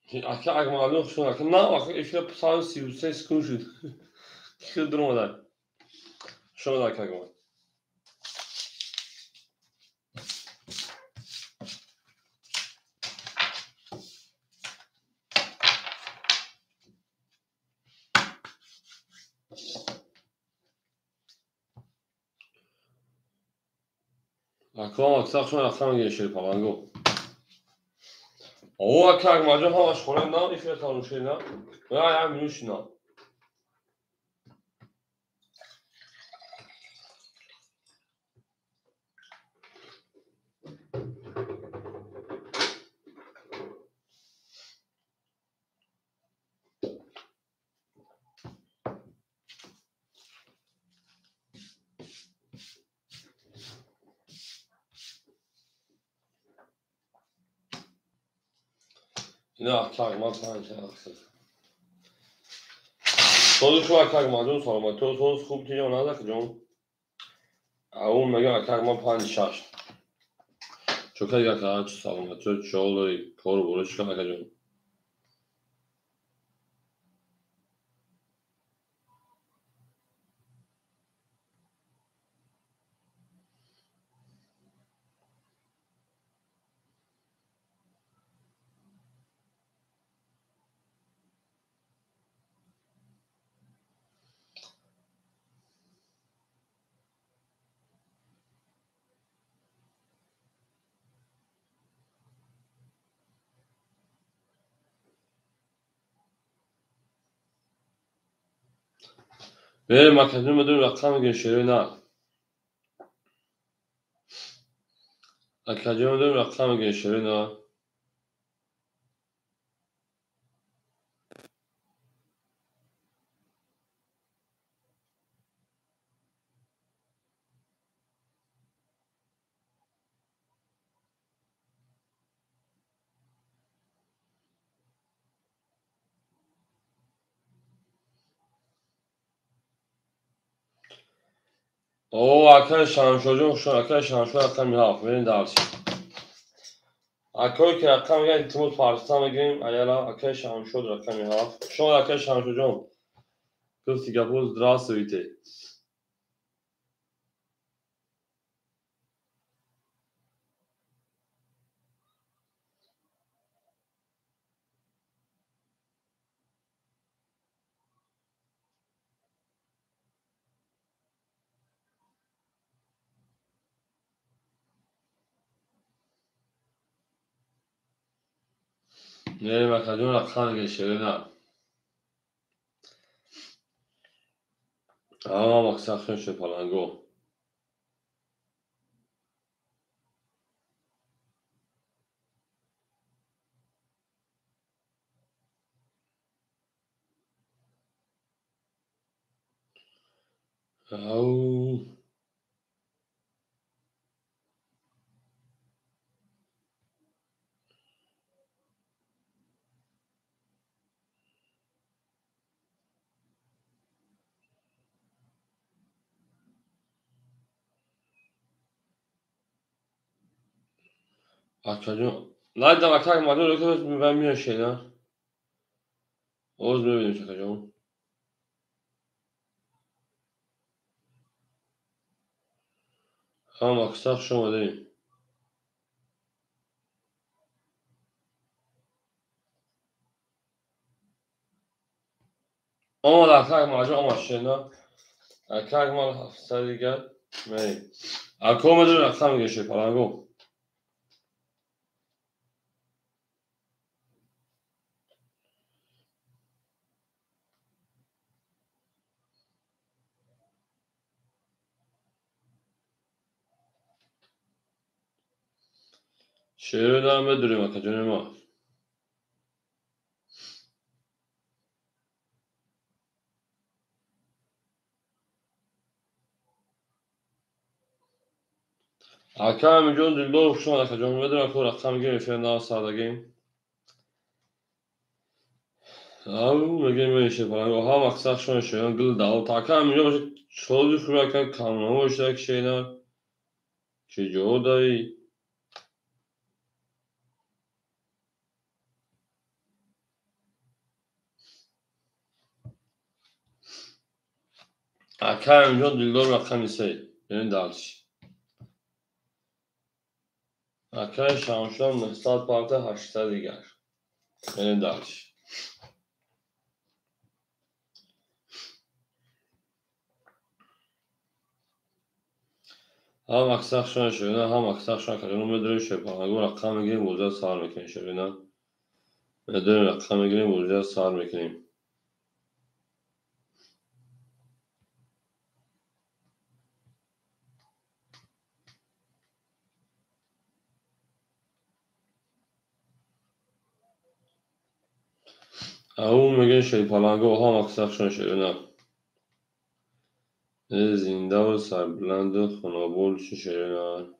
Ака Акмалҷон, хуш омад. На, ака, эфира 133 секунд шуд. Ки дур омада. Хуш омад, ака Акмал. Ака аксар шумо рақам мегиред, шери паланго. О, ака Акмалҷон, ҳамаш хонем на, эфира тамом шуд на. Я минут шуд на. Ина ака Акмал панҷ ҳафт. Сози хуб, ака Акмалҷон, саломатӣ. Соз хуб тиҷон назак ҷон. Аун мегӯям, ака Акмал панҷ шаш. Чӯка дигар ака, чӣ саломатӣ, чӣ ҳол дорӣ, кору бору чӣ кор, акаҷон? Берем, акаҷон, медонем рақам мегирем, шерои на. Акаҷон, медонем рақам мегирем, шерои на. О, акаи Шамшоҷон, хуш омад, акаи Шамшо, рақами ҳафт. Берем дарси. Акое ки рақам мегирем, илтимос парса мегирем, аяла, акаи Шамшод рақами ҳафт. Хуш омад, акаи Шамшоҷон. Гуфти гапо, здравствуйте. Мерем, акаҷон, рақам мегирем, шерои на. Ама мақсад хун шуд паланго. Ау. Акаҷон, найдам, ака Акмалҷон, рӯ миён шена. Оз мебинем, акаҷон. Ҳама мақсад хуш омадем. Омад, ака Акмалҷон, омад шена. Ака Акмал ҳафтсад дигар. Мерем. Ако медонем рақам мегирем, шери паланго. Шерои на медурем, акаҷони ма. Ака Амиҷон Дилдор, хуш омад, акаҷон. Медонам, ко рақам мегирем, эфира нав сардагем. Ау, мегирем, меоем, шери паланго. Ҳама мақсад шумо шерои гул давот. Ака Амиҷон бошад, сози хуб, ака камнамо иштирак шена. Чӣ ҷо даи? Акай Аминҷон Дилдор рақами се. Берем дальше. Акай Шамшудам 900 парта 800 дигар. Берем дальше. Ҳам аксахшон ширина, ҳам аксахшон акаҷон медорем шерпалангу рақам мегирем, бозиро сар мекунем ширина. Медорем рақам мегирем, бозиро сар мекунем. Ау мегӯем шерпалангу ҳам аксахшон ширина. Зиндаву сарбуланду хунобол ширина.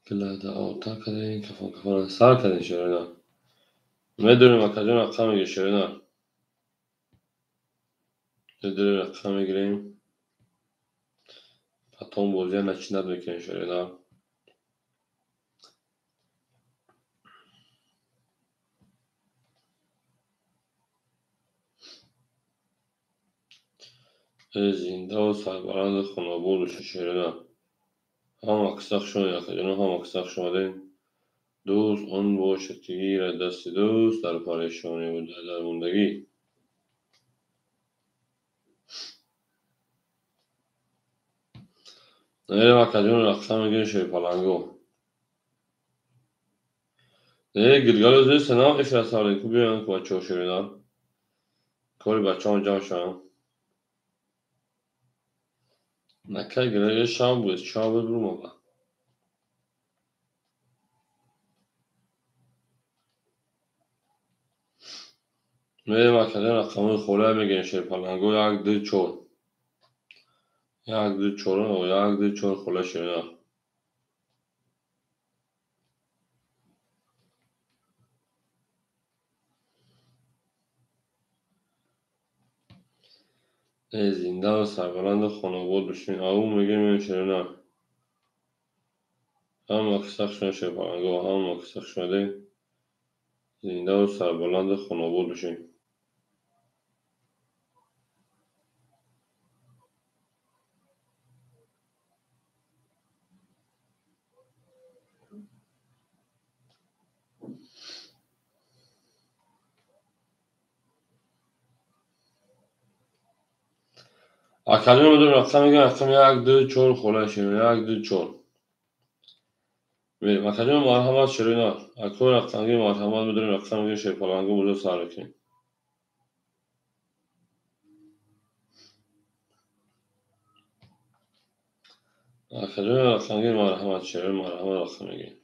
Килада ота кардем, кафон кафона сар кардем ширина. Медорем акаҷон рақам мегирем ширина. Медорем рақам мегирем. Потом бозия начинать мекунем ширина. Зиндаву сарбаланду хунобол бошед ширина. Ҳам аксахшон акаҷон, ҳам аксахш омадем. Дӯст он бошад, ки гирад дасти дӯст дар парешониву дар дармондагӣ. Мерем акаҷон рақам мегирем шерпалангу. Не гилгало зеста на эфира сардем, ку биёянд ку бачаҳо ширина. Кори бачаҳон ҷамъ шаванд. Накай гилгало шав буд, шав буд бурмоба. Мерем акаҷон рақамҳои холия мегирем шерпалангу 1 2 4. 1 2 4, 1 2 4 холия ширина. Зиндаву сарбаланду хонобод бошед. Ау мегӯем ширина. Ҳам аксахшон шерпалангу, ҳам аксахш омадем. Зиндаву сарбаланду хонобод бошед. Акаҷон медорем рақам мегирем, рақами 1 2 4 холия ширина, 1 2 4. Мерем акаҷон марҳамат ширина. Акои рақамгир марҳамат медорем рақам мегирем шерпалангу бозиро сар мекунем. Акаҷон рақамгир марҳамат ширина, марҳамат рақам мегирем.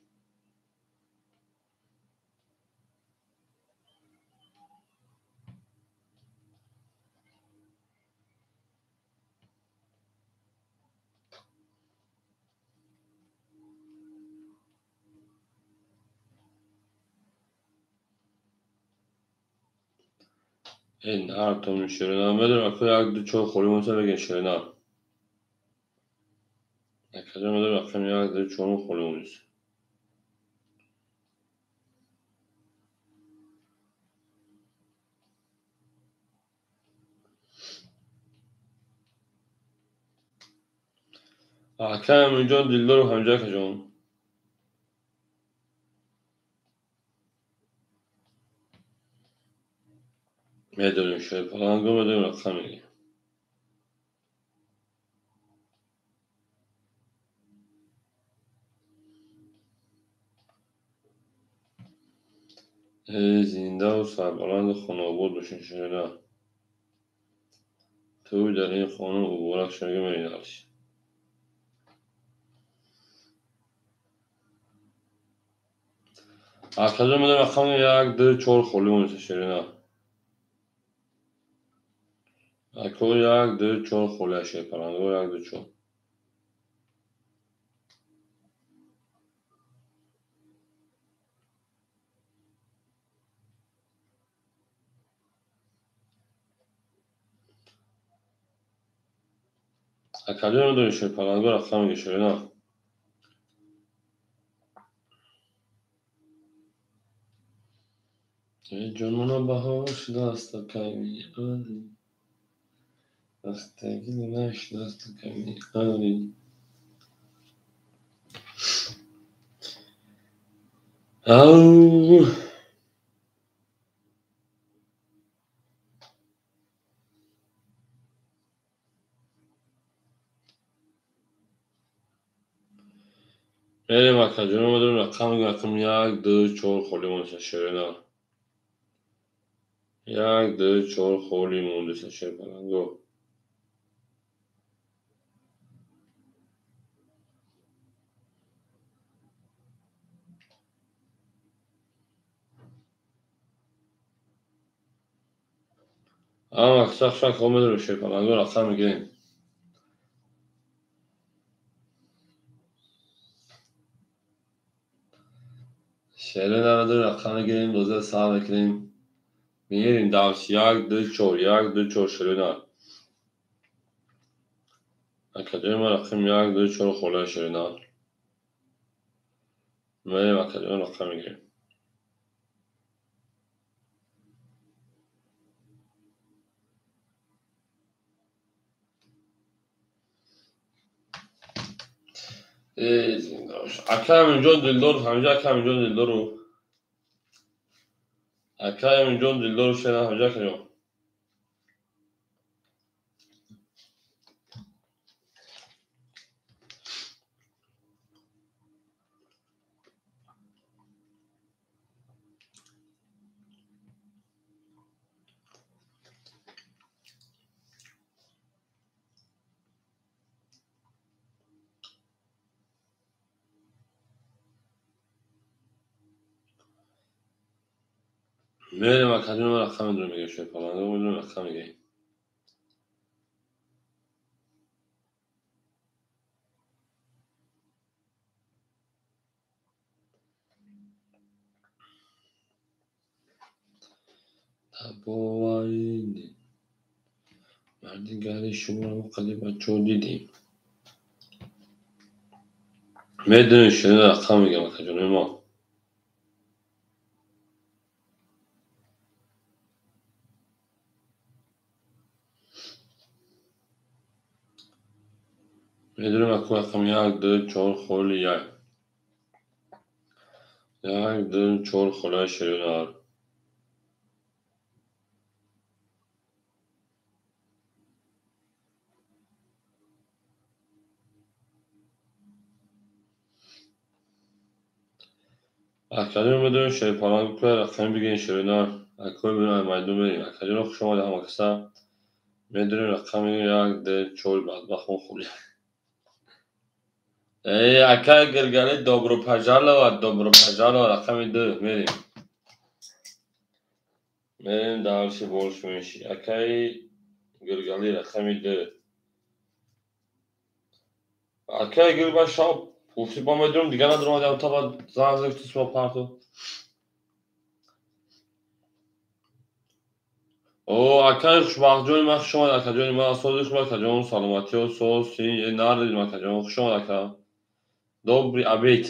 Артом ширина. Медорем ака 1 2 4 холӣ монса мегирем ширина. Акаҷон медорем рақами 1 2 4 холӣ монса. Акай Аминҷон Дилдоров ҳамҷа акаҷон. Медорем шерпалангу, медорем рақам мегирем. Зиндаву сарбаланду хонобод бошед ширина. Тӯй дар ин хона муборак шавед мерем дальше. Акаҷон медорем рақами 1 2 4 холӣ монса ширина. Ако 1 2 4 холия шерпалангу, 1 2 4. Акаҷон медорем шерпалангу рақам мегирем ширина. Ҷонона баҳор шудааст, акай Али. Вақтагили нашудааст, акай Али. Ау! Мерем акаҷоно, медонем рақам рақам 1, 2, 4 холӣ монда шерена. 1, 2, 4 холӣ монда шерпаланго. Ама шак омедро шерпаланго рақам мегирем. Шерена медонем рақам мегирем, боза сар мекунем. Мерим дальше. 1, 2, 4, 1, 2, 4 шерена. Акаҷои ма рақам 1, 2, 4 холаи шерена. Мерим акаҷои рақам мегирем. Акай Аминҷон Дилдор, ҳамиҷа акай Аминҷон Дилдору. Акай Аминҷон Дилдору шена ҳамиҷа акаҷон. Мерем акаҷон, рақам медонем мегирем шерпаланго, медонем рақам мегирем. Боварӣ мардигари шуморо мо қади бачаҳо дидем. Медонем шерина рақам мегирем акаҷонои мо. Медонем аку рақам 1, 2, 4 холи 1. 1, 2, 4 холаи шерина. Акаҷон медонем шерпаланго куя рақами бигирем шерина. Акои медонем майдон мерем. Акаҷоно хуш омадед ҳама каса. Медонем рақам мегирем 1, 2, 4 бадбахт мо хуб. Эй, акай Гиргали, добро пожаловать, добро пожаловать, рақами 2 мерем. Мерем дальше больше меньше. Акай Гиргали, рақами 2. Акай Гиргали, шаб пуфти ба медонам, дигар надорам, адам таба занг зад, тисма парту. О, акай хушбахтҷони ман, хуш омад, акаҷони ман, сози хуб, акаҷон, саломатиё, соз, син, нардидим, акаҷон, хуш омад, ака. Добрый обед.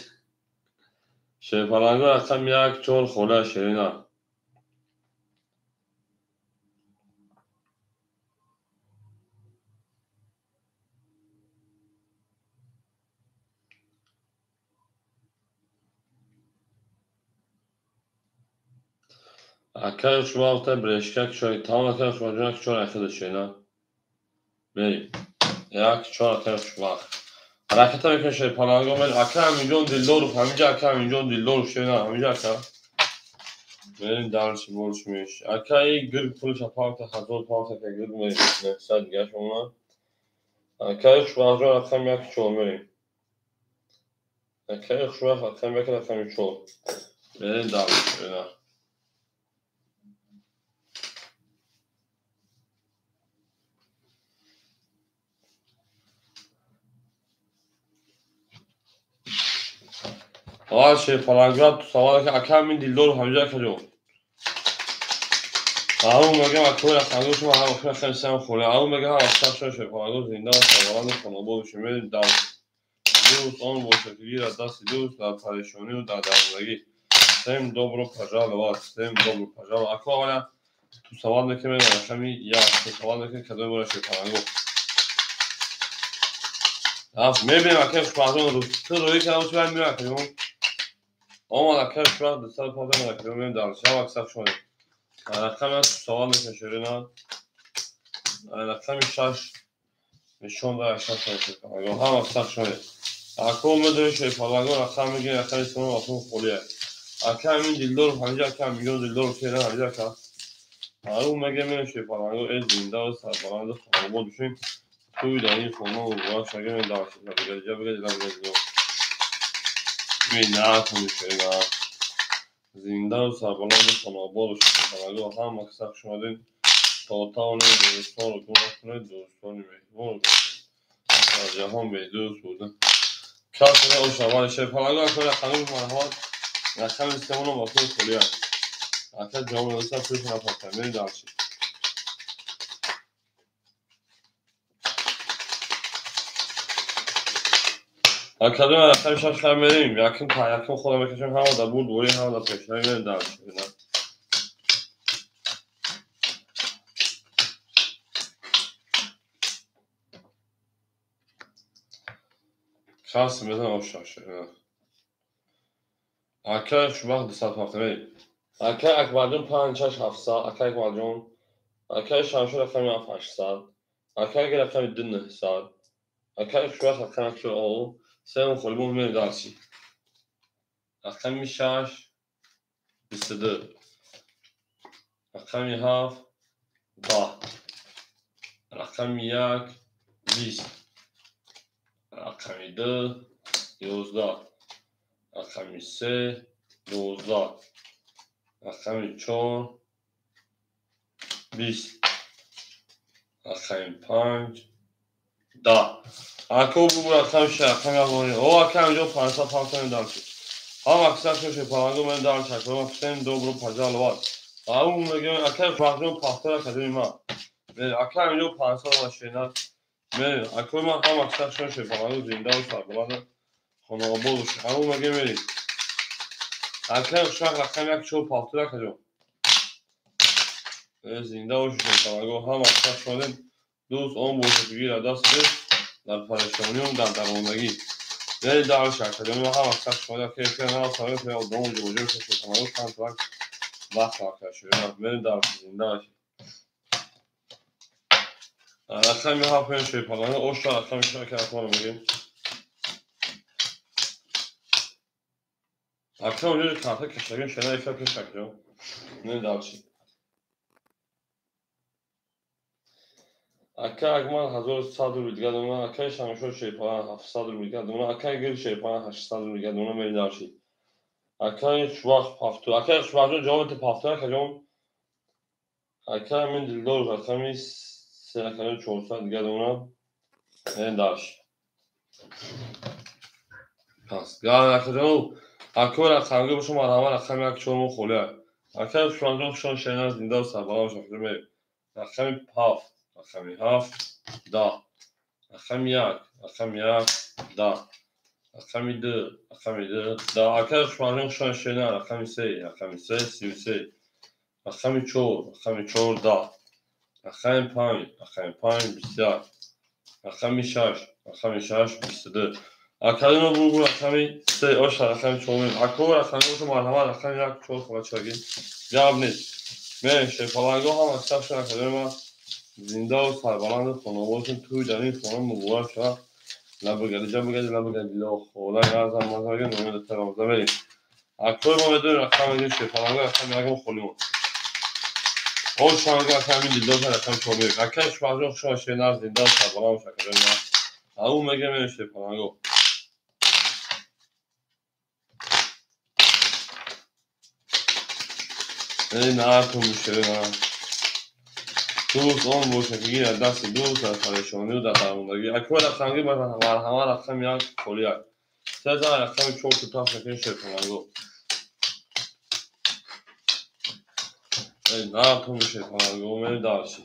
Шерпаланго рақам 1, 4 хола шерина. Акай хушбахт брешка кушои, тамом акай хушбахт ҷон, 4 ахида шерина. Мерим. 1, 4 акай хушбахт. Ҳараката мекунем шерпаланго мерим. Акай Аминҷон Дилдоров, ҳамиҷа акай Аминҷон Дилдоров шерина, ҳамиҷа ака. Мерим дальше больше меньше. Акай гирг пулша парта, 1000 парта ака гирг мерим. 900 дигаш монад. Акай хушбахт ҷон рақам 1, 4 мерим. Акай хушбахт рақам 1, рақами 4. Мерим дальше шерина. Аввал шерпалангра савол ки ака Амин Дилдоров ҳамиҷа акаҷон. Ау мегам акои рақамго шумо ҳам охир рақами сеам холе. Ау мегам ҳам аксар шумо шерпаланго зинда ва сарбаланду хонобод бошед. Мерем дальше. Дӯст он бошад ки гирад дасти дӯст дар парешонию дар дармондагӣ. Всем добро пожаловать, всем добро пожаловать. Ако аваля тусават мекунем рақами як, тусават мекунем кадоме бора шерпаланго. Рафт мебинем акай хушбахтон рӯз. Ту рӯи кардам чӣ бай меояд акаҷон? Омад акай хушбахт 215 акаҷон меоем дар шаб аксар шумо. Рақами як тусават мекунем шерина. Рақами 6 нишон дар 6 шерпаланго. Ҳам аксар шумо. Ако медонем шерпаланго рақам мегирем рақами 3 ватон холия. Ака ҳамин дилдор ҳамиҷа ака миллион дилдор шера ҳамиҷа ака. Ару мегем шерпаланго э зинда ва сарбаланд хонобод бошем. Туй дар ин хона муборак шагем дар шерпаланго бигад бигад. Бинатон шера. Зинда ва сарбаланд хонобод бошем шерпаланго ҳам аксар шумадин то тавонед дӯстонро гум накунед, дӯстони меҳрубонро гум накунед. Дар ҷаҳон бедӯст буда. Касе ошавали шерпаланго ака рақами марҳамат рақами 3 ватон холия. Ака ҷавоб дода пеш напартам. Мерем дальше. Академ рақами 6 хар мерем. Яким та яким хода мекашем ҳама дар бурд бурӣ ҳама дар пешравӣ мерем дальше. Кас мезанам оша. Ака хушбахт 207 мерем. Ака Акбарҷон 5 6 700, ака Акбарҷон, ака Шамшо рақами 7 800, ака рақами 2 900, ака хушбахт рақами 4 о, сеюм холибон мерем дальше. Рақами 6 22, рақами 7 10, рақами 1 20, рақами 2 11, рақами 3 12, рақами 4 20, рақами 5 10. Ако бугу рақами 6 рақами 7 о ака инҷо 500 500 дальше. Ҳам аксар шерпаланго мен дальше. Ака всем добро пожаловать. Ау мегем ака хушбахтҷон пахтара кадоми ма. Ака инҷо 500 машина. Мерем. Акои ман ҳам аксар шерпаланго зинда ва сарбаланд хонаобод бошед. Ау мегем мерем. Ака хушбахт рақами 1 4 пахтара каҷо. Зинда бошед шерпаланго ҳам аксар шудем. Дӯст он бошед гира даст дар парешониюм дар дармондагӣ. Мерем дальше акаҷон ҳам аксар шуда ки на саве феъл дом ҷобаҷо шерпаланго контракт вақт ака шуда. Мерем дальше зинда бошед. Рақами 7 шерпаланго оша рақами 6 ака акмаро мегем. Ака онҷо карта кашагем шена эфир кашакҷо. Мерем дальше. Ака Акмал 1100 рубл дигар дона, акаи Шамшо шерпаланг 700 рубл дигар дона, акаи Гул шерпаланг 800 рубл дигар дона. Мерем дальше. Акаи Хушбахт пафту, акаи Хушбахтҷон ҷавоб бите пафту акаҷон. Ака ҳамин дилдор рақами 3 рақами 400 дигар дона. Мерем дальше. Пас гал акаҷон, акои рақамгӣ боша марҳамат рақами 1 4 мо холия. Акаи Хушбахтҷон хушон шерина зинда ва сарбаланд бошад. Мерем. Рақами 7 рақами 7 10, рақами 1 рақами 1 10, рақами 2 рақами 2 10. Акаи Хушбахтҷон хушон шерина рақами 3 рақами 3 33, рақами 4 рақами 4 10, рақами 5 рақами 5 21, рақами 6 рақами 6 22. Академо бугу рақами 3 оша рақами 4 мерем. Ако рақами боша марҳамат рақами 1 4 холачаги. Гап нест. Мерем шерпаланго ҳам аксар шуд академо зинда ва сарбаланд хонобод бошед. Туй дар ин хона муборак шавад. Лабагади ҷабагади лабагади лохола газам мазага номеда тарамза мерем. Акои мо медонем рақами мегирем шерпаланго рақами 1 холимон. Оша рақами дилдор рақами 4 мерем. Акаи Хушбахтҷон хушон шерина зинда ва сарбаланд бошад академо. Ау мегирем мерем шерпаланго. Наатон мешерина. Дӯст он бошад ки гирад дасти дӯст дар парешонию дар дармондагӣ. Акои рақамгӣ марҳамат рақами 1 холи 1. Се зан рақами 4 тутаф мекунем шерпаланго. Наатон мешерпаланго мерем дальше.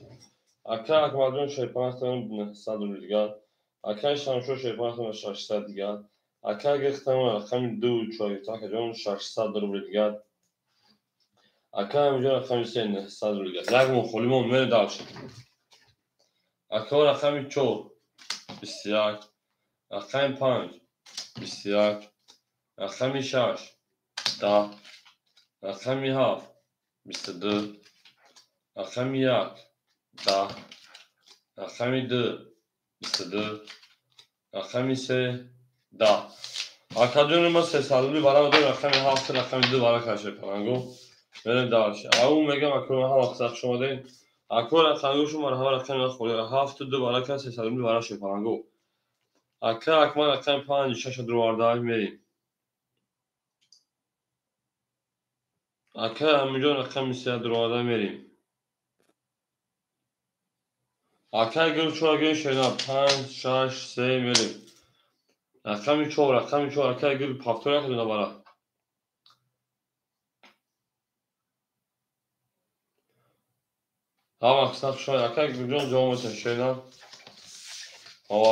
Ака Акмалҷон шерпаланг 900 рубл дигар. Акаи Шамшо шерпаланг 600 дигар. Ака гирифтам рақами 2 4 акаҷон 600 рубл дигар. Ака ҳаминҷо рақами се 900 рубли дигар. Як мон холӣ мон мерем дальше. Ака рақами 4 21, рақами 5 21, рақами 6 10, рақами 7 22, рақами 1 10, рақами 2 22, рақами 3 10. Акаҷони ма 300 рубли барам дорем, рақами 7 рақами 2 бара каше паланго. Мерем дальше. Ау мегам акро ҳама қисса хуш омадед. Акро рақамгӯшу марҳама рақами холӣ 7 2 бара ка 300 рубли бара ше паланго. Ака акман рақами 5 6 дурварда мерем. Ака ҳаминҷо рақами 3 дурварда мерем. Ака гул чора гул шена 5 6 3 мерем. Рақами 4 рақами 4 ака гул повтор як бара. Ҳама қисса хуш омадед. Ака гулҷон ҷавоб метавон шена.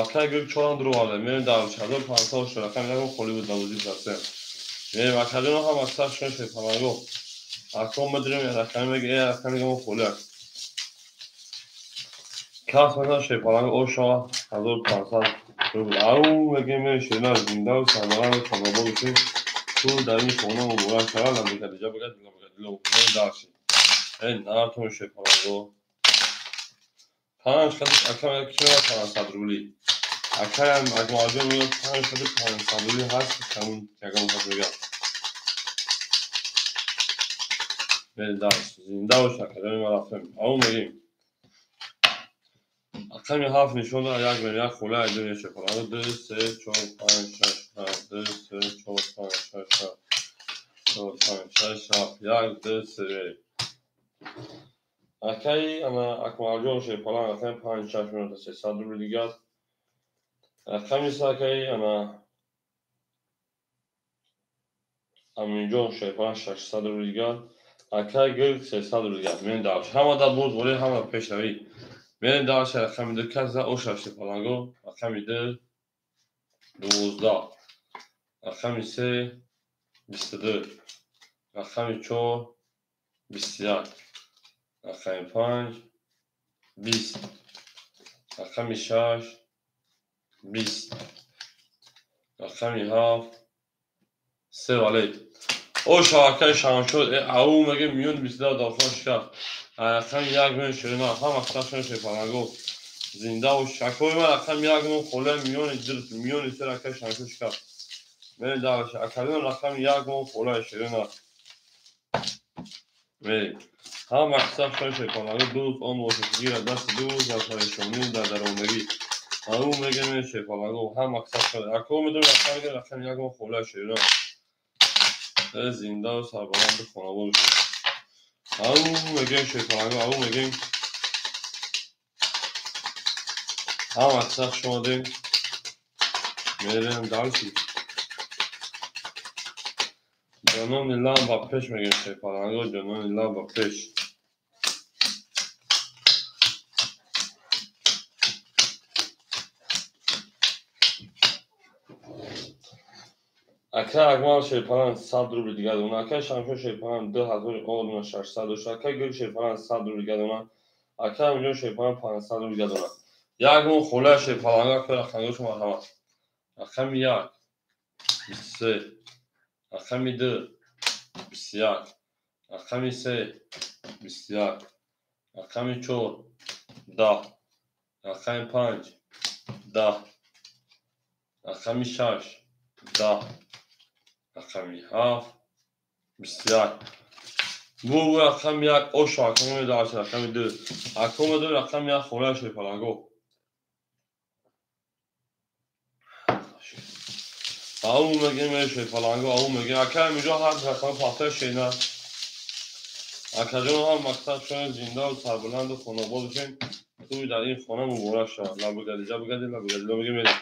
Ака гул чорам дурварда мерем дар 4500 рақами якум холӣ буд навози процент. Мерем акаҷон ҳама қисса хуш омадед паланго. Ака медурем рақами мега рақами мо холӣ аст. Кас мекунад шерпаланг ошава 1500 рубл. Ау мегем мерем шерина зинда сарбаланд хонобод бошем. Ту дар ин хона муборак шавад. Ламбекадиҷа бигад ламбекадило мерем дальше. Нартон шерпаланго. 5 қадр ака ки 500 рубли. Акаям Акмалҷон мегӯяд 5 қадр 500 рубли ҳаст камун ягон кас мегӯяд. Мерем дальше. Зинда бош акаҷони ман рафтем. Ау мегем. Рақами 7 нишон дорад як мем як хола як дунё шепаланго 2 3 4 5 6 7 2 3 4 5 6 7 4 5 6 7 1 2 3 мерем. Акаи ана Акмалҷон шерпаланг рақами 5 6 минута 300 рубли дигар. Рақами се акаи ана Аминҷон шерпаланг 600 рубли дигар. Акаи гул 300 рубли дигар. Мерем дальше. Ҳама дар бурдборӣ, ҳама пешравӣ. Мерем дальше рақами 2 кас за оша шерпаланго. Рақами 2 12, рақами 3 22, рақами 4 21, рақами 5 20, рақами 6 20, рақами 7 3 вале. Оша акаи Шамшод ау меге миён 22 дохил шикаст. Рақами 1 меён ширина ҳама қисса шерпаланго. Зинда бош. Акои ман рақами 1 мон хола миёни 2 миёни 3 акаи Шамшод шикаст. Мерем дальше. Акаҷон рақами 1 мон хола ширина. Мерем. Ҳама қисса шерпаланго дӯст он бошад гирад дасти дӯст дар парешонӣ дар даромадагӣ. Ау меге мерем шерпаланго. Ҳама қисса. Ако медонам рақами 1 мон хола ширина. Зинда ва сарбаланди хонабод бошед. Ау мегем шерпаланго, ау мегем. Ҳама қисса хуш омадем. Мерем дальше. Ҷонони лам ба пеш мегем шерпаланго, ҷонони лам ба пеш. Ака Акмал шерпаланг 100 рубли дигар дона. Ака Шамшод шерпаланг 2600 дошт. Ака Гул шерпаланг 100 рубли дигар дона. Ака Аминҷон шерпаланг 500 рубли дигар дона. Як мон хола шерпаланг ака рақамгӯшу марҳамат. Рақами 1 23, рақами 2 21, рақами 3 21, рақами 4 10, рақами 5 10, рақами 6 10, рақами 7 21. Бу рақами 1 оша акоме дальше рақами 2. Акоме 2 рақами 1 хола шерпаланго. Ау мегем шерпаланго, ау мегем. Ака ҳаминҷо ҳар рақами пахта шена. Акаҷон ҳам мақсад шуд зинда ва сарбаланду хонобод бошем. Туй дар ин хона муборак шавад. Лабгади ҷабгади лабгади мегем мерем.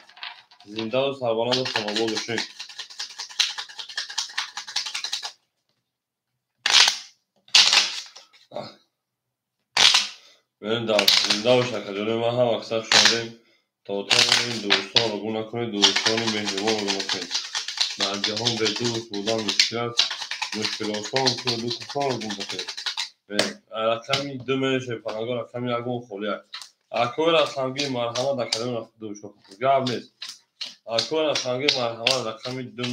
Зинда ва сарбаланду хонобод бошем. Мерем дар зинда бош акаҷони ман ҳам мақсад шудем. То тавонем дӯстонро гум накунед, дӯстони меҳрибонро гум накунед. Дар ҷаҳон бе дӯст будан мушкил аст. Мушкилосон дутасон гум бошед. Рақами ду мешавед паланго, рақами ягон холия. Акои рақамги марҳамат академ ду гап нест. Акои рақамги марҳамат рақами ду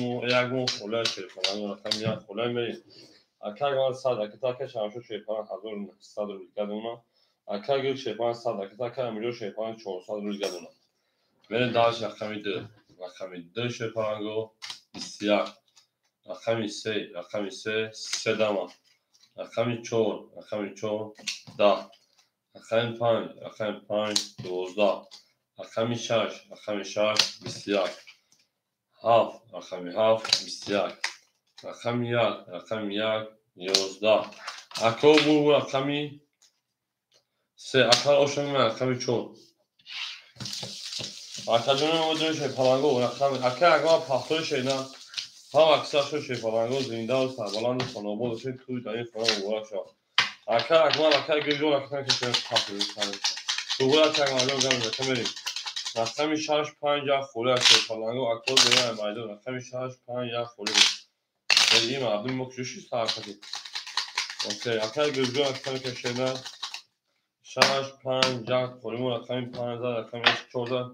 ягон холия шерпаланго, рақами як холия мерем. Ака ман 100 ракета, ака шамшо шерпаланг 1900 рубл гадона. Ака гир шерпаланг 100 ракета, ака амиҷо шерпаланг 400 рубл гадона. Мерем дальше рақами ду. Рақами ду шерпаланго 21. Рақами се, рақами се, се дама. Рақами чор, рақами чор, 10. Рақами панҷ, рақами панҷ, 12. Рақами шаш, рақами шаш, 21. Ҳафт, рақами ҳафт, 21. Рақами як, рақами як, 11. Ако бу рақами се, ака ошами рақами чор. Акаҷони мо ҷои шерпаланго рақами ака агар пахтои шена ҳам аксаршо шерпаланго зиндаву сарбаланду хонобод бошед, туй дар ин хона муборак шавад. Ака Акмал, ака гирҷон, ака ки пахтои дугура ака Акмалҷон гам зака мерем. Рақами шаш панҷ як холӣ аст шерпаланго, ако бераи майдон рақами шаш панҷ як холӣ. Ин мардуми мо куҷо шид саркати? Окей, ака гирҷон, ака ки шена шаш панҷ як холӣ мо рақами панҷ зад, рақами чор зад.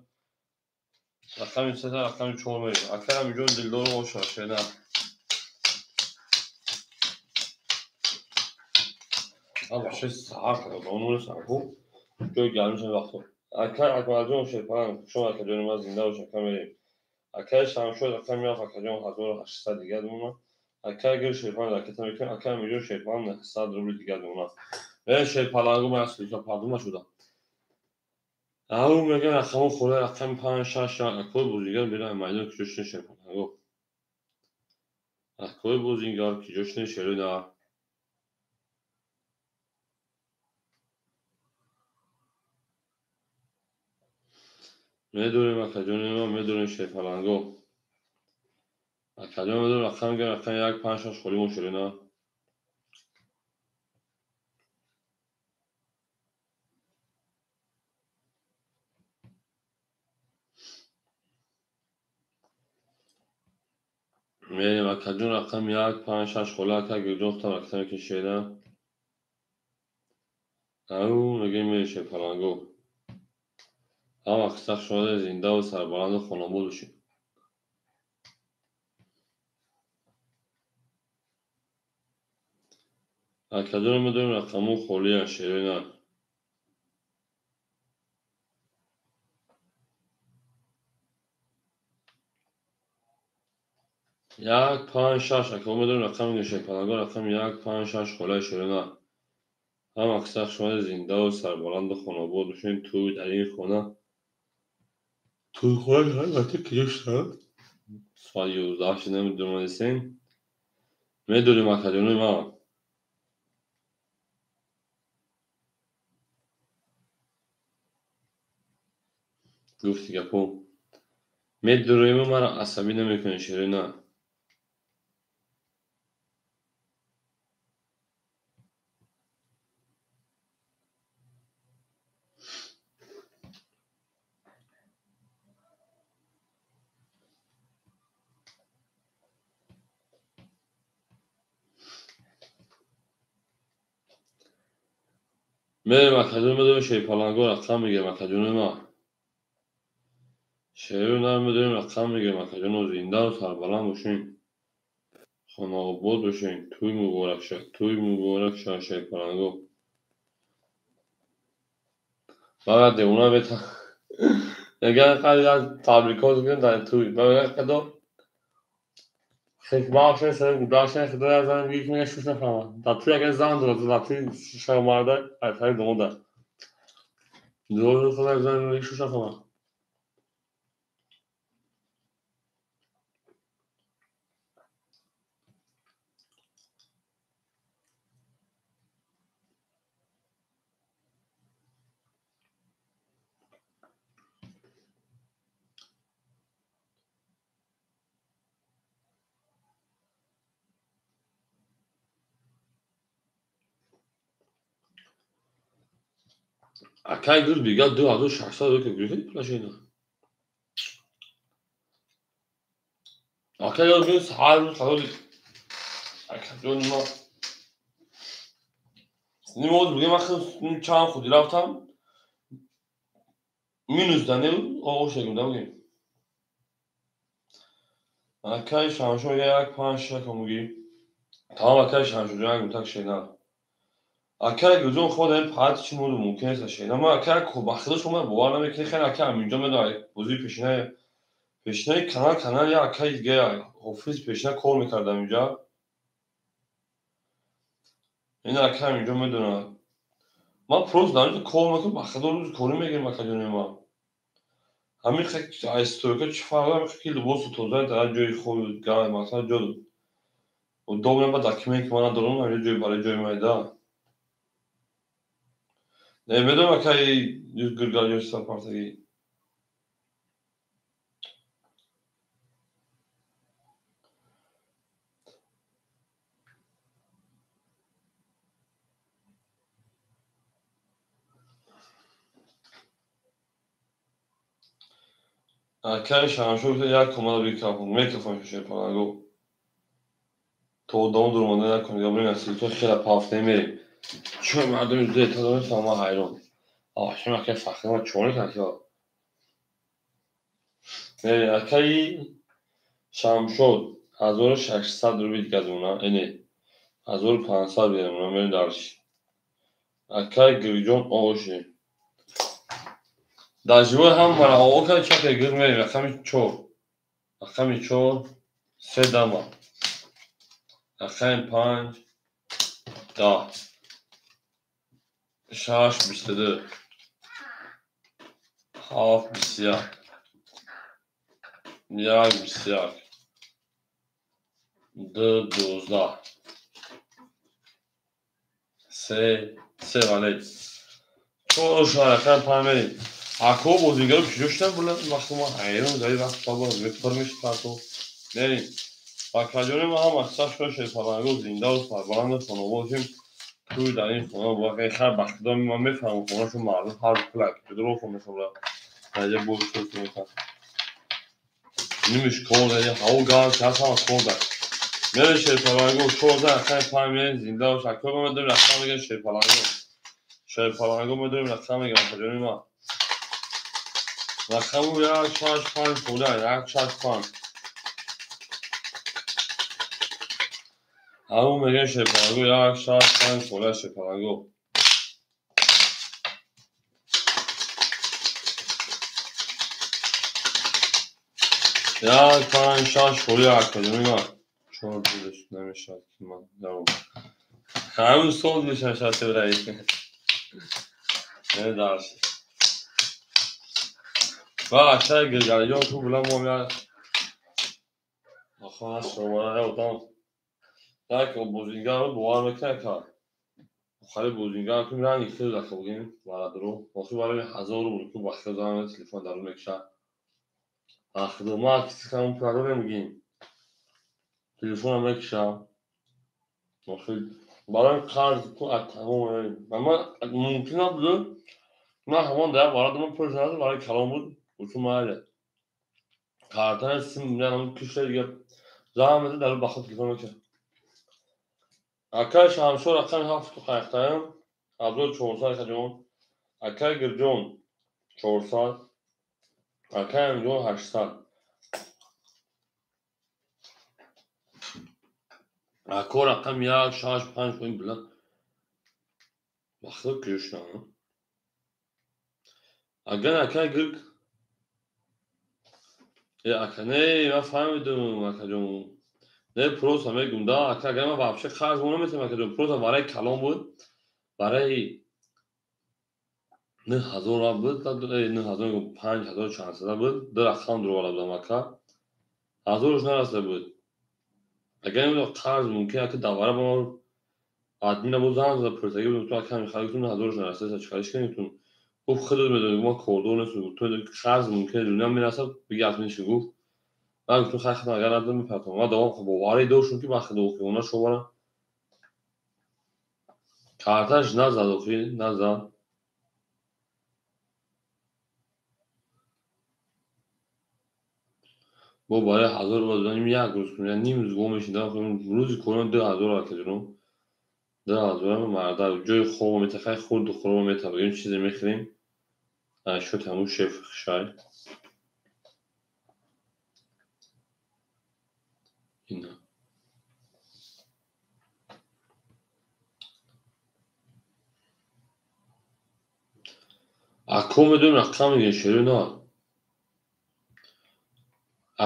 Рақами се, рақами чор мерем. Ака Амиҷон дилдор боша шена. Вообще саҳар кардам, он саҳар ҷои гарм шуд вақто. Ака Акмалҷон шерпаланг, шумо акаҷони ман зинда бош, ака мерем. Акаи Шамшод рақами ҳафт, акаҷон 1800 дигар мемонад. Акаи гир шерпаланг ракета мекунем, ака Амиҷон шерпаланг 900 рубли дигар мемонад. Э шерпалангу ман аслика пардум нашудам. Ау мегӯям рақамҳо хӯра рақами панҷ шаш як акои бозингар бераи майдон куҷо шуд шерпаланго. Акои бозингар куҷо шуд шерӯ нар. Медонем акаҷони ман, медонем шерпаланго. Акаҷон медонем рақам гир рақами як панҷ шаш холӣ мо шерӯ нар. Мерем акаҷон рақами як панҷ шаш холӣ, ака гирҷон худам ракета мекашед. Ау мегӯем мерем шерпаланго. Ҳама қисса шумо зиндаву сарбаланду хонобод бошед. Акаҷон медонем рақамҳо холиянд шерӯ нар. Як панҷ шаш ака медонем рақами шерпаланго рақами як панҷ шаш холияи шерӯ нар. Ҳама қисса шумо зиндаву сарбаланду хонобод бошед, туй дар ин хона. Туй хона албатта куҷо шуд? Соат 11 шуд, намедонам нестем. Медонем акаҷони ман. Гуфти гапо. Медонем маро асабӣ намекунед шерӯ нар. Мерем акаҷон медонем шерпаланго рақам мегирем акаҷони ман. Шерӯ нар медонем рақам мегирем акаҷоно, зиндаву сарбаланд бошем. Хонаобод бошем, туй муборак шавад, туй муборак шавад шерпаланго. Баъд девона бета. Мегӯянд қадр як табрикот кунем дар туй. Мегӯянд қадо хикмашен сар гудашен худо як зан мегӯяд ки мегӯяд шуш нафаҳмад. Дар туй агар зан дорад, дар туй шавмарда айтари домода. Худо як зан мегӯяд шуш нафаҳмад. Акай гул бига 2600 рубл гирифт пулашина. Акай гул саҳар рӯз ҳазор Акаҷони ма нимоз бугем, ахи чанд худи рафтам минус данел оғошегим да бугем. Акаи Шамшо 1 5 6 муги. Тамом акаи Шамшо ҷон як мутак шена. Акаи Гулҷон ход ин паҳат чӣ муду мумкин нест шена. Ма акаи бахтидо шумо бовар намекунед, хеле акаи Аминҷон медонад бозии пешинаи канал я акаи дига ҳофиз пешина кор мекардам инҷа. Ин акаи Аминҷон медонад. Ман просто дар инҷо кор мекунам, бахтидо рӯзи корӣ мегирем акаҷони ман. Ҳамин стойка чӣ фарқ дорад, ки либосу тоза дар ҷои хоб гарм, масалан ҷо удобно ба документ ки ман надорам, ҳамин ҷои барои ҷои майда. Не медонам акаи Гиргалиён сапартагӣ. Акаи Шамшо гуфта як команда микрофон шепаланго. То одам дур монда як команда бирем, силка хеле пафт намерем. Чун мардум зуд эътироз мекунанд, ман ҳайрон. Шумо акаи Фахри ма чор мекунад ки? Акаи Шамшод 1600 рубл газмона, эне 1500 беремона, мерем дарш. Акаи Гирҷон оғоши. Дар живои ҳам мара оғо кард, чаке гир мерем, рақами 4. Рақами 4 се дама. Рақами 5 10. 6 22. 7 21. 1 21. 2 12. 3 3 валет. 4 рақами 5 мерем. Ако бозигаро куҷо шуданд буланд? Вақто ман ҳайрон дар вақт баба мепур мешуд парто. Мерем. Бакаҷони ма ҳам аксар шуда шерпаланго зиндаву сарбаланду хонобошем. Туй дар ин хона боқи хар бахтидо ман мефаҳмам хонашон мардум ҳар пулак куҷо хона мешавад. Наҷа боз шуд мекард. Нимиш кор дар ҳаво гарм ки ҳаст ҳама кор дар. Мерем шерпаланго 14 рақами 5 мерем зинда бош. Ако медонем рақам мегӯям шерпаланго. Шерпаланго медонем рақам мегӯям акаҷони ман. Рақаму 1 6 5 хӯрда 1 6 5. Ҳамун мегӯям шерпаланго 1 6 5 хӯрда шерпаланго. 1 5 6 хӯрда акаҷони ман. 4 дудаш намешавад ки ман даром. Ҳамун соз мешавад шаст раис. Не дарш. Ва акаи Гиргалиҷон ку буланд мо як охона шумора одам як бозигарро бовар мекунад ка охари бозигар ку ранги хел дака бугем барадару охи барои 1000 рубл ку ба хел занам телефон дару мекушад. Ахидо ма кисикам пуладорем бугем телефонам мекушам. Охи барои қарз ку тамом ама мумкин набуд. Ман ҳамон дар барадарам пул надод барои калон буд. Усумале. Картаи сим меанам кишта дига зам меда дар бахот телефон мекунад. Акаи Шамшо рақами 7 қайықтаям 1400 акаҷон. Акаи Гирҷон 400. Акаи Аминҷон 800. Ако рақами 1 6 5 қоим билан. Вақто кишта. Агар акаи Гирг ака не ман фаҳмидум акаҷон. Не просто мегум да ака агар ман вообще қарз мо наметавонам акаҷон. Просто барои калон буд. Барои 9000 буд, 9000 5000 чанд буд. Ду рақам дуроварда будам ака. 1000-ш нарасида буд. Агар ин қарз мумкин ака давара ба мо админа боз занг зада пурсагӣ будем, ту ака мехоҳӣ гуфтум 1000-ш нарасида, чӣ кардӣ гуфтум. Гуфт худат медонӣ, ма кордор нестам. Гуфт қарз мумкин дунё мерасад, биги админ чӣ гуфт. Ман гуфтум хай худам агар надодам мепартом. Ман давом боварӣ доштум ки ман худо хиёнат шоварам. Карташ назад охи, назад. Бо барои 1000 бозанем як рӯз кунем, ним рӯз гом мешидам, рӯзи корон 2000 акаҷонум. 2000 марда ҷои хоб метахай, хурду хӯрок метабагем, чизе мехӯрем. Шуд ҳамун шеф хушай. Ина. Ако медонем рақам мегирем, шеро на.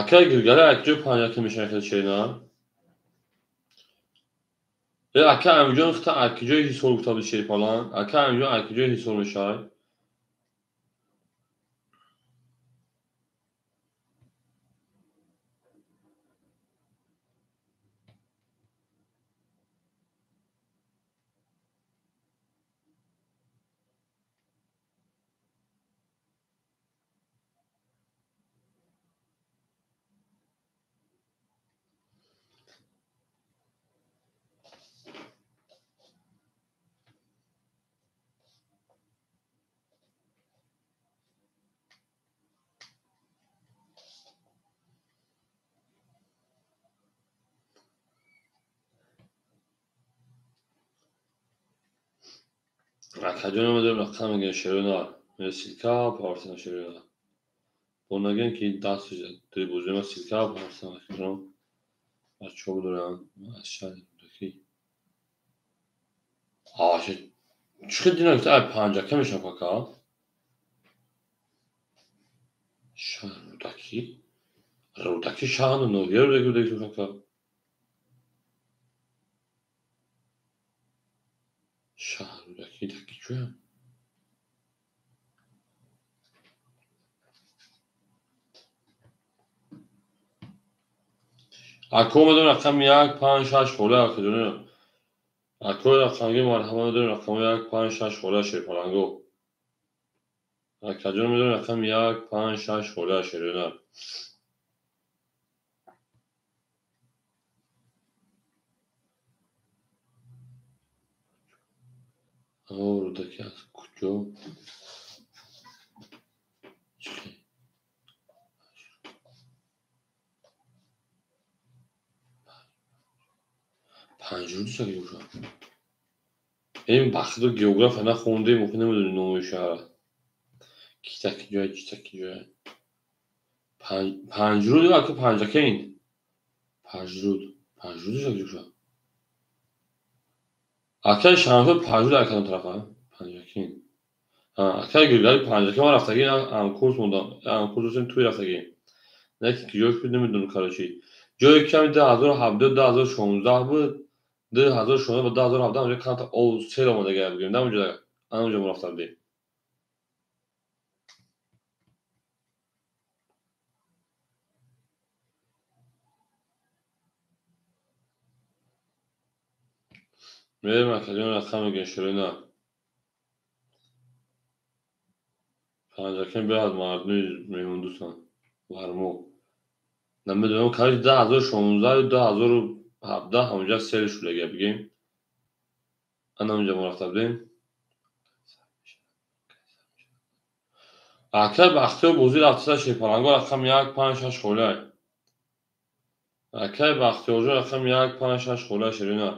Акай гиргара акҷои панҷаки мешавад хеле шеро на. Ака амҷон хита акҷои ҳисор гуфта буд шерипалан. Ака амҷон акҷои ҳисор мешавад. Акаҷон омадем рақам мегирем шерона. Силка парсана шерона. Бо нагем ки даст дуи бозима силка парсана акаҷон. Бачаҳо бидоранд аз шаҳри Рӯдакӣ. Чӣ хел дина гуфта ай панҷака мешавам кака? Шаҳри Рӯдакӣ? Рӯдакӣ шаҳру ноҳия Рӯдакӣ Рӯдакӣ кака? Шаҳр Рӯдакӣ таки чӯям? Ако медонем рақами 1, 5, 6 хола акаҷоно. Акои рақамги марҳама медонем рақами 1, 5, 6 хола шерпаланго. Акаҷон медонем рақами 1, 5, 6 хола шерона. Рӯдакӣ аз куҷо? Панҷруд чӣ бошад? Ин бахтиро география нахондем, охи намедонем номи шаҳра. Ки таки ҷоя, чӣ таки ҷоя. Панҷруд ё ака Панҷакент? Панҷруд. Панҷруд чӣ бошад? Акаи Шамшод Панҷруд ай кадом тарафа? Панҷакент. Акаи Гиргари Панҷакент ман рафтагӣ, ҳамкурс мондам, ҳамкурс доштем, туй рафтагӣ. Не ки ҷояш буд намедонам, короче. Ҷое ки ҳами 2017, 2016 буд, 2016 ба 2017 ҳамҷо камта об сел омадагӣ бигем, на онҷо, анонҷо мо рафта будем. Мерем акаҷон рақам мегирем ширина. Панҷакент беҳад мардуми меҳмондӯстанд. Вармо. Намедонам, короче 2016 2017 ҳамҷа сел шудагӣ бигем. Анамҷа мо рафта будем. Акай Бахтиёр бозӣ рафтаса шерпаланго рақами 1, 5, 6 холай. Акай Бахтиёрҷон рақами 1, 5, 6 холай ширина.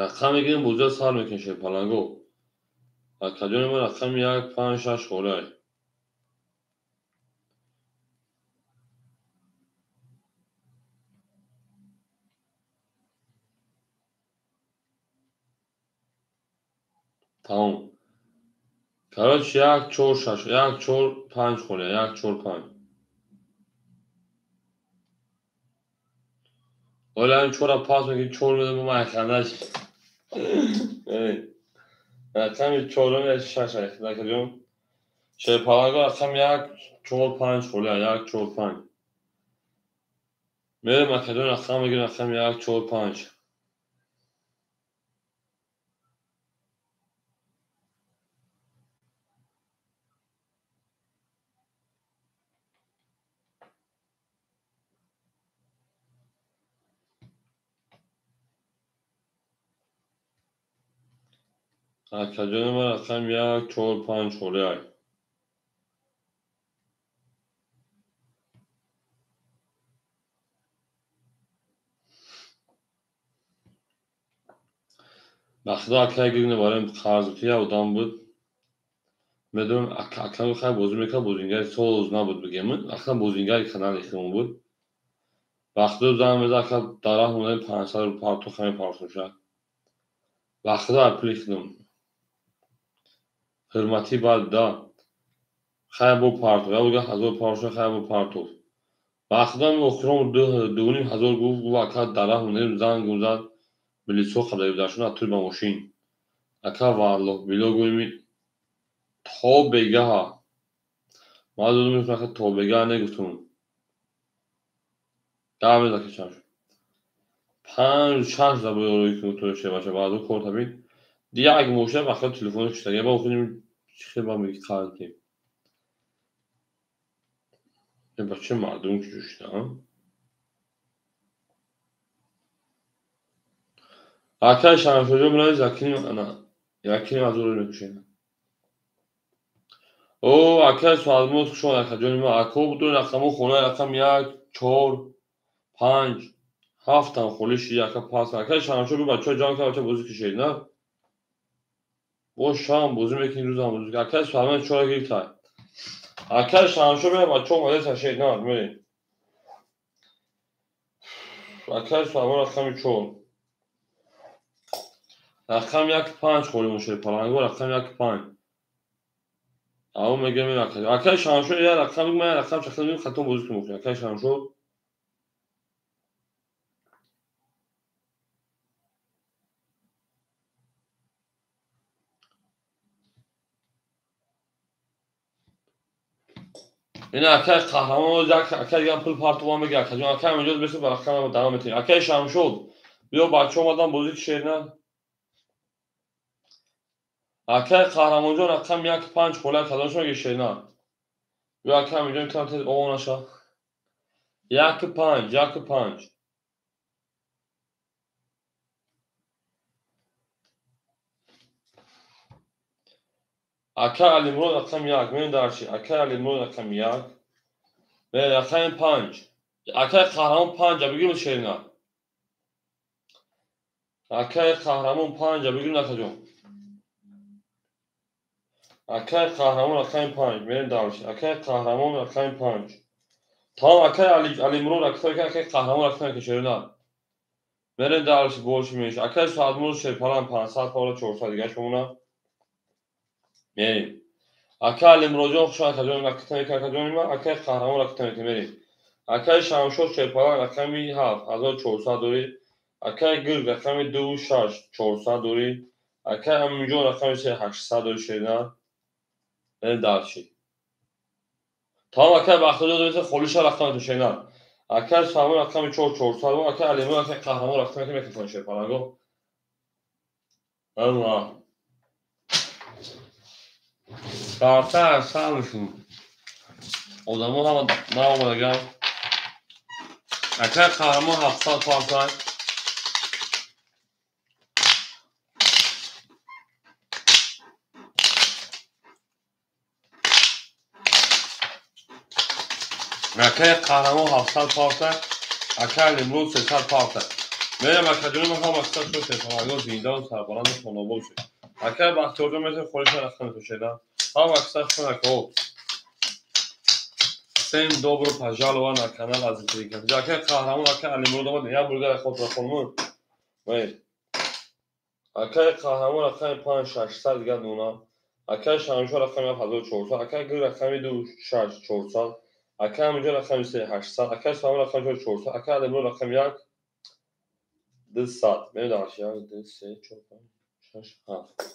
Рақам мегирем, бозиро сар мекунем шерпаланго. Акаҷони ман рақами 1, 5, 6 холай. Тамом. Короче, 1, 4, 6, 1, 4, 5 холай, 1, 4, 5. Оля ҳамин чора пас мекунем, 4 медам, ман айхандаш. Рақами чорум шаш акаҷон. Шерпаланго рақами 1, 4, 5 холай, 1, 4, 5. Мерем акаҷон рақам мегирем, рақами 1, 4, 5. Акаҷони ман рақами 1, 4, 5 холай. Ба худо акай гиргна барои қарз я одам буд. Медонам акам хай бозӣ мекард, бозингари соз набуд бигем. Аслан бозингари канали химон буд. Ба худо занг мезад, ака дар раҳ мондаем 500 рубл партоф ҳамин партофша. Ба худо пули худам. Ҳурматӣ бад да. Хай бо партоф, я буга 1000 партоф, хай бо партоф. Ба худо охирон 2500 гуфт, гуфт ака дар раҳ мондаем, занг зад, милисо қабла гузаштан аз туй ба мошин. Ака валлоҳ било гӯем то бегаҳа. Ман додум ака то бегаҳа негуфтум. Даҳ ака чанд шуд. 5-6 забои кунутон шебаша баъду кор табид. Як мошина ба худо телефони куштага. Ба охирин чӣ хел ба меги қарз дем. Бача мардум ки ҷӯшида. Акай Шамшоҷон бинавис якним ана якним ҳазор мекушед. О, акай Суалмоз хуш омад акаҷони ман. Ако будун рақамо хона рақам 1, 4, 5, 7 ам холӣ шид ака пас. Акай Шамшо бу бачаҳо ҷамъ кард, бача бозӣ кушед, на? Бо шам бозӣ мекунӣ, рӯзам бозӣ. Акай Суалмоз 4 гирифтай. Акай Шамшо бина бачаҳо омада шед, на, мерем. Акай Суалмоз рақами 4. Рақам 1 5 холӣ мошед паланго, рақам 1 5. Ау мегӯям акай. Акай Шамшо я рақам ман рақам шахсан мегӯям хатон бозӣ кунем. Акай Шамшо ина акай қаҳрамон акай дигар пул партова мегӯяд акаҷон. Акай ҳаминҷо бесо ба рақам давом метавонем. Акай Шамшод биё бачаҳо омадан бозӣ кушед, на? Акай Қаҳрамонҷон рақам 1 5 хола кадомшо мегӯед, на? Биё акай ҳаминҷо метавонам тез ово наша. 1 5, 1 5. Акай Алимурод рақам 1, мен дарчи. Акай Алимурод рақам 1. Мен рақами 5. Акай Қаҳрамон 5 бигирем шерина. Акай Қаҳрамон 5 бигирем акаҷон. Акай Қаҳрамон рақами 5, мерем дарчи. Акай Қаҳрамон рақами 5. Тамом акай Алимурод рақами акай Қаҳрамон рақами шерина. Мерем дарчи больше меньше. Акай Суалмурод шерпалан 500 пара 400 дигаш мемонад. Мерем. Акай Алимуродҷон хуш омад акаҷон, акаҷони ман, акай Қаҳрамон рақами мерем. Акай Шамшод шерпалан рақами 7, 1400 дорӣ. Акай Гирг рақами 2 6, 400 дорӣ. Акай Аминҷон рақами 3, 800 дорӣ шерина. Мерем дарчи. Тамом акай Бахтиёр дорӣ холиша рақами шерина. Акай Салмон рақами 4, 400, акай Алимурод акай Қаҳрамон рақами микрофон шерпаланго. Аллоҳ. Бартар саршун. Одамо ҳама наомадаган. Акай Қаҳрамон 700 парсай. Акай Қаҳрамон 700 парсай. Акай Алимурод 300 парсай. Мерем акаҷони ман ҳама аксар шуд шерпаланго зинда ва сарбаланду хонобод шуд. Акай Бахтиёрҷон метавонед холиша рақами тушеда. Ҳама аксар шуд акаҳо. Всем добро пожаловать на канал Азизрика. Акай Қаҳрамон, акай Алимурод омадем. Як бургар хотира хонмон. Акай Қаҳрамон рақами 5, 600 дигар нуна. Акай Шамшо рақами 1400, акай Гир рақами 2, 6, 400, акай Аминҷон рақами 3, 800, акай Салмон рақами 4, 400, акай Алимурод рақами 1, 200. Мебинам 1, 2, 3, 4, 5, 6, 7.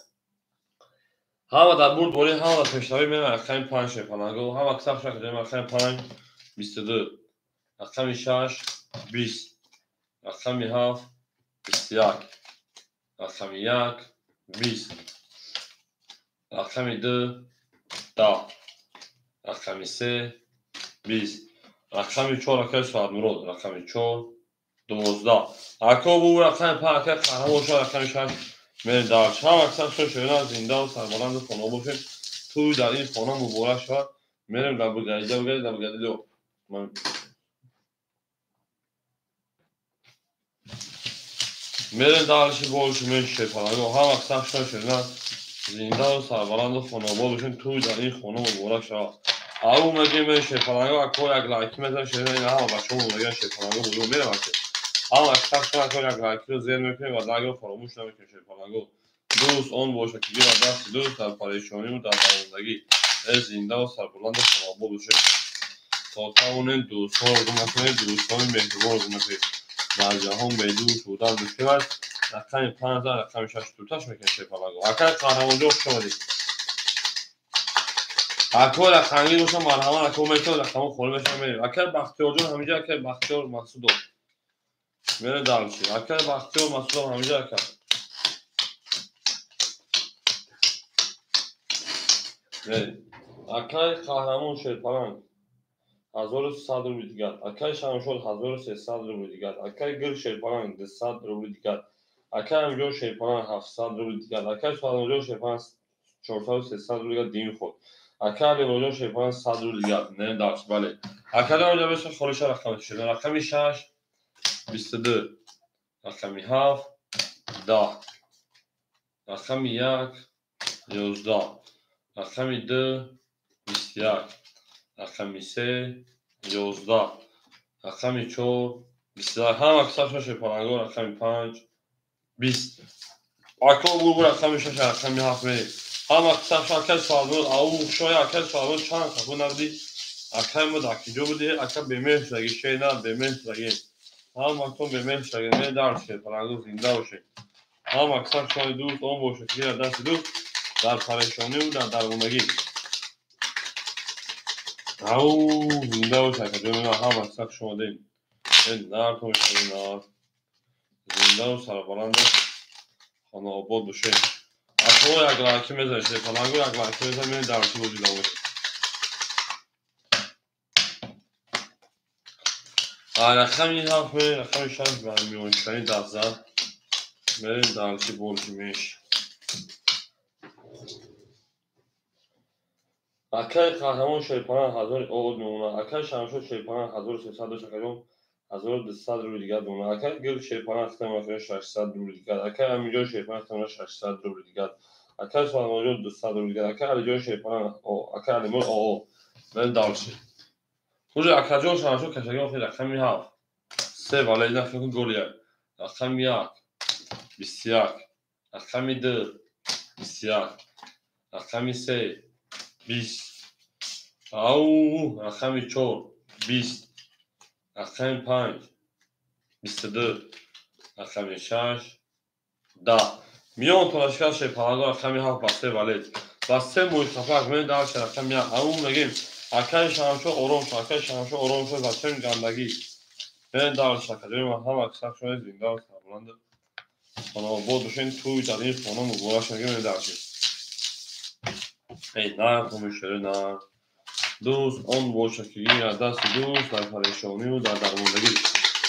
Ҳама дар бурд борӣ, ҳама дар пешравӣ мерем рақами 5 шепаланго. Ҳама аксар шак ҷои рақами 5, 22, рақами 6, 20, рақами 7, 21, рақами 1, 20, рақами 2, 10, рақами 3, 20, рақами 4 акай Суалмурод, рақами 4, 12. Ако бу рақами 5, акай Қаҳрамон шо рақами 6. Мерем дарч. Ҳама аксар шуд шерина зинда ва сарбаланду хона бошед. Тӯй дар ин хона муборак шавад. Мерем дар бугарида, бугарида, дар бугарида. Мерем дальше больше меньше паланго. Ҳама сахшон шена зинда ва сарбаланду хонобод бошем, туй дар ин хона муборак шавад. Ау мегем меньше паланго, ако як лайки мезанем шена, ин ҳама бачаҳо мегӯянд шерпаланго бузург меравад. Ҳама сахшон ако як лайкиро зер мекунем ва лайкро фаромӯш намекунем шерпаланго. Дӯст он бошад, ки гирад дасти дӯст дар парешониву дар дармондагӣ. Зинда ва сарбаланду хонобод бошем. То тавонем дӯстҳоро гум накунем, дӯстони меҳрубонро гум накунем. Дар ҷаҳон бедӯст будан мушкил аст. Рақами 5, рақами 6 туташ мекунем шерпаланго. Акай Қаҳрамонҷон, хуш омадед. Акои рақамгир бошам, марҳамат, ако метавонед рақамҳо холӣ мешаванд, мерем. Акай Бахтиёрҷон ҳаминҷа, акай Бахтиёр Масудов. Мерем дальше. Акай Бахтиёр Масудов ҳаминҷа, ака. Мерем. Акай Қаҳрамон шерпаланг 1100 рубли дигар. Акай Шамшод 1300 рубли дигар. Акай Гир шерпаланг 200 рубли дигар. Акай Амиҷон шерпаланг 700 рубли дигар. Акай Суҳрабҷон шерпаланг 400 300 рубли дигар дин ход. Акай Алимроҷон шерпаланг 100 рубли дигар. Не дальше, бале. Акай Амиҷон беша холиша рақами шуда. Рақами 6 22, рақами 7 10, рақами 1 11, рақами 2 21, рақами 3 11, рақами 4 21. Ҳама кисашон шерпаланго. Рақами 5 20. Ако бурбур рақами 6, рақами 7 мерем. Ҳама кисашон. Акай Суҳраб ау шоя, акай Суҳраб чанд хафо набудӣ? Акай мо дар киҷо будӣ? Ака бемеҳр шудагӣ, шена бемеҳр шудагӣ. Ҳаматон бемеҳр шудагӣ. Не дар шерпаланго, зинда бошед. Ҳама кисашони дӯст он бошад, ки гирад дасти дӯст дар парешониву дар дармондагӣ. Ау, зинда бошед, акаҷони ман, ҳама киса хуш омадед. Нартон шумо, зинда ва сарбаланду хонаобод бошед. Ако як лайки мезанед шерпаланго, як лайки мезанед, мерем дар бозӣ давом. Рақами 7 мерем, рақами 6 ба миёншиканӣ даст зад. Мерем дальше больше меньше. Акай Қаҳрамон шерпаланг 1000 од мемонад. Акай Шамшод шерпаланг 1300 дошт, акаҷон 1200 рубли дигар мемонад. Акай Гир шерпаланг 600 рубли дигар. Акай Амиҷон шерпаланг 600 рубли дигар. Акай Суҳрабҷон 200 рубли дигар. Акай Алиҷон шерпаланг, акай Алимур оо. Мерем дальше. Уже акаҷон Шамшод кашагон хел рақами 7. 3 вале ина фикр голия. Рақами 1 21, рақами 2 21, рақами 3 20. Ау, рақами 4 20, рақами 5 22, рақами 6 10. Миён толашкар шерпаланго рақами 7 ба 3 валет. Ба 3 мӯи хафак мерем дальше рақами 1. Ау мегем акай Шамшод ором шуд, акай Шамшод ором шуд, бачаем гандагӣ. Мерем дальше, акаҷони ман, ҳама кисашон зинда ва сарбаланд хонаобод бошед, туй дар ин хона муборак шавад. Мерем дальше. Эй, нар томишери нар. Дӯст он бошад, ки гирад дасти дӯст дар парешониву дар дармондагӣ.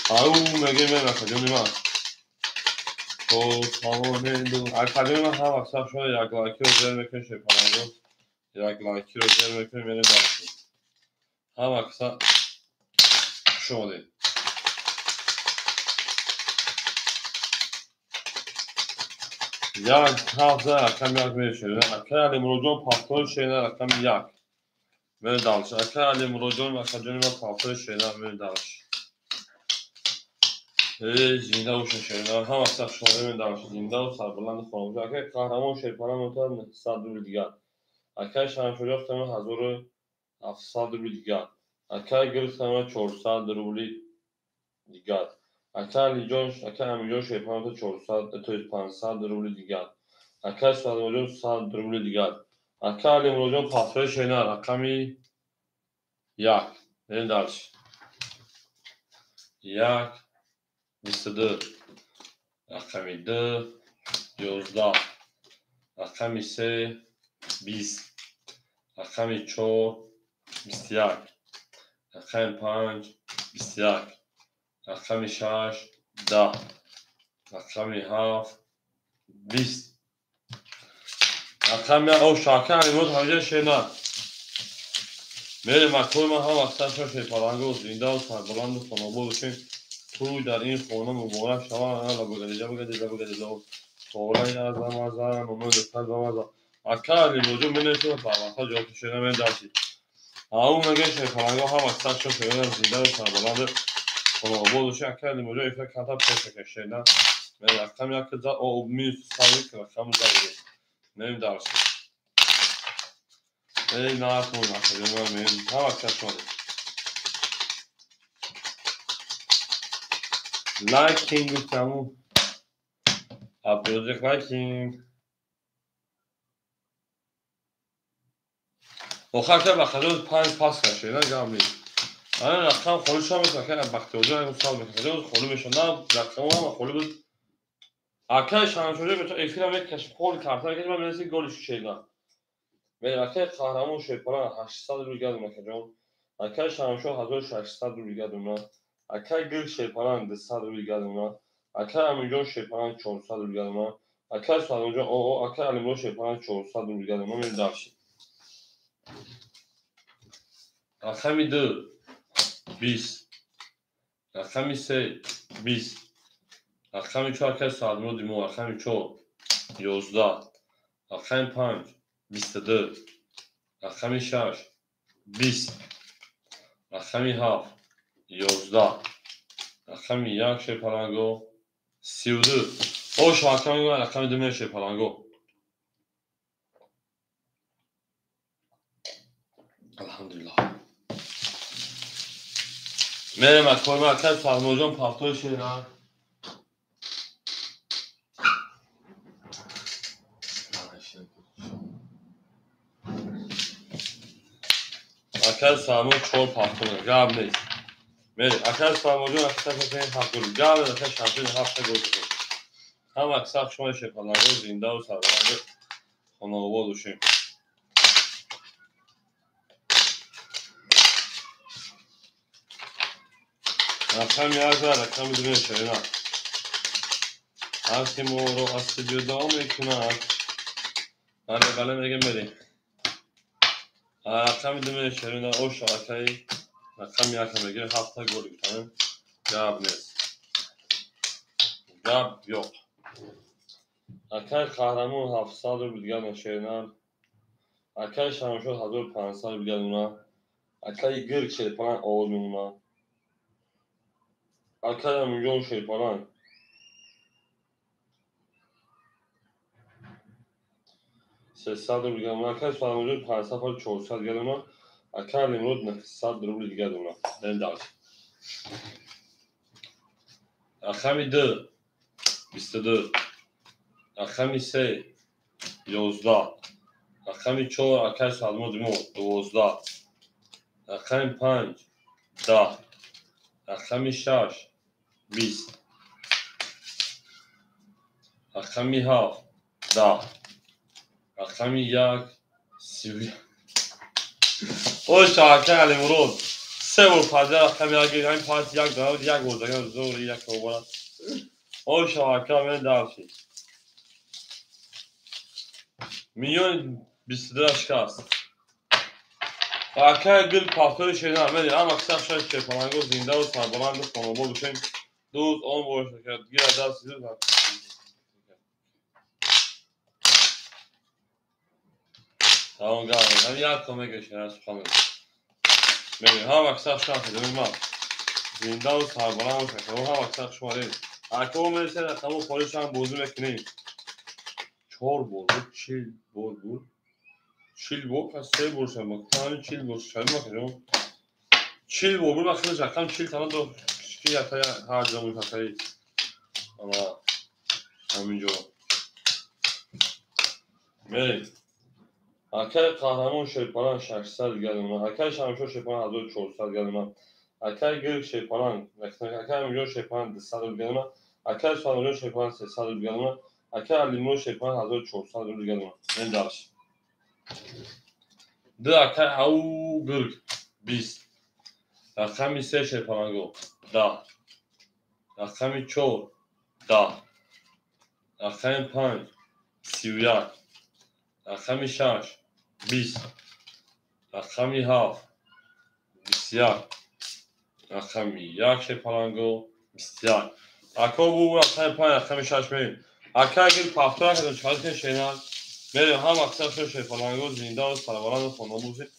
Ау мегем акаҷони ман. То тавонем акаҷони ман, ҳама кисашон як лайкиро зер мекунем шерпаланго. Як лайкиро зер мекунем, мерем дальше. Ҳама киса хуш омадед. Як 7 рақами 1 мешавад. Акай Алимуроҷон пафтори шена рақами 1. Мерем дальше. Акай Алимуроҷон, акаҷони ман, пафтори шена, мерем дальше. Эй, зинда бошед шена. Ҳама киса хуш омадед, мерем дальше. Зинда ва сарбаланду хонобод. Акай Қаҳрамон шерпаланг 900 рубли дигар. Акай Шамшоҷон 1700 рубли дигар. Акай Гир 400 рубли дигар. Акай Алиҷон, акай Амиҷон шерпаланг 400, то есть 500 рубли дигар. Акай Суҳрабҷон 100 рубли дигар. Акай Алимуроҷон пафтори шена рақами 1. Мерем дальше. 1 22, рақами 2 11, рақами 3 20, рақами 4 21, рақами 5 21, рақами 6 10, рақами 7 20, рақами о шака Алимур ҳамиҷа шена. Мерем акои ман, ҳама кисашон шерпаланго, зинда ва сарбаланду хонобод бошем. Тӯй дар ин хона муборак шавад. Ала багадиҷа багадиҷа багадиҷа. Пораи азам азам, номи духтар бамаза. Ака Алимоҷон менависад барвақта ҷавоб шуда медарсид. Ау мега шерпаланго ҳама сар шо шуда зинда ва сарбаланд хонобод бошед. Ака Алимоҷон эфир камтар пеша кашида. Мен рақам як за о минус савик рақам за мем дарсид. Эй наатон акаҷон мем ҳама сар шуда. Лайкинг гуфтаму. Абдурозиқ лайкинг. Охар ка бахаҷон панҷ пас кашида гап нест. Ана рақам холӣ шуд мешавад, ака Бахтиёрҷон ягон савол мекард. Холӣ мешавад. На рақам ҳама холӣ буд. Акаи Шаҳаншоҳ беча эфира мекашид, пол карта мекашид, ман менависем голи шушеда. Мен акаи Қаҳрамон Шерпалан 800 рубл гадум акаҷон. Акаи Шаҳаншоҳ 1600 рубл гадумна. Акаи Гирк Шерпалан 200 рубл гадумна. Акаи Аминҷон Шерпалан 400 рубл гадумна. Акаи Саҳлонҷон оо акаи Алимрод Шерпалан 400 рубл гадумна. Мен даршид. Рақами 2 20, рақами 3 20, рақами 4 акаи Саҳлмуроди мо, рақами 4 11, рақами 5 22, рақами 6 20, рақами 7 11, рақами 1 Шерпаланго 32. Ош рақами рақами 2 меша Шерпаланго. Алҳамдулиллаҳ. Мерем акорма акай Саҳлмуроджон пафтои шера. Акай Саҳлмурод 4 пафто гап нест. Мерем акай Саҳлмуроджон аксар ҳафт гол гап нест. Акай Шамсиддин ҳафт гол зад. Ҳама аксар шумо Шерпаланго зинда ва сарбаланд хонаобод бошем. Рақами як ва рақами ду мешавад. Ҳар ки моро аз ҷудо мекунад, бале бале мегем мерем. Рақами ду мешавад. Ош акаи рақами як мегирем, ҳафта гол гирифтем. Гап нест. Гап yo'q. Акаи Қаҳрамон 700 рубл дигар нашеринам. Акаи Шаҳаншоҳ 1500 рубл дигар мемонад. Акаи Гирк Шерпалан овоз мемонад. Акаи Аминҷон Шерпалан 300 рубл дигар мемонад. Акаи Саҳлмуроджон 500 фол 400 дигар мемонад. Акаи Алимурод 900 рубл дигар мемонад. Дем дальше. Рақами 2 22, рақами 3 11, рақами 4 акаи Саҳлмуроди мо 12, рақами 5 10, рақами 6 20, рақами 7 10, рақами 1 31. Ош акаи Алимурод се бор панҷа рақами як гирифт. Ҳамин панҷ як дорад, як бор дагар зори як обора. Ош ака мен даршид. Миллион 22 шикаст. Акаи Гул пафтори шерина мери ҳама киса шаш Шерпаланго зинда ва сарбаланду хонобод бошем. Дӯст он бошад гира даст. Тамом гап. Ҳамин як то мегашем сухан. Мери ҳама киса шаш ман зинда ва сарбаланд бошад. Ҳама киса шуморем. Ака мересед рақаму холишам бозӣ мекунем. 4 бор буд, 40 бор буд. 40 бор пас 3 бор шуд. Ман 40 бор шуд. Ман 40 бор буд. Ман хеле рақам 40 тана до ки ята ҳар ҷо мутақаи. Ама ҳаминҷо. Мерем. Акаи Қаҳрамон Шерпалан 600 дигар мемонад. Акаи Шаҳаншоҳ Шерпалан 1400 дигар мемонад. Акаи Гирк Шерпалан, акаи Аминҷон Шерпалан 200 рубл дигар мемонад. Акаи Саҳлмуроджон Шерпалан 300 рубл дигар мемонад. Акаи Алимурод Шерпалан 1400 рубл дигар мемонад. Мен дарш. 2 акаи Ау Гирк 20, рақами 3 Шерпаланго 10, рақами 4 10, рақами 5 31, рақами 6 20, рақами 7 21, рақами 1 Шерпаланго 21. Ако бу рақами 5 рақами 6 мерем. Ака агар пафтора кардем чалки шена мерем ҳам аксар шефаланго зинда ва сарбаланд хона бошед.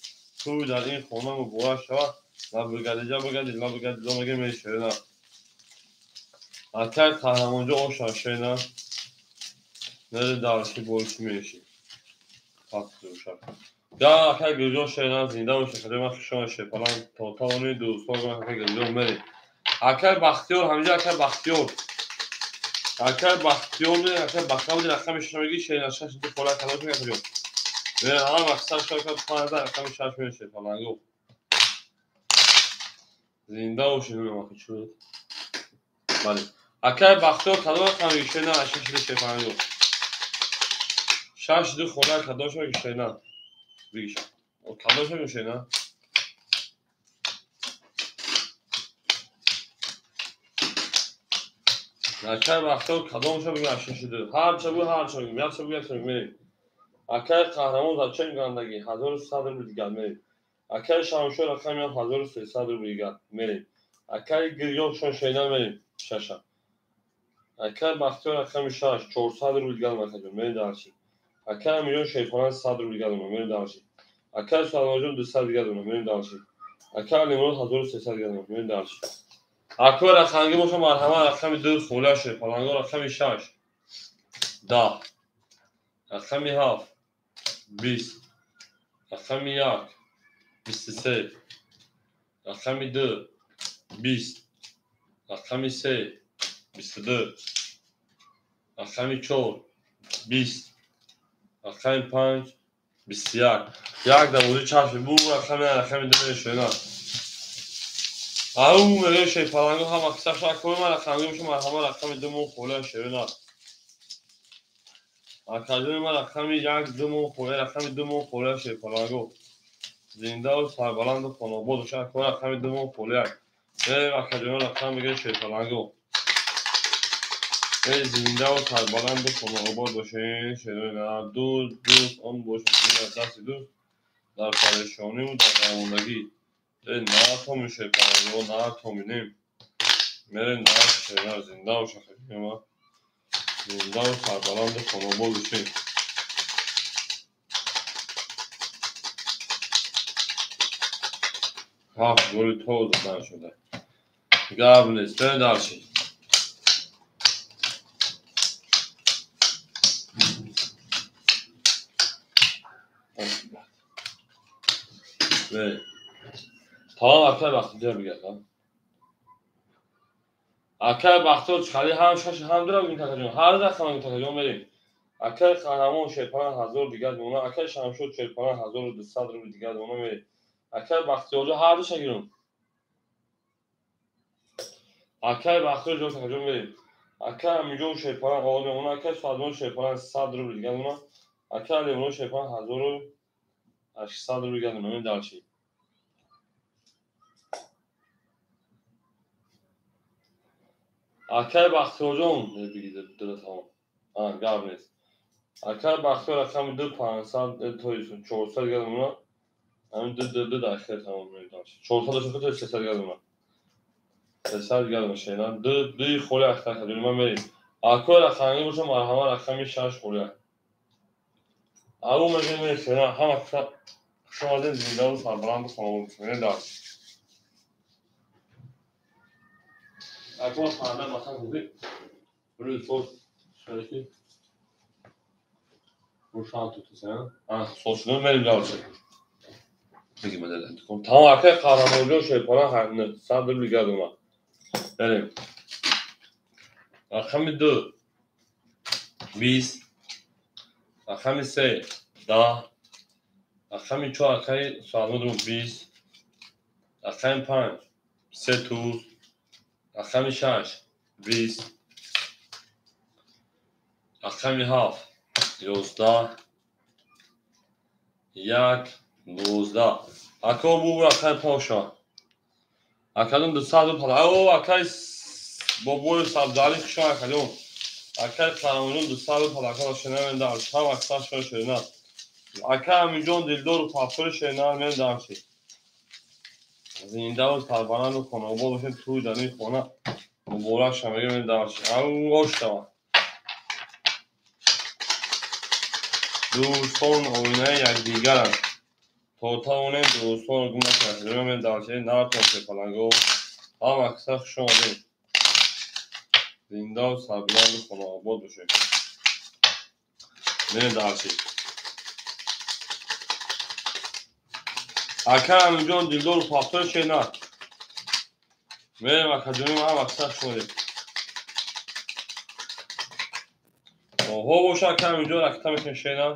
Ту дар ин хона муборак шавад. Ла бигадиҷа бигади ла бигади ла мега мешена. Ака қаҳрамонҷо оша шена. Нере дарси бойчи меши. Пафтуша. Да ака гулҷон шена зинда бошед. Хадима хушон шефалан то тавони дӯстон ака гулҷон мерем. Акай Бахтиёр ҳамиҷа акай Бахтиёр. Акай Бахтиёр акай Бахтиёр рақами 6 меги шена 6 ду пола калош мега ҷон. Ҳам аксар шака 15 рақами 6 меше паланго. Зинда бошед мега чу. Бале. Акай Бахтиёр кадом рақами шена 6 ду шефаланго. 6 ду хола кадош меги шена. Бигиша. Кадош меги шена. Акай Бахтиёр кадомша бигӯ 62. Ҳарча бигӯ ҳарча бигӯ, якча бигӯ якча бигӯ мерем. Акай Қаҳрамон зачем гандагӣ 1100 рубл дигар мерем. Акай Шамшо рақами 1300 рубл дигар мерем. Акай Гирёшон шена мерем шаша. Акай Бахтиёр рақами 6 400 рубл дигар макаҷон мерем дарчи. Акай Амирҷон Шерхона 100 рубл дигар мерем дарчи. Акай Салмонҷон 200 дигар мерем дарчи. Акай Алимурод 1300 дигар мерем дарчи. Акой рақамги боша марҳама рақами 2 хола шуд паланго рақами 6 10 рақами 7 20 рақами 1 23 рақами 2 20 рақами 3 22 рақами 4 20 рақами 5 21. Як давози чашми бу рақами 2 мешуна. Ау мега шефаланго ҳам аксар акой ма рақамги боша марҳама рақами 2 мо хола шуна. Акаҷони ма рақами 1 2 мо хола рақами 2 мо хола шефаланго. Зинда ва сарбаланду хонобод боша акой рақами 2 мо хола. Акаҷони рақам мега шефаланго. Зинда ва сарбаланду хонобод бошед шерои ду дӯст он бошад дасти дӯст дар парешониву дар дармондагӣ. На томи шефаланго на томинем. Мерем дар шера зинда боша хакима. Зинда ва сарбаланду хонобод бошед. Ҳафт голи то задан шуда. Гап нест, берем дарчи. Тамом акай Бахтиёр бигӯяд. Акай Бахтиёр чӣ ҳам шаш ҳам дура бигӯ такаҷон. Ҳар рақам бигӯ такаҷон мерем. Акай Қаҳрамон Шерпана 1000 дигар мона, акай Шамшод Шерпана 1200 рубл дигар мона мерем. Акай Бахтиёрҷо ҳар душа гирум. Акай Бахтиёрҷо такаҷон мерем. Акай Амиҷон Шерпана 1000 мона, акай Суадмон Шерпана 100 рубл дигар мона, акай Алимурод Шерпана 1800 рубл дигар мона дарчи. Акай Бахтиёрҷон бигида дура тамом. Гап нест. Акай Бахтиёр рақами 2 500 то 400 дигар мона. Ҳамин 2 2 2 дар ахир тамом мерем. 400 шуд то 300 дигар мона. 300 дигар мона шена 2 2 холи ахтар кардем ман мерем. Акой рақами боша марҳама рақами 6 холи. Ау мегем шена ҳама хуш омадед зинда ва сарбаланд хонобод бошед. Дар Акой фарда махан гуфт. Рӯз соз шарики. Рӯшан тутасан. Соз шудан мерем дарчи. Бигем мадад. Тамом акай Қаҳрамонҷон Шерпана 100 рубл дигар омад. Мерем. Рақами 2 20 рақами 3 10 рақами 4 акай Суадмуд 20 рақами 5 3 туз рақами 6 20 рақами 7 11 1 12. Ако бу рақами поша. Акадон 200 пала. О акай бобои Сабзали хушон акадон. Акай Қаҳрамонҷон 200 пала акада шена мендар. Ҳам аксар шона шена. Акай Амиҷон Дилдору пафтори шена мендар ши. Зинда ва сарбаланду хонобод бошед туй дар ин хона Муборак шава, мегӯем дарчи. Ау, ош шава. Дӯстон оинаи якдигаранд. То тавонем дӯстонро гум накунем. Мегӯем дарчи нартон шерпаланго. Ҳама каса хуш омадед. Зиндаву сарбуланду хонаобод бошед. Мегӯем дарчи. Ака Аминҷон дилдору пафтои шена. Мерем акаҷоним ҳама каса хуш омадед. Оҳо боша ака Аминҷон ракта мекунем шена.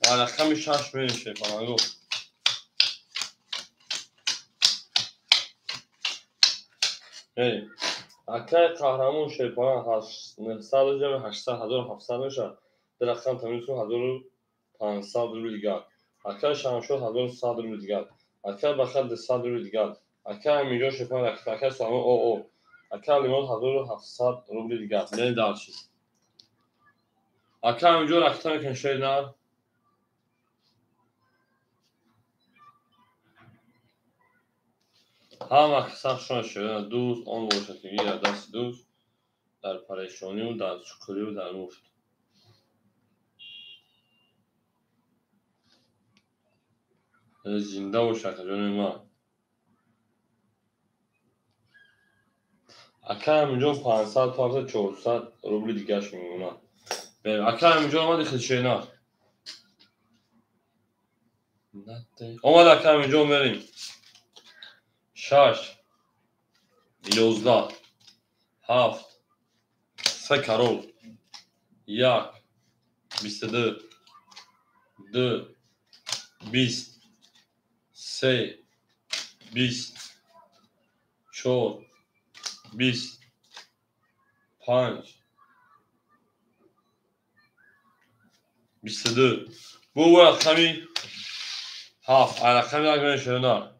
Дар рақами 6 мерем шерпаланго. Мерем. Акаи қаҳрамон шерпаланг 900 ҷамъи 800 1700 мешавад. Ду рақам тамиз кун 1500 рубли дигар. Акаи Шамшод 1100 рубли дигар. Акаи Бахар 200 рубли дигар. Акаи Аминҷон шерпаланг ракта. Акаи Сулаймон ОО. Акаи Алимурод 1700 рубли дигар. Мерем дарчи. Акаи Аминҷон ракта мекунем шернар. Ҳама каса хушона шерна. Дӯст он бошад, ки гирад дасти дӯст дар парешонию дар чуқурию дар муфт. Зинда бош акаҷони ман. Акаи Аминҷон 500 то 400 рубли дигарш мемонад. Акаи Аминҷон омади хелшена. Омад акаи Аминҷон мерем. 6 11 7 3 карол 1 22 2 20 3 20 4 20 5 22. Бу рақами 7. Рақами як мешавад.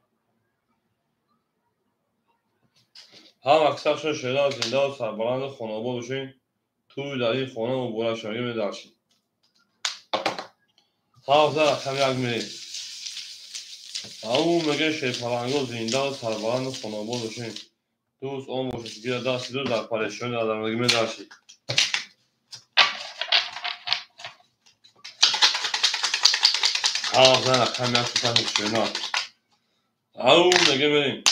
Ҳама аксаршон шеъра зиндаву сарбаланду хонаобод бошед. Тӯй дар ин хона муборак шавад. Медаршед. 7 рақами як мерем. Ау мегӯяд шерпаланго зиндаву сарбаланду хонаобод бошед. Дӯст он бошад, ки гирад дасти дӯст дар парешонӣ дар дармондагӣ медаршед. 7 рақами як шена. Ау мегӯяд мерем.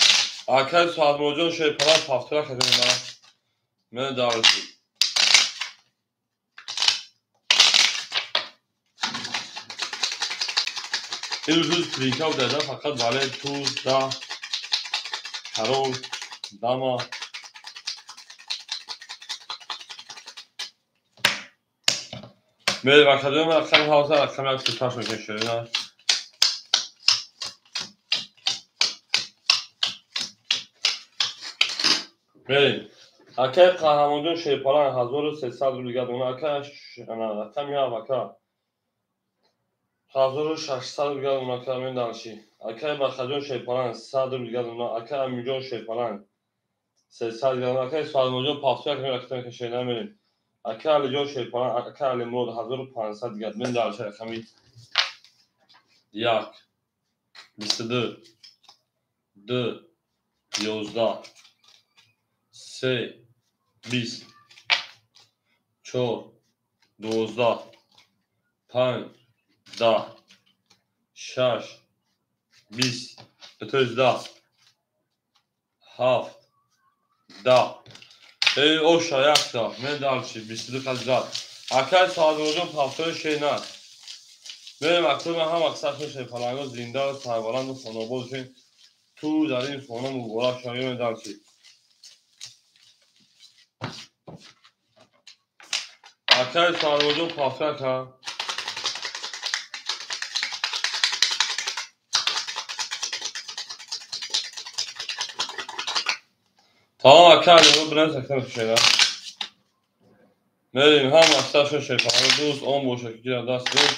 Акаи Соатмуродҷон шерпаланг пафтора кардем. Медаршед. Ин рӯз тринка дада фақат вале туз, да, карол, дама. Мерем акаҷон рақами 7 рақами 1 суташ мекунем шерина. Мерем. Акаи Қаҳрамонҷон шерпаланг 1300 рубли дигар дона. Акаи рақами 7 ака 1600 рубли дигар дона. Ака медарши. Акаи Бахаҷон шерпаланг 100 рубли дигар дона. Акаи Аминҷон шерпаланг 300 дигар дона. Акаи Соатмуродҷон 71 ракта мекунем шерина мерем. Акаи Алиҷон шерпаланг, акаи Алимурод 1500 дигар. Медарши рақами 1 22 2 11 3 20 4 12 5 10 6 20 10 7 10. Эй оша якта медарши 22 қаззат. Акаи Соатмуродҷон пафтои шена. Мерем акаи ман ҳама касашон шерпаланго зиндаву сарбаланду хонаобод бошед. Ту дар ин хона муборак шавад. Медарши. Акаи Соатмуродҷон пафта ака. Тамом ака Алимурод бирем сакта шера. Мерем ҳама аксаршон шерпаланго дӯст он бошад, ки гирад даст дӯст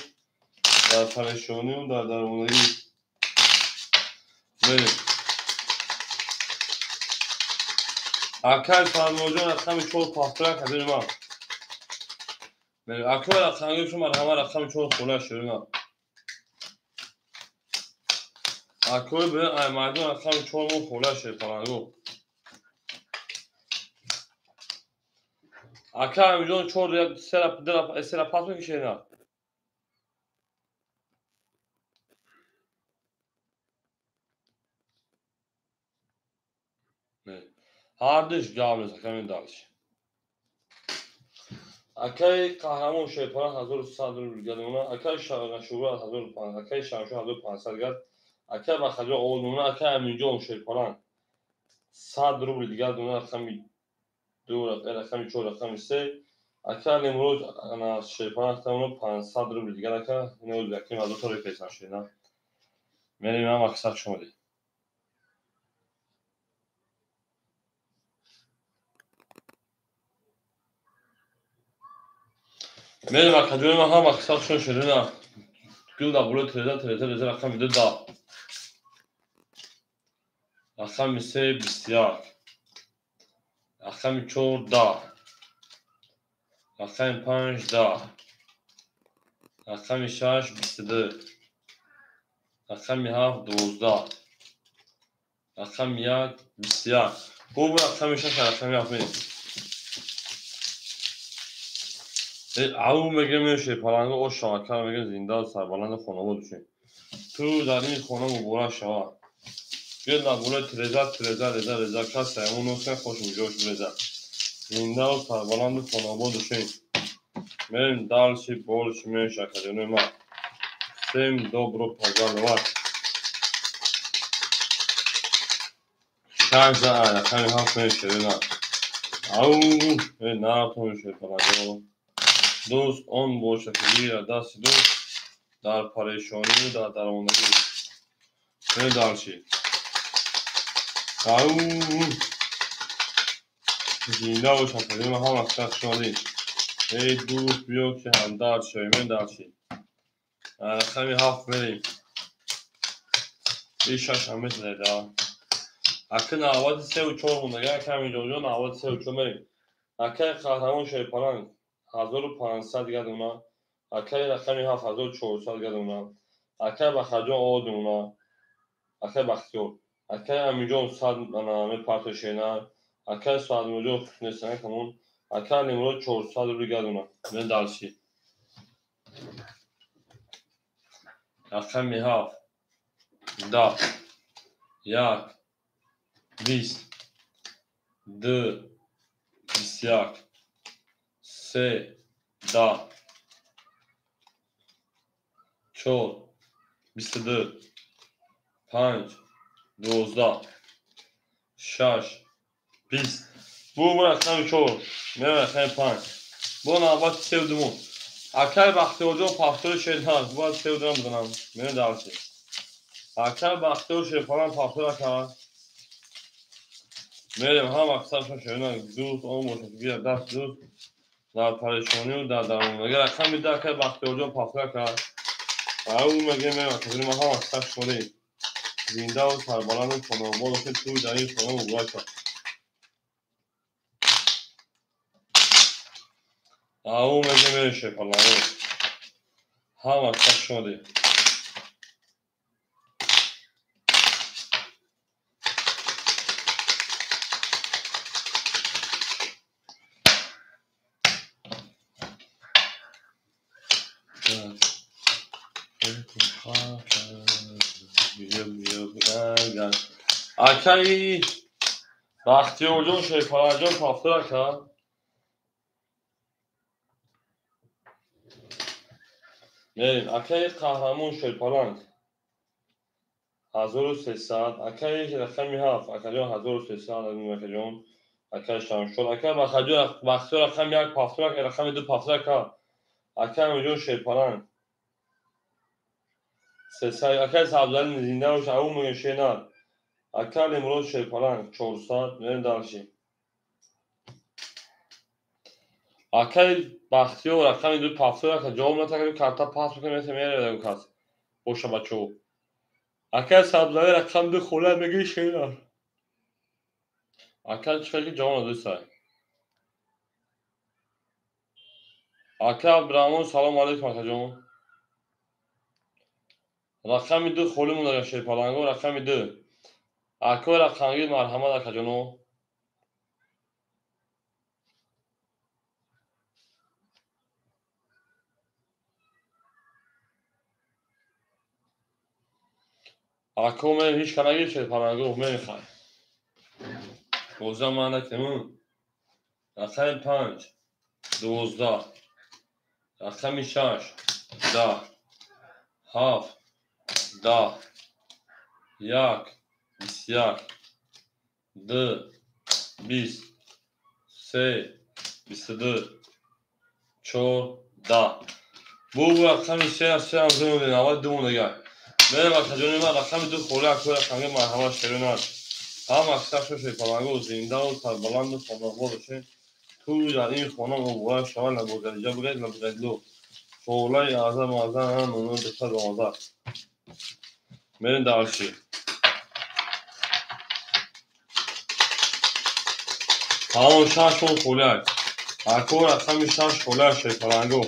дар парешонию дар дармондагӣ. Мерем. Акаи Соатмуродҷон рақами 4 пафтора кардем ман. Акаи рақамгои шумо марҳама рақами 4 хола шерина. Акаи бе аймардон рақами 4 мо хола шерпаланго. Ака Амиҷон чор сера пас мекишена. Ҳардуш гап нест, ака мен дальше. Акаи Қаҳрамон Шерпаланг 1100 рубл гардона, акаи Шугур 1500, акаи Шамшо 1500 гард, акаи Бахтиёр овоз мемонад, акаи Аминҷон Шерпаланг 100 рубл дигар дона, рақами 2, рақами 4, рақами 3, акаи Алимурод Шерпаланг 500 рубл дигар, ака ино яким аз ду тараф песан шуда. Мерем ҳам аксар шумо дид. Мерем акаҷони ман ҳам аксар шумо шудина. Гул да болои треза, треза, треза, рақами 2 да. Рақами 3 21. Рақами 4 да. Рақами 5 да. Рақами 6 22. Рақами 7 12. Рақами 1 21. Хуб, рақами 6 рақами 7 мерем. Ау мегӯям Шерпаланго ош шава, кара мегӯям зинда сарбаланди хонавод бошем. Ту дар ин хона муборак шава. Гел дар болои треза, треза, реза, реза, кас саямон носен хош муҷош реза. Зиндаву сарбаланди хонавод бошем. Мерем дальше, больше, меньше, акаҷонои ман. Всем добро пожаловать. Шаш за рақами ҳафт мешавена. Ау, наратон Шерпаланго. Дӯст он бошад, ки гирад дасти дӯст дар парешонию дар дармондагӣ. Мерем дальше. Ау, зинда бош, акаҷони ман, ҳама хуш омадед. Эй дӯст, биё ки ҳамдард шавем. Мерем дальше. Рақами 7 мерем. И 6 ҳам месазед. Ака навбати 3 4 мондага, ака Амиҷонҷон навбати 3 4 мерем. Акаи Қаҳрамон Шерпаланг 1500 гардона, акаи рақами 7 1400 гардона, акаи Бахтиёр овоз мемонад, акаи Бахтиёр, акаи Амиҷон 100 мепартои шена, акаи Саадмуроҷон нестан камон, акаи Алимурод 400 рубл гардона. Мерем дальше. Рақами 7 10 1 20 2 21 3 10 4 22 5 12 6 20. Бу рақами 4, мерем рақами 5. Бо навбати 3 думон. Акаи Бахтиёрҷон пафтори шерназ, бояд 3 дум бизанам. Мерем дальше. Акаи Бахтиёр Шерпаланг пафтор ака. Мерем ҳам аксаршон шерназ. Дӯст он бошад, гирад даст дӯст дар парешонию дар дармондагӣ. Рақами 2 акаи Бахтиёрҷон пафтор ака. Ау мегӯем мерем акаҷони ман ҳам аксар шумодаед. Зиндаву сарбаланду хонавод бошед, тӯй дар ин хона муборак шавад. Ау мегӯем мерем Шерпаланго. Ҳам аксар шумодаед. Акаи Бахтиёрҷон Шерпаланҷон пафтор ака. Мерем. Акаи Қаҳрамон Шерпаланг 1300, акаи рақами 7, акаҷон 1300, акаҷон, акаи Шамшод, акаи Бахтиёр рақами 1 пафтор ака, рақами 2 пафтор ака. Акаи Амиҷон Шерпаланг 300, акаи Сабзалӣ зинда бош, ау мегӯем шенар. Ака Алимурод Шерпаланг 400, мерем дальше. Акаи Бахтиёр рақами 2 пафтор ака, ҷавоб натакард, карта пас мекунем, мерем кас. Боша бачаҳо. Акаи Сабзалӣ рақами 2 хола мегӯи шенар. Ака чӣ ки ҷавоб надодисай. Ака Абдураҳмон салом алейкум акаҷон. Рақами 2 холӣ мондага Шерпаланго, рақами 2. Акои рақамгир марҳамат акаҷоно. Ако мерем ҳеч ка нагир шерпаланго мехай. Боза ман накунем. Рақами 5 12, рақами 6 10, 7 10, 1 21, 2 20, 3 22, 4 10. Бу рақами 3 3 ҳам зӯр 92 мондагай. Мерем акаҷони ман рақами 2 холи акои рақамги марҳамат шеринар. Ҳам аксар шерпаланго зиндаву сарбаланду хонобод бошед. Тӯй дар ин хона муборак шавад, лабогариҷа бигӯед, лабогарило. Шолаи аъзам аъзам нуну дусад омода. Мерем дарчи. Тамом 6 он холиак. Ако рақами 6 холиак шерпаланго.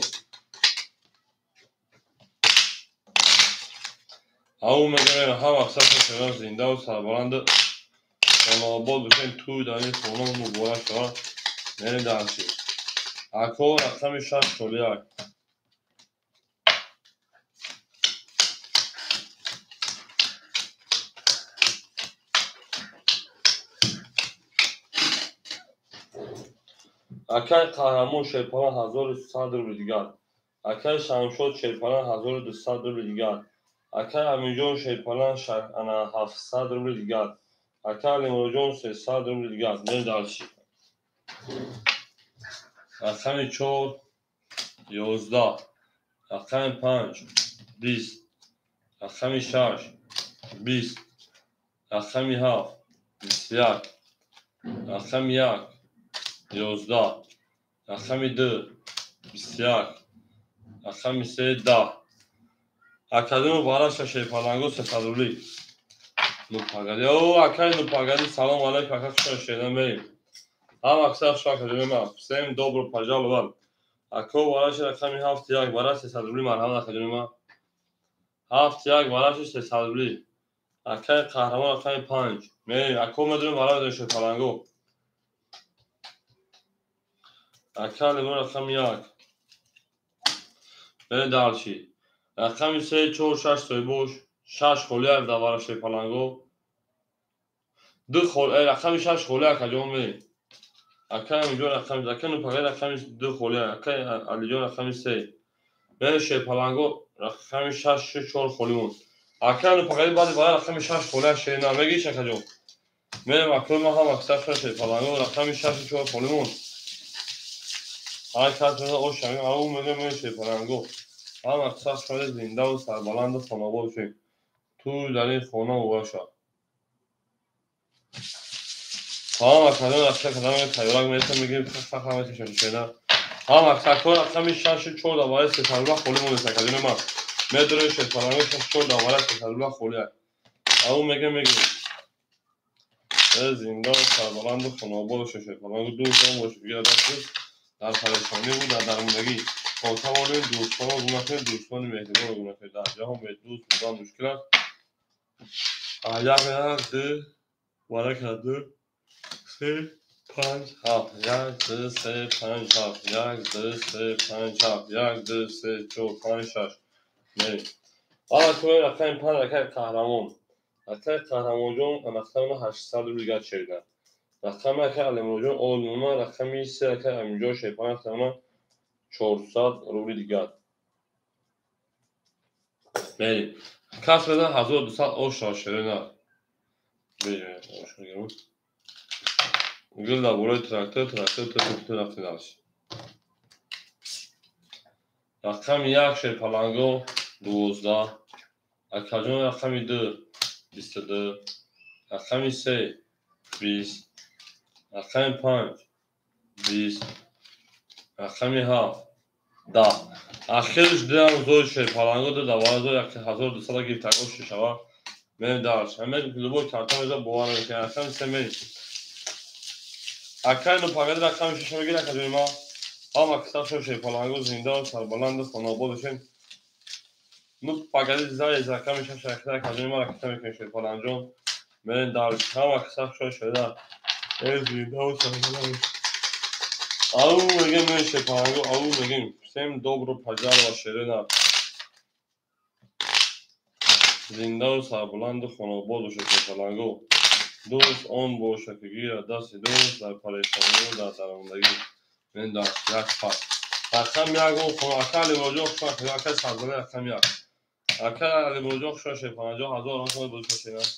Ау мегӯем ҳам аксар шеринар зиндаву сарбаланду хонобод бошед. Тӯй дар ин хона муборак шавад. Мерем дарчи. Ако рақами 6 холиак. Акай Қаҳрамон шерпалан 1100 рубли дигар. Акай Шамшод шерпалан 1200 рубли дигар. Акай Амирҷон шерпалан 700 рубли дигар. Акай Алимуродҷон 300 рубли дигар. Мерем дарчи. Рақами 4 11, рақами 5 20, рақами 6 20, рақами 7 21, рақами 1 11, рақами 2 21, рақами 3 10. Академи Вараша шерпаланго 300 рубли. Нупагади. О, акай Нупагади, салом алейкум, ака хуш шедан мерем. Ҳам аксар хуш академи ма. Всем добро пожаловать. Ако Вараша рақами 7 1 Вараш 300 рубли марҳамат академи ма. 7 1 Вараш 300 рубли. Акай Қаҳрамон рақами 5. Мерем, ако медонем Вараш шерпаланго. Акай Алимон рақами 1. Мерем дарчи. Рақами 3 4 6 соҳибош 6 холиак дар Вараш шерпаланго. 2 хол рақами 6 холиак аҷон мерем. Акай Амирҷон рақами акай Нупагай рақами 2 холиак, акай Алиҷон рақами 3. Мерем шерпаланго рақами 6 4 холи монд. Акай Нупагай баъди бара рақами 6 холиак шерина мегириш акаҷон. Мерем акои ман ҳам аксар шерпаланго рақами 6 4 холи монд. Ҳар кас мезанад ош шавем, ау мегӯем мерем шерпаланго. Ҳам аксар шояд зиндаву сарбаланду хонобод бошем. Тӯй дар ин хона муборак шавад. Ҳам академ аксар кадам тайёрак мерасем, мегирем хаха мекашем шена. Ҳам аксар кор рақами 6 4 дар барои 300 рубла холӣ мондааст академи ман. Медорем шерпаланго 6 4 дар барои 300 рубла холӣ. Ау мегӯем мегирем. Зиндаву сарбаланду хонобод бошем шерпаланго дӯстон бошед. Дигар дар парешонӣ буд, дар дармондагӣ. То тавонем дӯстонро гум накунем, дӯстони меҳрибонро гум накунем. Дар ҷаҳон бе дӯст будан мушкил аст. 1 2 варака 2 3 5 7 1 2 3 5 7 1 2 3 5 7 1 2 3 4 5 6. Мерем. Ала кӯи рақами 5 акай Қаҳрамон. Акай Қаҳрамонҷон рақами 800 рубли дигар шерида. Рақами акай Алимуродҷон олмона, рақами 3 акай Амирҷон шерпалан рақами 400 рубли дигар. Мерем. Кас мезанад 1200 ош шавад шерина. Мерем, ош мегирем. Гул дар болои трактор, трактор ту рафти дарш. Рақами 1 шерпаланго 12, акаҷон рақами 2 22, рақами 3 20, рақами 5 20, рақами 7 10. Ахирш дирам зои шерпаланго ду давара зои 1200 гирифт ош шава. Мерем дарш. Ҳамин любой карта мезанад бовар намекунад. Рақами 3 мерем. Акай Нупагади рақами 6 мегирад акаҷони ман. Ҳам аксар шо шерпаланго зиндаву сарбаланду хонобод бошем. Нупагади зай рақами 6 акаҷони ман ракета мекунем шерпаланҷон. Мерем дарш. Ҳам аксар шо шеда. Зиндаву сарбаланд. Ау мегем мерем шерпаланго, ау мегем. Всем добро пожаловать шерина. Зиндаву сарбуланду хонобод бошед шерпалангу. Дӯст он бошад, ки гирад дасти дӯст дар парешонию дар дармондагӣ. Мен дар як пас. Рақам як о хона ака Алимуродҷон хуш омадед. Ака Сабзалӣ рақам як. Ака Алимуродҷон хуш омадед. 50,000 ром шумо бозӣ кунед.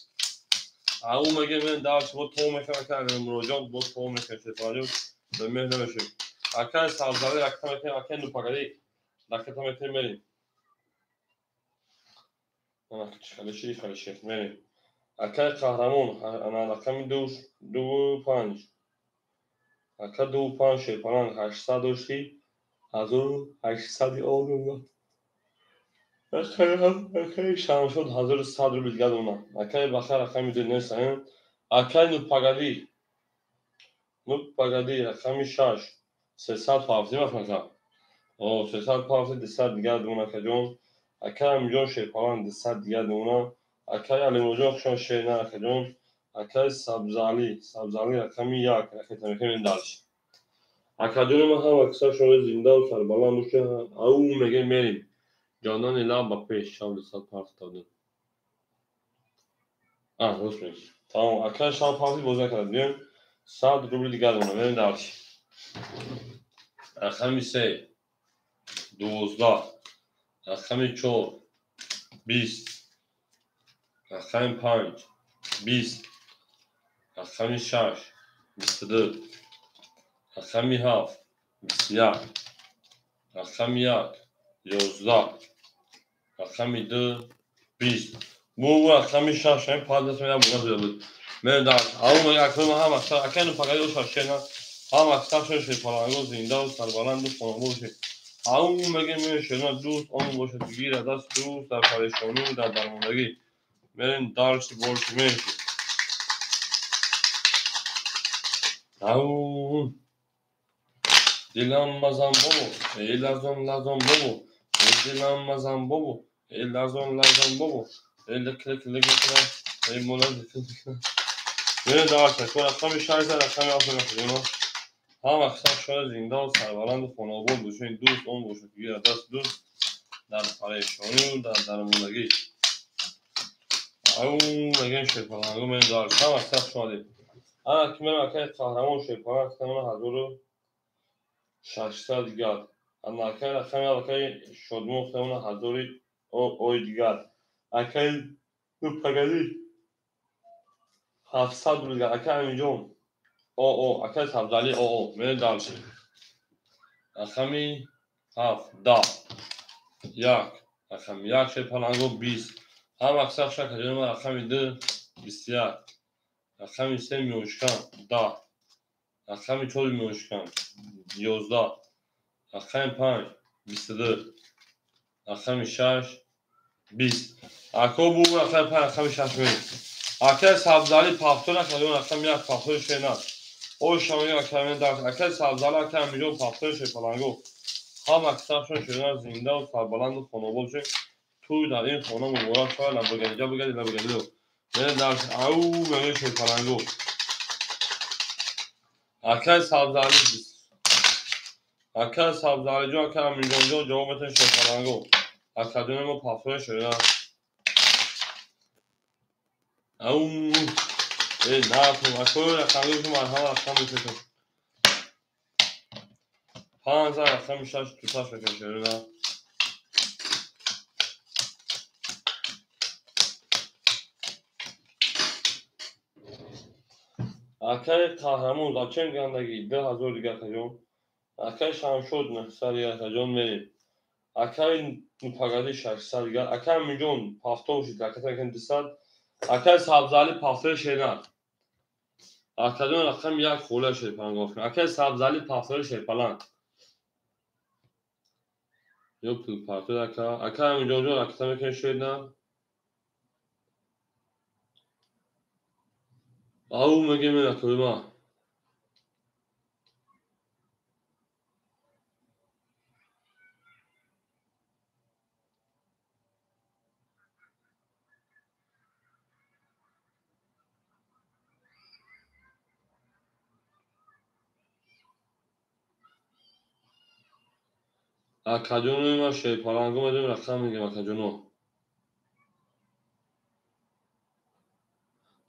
Ау меге мен дар шумо то мекунам ака Алимуродҷон боз то мекунам шерпаланҷон. Ба меҳр намешавед. Ака Сабзалӣ ракта мекунем, ака Нупагалӣ ракта мекунем мерем. Халиши халиши мерем. Акаи Қаҳрамон ана рақами ду дуву панҷ. Ака дуву панҷ шерпаланг 800 дошти 1800 олдум. Акаи Шамшод 1100 рубл дигар дона. Акаи Бахар рақами ду нест. Акаи Нупагалӣ Нупагалӣ рақами шаш 300 пафти мафака. О 300 пафти 200 дигар дона акаҷон. Акаи Амиҷон шерпаланг 200 дигар дона. Акаи Алимуродҷон хушон шер на акаҷон. Акаи Сабзалӣ Сабзалӣ рақами як ракета мекунем дальше. Акаҷони ман ҳама киса шумо зиндаву сарбаланд бошед. Ау мегем мерем. Ҷонони лаб ба пеш шав 200 партавдем. А, рост мегӣ. Тамом, акаи шав партӣ бозӣ накард. Биёем 100 рубли дигар дона. Мерем дальше. Рақами се 12, рақами чор 20, рақами панҷ 20, рақами шаш 22, рақами ҳафт 21, рақами як 11, рақами ду 20. Бу рақами шаш ҳам панҷ як буда буд. Мерем дальше. Ау мега акаи ман ҳама аксар акаи Нупагалӣ оша шер на. Ҳама аксар шумо шерпалангу зиндаву сарбаланду хонобод бошед. Ау мега мега шерна дӯст он бошад, ки гирад даст дӯст дар парешонию дар дармондагӣ. Мерем дальше больше меньше. Ау дилам мазан бобо, эй ларзон ларзон бобо, эй дилам мазан бобо, эй ларзон ларзон бобо, эй лик лик лик мекунам, эй мола лик лик мекунам. Мерем дальше. Ко рақами шаш рақами ҳафт мекунем. Ҳама киса шумо зиндаву сарбаланду хонобод бошед. Дӯст он бошад, ки гирад даст дӯст дар парешонию дар дармондагӣ. Ау мегем шерпалангу мерем дальше. Ҳама киса хуш омадед. Ана ки мерем акаи Қаҳрамон шерпаланг тамона 1600 дигар. Ана акаи рақами акаи Шодмон тамона ҳазори ой дигар. Акаи Нупагалӣ 700 рубл дигар. Акаи Амиҷон о о акаи Сабзалӣ о о мерем дальше. Рақами ҳафт 10 як рақами як шерпалангу 20. Ҳама киса хуш акаҷони ман рақами ду 21, рақами се миёншикан 10, рақами чор миёншикан 11, рақами панҷ 22, рақами шаш 20. Ако бу рақами панҷ рақами шаш мерем. Акаи Сабзалӣ пафтор акаҷон рақами як пафтори шер на. Ой шамои акаи дар акаи Сабзалӣ акаи Амиҷон пафтори шерпалангу. Ҳама киса шумо шерна зиндаву сарбаланду хонобод бошед. Туй дар ин хона муборак шавад. Лабагалиҷа бигади лабагалиро. Мерем дальше. Ау мегӯем шерпалангу. Акаи Сабзалӣ акаи Сабзалиҷон акаи Амиҷонҷон ҷавоб метавонед шерпалангу. Акаҷони мо пафтори шерна. Ау эй накун акои рақамгӯ ки марҳама рақам мекунем. Панҷ рақами шаш туташ мекунем шерна. Акаи Қаҳрамон зачем гандагӣ 2000 дигар акаҷон. Акаи Шамшод 900 дигар акаҷон мерем. Акаи Нупагалӣ 600 дигар. Акаи Амиҷон пафтор шуд ракета мекунем 200. Акаи Сабзалӣ пафтори шерна. Акаҷон рақами як холия шерпаланг. Акаи Сабзалӣ пафтори шерпаланг. Ё пулпартор ака. Акаи Амиҷонҷон ракета мекунем шерна. Ау мегем акои ман. Акаҷони ман шерпалангу медонем рақам мегем акаҷоно.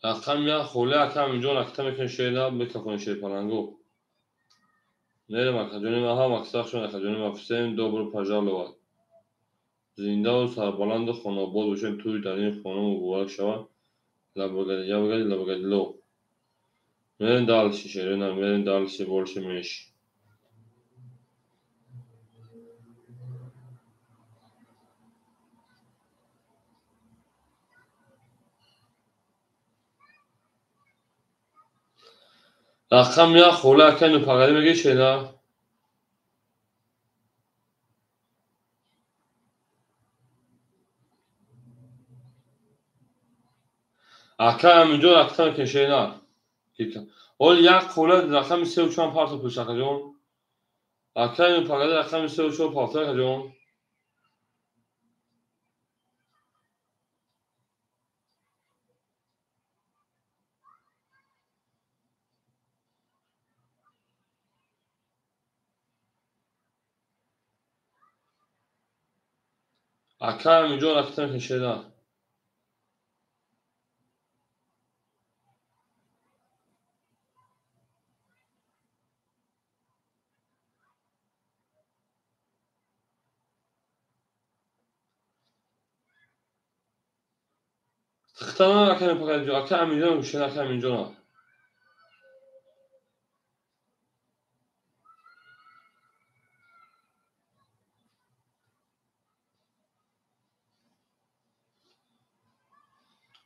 Рақами як холӣ ака Аминҷон ракта мекунем шерна микрофони шерпалангу. Мерем акаҷони ман ҳам аксаршон акаҷони ман всем добро пожаловать. Зиндаву сарбаланду хонаобод бошем, тӯй дар ин хона муборак шавад. Лабагади ябагади лабагади ло. Мерем дальше шерина, мерем дальше больше меньше. Рақам як холӣ ака Нупагади мегӯӣ шерина? Ака Аминҷон ракта мекунем шерина. Ҳол як холӣ рақами сеу чор парто пӯш акаҷон. Ака Нупагади рақами сеу чор парто акаҷон. Ака Аминҷон ракта мекунем шерина. Хитана ака Нупагади, ака Аминҷон шерина, ака Аминҷон.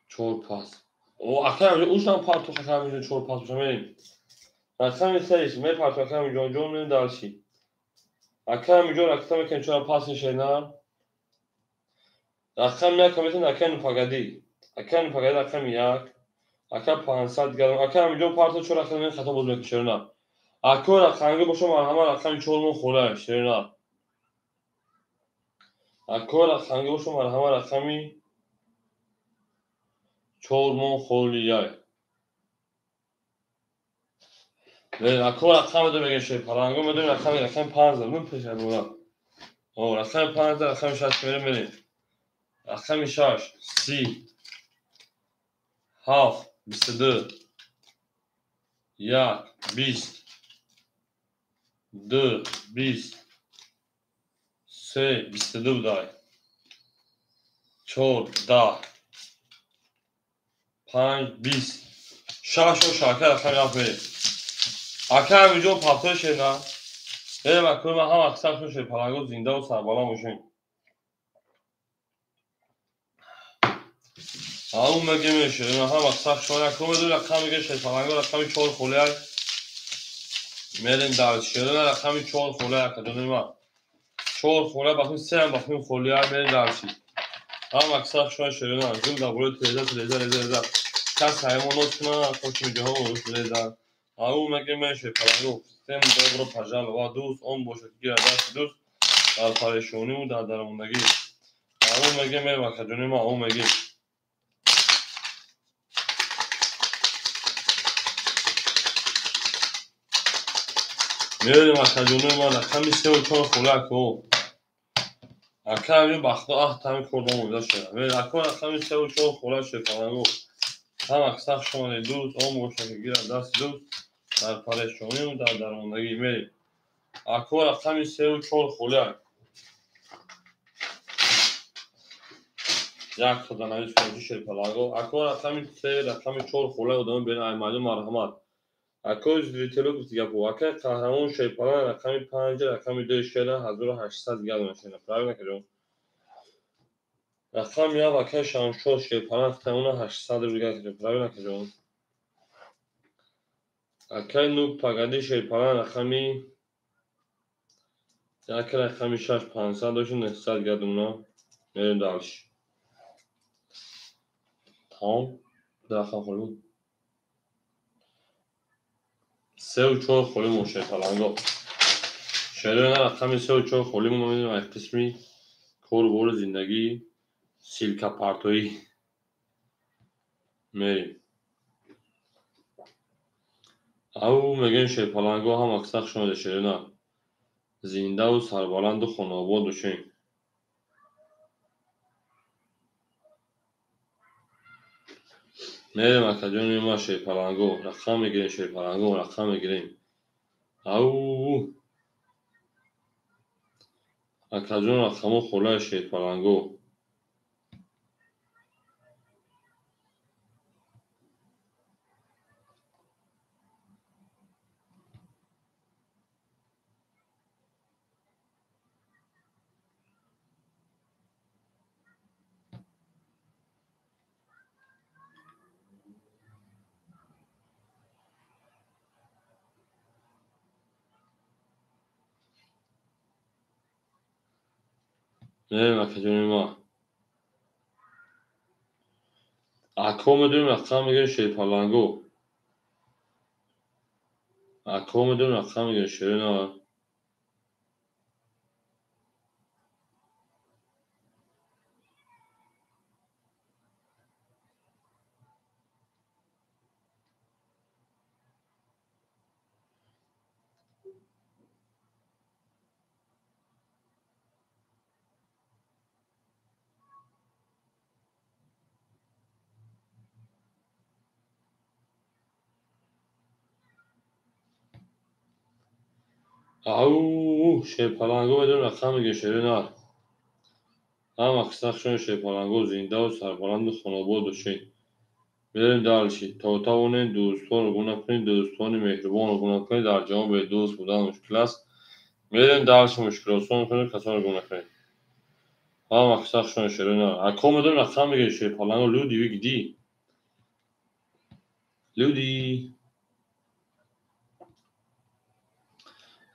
Чор пас. О, ака Аминҷон, ушам парту ака Аминҷон чор пас боша мерем. Рақами сеиш мепарту ака Аминҷон, ҷон мерем дальше. Ака Аминҷон ракта мекунем чора пас шерина. Рақами як метавонем ака Нупагади. Ака Нупагади рақами як. Ака 500 гарм. Ака Аминҷон парту чор рақами хато боз мекунем шерина. Ако рақамги боша марҳамат рақами чор мон хола шерина. Ако рақамги боша марҳамат рақами чор мон холияй. Ако рақам медонем мегӯем шерпаланго медонем рақами панҷ ну пеш аз бора. О, рақами панҷ рақами шаш мерем мерем. Рақами шаш 30 7 22 1 20 2 20 3 22 будай. 4 10 5 20 6 шака рақами ҳафт мерем. Ака Аминҷон партои шерина. Мерем акӯи ман ҳам аксаршон шерпаланго зиндаву сарбаланд бошем. Ҳамун мегӯем шерина ҳам аксаршон акӯ медонем рақам мегӯем шерпаланго рақами чор холияй. Мерем дар шерина рақами чор холияй акаҷони ман. Чор холияй бахми сеам бахми холияй мерем дарши. Ҳам аксаршон шерина зум дар болои тереза тереза реза реза. Кас ҳайвонот кунад, хокими ҷаҳон реза. Ау мегӯем шерпаланго всем добро пожаловать дӯст он бошад ки гирад дасти дӯст дар парешониву дар дармондагӣ. Ау мегӯем акаҷони ман ау мегӯем. Мерем акаҷони ман рақами сеу чор хола ако. Ака Амин бахто аҳ тами кордон монда шуда. Ако рақами сеу чор хола шерпаланго. Ҳам аксар шомони дӯст он бошад ки гирад дасти дӯст дар парешониву дар дармондагӣ. Мерем. Ако рақами сеу чор хола. Як тоданавис кунҷи шерпаланго. Ако рақами се рақами чор хола одами берин аймаҷон марҳамат. Ако зритело гуфти гапо. Ака қаҳрамон шерпалан рақами панҷ рақами ду шера 1800 градус шера. Правильно акаҷон? Рақами як ака Шамшод шерпалан хитамона 800 рубл акаҷон. Правильно акаҷон? Акаи Нупагади шерпалан рақами як рақами шаш 500 дошт 900 градусна. Мерем дальше. Тамом. Рақам холӣ буд. Сеу чор холӣ мон шерпаланго. Шерина рақами сеу чор холӣ мон медонем аз қисми кору бори зиндагӣ силкапартоӣ. Мерем. Ау мегӯем шерпаланго ҳам аксар шумо шерина. Зиндаву сарбаланду хонаобод бошем. Мерем акаҷони ма шерпаланго, рақам мегирем шерпаланго, рақам мегирем. Ау! Акаҷон рақамо холаи шерпаланго. Мерем акаҷони ма. Ако медонем рақам мегирем шерпаланго. Ако медонем рақам мегирем шерина. Ау, шерпаланго медонем рақам мегирем шерина. Ҳама қисса хушон шерпаланго зиндаву сарбаланду хонобод бошед. Мерем дальше. То тавонем дӯстонро гум накунед, дӯстони меҳрубонро гум накунед. Дар ҷаҳон бедӯст будан мушкил аст. Мерем дальше, мушкилосон кунед, касонро гум накунед. Ҳама қисса хушон шерина. Ако медонем рақам мегирем шерпаланго. Люди, вы где? Люди.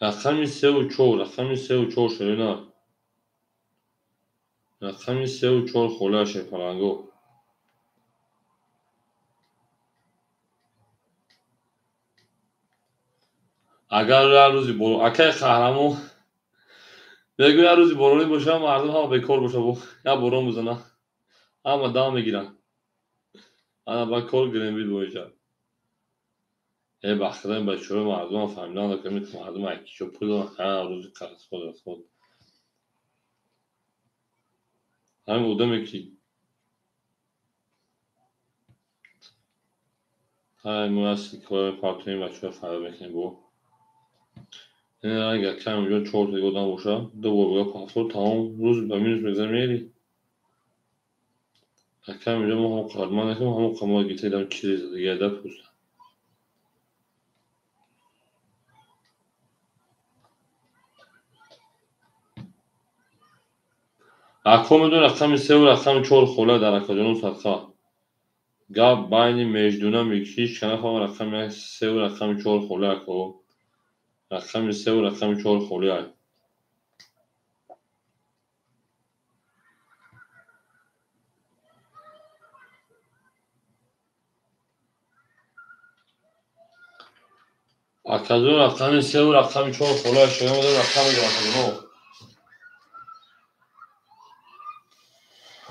Рақами 3 4, рақами 3 4 шерина. Рақами 3 4 холаи шерпаланго. Агар як рӯзи борон, акай қаҳрамон мегӯ, як рӯзи боронӣ боша, мардум ҳама бекор боша, як борон бизана, ҳама дам мегиранд. Ана ба кор гирем бид боиша. Э бахтидан бачаҳои мардумам фаҳмиданд, ки мардум акичо пул доранд, ҳар рӯзи расход расход. Ҳамин одаме ки ҳай мо ҳасти кор партоем, бачаҳо фаро мекунем бо. Агар кам инҷо чор та одам боша, ду бор бо повтор тамом рӯз ба минус мегзарем мери. Акам инҷо мо ҳам қадман накунем, ҳамон қамои гирифта чизи дига да пуста. Ако медон рақами 3 рақами 4 хола дар акаҷону садқа. Гап байни междунами ҳеҷ нафаҳма рақами 3 рақами 4 хола ако. Рақами 3 рақами 4 холӣ ай. Акаҷон рақами 3 рақами 4 холӣ ай, шумо медон рақами акаҷоно.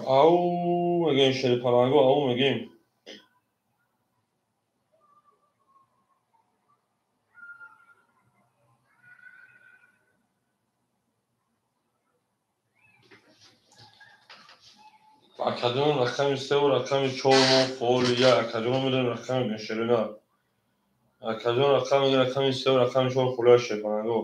Ау мегӯем шерипаланго, ау мегӯем. Акаҷон рақами 3 рақами 4 мо холия. Акаҷон медонем рақами мегӯем шерина. Акаҷон рақам мегӯем рақами 3 рақами 4 холия шерипаланго.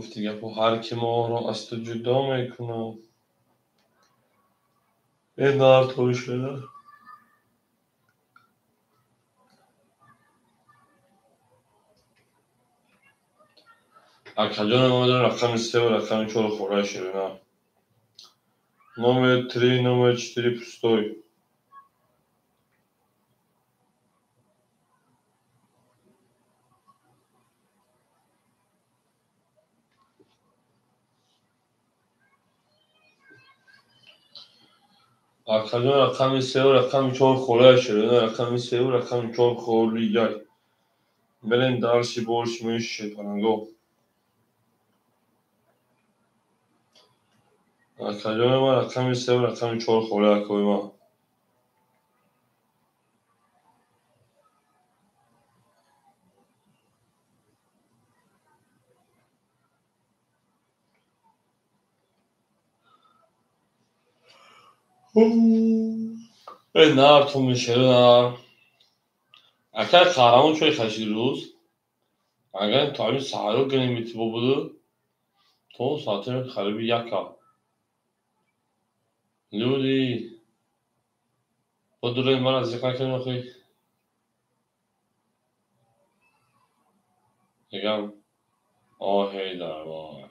Гуфти гапо ҳар ки моро аз ту ҷудо мекунад. Э нар тои шера. Акаҷон мо медонем рақами 3 рақами 4 холаи шерина. Номер 3, номер 4 пустой. Акаҷон рақами 3 рақами 4 холаи шерина, рақами 3 рақами 4 холияй. Мерем дальше больше меши шерпаланго. Акаҷони ман рақами 3 рақами 4 холия акои ман. Э нар ту мешера нар. Акай қаҳрамон чой хашид рӯз? Агар то ҳамин саҳаро гирем итибо буду, то соати қариби яка. Люди будурен мара зиқ накунем охи. Мегам оҳей дарвой.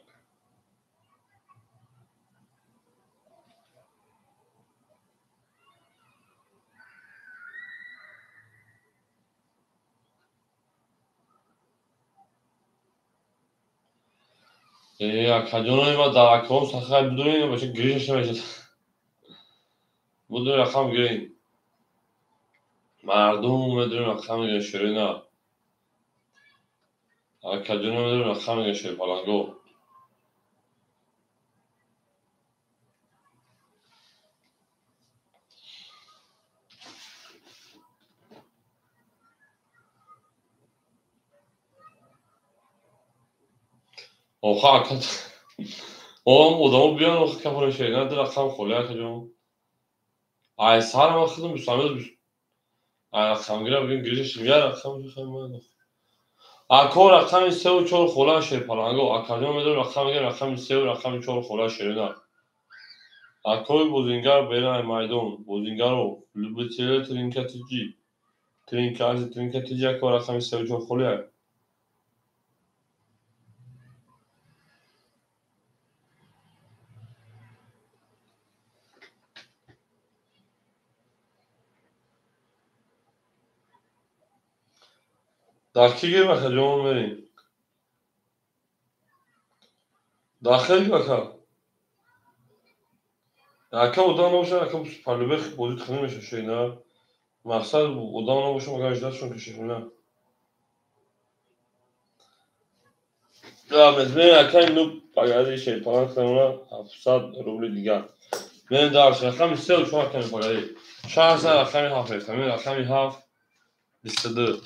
Акаҷонои ма дар акаҳом сахай будурен баша гиришаш намешад. Будурен рақам гирен. Мардум медурен рақам мегирен ширина. Акаҷоно медурен рақам мегирен ширпаланго. Оха ака ом одамо биён охи кафони ширина ду рақам холи акаҷон. Ай сар ма худам бисту ай рақамгира бигем гиришаш я рақам хай. Ако рақами севу чор хола шерпаланго. Акаҷон медонем рақам мегирем рақами севу рақами чор хола ширина. Акои бозингар берин ай майдон. Бозингаро любителе тринка тиҷи. Тринка ази тринка тиҷи ако рақами севу чор холи ай. Дар кӣ гир ака ҷон мерем? Дахел гир ака. Ака одам набошад, ака палубех бозӣ тихни мешавад ширина. Мақсад одам набошад, магар ждашон ки ширина. Мерем акай ну пагади шерпаланг хӯрона 700 рубли дигар. Мерем дарш рақами севу чор аками пагади. 600 рақами ҳафт рехтам. Рақами ҳафт 22.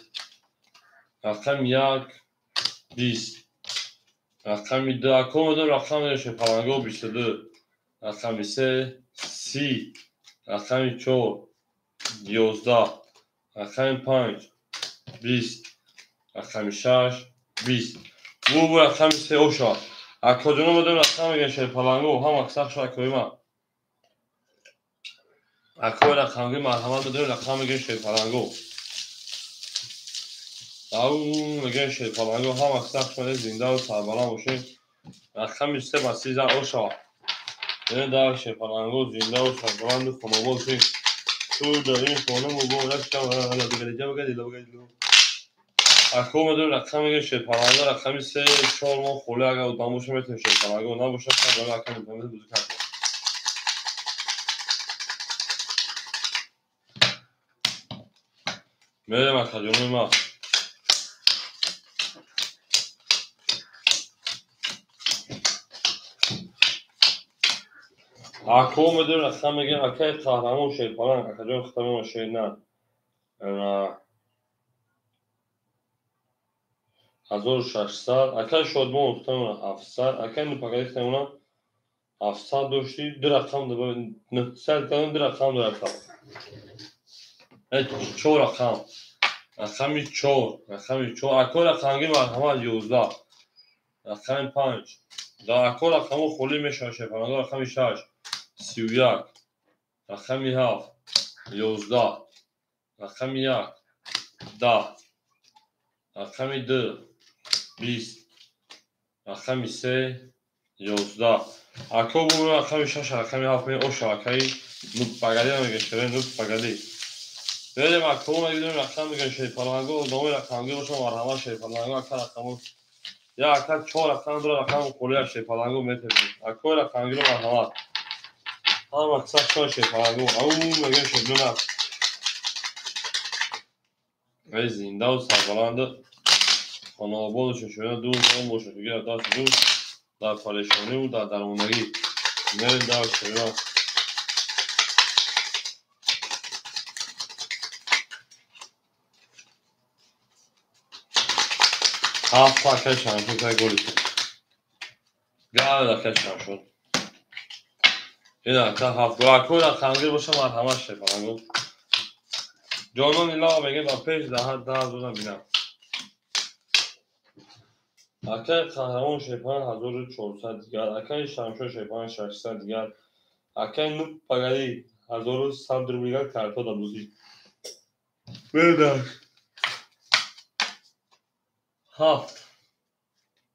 Рақами як 20. Рақами ду ако медонем рақам мешавад паланго 22. Рақами се 30. Рақами чор 11. Рақами панҷ 20. Рақами шаш 20. Бу рақами се оша. Акоҷоно медонем рақам мешавад паланго ҳама сахт шуд акои ма. Акои рақамгир марҳамат медонем рақам мегирем паланго. Ау мегӯем шерпаланго ҳама сахт шуд зиндаву сарбаланд бошем. Рақами се ба сиза оша. Мерем дар шерпаланго зиндаву сарбаланду хонобод бошем. Ту дар ин хона муборак шавад. Ако медонем рақам мегӯем шерпаланго рақами се чор мо холӣ агар одам бошем метавонем шерпаланго набошад рақами бозӣ кард. Мерем акаҷонои ма. Ако медонем рақам мегӯем акаи қаҳрамон шерпаланг акаҷон хитамон ширина. 1600 акаи шодмон хитамон 700 акаи нупагади хитамон 700 дошти ду рақам 900 ду рақам дорад. Чор рақам. Рақами чор, рақами чор. Акои рақамгир марҳамат 11. Рақами панҷ. Дар ако рақамҳо холӣ мешавад шерпаланго рақами шаш 31. Рақами ҳафт 11. Рақами як 10. Рақами ду 20. Рақами се 11. Ако бу рақами шаш рақами ҳафт меоша акаи нупагади мегӯем шере нупагади. Берем ако мегӯем рақам мегӯем шерпаланго одамои рақамгир бошанд марҳамат шерпаланго ака рақамҳо я ака чор рақам дора рақам холӣ шерпаланго метавонем. Акои рақамгиро марҳамат. Ҳама сахт шуд шерпаланго. Ау мегӯем шербина. Эй зиндаву сарбаланду хонаободу шошона дур ҳам бошад. Дигар даст дур дар парешониву дар дармондагӣ. Мерем дар шерина. Ҳафт акаи шамшуд кай голи. Гал акаи шамшуд. Ин ака ҳафт гол. Акои рақамгир боша марҳамат шерпаланго. Ҷонон илова мегӯяд ба пеш 10 000 бинам. Акаи Қаҳрамон шерпаланг 1400 дигар, акаи Шамшод шерпаланг 600 дигар, акаи Нуп Пагари 1100 рубл дигар карто дар бозӣ. Бедаш. Ҳафт,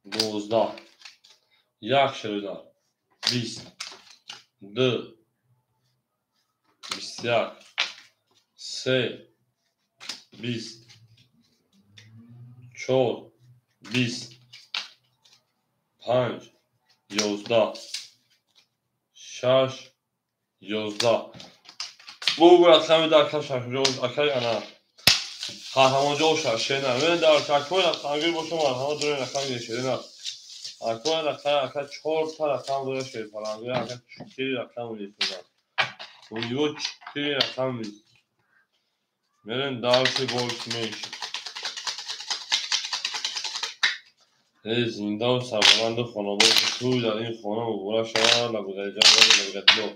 12, як шерудар, 20, ду, 21, се, 20, чор, 20, панҷ, 11, шаш, 11. Бугу рақами дар акаи ана қаҳрамонҷо шашена. Мен дар акои рақамгир боша марҳамат дорем рақами шерена. Акои рақам ака чорта рақам дора шерпалангир, ака четыре рақам месозад. У него четыре рақам есть. Мерем дальше, больше, меньше. Эй, зиндаву сарбаланду хонобод ту дар ин хона муборак шавад, лабугариҷон лабугадило.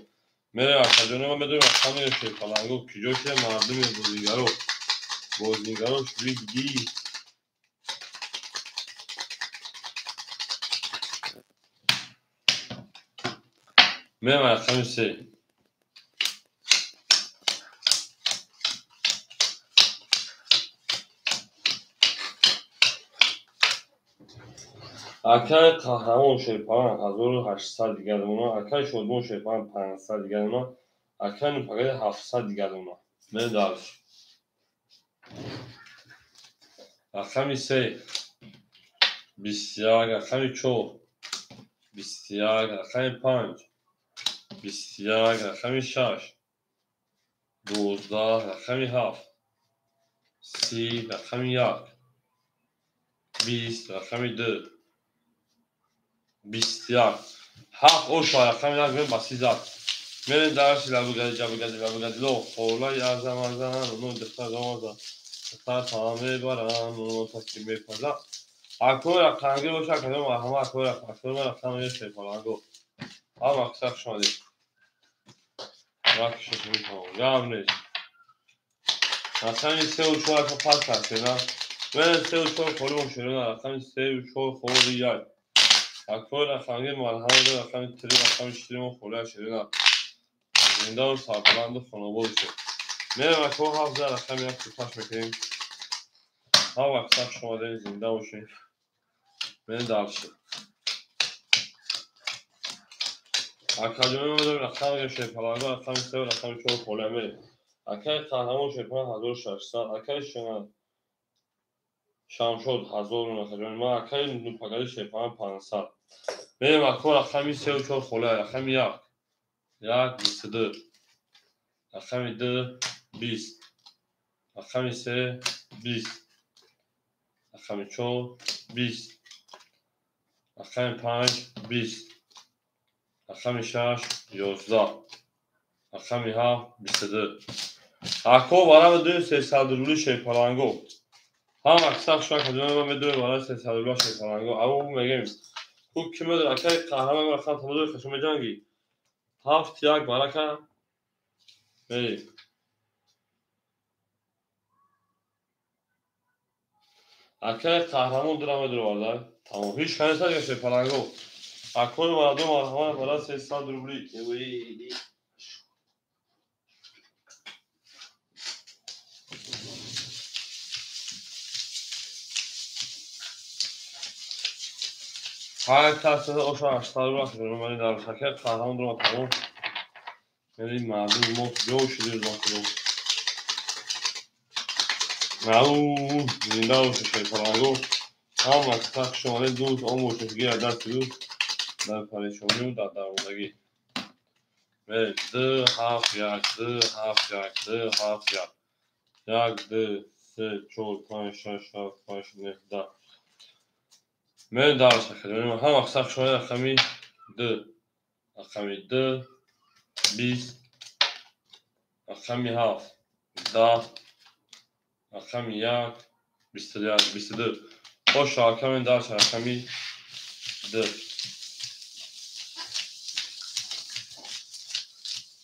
Мерем акаҷони ман медонем рақами шерпаланго киҷо шуда мардуми бозигаро. Бозигаро шуди дидӣ. Мерем рақами се. Акаи Қаҳрамон шерпаланг 1800 дигар дона, акаи Шодмон шерпаланг 500 дигар дона, акаи Нупагари 700 дигар дона. Мерем дальше. Рақами се, 21, рақами чор, 21, рақами панҷ, 21, рақами шаш, 12, рақами ҳафт, 30, рақами як, 20, рақами ду, 21. Ҳафт оша рақами як ба си зад. Мерем дальше лабугади ҷабугади лабугадило. Холаи азам азам, ну духтар замаза. Духтар сама мебарам, ну таки мепаза. Акои рақамгир боша, акаҷон марҳамат, акои рақам, рақами шерпаланго. Ҳам аксар хуш омадед. Гап нест. Рақами сеу чор ака пас кардена. Мерем сеу чор холи мошерена, рақами сеу чор холи як. Акои рақамгир марҳамат, рақами три, рақами четыре мо холия шерена. Зиндаву сарбаланду хонобод бошед. Мерем ако ҳафт за рақами як супаш мекунем. Ҳам аксар хуш омадед, зинда бошед. Мерем дальше. Акаҷони мо медонем рақами шерпаланго, рақами се, рақами чор холия мерем. Акаи Қаҳрамон шерпаланг 1600, акаи Шамшод 1000 акаҷони ман, акаи Нупагари шерпаланг 500. Мерем ако рақами сеу чор холия, рақами як, як, 22, рақами ду, 20, рақами се, 20, рақами чор, 20, рақами панҷ, 20, рақами шаш, 11, рақами ҳафт, 22. Ако барам медонем 300 рубли шерпаланго. Ҳам аксар шума акаҷони ман медонем барои 300 рубла шерпаланго. Ау мегӯем. Ку ки медонад акаи Қаҳрамон рақам тамодори хашо меҷангӣ. Ҳафт як барака. Мерем. Акаи Қаҳрамон дура медуроварда. Тамом. Ҳеҷ кас нест шерпаланго. Акои мардум марҳамат барои 300 рубли. Ҳар кас оша 800 рубл акаҷони дар акаи Қаҳрамон дура тамом. Мерем мардуми мо ҷо шудем бахудо. Ау, зинда бошед шерпаланго. Ҳам аксар хуш омадед, дӯст он бошед гира дасти дӯст дар парешонию дар дармондагӣ. Мерем ду, ҳафт, як, ду, ҳафт, як, ду, ҳафт, як. Як, ду, се, чор, панҷ, шаш, ҳафт, ҳашт, нӯҳ, 10. Мерем дальше акаҷони ман. Ҳам аксар хуш омадед, рақами ду, рақами ду, 20, рақами ҳафт, 10, рақами як, 21, 22. Хоша аками дальше рақами ду.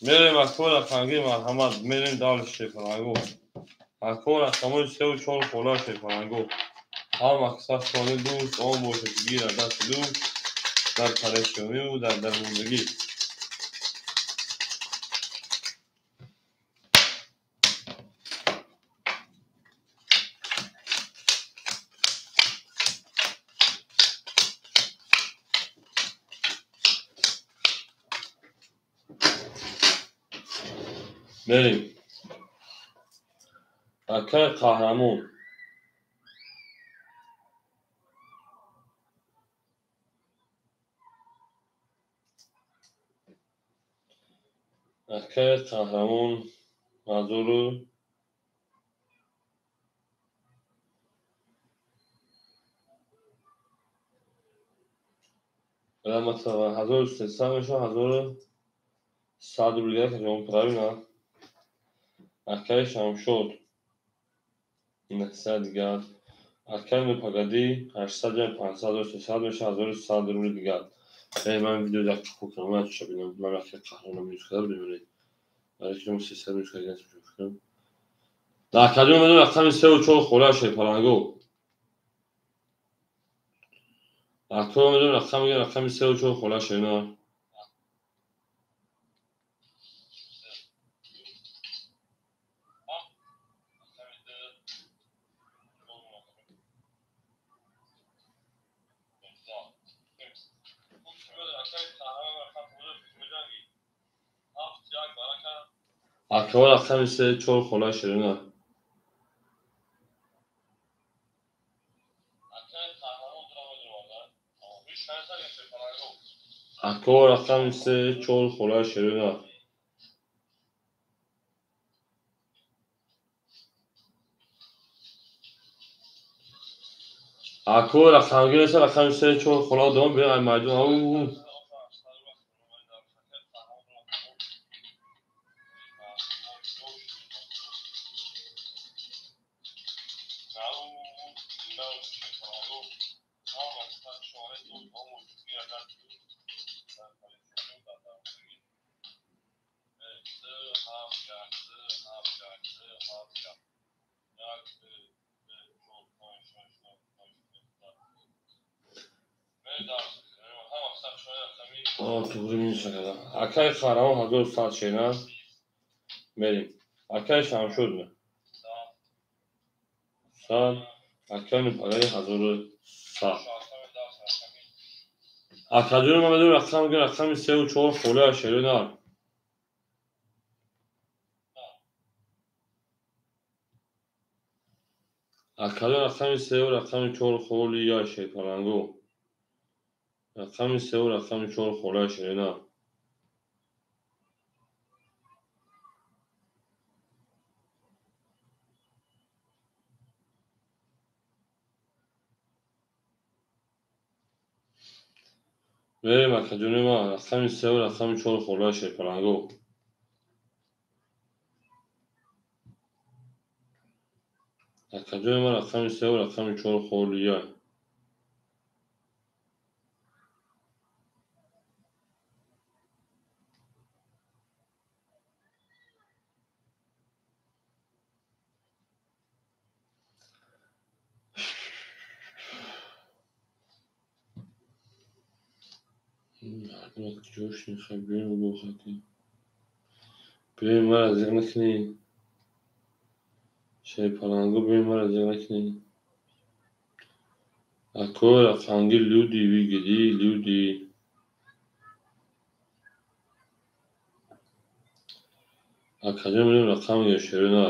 Мерем акор рақамги марҳамат, мерем давли шефалангу. Акор рақамои 3 ва 4 хола шефалангу. Ҳар мақсад шони дӯст он бошад, ки гирад дасти дӯст дар парешониву дар дармондагӣ. Мерем. Акай қаҳрамон. Акай қаҳрамон ҳазору 1300 мешавад, 1100 рубл гирифт, правильно? Акай Шамшод 900 дигар. Акай Нупагадӣ 800 ҷамъи 500 мешавад, 1100 рубли дигар. Ман видео як чуқур кунам, ман чиша бинам, ман вақте қаҳрамон минус карда будем, барои ки 300 минус карда кунам. Дар кадом медонам рақами 3 ва 4 хола шерпалангу. Дар кадом медонам рақами 3 ва 4 хола шерна. Акава рақами 3 4 хола ширина. Акава рақами 3 4 хола ширина. Акава рақамгир неста, рақами 3 4 хола дом биё ай майдон. Ау. Туғри минус накардам. Акай қаҳрамон 1100 шена. Мерем. Акай Шамшод 100. Акай Нупагари 1100. Акаҷони ман медонам рақам рақами 3 ва 4 холия шерина. Акаҷон рақами 3 рақами 4 холия шерпалангу. Рақами 3 рақами 4 холия шерина. Мерем акаҷони ман рақами 3 рақами 4 холия шерпалангу. Акаҷони ман рақами 3 рақами 4 холия. Мардумак ҷош мехоҳӣ биёем бохати. Биёем мара зиқ накунӣ. Шерпалангу биёем мара зиқ накунӣ. Акои рақамги люди выгиди люди. Акаҷон медонам рақам мегирам шерина.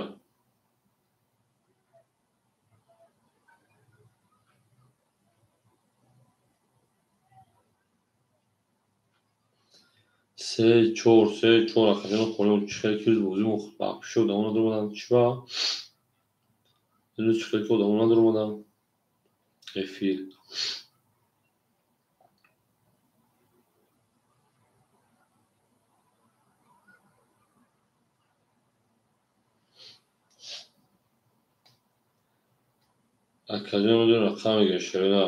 3 4 3 4 акаҷон холимо чӣ хеле ки бозӣ мо вообще одамо надоромаданд. Чӣ ба? Чӣ хеле ки одамо надоромаданд. Эфир. Акаҷон медонам рақам мегирам шерина.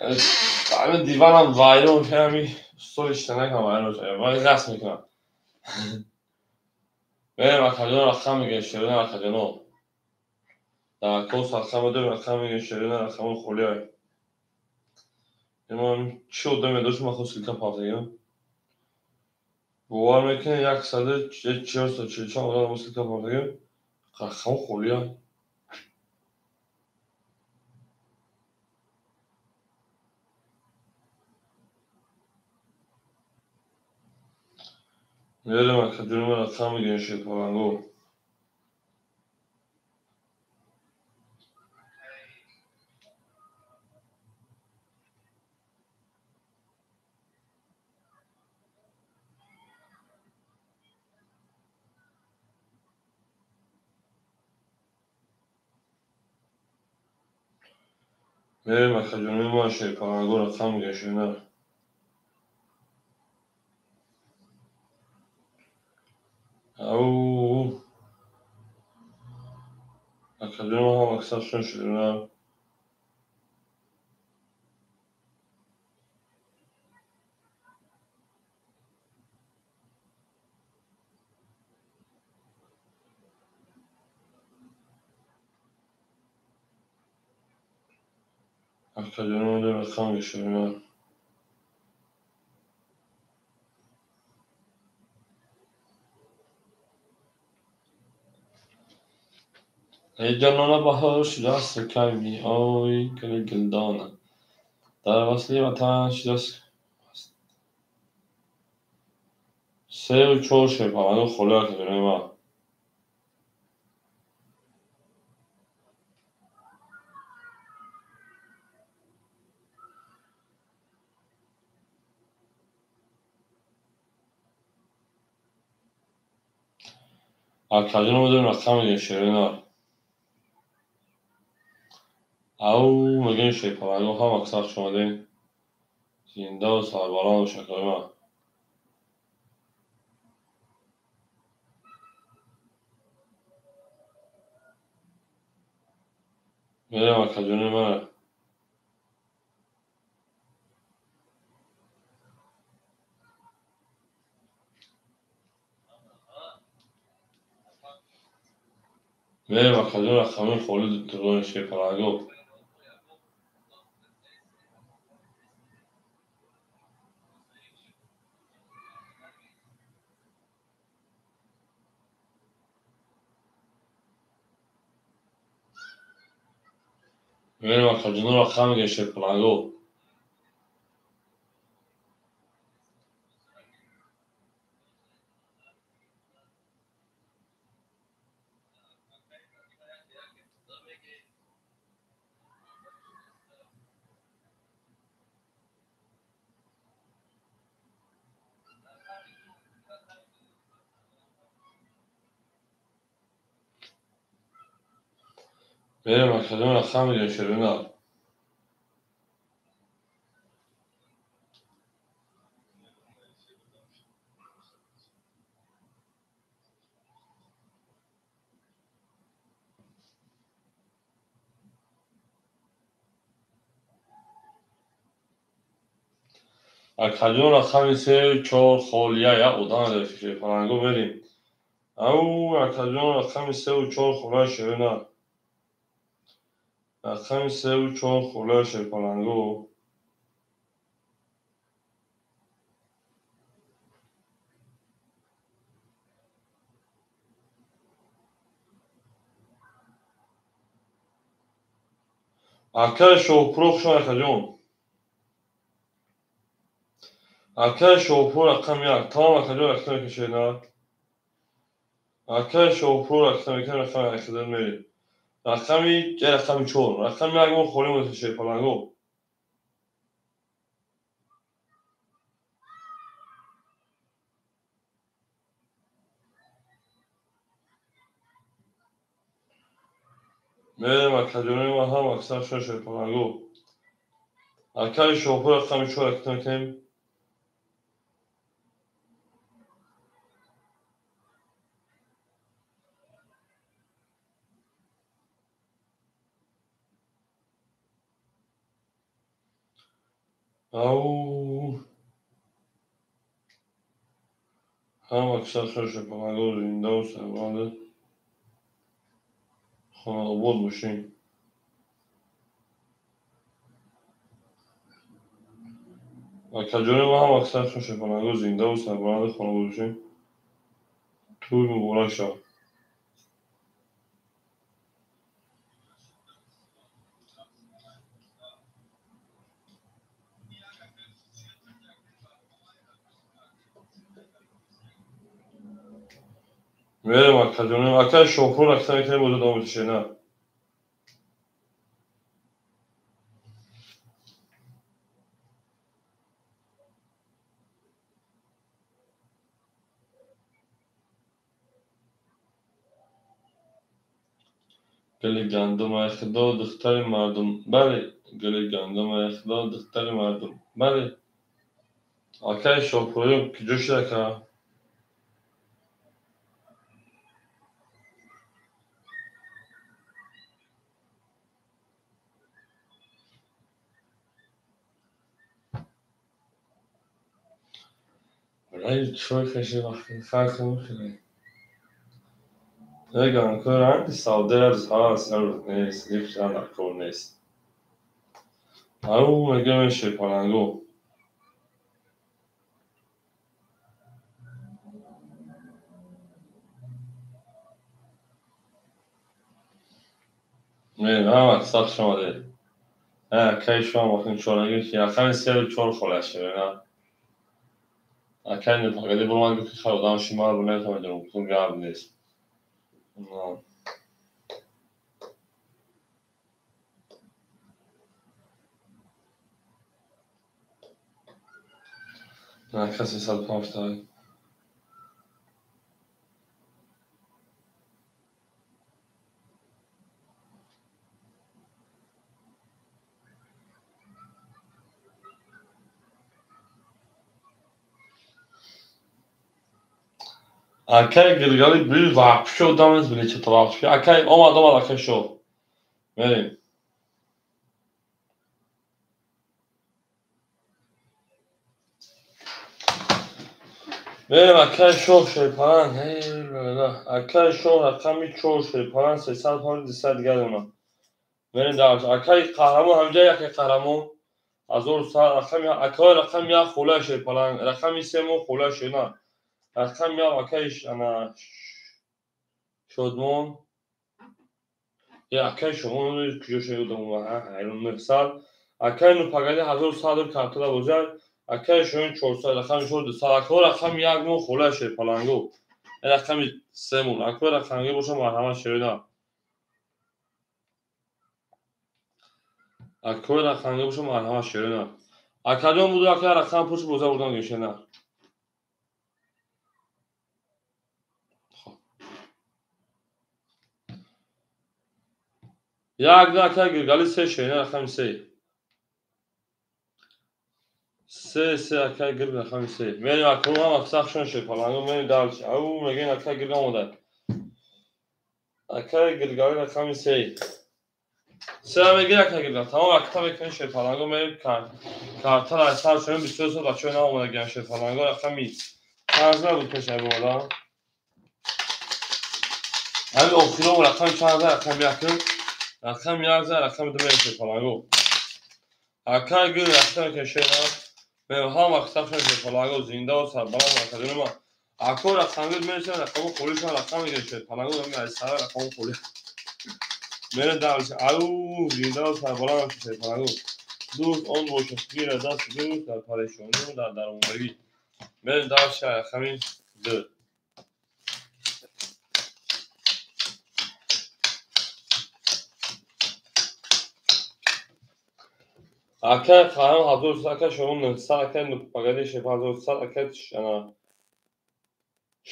Ҳамин диванам вайрон шуд, ҳамин столи штанакам вайрон шуд. Вай ғасб мекунам. Мерем акаҷоно рақам мегирем, шерина акаҷоно. Дар кос рақам дорем, рақам мегирем, шерина рақамҳо холиай. Ман чӣ одаме дошт, ман худ ссылка партагим. Бовар мекунед, 144 одам ссылка партагим, рақамҳо холиай. Мерем акаҷоно рақам мегирем, шерпаланго. Мерем акаҷонои ман шерпаланго рақам мегирем, шерина. Ау, акаҷоно ҳам аксаршон шерина. Акаҷоно рақам мегирем, шерина. Эй ҷонона, баҳор шудааст, кай меоӣ, гули гулдона? Дар васли ватан шудааст. Сею чор шерпаланго холӣ, акаҷонои ман. Акаҷоно медорем, рақам мегирем, шерина. Ау, мегӯем шерпаланго, ҳам аксар хуш омадед. Зиндаву сарбаланд бошед, акаҷонои ман. Мерем акаҷонои ман. Мерем акаҷон рақамҳои холӣ дорем, шерпаланго. Мерем акаҷоно рақам мегирем, шерпаланго. Мерем акаҷоно рақам мегирем, шерина. Акаҷон рақами сею чор холия, як одам дорем, шерпаланго мерем. Ау, акаҷон рақами сею чор холия, шерина. Рақами сею чор холия, шерпаланго. Акаи Шоҳпур, хуш омадед, акаҷон. Акаи Шоҳпур рақами як. Тамом, акаҷон, рақам мекашед, на? Акаи Шоҳпур рақам мекашед, рақами як мерем. Рақами рақами чор. Рақами як мо холӣ мондем, шерпаланго. Мерем акаҷонои ман ҳам аксаршон шерпаланго. Акаи Шоҳпур рақами чор рақам мекунем. Ау. Ҳама киса шерпаланго зиндаву сарбаланду хонаобод бошем. Акаҷони ман ҳама киса шерпаланго зиндаву сарбаланду хонаобод бошем. Тӯй муборак шавад. Мерем акаҷоним. Акаи Шоҳпур акса мекунем боза давом шена. Гули гандум ай худо духтари мардум. Бале, гули гандум ай худо духтари мардум. Бале. Акаи Шоҳпурим куҷо шуд ака? Чой хеши вақти хеле. Мегам ранги савдои ҳаст, нест, лифтан дар кор нест. Ау мегӯям шерпаланго. Ҳама сахт шомаде. Акаи шумо вақти чорагӣ ки рақами сею чор хола шевена. Акаи непагади бурман гуфт ки хай одам ши мара наметавонам гуфтам гап нест. На касе 105. Акаи Гилгали бил вообще одам нест, били чето вообще. Акаи омад, омад, акаи шо. Мерем. Мерем акаи шоҳ шерпаланг. Акаи шоҳ рақами 4 шерпаланг 300 200 дигар дона. Мерем дар акаи қаҳрамон ҳамҷа яке қаҳрамон. 1100 рақами акаи рақами 1 хола шерпаланг, рақами 3 мо хола шена. Рақами 1 акаи ана Шодмон. Я акаи Шодмон куҷо шуд одам ҳайрон 900. Акаи Нупагади 1100 картала бозад. Акаи Шоҳин 400 рақами 4 200. Акаи рақами 1 мо хола шерпаланго. Рақами 3 мон. Акаи рақамги боша марҳамат шерина. Акаи рақамги боша марҳамат шерина. Акаҷон буду акаи рақам пуш боза бурдан гешена. Як ду акаи Гилгали се шерина рақами 3. Се се акаи Гирг рақами 3. Мерем акаи ҳам аксар шон шерпаланго мерем дальше. Ау мегӯем акаи Гирг омода. Акаи Гилгали рақами 3. Се мегӯем акаи Гирг. Тамом акта мекунем шерпаланго мерем картала аз сар шонем 23 сол бачаҳо наомадагиан шерпаланго рақами 5 набуд пеш омода. Ҳамин охирон рақами чанд рақами 1 рақами 1 рақами 2 мерем шерпаланго. Акаи Гирг рақами кешена. Мерем ҳама вақт шерпаланго зиндаву сарбаланд акаҷони ман. Ако рақамги мересем рақаму холишон рақам мегирем шерпаланго ами аз сара рақаму холи. Мерем дальше. Ау зиндаву сарбаланд шерпаланго. Дӯст он бошад гира даст дӯст дар парешонӣ дар даромадагӣ. Мерем дальше рақами 2. Акаи қаҳрам 1100, акаи Шоҳон 900, акаи Нупагади шеф 1100, акаи ана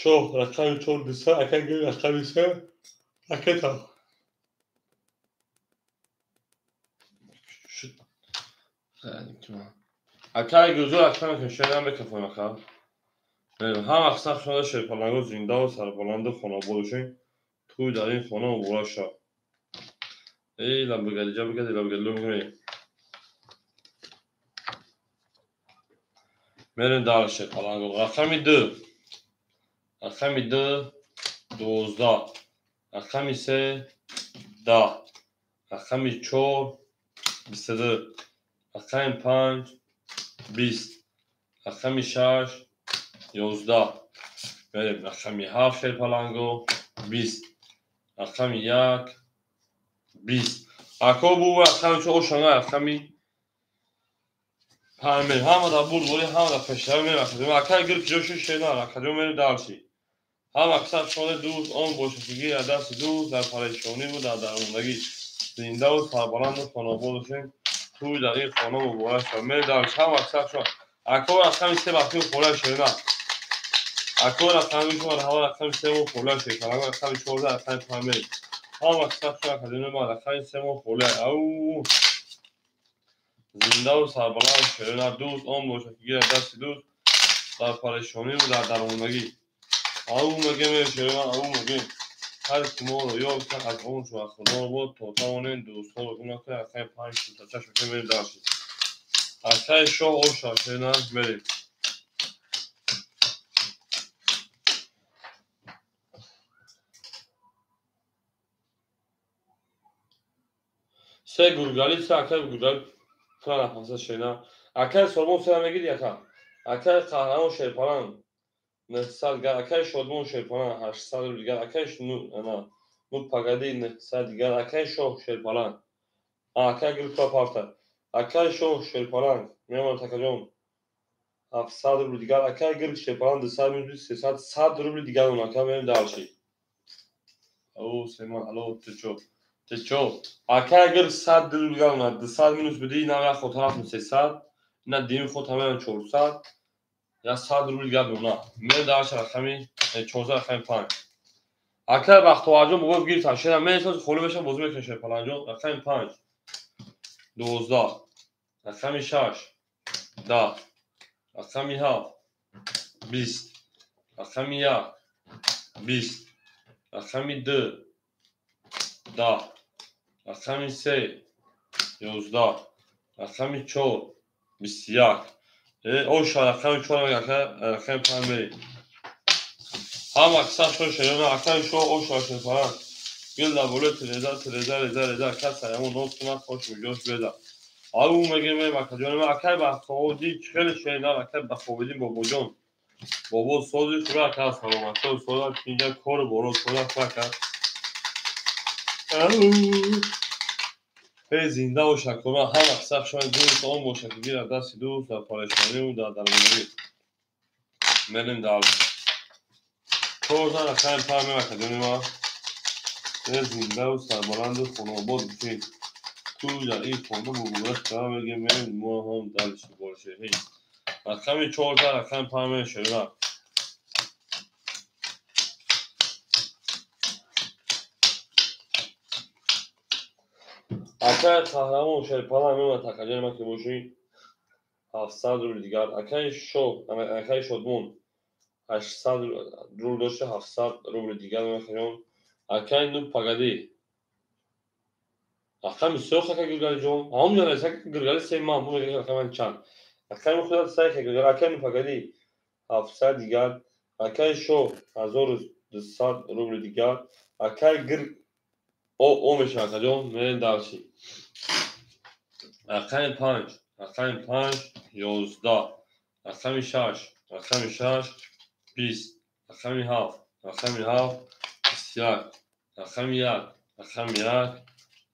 Шоҳ рақами 4 200, акаи Гирг рақами 3, акаи та. Акаи Гулзор рақами кешена мекафоем ака. Ҳама қисм шуда шерпаланго зиндаву сарбаланду хонаобод бошем. Тӯй дар ин хона муборак шавад. Эй лабгади ҷа бгади лабгади ло мегӯем. Мерем дальше паланго. Рақами 2. Рақами 2 12. Рақами 3 10. Рақами 4 22. Рақами 5 20. Рақами 6 11. Мерем рақами 7 шерпаланго 20. Рақами 1 20. Ако бу рақами 4 ошана рақами 5 мерем. Ҳама дар бурдборӣ, ҳама дар пешравӣ мерем. Акай гир киҷо шуд шена, акаҷо мерем дальше. Ҳама касар шоне дӯст он бошад, ки гир дасти дӯст дар парешониву дар дармондагӣ. Зиндаву сарбаланду хонобод бошем. Тӯй дар ин хона муборак шавад. Мерем дальше. Ҳама касар шон. Ако рақами 3 вақти хола шена. Ако рақами 4 ҳама рақами 3 хола шена. Рақами 14 рақами 5 мерем. Ҳама касар шон академия ма рақами 3 хола. Ау зиндаву сарбаланд шена дӯст он бошад, ки гир дасти дӯст дар парешониву дар дармондагӣ. Ау мегем шена, ау мегем. Ҳар ки моро ёфт аз он шуд Худо бод то тавонем дӯстҳоро гум накунем. Рақами 5 та чашм мерем дальше. Акай шоҳ оша шена мерем. Се гургали, се акай гургали пура нафаса шена. Акай Сормон сера мегири ака. Акай Қаҳрамон шерпаланг 900 дигар, акай Шодмон шерпаланг 800 рубл дигар, акай ну пагади 900 дигар, акай Шоҳ шерпаланг. Акай гирфта парта. Акай Шоҳ шерпаланг мемон такаҷон 700 рубл дигар, акай гирф шерпаланг 200 минус 300 100 рубл дигар он ака мерем дальше. Ау Семон, алло, ты чё? Ты чё? Акай гирф 100 рубл дигар он 200 минус биди, на я хотараф 300, на дим хотамам 400. Я 100 рубл дигар мемона. Мерем дальше рақами 14 рақами 5. Акай Бахтоварҷон бобо гирифтан шена мересоз холӣ мешавад бозӣ мекунад шерпаланҷон. Рақами 5 12. Рақами 6 10. Рақами 7 20. Рақами 1 20. Рақами 2 10. Рақами 3 11. Рақами 4 21. Оша рақами 4 мега рақами 5 мерем. Ҳама касар шо шерона акай шо оша шерпаланг. Гил дар болои тереза тереза реза реза кас ҳамон нос кунад хош муҷош беза. Ау мегем акаҷон акай Бахтоводӣ хеле шена акай Бахтоводӣ бобоҷон. Бобо сози хура ака саломатӣ соза инҷа кору боро соза ака. Эй зинда боша кума ҳама касар шо дӯст он боша ки гир дасти дӯст дар парешониву дар дармондагӣ. Мерем дальше. 14 рақами 5 мем акаҷони ма. Зиндаву сарбаланду хонобод бошед. Тӯй дар ин хона муборак шавад мегем мерем мо ҳам дальше боше. Рақами 14 рақами 5 мем шера. Акай Қаҳрамон шерпаланг мемонад акаҷони ма ки бошӣ 700 рубл дигар. Акай Шоҳ, акай Шодмон 800 рубл дошта 700 рубл дигар мехоҳам. Акай ну пагади. Рақами сех ака Гургалиҷон. Ҳамон ҷо ака Гургали се ман бу мегӯяд рақами чанд. Рақами худат сай Гургали акай ну пагади 700 дигар. Акай Шоҳ 1200 рубл дигар. Акай гир о мешавад акаҷон. Мерем дальше. Рақами 5, рақами 5 11. Рақами 6, рақами 6 20. Рақами 7, рақами 7 21. Рақами 1, рақами 1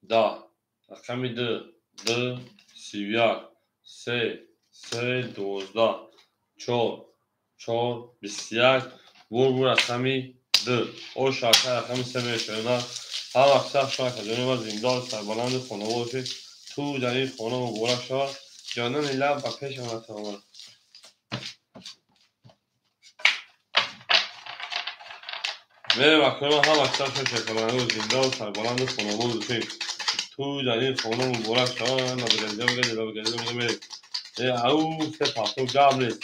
10. Рақами 2 2 31. 3 3 12. 4 4 21. Бур рақами 2. Оша ака рақами 3 мешавад. Ҳар вақт сахт шавад акаҷони ма зинда сарбаланду хонобод бошед. Тӯй дар ин хона муборак шавад. Ҷонони лаб ба пеш омад. Мерем акаҷон ҳама касар шо шерпаланго зиндаву сарбаланду хонобод бошед. Тӯй дар ин хона муборак шавад. Набагалида мега, набагалида мега мерем. Ау се пахто гап нест.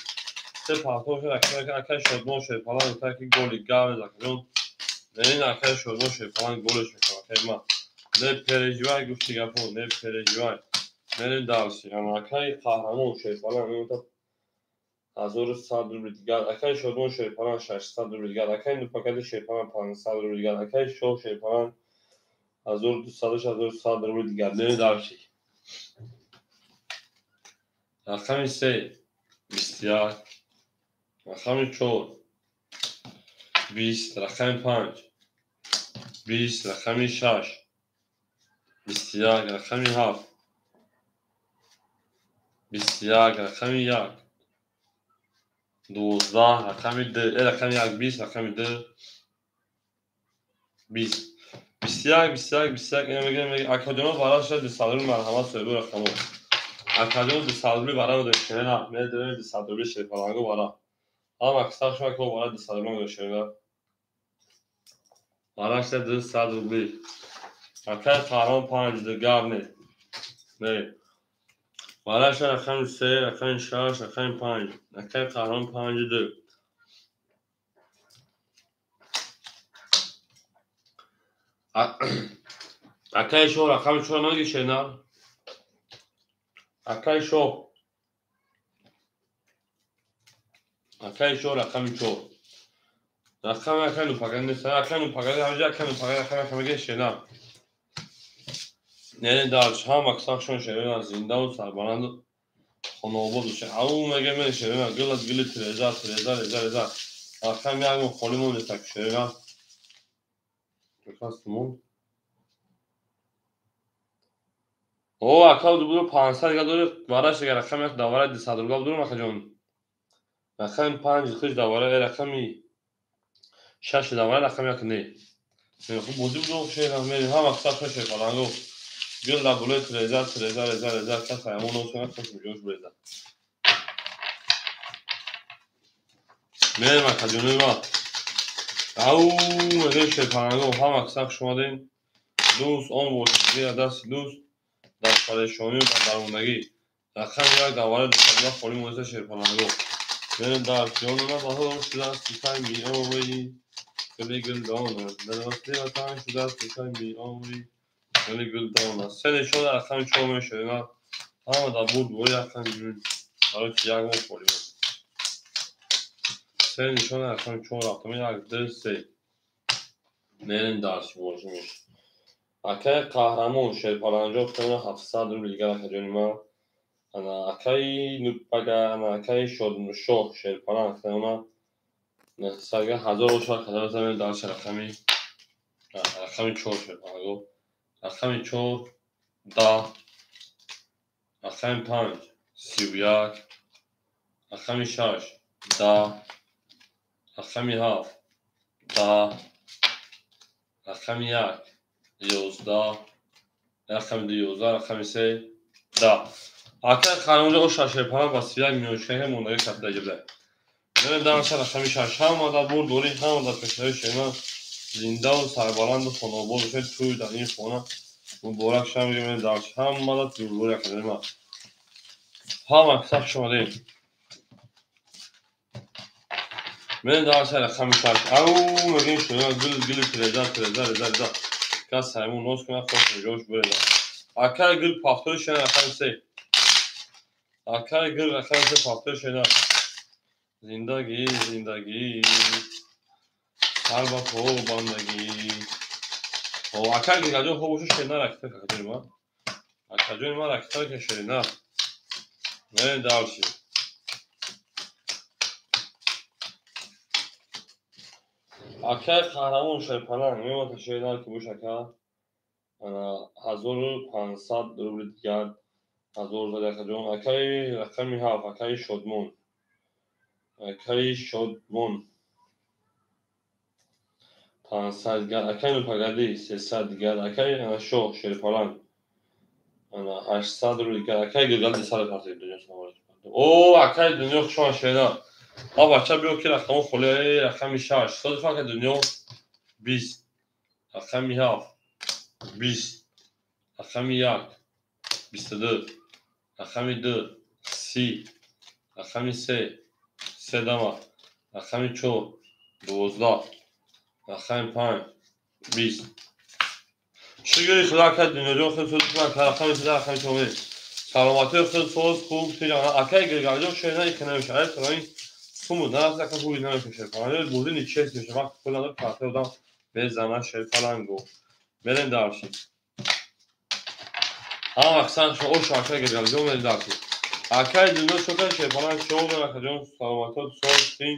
Се пахто шуд акай Шодмон шерпаланг гуфта ки голи гап нест акаҷон. Ин акай Шодмон шерпаланг голеш мекунад акай ма. Не переживай гуфти гапо, не переживай. Мерем дальше. Акай Қаҳрамон шерпаланг мегуфта 1100 рубли дигар. Акаи Шодмон Шерпалан 600 рубли дигар. Акаи Нупакади Шерпалан 500 рубли дигар. Акаи Шоҳ Шерпалан 1200, 1100 рубли дигар. Лени дарчи. Рақами 3 21, рақами 4 20, рақами 5 20, рақами 6 21, рақами 7 21, рақами 1 12, рақами 2, рақами 1 20, рақами 2 20, 21, 21, 21. Ина мегӯям, акаҷоно бара шуда 200 рубли, марҳамат соҳиби рақамо. Акаҷоно 200 рубли бара медошена, медонем 200 рубли Шерпаланго бара. Ҳама аксар шума ко бара 200 рубли медошена. Бара шуда 200 рубли. Акаи Қаҳрон 5 ду гап не. Не. Бара шуда рақами 3, рақами 6, рақами 5. Акаи Қаҳрон 5 ду. Акаи Шоҳ рақами 4 намегишена? Акаи Шоҳ. Акаи Шоҳ рақами 4. Рақами акаи Нупагад нест. Акаи Нупагад ҳамҷа акаи Нупагад рақами акаи мегишена. Не, дарч ҳама аксаршон шерена зиндаву сарбаланду хонаобод бошед. Ау мегем мен шерена гил аз гили тиреза, тиреза, реза, реза. Рақами як мо холӣ монеста шерена. Кастумон. О, ака буду 500 дигар дори, вараш дигар рақами як давара 200 рубла будурум акаҷон. Рақами 5 хиш давара, рақами 6 давара, рақами 1 не. Хуб бозӣ буду шерена мерим ҳама аксаршон Шерпаланго. Гил дар болои тиреза, тиреза, реза, реза, кас ҳаймон носона кас миҷош буреза. Мерем акаҷонои ма. Ау, мегӯем Шерпаланго, ҳама аксар хуш омадем. Дӯст он бошед, зери дасти дӯст дар парешонию дар дармондагӣ. Рақами 1 давара 200 рубла холӣ монеста Шерпаланго. Мерем дар ҷонона баҳор шудааст тикай меоӣ. Гули гулдон аст. Дар васли ватан шудааст тикай меоӣ. Гули гулдон аст. Се нишон рақами 4 мешавад. Ҳама дар бурд бори рақами барои ки як моҳ холӣ монд. Се нишон рақами 4 рафтам. 1 2 3. Мерем дарси бошем. Акаи Қаҳрамон Шерпаланҷо хона 700 рубли дигар акаҷони ман. Ана акаи Нупага, ана акаи Шодшоҳ Шерпалан хона 900 дигар 1000 бошад, 1000 замин дарси рақами 4 Шерпаланго. Рақами 4 10, рақами 5 31, рақами 6 10, рақами 7 10, рақами 1 11, рақами 2 11, рақами 3 10. Акаи Қаҳрамонҷо о 6 Шерпалан ба 31 миёншикаи мондагӣ капида гирда. Мерем дарша рақами 6. Ҳама дар бурд дорӣ, ҳама дар пешаи шерман зиндаву сарбаланду хонаобод бошед. Тӯй дар ин хона муборак шава мегӯем дарш ҳама дар тӯйбори акаҷони ман. Ҳама аксар хуш омадем. Мерем дарша рақами 6. Ау мегӯем шерман гул гули тиреза, тиреза, реза, реза. Кас ҳаймон нос кунад, хош миҷош буреза. Акаи гул пафтори шена рақами 3. Акаи гул рақами 3 пафтори шена. Зиндагӣ, зиндагӣ. Сар ба по бандагӣ. О, акаи Гулгаҷон хоб бошад шена ракита акаҷони ман. Акаҷони ман ракита ка шена. Мерем дарчи. Акаи Қаҳрамон Шерпаланг мемонад шена ки бош ака. Ана 1500 рубли дигар. 1000 зад акаҷон. Акаи рақами 7, акаи Шодмон. Акаи Шодмон 500 дигар. Акаи Нупагадӣ 300 дигар. Акаи Шоҳ Шерпаланг ана 800 рубли дигар. Акаи Гулгал 200 партид дунё салом алейкум. О, акаи Дунё хуш омад шена. А бача биё ки рақамо холӣ, рақами 6. Содиф ака Дунё 20, рақами 7 20, рақами 1 22, рақами 2 30, рақами 3 3 дама, рақами 4 12, рақами 5 20. Шукри Худо ака Дунёҷон, хеле содиф ака рақами 3 рақами 4. Саломатии худ соз хуб акай Гиргалҷон шер на ика намеша. Ай саломи сумуд нарафт ака хуби намеша шерпаланг. Бозӣ нечест меша. Вақт пул надор карта одам мезана шерпалангу. Мерем дарши. Ҳама аксан ош акай Гиргалҷон мерем дарши. Акай дунё чокай шерпаланг шоғ акаҷон саломатот соз тин.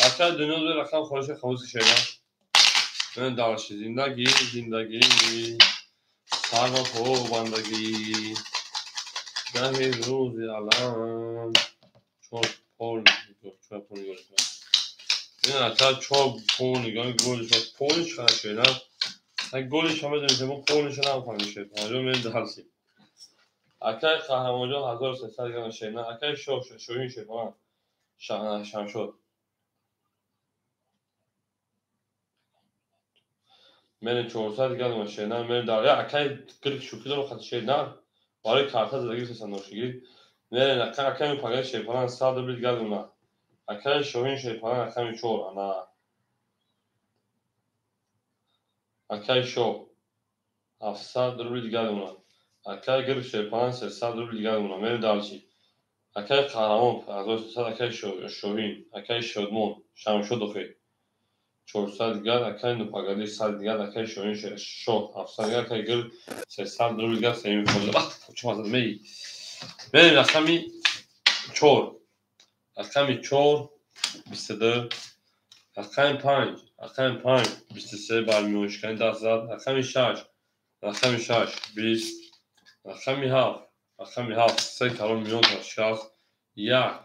Акай дунё ду рақам холиша хавуси шера. Мерем дарши. Зиндагӣ зиндагӣ сарва побандагӣ. Гаҳи рӯзи алам чор пол чор пол нигоҳ. Ин ака чор пол нигоҳ гол шуд. Поли чӣ шуда? Ак голи шумо медонед мо полиша намефаҳмем шуд. Панҷо мерем дарси. Акай Қаҳрамонҷон 1300 грамм шена. Акай шоҳ шоҳин шерпаланг Шамшод. Мерем 400 грамм шена. Мерем дар акай гирк шӯхӣ дорам хати шена. Барои карта задагӣ сесан ношигирӣ. Мерем акай пагай шерпаланг 100 рубл гардона. Акай шоҳин шерпаланг рақами 4 ана. Акай шоҳ 700 рубл гардона. Акай гирк шерпаланг 300 рубл гардона. Мерем дарчи. Акай Қаҳрамон 1300 акай шоҳин, акай Шодмон, Шамшод охир 400 дигар, акай Нупагади 100 дигар, акай шоҳин шоҳ 700 дигар, акай гирк 300 рубл дигар, сеюми фоида. Вақт чӣ мазад меи. Мерем рақами 4. Рақами 4 22, рақами 5, рақами 5 23 бар миёншикани даст зад, рақами 6, рақами 6 20, рақами 7, рақами 7 се калон миён шикаст, 1,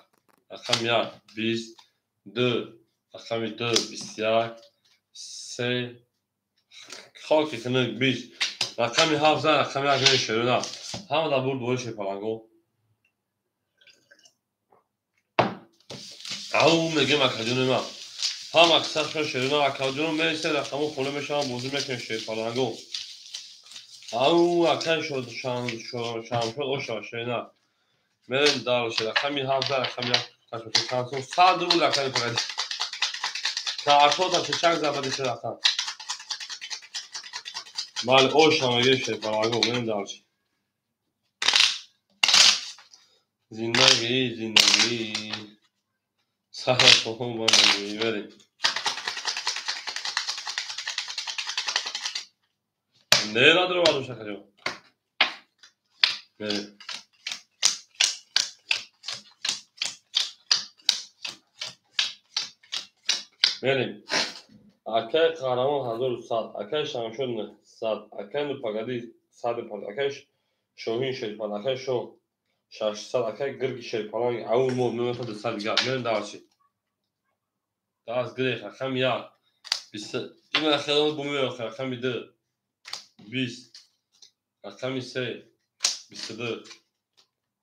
рақами 1 20, 2, рақами 2 21, 3 хоки хунук 20, рақами 7 зад, рақами 1 мешерона. Ҳама дар бурд бори шерпаланго. Ау мегем акаҷони ман. Ҳама аксаршон шерона акаҷоно мересед рақамо хона мешаванд бозӣ мекунем шерпаланго. Ау акай Шамшод оша шерона. Мерем дарше рақами 7 рақами 1 ташаккур. 100 рубл акай пагади. Картота чак забади рақам. Бале оша мегем шерпаланго мерем дарше. Зиндагӣ зиндагӣ сара побандагӣ мерем. Не надро ваду шакаҷо. Мерем. Мерем. Акай Қаҳрамон 1100, акай Шамшод 900, акай Нупагади 150, акай Шоҳин шерпаланг, акай шоҳ 600, акай гирги шерпаланг ау мо мемета 200 дигар. Мерем дарчи. Даст гирех рақами 1 20, ин хелон бумеё рақами 2 20, рақами 3 22,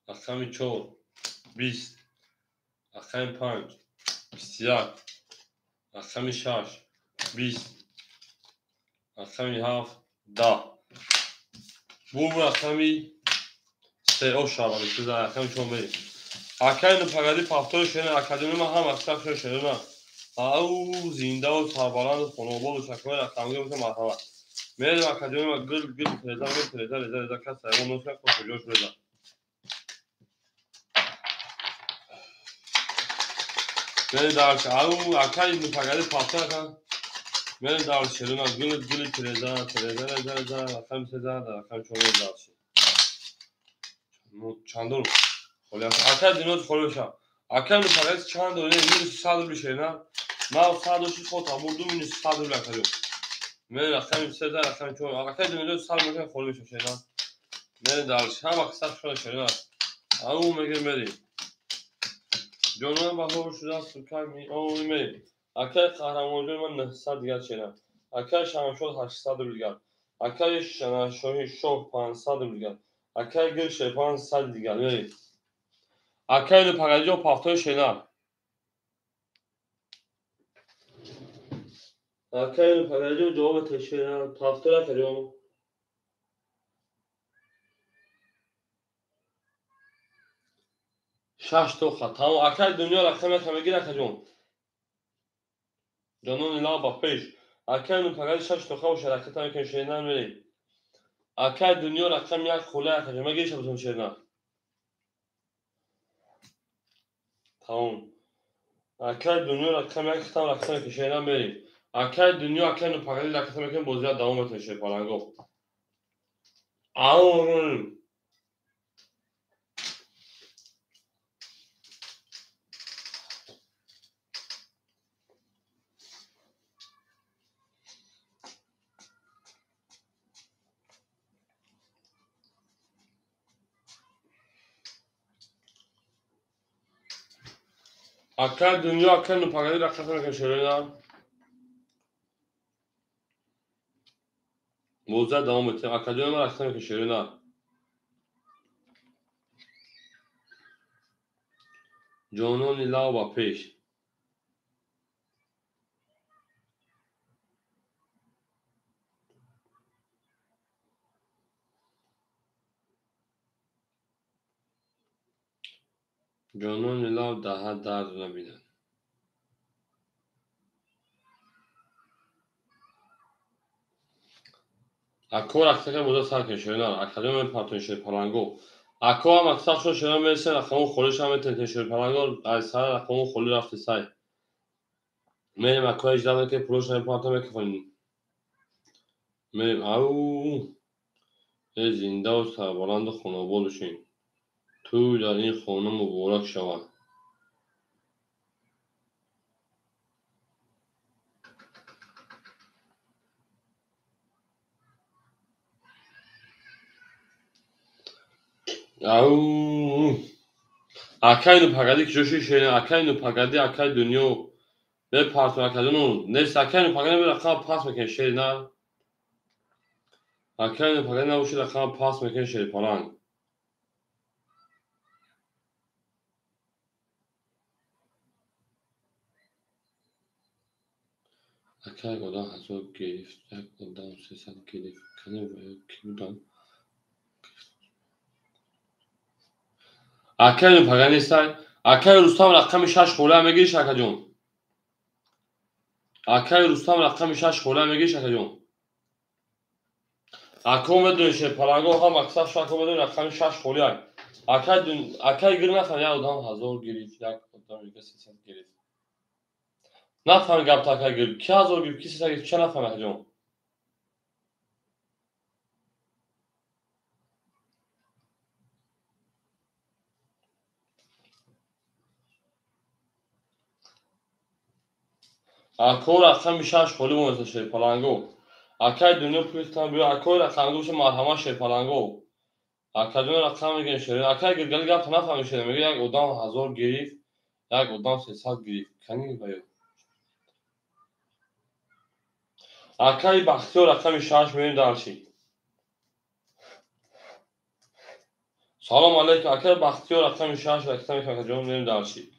рақами 4 20, рақами 5 21, рақами 6 20, рақами 7 10. Бум рақами 3 оша рақами 4 мерем. Акай Нупагади пафтори шерина академия ман ҳам аксар шерина. Ау зиндаву сарбаланду хонободу шакои рақамгир боша марҳамат. Мерем академия ма гил гил реза гил реза реза реза кас ягон нос кас куҷош реза. Мерем дарш ау акай Нупагади пафтор ака. Мерем дарш шерина гил гил реза реза реза реза рақами 3 рақами 4 мерем дарш. Чандур холия акай дунё холия ша. Акай Нупагади чанд дора минус 100 рубл шерина. Ман 100 ши хот абурду минус 100 рубл акаҷо. Мерем рақами 3 рақами 4 акай дунё 100 рубл холия ша шерина. Мерем дарш ҳама қисса шуда шерина. Ау мегем мерем. Ҷонон баҳор шудааст сукай меои мерем. Акай Қаҳрамонҷон ман 900 дигар шерина. Акай Шамшод 800 рубл дигар. Акай Шоҳин шоҳ 500 рубл дигар. Акай гир шерпаланг 100 дигар. Мерем. Акай Нупагаҷон пафтои шерина. Акай Нупагаҷон ҷавоби тешерина пафтор акаҷон. Шаш тоха. Тамом. Акай дунё рақам якам мегир акаҷон. Ҷонони лаб ба пеш. Акай Нупагади шаш тоха боша ракета мекунем шерина мерем. Акай дунё рақам як хола акаҷон. Мегир шабутон шерина. Тамом. Акай дунё рақами як хитам рақса мекунем, шерина мерем. Акай дунё, акай нупагади рақса мекунем, бозиро давом метавонем, шерпаланго. Ау! Акай дунё, акай нупагади рақса мекунем, шерина. Бозиро давом метавонем. Акай дунё рақса мекунем, шерина. Ҷонони лав ба пеш. Ҷонони лав даҳа дард набинад. Ако рақса боза сар кунед, шерина. Академия мепартонед, шерпаланго. Ако ҳам аксар шумо шерина мерасед, рақамон холиша метавонед, шерпаланго. Аз сар рақамон холи рафти сай. Мерем ако ҳеҷ ки пулош намепартон мекунем. Мерем ау. Э зиндаву сарбаланду хонобод бошед. Тӯй дар ин хона муборак шавад. Ау! Акай нупагади киҷо шуд, шерина? Акай нупагади, акай дунё. Мепартон акаҷону. Нест акай нупагади рақама пас мекунед, шерина. Акай нупагади набошед, рақама пас мекунед, шерпаланг. Ака як одам 1000 гирифт, як одам 300 гирифт. Кани ва ё ки буданд? Акай нупага нестай? Акай Рустам рақами 6 холия мегириш, акаҷон? Акай Рустам рақами 6 холия мегириш, акаҷон? Ако медонед, шерпаланго ҳам аксар шумо ако медонед рақами 6 холия. Акай гир нафаҳм, як одам 1000 гирифт, як одам дига 300 гирифт. Нафаҳм гапта акай гир. Ки 1000 гирифт, ки 300 гирифт, ча нафаҳм, акаҷон? Ако рақами 6 холӣ монеста, шерпаланго. Акай дунё пултан биё, ако рақам гӯша марҳамат, шерпаланго. Акаҷон рақам мегирем, шерина. Акай гиргали гапта нафаҳмед, шерина. Мегӯяд як одам 1000 гирифт, як одам 300 гирифт. Кани ва ё? Акай Бахтиёр рақами 6 мерем дарчи. Салом алейкум, акай Бахтиёр рақами 6 ракта мекунем, акаҷон мерем дарчи.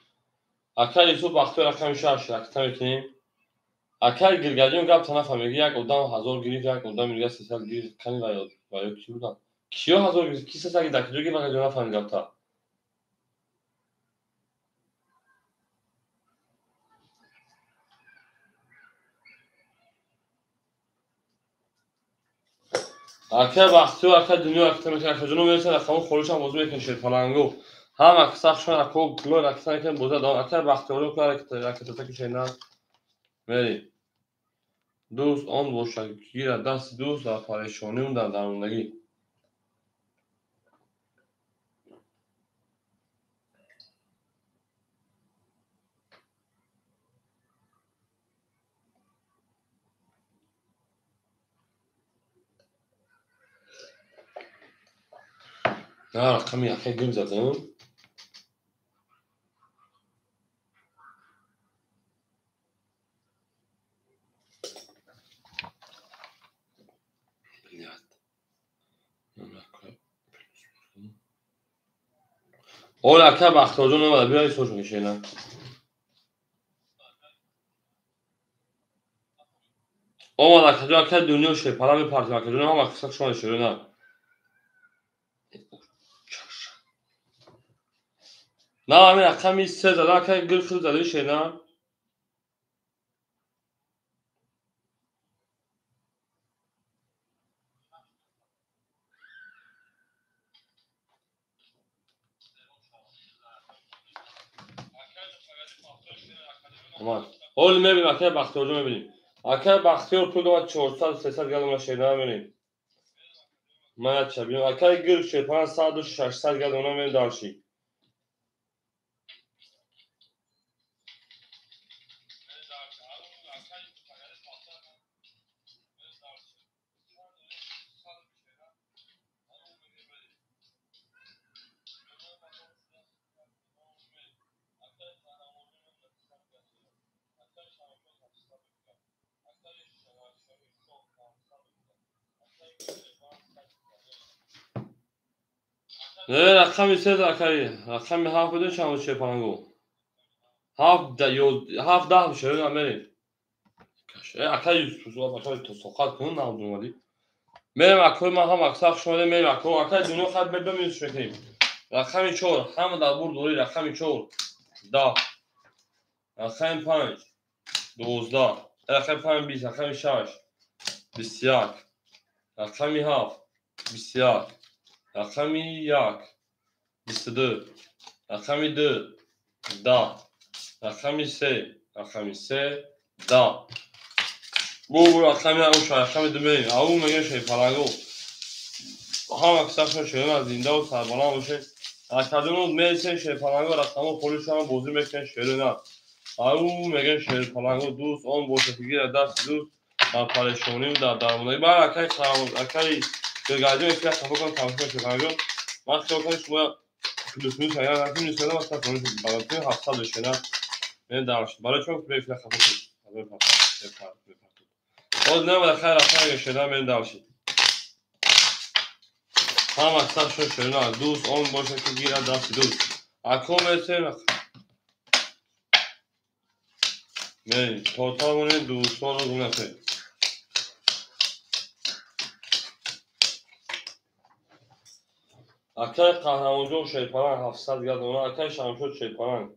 Акай Юсуф Бахтиёр рақами 6 ракта мекунем. Акай Гиргаҷон гапта нафаҳм, мегӯяд як одам 1000 гирифт, як одам дига 300 гирифт. Кани ва ё ва ё ки буданд? Киё 1000 гирифт, ки 300 гирифт, дар куҷо гирифт, акаҷон нафаҳмед гапта. Акай Бахтиёр, акай дунё ракта мекунем, акаҷоно мерасад, рақамон холишам бозӣ мекунем, шерпаланго. Ҳам аксар шумо ако пуло ракта мекунем, бозӣ давом. Акай Бахтиёр ракта кушед, мерем. Дӯст он бошад, ки гирад дасти дӯст дар парешонию дар дармондагӣ. На рақами акай гир задам. Оля ака Бахтиёрҷон омада, биёед сошон шена. Омад акаҷон, акай дунё шерпала мепартем, акаҷон ҳам аксар шумо шерина. На ҳамин рақами 3 зада, акай гир хил задаи шена. Ҳол мебинем, акай Бахтиёрҷон мебинем. Акай Бахтиёр пул дорад 400 300 гардона шердана мебинем. Ман ча бинем. Акай гир шерпаланг 100 600 гардона мебинем дарши. Не, рақами се акай, рақами ҳафт бидон чанд шерпалангу. Ҳафт ҳафт даҳ шерона мерем. Акай акай то соқат кун навдумадӣ. Мерем акои ман ҳам аксар хуш омадем мерем ако акай дунё хат беминус мекунем. Рақами чор ҳама дар бурд дорӣ рақами чор даҳ. Рақами панҷ 12. Рақами панҷ 20, рақами шаш 21. Рақами ҳафт 21. Рақами як 22. Рақами ду 10. Рақами се 10. Бу рақами ауша рақами ду мерем. Ау мегӯем шерпалангу. Ҳама кисашон шерона зиндаву сарбаланд бошед. Академио мересем шерпалангу рақамҳо холишам бозӣ мекунем шерона. Ау мегӯем шерпалангу дӯст он бошад ки гирад дасти дӯст дар парешониву дар дармонагӣ. Баъд акай акай Гиргаҷон эфира хафа кунам тамошо шерпалангҷон. Ман хиёл кардам шумо плюс-минус агар накунем минус кардам ман сафар барои 700 бошена. Мен дарш. Барои чӣ эфира хафа кунам? Боз намада хайр рақам шерона мен дарши. Ҳама кисашон шерона дӯст он бошад ки гирад дасти дӯст. Ако мересем мерем то тавонем дӯстонро гум накунем. Акай Қаҳрамонҷон шерпаланг 700 гардона, акай Шамшод шерпаланг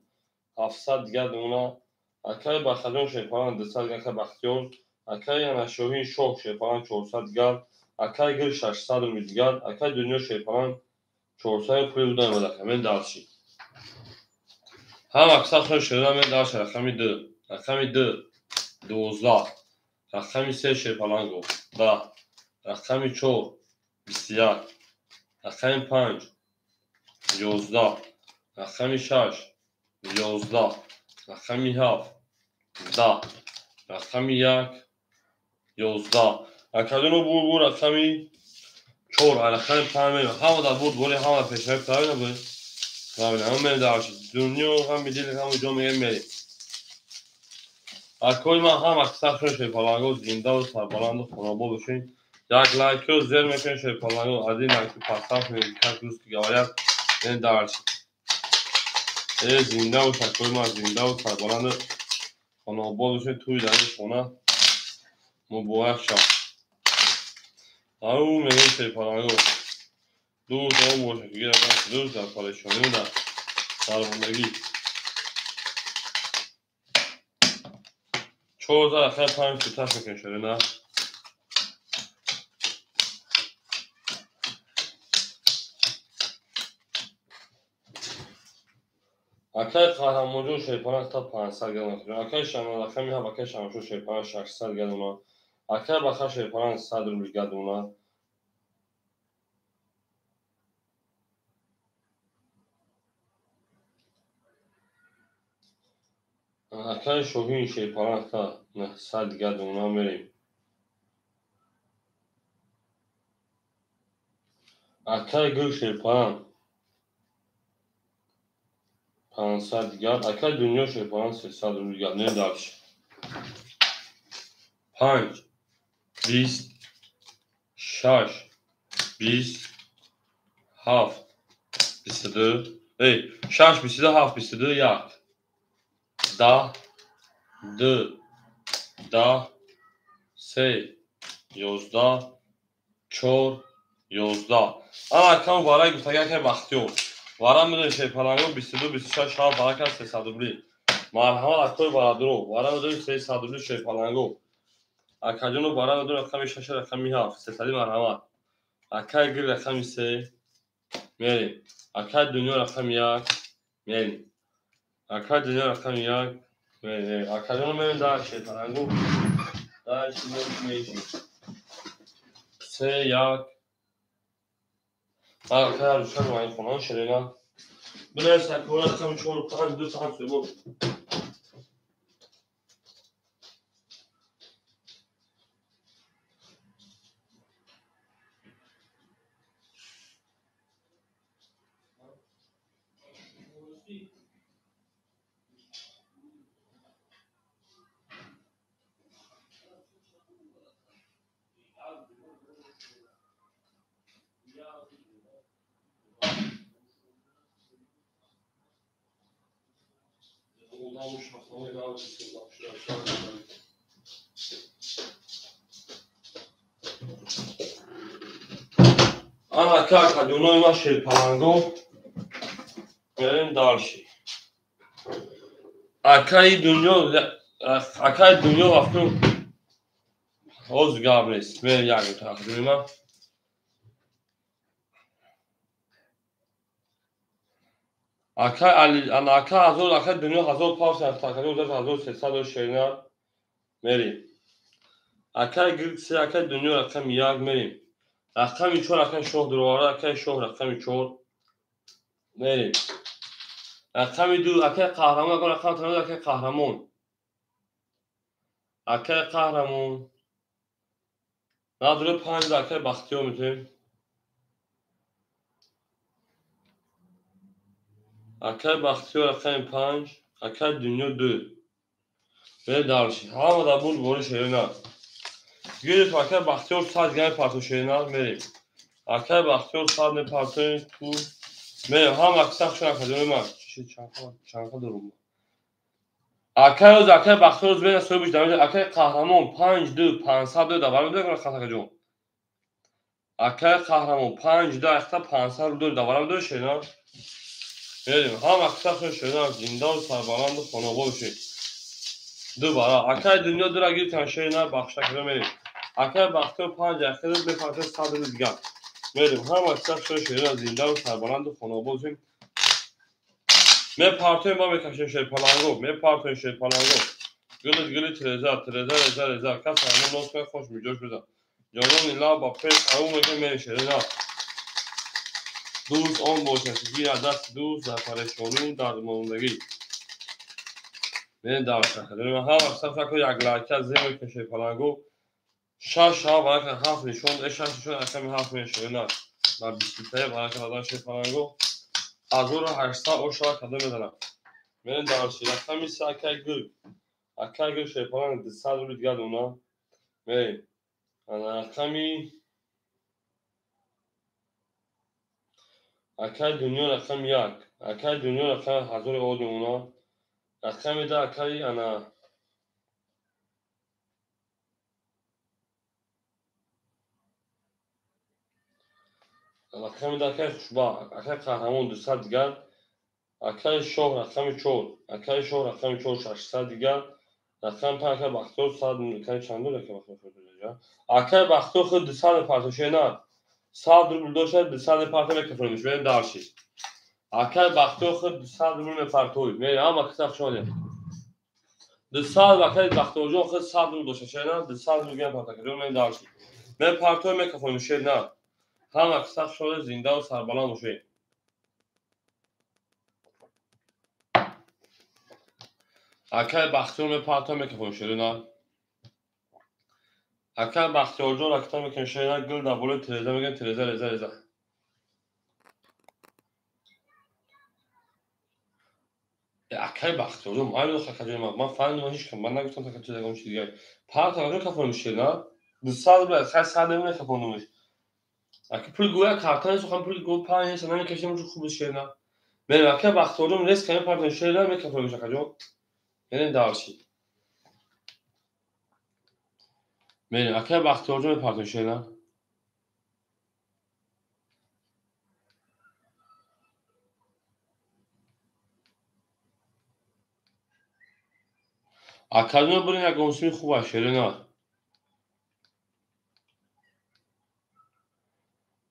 700 гардона, акай Бахаҷон шерпаланг 200 гар, акай Бахтиёр, акай Анашоҳин Шоҳ шерпаланг 400 гар, акай Гир 600 рубли дигар, акай Дунё шерпаланг 400 пули будан бадака. Мен дарши. Ҳама кисашон шерона мен дарши рақами ду, рақами ду 12, рақами се шерпалангу 10, рақами чор 21, рақами панҷ 11, рақами шаш 11, рақами ҳафт 10, рақами як 11. Акадино бур рақами чор, рақами панҷ мерем. Ҳама дар бурд бори ҳама пешравӣ правильно буд? Правильно. Ҳама мерем дарши. Дунё ҳами дил ҳама ҷо мегем мерем. Акои ман ҳама кисашон шерпалангҳо зиндаву сарбаланду хонобод бошед. Як лайкро зер мекунем шерпалангҳо, один лайк поставь, как русский говорят, мен дарши. Зинда бош акои ман зиндаву сарбаланду хонобод бошед. Тӯи дар ин хона муборак шав. Ау мегӯем шерпалангҳо дӯст он бошад ки гирад дасти дӯст дар парешониву дар сарбондагӣ. Чор рақами панҷ кӯтаҳ мекунем шерона. Акай Қаҳрамонҷон шерпаланг та 500 гардона. Акай рақами ҳафт акай Шамшод шерпаланг 600 гардона. Акай Баха шерпаланг 100 рубли гардона. Акай Шоҳин шерпаланг та 900 гардона мерем. Акай Гул шерпаланг 500 гар, акай Дунё шерпаланг 300 рубли гар. Не дарш. 5 20 6 20 7 22 6 22 7 22 1 10 2 10 3 11 4 11. Ана акам варай гуфтага акай Бахтиёр. Вара медонем шерпалангҳо 22 26 7 вара кард 300 рубли. Марҳамат акои бародаро, вара медонем 300 рубли шерпалангҳо. Акаҷоно вара медонем рақами 6 рақами 7 300 марҳамат. Акай Гир рақами 3 мерем. Акай Дунё рақами 1 мерем. Акай Дунё рақами 1 Акаҷон мерем дальше, Палангу. Дальше меши. 3 1. Ака рӯшан вай хонан шерена. Бинай сакора рақами 4 5 2 5 сӯмо. Ана кака дюной ма Шерпаланго. Мерем дальше. Акаи дунё, акаи дунё вақту ҳоз гап нест. Мерем як тақдими ма. Акай али, ана ака ҳазор, акаи дунё ҳазор павс тақдим 1300 шерина мерем. Акаи гирксе, акаи дунё рақами 1 мерем. Рақами 4 акаи шоҳ дуровара, акаи шоҳ рақами 4 мерем. Рақами 2 акаи қаҳрамон, акаи рақами 3 акаи қаҳрамон. Акаи қаҳрамон. Надури 5 акаи Бахтиёр метавем. Акаи Бахтиёр рақами 5, акаи дунё 2. Мерем дальше. Ҳама дар бурд бори шерина. Гирифт акаи Бахтиёр 100 грамм парто шерина мерем. Акаи Бахтиёр 100 мепартоем ту мерем. Ҳама аксар шуна акаҷони ман. Чӣ чанқа дорум. Акаи оз акаи Бахтиёр оз бена соҳибиш дар акаи қаҳрамон 5 2 500 ду даварам дорем хатакаҷон. Акаи қаҳрамон 5 2 ахта 500 ду даварам дорем шерина. Мерем. Ҳама аксар шуна шерина зинда ва сарбаланду хонобод бошед. Ду бара. Акаи дунё дура гирифтан шерина бахшакида мерем. Акаи Бахтиёр 5 ахта мепартоем 100 рубл дигар. Мерем. Ҳама аксар шуна шерина зинда ва сарбаланду хонобод бошед. Мепартоем ба мекашем Шерпаланго, мепартоем Шерпаланго. Гулит гулит реза, треза реза реза. Кас ҳамон нос кунад хош миҷош бизан. Ҷонони лаб ба пеш ау мекунем мерем шерина. Дӯст он бошад ки гирад дасти дӯст дар парешонӣ дар мондагӣ. Мерем дар шаҳр. Ҳама аксар шакл як лайка зер мекунем Шерпаланго. 6 7 варака 7 нишон, 6 нишон рақами 7 мерем шерина. Дар 23 варака дадан Шерпаланго. 1800 ошава кадом мезанам. Мерем дальше. Рақами 3 акаи гул. Акаи гул Шерпаланг 200 рубл дигар дона. Мерем. Ана рақами акаи дунё рақами 1. Акаи дунё рақами 1000 одона. Рақами 2 акаи ана рақами 2 акаи хушбахт, акаи қаҳрамон 200 дигар, акаи шоҳ рақами 4, акаи шоҳ рақами 4 600 дигар, рақами 5 акаи Бахтиёр 100, акаи чанд дор акаи Бахтиёр? Акаи Бахтиёр худ 200 мепартояд шена. 100 рубл дошад 200 мепартояд мекафонемш. Мерем дальше. Акаи Бахтиёр худ 200 рубл мепартояд. Мерем ҳама киса хушомадед. 200 акаи Бахтиёрҷон худ 100 рубл дошад шена, 200 рубл мепартояд. Мерем дальше. Мепартоем мекафонем шена. Ҳама киса хушомадед, зинда ва сарбаланд бошед. Акаи Бахтиёр мепартоем мекафонем шерина. Акаи Бахтиёрҷон ракта мекунем шерина, гул дар болои тиреза мегӯем тиреза реза реза. Акаи Бахтиёрҷон майли хакаҷони ман, ман фаҳмидам ҳеч кам, ман нагуфтам така чиз ягон чиз дигар. Партоем кафонем шерина. 200 рубл, хай 100 рубл мекафонемш. Аки пул гӯя карта нест, сухан пул гӯ панҷ нест, намекашем чун хуб шерина. Мерем акаи Бахтиёрҷон рез каме партоем шерина мекафонемш акаҷон. Мерем дальше. Мерем акаи Бахтиёрҷон мепартоем шерина. Акаҷон бурем ягон суми хуб аст шерина.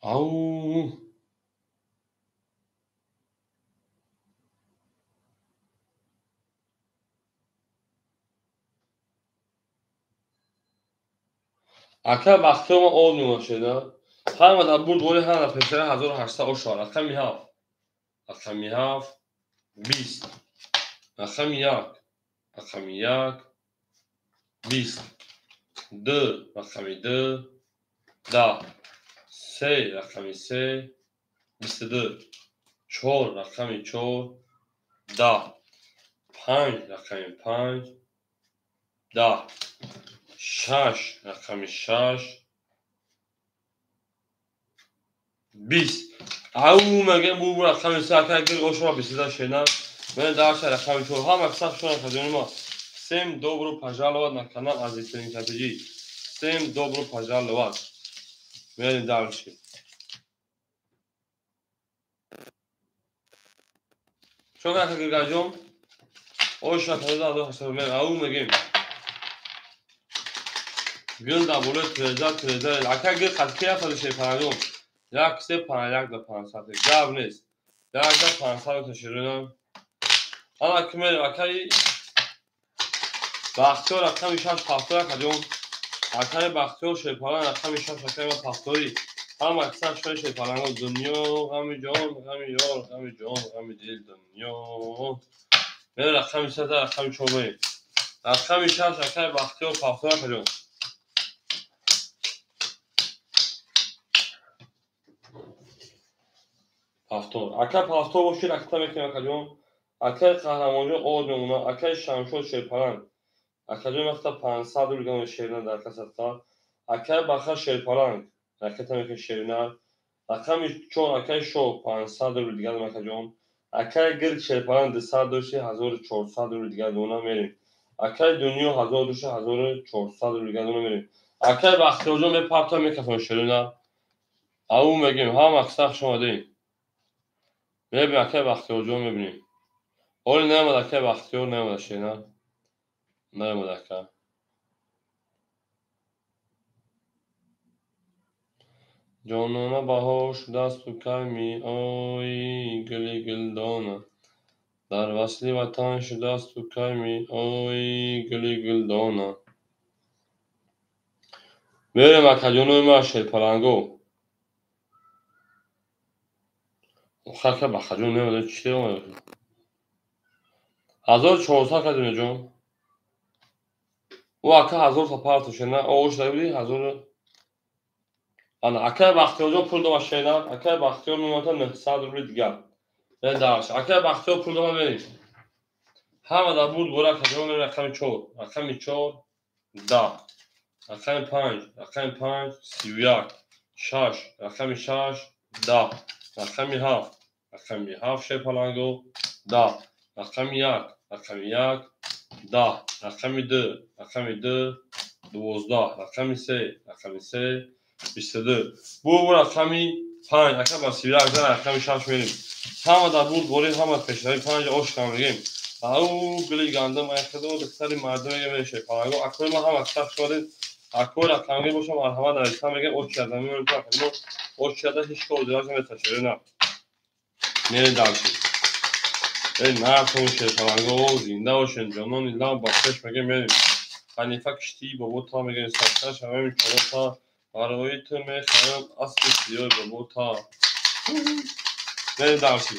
Ау. Ака Бахтиёр ма об мемошеда. Ҳама дар бурд бори ҳама дар пешара 1800 ошвар. Рақами 7. Рақами 7 20. Рақами 1. Рақами 1 20. 2 рақами 2 10. 3 рақами 3 22. 4 рақами 4 10. 5 рақами 5 10. 6 рақами 6 20. Ау мегем бу рақами 3 ака гир ошма 22 шена. Мен дарша рақами 4 ҳама қисса шуна хаҷони ма. Всем добро пожаловать на канал Азизтарин КПЖ. Всем добро пожаловать. Мерем дальше. Чо ака гиргаҷон? Оша 1800 мегем. Ау мегем. Гил дар болои тиреза тиреза. Ака гир қад ки рафтади шерпалангон? 1 3 5 1 да 500. Гап нест. 1 да 500 таширинам. Ана ки мерем акаи Бахтиёр рақами 6 пахтор акаҷон. Акаи Бахтиёр шерпаланг рақами 6 акаи ма пахторӣ. Ҳама аксар шои шерпаланго дунё ғами ҷон ғами ёр ғами ҷон ғами дил дунё. Мерем рақами 3 рақами 4 мерем. Рақами 6 акаи Бахтиёр пахтор акаҷон. Пахтор. Ака пахтор бошед ракта мекунем акаҷон. Акаи Қаҳрамонҷон од мемонад. Акаи Шамшод шерпаланг. Акаҷон вақта 500 рубл гамон шерина дар касатқа. Акаи Баха шерпаланг. Ракета мекунем шерина. Рақами 4 акаи Шоҳ 500 рубл дигар акаҷон. Акаи Гирд шерпаланг 200 дошти 1400 рубл дигар дона мерем. Акаи Дунё 1000 дошти 1400 рубл дигар дона мерем. Акаи Бахтиёрҷон мепарта мекафон шерина. Ау мегем ҳама қисса хуш омадем. Мебинем акаи Бахтиёрҷон мебинем. Оли наомад акаи Бахтиёр наомада шерина. Наомад ака. Ҷонона баҳор шудасту кай меоӣ гули гулдона. Дар васли ватан шудасту кай меоӣ гули гулдона. Мерем акаҷонои ма шерпаланго. Охир ака Бахаҷон наомада чӣ омада? 1400 ка дунёҷон. Ӯ ака 1000 та парто шена. Оғош шуда буди 1000. Ана акаи Бахтиёрҷон пул дома шена. Акаи Бахтиёр мемонад 900 рубли дигар. Мен дарш. Акаи Бахтиёр пул дома мерем. Ҳама дар бурд бора акаҷон мерем рақами 4. Рақами 4 10. Рақами 5, рақами 5 31. 6, рақами 6 10. Рақами 7, рақами 7 шерпаланго 10. Рақами 1, рақами 1 10. Рақами 2, рақами 2 12. Рақами 3, рақами 3 22. Бу рақами 5 ака ба 31 зан рақами 6 мерем. Ҳама дар бурд бори ҳама пешрави 5 ош кам мегем. Ау гули гандум ай худо духтари мардум мегем шерпаланго. Акои ма ҳама қисса хуш омадед. Акои рақамгир бошам марҳамат нависта мегем оч карда мемонем мо оч карда ҳеч кор ҷояш наметашавем на. Мерем дальше. Эй нартон шерпаланго зинда бошен ҷонони лаб ба пеш мегем мерем. Ҳанифа киштии бобота мегем садқа шавем чорота барои ту мехарам аспи сиёҳи бобота. Мерем дальше.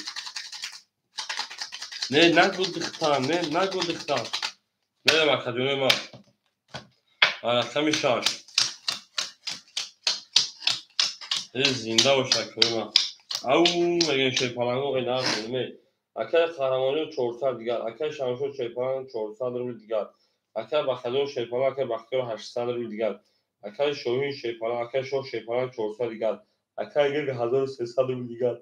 Не нагу духтар, не нагу духтар. Мерем акаҷонои ма. Рақами 6. Эй зинда бош акои ма. Ау мегем шерпаланго эй нартон ме. Акаи Қаҳрамонҷон 400 дигар, акаи Шамшод шерпаланг 400 рубл дигар, акаи Бахаҷон шерпаланг, акаи Бахтиёр 800 рубл дигар, акаи Шоҳин шерпаланг, акаи Шоҳ шерпаланг 400 дигар, акаи Гирг 1300 рубл дигар,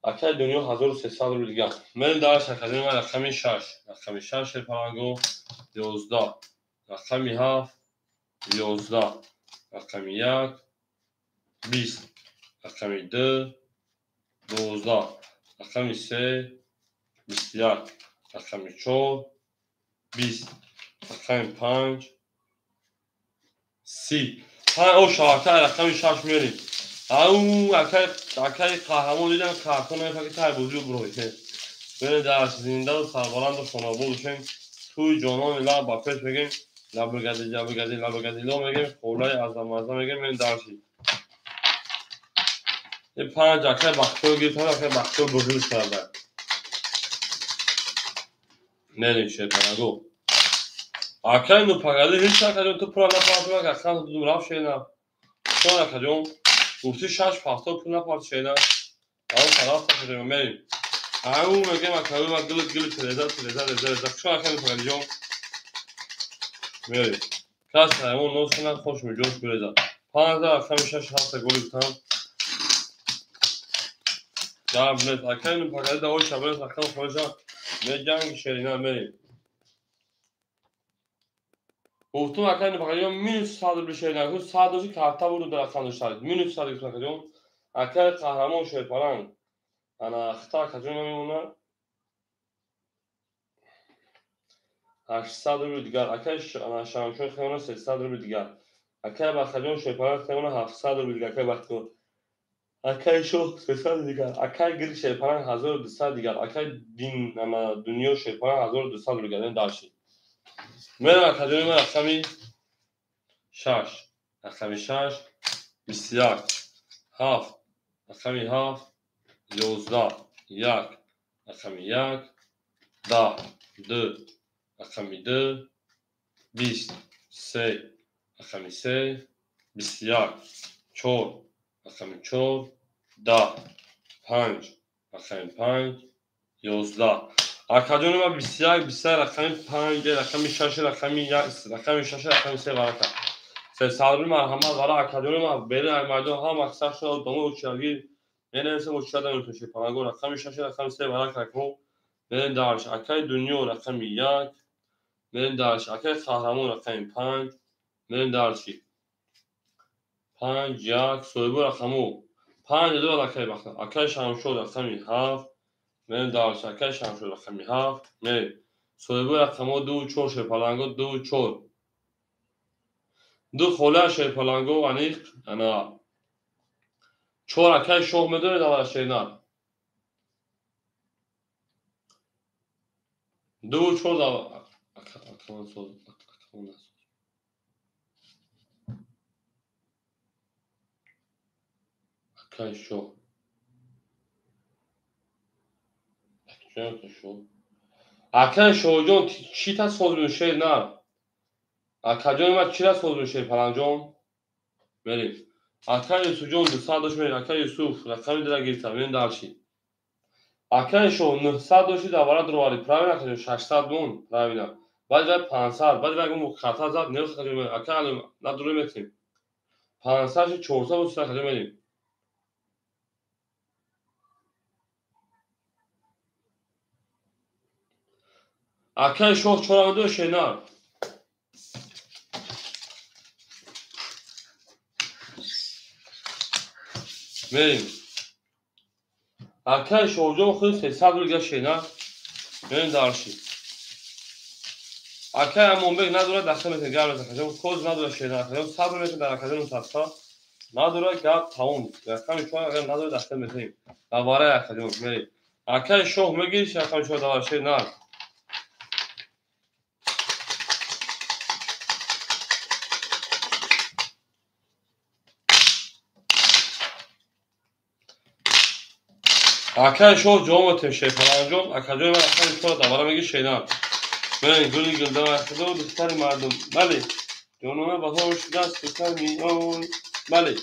акаи Дунё 1300 рубл дигар. Мерем дарш акаҷони ман рақами 6, рақами 6 шерпаланго 11, рақами 7 11, рақами 1 20, рақами 2 12, рақами 3 21, рақами 4 20, рақами 5 30. 5 оша акаи рақами 6 мерем. Ау акаи Қаҳрамон дидам картон мефаки тай бозиро бурой. Мерем дарш зиндаву сарбаланду хонобод бошем. Тӯи ҷонони лаб ба пеш мегем. Лабгази, лабгази, лабгази, ло мегем, холай азамаза мегем, мен дарши. Ин панҷ акай бахтиёр гирифтан, акай бахтиёр буғил карда. Мерим шерпанаго. Акай нупагади ҳеч акаҷон ту пула напартӣ, акан дудум рафт шена. Чон акаҷон гуфти шаш пафто пул напарт шена. Ав тараф такаҷон мерим. Ау мегем акаю ма гил гил тереза тереза реза реза. Чон акай нупагади ҷон. Мерим. Кас ҳайвон нос кунад, хош миҷош гуреза. 5 рақами 6 7 голи гуфтам. Гап нест. Акай нупагади давои шабонес акан хоша меҷанг шерина мерим. Гуфтум акай нупагади минус 100 рубли шерина. Гуфт 100 доши карта бурду дар акан дошта. Минус 100 гуфтум акаҷон. Акай қаҳрамон шерпаланг. Ана хита акаҷон мемонад. 800 рубли дигар. Акай Шамшон хемона 300 рубли дигар. Акай Бахтиёр шерпаланг хемона 700 рубли дигар. Акай Бахтиёр. Акай Шоҳ 300 дигар. Акай Гил шерпаланг 1200 дигар. Акай Дин ама Дунё шерпаланг 1200 рубли дигар. Дарши. Мерам акаҷони ман рақами 6. Рақами 6 21 7 рақами 7 11 1 рақами 1 10 2 рақами 2 20 3 рақами 3 21 4 рақами 4 10 5 рақами 5 11. Акаҷони ман 21 23 рақами 5 рақами 6 рақами 1 рақами 6 рақами 3 варака. 300 рубли марҳамат вара акаҷони ман берин ай майдон ҳама аксар шуда домо учаги менависем учада метоши панаго рақами 6 рақами 3 варака ко мерин дарш. Акай Дунё рақами 1 мерин дарш. Акай Қаҳрамон рақами 5 мерин дарши. 5 1 соҳибу рақаму 5 2 акай бахта. Акай Шамшод рақами 7 мерин дарш. Акай Шамшод рақами 7 мерин. Соҳибу рақамо 2 4 шерпаланго 2 4 ду хола шерпаланго аниқ ана 4 акай Шоҳ медонед аввал шерна 2 4 акаман соз акаман соз акай Шоҳ акай Шоҳҷон чӣ та соз мешед на акаҷони ман чира соз мешед паланҷон мерим. Акай Юсуфҷон 200 дошт мерим. Акай Юсуф рақами дира гирифта мерим дарши. Акай Шоҳ 900 дошти давара дуроварӣ. Правильно акаҷон 600 мон правильно. Баъд вай 500 баъд вай гум хата зад не акаҷон акай надуро метем. 500 ши 400 бошад акаҷон мерим. Акай Шоҳ чора медош шена. Мерим. Акай Шоҳҷон худ 300 рубли шена. Мерим дарши. Акай Амонбек надорад дахта метем гап нест акаҷон. Коз надорад шена акаҷон. Сабр метем дар акаҷон садқа. Надорад гап тамом. Рақами 4 агар надорад дахта метем. Даварай акаҷон мерим. Акай Шоҳ мегириш рақами 4 давар шена. Акай Шоҳ ҷавоб метем шерпаланҷон. Акаҷони ман рақами 4 давара мегир шена. Мерем гули гулдам худо духтари мардум. Бале. Ҷонона баҳор шудааст духтар миён. Бале.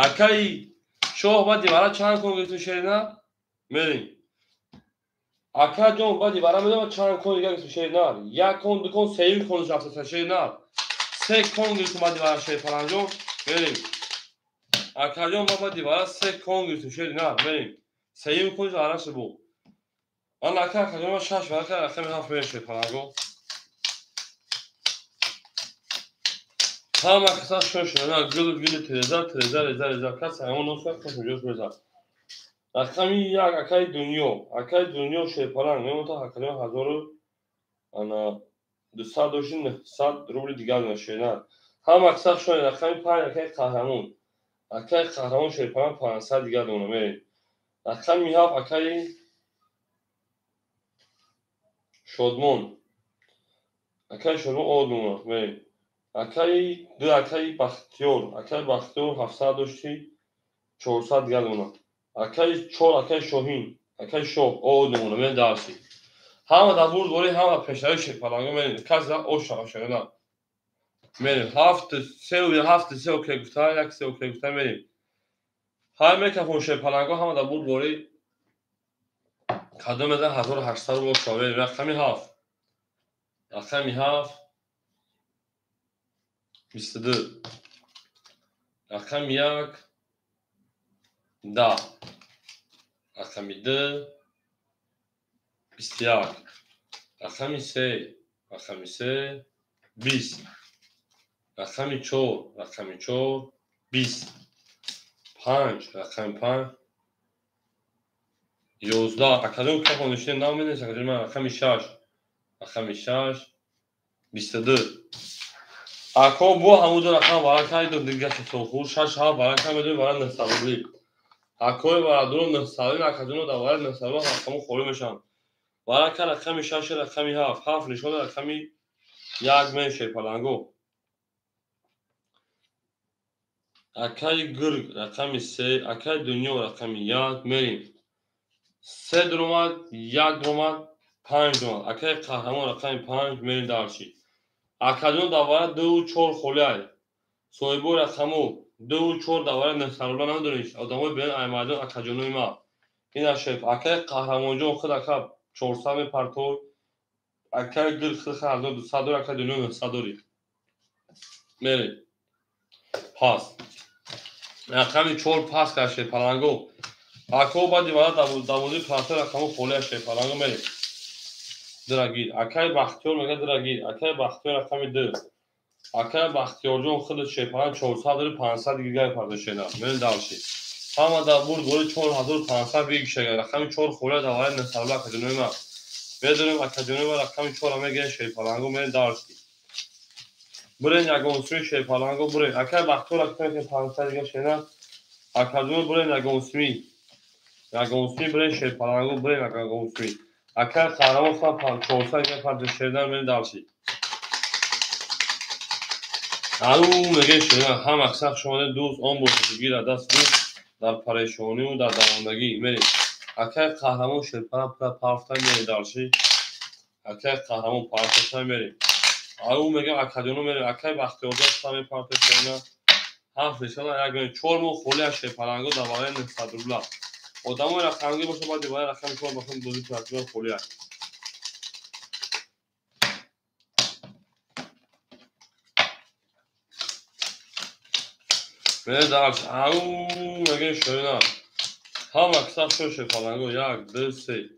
Акай Шоҳ баъди вара чанд кон гирифту шерина? Мерем. Акаҷон баъди вара медонам чанд кон дига гирифту шерина? Як кон, ду кон, сеюм кон рафта шерина. Се кон гирифту баъди вара шерпаланҷон. Мерем. Акаҷон баъди вара се кон гирифту шерина. Мерем. Сеюм кон араши бу. Ман ака акаҷон ман 6 варака рақами 7 мерем шерпаланго. Ҳама каса шон шона гул гул тереза тереза реза реза кас ҳамон носак хош меҷош реза. Рақами 1 акай Дунё, акай Дунё шерпаланг мемонта акаҷон 1200 доши 900 рубли дигар шена. Ҳама каса шон рақами 5 акай Қаҳрамон. Акаи қаҳрамон шерпаланг 500 дигар дона мерем. Рақами 7 акаи Шодмон. Акаи Шодмон о дона мерем. Акаи 2 акаи Бахтиёр. Акаи Бахтиёр 700 дошти 400 дигар дона. Акаи 4 акаи Шоҳин. Акаи Шоҳ о дона мерем дарси. Ҳама дар бурдборӣ, ҳама пешравии шерпаланго мерем. Касе ош шава мерем. 7 3 7 3 окей гуфта, 1 3 окей гуфта мерем. Ҳар мекафон шерпаланго ҳама дар бурдборӣ кадом мезан 1800 рубл шава мерем. Рақами 7. Рақами 7 22. Рақами 1 10. Рақами 2 21. Рақами 3. Рақами 3 20. Рақами 4. Рақами 4 20. 5. Рақами 5 11. Академ кафон нишин намедонед, академ рақами 6. Рақами 6 22. Ако бо ҳамуду рақам варака иду дигаша сохур 6 7 варака медонед вара 900 рубли. Акои варадуро 900 рубли, акадуно дар вара 900 рубли рақаму холӣ мешаванд. Варака рақами 6 рақами 7 7 нишона рақами 1 мен шерпаланго. Акаи гург рақами 3, акаи дунё рақами 1 мерем. 3 дуромад, 1 дуромад, 5 дуромад. Акаи қаҳрамон рақами 5 мерем дарши. Акадун дар вара 2 4 холӣ ай. Соҳибои рақаму 2 4 дар вара 900 рубла намедониш. Одамои беён аймардон акаҷонои ма. Ина шеф, акаи қаҳрамонҷон худ ака 400 мепартой. Акаи гург худ 1200 дори, акаи дунё 900 дори. Мерем. Пас. Рақами 4 пас кард шерпаланго. Ако баъди вара дарвозаи пасо рақаму холӣ аст шерпаланго мерем. Дирагир. Акаи Бахтиёр мега дирагир. Акаи Бахтиёр рақами 2. Акаи Бахтиёрҷон худ шерпаланг 400 дори 500 дигар мепардо шена. Мерем дарши. Ҳама дар бурд бори 4500 бигишага. Рақами 4 холӣ дар вараи 900 рубла акаҷонои ма. Медонем акаҷонои ма рақами 4 мегирем шерпаланго мерем дарши. Бурен ягонсуи шерпаланго бурен. Акаи Бахтиёр рақами 500 дигар шена. Акаҷоно бурен ягонсуи. Ягонсуи бурен шерпаланго бурен ягонсуи. Акаи қаҳрамон худ 400 дигар парда шердан мерем дарши. Ару меге шердан ҳама сахт шумо дӯст он бошад гира даст дӯст дар парешонию дар давондагӣ мерем. Акаи қаҳрамон шерпаланг парфта мерем дарши. Акаи қаҳрамон парфта мерем. Ару мегам акаҷоно мерем. Акаи Бахтиёрҷон худ мепарфта шердан. 7 нишона 1 мерем. 4 моҳ холӣ аз шерпаланго дар вараи 900 рубла. Одамои рақамгир бошад баъди вараи рақами 4 бахм бозӣ кунад холӣ аст. Мерем дарш. Ау мегем шоина. Ҳама киса шо шерпаланго 1 2 3.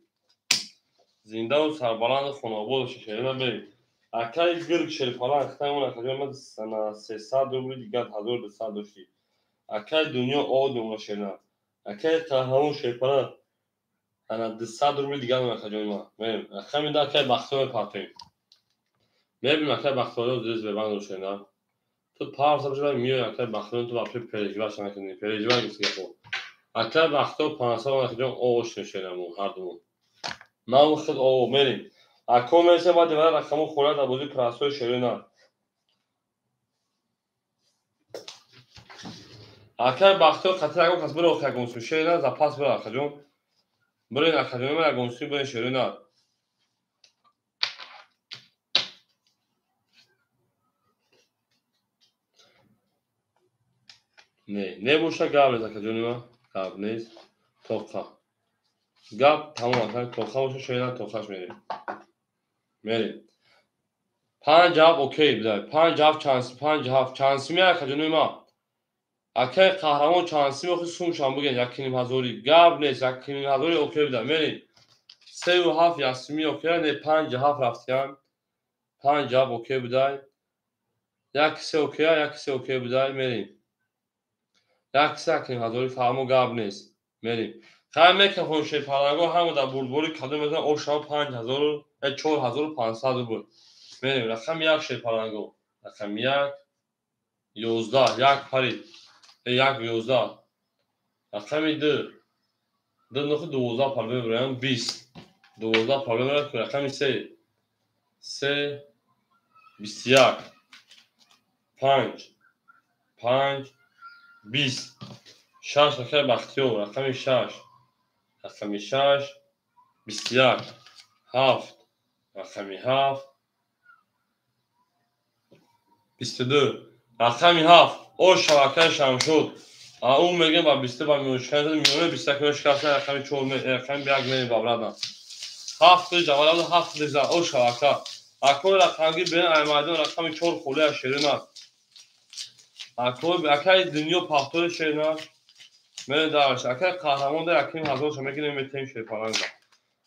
Зиндаву сарбаланду хонаобод бошед шерина мерем. Акаи гург шерпаланг хитаи акаҷон ма 300 рубли дигар 1200 дошти. Акаи дунё о дона шерина. Акаи қаҳрамон шерпаланг ана 200 рубли дигар акаҷони ма. Мерем. Рақами 2 акаи Бахтиёр мепартоем. Мебинем акаи Бахтиёр дӯст бебанд шерина. Ту парса бошад миёй акаи Бахтиёр ту вообще переживать накунӣ. Переживать гуфти гапо. Акаи Бахтиёр 500 акаҷон о ошем шерина ҳар думон. Ман худ о мерем. Ако мересем баъди вара рақаму холӣ дар бозии прасои шерина. Акаи Бахтиёр қатъи ягон кас биро ягонсуи шерина запас бира акаҷон. Бирен акаҷон ма ягонсуи бирен шерина. Не, небоша гап нест акаҷони ма. Гап нест. Тоқа. Гап тамом ака тоқа боша шерина тоқаш мерем. Мерем. 5 7 окей бидай. 5 7 чанд 5 7 чанд сими акаҷони ма. Акаи қаҳрамон чанд сими охи сумшам буген 1500 гап нест 1500 окей бидай. Мерем. 3 7 як сими окей не 5 7 рафтиян. 5 7 окей бидай. 1 3 окей 1 3 окей бидай мерем. 1 3 1500 фаҳмо гап нест. Мерем. Хай мекафон шерпаланго ҳама дар бурдборӣ кадом мезан ошава 5000 4500 рубл. Мерем. Рақами 1 шерпаланго. Рақами 1 11 1 парид. 1 11. Рақами 2. 2 нохи 12 палбе меброям 20. 12 палбе меброям рақами 3. 3 21. 5 5 20. 6 рақами Бахтиёр, рақами 6. Рақами 6 21. 7 рақами 7 22. Рақами 7 о шабакаи Шамшод. Ӯ мегӯям ба 22 ба миёншикан миёна 21 миёншикан рақами 4 рақами 1 мерем ба брадан. 7 ҷавалад 7 за о шабака. Акои рақамги бен аймайдон рақами 4 холия шерин аст. Акои акаи дунё пахтори шерин аст. Мерем дарш. Акаи қаҳрамон дар яким ҳазорша мегирем метем шерпаланга.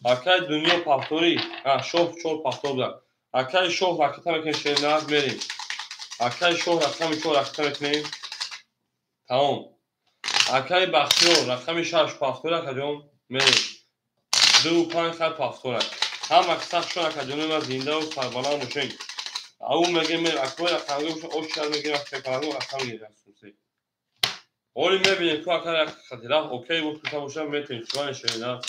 Акаи дунё пахтори, шоҳ 4 пахтор буда. Акаи шоҳ ракета мекунем шерин аст мерем. Акаи шоҳ рақами 4 ракета мекунем. Тамом. Акаи Бахтиёр рақами 6 пахтор акаҷон мерем. 2 5 хай пахтор. Ҳама сахшон акаҷони ма зиндаву сарбаланд бошем. Ау мегем акои рақамги боша ош шар мегирем шерпаланго рақам мегирем. Оли мебинем ку ака хатира окей гуфта боша метем чувани шерина.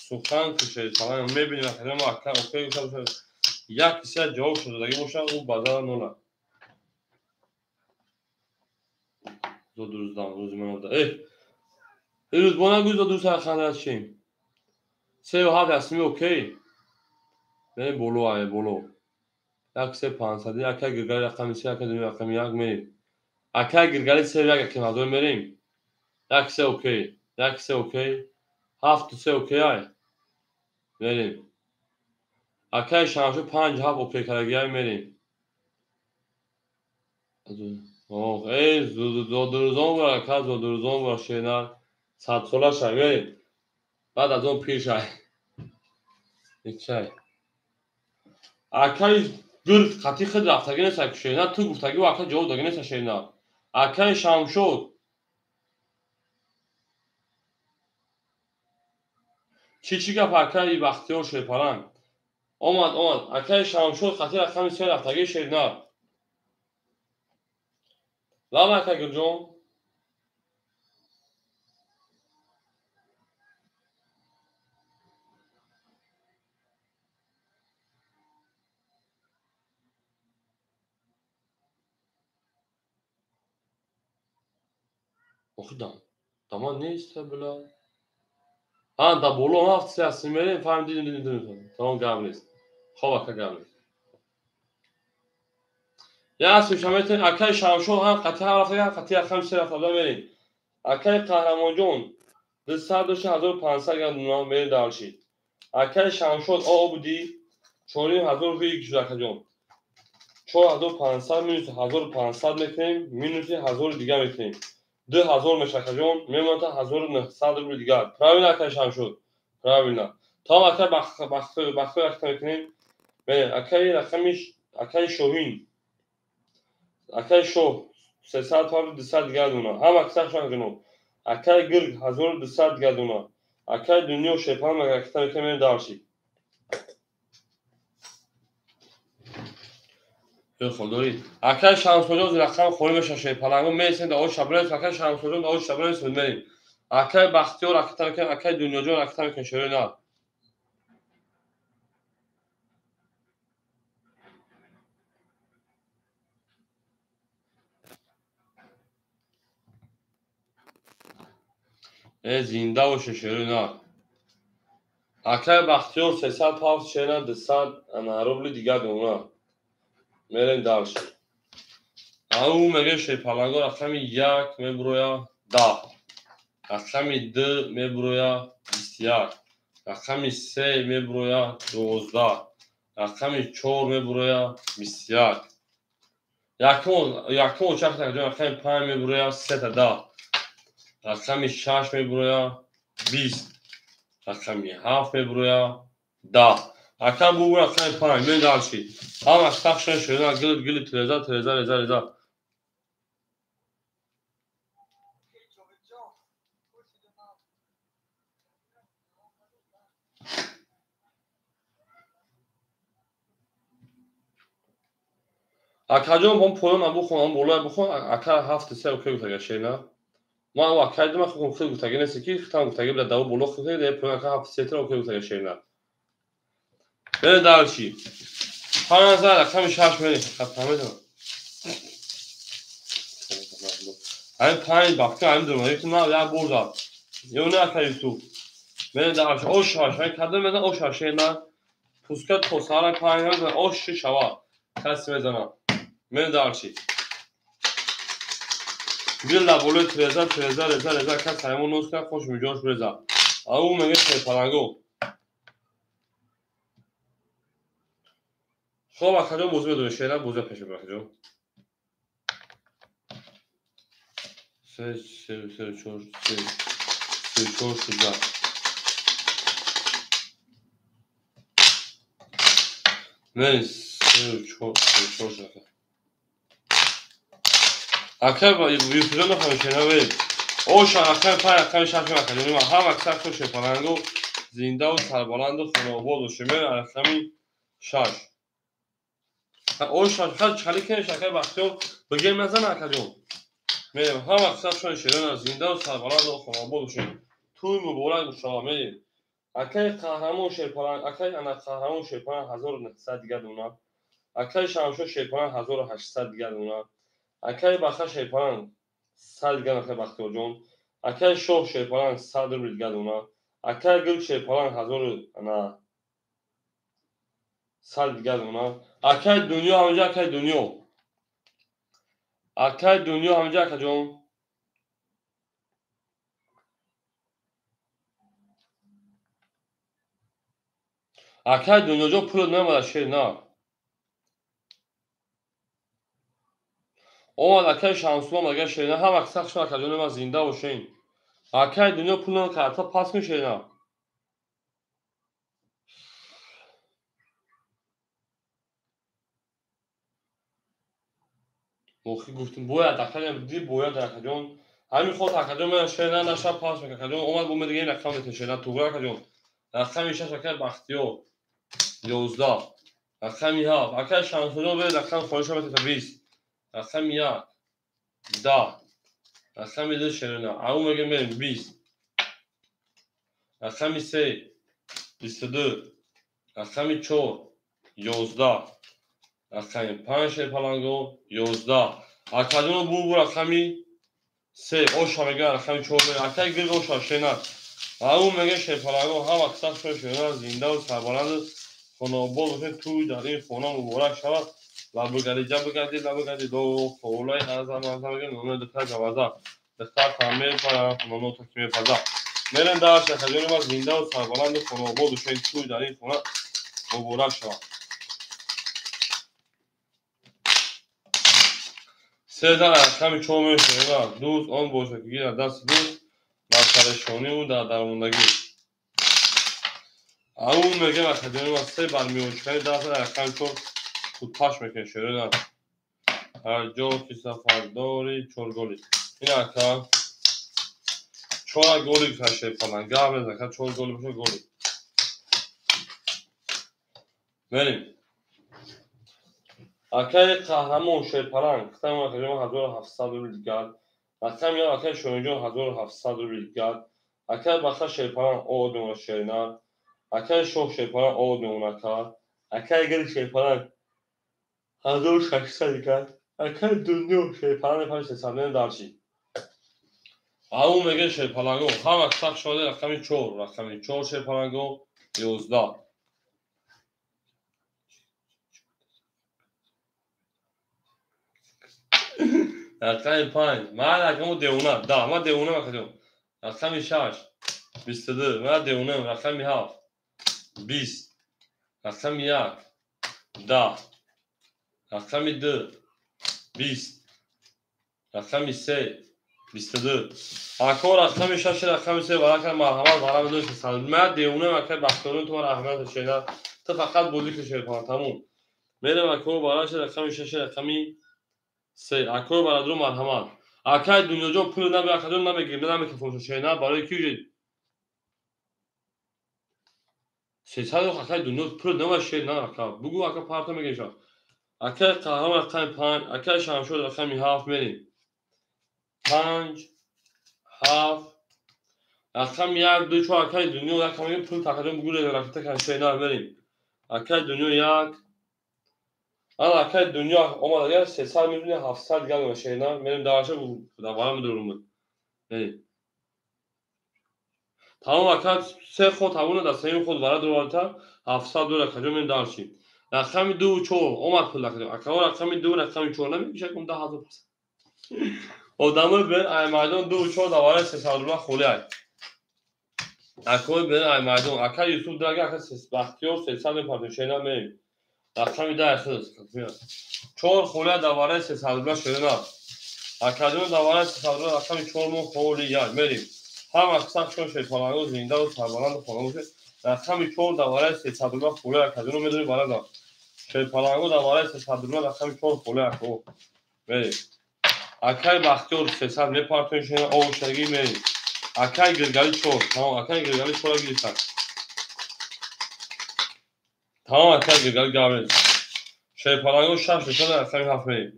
Сухан шерпаланг мебинем акаҷон ма ака окей гуфта боша. Як киса ҷавоб шудаги боша ӯ базара нола. Зодурӯздам рӯзи ман ода. Ирӯз бо нагӯ зодурӯз сарханда чим. 3 7 ҳастми окей. Мерем боло ай боло. 1 3 500 ака гиргари рақами 3 ака дунё рақами 1 мерем. Ака гиргари 3 1 аким ҳазор мерем. 1 3 окей. 1 3 окей. 7 3 окей ай. Мерем. Акаи Шамшу 5 7 окей карагиай мерем. Ох, эй, зодурӯзон бора, ака зодурӯзон бора шерина. 100 сола шай мерем. Баъд аз он пир шай. Ичай. Акаи гирд қатӣ худ рафтагӣ нест ака шерина, ту гуфтагӣ ва ака ҷавоб дагӣ нест шерина. Акаи Шамшод. Чӣ гап акаи Бахтиёр шерпаланг? Омад, омад. Акаи Шамшод қатӣ рақами 3 рафтагӣ шерина. Лава ака Гирҷон. Охидам. Таман нест била. А, да боло ҳафт се ҳастем мерем, фаҳм дидем, дидем, дидем. Тамом гап нест. Хоб ака гап нест. Як сушаметен акаи Шамшод ҳам қатъи ҳам рафта, ҳам қатъи рақами 3 рафта мерем. Акаи Қаҳрамонҷон 200 дошта 1500 грамм дуна мерем дарши. Акаи Шамшод о буди 4500 рубли шуд акаҷон. 4500 минус 1500 мекунем, минуси 1000 дигар мекунем. 2000 меша акаҷон, мемонад 1900 рубли дигар. Правильно акаи Шамшод? Правильно. Тамом акаи Бахтиёр ракета мекунем. Мерем акаи рақами акаи Шоҳин. Акаи шоҳ 300 павли 200 дигар дуна. Ҳама кисахшон акаҷоно. Акаи гирг 1200 дигар дуна. Акаи дунё шерпаланг ракета мекунем мерем дарши. Холдорӣ. Акаи Шамсоҷон рақам холӣ меша шерпаланго мересем да ош шабрес. Акаи Шамсоҷон да ош шабрес мерем. Акаи Бахтиёр ракета мекунем, акаи Дунёҷон ракета мекунем шерина. Зинда боше шерина. Акаи Бахтиёр 300 павз шерина 200 рубли дигар дуна. Мерем дарши. Ау мегӯем шерпаланго рақами 1 мебуроя 10. Рақами 2 мебуроя 21. Рақами 3 мебуроя 12. Рақами 4 мебуроя 21. Якум очах рақами 5 мебуроя 3 10. Рақами 6 мебуроя 20. Рақами 7 мебуроя 10. Акам бу рақами 5 мен дарши. Ҳама сахшон шуда гил гил треза треза реза реза. Акаҷон, бом поён бухон, он болоя бухон, ака ҳафти се окей гуфтага шена. Ман акай дима хукм хел гуфтага нест ки хитам гуфтага била даво боло хел де поён ака ҳафти се тра окей гуфтага шена. Бе дальше. 5000 рақами 6 мерем, фақат фаҳмидам. Ҳамин панҷ бахта ҳамин дурма, ки на як бор зад. Ё не ака Юсуф. Мерем дальше. О шаш, ҳамин кадом мезан о шаш шена. Пуска то сара панҷ мезан о шиш шава. Каси мезанам. Мерем дальше. Гил дар болои треза, треза, реза, реза, кас ҳаймон нос кард, хош миҷош реза. Ау меге шерпаланго. Хоб, акаҷон, бозӣ медонӣ, шера бозӣ пеш мебарад, акаҷон. Се, се, се, чор, се, се, чор, шуздаҳ. Не, се, чор, се, чор, шуздаҳ. Ака Юсуфҷон нахоҳем шена бе. Оша рақами панҷ, рақами шаш акаҷон. Ма ҳама аксар хуш шерпаланго зиндаву сарбаланду хонаобод бошем. Рақами шаш. Оша хал чали кенеш акай Бахтиёр бигем назан акаҷон. Мерем ҳама аксар шон шерона зиндаву сарбаланду хонаобод бошем. Тӯй муборак бошава мерем. Акай қаҳрамон шерпаланг, акай ана қаҳрамон шерпаланг 1900 дигар дона. Акай Шамшо шерпаланг 1800 дигар дона. Акай Баха шерпаланг 100 дигар акай Бахтиёрҷон. Акай Шоҳ шерпаланг 100 рубл дигар дона. Акай Гул шерпаланг 1000 ана 100 дигар дона. Акай Дунё ҳамҷа, акай Дунё. Акай Дунё ҳамҷа, акаҷон. Акай Дунёҷон пулот намада шер на. Омад акай Шамсулло омад шерина, ҳама аксар шумо акаҷони ман зинда бошен. Акай Дунё пул накард, пас кун шерина. Охи гуфтем бояд акаҷон ди бояд акаҷон. Ҳамин ход акаҷон ман шерина наша пас мекунад акаҷон. Омад бо медига ин рақам метавон шерина туғра акаҷон. Рақами 6 акай Бахтиёр 11. Рақами 7 акай Шамсулло бе рақам хониша метавон 20. Рақами 1 10. Рақами 2 шерина. Ау мегем мерем 20. Рақами 3 22. Рақами 4 11. Рақами 5 шерпаланго 11. Акаҷоно бу рақами 3 оша мега рақами 4 мега. Акай гирг оша шерина. Ау мега шерпаланго ҳама аксар шумо шерина зиндаву сарбаланду хонаобод бошед. Тӯй дар ин хона муборак шавад. Лабугариҷа бигарди, лабугарди до холаи азам азам мега ноно духтар гаваза. Духтар там мепара, ноно таки мепаза. Мерем дар шакаҷони ма зиндаву сарбаланду хонаобод бошед. Тӯй дар ин хона муборак шавад. Сезар рақами чор мешавад. Дӯст он бошад ки гирад дасти дӯст бар парешониву дар дармондагӣ. Ау мегем акаҷони ма се бар миёнчикани даст рақами чор худпаш мекунед шерина. Ҳар ҷо ки сафар дорӣ чор голи. Ин ака чора голи гуфта шерпаланг. Гап мезанад ака чор голи боша голи. Мерем. Акай қаҳрамон шерпаланг хитам акаҷон 1700 рубл дигар. Рақами як акай Шоҳинҷон 1700 рубл дигар. Акай Баха шерпаланг одуна шерина. Акай Шоҳ шерпаланг одуна ака. Акай Гул шерпаланг 1600 дигар. Акай Дунё шерпаланг 5300 мерем дарчи. Ау меге шерпаланго ҳама сах шода рақами 4, рақами 4 шерпаланго 11. Рақами 5. Ман рақаму девона. Да, ман девона акаҷон. Рақами 6 22. Ман девонаам. Рақами 7 20. Рақами 1 10. Рақами 2 20. Рақами 3 22. Ако рақами 6 рақами 3 варака марҳамат варами дӯст. Ман девонаам акай Бахтиёрон ту раҳмат шена. Ту фақат бозӣ кун шерпаланг тамом. Мерем ако бараша рақами 6 рақами 3. Акои барадру марҳамат. Акай Дунёҷон пул наби акаҷон намегирем, намекафон шена барои ки уже 300 акай Дунё пул нама шер на ака. Бугу ака парта мегирем. Акай Қаҳрамон рақами 5, акай Шамшод рақами 7 мерем. 5 7 рақами 1 2 4 акай Дунё рақами пул тақрибан бугуре ракета кан шернар мерем. Акай Дунё 1 ана акай Дунё омад агар 300 мебинӣ 700 дигар шернар мерем дарша давара медорум. Мерем. Тамом ака се ход тамона дар сеюм ход вара дурварта 700 доллар каҷо мерем дарши. Рақами 2 4 омад пул акао рақами 2 рақами 4 намешак ум 10000 пас. Одамои бен ай майдон 2 4 давара 300 рубла холӣ ай. Акои бен ай майдон ака Юсуф дага ака Бахтиёр 300 мепартем шена мерем. Рақами 10 хилс. 4 холӣ давара 300 рубла шена. Акаҷон давара 300 рубла рақами 4 мо холӣ як мерем. Ҳама сахшон шерпаланго зиндаву сарбаланду хона бошед. Рақами 4 давараи 300 рубла холӣ акаҷоно медонӣ барада. Шерпаланго давараи 300 рубла рақами 4 холӣ ако. Мерем. Акай Бахтиёр 300 мепартоем шена овушагӣ мерем. Акай Гиргали 4. Тамом акай Гиргали 4 гирифтан. Тамом акай Гиргали гаврез. Шерпаланго 6 мешавад рақами 7 мерем.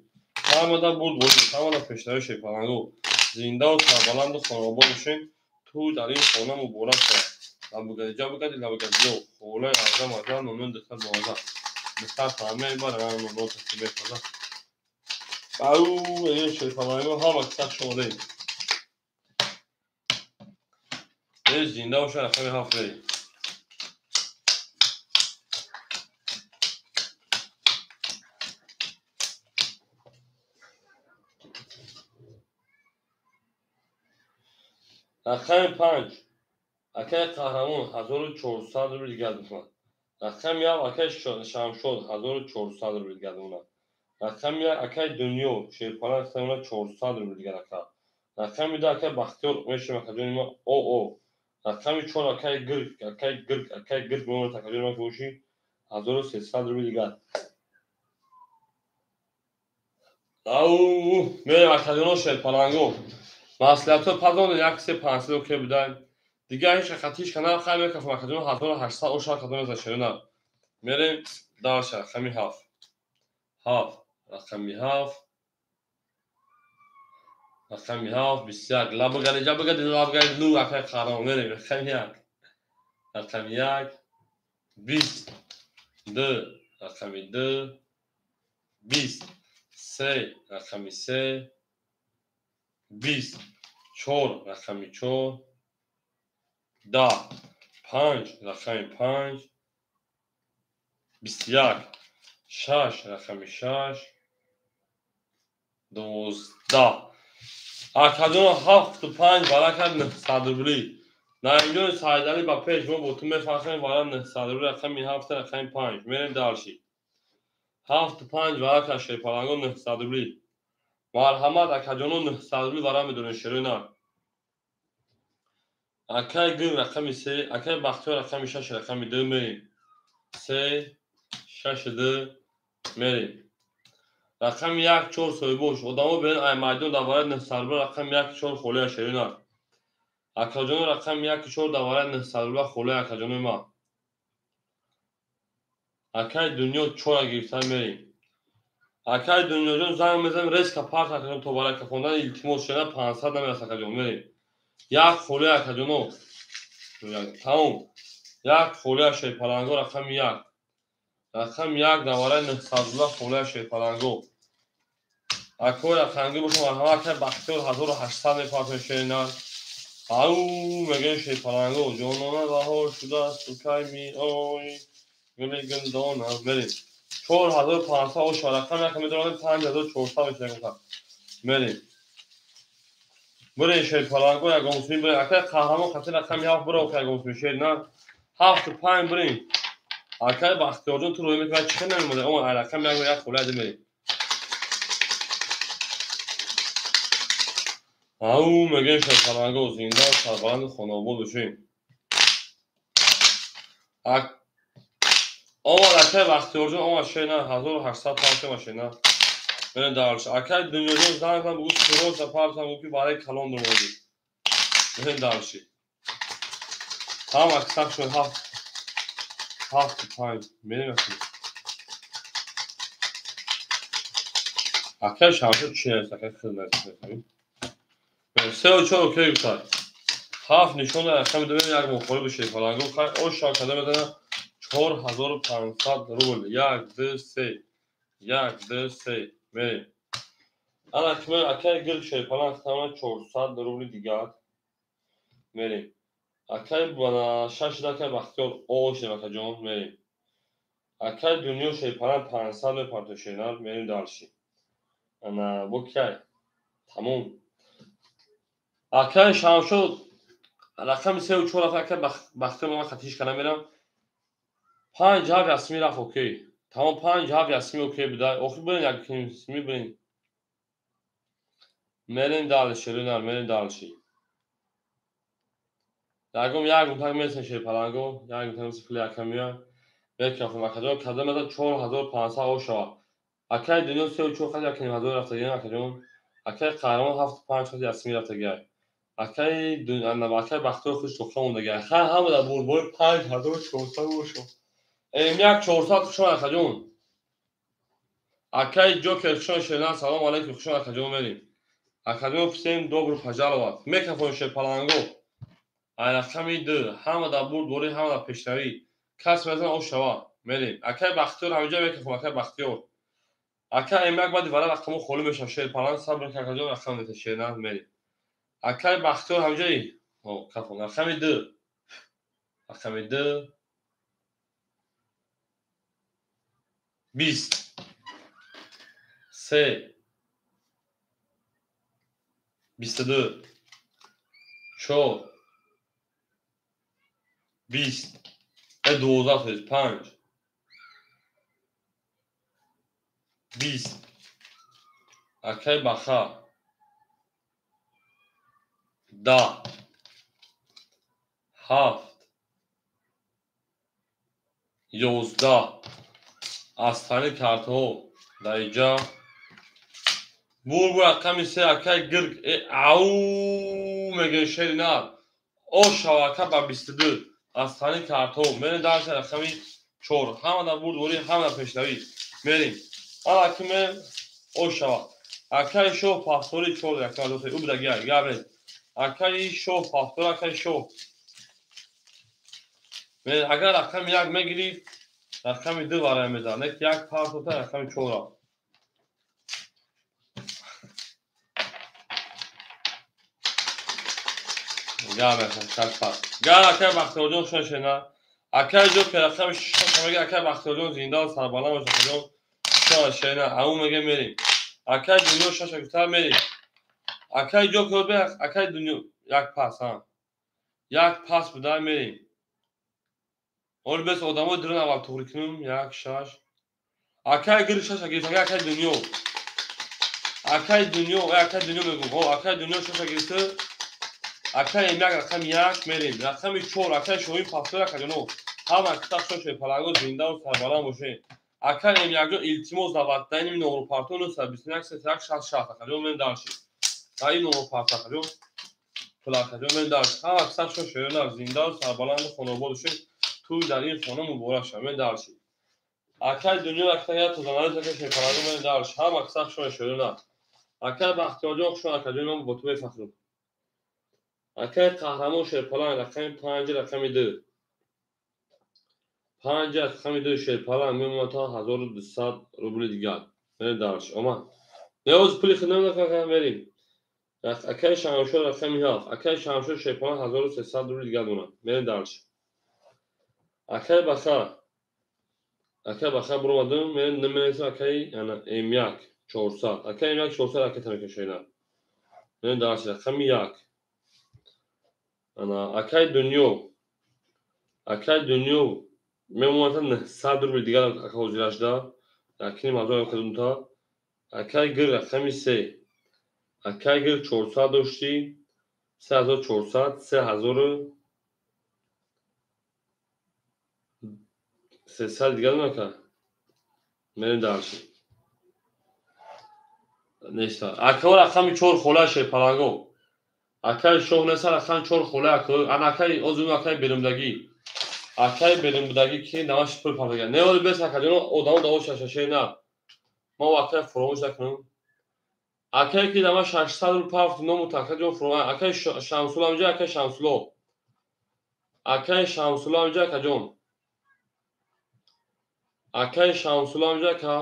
Ҳамада бурд бурд, ҳамада пешравӣ шерпаланго. Зиндаву сарбаланду хонаобод бошед. Ту дар ин хона муборак шавад. Лабугади ҷабугади лабугади ё холаи аза маза нонун духтар бомаза. Духтар фаҳме бар нонун таси мепаза. Ау эй шерпаланго ҳама кисак шомадаем. Эй зинда бошад рақами 7 мерем. Рақами 5 акай Қаҳрамон 1400 рубл дигар мекунад. Рақами 1 акай Шамшод 1400 рубл дигар мекунад. Рақами 1 акай Дунё шерпаланг 400 рубл дигар ака. Рақами 2 акай Бахтиёр мешавад акаҷони ма ОО. Рақами 4 акай Гирг, акай Гирг, акай Гирг мемонад акаҷони ма боши 1300 рубл дигар. Ау мерем акаҷоно шерпаланго. Маслиҳатҳо пазон 1 3 5 окей будан. Дигар ҳеч хатиш канал хай мекафам акаҷоно 1800 оша кадом за шерина. Мерем дарша рақами 7. 7 рақами 7 рақами 7 21 лабгади ҷабгади лабгади лу акай Қаҳрамон мерем рақами 1 рақами 1 20 2 рақами 2 20 3 рақами 3 20 4 рақами 4 10 5 рақами 5 21 6 рақами 6 12 акаҷоно 7 5 баракат 900 рубли. Наимҷони Саидалӣ ба пеш мо бо ту мефахрем вара 900 рубли рақами 7 рақами 5 мерем дарши. 7 5 баракат шерпаланго 900 рубли. Марҳамат акаҷоно 900 рубли вара медонед шерона. Акай Гир рақами 3, акай Бахтиёр рақами 6 рақами 2 мерем. 3 6 2 мерем. Рақами 1 4 соҳибош. Одамо бен ай майдон давараи 900 рубла рақами 1 4 холия шерона. Акаҷоно рақами 1 4 давараи 900 рубла холия акаҷонои ма. Акай Дунё 4 гирифтан мерем. Акай Дунёҷон занг мезанем резка парт акаҷон то барака хондан илтимос шена 500 намерас акаҷон мерем. Як холия акаҷоно. Тамом. Як холия шерпаланго рақами 1. Рақами 1 давараи 900 рубла холия шерпаланго. Акои рақамгӣ бошам марҳамат акай Бахтиёр 1800 мепартем шерина. Ау мегӯем шерпаланго ҷонона баҳор шудааст ту кай меоӣ гули гулдона мерем. 4500 оша рақам як медонем 5400 мешавад. Мерем. Бурен шерпаланго ягон сум бурен акай Қаҳрамон хати рақами 7 буро ягон сум шерина 7 5 бурен. Акай Бахтиёрҷон ту рӯй мекунад чӣ намемонад? Омад ай рақами 1 як холия мерем. Ау мегӯем шерпаланго зинда сарбаланду хонаобод бошем. Омад акай Бахтиёрҷон омад шена 1800 партема шена. Мерем дарш. Акай Дунёҷон занг зад бугӯ сироса партам гуфт ки барои калон дурмодӣ. Мерем дарши. Ҳама сах шуд 7 7 5 мерем. Акай Шамшод чӣ нест, акай хел нест. Сеу чор окей гуфтад. Ҳафт нишона рақами ду як мухолиф бошед фаланго хай ош шав када мезана 4500 рубл. 1 2 3 1 2 3 мерем. Ана киме акай гил шерпаланг тамана 400 рубли дигар мерем. Акай бана шаш акай Бахтиёр ош акаҷон мерем. Акай Дунё шерпаланг 500 мепарто шернар мерем дальше. Ана бо кай тамом. Акай Шамшод рақами 3 ва 4 рафт, акай Бахтиёр ман хатиш кана мерам. 5 7 ясми рафт окей. Тамом 5 7 ясми окей буда. Охир бирин як кимсми бирин. Мерем дальше, рунар, мерем дальше. Ягом як мутак месен шерпаланго, як мутак месен пули якам мея. Бекафум акаҷон када мезан 4500 ошава. Акай Дунё 3 ва 4 хат 1500 рафтагиан акаҷон. Акай Қаҳрамон 7 5 хат ясми рафтагиан. Акай акай Бахтиёр хуш тоқа мондагиан. Хай ҳама дар бурбои 5400 бошо. М1 400 хушон акаҷон. Акай Ҷокер хушон шернан салом алейкум хушон акаҷон мерем. Акаҷон всем добро пожаловать. Мекафон шерпаланго. Ай рақами 2 ҳама дар бурдборӣ, ҳама дар пешравӣ. Кас мезан ош шава. Мерем. Акай Бахтиёр ҳаминҷа мекафон акай Бахтиёр. Акай М1 баъди вара рақамо холӣ мешавад. Шерпаланг сабр кун акаҷон рақам мета шернан мерем. Акай Бахтиёр ҳаминҷаи? Ҳо, кафон. Рақами 2. Рақами 2 20 3 22 4 20 12 5 20. Акай Баха 10 7 11. Аз тани картҳо дар инҷа бурбу рақами 3 акай Гирг ау мегӯяд шери нар ош шава ака ба 22. Аз тани картҳо мерем дальше рақами 4. Ҳама дар бурдборӣ, ҳама дар пешравӣ мерем. Ана ки мерем ош шава. Акай Шоҳ пафтори 4 якам ду ӯ будагиай гап нест. Акаи Шоҳ пафтор акаи Шоҳ. Агар рақами 1 мегирифт рақами 2 варая мезад. Не як партота рақами 4 рафт. Гап шаш пас. Гар акай Бахтиёрҷон шошена. Акай Ҷокер рақами 6 мега акай Бахтиёрҷон зинда ва сарбаланд бошад акаҷон. Шошена. Ау мега мерем. Акай Дунё шаша гуфта мерем. Акай Ҷокер бе акай Дунё як пас ҳа. Як пас буда мерем. Ҳол бес одамои дурун аввал туғри кунем. 1 6. Акай гир шаша гирифт акай Дунё. Акай Дунё, акай Дунё мегӯм. Ҳо, акай Дунё шаша гирифта. Акай М1 рақами 1 мерем. Рақами 4 акай Шоҳин пафтор акаҷоно. Ҳама китоб шоше паланго зинда ва сарбаланд бошед. Акай М1 ҷон илтимос даъват дар ин номерпарто 921 31 66 акаҷон мерем дальше. Дар ин номерпарто акаҷон пул акаҷон мерем дальше. Ҳама китоб шоше зинда ва сарбаланд хонобод бошед. Тӯй дар ин хона муборак шавад. Мерем дальше. Акай Дунё акай як тозанализ акай шерпаланго мерем дальше. Ҳама китоб шоше Акай Бахтиёрҷон хушон акаҷон ман бо ту мефахрам. Акай Қаҳрамон шерпаланг рақами 5 рақами 2. 5 рақами 2 шерпаланг мемонад то 1200 рубли дигар. Мерем дальше. Омад. Неоз пули хидмат накарда мерем. Акай Шамшод рақами 7. Акай Шамшод шерпаланг 1300 рубли дигар дорад. Мерем дальше. Акай Баха. Акай Баха буромадем, мерем намересем акай яна М1 400. Акай М1 400 ракета мекашад. Мерем дальше рақами 1. Ана акай Дунё. Акай Дунё мемонад 900 рубли дигар ака ҳозирашда. Якним ҳазор кадумта. Акай Гир рақами 3. Акай Гир 400 доштӣ. 3400, 3300 дигар нака. Мерем дальше. Неста. Ака рақами 4 хола шерпаланго. Акай Шоҳ неса рақами 4 хола ака. Ана акай озун акай берумдагӣ. Акай берумдагӣ ки намаш пул партага. Не оли бес акаҷон одамо даво шашаше на. Ма акай фуромӯш накунам. Акае ки дама 600 рубл пафт ному такаҷон фурӯ. Акаи Шамсулло ҳамҷа, акаи Шамсулло. Акаи Шамсулло ҳамҷа, акаҷон. Акаи Шамсулло ҳамҷа, ака.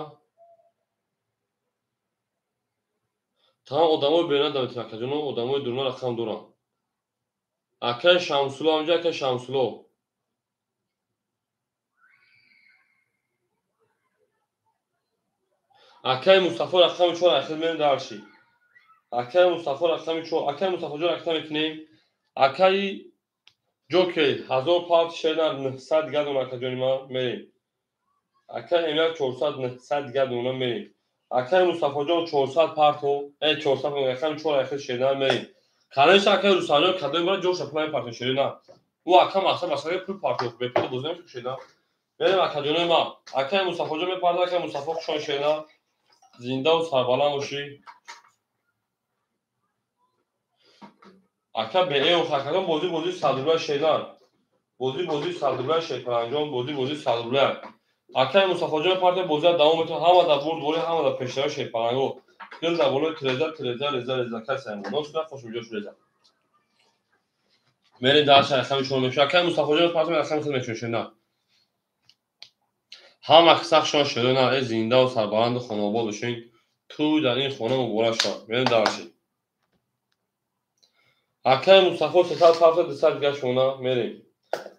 Тамом одамои берун даметем, акаҷоно, одамои дуруна рақам доранд. Акаи Шамсулло ҳамҷа, акаи Шамсулло. Акаи Мустафо рақами 4 ахир мерем дарши. Акаи Мустафо рақами 4. Акаи Мустафоҷон ракта мекунем. Акаи Ҷокер 1000 пафт шерна 900 дигар дона, акаҷони ман мерем. Акаи Эмяк 400 900 дигар дона мерем. Акаи Мустафоҷон 400 парту, 400 рақами 4 ахир шерна мерем. Конечно, акаи Рустамҷон кадои бара ҷоша пул мепартем шерна. Ӯ ака мақсад масалаи пул парту, бепул бозӣ намешуд шерна. Мерем акаҷонои ман. Акаи Мустафоҷон мепарда, акаи Мустафо хушон шерна. Зиндаву сарбаланд бошӣ. Ака беэу хакадон бозӣ бозӣ 100 рубля шерна. Бозӣ бозӣ 100 рубля шерпаланҷон, бозӣ бозӣ 100 рубля. Акаи Мустафоҷон партия бозия давом метавон, ҳама дар бурдборӣ, ҳама дар пешравӣ шерпаланго. Дил дар болои треза, треза, реза, реза, касе носна хош миҷош реза. Мерем дар рақами 4 мешавад. Акаи Мустафоҷон партия рақами худ мешавад шерна. Ҳама сахшон шерна, зиндаву сарбаланду хонаобод бошед. Тӯй дар ин хона муборак шавад. Мерем дарши. Акаи Мустафо 300 пафта 200 дигар шона мерем.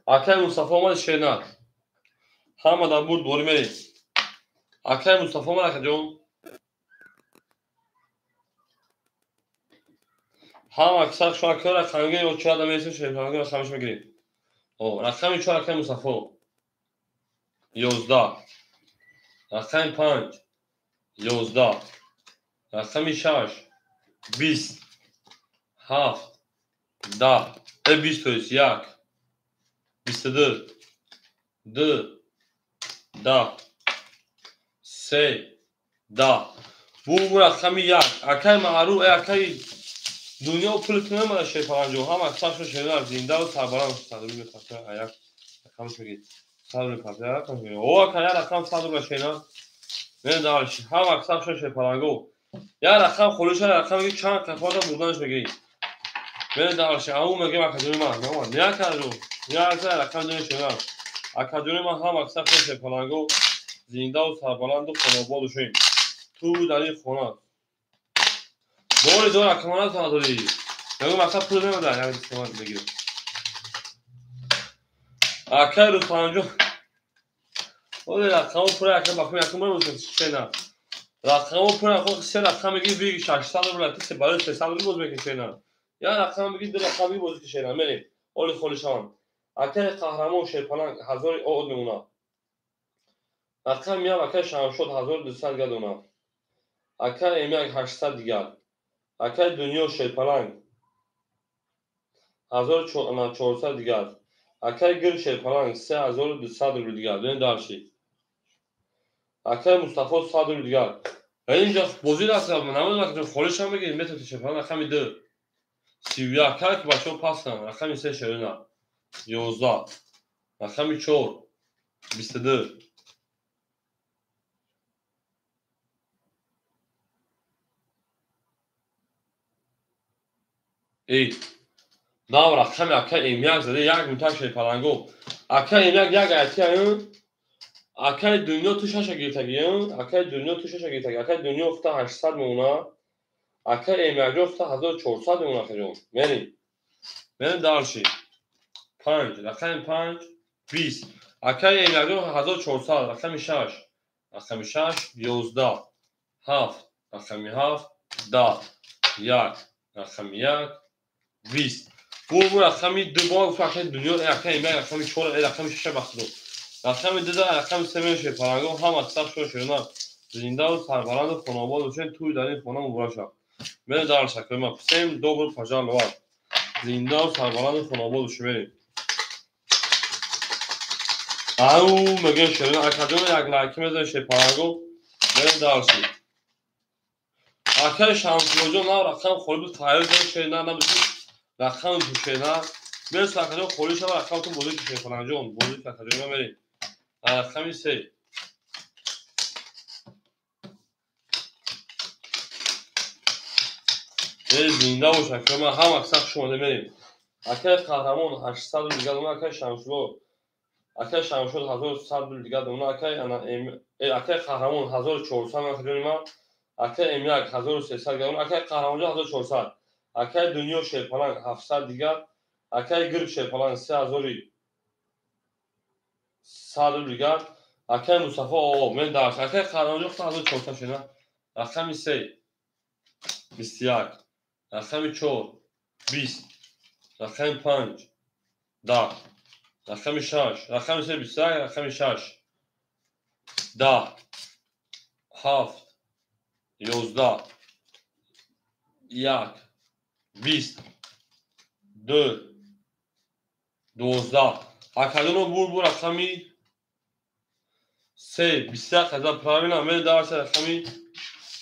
Акаи Мустафо омад шерна. Ҳама дар бурд борӣ мерем. Акаи Мустафо омад, акаҷон. Ҳама сахшон акаи рақамгир ё чида мересем, шерпаланги рақамиш мегирем. Рақами 4 акаи Мустафо. 11. Рақами 5 11. Рақами 6 20 7 10 20 то есть 1 22 2 10 3 10. Бу рақами 1. Акаи маъруф, акаи дунё пул намада шерпаланҷо. Ҳама сахшо шерна зиндаву сарбаланд садр мепартояд. Як рақамш мегиред. Садр мепартояд. О, ака як рақам 100 рубля шерна. Мерем дарши. Ҳама сахшо шерпаланго. Як рақам холиша, рақам мегиред, чанд қафота бурданаш мегиред. Мерем дарши. Ау мегирем акаҷони ман. Не акаҷон. Як рақам дорем шерна. Акаҷони ман ҳама сахшо шерпаланго зиндаву сарбаланду хонаобод бошед. Ту дар ин хона. Дори дор акамона надорӣ. Мегӯм мақсад пул намеда, як истифода мегирем. Акаи Рустамҷон. Оли рақамо пур ака бахм якум бор шена. Рақамо пур ака се рақам мегири би 600 рубл, ти се барои 300 рубл боз мекунӣ шена. Я рақам мегири, ду рақам мегири боз мекунӣ шена. Мерем. Оли холи шавам. Акаи қаҳрамон шерпаланг 1000 од мемонад. Рақами як акаи Шамшод 1200 дигар дона. Акаи Эмяк 800 дигар. Акаи Дунё шерпаланг 1400 дигар. Акаи Гир шерпаланг 3200 рубл дигар. Дунё дарши. Акаи Мустафо 100 рубл дигар. Инҷа бозӣ даст намедонам холиш ҳам мегиред, метавонед шерпаланг рақами 2 31 кар ки бачаҳо пастанд. Рақами 3 шерина 11 рақами 4 22 эй нав рақами ака М1 зада як мутак шерпаланго. Ака М1 як айти акаи Дунё ту шаша гирифтагӣ, акаи Дунё ту шаша гирифтагӣ. Акаи Дунё фта 800 мемона. Акаи М1 фта 1400 мемона акаҷон. Мерем. Мерем дарши. 5 рақами 5 20. Акаи М1 1400 рақами 6. Рақами 6 11 7 рақами 7 10 1 рақами 1 20. Бу рақами 2 бо акаи Дунё, акаи М1 рақами 4, рақами 6 бахшидо. Рақами 2 рақами 3 мешавад паланго. Ҳама сахшо шерна зиндаву сарбаланду хонаобод бошед. Тӯй дар ин хона муборак шавад. Мерем дар шакли ма. Всем добро пожаловать. Зиндаву сарбаланду хонаобод бошед. Мерем. Ау мегӯем шерна акаҷон як лайки мезанем шерпаланго. Мерем дарши. Акаи Шамсуллоҷон нав рақам холӣ буд, тайёр кардем шерна набуд. Рақами ту шерна. Мерем акаҷон холӣ шава рақамтон бозӣ ки шерпаланҷон. Бозӣ акаҷон ма мерем. Рақами 3 Зинда бош акаи ман, ҳама сахт шумо мерем. Акаи Қаҳрамон 800 рубл дигар дона, акаи Шамсулло, акаи Шамшод 1100 рубл дигар дона, акаи акаи Қаҳрамон 1400 акаҷони ман, акаи М1 1300 дигар дона, акаи Қаҳрамонҷон 1400, акаи Дунё Шерпаланг 700 дигар, акаи Гирк Шерпаланг 3100 рубл дигар, акаи Мустафо о мен дарс, акаи Қаҳрамонҷон 1400 шуда. Рақами 3 21, рақами 4 20, рақами 5 10, рақами 6, рақами 3 21, рақами 6 10, 7 11, 1 20, 2 12. Акаҷоно бур бур рақами 3 21 қаза правильно мен дарса рақами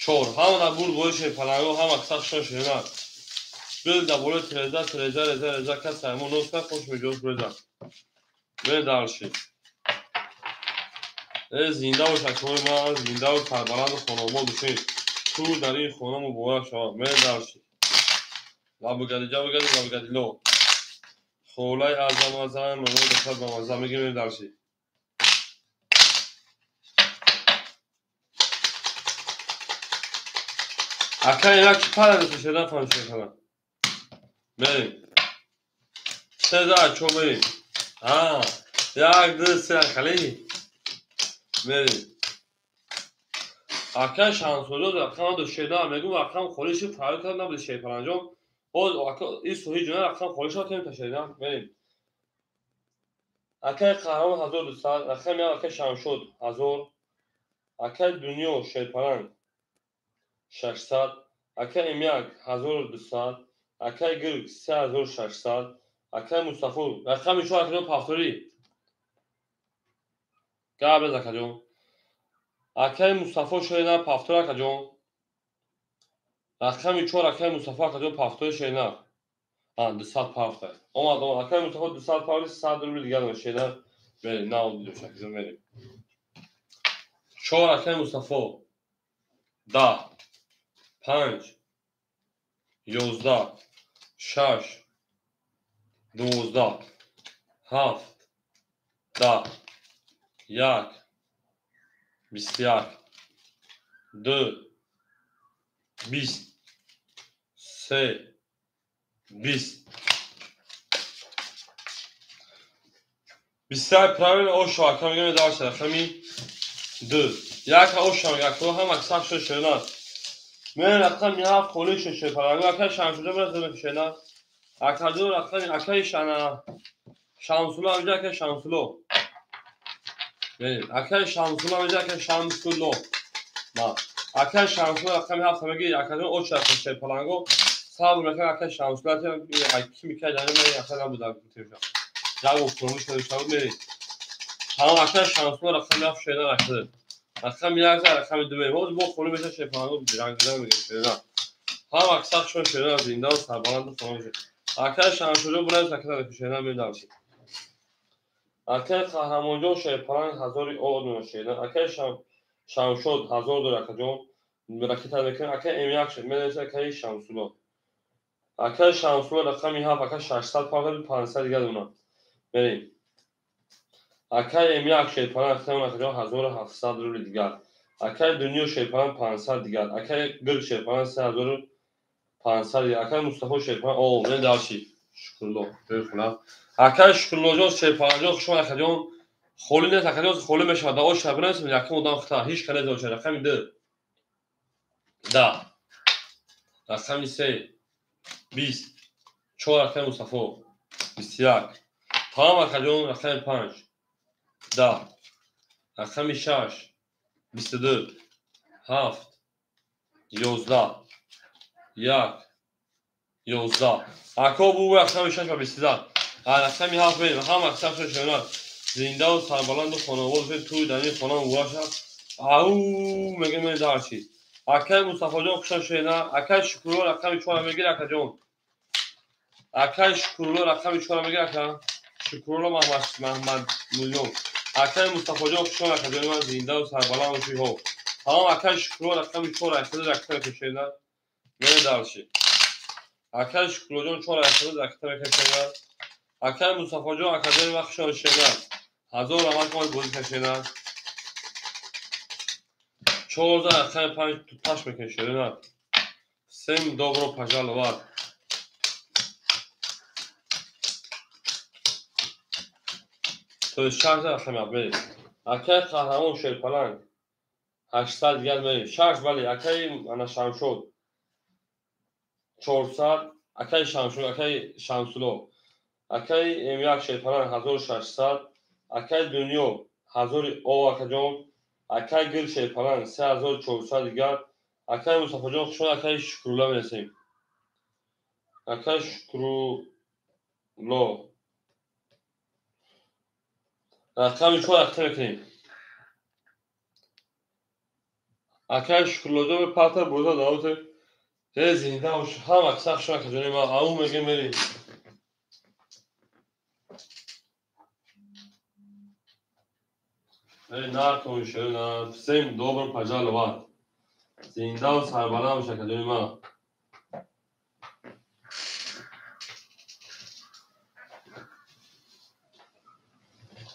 4. Ҳама дар бур бои шерпаланго, ҳама сахт шон шерна. Бил дар болои треза, треза, реза, реза, кас саймон нос кард, хош меҷоз бреза. Мен дарши. Зинда бош акои ман, зинда ва сарбаланду хонобод бошед. Ту дар ин хона муборак шавад. Мен дарши. Лабгади ҷабгади лабгади ло. Холай азамазан, ноно дохад ба маза мегирем мен дарши. Акай як чӣ пара шеда фаҳмшуда кана. Мерем. Сеза чо мерем. А, як ду се хали. Мерем. Акай Шамсулло рақам ду шеда мегум рақам холӣ шуд, фарёд кард набуд Шерпаланҷон. Боз ака ин суҳи ҷуна рақам холӣ шуд, тем ташеда. Мерем. Акай Қаҳрамон 1200, рақами як акай Шамшод 1000, акай Дунё Шерпаланг 600, акай М1 1200, акай Гирк 3600, акай Мустафо рақами 4 акаҷон пафторӣ. Гап без акаҷон. Акай Мустафо шерна пафтор акаҷон. Рақами 4 акай Мустафо акаҷон пафтори шерна. А, 200 пафта. Омад, омад. Акай Мустафо 200 пафти 100 рубл дигар дона шерна. Мерем, на дидош акаҷон мерем. 4 акай Мустафо. 10 5 11 6 12 7 10 1 21 2 20 3 20. 21 правильно ошо ака мегӯем дарса рақами 2. Як ошо мегӯям ҳама сахт шуд шерна. Мен рақами 7 холӣ шуд шерпаланго, акаи Шамсулло мерасад шерна. Акаҷон рақами акаи Шана Шамсулло ҳамҷа акаи Шамсулло. Акаи Шамсулло ҳамҷа акаи Шамсулло. Ма акаи Шамсулло рақами 7 мегӣ акаҷон оч рақам шерпаланго. Сабр мекунам акаи Шамсулло ки микай дар ман ака набуда тимша. Жавоб фурӯш шуда мерем. Тамом акаи Шамсулло рақами 7 шерна рақами. Рақами 1 рақами 2 мерем. Ҳозир бо холӣ меша шерпаланго ҷангида мегирем шерна. Ҳама сахт шон шерна зинда ва сарбаланду хона бошед. Акаи Шамсулло бурад акаи шерна медарши. Акаи Қаҳрамонҷон Шерпаланг 1000 о дона шерна. Акаи Шамшод 1000 дора акаҷон. Ракета мекунем. Акаи М1 шед. Менависад акаи Шамсулло. Акаи Шамсулло рақами 7 акаи 600 пафта 500 дигар дона. Мерем. Акаи М1 Шерпаланг акаҷон 1700 рубл дигар. Акаи Дунё Шерпаланг 500 дигар. Акаи Гирк Шерпаланг 3500 дигар. Акаи Мустафо Шерпаланг о мен дарши. Шукрулло. Акаи Шукруллоҷон Шерпаланҷон хуш омад акаҷон. Холӣ нест акаҷон, холӣ мешавад. Да оша бинависем якум одам хита. Ҳеч кас нест оша. Рақами 2 10, рақами 3 20, 4 акаи Мустафо 21. Тамом акаҷон рақами 5 10, рақами 6 22, 7 11 1 11. Ако бу рақами 6 ва 22. Рақами 7 мерем. Ҳама сахт шуд шерна. Зинда ва сарбаланду хонавод бошед. Тӯи дар ин хона муборак шавад. Ау мегӯем мен дарши. Акаи Мустафоҷон хушам шерна. Акаи Шукрулло рақами 4 мегир акаҷон. Акаи Шукрулло рақами 4 мегир ака. Шукрулло Маҳмадмулло. Акаи Мустафоҷон хушам акаҷони ман зинда ва сарбаланд бошед. Ҳо. Тамом акаи Шукрулло рақами 4 акаи ракета шерна. Мен дарши. Акай Шукруллоҷон 4 800 акта мекашена. Акай Мустафоҷон акаҷони ма хушон шена. 1000 рамат комад бозӣ кашена. 14 рақами 5 туташ мекунем шерина. Всем добро пожаловать. То есть 6 рақами 7 мерем. Акай Қаҳрамон Шерпаланг 800 дигар мерем. 6 бале акай ана Шамшод 400, акай Шамшод, акай Шамсуло, акай М1 Шерпаланг 1600, акай Дунё 1000 о акаҷон, акай Гил Шерпаланг 3400 дигар, акай Мустафоҷон хушон, акай Шукрулло мерасем. Акай Шукрулло рақами 4 акта мекунем. Акай Шукруллоҷон пата боза давоте. Зинда бош, ҳама акса хушон акаҷони ма, ау мегем мерем. Нартон шерина, всем добро пожаловать. Зиндаву сарбаланд бош акаҷони ма.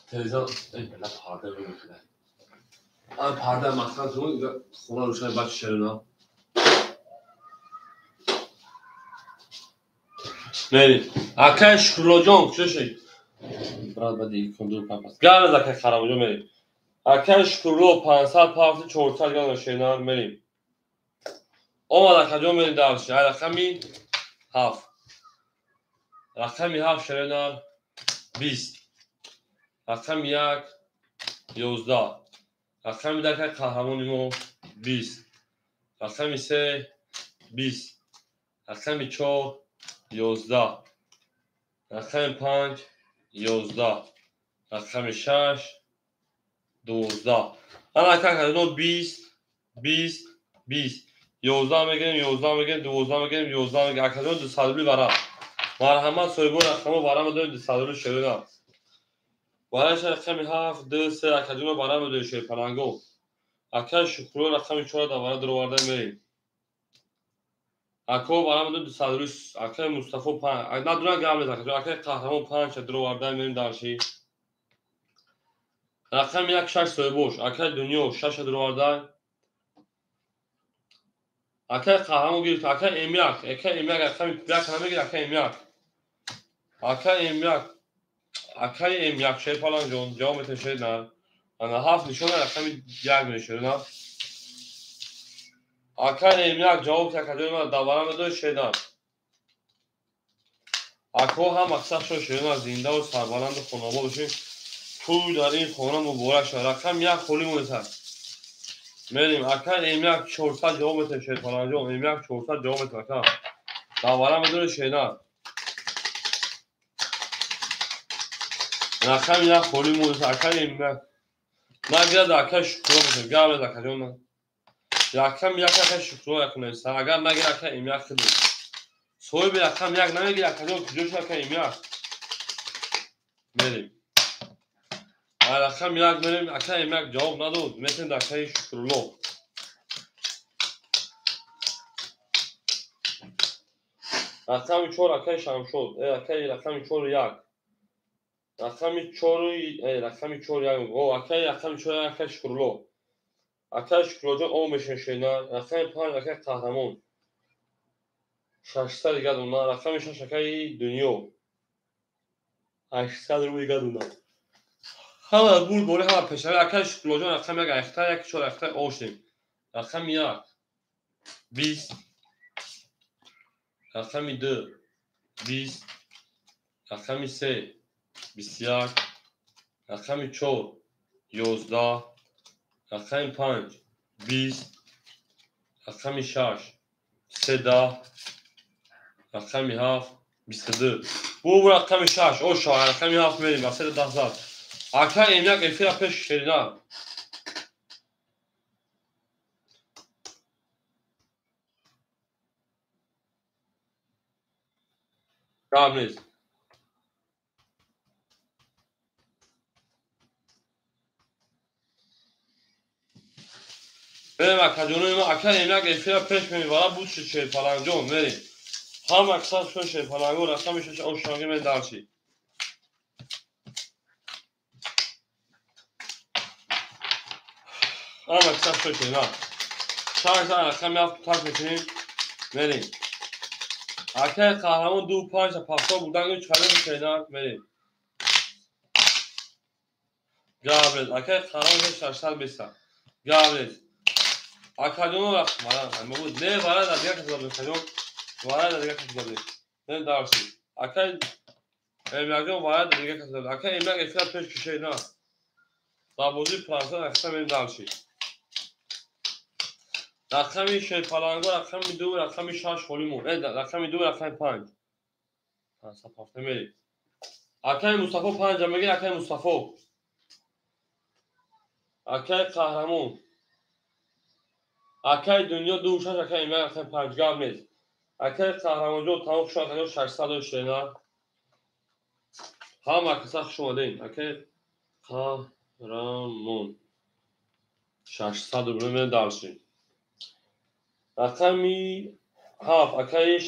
Телевизион, эй бела парда мекунад. Ан парда махрам тун, хона рӯшан бача шерина. Мерем. Акай Шукруллоҷон, куҷо шед? Брат бади кондур папас. Гап акай Қарамоҷон мерем. Акай Шукрулло 500 пафти 400 гап шерина мерем. Омад акаҷон мерем дарси. Ай рақами 7. Рақами 7 шерина 20. Рақами 1 11. Рақами 2 акай Қаҳрамони мо 20. Рақами 3 20. Рақами 4 11. Рақами 5 11. Рақами 6 12. Ана акай акаҷон 20 20 20. 11 мегирем, 11 мегирем, 12 мегирем, 11 мегирем. Акаҷон 200 рубли вара. Марҳамат соҳибон рақамҳо вара медорем 200 рубли шерина. Вараша рақами 7 2 3 акаҷон вара медорем шерпаланго. Акай Шукрулло рақами 4 да вара дуроварда мерем. Ако вара медорем 200 рубли, акай Мустафо 5. Надуран гап нест акаҷон, акай Қаҳрамон 5 дуроварда мерем дарши. Рақами 1 6 соҳибош, акай Дунё 6 дуроварда. Акай Қаҳрамон гирифт, акай М1, акай М1 рақами 1 намегирад, акай М1. Акай М1, акай М1 Шерпаланҷон, ҷавоб метавонед шерина. Ана 7 нишона рақами 1 мешерина. Акай М1 ҷавоб акаҷони ман давара медоред шерина. Ако ҳам мақсад шуд шерина, зиндаву сарбаланду хонобод бошед. Тӯй дар ин хона муборак шавад. Рақами 1 холӣ монесад. Мерем. Акай М1 400 ҷавоб метавонед Шерпаланҷон, М1 400 ҷавоб метавонед ака. Давара медоред шерина. Рақами 1 холӣ монесад. Акай М1 нагирад, акай Шукрулло метавонед. Гап нест акаҷон. Рақами 1 акай Шукрулло якунест. Агар нагирад акай М1 худед. Соҳиби рақами 1 намегирад акаҷон, куҷо шуд акай М1? Мерем. Рақами 1 мерем, акай М1 ҷавоб надод, метавонед акай Шукрулло. Рақами 4 акай Шамшод, акай рақами 4 1. Рақами 4, рақами 4 1. О, акай рақами 4 1 акай Шукрулло. Акай Шукруллоҷон о мешин шена. Рақами 5 акай Қаҳрамон. 600 дигар дона. Рақами 6 акай Дунё. 800 рубл дигар дона. Ҳама бурд бори ҳама пешравӣ. Акай Шукруллоҷон рақами 1 айхта, 1 4 айхта оштем. Рақами 1 20. Рақами 2 20. Рақами 3 21. Рақами 4 11. Рақами 5 20. Рақами 6 13. Рақами 7 22. Бу рақами 6 оша, рақами 7 мерем, ба 310 зад. Акай М1 эфира пеш шерина. Гап нест. Мерем акаҷонои ма, акай М1 эфира пеш мерем, вара буд шуд Шерпаланҷон, мерем. Ҳама аксар шуд шерпаланго рақами шаш ошонги ме дарчи. Ҳама аксар шуд шерна. Шаш рақами ҳафт так мекунем. Мерем. Акай қаҳрамон 2 5 пафто будан чале шерна мерем. Габрез, акай қаҳрамон 620. Габрез. Акадион рақам, не вара да дигар кас дод, вара да дигар кас дод. Не дарси. Акай эмягон вара да дигар кас дод. Акай эмяг эфир пеш кишей на. Да бозӣ пранса рақам ем дарси. Рақами шерпаланго рақами 2 рақами 6 холӣ мон. Рақами 2 рақами 5. 507 мерем. Акай Мустафо 5 мегир, акай Мустафо. Акай қаҳрамон. Акай дунё 2 6 акай эмяг рақами 5 гап нест. Акай қаҳрамонҷон тамом шуд, акай 600 шена. Ҳама каса хуш омадем. Акай қаҳрамон 600 рубл мен дарши. Рақами 7 акай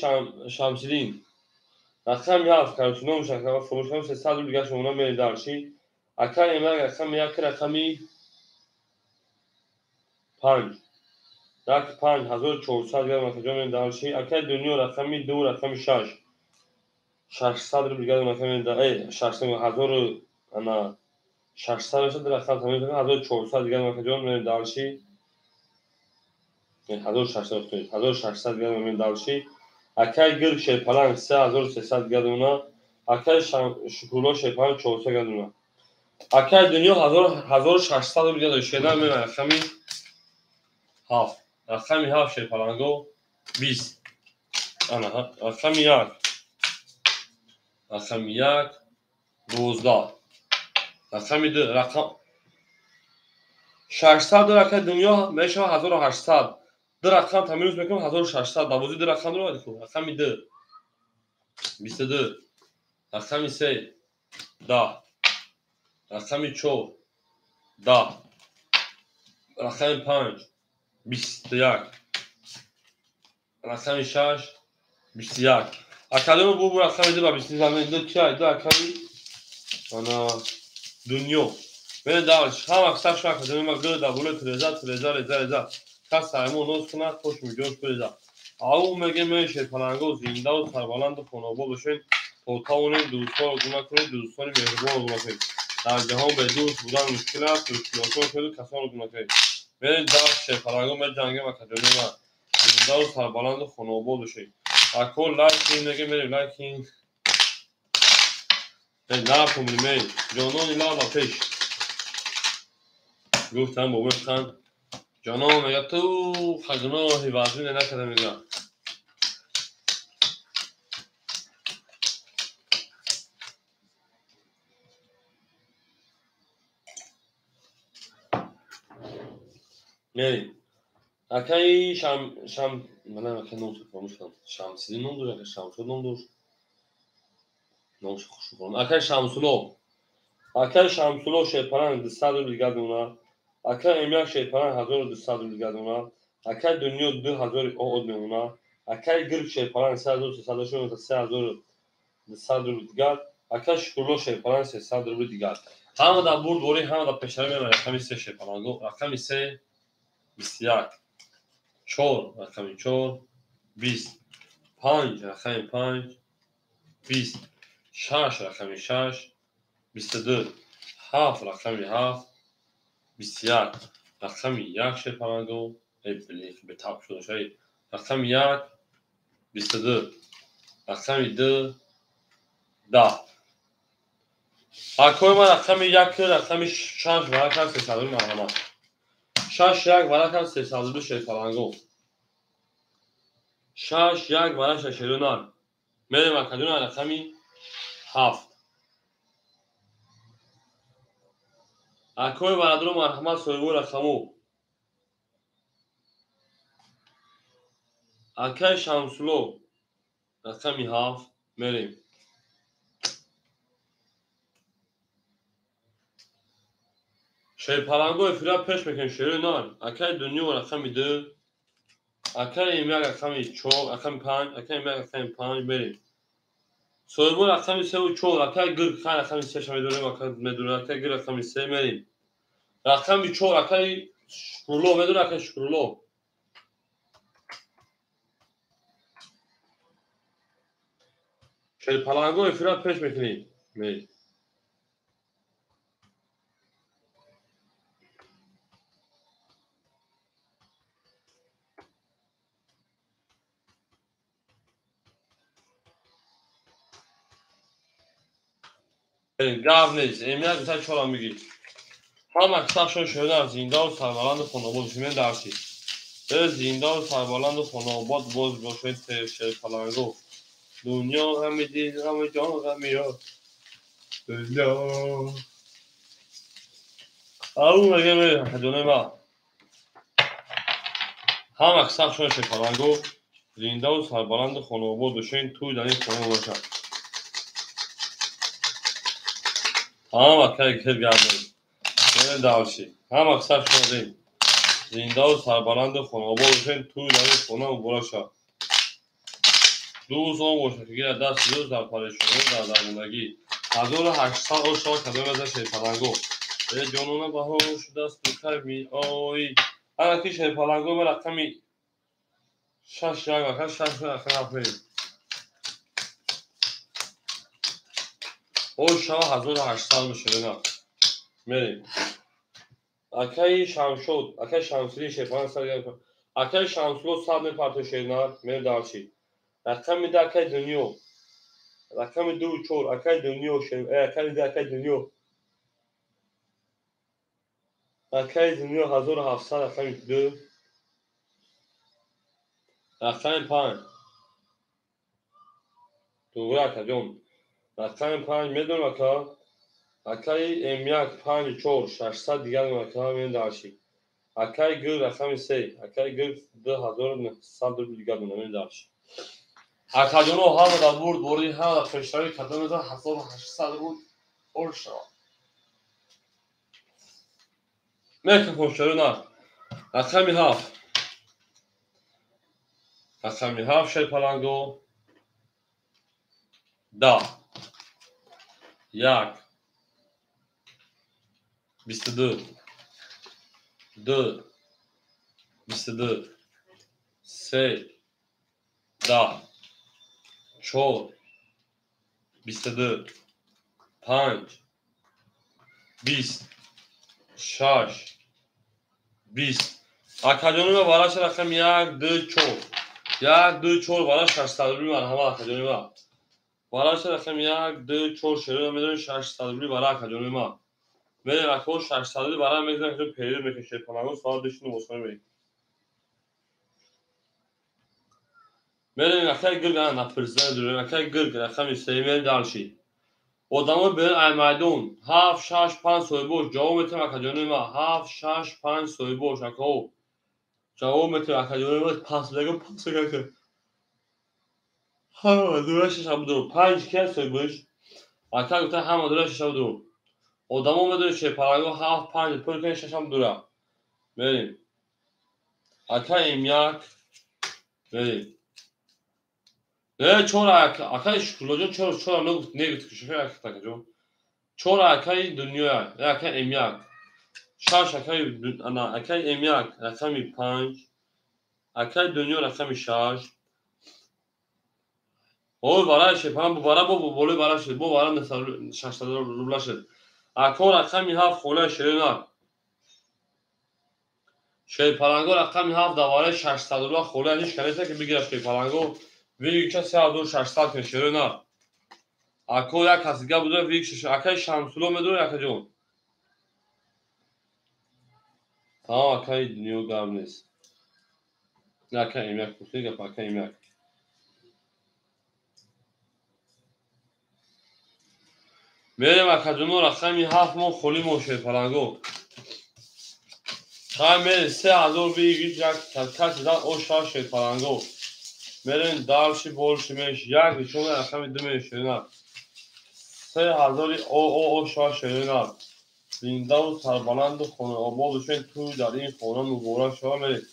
Шамсиддин. Рақами 7 короче номаш акай фурӯшам 300 рубл дигар шумо мен дарши. Акай эмяг рақами 1 рақами 5. Рак 5400 грамм акаҷон мен дарши. Акай дунё рақами 2 рақами 6. 600 рубл дигар рақами 600 ҳазор ана 600 мешад рақам тамом 1400 дигар акаҷон мен дарши. 1600 1600 дигар мен дарши. Акай гир шерпаланг 3300 дигар уна. Акай Шукрулло шерпаланг 400 дигар уна. Акай дунё 1600 рубл дигар шедан мен рақами 7. Рақами 7 шерпаланго 20. Ана рақами 1. Рақами 1 12. Рақами 2 рақам 600 рақами дунё мешавад 1800. Ду рақам тамиз мекунам 1600. Ба бозӣ ду рақам дорад ку. Рақами 2 22. Рақами 3 10. Рақами 4 10. Рақами 5 21. Рақами 6 21. Академо бу рақами 2 ба 21 ду кай ду акаи ана дунё. Мен дарш ҳама каса шу академо ма гир да боло треза треза реза реза. Кас саймон ноз кунад хош миҷош реза. Ау меге мен шерпаланго зиндаву сарбаланду хонобод бошед то тавонем дӯстонро гуна кунед, дӯстони меҳрубонро гуна кунед. Дар ҷаҳон бе дӯст будан мушкил аст, мушкилотро кунед, касонро гуна кунед. Мен дарш шерпаланго меҷангем академо ма зиндаву сарбаланду хонобод бошед. Ако лайкин меге мерем лайкин. Напомним, эй, ҷонони лаба пеш. Гуфтам бобои хан ҷонон мега ту гуноҳи вазине накарда мега. Мерем. Акаи шам шам манам акаи ном фаромӯш кардам. Шамсиддин ном дошт, акаи Шамшод ном дошт. Номаш хуш хӯрам. Акаи Шамсулло. Акаи Шамсулло шерпаланг 200 рубл дигар мемонад. Акаи Эмяк шерпаланг 1200 рубл дигар мемонад. Акаи Дунё 2000 од мемонад. Акаи Гирк шерпаланг 3300 3200 рубл дигар. Акаи Шукрулло шерпаланг 300 рубл дигар. Ҳама дар бурдборӣ, ҳама дар пешравӣ мемонад. Рақами 3 шерпаланго, рақами 3 21. 4 рақами 4 20. 5 рақами 5 20. 6 рақами 6 22. 7 рақами 7 21. Рақами 1 шерпаланго. Эй блин, бетаб шуда шай. Рақами 1 22. Рақами 2 10. Акои ман рақами 1 рақами 6 ва рақами 300 марҳамат. 6 1 ва рақами 302 шерпаланго. 6 1 ва рақами 6 мерем акадуна рақами 7. Акои бародаро марҳамат соҳибои рақамо. Акаи Шамсулло рақами 7 мерем. Шерпаланго эфира пеш мекунем шерои нар. Акаи Дунё рақами 2. Акаи М1 рақами 4, рақами 5, акаи М1 рақами 5 мерем. Соҳибо рақами 3 4, акаи Гир хан рақами 3 ша медонем, ака медонем, акаи Гир рақами 3 мерем. Рақами 4 акаи Шукрулло медонем, акаи Шукрулло. Шерпаланго эфира пеш мекунем. Мерем. Гап нест, М1 гуфта чора мегӣ. Ҳама кисабшон шуда зиндаву сарбаланду хонобод бошед дарси. Зиндаву сарбаланду хонобод боз бошед шерпаланго. Дунё ғами дил, ғами ҷон, ғами ёр. Дунё. Ау мега мерем ҷонои ма. Ҳама кисабшон шерпаланго зиндаву сарбаланду хонобод бошед, тӯй дар ин хона бошад. Ҳама акаи гир гардем. Мерем дарси. Ҳама кисабшон дем. Зиндаву сарбаланду хонобод бошед, тӯй дар ин хона муборак шавад. Дӯст он бошад, ки гирад даст дӯст дар парешонӣ дар дармондагӣ. 1800 о шава кадом аз шерпаланго. Э ҷонона баҳор шудааст ту кай меоӣ. Ана ки шерпаланго ма рақами 6 1 ака 6 рақами 7 мерем. О шава 1800 бошад на. Мерем. Акаи Шамшод, акаи Шамсиддин шерпаланг сар акаи Шамсулло 100 мепартои шернар, мерем дарчи. Рақами 2 акаи Дунё. Рақами 2 4 акаи Дунё, акаи 2 акаи Дунё. Акаи Дунё 1700 рақами 2. Рақами 5. Туғри акаҷон. Рақами 5 медонам ака. Акаи М1 5 4 600 дигар ака мерем дарчи. Акаи Гир рақами 3, акаи Гир 2900 рубл дигар мерем дарчи. Акаҷоно ҳама дар бурд борӣ, ҳама дар пешравӣ кардам мезан 1800 рубл ор шавад. Микрофон шару на. Рақами 7. Рақами 7 шерпаланго. 10. 1. 22. 2. 22. 3. 10. 4. 22. 5. 20. 6. 20. Акаҷони ма бараша рақами 1, 2, 4. 1, 2, 4 бара 600 рубли марҳама акаҷони ма. Бараша рақами 1, 2, 4 шеро медонем 600 рубли бара акаҷони ма. Мерем ако 600 рубли бара мезанем, ки период мекашем шерпаланго соат 2 босона мерем. Мерем акаи Гирг ана напирзан дурем, акаи Гирг рақами 3 мерем дарши. Одамо берин ай майдон 7 6 5 соҳибош ҷавоб метиҳам акаҷони ма. 7 6 5 соҳибош акао. Ҷавоб метиҳам акаҷони ма пас лего пас ака. Ҳама дура шаш абдур 5 ки соҳибош. Ака гуфта ҳама дура шаш абдур. Одамо медонед шерпаланго 7 5 пур кунед 6 абдура. Мерем. Ака М1 мерем. Не, чор акаи Шукруллоҷон чор чор нагуфт, негуфт ки шофер акаҷон. 4 акаи Дунёя, акаи М1. 6 акаи ана акаи М1 рақами 5. Акаи Дунё рақами 6. Ой, барай шепан бу бара бо болои бара шед, бо бара 600 рубла шед. Ако рақами 7 хонаи шерина. Шерпаланго рақами 7 давараи 600 рубла хонаи ҳеч калеса ки бигирад шерпаланго. Вигча 3600 кун шерина. Ако як кас дига буда виг акаи Шамсулло медонӣ акаҷон. Тамом акаи Дунё гап нест. Акаи М1 пурсид гап акаи М1. Мерем акаҷоно рақами 7 мо холӣ мо шерпаланго. Хай мерем 3000 виг як каси зад о шав шерпаланго. Мерем дарши больше меньше. Як ничего рақами 2 меньше шерина. 3000 о о о шав шерина. Зиндаву сарбаланду хонаобод бошед, тӯй дар ин хона муборак шава мерем.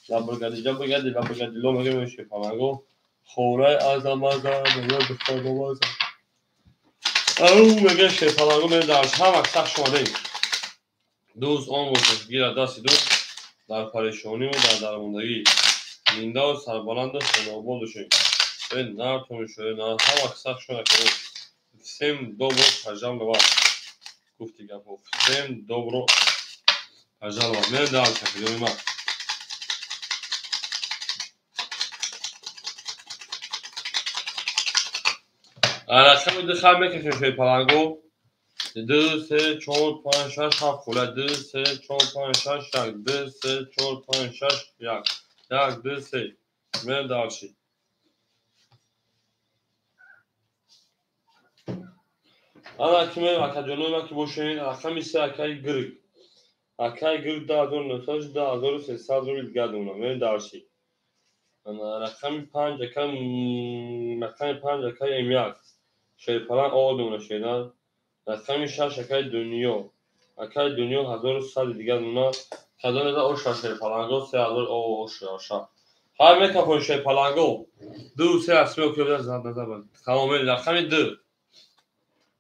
Лабргади, лабргади, лабргади, ло мегем шерпаланго. Хораи азамаза, мега духтарбомаза. Ау, мега шерпаланго мерем дар ҳама сахт шумодаем. Дӯст он бошад, гирад дасти дӯст дар парешониву дар дармондагӣ. Зиндаву сарбаланду хонаобод бошед. Нартон шуда, на ҳама сахт шуд акаҳо. Всем добро пожаловать. Гуфти гапҳо. Всем добро пожаловать. Мерем дар шакли ма. Рақами ду хаб мекашем шерпаланго. 2, 3, 4, 5, 6, 7 хула. 2, 3, 4, 5, 6, 1. 2, 3, 4, 5, 6, 1. 1, 2, 3. Мерем дальше. Ана ки мерем акаҷонои ма ки бошед, рақами се акаи гирг. Акаи гирг 2900, 2300 рубл гадона. Мерем дальше. Ана рақами панҷ акаи рақами панҷ акаи М1. Шерпаланг овардона шедан. Рақами шаш акаи Дунё. Акаи Дунё 1100 дигар дуна. Кадом еза оша шерпаланго 3000 оша. Ҳар мекафон шерпаланго. 2 3 асми окей бизан зад назар. Тамом рақами 2.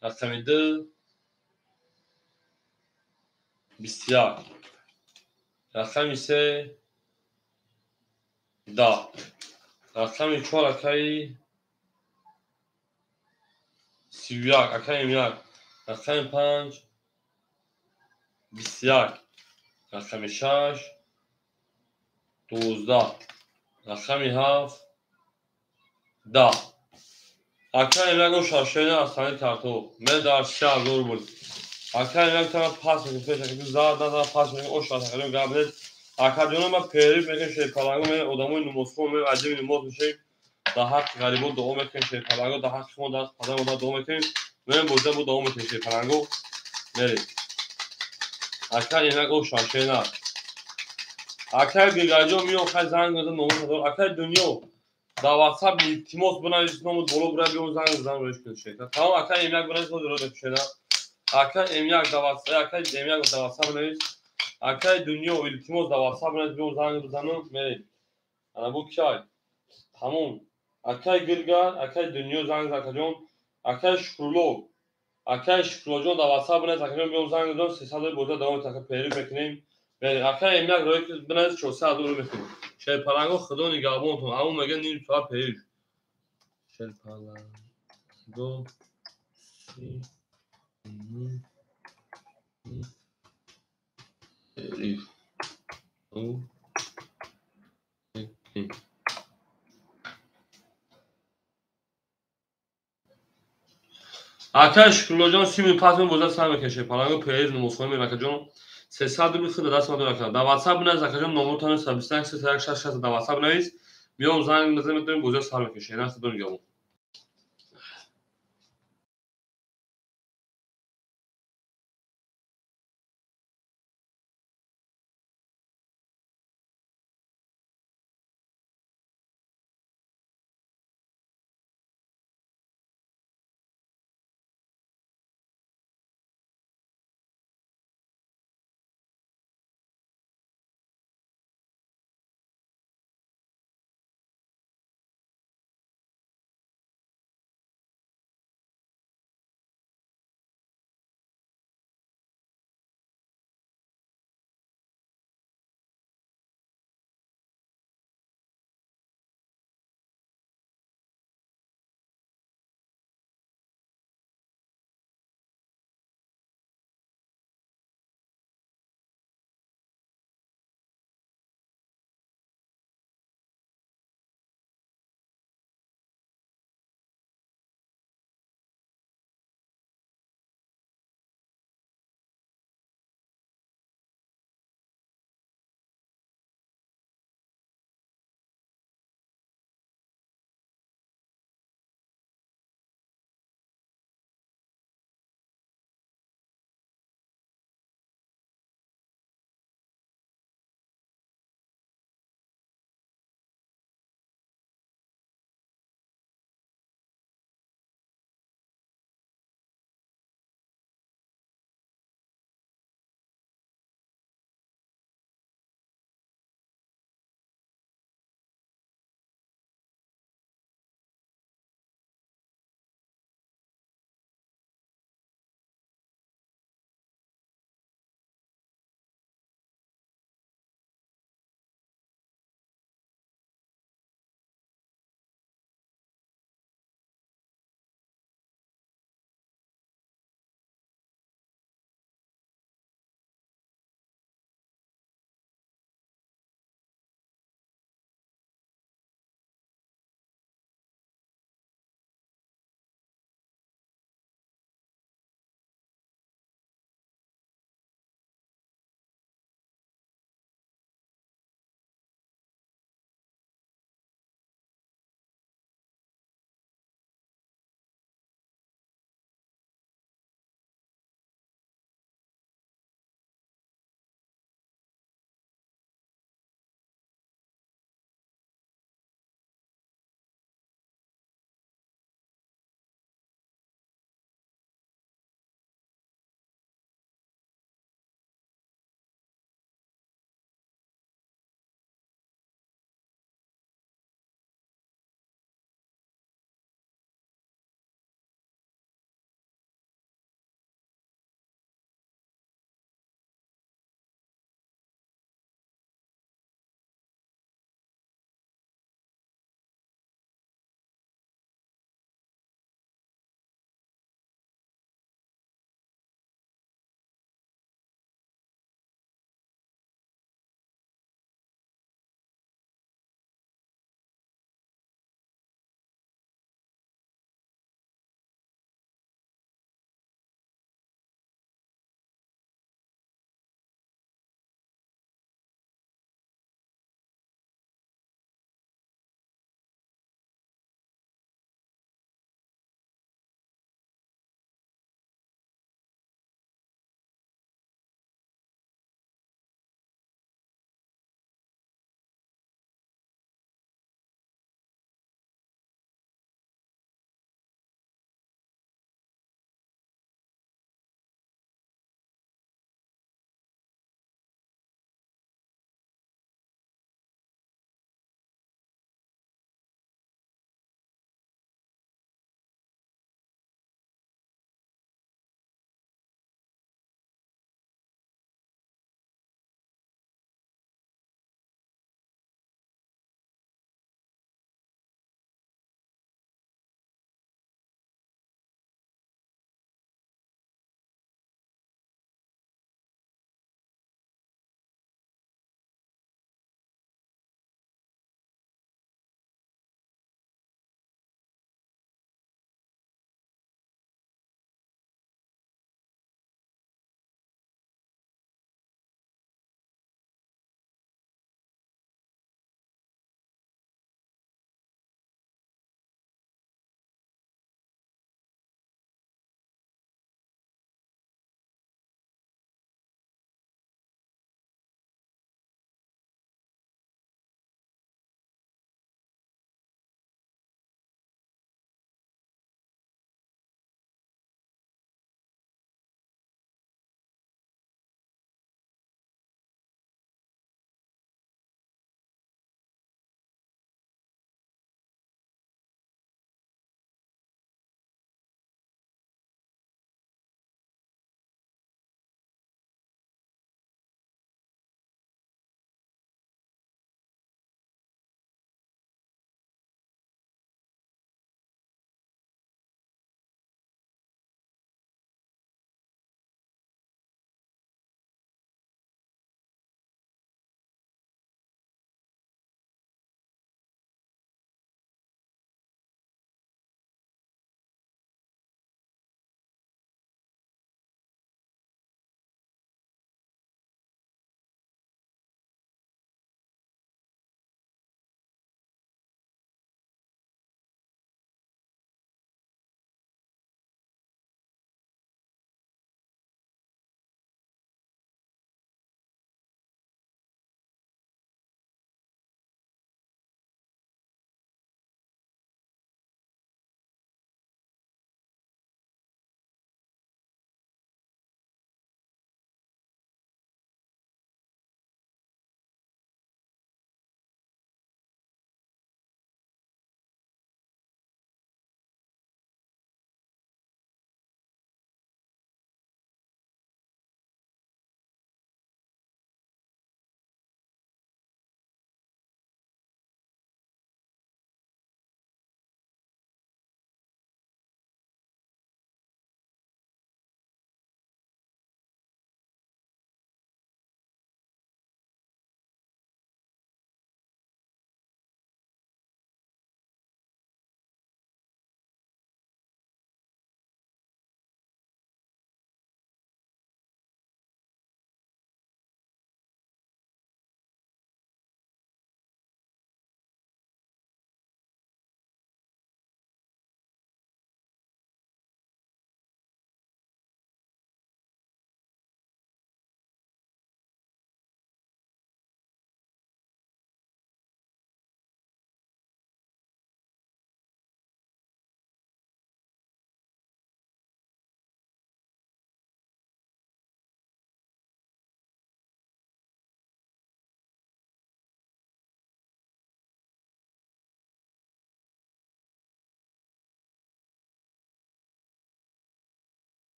Рақами 2 21. Рақами 3 10. Рақами 4 акаи 31 акаи М1. Рақами 5 21. Рақами 6 12. Рақами 7 10. Акаи М1 оша шена астани картоф. Мен дар 6000 рубл. Акаи М1 тана пас мекунем, пеш акаи зад назар пас мекунем, оша акаи гап нест. Акаҷоно ма периф мекунем шерпаланго, мен одамои намозхон, мен аҷиби намоз мешавем. Дар ҳаққи ғарибо дуо мекунем шерпаланго, дар ҳаққи мо, дар ҳаққи падар модар дуо мекунем. Мен боза бо дуо мекунем шерпаланго. Мерем. Акаи М1 оша шена. Акаи Гиргаҷон миё хай занг мезан номус надор. Акаи Дунё дар WhatsApp илтимос бинавис номут боло бира биём занг бизан роиш кун шена. Тамом акаи М1 бинавис ҳозир роиш шена. Акаи М1 дар WhatsApp, акаи М1 дар WhatsApp бинавис. Акаи Дунё илтимос дар WhatsApp бинавис биём занг бизанам мерем. Ана бу кай. Тамом. Акаи Гиргар, акаи Дунё занг зан акаҷон. Акаи Шукрулло, акаи Шукруллоҷон дар WhatsApp бинавис акаҷон биём занг бизанам 300 боза давом така периф мекунем. Мерем. Акаи М1 рои бинавис 400 рубл мекунем. Шерпаланго худо нигаҳбонтон. Аммо мега ним соат периф. Шерпаланго си периф. Акаи Шукруллоҷон 30 минут пас мебозад сар мекунем шерпаланго периф намозхона мерем акаҷон. 300 рубл худа даст мадор акаҷон. Дар WhatsApp бинавис акаҷон номротон 121 31 66 дар WhatsApp бинавис. Миём занг мезанем метавонем бозиро сар мекунем. Шена худо нигаҳбон.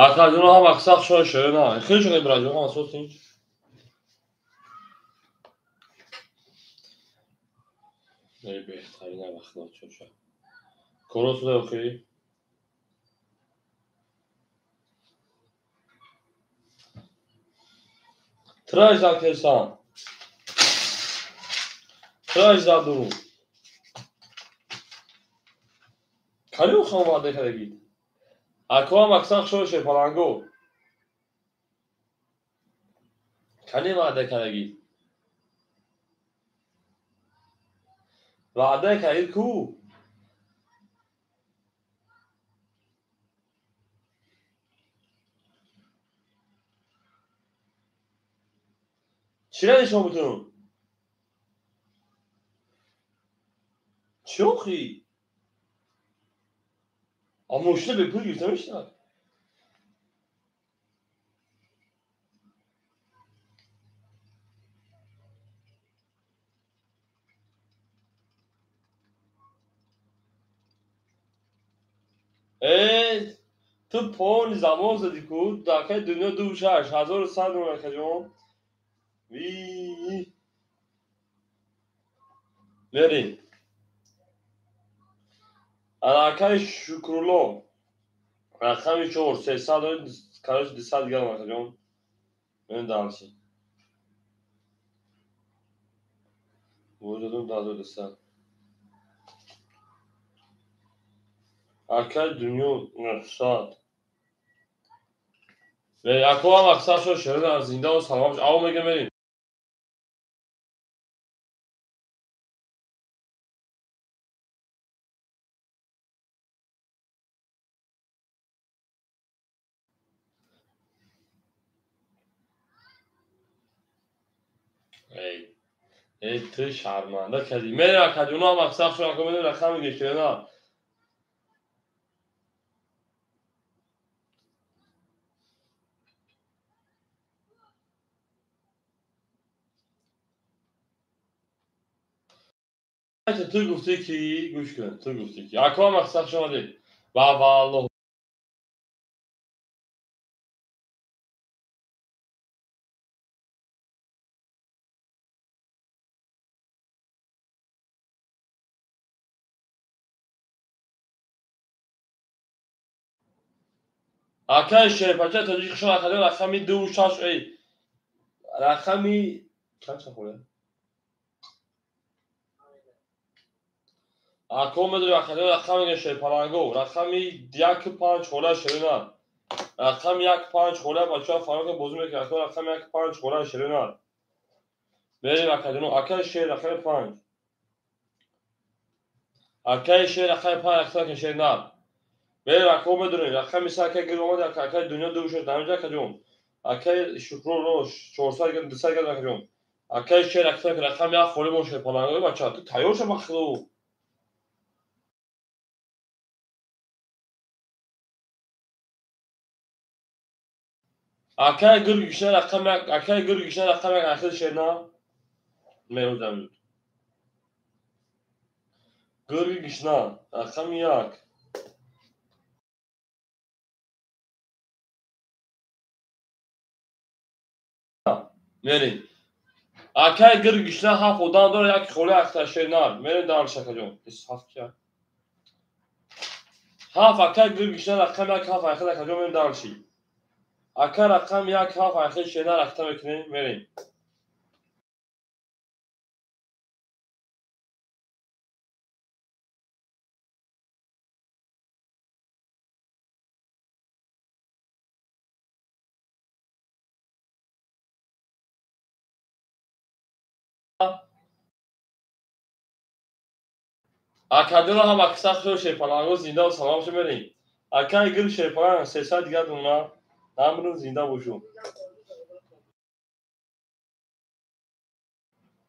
Акаҷоно ҳам аксар шоя шоя на. Хеле шоя бираҷон ҳам асос тинч. Беҳтарин вақт чоша. Коро суда охи? Траж кесан. Траж дуру. Калиу хан ваъда кардагид. Акоам аксар шоше паланго. Кани ваъда кардагид. Ваъда кардид ку? Чира нишон бутун? Чӣ охи? А мошина бепул гирифта мешавад? Э, ту пони замон задӣ ку, дакаи дунё 2 6 1100 доллар каҷон. Ви. Мерин. Алакай Шукрулло. Рақами 4 300 короче 200 дигар акаҷон. Мен дальше. Бозадум 1200. Акай дунё 900. Акоам аксар шо шерина зинда ва салом. Ав мегем мерин. Эй, эй, ту шарманда кардӣ. Мерин акаҷоно ҳам аксар шо ако мерин рақам мегем шерина. Ту гуфтӣ ки гӯш кун, ту гуфтӣ ки акоам аксар шо омадед. Ва валлоҳ акаи шерпача тоҷик шо акаҷон рақами 2 6 эй рақами чанд чанд ако медори акаҷон рақам мегӯяд шерпаланго рақами 1 5 хола шерина рақами 1 5 хола бачаҳо фарока бозӣ мекунад ако рақами 1 5 хола шерина мерем акаҷоно акаи шер рақами 5 акаи шер рақами 5 рақами шерина мерем ако медонем рақами 3 акаи гир омад акаи дунё 2 6 дамиҷа акаҷон акаи Шукрулло 400 гир 200 гир акаҷон акаи шер рақами 1 холи мо шерпаланго бача ту тайёр ша бахудо. Акаи гиргишна рақам 1 акаи гиргишна рақами 1 ахир шерна мерӯзам гиргишна рақами 1 мерем акаи гиргишна ҳафт одам дора як холи ахта шернар мерем дальше акаҷон ҳафт кия ҳафт акаи гиргишна рақами 1 ҳафт ахир акаҷон мерем дальше ака рақам 1 7 ахир шернар ахта мекунем мерем. Акаҷоно ҳам аксар шо шерпаланго зинда ва салом шо мерем. Акаи гир шерпаланг 300 дигар дуна намрун зинда бошу.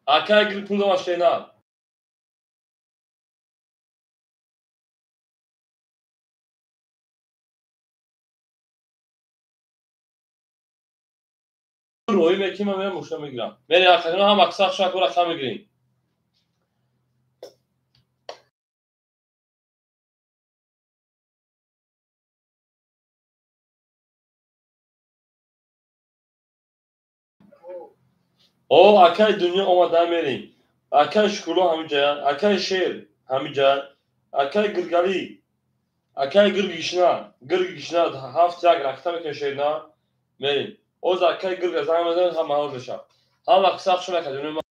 Акаи гир пул дама шена. Роӣ мекунем ман мерам мошина мегирам. Мерем акаҷоно ҳам аксар шо ако рақам мегирем. О, акай дунё омада мерем. Акай Шукрулло ҳамиҷа, акай Шер ҳамиҷа, акай Гиргалӣ, акай Гиргишна, Гиргишна 7-1 ракта мекунем шерна мерем. Оз акай Гирга занг мезанем, ҳама ҳозир мешавад. Ҳама қисса хуш омад, акаҷони ман.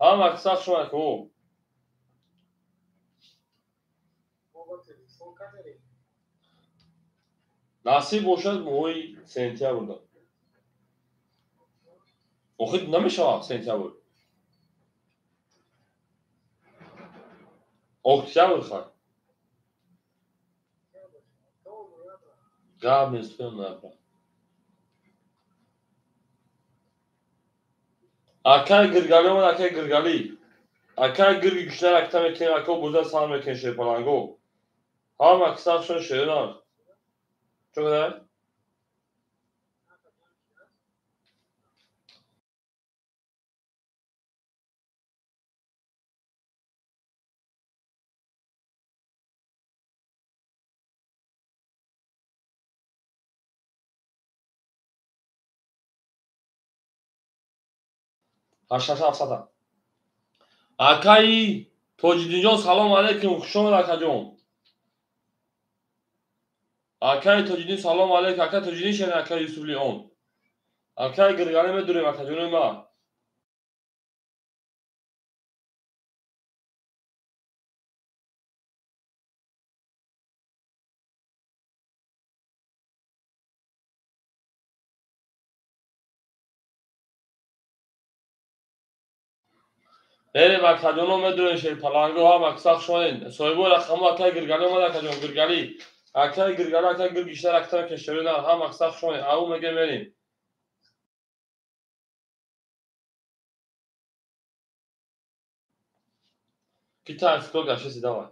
Ҳама қисса хуш омад, о. Насиб бошад моҳи сентябрда. Охир намешавад сентябр. Октябр хай. Гап нест, ноябр. Акай Гиргалӣ омад, акай Гиргалӣ. Акай Гирги гушна ракта мекунем, ака боза сар мекунем шерпаланго. Ҳама қиссашон шеринар. Чо кадай? Ҳашташа ҳафтсада. Акаи Тоҷиддинҷон, салом алейкум, хуш омад акаҷон. Акаи Тоҷиддин, салом алейкум, акаи Тоҷиддин шен, акаи Юсуфлион. Акаи Гиргалӣ медурем, акаҷони ман. Мерем акаҷоно медурем шерпаланго, ҳама қисса хуш омадед. Соҳибои рақамҳо акаи Гиргалӣ омад, акаҷон Гиргалӣ. Акаи Гиргалӣ, акаи Гиргишна ракта кешерина, ҳама қисса хуш омадед. Ау меге мерем. Ки тайф гашеси давай.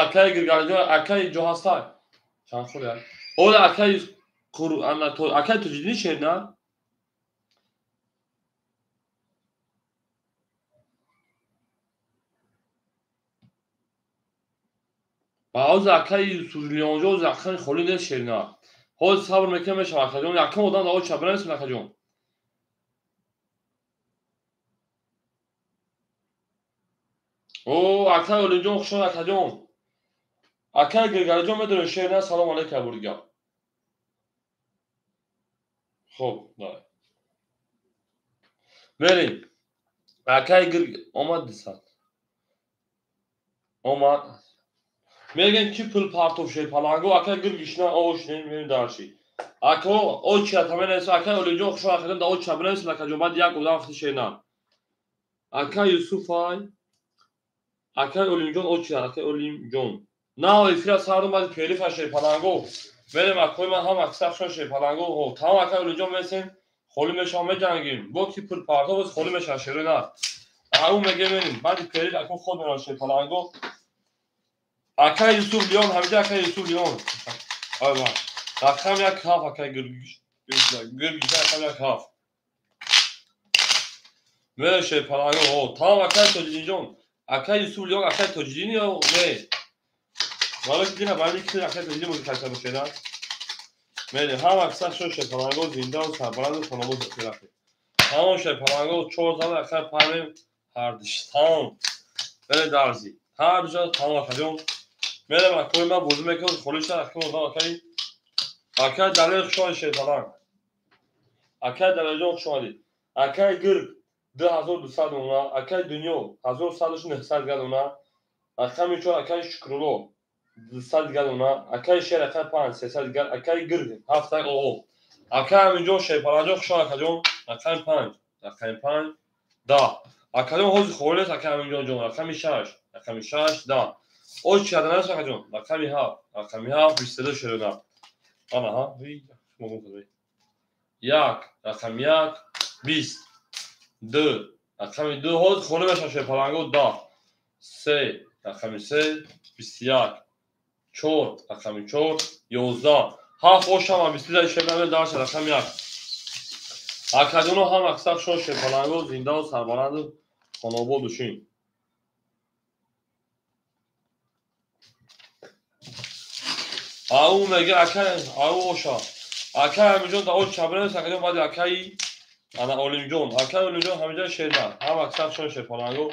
Акаи Гиргалиҷон, акаи ҷо ҳастай. Чанд хол як. Ола акаи акаи Тоҷиддин шер на? Баъзе акаи Юсуфлионҷо оз акаи холӣ нест шер на. Ҳозир сабр мекунем мешавад акаҷон. Якум одам да оча бинависем акаҷон. О, акаи Олимҷон хуш омад акаҷон. Акаи Гиргалиҷон медонем шер на, салом алейкум бурдига. Хоб, давай. Мерем. Акаи Гирг омад 200. Омад. Мегем ки пул партов шерпаланго, акаи Гиргишна ошнем мерем дарши. Ако оча таменес, акаи Олимҷон хуш омад акаҷон, да оча бинависем акаҷон, баъд як одам хати шер на. Акаи Юсуфай, акаи Олимҷон оча, акаи Олимҷон. На, эфира сарум баъд перифа шерпаланго. Мерем акои ман ҳама қисса хуш шерпаланго. Тамом акаи Олимҷон месем, холӣ мешавам меҷангим. Бо ки пул партов боз холӣ мешавад шерои на. Ау меге мерем. Баъди периф ако худ мерам шерпаланго. Акаи Юсуф Лион, ҳамиҷа акаи Юсуф Лион. Ай ва. Рақам 1-7 акаи Гиргиш. Гиргиш рақам 1-7. Мерем шерпаланго. Тамом акаи Тоҷиддинҷон. Акаи Юсуф Лион, акаи Тоҷиддин ё не? Вале дина баъди ки акаи Тоҷиддин музика кайса бошед. Мерем ҳама қисса шуд шерпаланго зинда ва сарбаланду хонобод рафт. Тамом шерпаланго 4 зан акаи паймем ҳардиш. Тамом. Мерем дарзи. Ҳар ҷо тамом акаҷон. Мерем акои ман бозӣ мекунам, холӣ шад акаи одам акаи. Акаи Далер хуш омадед шерпаланг. Акаи Далерҷон хуш омадед. Акаи Гирг 2200 дона, акаи Дунё 1100 дона, рақами 4 акаи Шукрулло 200 дона, акаи Шер акаи 5 300 дигар, акаи Гирг 7 о. Акаи Аминҷон шерпаланҷон хуш омад акаҷон, рақами 5, рақами 5 10. Акаҷон ҳозир холӣ нест акаи Аминҷон ҷон, рақами 6, рақами 6 10. Оч чаданас акаҷон, рақами 7, рақами 7 22 шерона. Ана ҳа, 1, рақами 1 20, 2, рақами 2 ҳозир холӣ мешавад шерпаланго 10, 3, рақами 3 21, 4, рақами 4 11, 7 ошама 22 шерона дарша рақами 1. Акаҷоно ҳама қисса шон шерпаланго зинда ва сарбаланду хонобод бошин. Ау мега акай ау оша. Акай Аминҷон да оч чабрес акаҷон баъди акаи ана Олимҷон. Акай Олимҷон ҳамиҷа шерна. Ҳам аксар шон шерпаланго.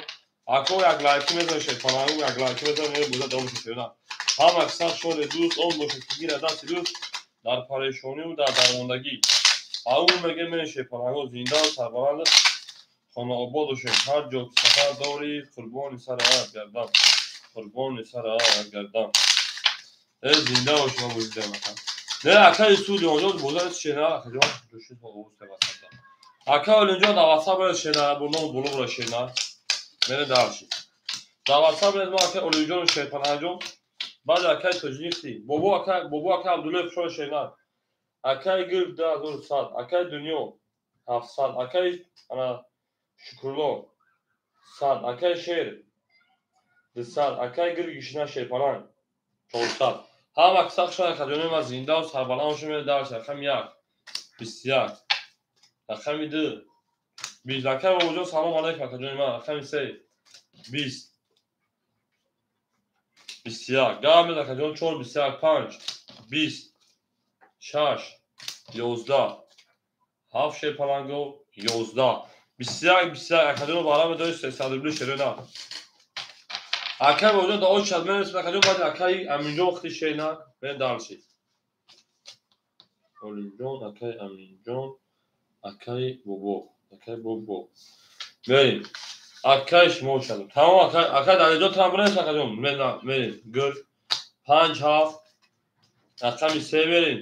Ако як лайки мезанад шерпаланго, як лайки мезанад мега боза давом шерна. Ҳам аксар шон дӯст он бошад ки гира дасти дӯст дар парешониву дар дармондагӣ. Ау мега мен шерпаланго зиндаву сарбаланд хонаобод бошем. Ҳар ҷо ки сафар дорӣ қурбони сар гардам. Қурбони сар гардам. Э зинда бош ма бозида мака. Не акаи Сулионҷон боза шена акаҷон душид ма овоз тавассата. Ака Олимҷон дар WhatsApp рез шена бурном булуғра шена. Мене дарши. Дар WhatsApp рез ма акаи Олимҷон Шерпаланҷон баъд акаи Тоҷинихти бобо ака бобо ака Абдуллоев шо шена. Акаи Гирб 2100, акаи Дунё 700, акаи ана Шукрулло 100, акаи Шер 200, акаи Гирб Гишна Шерпаланг 400. Ҳам аксар шон акаҷони ма зиндаву сарбаланд бошем. Мене дарши. Рақами 1 21, рақами 2 20. Акаи бобоҷон салом алайкум акаҷони ман. Рақами 3 20 21. Гап мез акаҷон 4 21 5 20 6 11 7 шерпаланго 11 21 21 акаҷон бараме дори 300 рубли шерона. Акаи бобоҷон да оч шад менависад акаҷон баъди акаи Аминҷон хти шена мен дарши. Олимҷон, акаи Аминҷон, акаи бобо, акаи бобо. Мерим. Акаи шумо шад. Тамом акаи, акаи Далиҷон там бинавис акаҷон. Мерим. Гир 5 7 рақами 3 мерим.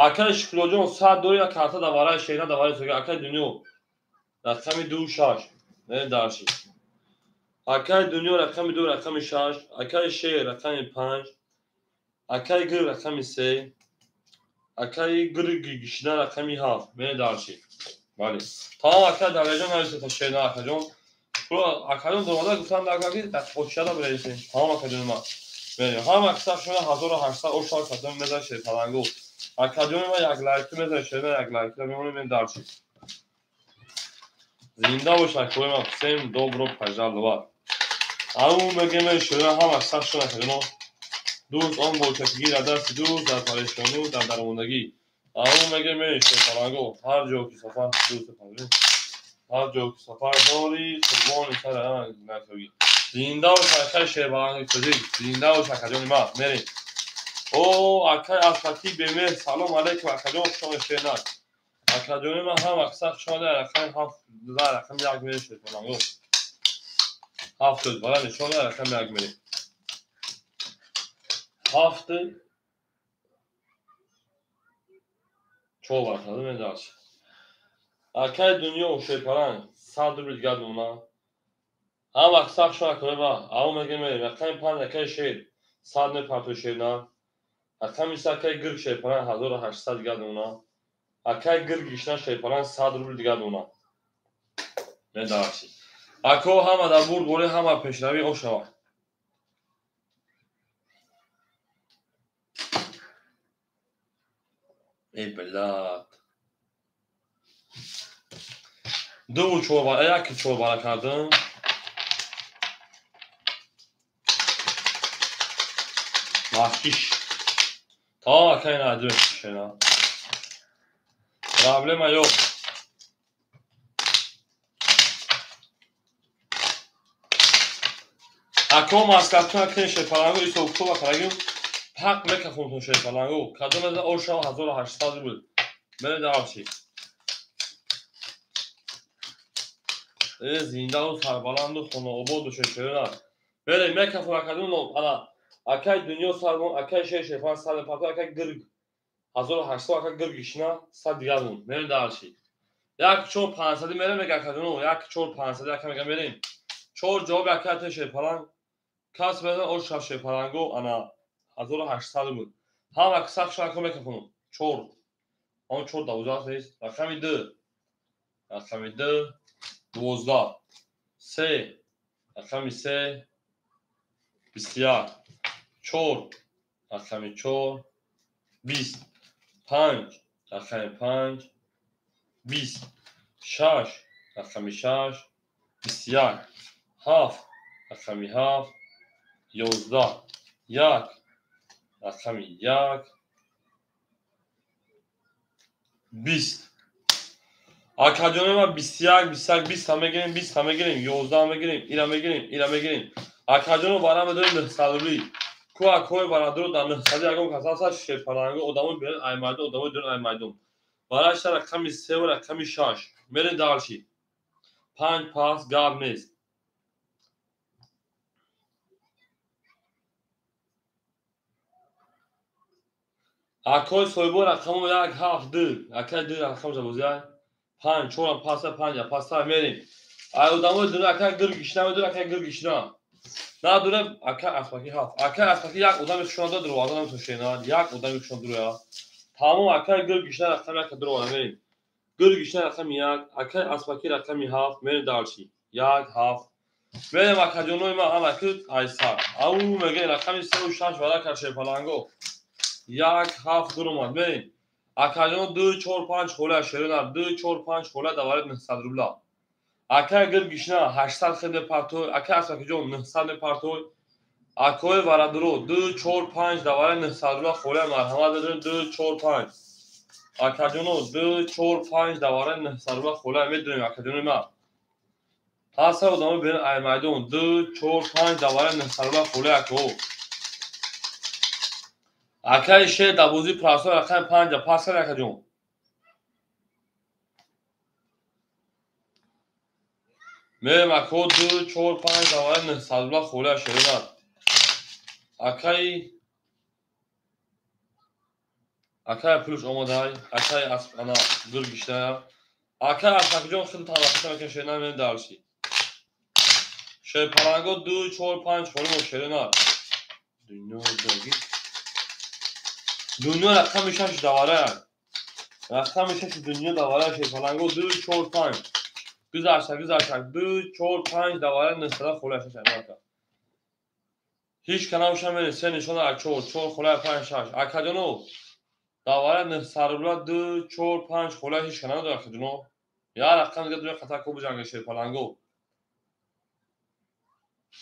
Акаи Шукруллоҷон 100 дори як карта да вараи шена да вараи сога. Акаи Дунё рақами 2 6. Мерим дарши. Акаи Дунё рақами 2 рақами 6, акаи Шер рақами 5, акаи Гир рақами 3, акаи Гирги Гишна рақами 7. Мене дарши. Бале. Тамом акаи Далиҷон нависед шерна акаҷон. Акаҷон доромада гуфтанд ака ки дар почтада биресем. Тамом акаҷони ман. Мерем. Ҳам аксар шуна 1800 ошар сатон мезанад шерпалангу. Акаҷони ман як лайки мезанад шерна як лайки мемонем мен дарши. Зинда бош акои ман. Всем добро пожаловать. Ау мегем шуна ҳам аксар шуна акаҷоно. Дӯст он бошад ки гирад дасти дӯст дар парешониву дар дармондагӣ. Ау мегем шерпаланго ҳар ҷо ки сафар дӯст пазир. Ҳар ҷо ки сафар дорӣ қурбони сар накунӣ. Зинда бош акаи шербаланги тоҷик. Зинда бош акаҷони ман. Мерем. О акаи Асфати бемеҳр салом алайкум акаҷон шумо шернак. Акаҷони ман ҳам аксар шумо дар рақами 7 дар рақами 1 мерем шерпаланго. 7 бара нишон дар рақами 1 мерем. 7 4 варқада мен дарш. Акаи Дунё шерпаланг 100 рубл дигар мемонад. Ҳам аксар шумо акаи ма. Ау мегем мерем. Рақами 5 акаи Шер 100 мепартои шерна. Рақами 3 акаи Гирг шерпаланг 1800 дигар мемонад. Акаи Гирг Гишна шерпаланг 100 рубл дигар мемонад. Мен дарши. Ако ҳама дар бурдборӣ ҳама пешравӣ ошавад. Эй блядь. 2 4 бара, 1 4 бара кардам. Бахшиш. Тамом акаи Наҷим шена. Проблема yo'q. Ако маслиҳатҳо кунед шерпалангу исо-кутоба карагим ҳақ мекахонтон шерпалангу. Кадом аз ошав 1800 рубл. Мене дарши. Э зиндаву сарбаланду хонаобод бошед шерна. Мерем мекафон акадум ана акаи Дунё сармон, акаи Шер шерпаланг 100 мепартои, акаи Гирг 1800, акаи Гирг Гишна 100 дигар мон. Мерем дарши. 1 4 500 мерем мега акаҷоно, 1 4 500 ака мега мерем. 4 ҷавоби акаи те шерпаланг кас мезан ош шав шерпаланго ана 1800 рубл. Ҳам аксар шако мекафонам. 4. Он 4 12 нест. Рақами 2. Рақами 2 12. 3. Рақами 3 21. 4. Рақами 4 20. 5. Рақами 5 20. 6. Рақами 6 21. 7. Рақами 7 11. 1. Рақами 1 20. Акаҷони ма 21, 21, 20 мегирем, 20 мегирем, 11 мегирем, ира мегирем, ира мегирем. Акаҷоно бара медорем 900 рубли. Ку акои барадуро дар 900 ягон кас ҳаст, шерпаланго одамои берин ай майдон, одамои дурин ай майдон. Барашта рақами 3 ва рақами 6. Мерем дальше. 5 пас гап нест. Акои соҳибо рақамо 1 7 2. Акай 2 рақам жабозия. 5 4 паса 5 паса мерем. Ай одамои дурин акай гир гишна медур, акай гир гишна. Надурем акай аспаки 7. Акай аспаки як одами хушонда дурваза наметошена. Як одами хушон дуруя. Тамом акай гир гишна рақами 1 дурваза мерем. Гир гишна рақами 1, акай аспаки рақами 7 мерем дальше. 1 7. Мерем акаҷонои ма ҳама ки айсар. Ау мегӯем рақами 3 ва 6 вара кар шерпаланго. 1 7 дуромад мерем. Акаҷоно 2 4 5 хола шерона 2 4 5 хола даваред 900 рубла. Акай гир гишна 800 хел мепартой, акай аспакиҷон 900 мепартой. Акои варадуро 2 4 5 даваред 900 рубла хола марҳамат медорем 2 4 5. Акаҷоно 2 4 5 даваред 900 рубла хола медорем акаҷони ма. Ҳаса одамо берин ай майдон 2 4 5 даваред 900 рубла хола ако. Акай шер дабозӣ прасо рақами 5 пас кар акаҷон. Мерем ако 2 4 5 даваред 900 рубла хола шерина. Акай пулш омадай, акай асп ана гир гишна. Акай аспакиҷон хеле таваққуф мекунем шерина мерем дальше. Шерпаланго 2 4 5 холимо шерина. Дунё даги. Дунё рақами 6 давара. Рақами 6 дунё давара шерпаланго 2 4 5. Гузашта, гузашта 2 4 5 давара 900 хола 6 ака. Ҳеҷ канам шамерем се нишона 4 4 хола 5 6. Акаҷоно давара 900 рубла 2 4 5 хола ҳеҷ канам дора акаҷоно. Я рақам дига дуя хата ко биҷанга шерпаланго.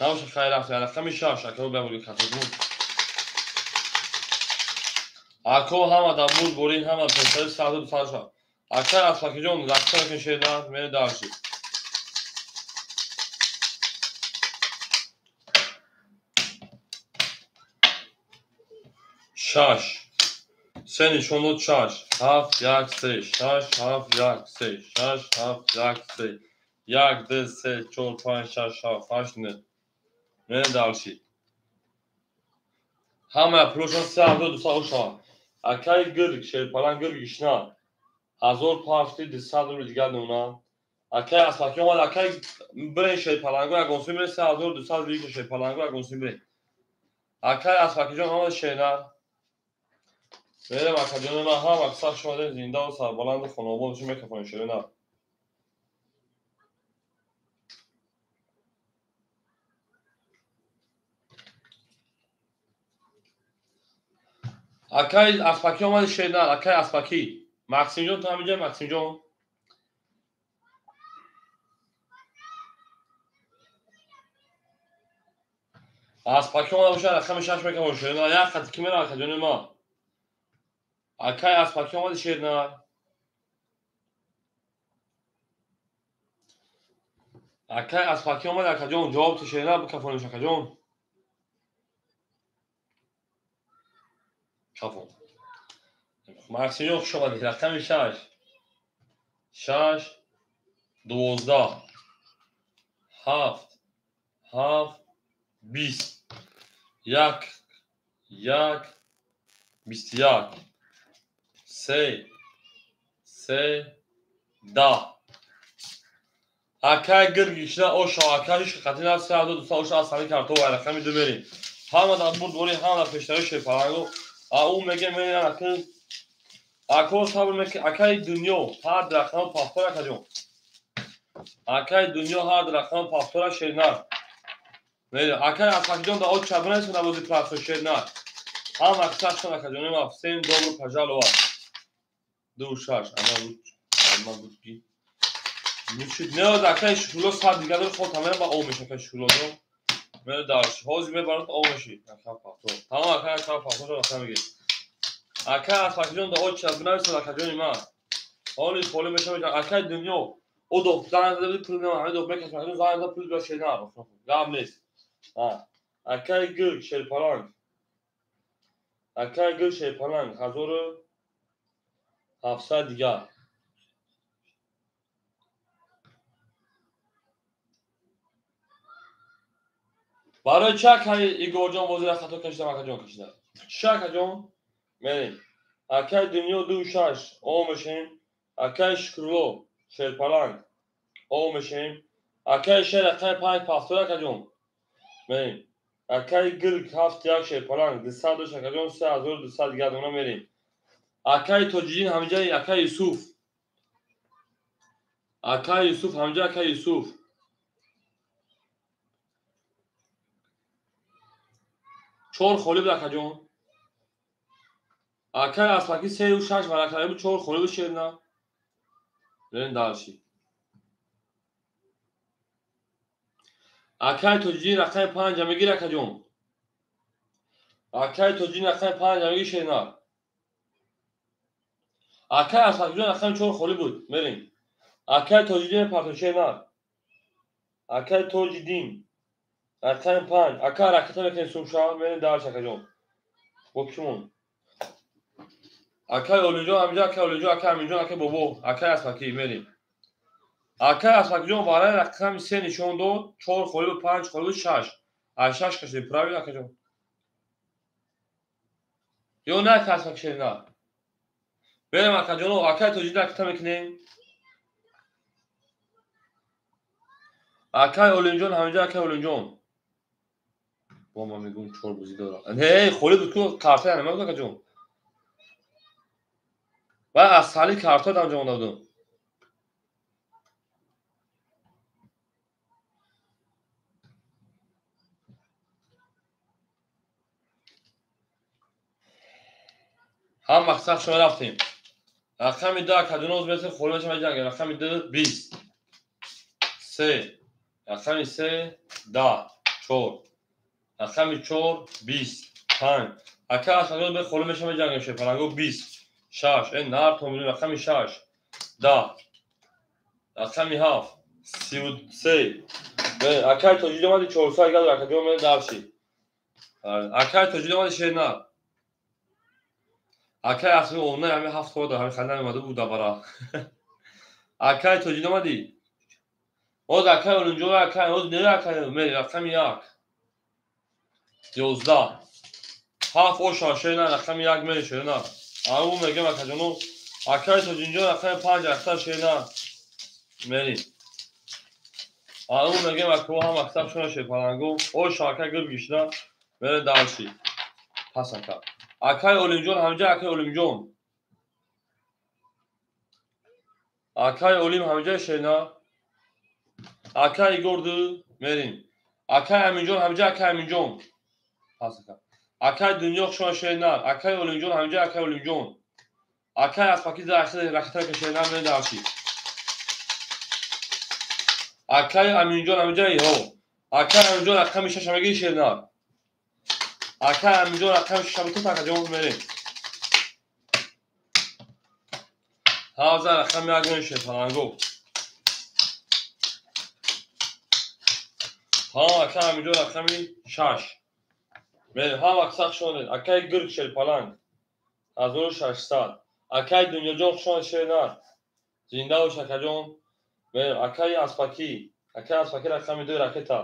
Набоша хайр рафта рақами 6 акаро биябуги хатаҷон. Ако ҳама дар бурд борӣ ҳама пешари 100 200 шав. Акай аспакиҷон рақса мекунем шерна мерем дальше. 6 се нишон дод 6 7 1 3 6 7 1 3 6 7 1 3 1 2 3 4 5 6 7 8 9. Мерем дальше. Ҳама пулошон 3200 шава. Акай гирг шерпалан гирг гишна 1000 пафти 200 рубл дигар нона. Акай аспаки омад, акай бирен шерпаланго ягон сум бирен 3200 рубл шерпаланго ягон сум бирен. Акай аспакиҷон омад шерна. Мерем акаҷони ма ҳама сах шумо зинда ва сарбаланду хонобод бошем мекафонем шерна. Акай аспаки омад шерна, акай аспаки. Максимҷон ту ҳаминҷо Максимҷон. Аспаки омада бошад рақами 6 мекунем шерна. Як хати ки мера акаҷони ма. Акай аспаки омади шерна. Акай аспаки омади акаҷон ҷавоб ту шерна бикафониш акаҷон. Кафон. Максимҷон хуш омадӣ. Рақами 6 6 12 7 7 20 1 1 21 3 3 10. Акай гир гишна оша акай ҳеҷ қатъи нафс 3200 оша аз ҳамин карто ва рақами 2 мерем. Ҳама дар бурд борӣ ҳама дар пештари шерпаланго. Ау меге мерем акай ако сабр меки акай дунё ҳар рақам пафтор акаҷон. Акай дунё ҳар рақам пафтора шернар. Мерем акай аспакиҷон да от чабрес набози прасо шернар. Ҳама сахшон акаҷони ма всем добро пожаловать. 2 6 ама ама гутги. Мушид неоз акай шуло сад дигар дор хот ҳамера ба об меша акай шуло. Мере дарш. Ҳозир мебарад омаши. Ака пахто. Тамом ака ака пахто ака меги. Ака Асфакҷон да оча бинависад акаҷони ман. Ҳоли холи мешавад акаи дунё. О дох занг зада пул нема, ҳамин дох мекашад, ҳамин занг зада пул биё шена. Гап нест. Акаи гирг шерпаланг. Акаи гирг шерпаланг 1700 дигар. Барои чӣ акаи Игорҷон бозира хато кашидам, акаҷон кашида? Чӣ акаҷон? Мерем. Акаи дунё 2.6 о мешем. Акаи Шукрулло шерпаланг о мешем. Акаи шер акаи 5 пафтор акаҷон. Мерем. Акаи гирг 7.1 шерпаланг 200 дошт акаҷон 3200 дигар дона мерем. Акаи Тоҷиддин ҳамҷаи акаи Юсуф. Акаи Юсуф ҳамҷа акаи Юсуф. 4 холӣ буд акаҷон. Акаи Аспакӣ 3.6 варакаи буд, 4 холӣ буд шерна. Мерем дарши. Акаи Тоҷиддин рақами 5 мегир акаҷон. Акаи Тоҷиддин рақами 5 мегир шерна. Акаи Аспакиҷон рақами 4 холӣ буд. Мерем. Акаи Тоҷиддин парто шерна. Акаи Тоҷиддин рақами 5. Ака ракета мекунем субҳ мерем дарш акаҷон. Бо кимон? Акаи Олиҷон ҳамҷа, акаи Олиҷон, акаи Аминҷон, акаи Бобо, акаи Аспакӣ мерем. Акаи Аспакиҷон барои рақами 3 нишон дод, 4 холӣ буд, 5 холӣ буд, 6. Аз 6 кашидем, правильно акаҷон? Ё на акаи Аспакӣ шерина? Берем акаҷоно, акаи Тоҷиддин ракета мекунем. Акаи Олимҷон ҳамҷа, акаи Олимҷон. Бо ман мегӯм 4 бозӣ дорам. Не, холӣ буд ку карта нема буд акаҷон. Ва аз сали карта дам ҷон додам. Ҳам мақсад шумо рафтем. Рақами 2 акаҷон меса холӣ мешава ҷанг. Рақами 2 20. 3. Рақами 3 10 4. Рақами 4 20 5. Ака Асфакҷон бе холӣ мешава ҷанг мешава. Паланго 20 6. Нар то милион рақами 6 10. Рақами 7 33. Акаи Тоҷиддин омади 400 газ акаҷон ме дарши. Акаи Тоҷиддин омади шерна. Акаи Асфакҷон она ҳами 7 хода ҳами ханда омада буд бара. Акаи Тоҷиддин омади. Оз акаи Олимҷон акаи оз не акаи ме рақами 1 11 7 оша шерна рақами 1 ме шерна. Ау мегем акаҷоно акаи Тоҷиддинҷон рақами 5 рақта шерна мери. Ау мегем ако ҳам мактаб шона шерпаланго оша ака гирг гишна мере дарши. Пас ака. Акаи Олимҷон ҳамҷа акаи Олимҷон. Акаи Олим ҳамҷа шерна. Акаи Игор 2 мерим. Акаи Аминҷон ҳамҷа акаи Аминҷон. Пас ака. Акаи Дунё хушон шерна. Акаи Олимҷон ҳамҷа акаи Олимҷон. Акаи Аспакӣ ракета шерна мере дарши. Акаи Аминҷон ҳамҷа иҳо. Акаи Аминҷон рақами 6 мегири шерна. Акаи Аминҷон рақами 6 мегири акаҷон мерем. Ҳазар рақами 1 мешед паланго. Ҳа акаи Аминҷон рақами 6. Мерем ҳам аксар шонед. Акаи гирг шерпаланг 1600. Акаи Дунёҷон хушон шерна. Зинда бош акаҷон. Мерем акаи Аспакӣ. Акаи Аспакӣ рақами 2 ракета.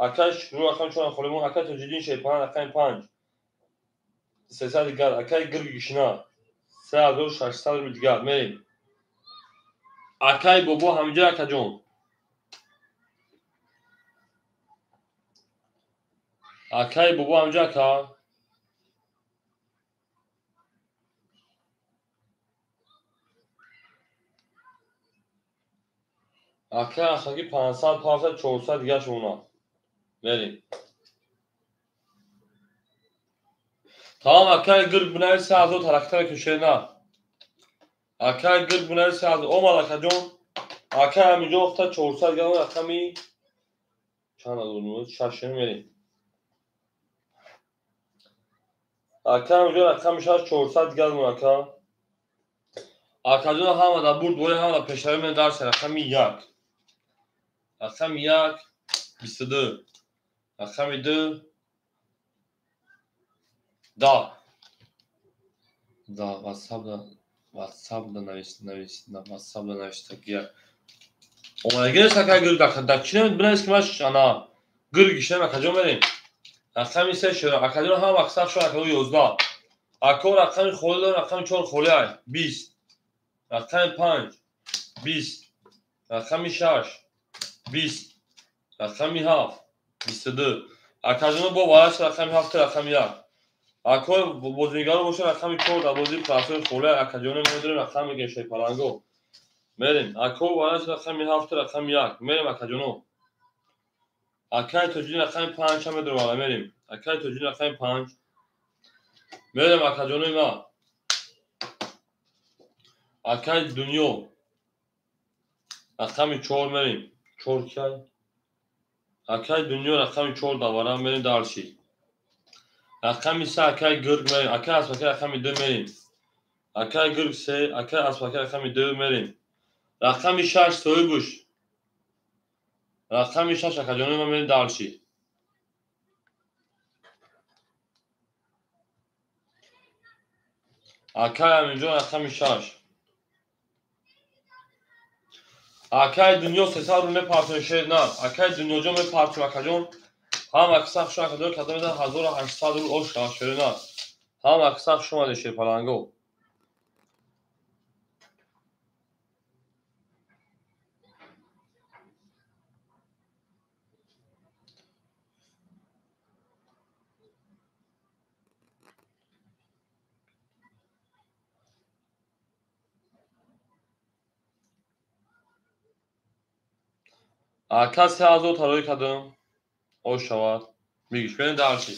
Акаи Шукрулло рақами 4 холимон. Акаи Тоҷиддин шерпаланг рақами 5 300 дигар. Акаи гирг гишна 3600 рубл дигар. Мерем. Акаи Бобо ҳамҷа акаҷон. Акаи Бобо ҳамҷа ака. Акаи Аспакӣ 500 500 400 дигар шуна. Мерем. Тамом акаи гирг бинавис 3000 ҳараката мекунем шерна. Акаи гирг бинавис 3000 омад акаҷон. Акаи Аминҷон охта 400 дигар рақами чанд ҳазор 6 мерем. Акам ҷо рақами 6 400 дигар мон ака. Акаҷон ҳама дар бурд бори ҳама дар пешравӣ мен дарси рақами 1. Рақами 1 22. Рақами 2 10. Да WhatsApp да навис на WhatsApp да нависта ки омадагӣ нест ака гир дар чӣ бинавис ки ман ана гир гиштам акаҷон мерем. Рақами 3 шуд. Акаҷон ҳама вақт шуд акаҷон 11. Ако рақами холӣ дорем рақами 4 холӣ ай 20. Рақами 5 20. Рақами 6 20. Рақами 7 22. Акаҷон бо вараш рақами 7 рақами 1. Ако бозигаро боша рақами 4 дар бозии пласои холӣ акаҷон медорем рақами гешаи паланго. Мерем. Ако вараш рақами 7 рақами 1. Мерем акаҷоно. Акай тоҷидин рақами 5 ҳам медорем ала мерем. Акай тоҷидин рақами 5. Мерем акаҷонои ма. Акай дунё рақами 4 мерем. 4 кай? Акай дунё рақами 4 давара мерем дарши. Рақами 3 акай гирг мерем. Акай аспака рақами 2 мерем. Акай гирг 3, акай аспака рақами 2 мерем. Рақами 6 соҳибуш. Рақами 6 акаҷонои ма мерем дарши. Акай Аминҷон рақами 6. Акай дунё 300 рубл мепартоем шер на. Акай дунёҷон мепартоем акаҷон. Ҳама киса хуш акаҷон кадом медан 1800 рубл ош шава шер на. Ҳама киса хуш омаде шерпаланго. Ака 3000 тарои кардам. Ош шавад. Бигиш бинед дарши.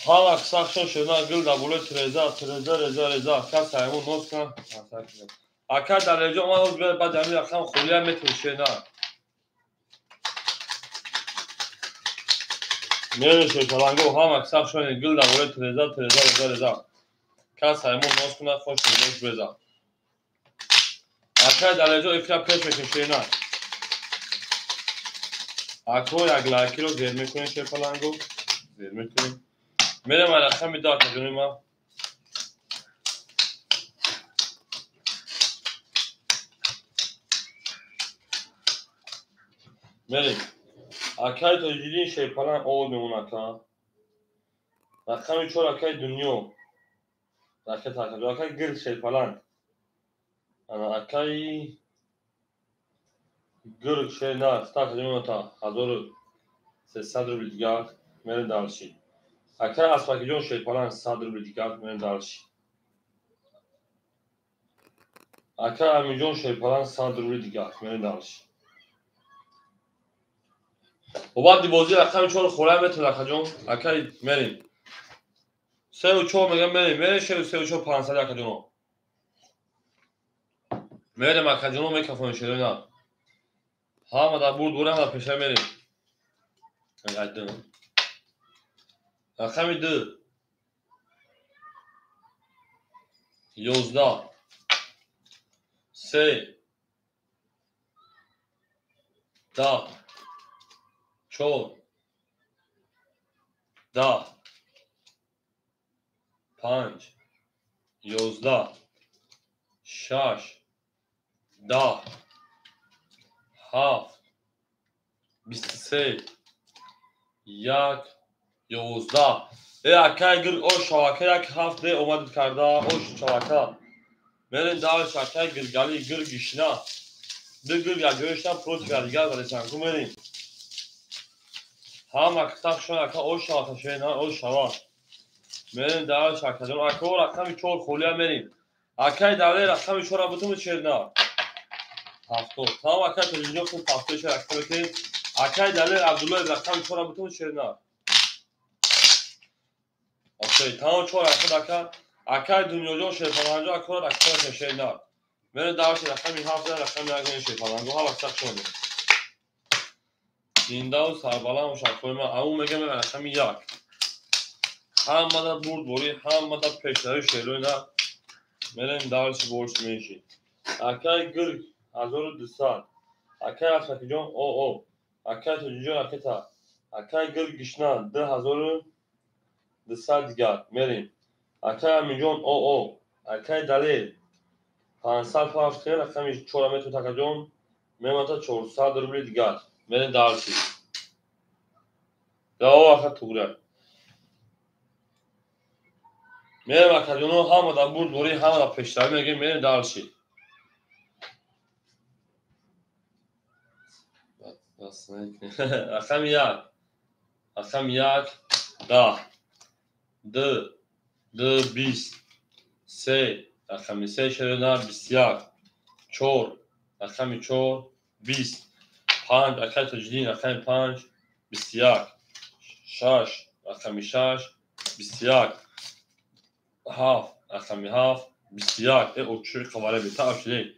Ҳама киса хуш шер на гил дар болои треза, треза, реза, реза. Ака саймон нос кан. Ака дар реҷо омад ҳоз биёд баъд ҳамин рақам холиам метавон шер на. Мерем шерпаланго ҳама киса хуш гил дар болои треза, треза, реза, реза. Ка саймон нос кунад хош нос беза. Ака дар реҷо эфира пеш мекунем шер на. Ако як лайкиро зер мекунем шерпаланго, зер мекунем. Мерем ай рақами 2 акаҷони ма. Мерем. Акай тоҷидин шерпаланг овоз мемонад ака. Рақами 4 акай дунё. Ракета акаҷон, акай гирд шерпаланг. Ана акай гирд шер на, ста акаҷон та 1300 рубл дигар мерем дарши. Акай аспакиҷон шерпаланг 100 рубл дигар мерем дарши. Акай Аминҷон шерпаланг 100 рубл дигар мерем дарши. Баъди бозӣ рақами 4 холиам метавонад акаҷон. Акай мерем. 3 ва 4 мегам мерем. Мерем 3 ва 4 500 акаҷоно. Мерем акаҷоно мекафонем шерона. Ҳама дар бурд бурем дар пеша мерем. Рақами 2 11 3 10 4 10 5 11 6 10 7 23 1 11. Акай гир ош шавака 1 7 д омад карда ош шавака. Мерем дарш акай гиргали гир гишна. Ду гир якҷояшна против якдигар валесанку мерем. Ҳама киса хушон ака ош шавака шена ош шава. Мерем дарш акаҷон ака рақами 4 холиам мерем. Акай давлаи рақами 4 бутум шерна. 70. Тамом акай тоҷиҷон хуб 70 шер рақам мекунем. Акай далер Абдуллоев рақами 4 бутум шерна. Окей, тамом 4 рақам ака. Акай дунёҷон шерпаланҷо акора рақам шерна. Мерем дарш рақами 7 рақами 1 шерпаланҷо ҳама киса хушон. Зиндаву сарбаланд бошад. Қойма аму мегам рақами 1. Ҳамада бурдборӣ, ҳамада пешравӣ шерои на. Мерем дальше больше меньше. Акай гирг 1200. Акай Асфакиҷон ОО. Акай Тоҷиҷон ракета. Акай гирг гишна 2200 дигар. Мерем. Акай Аминҷон ОО. Акай Далер 500 пафт рақами 4 метр такаҷон мемата 400 рубли дигар. Мерем дальше. Дао ака тугра. Мерем акаҷоно ҳамада бурдборӣ, ҳамада пешравӣ мегем, мерем дальше. Рақами 1. Рақами 1 10 2 2 20 3 рақами 3 шерона 21 4 рақами 4 20 5 акай Тоҷиддин рақами 5 21 6 рақами 6 21 7 рақами 7 21 очури қаваре бета апшиде.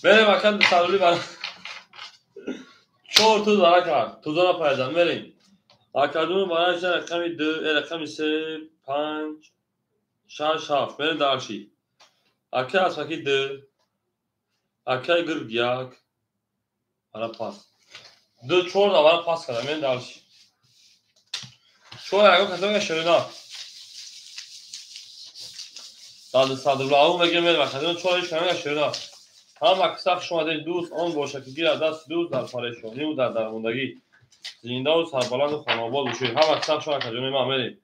Мерем ака сарулӣ бар 4 туз ака тузона пайда мерем. Акадун бараш рақами 2 рақами 3 5 6 7 мерем дарши. Ака асфаки 2 акай гирг 1 ара пас 2 4 ара пас кардам мерем дарши. 4 аго касога шерина. Даду садулау мегем мерем акадун 4 шерина шерина. Ҳама киса хуш омадед дӯст, он боша ки гирад даст дӯст дар парешониву дар дармондагӣ. Зиндаву сарбаланду хонаобод бошед. Ҳама киса хуш омадед акаҷони ман мерем.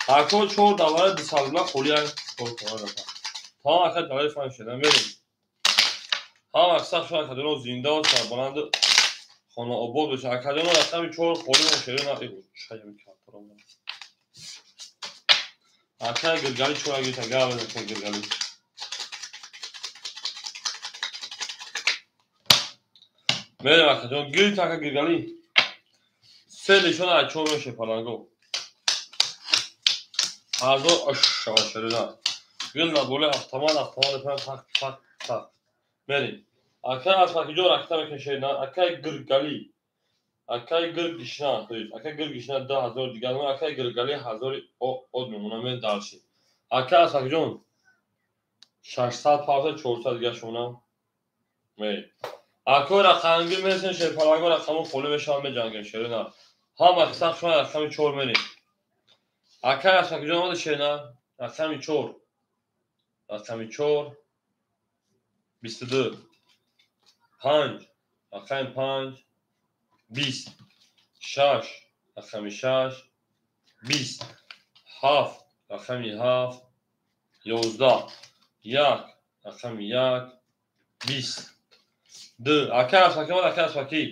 Ако 4 давара 200 рубла холия 4 давара. Тамом ака давари фаҳм шуда мерем. Ҳама киса хуш омадед акаҷоно зиндаву сарбаланду хонаобод бошед. Акаҷоно рақами 4 холӣ шерина чаям картора. Ака гиргали 4 гирта гав ака гиргали. Мерем акаҷон гирт ака гиргали. Се лишона аз 4 меше паланго. Ҳазор ашшава шерина. Гилна боле автомат пан так так так. Мерем. Акай Асфакиҷон ракета мекашед, акай гиргали. Акай гиргишна, то есть акай гиргишна 2000 дигар, акай гиргали 1000 од мемонам мен дарши. Акай Асфакиҷон 600 павта 400 дигар шона. Мерем. Акой рақамгир мересен шерпаланго рақаму холӣ мешаванд меҷангем шерина. Ҳама қисса шума рақами 4 мерем. Акай Асфакиҷон омада шерина рақами 4. Рақами 4 22 5 рақами 5 20 6 рақами 6 20 7 рақами 7 11 1 рақами 1 20 2 акай Асфакӣ омад акай Асфакӣ.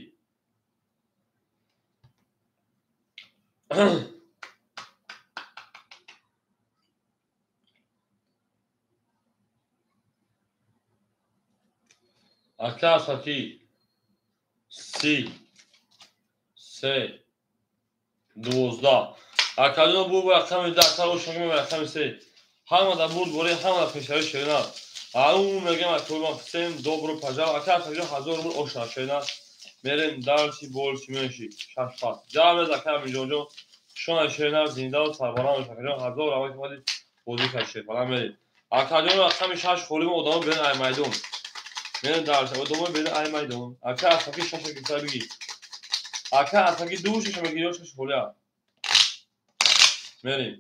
Акай Асфакӣ 30 3 12 акаҷоно бурд рақами 10 акай ошагим рақами 3 ҳамада бурд бори ҳамада пешравӣ шерина. Ау мегем акои всем добро пожаловать. Акай Асфакиҷон 1000 рубл ошна шерина. Мерем дальше больше меньше 6 пас. Ҷамез акай Аминҷонҷон шона шерина зиндаву сарбаланд бошед акаҷон 1000 равон ки омадид бозӣ кард шерпалан мерем. Акаҷон рақами 6 холӣ мо одамо берем ай майдон. Мерем дальше одамо берем ай майдон. Акай Асфакӣ 6 гирифта бигӣ. Акай Асфакӣ 2 6 мегирӣ 6 холия. Мерем.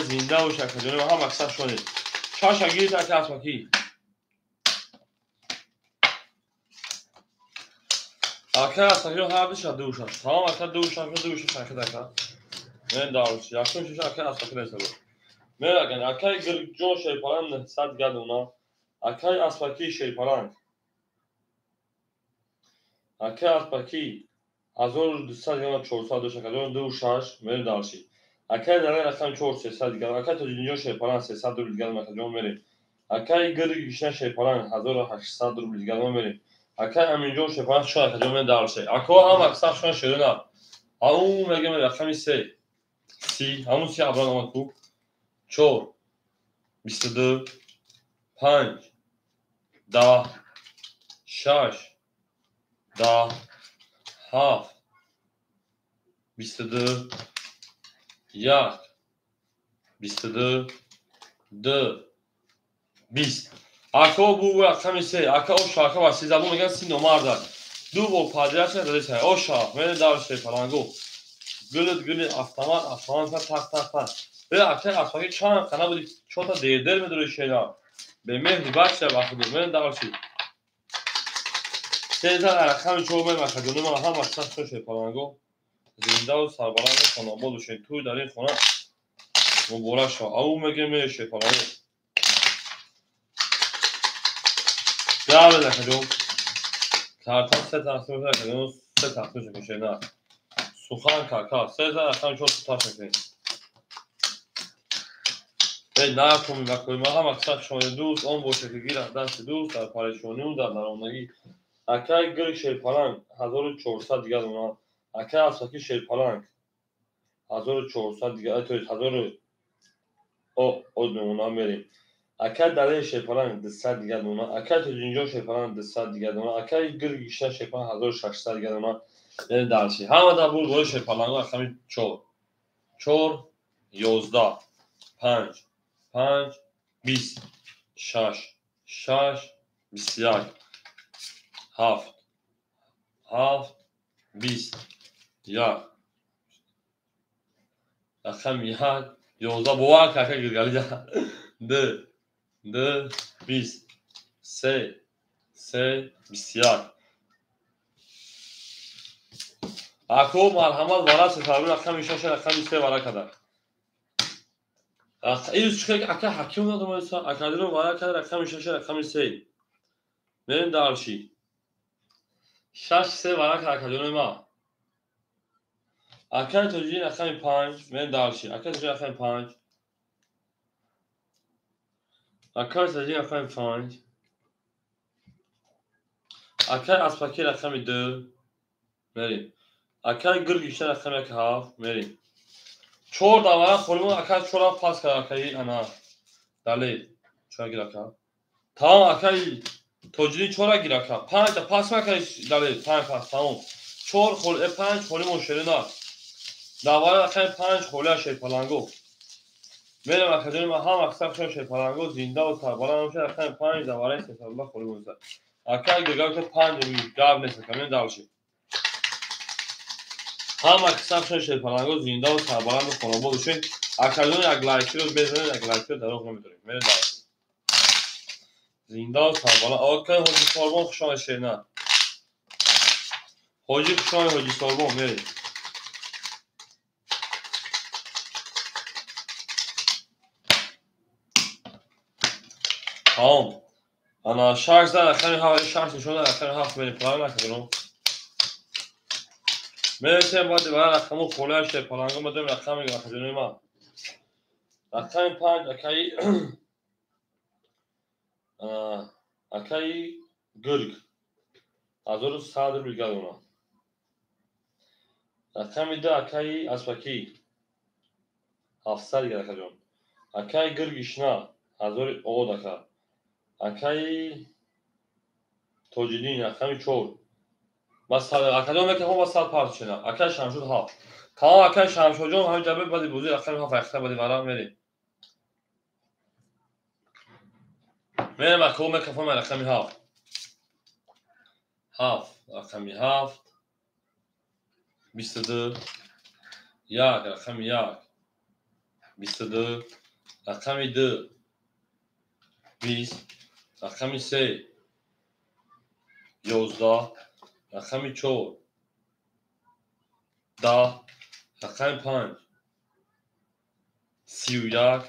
Зинда бош акаҷон ҳама киса шонед. 6 гирифт акай Асфакӣ. Акай Асфакиҷон ҳар душа 2 6. Тамом ака 2 6 2 6 ака ака. Мен дарш. Якум шуша акай Асфакӣ несабо. Мен аган акай Гиргҷон шерпалан 900 гадуна. Акай Асфакӣ шерпалан. Акай Асфакӣ 1200 грамм 400 душа акаҷон 2 6 мен дарши. Акай Далер рақами 4 300 дигар. Акай Тоҷиддинҷон шерпалан 300 рубл дигар акаҷон мерем. Акай Гиргишна шерпалан 1800 рубл дигар мерем. Акай Аминҷон шерпалан 6 акаҷон мен дарше. Ако ҳама киса шона шерина. Ау мегем рақами 3 30 ҳамун 30 абран омад ку. 4 22 5 10 6 10 7 22, 1, 22, 2, 20. Ако бу рақами 3, ака оша, ака ва сезабон меган си номарда. Ду бор падирача дадеса. Оша, мен дар шерпаланго. Гулит гули автомат, автомат так так так. Бе ака асфаки чанд қана буди чота дердер медори шера. Бе меҳри бача бахуду мен дарши. Сеза рақами 4 мен мака ҷони ман ҳама сахт шерпаланго. Зиндаву сарбаланд хонобод бошед. Туй дар ин хона муборак шавад. Ау мегем ме шерпаланго. Гаве акаҷон. Карта се тақсим шуда акаҷон, се тақсим шуда шена. Сухан кака, се рақами 4 туташ мекунем. Эй накун накун, ма ҳама сахт шумо дӯст, он боше ки гирад дасти дӯст дар парешонию дар даромадагӣ. Акай гир шерпаланг 1400 дигар дона. Акай асфаки шерпаланг 1400 дигар, то есть 1000 о одмона мерем. Акай далели шерпаланг 200 дигар дона. Акай тоҷинҷон шерпаланг 200 дигар дона. Акай гир гишна шерпаланг 1600 дигар дона. Яъне дарси. Ҳама дар бур бори шерпаланг рақами 4. 4 11 5 5 20 6 6 21 7 7 20 1 рақами 1 11 бовар кака гиргалида 2 2 20 3 3 21. Ако марҳамат вара сетарби рақами 6 рақами 3 вара када. Ин чӣ ака ҳаким надомаиса акадиро вара када рақами 6 рақами 3. Мерем дарши. 6 3 вара када акаҷони ма. Акаи тоҷии рақами 5 мерем дарши. Акаи тоҷии рақами 5. Акаи тоҷии рақами 5. Акаи аспаки рақами 2 мерем. Акаи гиргишта рақами 1 7 мерем. 4 давара холимон акаи 4 пас кард акаи ана далел чора гир ака. Тамом акаи тоҷии 4 гир ака. 5 пас акаи далел 5 пас тамом. 4 хол 5 холимон шерина. Давара рақами 5 холия шерпаланго. Мерем акаҷони ман ҳама аксар шо шерпаланго зиндаву сарбаланд бошад. Рақами 5 давараи сесарла холимон. Акаи гиргар 5 гап нест ака мен дарши. Ҳама кисаб шо шерпаланго зиндаву сарбаланду хонобод бошед. Акаҷон як лайкиро безанед, як лайкиро дароғ намедорем. Мерем дарши. Зиндаву сарбаланд. Акаи ҳоҷи Сорбон хуш омадед шерина. Ҳоҷи хуш омадед ҳоҷи Сорбон мерем. Тамом. Ана 6 зад рақами 7 6 нишон дад рақами 7 мерем. Правильно акаҷон? Мересем баъди бара рақаму холия шерпаланго мадем рақами акаҷони ман. Рақами 5 акаи акаи гирг 1100 рубл гадона. Рақами 2 акаи аспакӣ 700 дигар акаҷон. Акаи гиргишна 1000 од ака. Акаи тоҷиддин рақами 4. Акаҷон мекунам ба 100 парт шуда. Акаи Шамшуд 7. Тамом акаи Шамшудҷон ҳамин ҷабе баъди бозӣ рақами 7 айхта баъди вара мерем. Мерем ака мекафам рақами 7. 7 рақами 7 22 1 рақами 1 22 рақами 2 20 рақами 3 11 рақами 4 10 рақами 5 31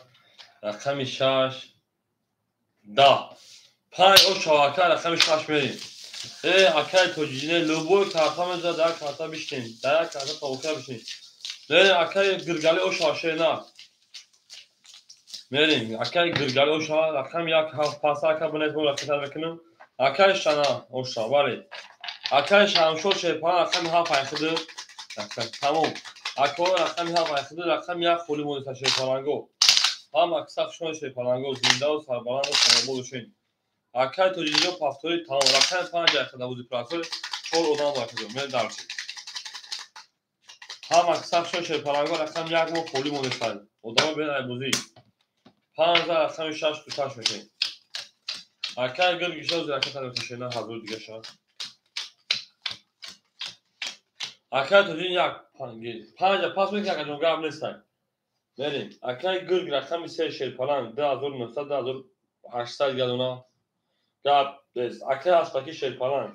рақами 6 10 5 оша ака рақами 6 мерем. Э акаи тоҷине любой карта мезад дар карта бишнем, дар карта тавока бишнем. Мерем акаи гиргали оша шена. Мерем акаи гиргали оша рақами 1 7 пас ака бинед мо рақам мекунем. Акаи шана оша бале. Акаи Шамшод шерпаланг рақами 7 айхиду тамом. Ако рақами 7 айхиду рақами 1 холи монеса шерпаланго. Ҳама аксар шумо шерпаланго зиндаву сарбаланду хонобод бошед. Акаи тоҷиҷо пафтори тамом рақами 5 айхида бузи прасор 4 одам акаҷон. Мерем дарши. Ҳама саф шо шерпаланго рақам як мо холӣ монестанд. Одамо бен айбозӣ. Панҷ рақами шаш дуташ мекунем. Акай гирги шо зирака мекашена ҳазор дига ша. Акай тоҷин як панҷа пас мекунем акаҷон гап нестанд. Мерем. Акай гирг рақами се шерпаланг 2900 2800 гадона. Гап нест. Акай аспаки шерпаланг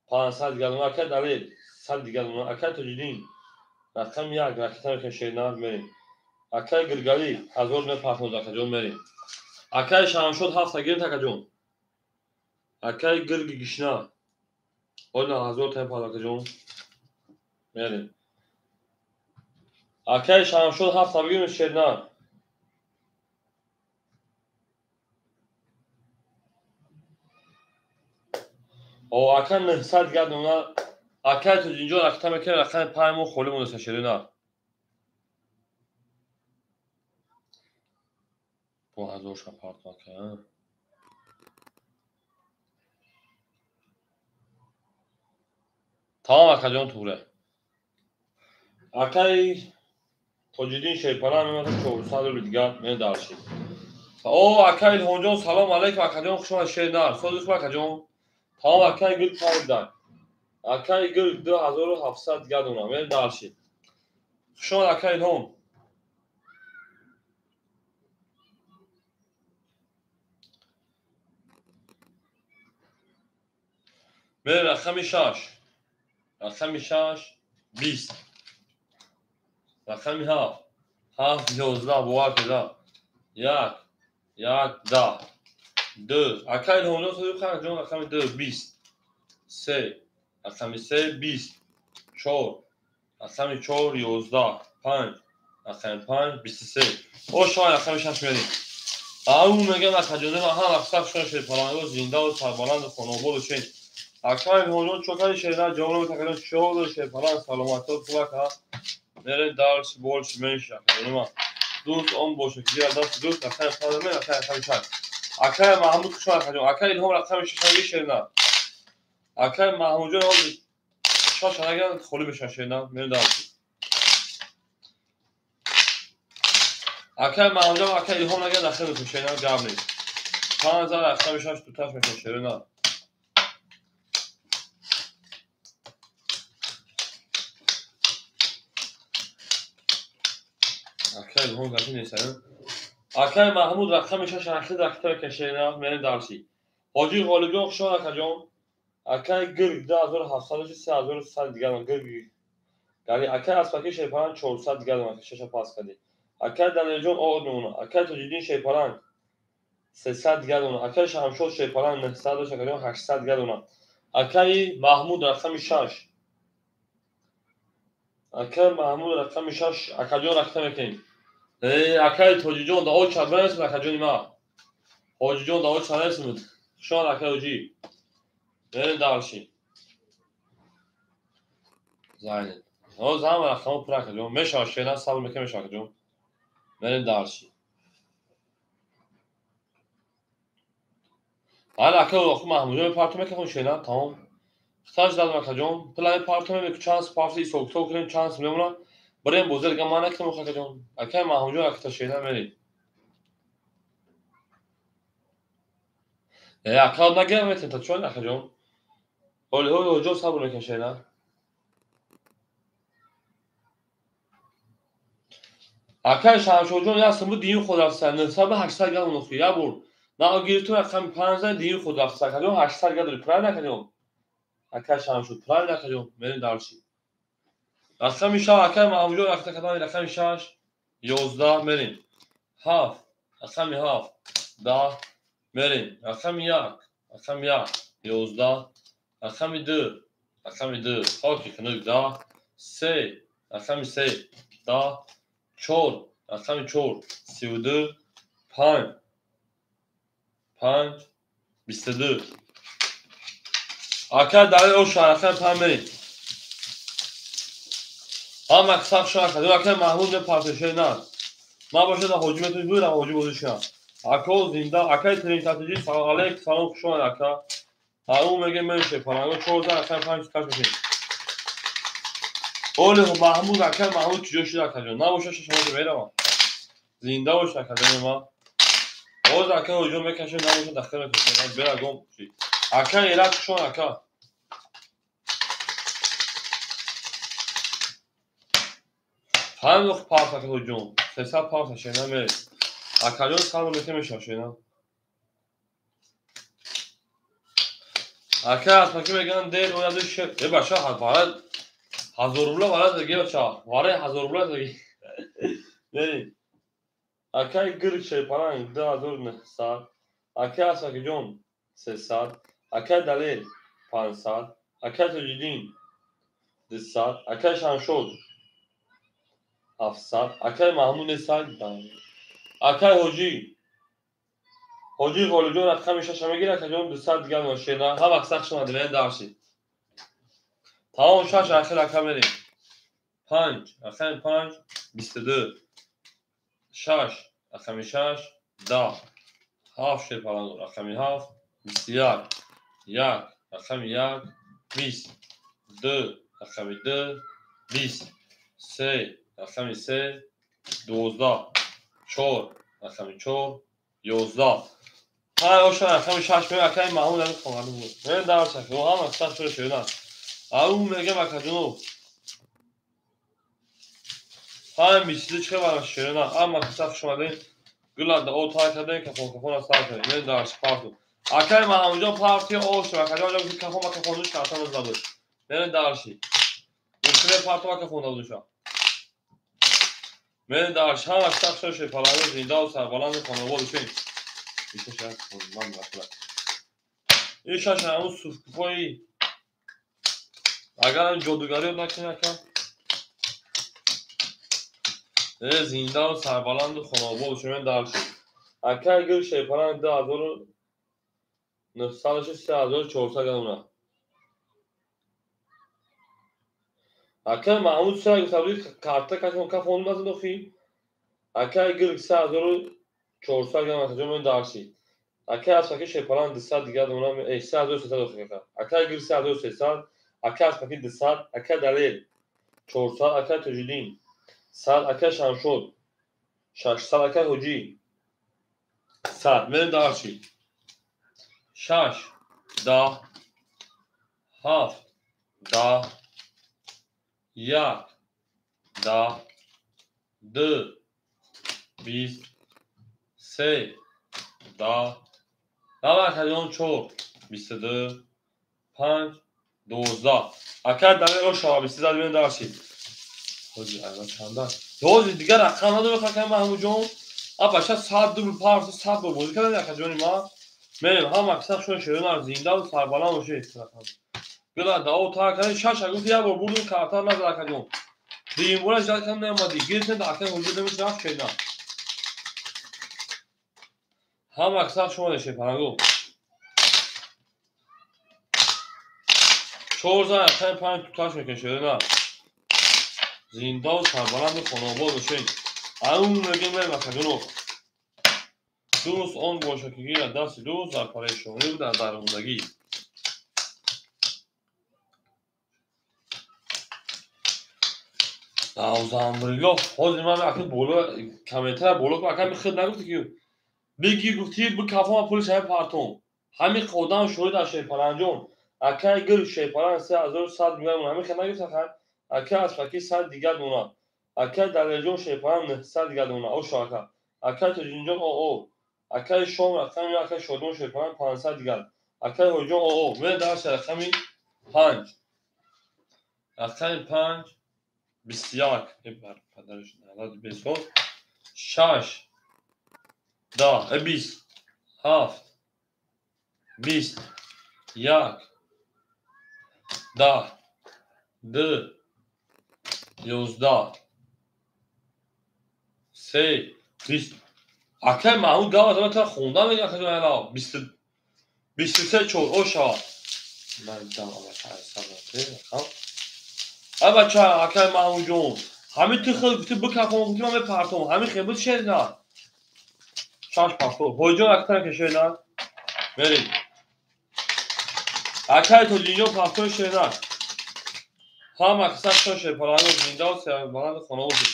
500 гадона. Акай далел 100 дигар. Акай тоҷидин рақами як ракета мекунем шернар мерем. Акай гиргалӣ 1000 мепартоз акаҷон мерем. Акай шамшод ҳафта гирифт акаҷон. Акай гирги гишна ола 1000 та мепартоз акаҷон мерем. Акай шамшод ҳафта бигирем шернар. О акай 900 гадона. Акай тоҷинҷон ракета мекунем рақами панҷ мо холӣ монеста шеринар. Бо ҳазорша парто акай. Тамом акаҷон туғре. Акай тоҷиддин шерпалан мемонад 400 рубли дигар медаршид. О акай илҳомҷон салом алейкум акаҷон хуш омадед шеринар. Сози хуб акаҷон. Тамом акай гул паридан. Акай гул 2700 гадона медаршид. Хуш омад акай илҳом. Мерем рақами шаш. Рақами шаш 20. Рақами ҳафт. Ҳафт 11 бовар кеда. Як. Як 10. Ду. Акай илҳомҷон сози акаҷон рақами ду 20. Се. Рақами се 20. Чор. Рақами чор 11. Панҷ. Рақами панҷ 23. О шояд рақами шаш мерем. Ау мегам акаҷони ман ҳама саф шон шерпаланго зиндаву сарбаланду хонободу шен. Акай илҳомҷон чо кади шернар ҷавоб намед акаҷон чо дори шерпаланг саломатиҳо хуб ака. Мерем дарси больше меньше акаҷони ман. Дӯст он бошад ки гирад дасти дӯст рақами панҷ мерем рақами шаш. Акай Маҳмуд хуш омад акаҷон. Акай илҳом рақами шаш наги шернар. Акай Маҳмудҷон ҳозир шаш нагиранд холӣ мешаванд шернар. Мерем дарси. Акай Маҳмудҷон акай илҳом нагиранд дахил мекунем шернар гап нест. Панҷ рақами шаш дуташ мекунем шернар. Акай илҳом гапи нест. Акай Маҳмуд рақами шаш ахир ракета мекунем шернар мерем дарси. Ҳоҷи Ғолибҷон хуш омад акаҷон. Акай гирг 2700 3100 дигар гирг гали. Акай аспаки шерпаланг 400 дигар шаша пас кардӣ. Акай Далерҷон ор мемонад. Акай Тоҷиддин шерпаланг 300 дигар дона. Акай Шамшод шерпаланг 900 дошт акаҷон 800 дигар дона. Акай Маҳмуд рақами шаш. Акай Маҳмуд рақами шаш акаҷон ракета мекунем. Акай Тоҷиҷон дао чабанесмуд акаҷони ман. Ҳоҷиҷон дао чабанесмуд. Хуш омад акай ҳоҷӣ. Мерем дарши. Зайнет. Ҳоз ҳама рақамҳо пур акаҷон. Мешавад шернар сабр мекунем мешавад акаҷон. Мерем дарши. Ҳала акай охи Маҳмудҷон мепартом мекунем шернар тамом. Хиташ дадам акаҷон. Пула мепартом мекунем чанд парти ҳисоб-китоб кунем чанд мемонад. Бирем бозӣ дига ман накунем акаҷон. Акай Маҳмудҷон ракета шернар мерем. Ака нагирам метем та чон акаҷон. Ҳоли ҳоли ҳоҷон сабр мекунем шернар. Акай Шамшодҷон як сум буд диюм худ рафта 900 800 грамм нухи як бор. На гирифтум рақами 5 диюм худ рафта акаҷон 800 грамм дори правильно акаҷон. Акай Шамшод правильно акаҷон мерем дарси. Рақами 6 акай Маҳмудҷон ракета кардам рақами 6 11 мерем. 7 рақами 7 10 мерем. Рақами 1 рақами 1 11 рақами 2 рақами 2 хоки хунук 10 3 рақами 3 10 4 рақами 4 32 5 5 22. Акай далел оша рақами 5 мерем. Ҳама саф шуд акаҷон. Акай Маҳмуд мепартояд шернар. Ман бошад ҳоҷӣ метавонӣ бирам ҳоҷӣ бозӣ шавам. Ако зинда акай тренинг салом алейк салом хуш омад ака. Ҳарун мегӯем мен шерпаланго 4 рақами 5 каш мекунем. Оли Маҳмуд акай Маҳмуд чиҷо шуд акаҷон? Набоша шашода меравам. Зинда бош акаҷони ма. Боз акай ҳоҷон мекашем, набоша дахта мекашем. Бера гом. Акай Эрак шон ака. Панҷ парс ака ҳоҷон. 300 парс шена мере. Акаҷон салом мешава шена. Ака аспаки меган дер ояду шер. Э баша вара 1000 рубла вара заги баша. Вара 1000 рубла заги. Бери. Акай гир шерпаланг 2900. Акай аспаки ҷон 300. Акай Далел 500. Акай Тоҷиддин 200. Акай Шамшод 700. Акай Маҳмуд 100. Акай Ҳоҷӣ Ҳоҷи Ғолибҷон рақами шаша мегирад, акаҷон 200 дигар мошина. Ҳама сахт шума дилен дарши. Тамом шаш ахир ака мерем. 5, рақами 5 22. 6, рақами 6 10. 7 шерпаланг рақами 7 21. 1, рақами 1 20. 2, рақами 2 20. 3, рақами 3 12. 4, рақами 4 11. Ҳай оша рақами 6 мега акай Маҳмуд ами хонада буд. Мен дарс ака, ҳама сахт шуда шуда. Ау мегам акаҷоно. Ҳай мисли чӣ хабар шуда? Ама сахт шумадем. Гулада о тай кардем, кафон кафон сар кардем. Мен дарс парту. Акай Маҳмудҷон парти ош, акаҷон ҷо кафон ма кафон душ картан задад. Мен дарси. Мумкине парту ма кафон душа. Мен дарс ҳама сахт шуда шепаланг зинда ва сарбаланд хонавода шуд. Ин шаш ҳамун суфкуфои агар ҷодугариёт накунӣ ака зиндаву сарбаланду хонобод шумен дарши ака гир шепаланг 2900 3400 грамна ака Маҳмуд се гуфта карта кашон кафон назад охи ака гир 3400 грамм акаҷон мен дарши. Акай аспаки шерпаланг 200 дигар дона 3300 охи ака. Акай гир 3300, акай аспаки 200, акай Далел 400, акай Тоҷиддин 100, акай Шамшод 600, акай Ҳоҷӣ 100. Мен дарши. 6 10 7 10 1 10 2 20 3 10 давай акаҷон 4 22 5 12 акай Далел ошава 23 мен дарши. Ҳоҷи айва чанда? Ҳоҷи дигар рақам надорад акай Маҳмудҷон. А баша 100 дубл парс 100 бор бозӣ кардем акаҷони ма. Мерем ҳама аксар шон шерона зиндаву сарбаланд бошед. Гула дао та кардем шаш гуфт як бор бурдум карта назад акаҷон. Дуюм бора ждать кардем наомадӣ. Гирифтем акай ҳоҷи дамиш рафт шена. Ҳама аксар шумо шепаранго. 4 зан акай 5 туташ мекунед шерона. Зиндаву сарбаланду хонобод бошед. Ау мегем мерем акаҷоно. Дӯст он бошад ки гирад дасти дӯст дар парешонӣ дар дармондагӣ. Навзамбрилло ҳозир ман ака боло комментара боло ака михед нагуфти ки бигир гуфти бикафон пули шаи партон. Ҳамин одам шоҳид аз шерпаланҷон. Акай гир шерпаланг 3100 мегӯям ҳамин хед нагуфт ака. Акай аспаки 100 дигар дона. Акай Далелҷон шерпаланг 900 дигар дона. Ошо ака. Акай Тоҷиддинҷон оо. Акай Шом рақами акай Шодмон шерпаланг 500 дигар. Акай Ҳоҷиҷон оо. Мен дарси рақами 5. Рақами 5 21. Падараш налад бесол. 6 10 20 7 20 1 10 2 11 3 20. Акай Маҳмуд гап зад та хонда мегӯяд акаҷон ала 23 4 оша. Ман дам ай бача акай Маҳмудҷон ҳамин ту хел гуфти бикафон гуфти ман мепартом ҳамин хел буд шерна. 6 партом. Ҳоҷиҷон актан ки шерна. Мерем. Акай Тоҷиддинҷон партои шерна. Ҳама қисса шоше паланго зинда ва сербаланд хона бошед.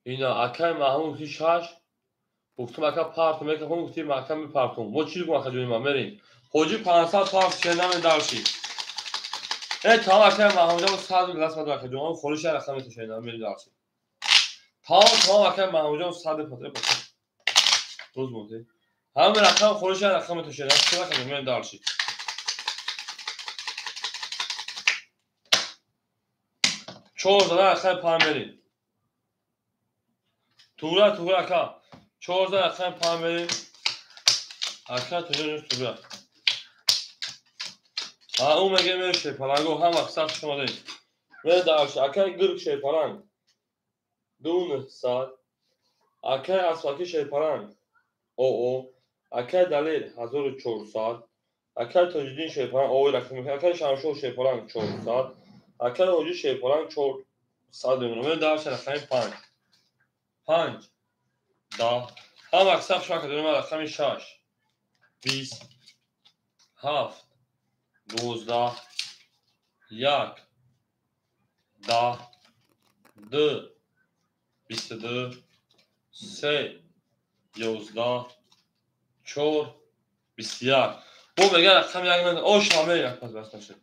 Ина акай Маҳмуд гуфти шаш, гуфтум ака партум, мекафон гуфти маҳкам мепартум. Мо чӣ гум ака ҷони ман мерем. Ҳоҷи 500 парт шенаме дарши. Э тамом акай Маҳмудҷон 100 рубл даст мадо ака ҷон, холиш рақам метошена мерем дарши. Тамом тамом акай Маҳмудҷон 100 рубл пат. Рӯз монде. Ҳама рақам холиш рақам метошена, чӣ ака мерем дарши. Чор зада рақам панҷ мерем. Тура тура ака. Чор зада рақам панҷ мерем. Ака тура тура. А ӯ меге мер шерпаланго ҳама қисса шумо доред. Мер дарш акай гирк шерпаланг. 2900. Акай асфаки шерпаланг. О. Акай Далер 1400. Акай Тоҷиддин шерпаланг о рақам. Акай Шамшод шерпаланг 400. Акай Ҳоҷи шерпаланг 400 мемонад. Мер дарш рақами 5. 5 10. Ҳама қисса шумо дорем рақами 6. 20 7 12 1 10 2 22 3 11 4 21. Бо меган рақами як ман ош ҳаме як пас баста шуд.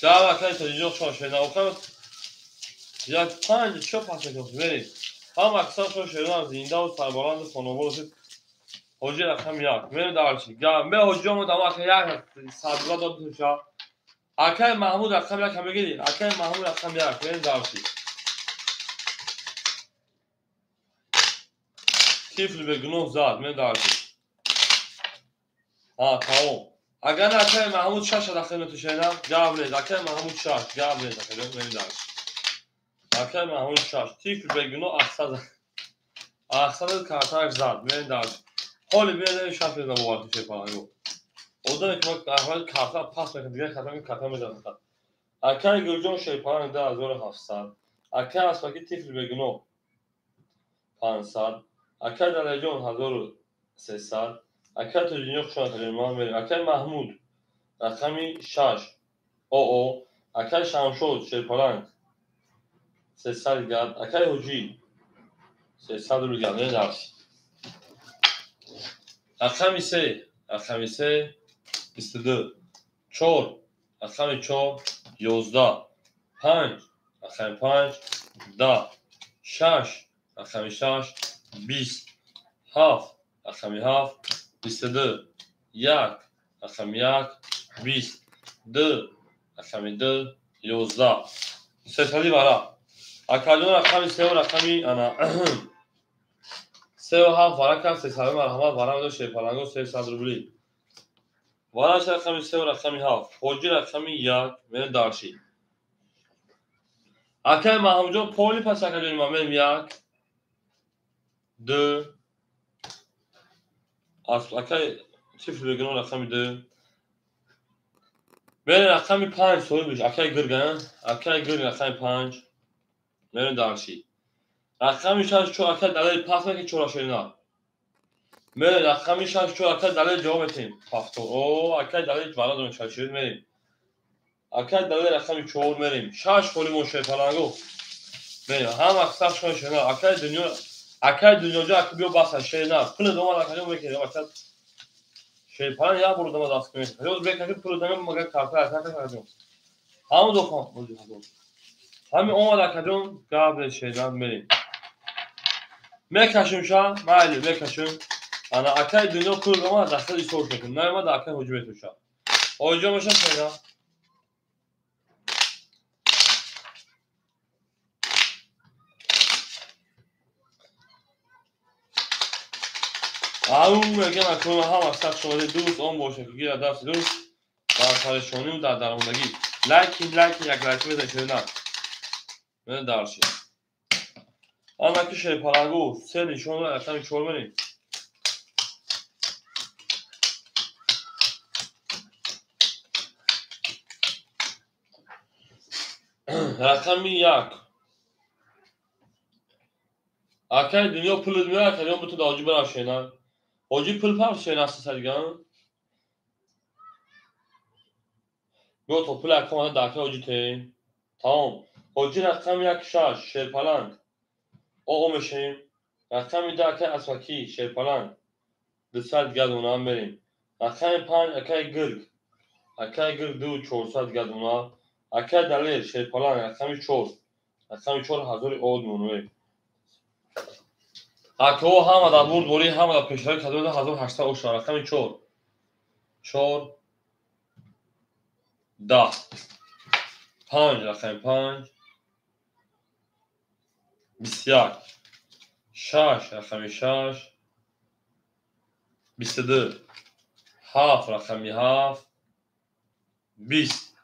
Даҳ акай тоҷиҷон шумо шена охам як панҷ чо пас мекунем мерем. Ҳама қисса шумо шена зинда ва сарбаланд хонавода бошед. Ҳоҷи рақами як. Мерем дарчи. Га ме ҳоҷи мо дама акай як садла дод туша. Акай Маҳмуд рақами як мегири. Акай Маҳмуд рақами як. Мерем дарчи. Тифл бе гуноҳ зад. Мерем дарчи. Ҳа, тамом. Агар на акай Маҳмуд шаш рақами метушена, гап нест. Акай Маҳмуд шаш, гап нест. Акай мерем дарчи. Акай Маҳмуд шаш. Тифл бе гуноҳ ахсад. Ахсад картак зад. Мерем дарчи. Ҳоли биёед шаш мезанам бовар шерпаланго. Одаме ки ма аҳвали карта пас мекунад, дигар карта карта мезанад фақат. Акай Гулҷон шерпаланг 2700. Акай Асфаки тифл бегуноҳ 500. Акай Далерҷон 1300. Акай Тоҷиддин хуш омадед ман мерем. Акай Маҳмуд рақами 6 ОО. Акай Шамшод шерпаланг 300 гап. Акай Ҳоҷӣ 300 рубл гап. Мерем дарс. Рақами 3, рақами 3 22 4, рақами 4 11 5, рақами 5 10 6, рақами 6 20 7, рақами 7 22 1, рақами 1 20 2, рақами 2 11. Сесади вара. Акаҷон рақами 3 рақами ана 3 ва 7 вара кард, 300 марҳамат вара медод шерпаланго 300 рубли. Вараш рақами 3 рақами 7. Ҳоҷи рақами 1 мерем дарши. Акай Маҳмудҷон поли пас акаҷони ман мерем 1 2 акай тифл бегуноҳ рақами 2 мерем рақами 5 соҳиб акай гирга, акай гирг рақами 5 мерем дарши. Рақами 6 чор акай Далери пас мекунад чора шерина. Мерем рақами 6 чор акай Далери ҷавоб метиҳем. Пафто. О, акай Далери вара дорем шаш шер мерем. Акай Далери рақами 4 мерем. 6 холи мо шерпаланго. Мерем. Ҳама қисса шумо шерина. Акай дунё, акай дунёҷо ака биё баса шерина. Пул дома акаҷо мекунем ака. Шерпаланг як бор дома даст кунем. Ҳоз бекаши пул дома мага карта ака акаҷо. Ҳамон дофон. Ҳамин омад акаҷон гап шерина мерем. Мекашим ша, майли мекашим. Ана акай дунё пул дома дастад исор мекунем. Наомад акай ҳоҷи метуша. Ҳоҷиҷон меша шерина. Ау мегам акун ҳама сахт шумо дӯст он боша ки гира даст дӯст дар парешонӣ ва дар дармондагӣ. Лайки лайки як лайк мезанед шерина. Мен дарши. Ана ки шерпаланго се нишон рақами 4 мерем. Рақами 1. Акай дунё пулат меояд, акаҷон, бутун да ҳоҷӣ бирав шена. Ҳоҷӣ пул пафт шена сисадиган. Биё то пули ака омада дар акай ҳоҷӣ те. Тамом. Ҳоҷӣ рақами 1 6 шерпаланг. О мешем. Рақами 2 акай Асфакӣ шерпаланг. 200 гадона мерем. Рақами 5 акай Гирг. Акай Гирг 2400 гадона. Акай Далер шерпаланг рақами 4. Рақами 4000 од монуе. Акаҳо ҳама дар бурдборӣ, ҳама дар пешравӣ кадода 1800 оша. Рақами 4. 4 10 5 рақами 5 21 6 рақами 6 22 7 рақами 7 20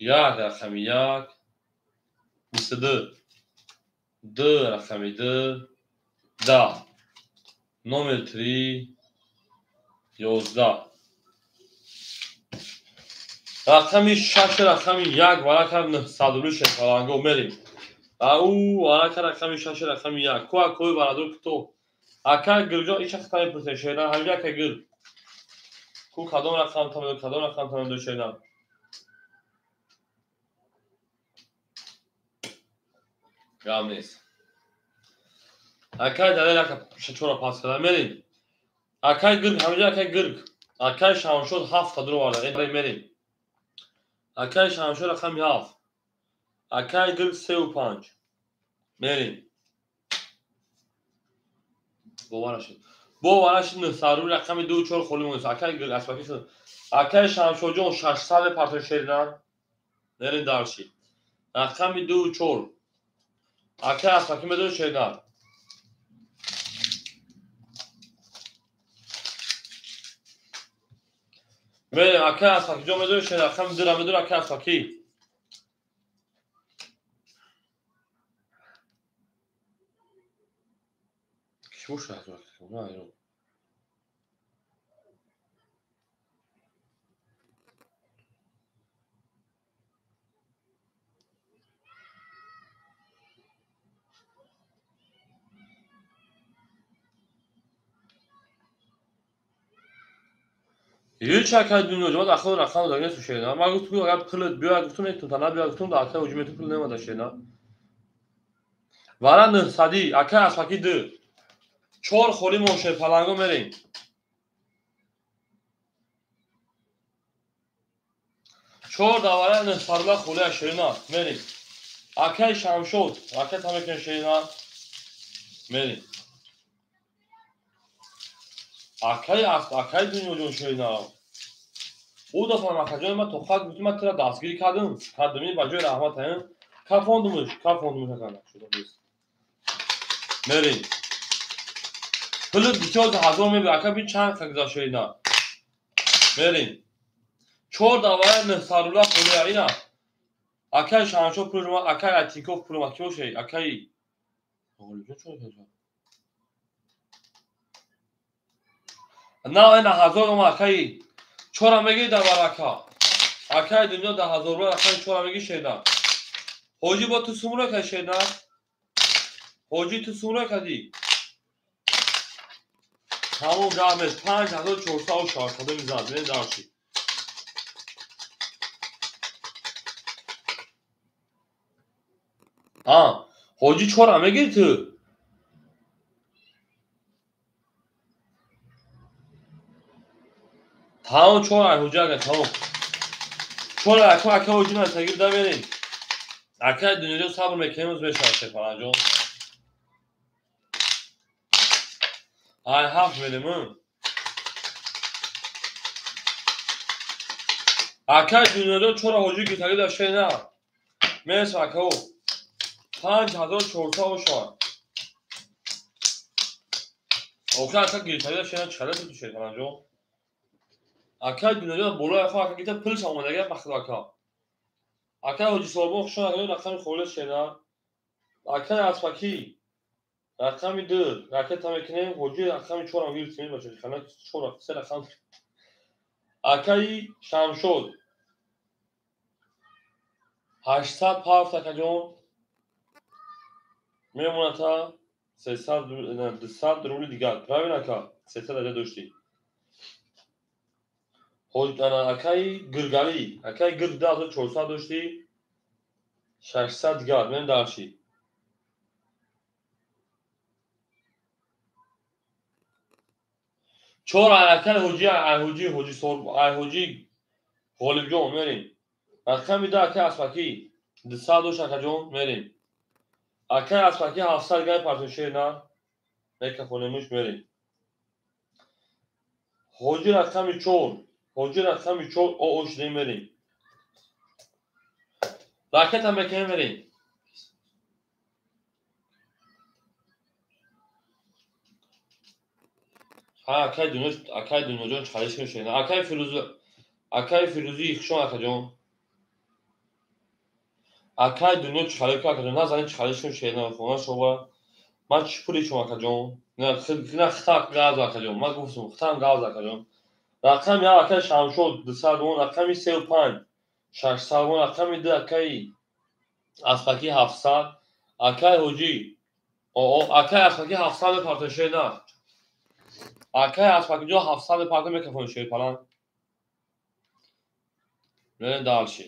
1 рақами 1 22 2 рақами 2 10 номер 3 11 рақами 6 рақами 1 варака 900 рубли шерпаланго мерем. Ау варака рақами 6 рақами 1. Ку акои барадор кито. Ака Гиргҷон ича хата мепурсем шена. Ҳамиҷа ака Гирг. Ку кадом рақам тамедо, кадом рақам тамедо шена. Гап нест. Акай Далер ака чора пас карда мерем. Акай Гирг ҳамиҷа акай Гирг. Акай Шамшод 7 та дур оварда. Мерем. Акай Шамшод рақами 7. Акай Гирг 3 5. Мерем. Бовар нашид. Бовар нашид 900 рубли рақами 2 4 холӣ монд. Акай Гирг асбаки шуд. Акай Шамшодҷон 600 партои шерина. Мерем дарши. Рақами 2 4. Акай асбаки медони шерина. Мерем акай Асфакиҷон медони шерина. Рақами 2 медони акай Асфакӣ. Ҳеҷ акай дунё ҷавод ахло рақам дагнесу шена. Ман гуфтум агар пулат биёяд гуфтум метун, та набиёяд гуфтум да акай ҳоҷӣ метун пул немада шена. Вара 900 акай Асфакӣ 2. 4 холӣ мон шерпаланго мерем. 4 давара 900 рубла холӣ шерина мерем. Акай Шамшод, акай тамекин шерина мерем. Акай акай дунёҷон шерина. Ӯ дафъа акаҷон ман тоқат гуфтум ман тура дастгирӣ кардам. Кардам ба ҷои раҳмат ҳам кафондумш, кафондумш ака шуда нест. Мерем. Пули 20000 мебӣ ака би чанд ка гузашт шерина. Мерем. 4 давара 900 рубла холӣ ина. Акай Шамшод пул ма, акай Атиков пул ма ки боше, акай Ғолибҷон чо кардам? На ина 1000 ма акай 4 мегӣ да барака. Акай дунё да 1000 рубла акай 4 мегӣ шена. Ҳоҷӣ бо ту сумра ка шена. Ҳоҷӣ ту сумра кадӣ. Тамом гап нест. 5400 шаҳр мизад. Мерем дарши. Ҳоҷӣ 4 мегирӣ ту? Тамом 4 ҳоҷӣ ака тамом. 4 ака ака ҳоҷӣ насагир да мерем. Акай дунёҷон сабр мекунем уз мешавад шерпаланҷон. Ай 7 мерем. Акай дунёҷон 4 ҳоҷӣ гиртагӣ да шена. Мересам акао. 5400 ошавад. Охир ака гиртагӣ да шена чӣ қадар ту шерпаланҷон? Акай дунёҷон болои ака ака гирта пулш омадагӣ бахт ака. Акай ҳоҷӣ Солбон хушон акаҷон рақами холӣ шена. Акай Асфакӣ рақами 2 ракета мекунем. Ҳоҷӣ рақами 4 ам гирифтем бача. Хана 4 3 рақам. Акаи Шамшод 800 пафт акаҷон мемонад та 300 200 рубли дигар. Правильно ака? 300 аҷа доштӣ. Акаи Гиргалӣ, акаи Гирг 2400 доштӣ, 600 дигар. Мен дарши. Чор акаи ҳоҷи, ҳоҷи, ҳоҷи ҳоҷи Ғолибҷон мерем. Рақами 2 акаи Аспакӣ 200 дошт акаҷон мерем. Акаи Аспакӣ 700 гай партошер на мекафонемуш мерем. Ҳоҷи рақами 4, ҳоҷи рақами 4 оо шудем мерем. Ракета мекунем мерем. Ҳа акаи Дунё, акаи Дунёҷон чалиш мешавед. Акаи Фирӯз, акаи Фирӯзӣ хушон акаҷон. Акаи Дунё чалиш акаҷон, назанед чалиш мешавед хона шова. Ман чӣ пули шумо акаҷон? На хитам газ акаҷон. Ман гуфтам хитам газ акаҷон. Рақами 1 акаи Шамшод 200 вон, рақами 3 5 600 вон, рақами 2 акаи Аспакӣ 700, акаи Ҳоҷӣ акаи Аспакӣ 700 партошед на. Акаи Аспакиҷон 700 парто мекафон шерпалан. Мерем дальше.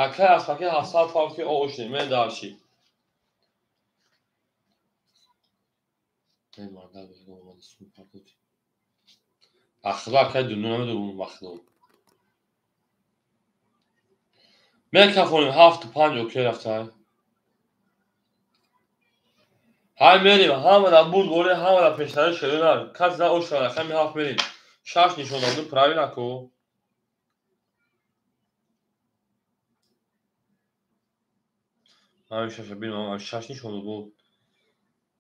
Акаи Аспакӣ 700 парто ки оо шудем, мерем дальше. Ахло акаи Дунё намедонам ахло. Мекафонем 7 5 окей рафта. Ҳай мерем, ҳама дар бурд борем, ҳама дар пешравӣ шерона. Кас на ош рақами 7 мерем. 6 нишон додем, правильно ко? Ҳамин шаша бинам, 6 нишон дод.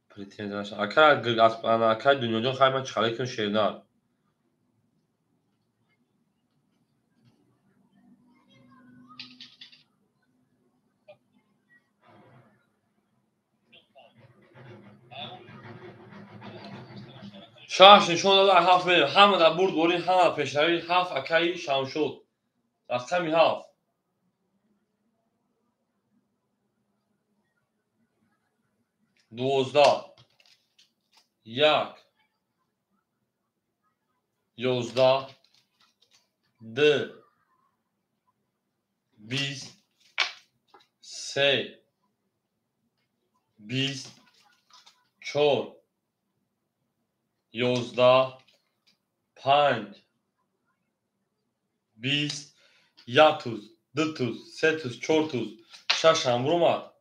Претензия наша. Ака акаи Дунёҷон хай ман чӣ кунам шерна. Шаш нишон дод, 7 мерем. Ҳама дар бурд борем, ҳама дар пешравӣ. 7 акаи Шамшод. Рақами 7. 12 1 11 2 20 3 20 4 11 5 20 1 туз 2 туз 3 туз 4 туз 6 ҳам омад.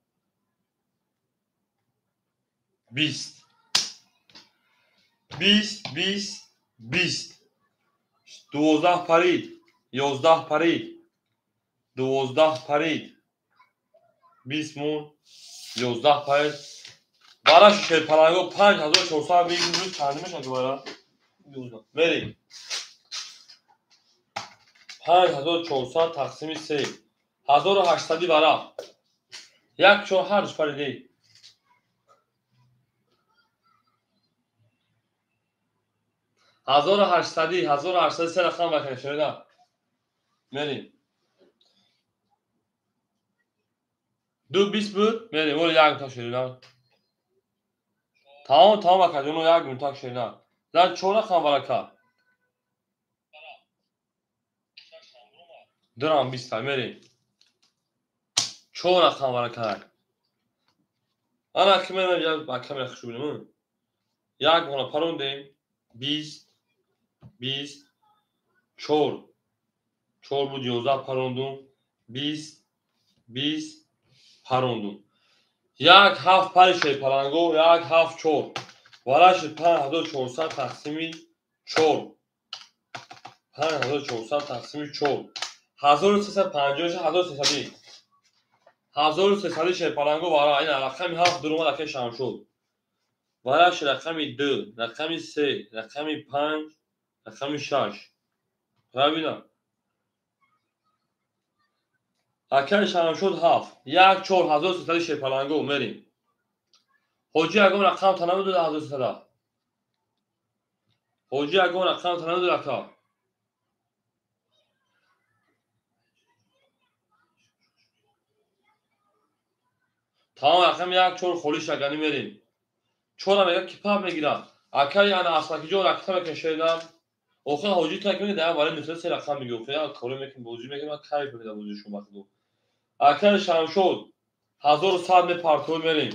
20 20 20 20 12 парид 11 парид 12 парид 20 мон 11 парид. Бараш шерпаланго 5400 бигиред, чанд мешавад бара? Мерем. 5400 тақсими 3 1800 бара. 1 4 8 париди. 1800 1800 се рақам бакунед шуда. Мерем. 2 20 буд, мерем. Оли як та шуда. Тамом, тамом акаҷон, як минутак шуда. Зан 4 рақам барака. 2 20 та мерем. 4 рақам барака. Ана ки мерем як ба камера хуш бинем. Як бора парондем. 20 20 4 4 буд 11 парондум. 20 20 парондум. 1 7 пари шерпаланго, 1 7 4. Вараши 5400 тақсими 4. 5400 тақсими 4. 1350 1300. 1300 шерпаланго вара. Ин рақами 7 дуромад акаи Шамшод. Вараши рақами 2, рақами 3, рақами 5, рақами 6. Правильно? Акаи Шамшод 7. 1 4 1300 шерпаланго мерем. Ҳоҷи ягон рақам та намедод 1300. Ҳоҷи ягон рақам та намедод ака. Тамом рақами як чор холӣ шагани мерем. Чора мега ки пап мегирад. Акаи ана Аслакиҷон ракта мекашедам. Охир ҳоҷӣ так меги дар барои нусра се рақам меги. Охир як коре мекунем, бозӣ мекунем, ман кайф мекунам бозии шумо бахудо. Акаи Шамшод 1100 мепартои мерем.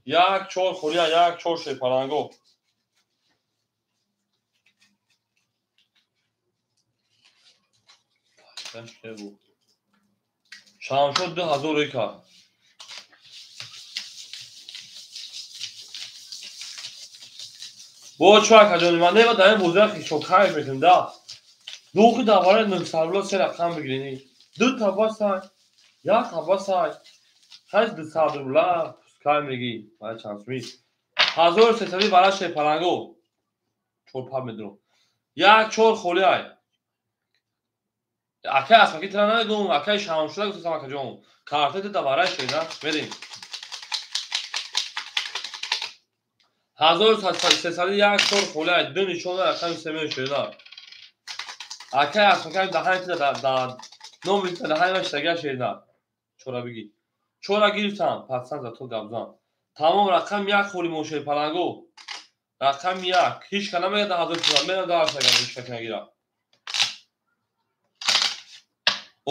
Як чор холия, як чор шерпаланго. Шамшод 2000 река. Бо чо акаҷони ман нева дар ин бозиа хисоб кайф мекунем да. Духи дар барои 900 рубла се рақам бигирени. Ду таба сай, як таба сай. Ҳашт 200 рубла пускай меги. Барои чанд сумӣ? 1300 барои шерпаланго. Чор пап медурам. Як чор холӣ ай. Акай Асмаки тира намегум, акай Шамшуда гуфтам акаҷон. Картаи да барои шена мерем. 1301 чор холӣ ай. Ду нишон рақами се мешена. Акай Асмаки даҳани тира да номи тира даҳани ма шитага шена. Чора бигӣ. Чора гирифтам, патсан за то гапзан. Тамом рақам як холи мо шерпаланго. Рақам як. Ҳеч ка намегӯяд 1300, мена дарс агар ҳеч ка нагирад.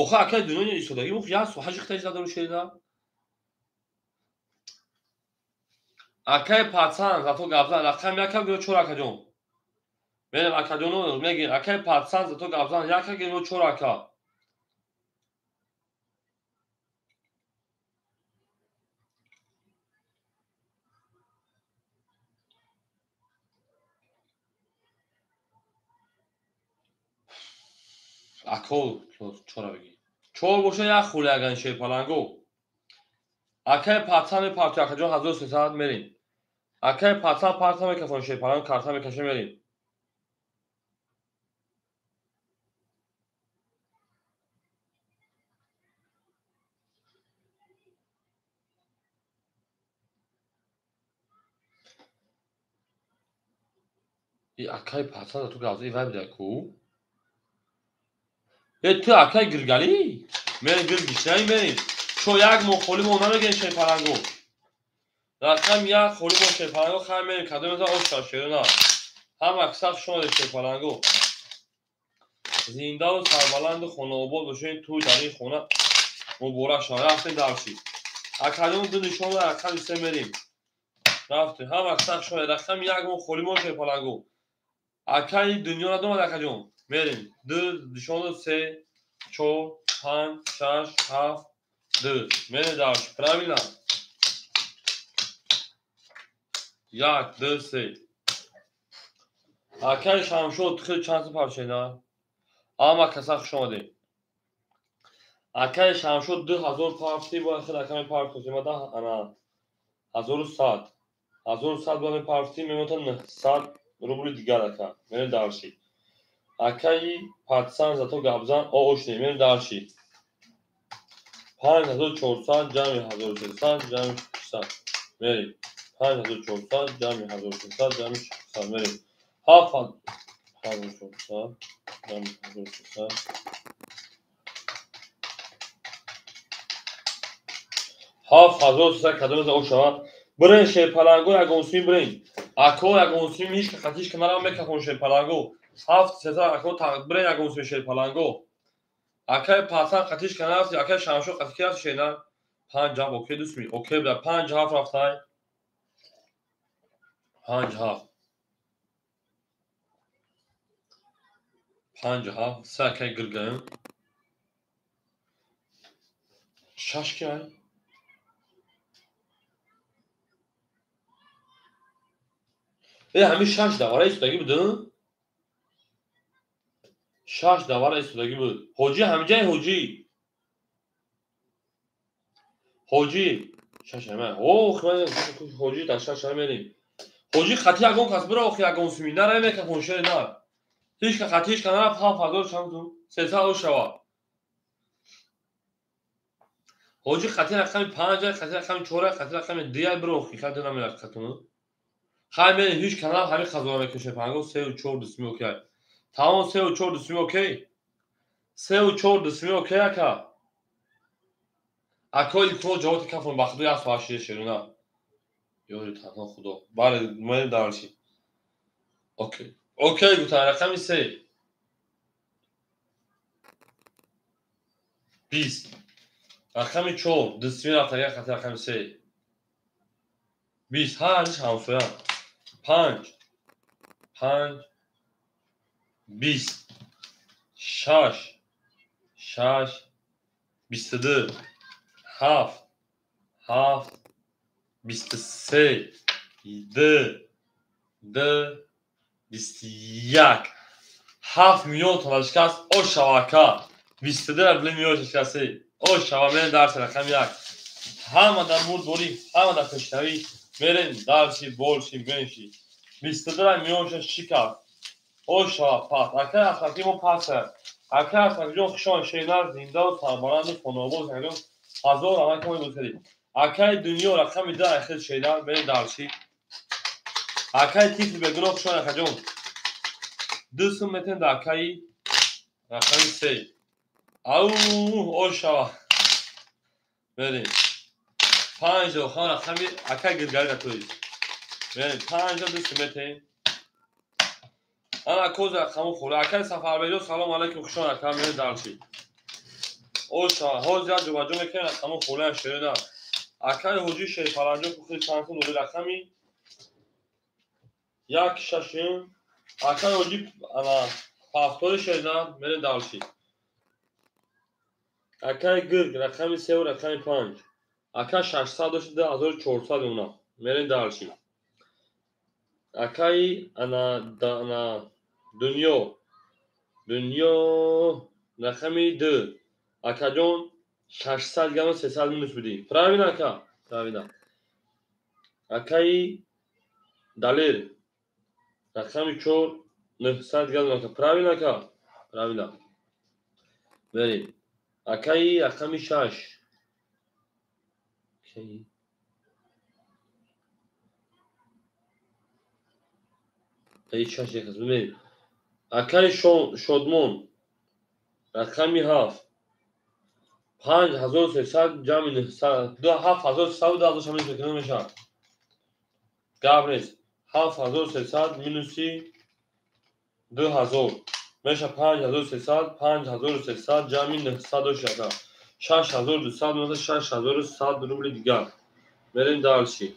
Охир акай дунёи истодагӣ мух як су ҳашт хитаи задору шерида. Акай патсан зато гапзан рақам як гирё чор акаҷон. Мерем акаҷоно мегир. Акай патсан зато гапзан як гирё чор ака. Ако чора бигӣ. Чор боша як хули аган шерпаланго. Акай патсан мепартои акаҷон 1300 мерем. Акай патсан парта мекафон шерпаланго карта мекаше мерем. И акай патсан за ту гавза и вай буда ку? Э ту акай гиргалӣ? Мерем гиргишнаи мерем. Чо як моҳ холӣ мо намегирем шерпаланго. Рақам як холӣ мо шерпаланго хай мерем кадом ята оша шерона. Ҳама аксар шумо шерпаланго. Зиндаву сарбаланду хонаобод бошед, туй дар ин хона муборак шавад. Рафтем дарси. Акаҷон ду нишон рақами се мерем. Рафтем. Ҳама аксар шумо рақам як моҳ холӣ мо шерпаланго. Акаи дунё надомад акаҷон. Мерем. Ду нишон се, чор, панҷ, шаш, ҳафт, ду. Мерем дарси. Правильно? Як, ду, се. Акаи Шамшод хел чанд парчена? Ама каса хуш омадем. Акаи Шамшод 2000 парти бояд хел аками партосем ада ана 1100. 1100 бояд парти мемота 900 рубли дигар ака. Мерем дарси. Акаи патсан зато гапзан оошне мерем дарси. 5400 ҷамъи 1300 ҷамъи 600 мерем. 5400 ҷамъи 1300 ҷамъи 600 мерем. 7400 ҷамъи 1300 7300 кадом за ошавад. Бирен шерпаланго ягонсуми бирен. Ако ягонсуми ҳеч ка хатиш ка нарам мекафон шерпаланго. 7300 ако бирен ягонсуми шерпаланго. Акай пасан қатиш ка нарафти, акай Шамшо қатиш ки рафти шена. 5 7 окей дусми. Окей бира 5 7 рафтай. 5 7. 5 7 се акай гиргаем. 6 ки ай? Э ҳамин 6 давара истодагӣ буд? 6 давара истодагӣ буд. Ҳоҷӣ ҳамҷаи ҳоҷӣ. Ҳоҷӣ 6 ҳама. Ох, ман ҳоҷӣ дар 6 ҳама мерем. Ҳоҷӣ хати ягон кас бира охи ягон суми нара мекафон шере на. Ҳеч ка хати ҳеч ка нарафт 7000 чанд сум? 300 шава. Ҳоҷӣ хати рақами 5, хати рақами 4, хати рақами 2 бира охи хати намерафт хатуну. Хай мерем ҳеч ка нарафт ҳамин хазора мекашем. Панго 3 4 дусми окей. Тамом 3 4 дусми окей. 3 4 дусми окей ака. Ако илтимос ҷавоби кафон ба худо як соат шида шерона. Ёри танҳо худо. Бале, мерем дарси. Окей. Окей, гуфтан рақами 3. 20. Рақами 4, дустми рафта як хати рақами 3. 20 ҳариш ҳамсоя. 5 5 20 6 6 22 7 7 23 2 2 21 7 миллион тонашкаст. О шавака 22 рубли миллион шикасти. О шава мерем дарси рақами 1. Ҳама дар мурдборӣ, ҳама дар пешнавӣ мерем дарси больше меньше. 22 миллион шикаст. О шава пас. Ака ахлақи мо пас. Ака ахлақи хушон шернар зиндаву сарбаланду хонобод акаҷон ҳазор раҳмат ки мо дӯст. Акаи дунё рақами 2 ахир шернар мерем дарси. Акаи тифли бегуноҳ хушон акаҷон. 2 сум метем дар акаи рақами 3. Ау о шава. Мерем. 5 хон рақами акаи гиргари ратои. Мерем 5 2 сум метем. Ана коз рақаму хӯра. Акаи Сафарбеҷон салом алайкум хушон ака мерем дарси. О шава ҳозир як ҷобаҷо мекунем рақаму хӯра шерина. Акаи ҳоҷи Шерфаранҷон худи чанд сум дори рақами 1 6. Акаи ҳоҷи ана пафтори шерина мерем дарси. Акаи гирг рақами 3 ва рақами 5. Ака 600 дошт 2400 мемонад. Мерем дарси. Акаи ана дунё рақами 2. Акаҷон 600 грамм 300 минус будӣ. Правильно ака? Правильно. Акаи Далер рақами 4 900 грамм ака. Правильно ака? Правильно. Мерем. Акаи рақами 6. Акаи 6 як мерем. Акаи Шодмон рақами 7 5300 ҷамъи 900 7300 2000 минус мекунем мешавад. Гап нест. 7300 минуси 2000 меша 5300 5300 ҷамъи 960 6200 минус 6100 рубли дигар. Мерем дарси.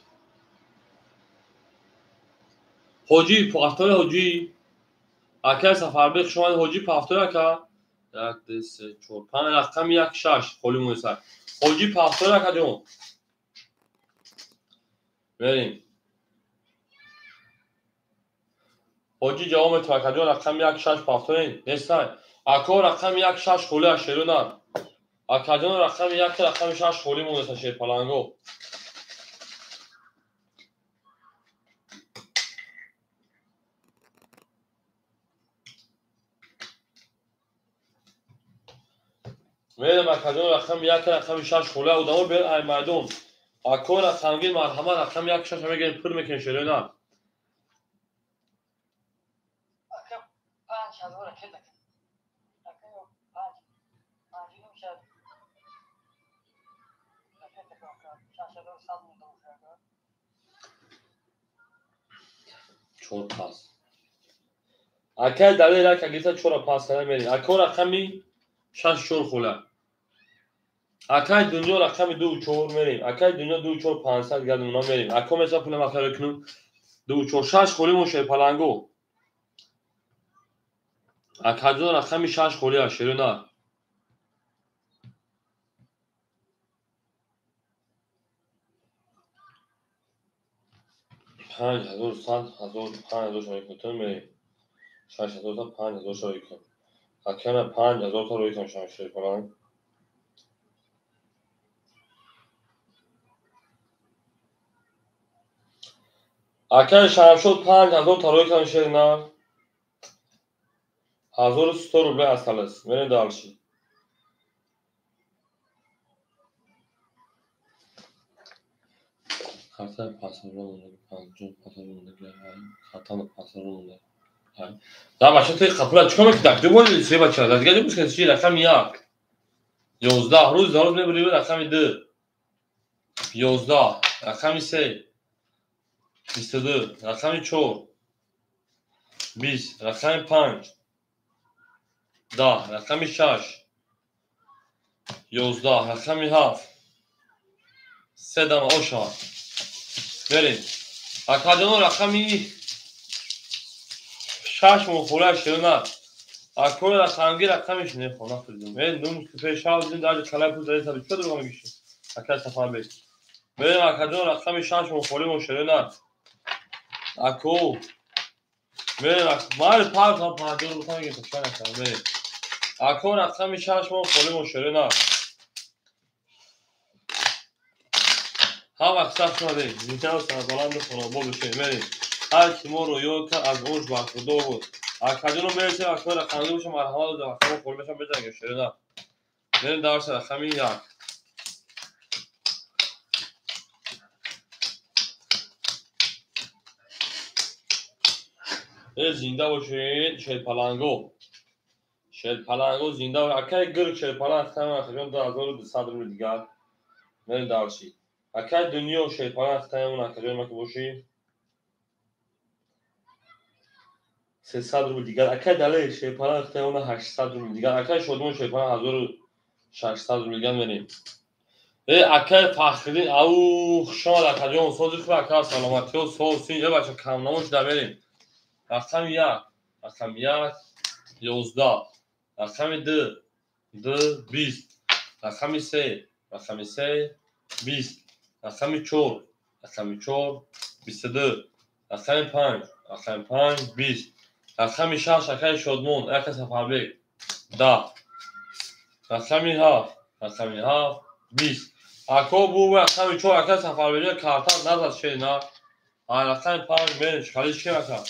Ҳоҷи пафтори ҳоҷи акаи Сафарбек шумо ҳоҷи пафтори ака 1 2 3 4 5 рақами 1 6 холӣ монеса. Ҳоҷи пафтори ака ҷон. Мерем. Ҳоҷи ҷавоб метавад ака ҷон рақами 1 6 пафтори нестай. Ако рақами 1 6 холӣ аз шерона. Акаҷон рақами 1 рақами 6 холӣ монеса шерпаланго. Мерем акаҷон рақами 1 рақами 6 холӣ одамо бер ай майдон. Ако рақамгир марҳамат рақами 1 6 мегирем пур мекунем шерона. Ака 5000 кедак. Ака 5 5 шад. Ака 6100 монда ушага. 4 пас. Ака Далер ака гита 4 пас кара мерем. Ако рақами 6 4 хола. Акаи дунё рақами 2 4 мерем. Акаи дунё 2 4 500 гардона мерем. Ако меса пулам ахара кунум 2 4 6 холӣ мо шерпаланго. Акаҷон рақами 6 холӣ аз шерона. Панҷ ҳазор сад ҳазор 5000 шои кунем мерем. 6000 та 5000 шои кунем. Акана 5000 та рӯи кунем шерпаланг. Акаи Шамшод 5000 та рӯи кунем шерна. 1100 рубли осталось. Мерем дальше. Карта 500 рубл монда, 5 500 рубл монда, карта 500 рубл монда. Да, бача, ты қапула чикор мекунӣ? Так, дуболи се бача, дигар ҷо бускан чи рақами 1. 11 рӯз за рӯз мебурӣ рақами 2. 11, рақами 3, 22, рақами 4, 20, рақами 5, 10, рақами 6, 11, рақами 7, 3 дама оша. Мерем. Акаҷоно рақами 6 мухола ширина. Акои рақамги рақамиш не хона хӯрдем. Э нум пеш шав дин даҷ қалай пул зади саби чӣ дурға мегиши? Акай Сафарбек. Мерем акаҷон рақами 6 мухоли мо ширина. Ако. Мерем мал пар та 50 рупия мегирем шана мерем. Ако рақами 6 мухоли мо ширина. Ҳам вақт сахт шудаем. Зинда сарбаланд хонобод бошед. Мерем. Ҳар ки моро ёд кард аз он бархӯрдор буд. Акаҷоно мересем акои рақамги боша марҳамат рақами холи бошам беҷангем ширина. Мерем дарси рақами 1. Э зинда бошед шерпаланго. Шерпаланго зинда бошед. Акаи гирк шерпаланг хитам акаҷон 2200 рубл дигар. Мерем дарси. Акаи дунё шерпаланг хитам акаҷон маки бошӣ. 300 рубл дигар. Акаи Далер шерпаланг хитам 800 рубл дигар. Акаи Шодмон шерпаланг 1600 рубл дигар мерем. Э акаи Фахриддин ау хушомад акаҷон сози хуб ака саломатиё соз син э бача камнамо шуда мерем. Рақами 1, рақами 1, 11, рақами 2, 2, 20, рақами 3, рақами 3, 20, рақами 4, рақами 4, 22, рақами 5, рақами 5, 20, рақами 6, акаи Шодмон, ака Сафарбек, 10, рақами 7, рақами 7, 20. Ако бу рақами 4, ака Сафарбек карта назад шена. Рақами 5 мерем, чӣ чӣ ака?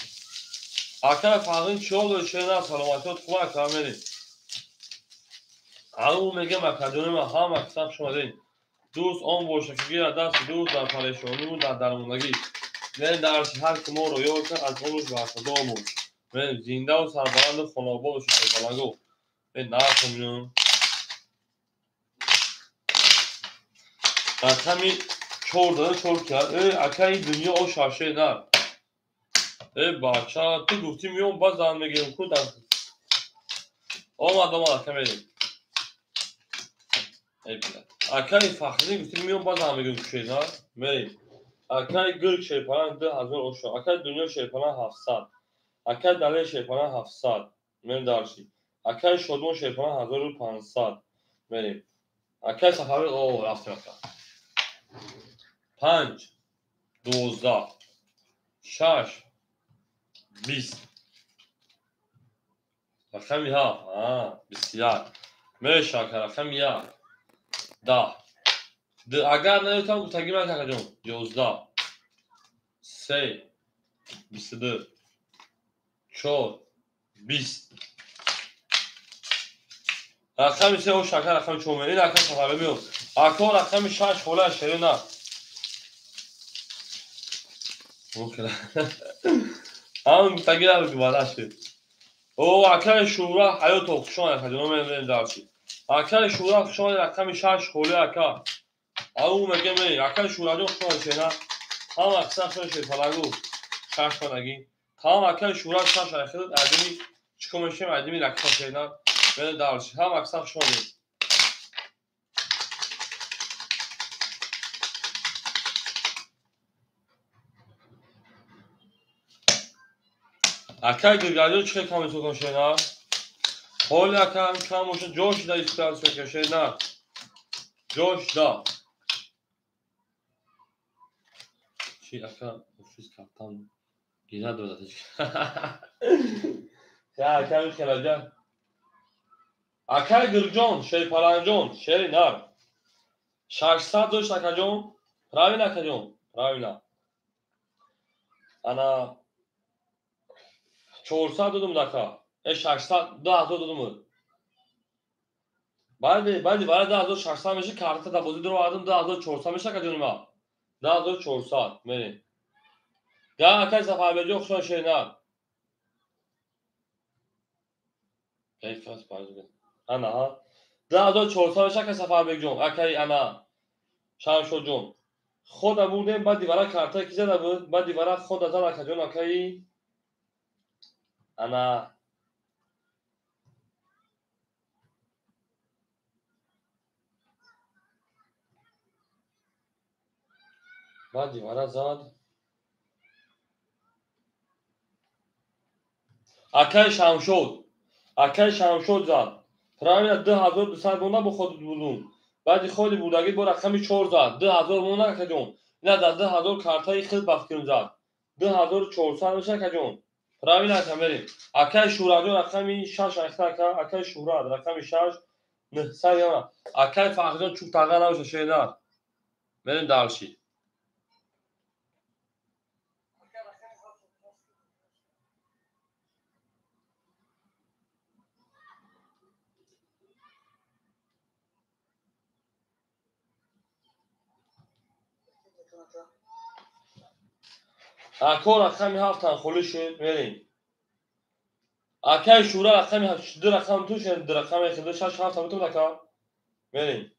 Ака Фарғин чӣ ҳол шена саломатиёт хуб ака мерем. Ау мегем акаҷони ма ҳама қисм шумадем. Дӯст он боша ки гирад дасти дӯст дар парешониву дар дармондагӣ. Мерем дарси ҳар ки моро ёд кард аз он рӯз бархӯрдор буд. Мерем зиндаву сарбаланду хонобод бошед шерпаланго. Мерем нархо рақами 4 дада 4 кард. Э акаи дунё оша шена. Э бача ту гуфтӣ миём баъд зан мегирем ку дар омад омад ака мерем. Акаи Фахриддин гуфтӣ миём баъд зан мегирем шена мерем. Акаи Гирк шерпаланг 2000 оша. Акаи Дунё шерпаланг 700. Акаи Далер шерпаланг 700. Мерем дарси. Акаи Шодмон шерпаланг 1500. Мерем. Акаи Сафарбек о рафтем ака. 5, 12, 6, 20. Рақами 7, 21. Меша ака рақами 1, 10. Агар наётам гуфтагӣ ман акаҷон 11, 3, 22, 4, 20. Рақами 3 ош ака рақами 4 ин ака Сафарбек меёд. Ако рақами 6 хола ширина. Ҳам гуфтагӣ набуд бадашид. О акаи Шӯра ҳаёто хушомад акаҷон мерем дарси. Акаи Шӯра хушомад рақами 6 холи ака. Ау мегем акаи Шӯраҷон хушомад шена. Ҳам аксар шуд шерпалагу 6 манаги. Ҳам акаи Шӯра 6 айхид адими чикор мешем адими ракса шена. Мерем дарси. Ҳам аксар хушомадед. Акаи Гиргаҷон чӣ кам исокон шена? Ҳоли ака кам боша ҷош да истироҳат шена. Ҷош да. Чӣ ака офис каптан гира додад. Я ака хелаҷа. Акаи Гирҷон, Шерпаланҷон, шери нар. 600 дошт акаҷон. Правильно акаҷон? Правильно. Ана 400 додум ака. Э 600 2000 додум. Баъди баъди баъд 2600 меша карта да бозӣ дуровардам 2400 меша акаҷони ма. 2400 мерем. Я акаи Сафарбекҷон хушомад шерина. Ана ҳа. 2400 меша акаи Сафарбекҷон, акаи ана Шамшодҷон. Хода бурдем, баъди вара карта ки зада буд, баъди вара хода зад акаҷон акаи ана баъди вара зад акаи Шамшод, акаи Шамшод зад. Правильно 2200 монда бо худ будум. Баъди холи бурдагӣ бо рақами 4 зад. 2000 монда акаҷон. Ина дар 2000 картаи хел бахтирм зад. 2400 меша акаҷон. Правильно ака мерем. Акаи Шӯҳратҷон рақами 6 айхта ака, акаи Шӯҳрат рақами 6 900 яма. Акаи Фахриҷон чӯб таға набоша шедар. Мерем дальше. Ако рақами 7 холӣ шуд, мерем. Акаи Шӯра рақами 2 рақам ту шуд, 2 рақами хеле 6 7 ту ака. Мерем.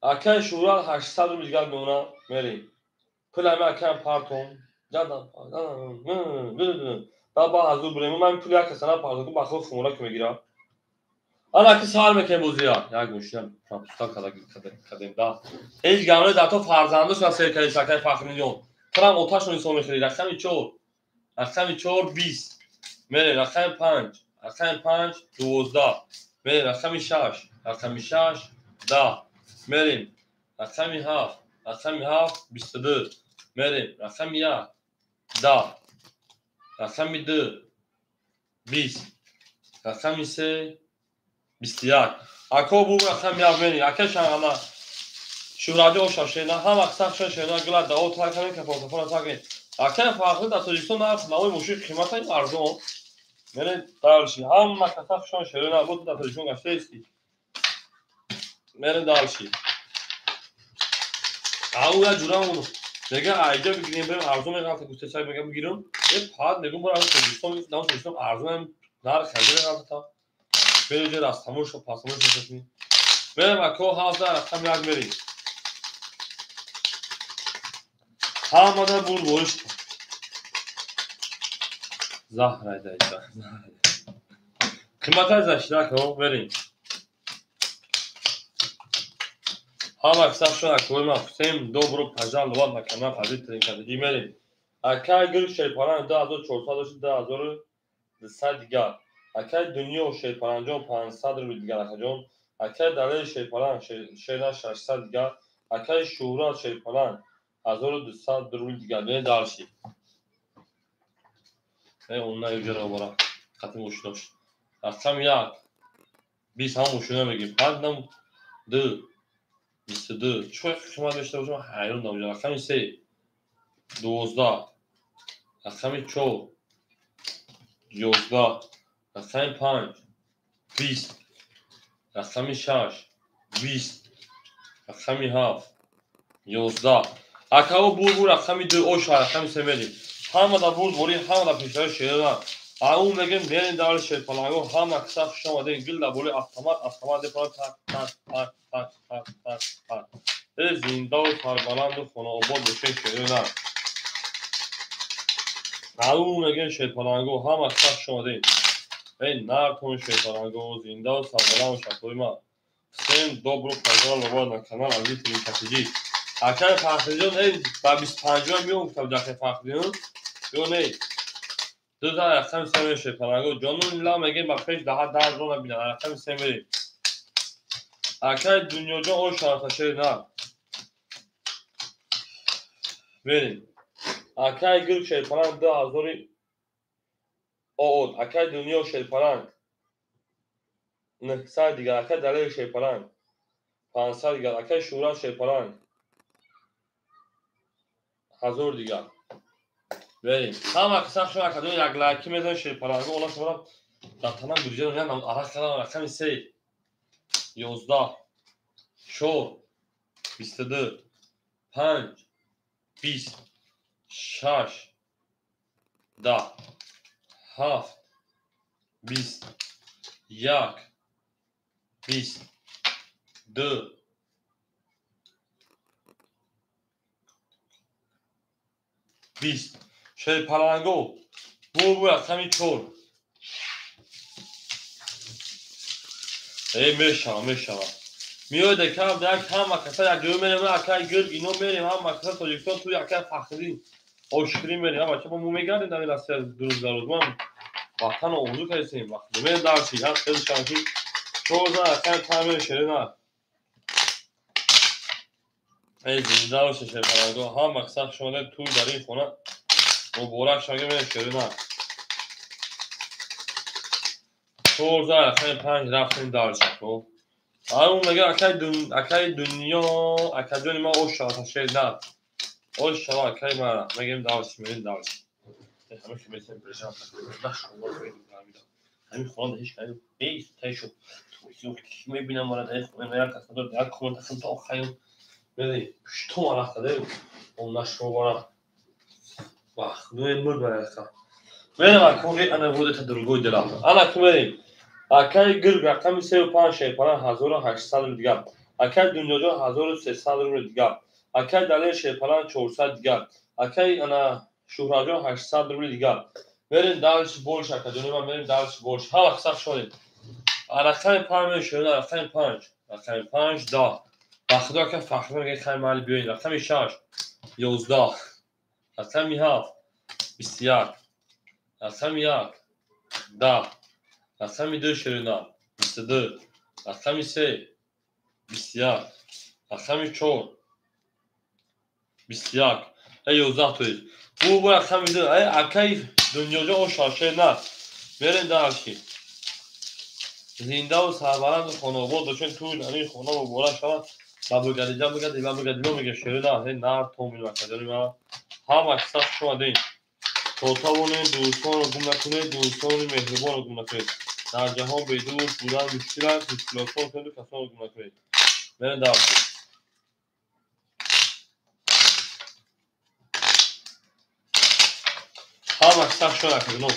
Акаи Шӯра 800 рубл дигар мемона, мерем. Пул ҳами акаям партом. Ҷадам. Ба ҳазур бурем. Ман пул як касана партом, ба худ хумора ки мегирам. Ана ки сар мекунем бозия. Як мошина пропускал кардем да. Ҳеҷ гамре дар то фарзандошон сер кардем акаи Фахриддинҷон. Трам оташон ҳисоб мехӯред. Рақами 4. Рақами 4 20. Мерем рақами 5. Рақами 5 12. Мерем рақами 6. Рақами 6 10. Мерем рақами 7. Рақами 7 22. Мерем рақами 1 10. Рақами 2 20. Рақами 3 21. Ако бу рақам як мерем. Ака шанғана Шӯҳратҷон оша шена, ҳама қисақ шена гила дао тай кардем, кафон тай кардем. Ака Фахри дар Тоҷикистон нарх навои мошин қимата арзон. Мерем дальше. Ҳама қисақ шон шена буд дар Тоҷикистон гаштаисти. Мерем дальше. Ау я ҷурам мега айҷа бигирем, берем арзон меғалта гуфта мега бигирам. Э пад мегум бара Тоҷикистон, на Тоҷикистон арзон нарх харида меғалта. Берем ҷа растамош пасамош мешавем. Мерем ако ҳазда рақам як мерем. Ҳамада бур бориш. Заҳр айда. Қимата зашда ко мерем. Ҳама кисақ шуд акои ма всем добро пожаловать на канал Азиз Тринкадиги мерем. Акай гул шерпаран 2400 дошт 2200 дигар. Акай Дунё шерпаранҷон 500 рубл дигар акаҷон. Акай Далери шерпаран шера 600 дигар. Акай Шӯҳрат шерпаран 1200 рубл дигар. Мерем дальше. Онна юҷара бора. Қати мошинош. Рақам 1 20 ҳам мошина мегирем. Панҷ 2 22. Чӣ қимат бешта бошам ҳайрон намешам. Рақами 3 12. Рақами 4 11. Рақами 5 20. Рақами 6 20. Рақами 7 11. Акао бур рақами 2 оша рақами 3 мерем. Ҳама дар бурд борӣ, ҳама дар пешаи шеран. Ау мегем мерем дар шерпаланго, ҳама киса хуш омадем. Гил дар болои автомат, автомат депарад так так так так так так так. Э зиндаву сарбаланду хонаобод бошем шеран. Ау мегем шерпаланго, ҳама киса хуш омадем. Эй нартон шерпаланго, зиндаву сарбаланду шакои ма. Всем добро пожаловать на канал Азиз Тринкатиги. Акаи Фахриҷон, эй ба 25 миём гуфтам ҷахи Фахриҷон. Ё не. Ду рақами се мешавад паланго. Ҷонун ла мегем ба пеш даҳа дар рона бинам. Рақами се мерем. Акаи Дунёҷон оша шери на. Мерем. Акаи гул шерпаланг 2000 оод. Акаи Дунё шерпаланг 900 дигар. Акаи Далери шерпаланг 500 дигар. Акаи Шӯҳрат шерпаланг 1000 дигар. Мерем. Ҳама киса шуд акадон як лайки мезанед шерпаланго. Ола шумора дар танам буҷа ям арақ кардам. Рақами 3 11 4 22 5 20 6 10 7 20 1 20, 2, 20. Шерпаланго бу рақами 4. Мешава, мешава. Миёй декабр як ҳама каса як ҷой мерем, акай гирг ино мерем, ҳама каса Тоҷикистон ту акай Фахриддин ошкирӣ мерем. Ҳама ча мо мегардем дар ин Россия дурӯз дар рӯз. Ман ватан орзу кардем. Мерем дарси, ҳар хеле шанки 14 рақами 5 мерем шерина. Эй зинда боше шерпаланго, ҳама каса шумо туй дар ин хона муборак шава мерем шерина. 14 рақами 5 рафтем дарси. Хоб. Ҳамун мега акай дунё, акаҷони ман ош шава шер на. Ош шава акай мара. Мегем дарси, мерем дарси. Ҳама ки месем прешам ҳамин хона ҳеч кас беист тай шуд. Мебинам мара дар хона як кас надорад, як хона тахм то охайм. Мерем пушту мара хаде. Он нашро мара. Вах, ну мур барака. Мерем акоги ана вот это другой дела. Ана мерем. Акай гирг рақами 35 шерпалан 1800 рубл дигар. Акай Дунёҷон 1300 рубл дигар. Акай Далер шерпалан 400 дигар. Акай ана Шуҳратҷон 800 рубл дигар. Мерем дальше больше, акаҷони ман мерем дальше больше. Ҳама қисса шудем. Рақами 5 мешавад, рақами 5. Рақами 5 10. Ба худо ака Фахр мегӯяд хай майли биёед. Рақами 6 11. Рақами 7 21. Рақами 1 10. Рақами 2 ширина 22. Рақами 3 21. Рақами 4 21. Эй 11 тоист. Бу рақами 2. Эй акай Дунёҷон оша шер на. Мерем дарси. Зиндаву сарбаланду хонобод бошед, туй дар ин хона муборак шавад. Ба бигадиҷа бигади, ба бигадиҷо мега ширина. Эй нар томин акаҷони ман. Ҳама киса хуш омадед. То тавонед дӯстонро гум накунед, дӯстони меҳрубонро гум накунед. Дар ҷаҳон бедӯст будан мушкил аст, мушкилотҳо кунеду касонро гум накунед. Мерем дарси. Ҳама киса хуш омадед акаҷоно.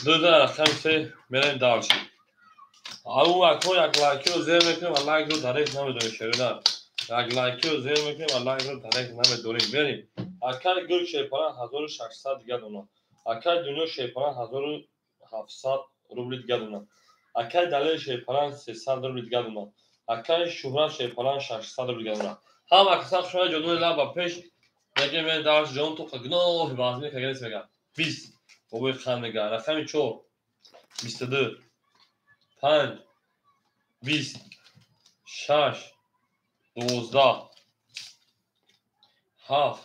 2 рақами 3 мерем дарси. Ау акҳо як лайкиро зер мекунем ва лайкро дареғ намедорем шерина. Як лайкиро зер мекунем ва лайкро дареғ намедорем. Мерем. Акай гул шерпалан 1600 дигар дона. Акай Дунё шерпалан 1700 рубли дигар дона. Акай Далер шерпалан 300 рубли дигар дона. Акай Шуҳрат шерпалан 600 рубли дигар дона. Ҳама каса хуш омадед ҷонони лаб ба пеш. Мегем мерем дарс ҷон то гуноҳи баъзми каганес мега. 20 бобои қанд мега. Рақами 4 22 5 20 6 12 7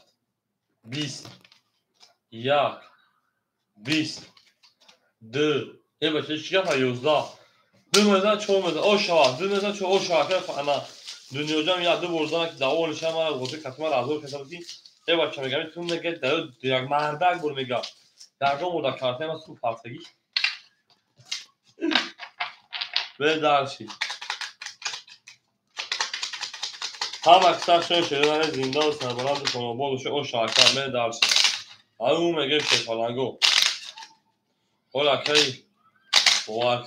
20 1 20 2. Эй бача чӣ гап 11 2 мезан 4 мезан о шава 2 мезан 4 о шава ка ана Дунёҷон я ду бор зана ки давол нишам мара ғоти катма разор кардам ки эй бача мегам ту мега як мардак бур мега дар ҷо мурда карта ма су фартагӣ бе дарси. Ҳама киса шуд шеринане зиндаву сарбаланду хонобод бошед о шака ме дарси. Ау мега шерпаланго. Ҳол акай бовар.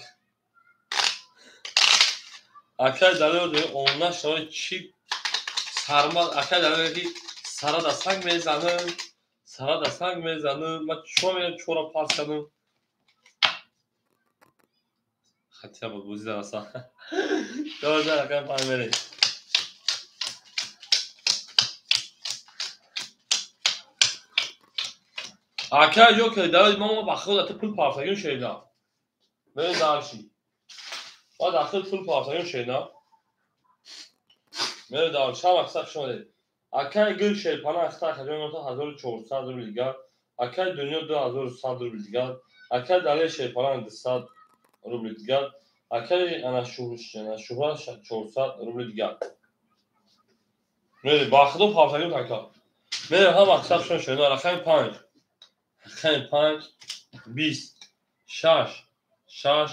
Акай Далер она шавад чӣ сарма акай Далер ки сара да санг мезанам, сара да санг мезанам, ман чо меям чора пас кардам. Хотя бы бозӣ дараса. 12 рақами 5 мерем. Акай ё ки Далер мо ба худо ту пул партагим шерина. Мерем дарси. Баъд ахир пул партагим шерина. Мерем дарси. Ҳама киса хуш омадед. Акай гул шерпалан ахта акаҷон 1400 рубл дигар. Акай Дунё 2100 рубл дигар. Акай Далер шерпалан 200 рубл дигар. Акай ана Шуҳрат 400 рубл дигар. Мерем ба худо партагим така. Мерем ҳама киса хуш омадед шерина. Рақами 5. Рақами 5 20 6 6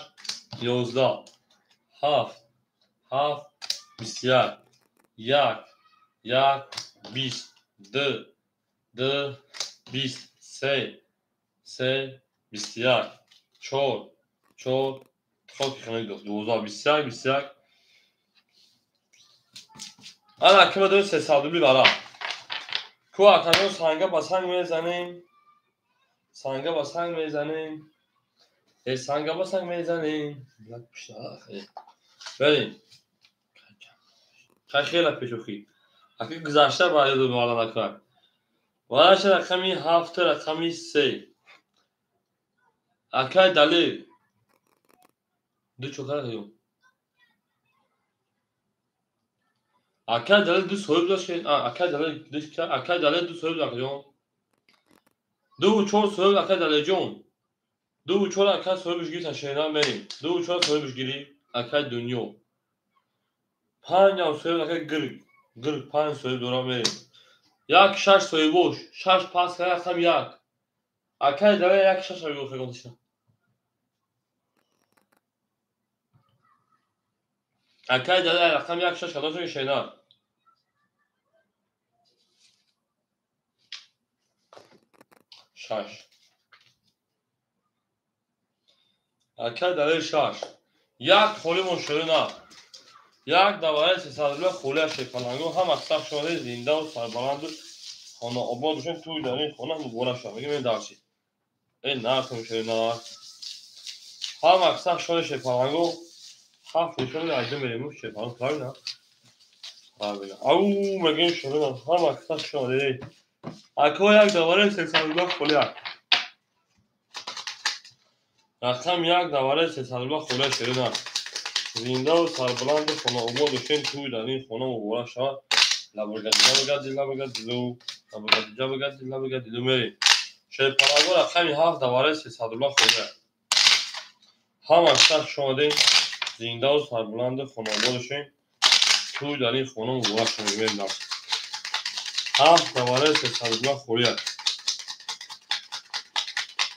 11 7 7 21 1 1 20 2 2 20 3 3 21 4 4 Хоки хунук дӯст. 12 21 21. Ана кима дорем 300 рубли варақ. Ку акаҷон санга ба санг мезанем. Санга ба санг мезанем. Э санга ба санг мезанем. Берем. Хай хела пешохӣ. Аки гузашта ба ёду мавлана накунад. Вараша рақами 7 рақами 3. Акай Далер. Ду чокара кардем. Акай Далер ду соҳиб дошт. Акай Далер ду акай Далер ду соҳиб дошт. 2 4 соҳиб акай Далерҷон. 2 4 акай соҳибш гирифтан шерина мерем. 2 4 соҳибш гирифт акай Дунё. 5 ҳам соҳиб акай Гирг. Гирг 5 соҳиб дора мерем. 1 6 соҳибош. 6 пас кард рақам 1. Акай Далер 1 6 соҳиб гирифт. Акай Далер рақам 1 6 кадом шерина. Шаш. Акай Далер 6. Як холимон шерина. Як давраи 300 рубля холия шерпалангон ҳама сах шода зиндаву сарбаланду хона обод бошем туй дар ин хона муборак шавад. Мегӯем дарчи. Э нархм шерина. Ҳама сах шода шерпалангон ҳафт нишон айда мерем шерпаланг правильно? Правильно. Ау мегӯем шерина ҳама сах шода. Ако як давраи 300 рубля холия. Рақам як давраи 300 рубля холия шерина. Зиндаву сарбаланду хонаобод бошем туй дар ин хона муборак шавад. Лабагади лабагади лабагади лабагади лабагади мерем. Шерпалангон рақами 7 давраи 300 рубля холия. Ҳама сах шомадем. Зиндаву сарбаланду хонаобод бошем туй дар ин хона муборак шавад. Мерем. 7 давраи 300 рубля холия.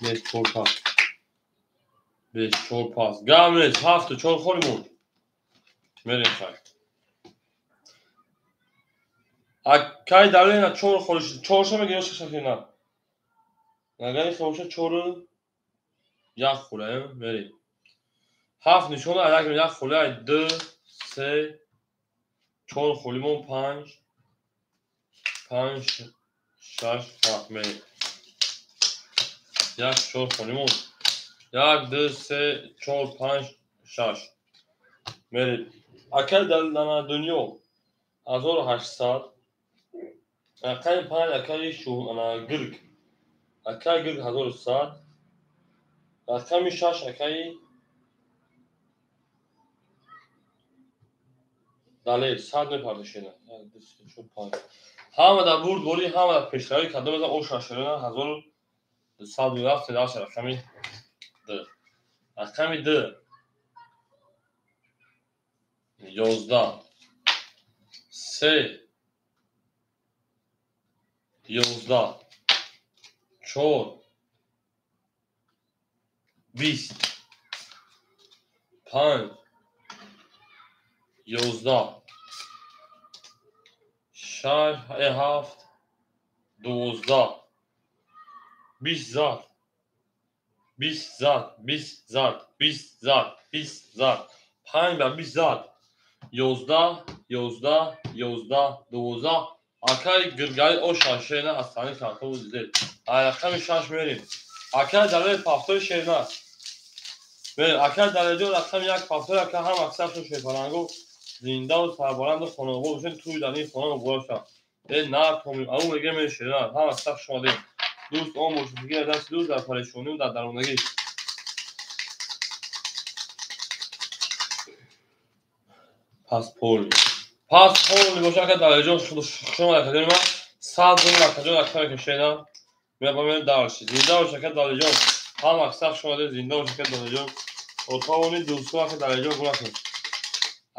Беш 4 пас. Беш 4 пас. Гам нест 7 4 холимон. Мерем хай. Акай Далер 4 холиш. 4 ша мегирем 6 ша на. Агар холша 4 1 холаем мерем. 7 нишона як як холай 2 3 4 холимон 5 5 6 7 мерем. 1 4 холимон 1 2 3 4 5 6 мерем. Акай Далер Дунё 1800 акай 5 акай шу ана Гирг акай Гирг 1100 рақами 6 акай Далер 100 мепардошена 1 2 3 4 5 ҳама дар бурдборӣ ҳама дар пешравӣ кардам мезан о шашерина 1100 рафт даша рақами 2 рақами 2 11 3 11 4 20 5 11 6 7 12 20 зад 20 зад 20 зад 20 зад 20 зад 5 ба 20 зад 11 11 11 12 акай Гиргаи о шашена аз тани картову дидед. Рақами 6 мерем. Акай Далер пафтори шерина. Мерем. Акай Далерҷон рақами 1 пафтори ака ҳам аксаршон шерпалангу зиндаву сарбаланду хонаобод бошем туй дар ин хона муборак шавад. Э натомим. Ау мегӯем мерем шерина. Ҳам аксар шомадем. Дӯст он бошед ки даст дӯст дар парешонию дар дарондагӣ. Пас поли. Пас поли боша ака Далерҷон хушомад акаҷони ман. 100 рубл акаҷон аксар кашена. Мебарем дарши. Зинда бош ака Далерҷон. Ҳам аксар шомадем зинда бош ака Далерҷон. Отавони дӯстон ака Далерҷон гунакун.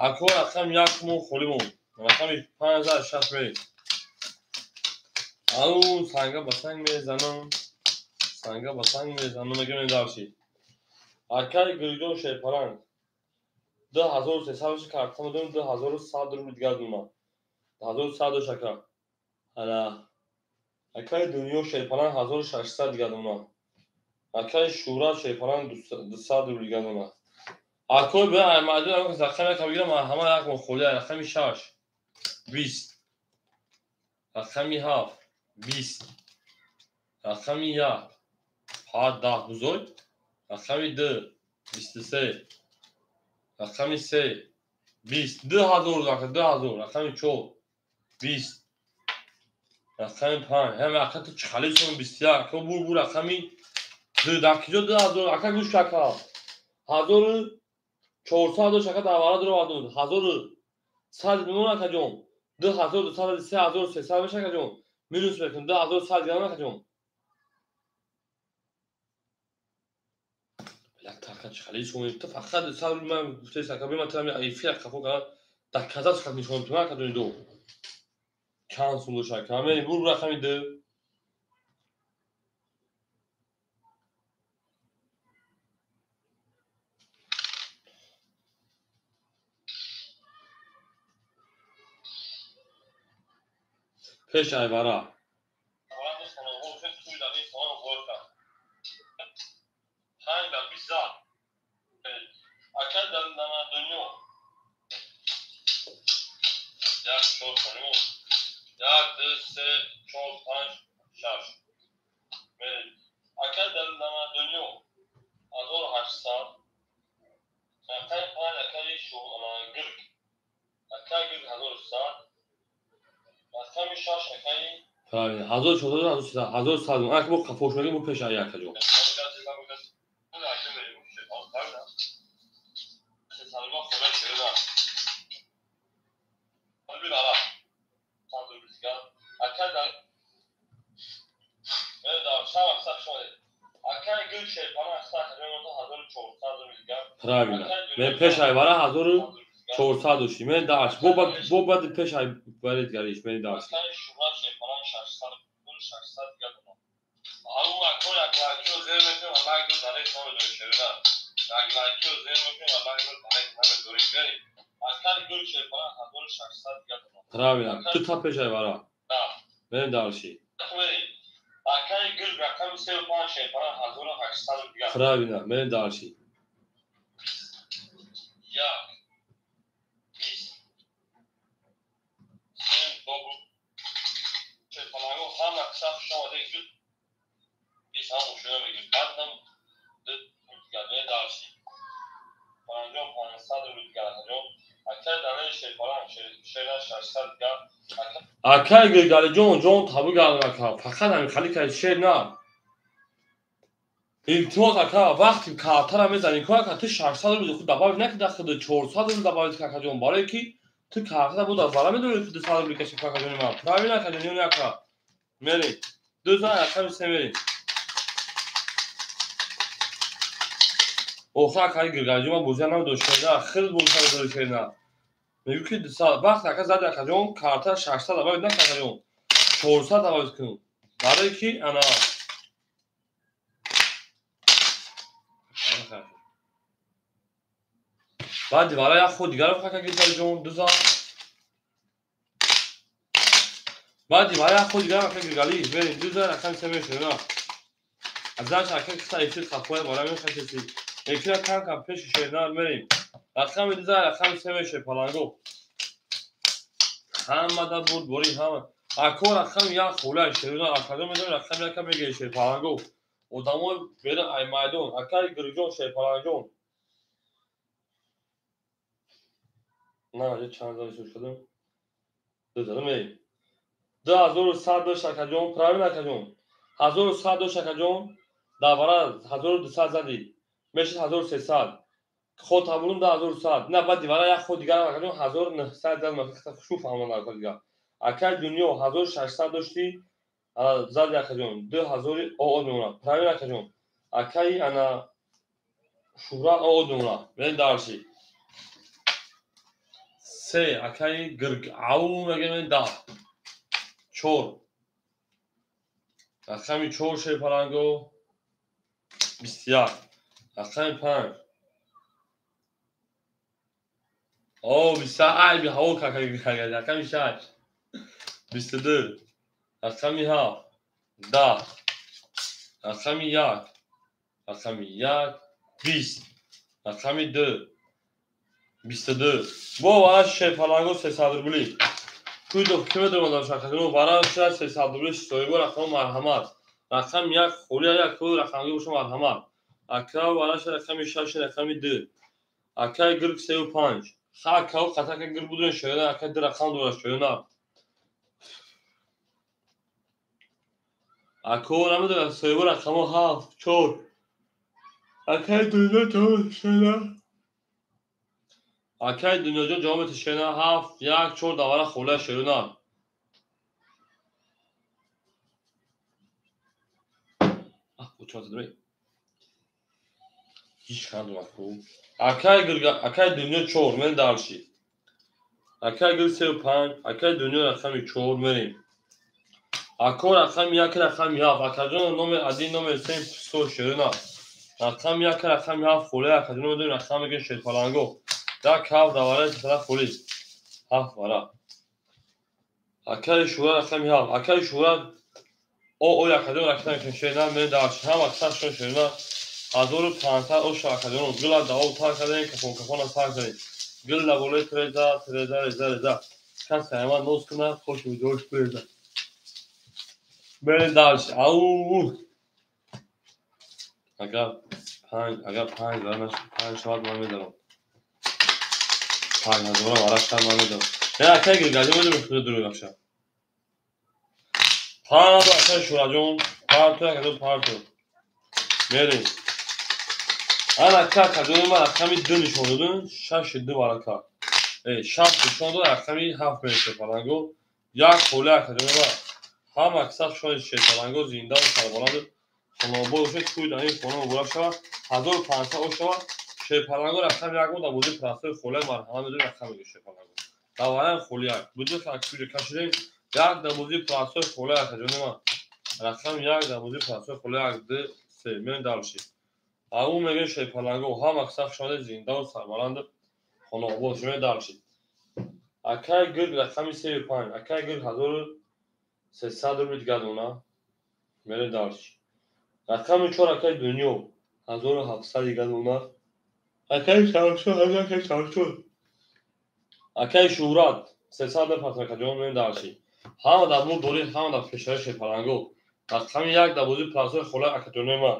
Ако рақам 1 мон холимон. Рақами 5 6 мерем. Ау санга ба санг мезанам. Санга ба санг мезанам мегӯем дарши. Акай Гиргҷон шерпаланг. 2300 карта медонем 2100 рубл дигар дунам. 2100 дош ака. Ана акай Дунё шерпаланг 1600 дигар дунам. Акай Шӯра шерпаланг 200 рубл дигар дунам. Акой бе аймаду ам рақами як бигирам, ҳама як мохоли рақами 6 20 рақами 7 20 рақами 1 10 бузой рақами 2 23 рақами 3 20 2000 2000 рақами 4 20 рақами 5 ҳам ака ту чали сом 21 ко бур бур рақами 2 дар киҷо 2000 ака гӯш ака 1400 дош ака дар вара дуро вадуд 1100 мемон ака ҷон 2200 3300 меша ака ҷон минус мекун 2100 грамм ака ҷон така чали сом ту фақат сад ман гуфтаи ака бема ту эфир қафо кара дар каза хат нишон ту ака ҷон ду чанд сум дош ака мери бур рақами 2 пеш айвара Правильно. 1400 1100 ак бо қафошмаги бо пеш аяк ҷо. Правильно. Мен пеш айвара 1400 дошти. Мен даш. Бо баъд пеш ай баред гариш мен даш. Правильно. Ту та пеш айвара. Мен даши. Правильно. Мен даши. Акай Гиргалиҷон ҷон табу гардам ака, фақат ҳамин хали кай шер на. Илтимос ака, вақти картара мезанӣ ко ака, ту 600 рубли худ добавить накарда, худ 400 рубли добавить ка акаҷон, барое ки ту картара бо дар бара медорӣ ки 200 рубли каши акаҷони ман. Правильно акаҷон ё не ака? Мери. Ду зан рақами се мери. Охир акаи Гиргалиҷон ман бозия намедонам шер на, хеле бозия намедонам шер на. Мегӯ ки вақт ака зади акаҷон карта 600 добавить накард акаҷон, 400 добавить кун, барое ки ана баъди вара як худ дигарро ака Гиргалиҷон ду зан баъди вара як худ дигарро ака Гиргали мери ду зан рақами се мешавад на аз занш ака киса эфир қафоя бара мехашеси эфира кам кам пеши шернар мерим рақами ду зан рақами се мешавад паланго ҳамада буд бори ҳама ако рақами як хӯла шерна акаҷон медонӣ рақами яка мегирӣ шер паланго одамои берун ай майдон акаи Гирҷон шер паланҷон на чанд зан шуд шудам ду зан мерим 2100 дошт акаҷон правильно акаҷон 1100 дошт акаҷон дар вара 1200 задӣ мешид 1300 ход табурун 2100 на баъди вара як ход дигар акаҷон 1900 зад ман шу фаҳмам ака дигар акаи дунё 1600 доштӣ зади акаҷон 2000 оод мемонад правильно акаҷон акаи ана шӯҳрат оод мемонад мерем дарши се акаи гирг ау мегӯем 10 4 рақами 4 шерпаланго 21 рақами 5 о 21 ай би ҳаво кака рақами 6 22 рақами 7 10 рақами 1 рақами 1 20 рақами 2 22. Бо вара шерпаланго 300 рубли. Куйдов ки медонад шакадино вара 300 рубли соҳибо рақам марҳамат. Рақам 1 холия 1 рақамги боша марҳамат. Ака вара рақами 6 рақами 2. Акай гирк 35. Ха акао қатака гир будун шояна ака ду рақам дорад шояна. Ако намедонам соҳибо рақамо 7 4. Акай дунё ҷавоб шояна. Акай дунёҷон ҷавоб шояна 7 1 4 давара хола шояна. Ах, чор дме. Ҳеч хандум аку. Акай гирга, акай дунё 4 мен дарши. Акай гир 35, акай дунё рақами 4 мерем. Ако рақами 1 рақами 7, акаҷон номер 1 номер 3 пусо шояна. Рақами 1 рақами 7 холе акаҷон медонем рақам мегӯем шерпаланго. Як ҳафт давараи сара холи. 7 вара. Акаи шура рақами 7, акаи шура о о акаҷон рақам мекунем шояна мен дарши. Ҳам аксар шон шояна 1500 оша акаҷон гила давоб тар кардем, кафон кафона сар кардем. Гил лаболаи треза, треза, реза, реза. Касе ҳама нос кунад, хош ҷош биреза. Мерем дарши. Ау! Агар 5 вара нашуд, 5 шавад ман медавам. 5000 вара шавад ман медавам. Не, акай гиргаҷон медонем куҷо дурӯғ бахшад. 5000 акай шураҷон, парту акаҷон парту. Мерем. Ана ака акаҷони ман рақами 2 нишон додум, 6 2 варака. 6 нишон дод, рақами 7 мерем шерпаланго. Як холе акаҷони ман. Ҳам аксар шони шерпаланго зинда ва сарбаланд хонобод бошед, кӯи дар ин хона муборак шавад, 1500 ош шавад. Шерпаланго рақами 1 буд, дар бозии простой холе марҳамат медонем рақам мегӯем шерпаланго. Дар вариант холи 1. Буди куҷо кашидем, як дар бозии простой холе акаҷони ман. Рақами 1 дар бозии простой холе 1 2 3 мерем дарши. Ау мегӯем шерпаланго ҳам аксар шони зинда ва сарбаланд хонобод шуд дарши. Акай гирд рақами 35, акай гирд 1300 рубли дигар дона. Мерем дарши. Рақами 4 акай дунё 1700 дигар дона. Акай шамшо, акай шамшо. Акай шӯҳрат 300 патракаҷон мерем дарши. Ҳама дар мур дорӣ, ҳама дар пешаи шерпаланго. Рақами 1 дар бозии простой хола акаҷонои ман.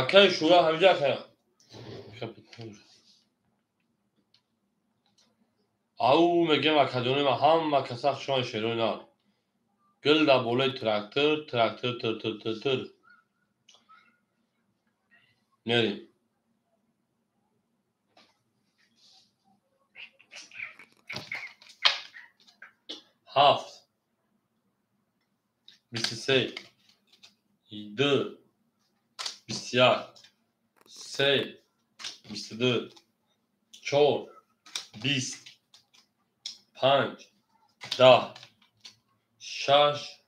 Акай шӯра ҳамиҷа акай. Ау мегӯем акаҷонои ман ҳама каса хушони шерои нар. Гил дар болои трактор, трактор тир тир тир тир. Мерем. 7 23 2 21 3 22 4 20 5 10 6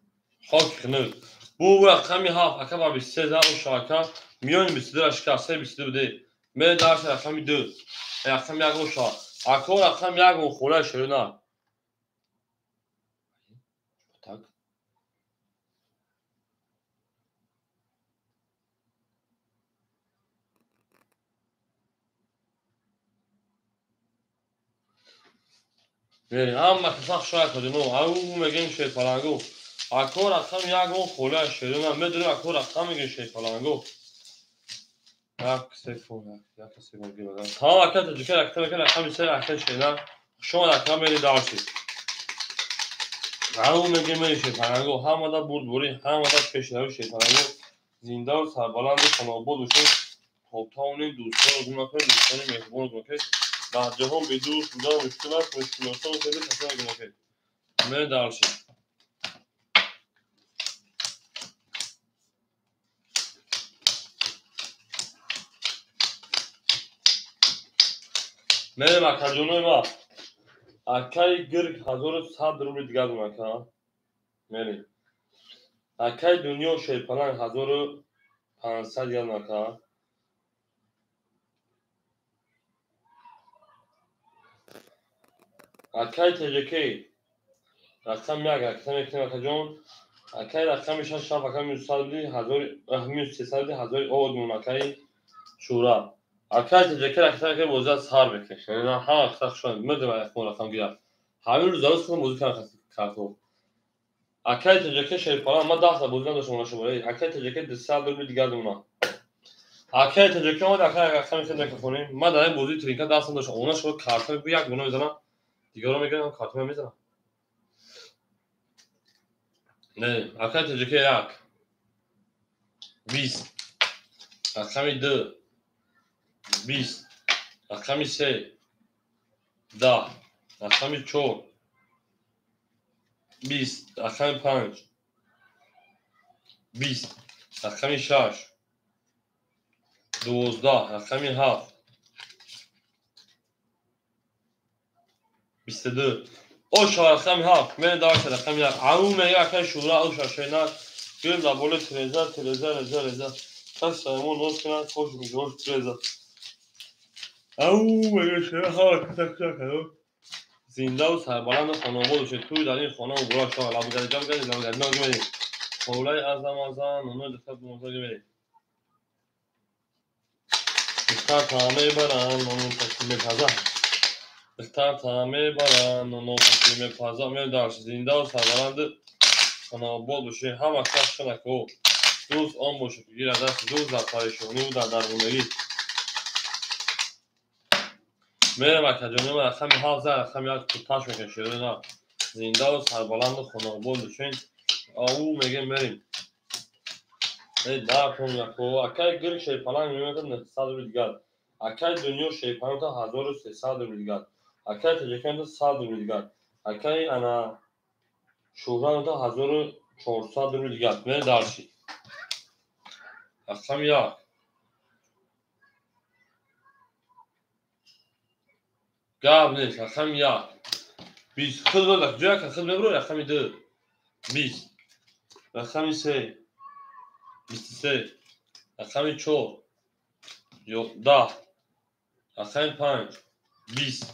хок хнук. Бу рақами 7 ака ба 23 за оша ака миёни 22 шикаст 3 22 буде. Ме дарш рақами 2 рақами 1 оша. Ако рақами 1 он хола шерона. Так. Мерем ҳама каса шояд кардем. Ау мегӯем шерпаланго. Ако рақам 1 он хола шерона. Медонем ако рақам мегӯем шерпаланго. 1 секунд, 1 секунд гирам. Тамом ака таҷика рақам мекунем рақами 3 ака шерона. Шумо рақам мерем дарши. Ау мегӯем мерем шерпаланго. Ҳама да бурдборӣ, ҳама да пешравӣ шерпаланго. Зинда ва сарбаланд хонобод бошед. То тавонем дӯстонро гум накунед, дӯстони меҳрубонро гум накунед. Дар ҷаҳон бедӯст будан мушкил аст, мушкилосон хеле касоне гум накунед. Мерем дарши. Мерем акаҷонои ман. Акаи гирг 1100 рубли дигар дона ака. Мерем. Акаи дунё шерпаланг 1500 дигар дона ака. Акаи ТЖК рақам 1 рақам мекунем акаҷон. Акай рақами шаш шаф ака минус сад буди, ҳазори минус сесад буди, ҳазори овод мон акаи Шӯра. Акай Таҷака раката бозӣ аз сар мекунед. Ҳама қиса хушон мидим рақам рақам гирад. Ҳамин рӯз зарӯз худам бозӣ кардам карто. Акай Таҷака Шерипалан ман 10 та бозӣ надоштам она шумо. Акай Таҷака 200 рубли дигар домона. Акай Таҷака омад, акай рақами хел микрофонӣ. Ман дар ин бозии тринка 10 та доштам. Она шумо карто як гуна мезанам. Дигарро мегирам, карто мезанам. Не, акай Таҷака 1 20 рақами 2 20 рақами 3 10 рақами 4 20 рақами 5 20 рақами 6 12 рақами 7 22 оша рақами 7 мен давайте рақами 1 ау мега акай Шӯра оша шена гирем дар болои тереза тереза реза реза кас саймон нос кунад хош мигош тереза ау мега шера ҳава каса каса зиндаву сарбаланду хонобод бошед. Туй дар ин хона муборак шавад. Лабгариҷа бигардед, лабгариҷа гимедед. Холаи азам азам нунои духтар бумоза гимедед. Духтар та мебаранд, нуну паки мепазад. Духтар та мебаранд, нуну паки мепазад. Медарш зиндаву сарбаланду хонобод бошед. Ҳама кас шунако. Дӯст он бошед, ки гирад даст дӯст дар парешониву дар дармонагӣ. Мерам акаҷони ман рақами 7 за рақами 1 куташ мекунем шерона. Зиндаву сарбаланду хонобод бошед. Ау мегем мерим. Эй дартон яко. Акай гир Шерипаланг мемекад 900 рубли дигар. Акай Дунё Шерипаланг 1300 рубли дигар. Акай Таҷикан 100 рубли дигар. Акай ана Шӯҳрат 1400 рубли дигар. Мерем дарши. Рақами 1 гап нест. Рақами 1 20 худ бо ҷоя ка худ мебуро. Рақами 2 20 рақами 3 23 рақами 4 10 рақами 5 20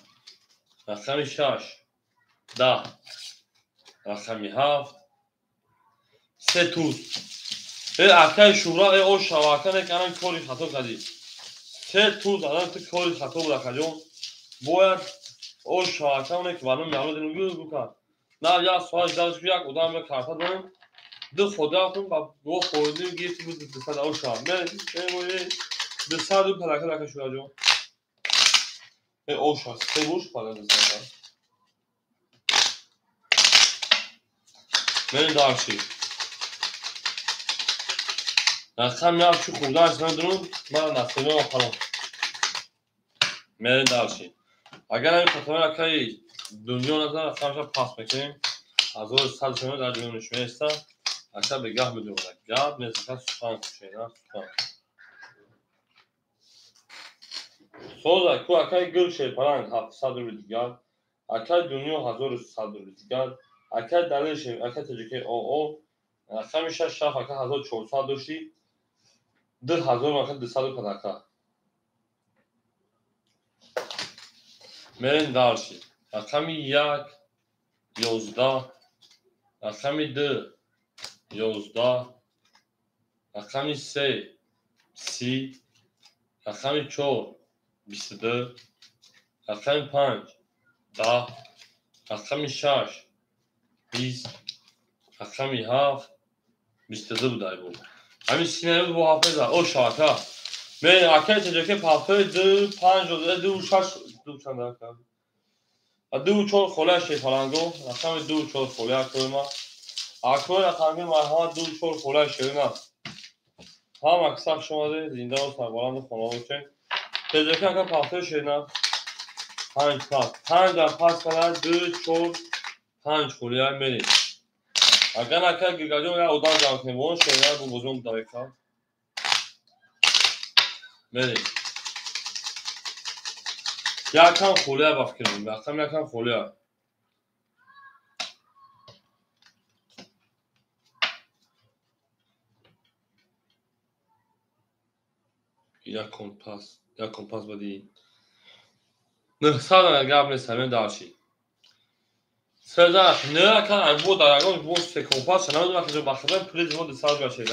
рақами 6 10 рақами 7 3 туз. Э акай Шӯра э о шава ака не канам кори хато кардӣ. 3 туз адан ту кори хато буд акаҷон. Бояд о шава ака не ки барном меалод ину гу гу кард. На як соат дарш як одам я карта дорем. Ду ходафтум ба го хӯрдим гирифти буд 200 о шава. Мен э 200 рубл ака ака Шӯра ҷон. Э о шава се буш пада 200. Мен дарши. Рақам як чӣ хурдааш надорам, ман насибам охарам. Мерем дарши. Агар ҳамин хотира акаи Дунё назар рақамаша пас мекунем. 1100 шумо дар ҷои меиста. Ака бегаҳ медурад. Гап нест, ака сухан кушед, сухан. Соза ку акаи гул Шерипаланг 700 рубли дигар. Акаи Дунё 1100 рубли дигар. Акаи Далер Шер, акаи Таҷикаи ОО рақами 6 шаф ака 1400 дошти. 2000 ака 200 падака. Мерем дарши. Рақами 1 11 рақами 2 11 рақами 3 30 рақами 4 22 рақами 5 10 рақами 6 20 рақами 7 22 будай буд. Ҳамин синаи бо ҳафт мезад. О шавака. Мен акай Таҷака пафтои 2 5 2 6 2 чанд ака. 2 4 холаи Шерипаланго рақами 2 4 холаи акои ма. Акои рақами марҳамат 2 4 холаи шерина. Ҳама кисах шумоде зиндаву сарбаланду хонобод бошед. Таҷака ака пафтои шерина 5 пас. 5 дар пас кара 2 4 5 холаи мерем. Агар ака Гиргаҷон як одам ҷамъ кунем, он шерина бо бозон давека. Мерем. Якам холия ба фикрам, якам якам холия. Як компас, як компас бади. 900 гап нест, ҳамин дарши. Сезар, не ака, бо дар ягон бо се компас намедонам ака ҷон, бахада пули мо 200 бошед.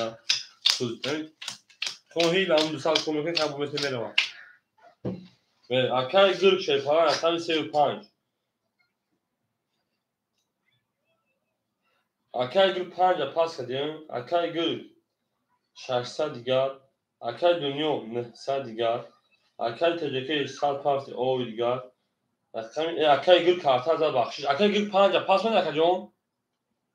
Хоҳи ам 200 кор мекунед, ҳам бумете меравам. Акаи гург шерпаланг рақами 3-5. Акаи гург 5 пас кардем, акаи гург 600 дигар, акаи дунё 900 дигар, акаи таҷаки 100 пафти ови дигар. Акаи гург карта зад, бахшиш. Акаи гург 5 пас мед, акаҷон.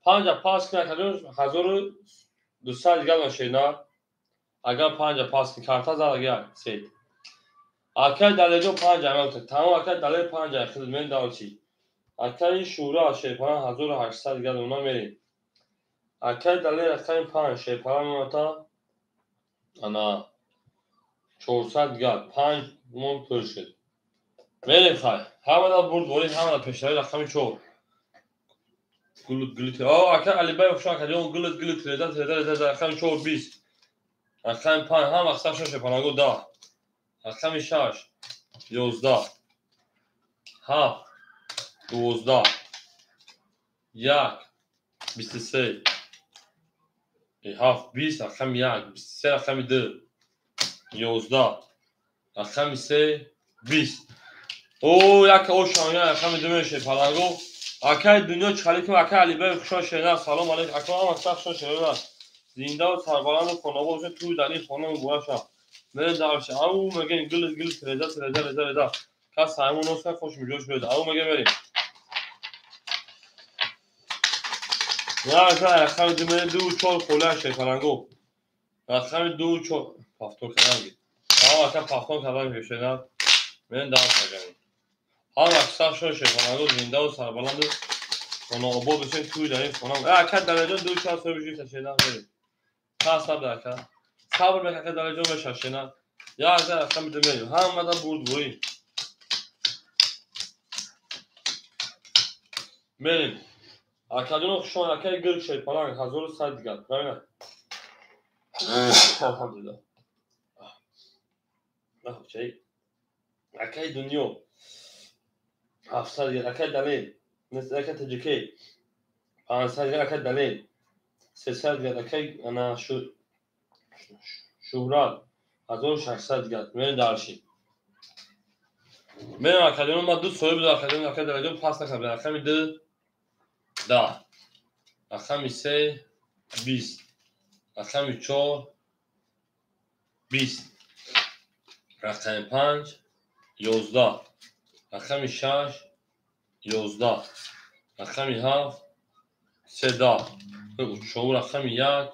5 пас кун, акаҷон, 1200 дигар нашена. Агар 5 пас кун, карта зад агар сет. Акаи Далерҷон 5 амал тамом, акаи Далер 5 хидмат мен давчи. Акаи Шӯра шерпаланг 1800 дигар дона мерем. Акаи Далер рақами 5 шерпаланг мемата ана 400 дигар, 5 мон пур шуд. Мерем хай. Ҳамада бурдборӣ, ҳамада пешравӣ рақами 4. Гулут гулут. О, ака Алибаев хуш акаҷон, гулут гулут реза реза реза рақами 4 20. Рақами 5 ҳама қисм шерпаланго 10. Рақами 6 11. 7 12. 1 23. 7 20 рақами 1 23 рақами 2 11 рақами 3 20. О, як ошам, я рақами 2 меше паланго. Акаи дунё чӣ кун, акаи Алибаев хушон шена, салом алейкум. Ака ҳама сахт шон шена. Зинда ва сарбаланду хонобод бошед, туй дар ин хона муборак шавад. Мерем дарше. Ау мегем гул гул реза реза реза реза. Кас ҳаймон носка хош миҷош биёд. Ау мегем мерем. Я ака рақами 2 мерем 2 4 хола шерпаланго. Рақами 2 4 повтор кардам. Ау ака повтор кардам шена. Мерем дарше агами. Ҳама сахт шон шерпаланго зинда ва сарбаланду хонаобод бошед, туй дар ин хона. Ака Далерҷон 2 4 соҳиби жифта шена мерем. Та сабр ака. Сабр бек ака Далерҷон меша шена. Я ака рақами 2 мерем. Ҳамада бурдборӣ. Мерем. Акаҷоно хушон, акаи гург шерпаланг 1100 дигар. Правильно? Алҳамдулиллаҳ. Акаи дунё 700 дигар, акаи Далел, акаи Таҷикей 500 дигар, акаи Далел 300 дигар, акаи ана Шӯҳрат 1600 дигар. Мерем дарши. Мерем акаҷоно, ман ду соҳиб буд акаҷон, акаи Далелҷон пас накардам. Рақами 2 10, рақами 3 20, рақами 4 20, рақами 5 11, рақами 6 11, рақами 7 13, рақами 1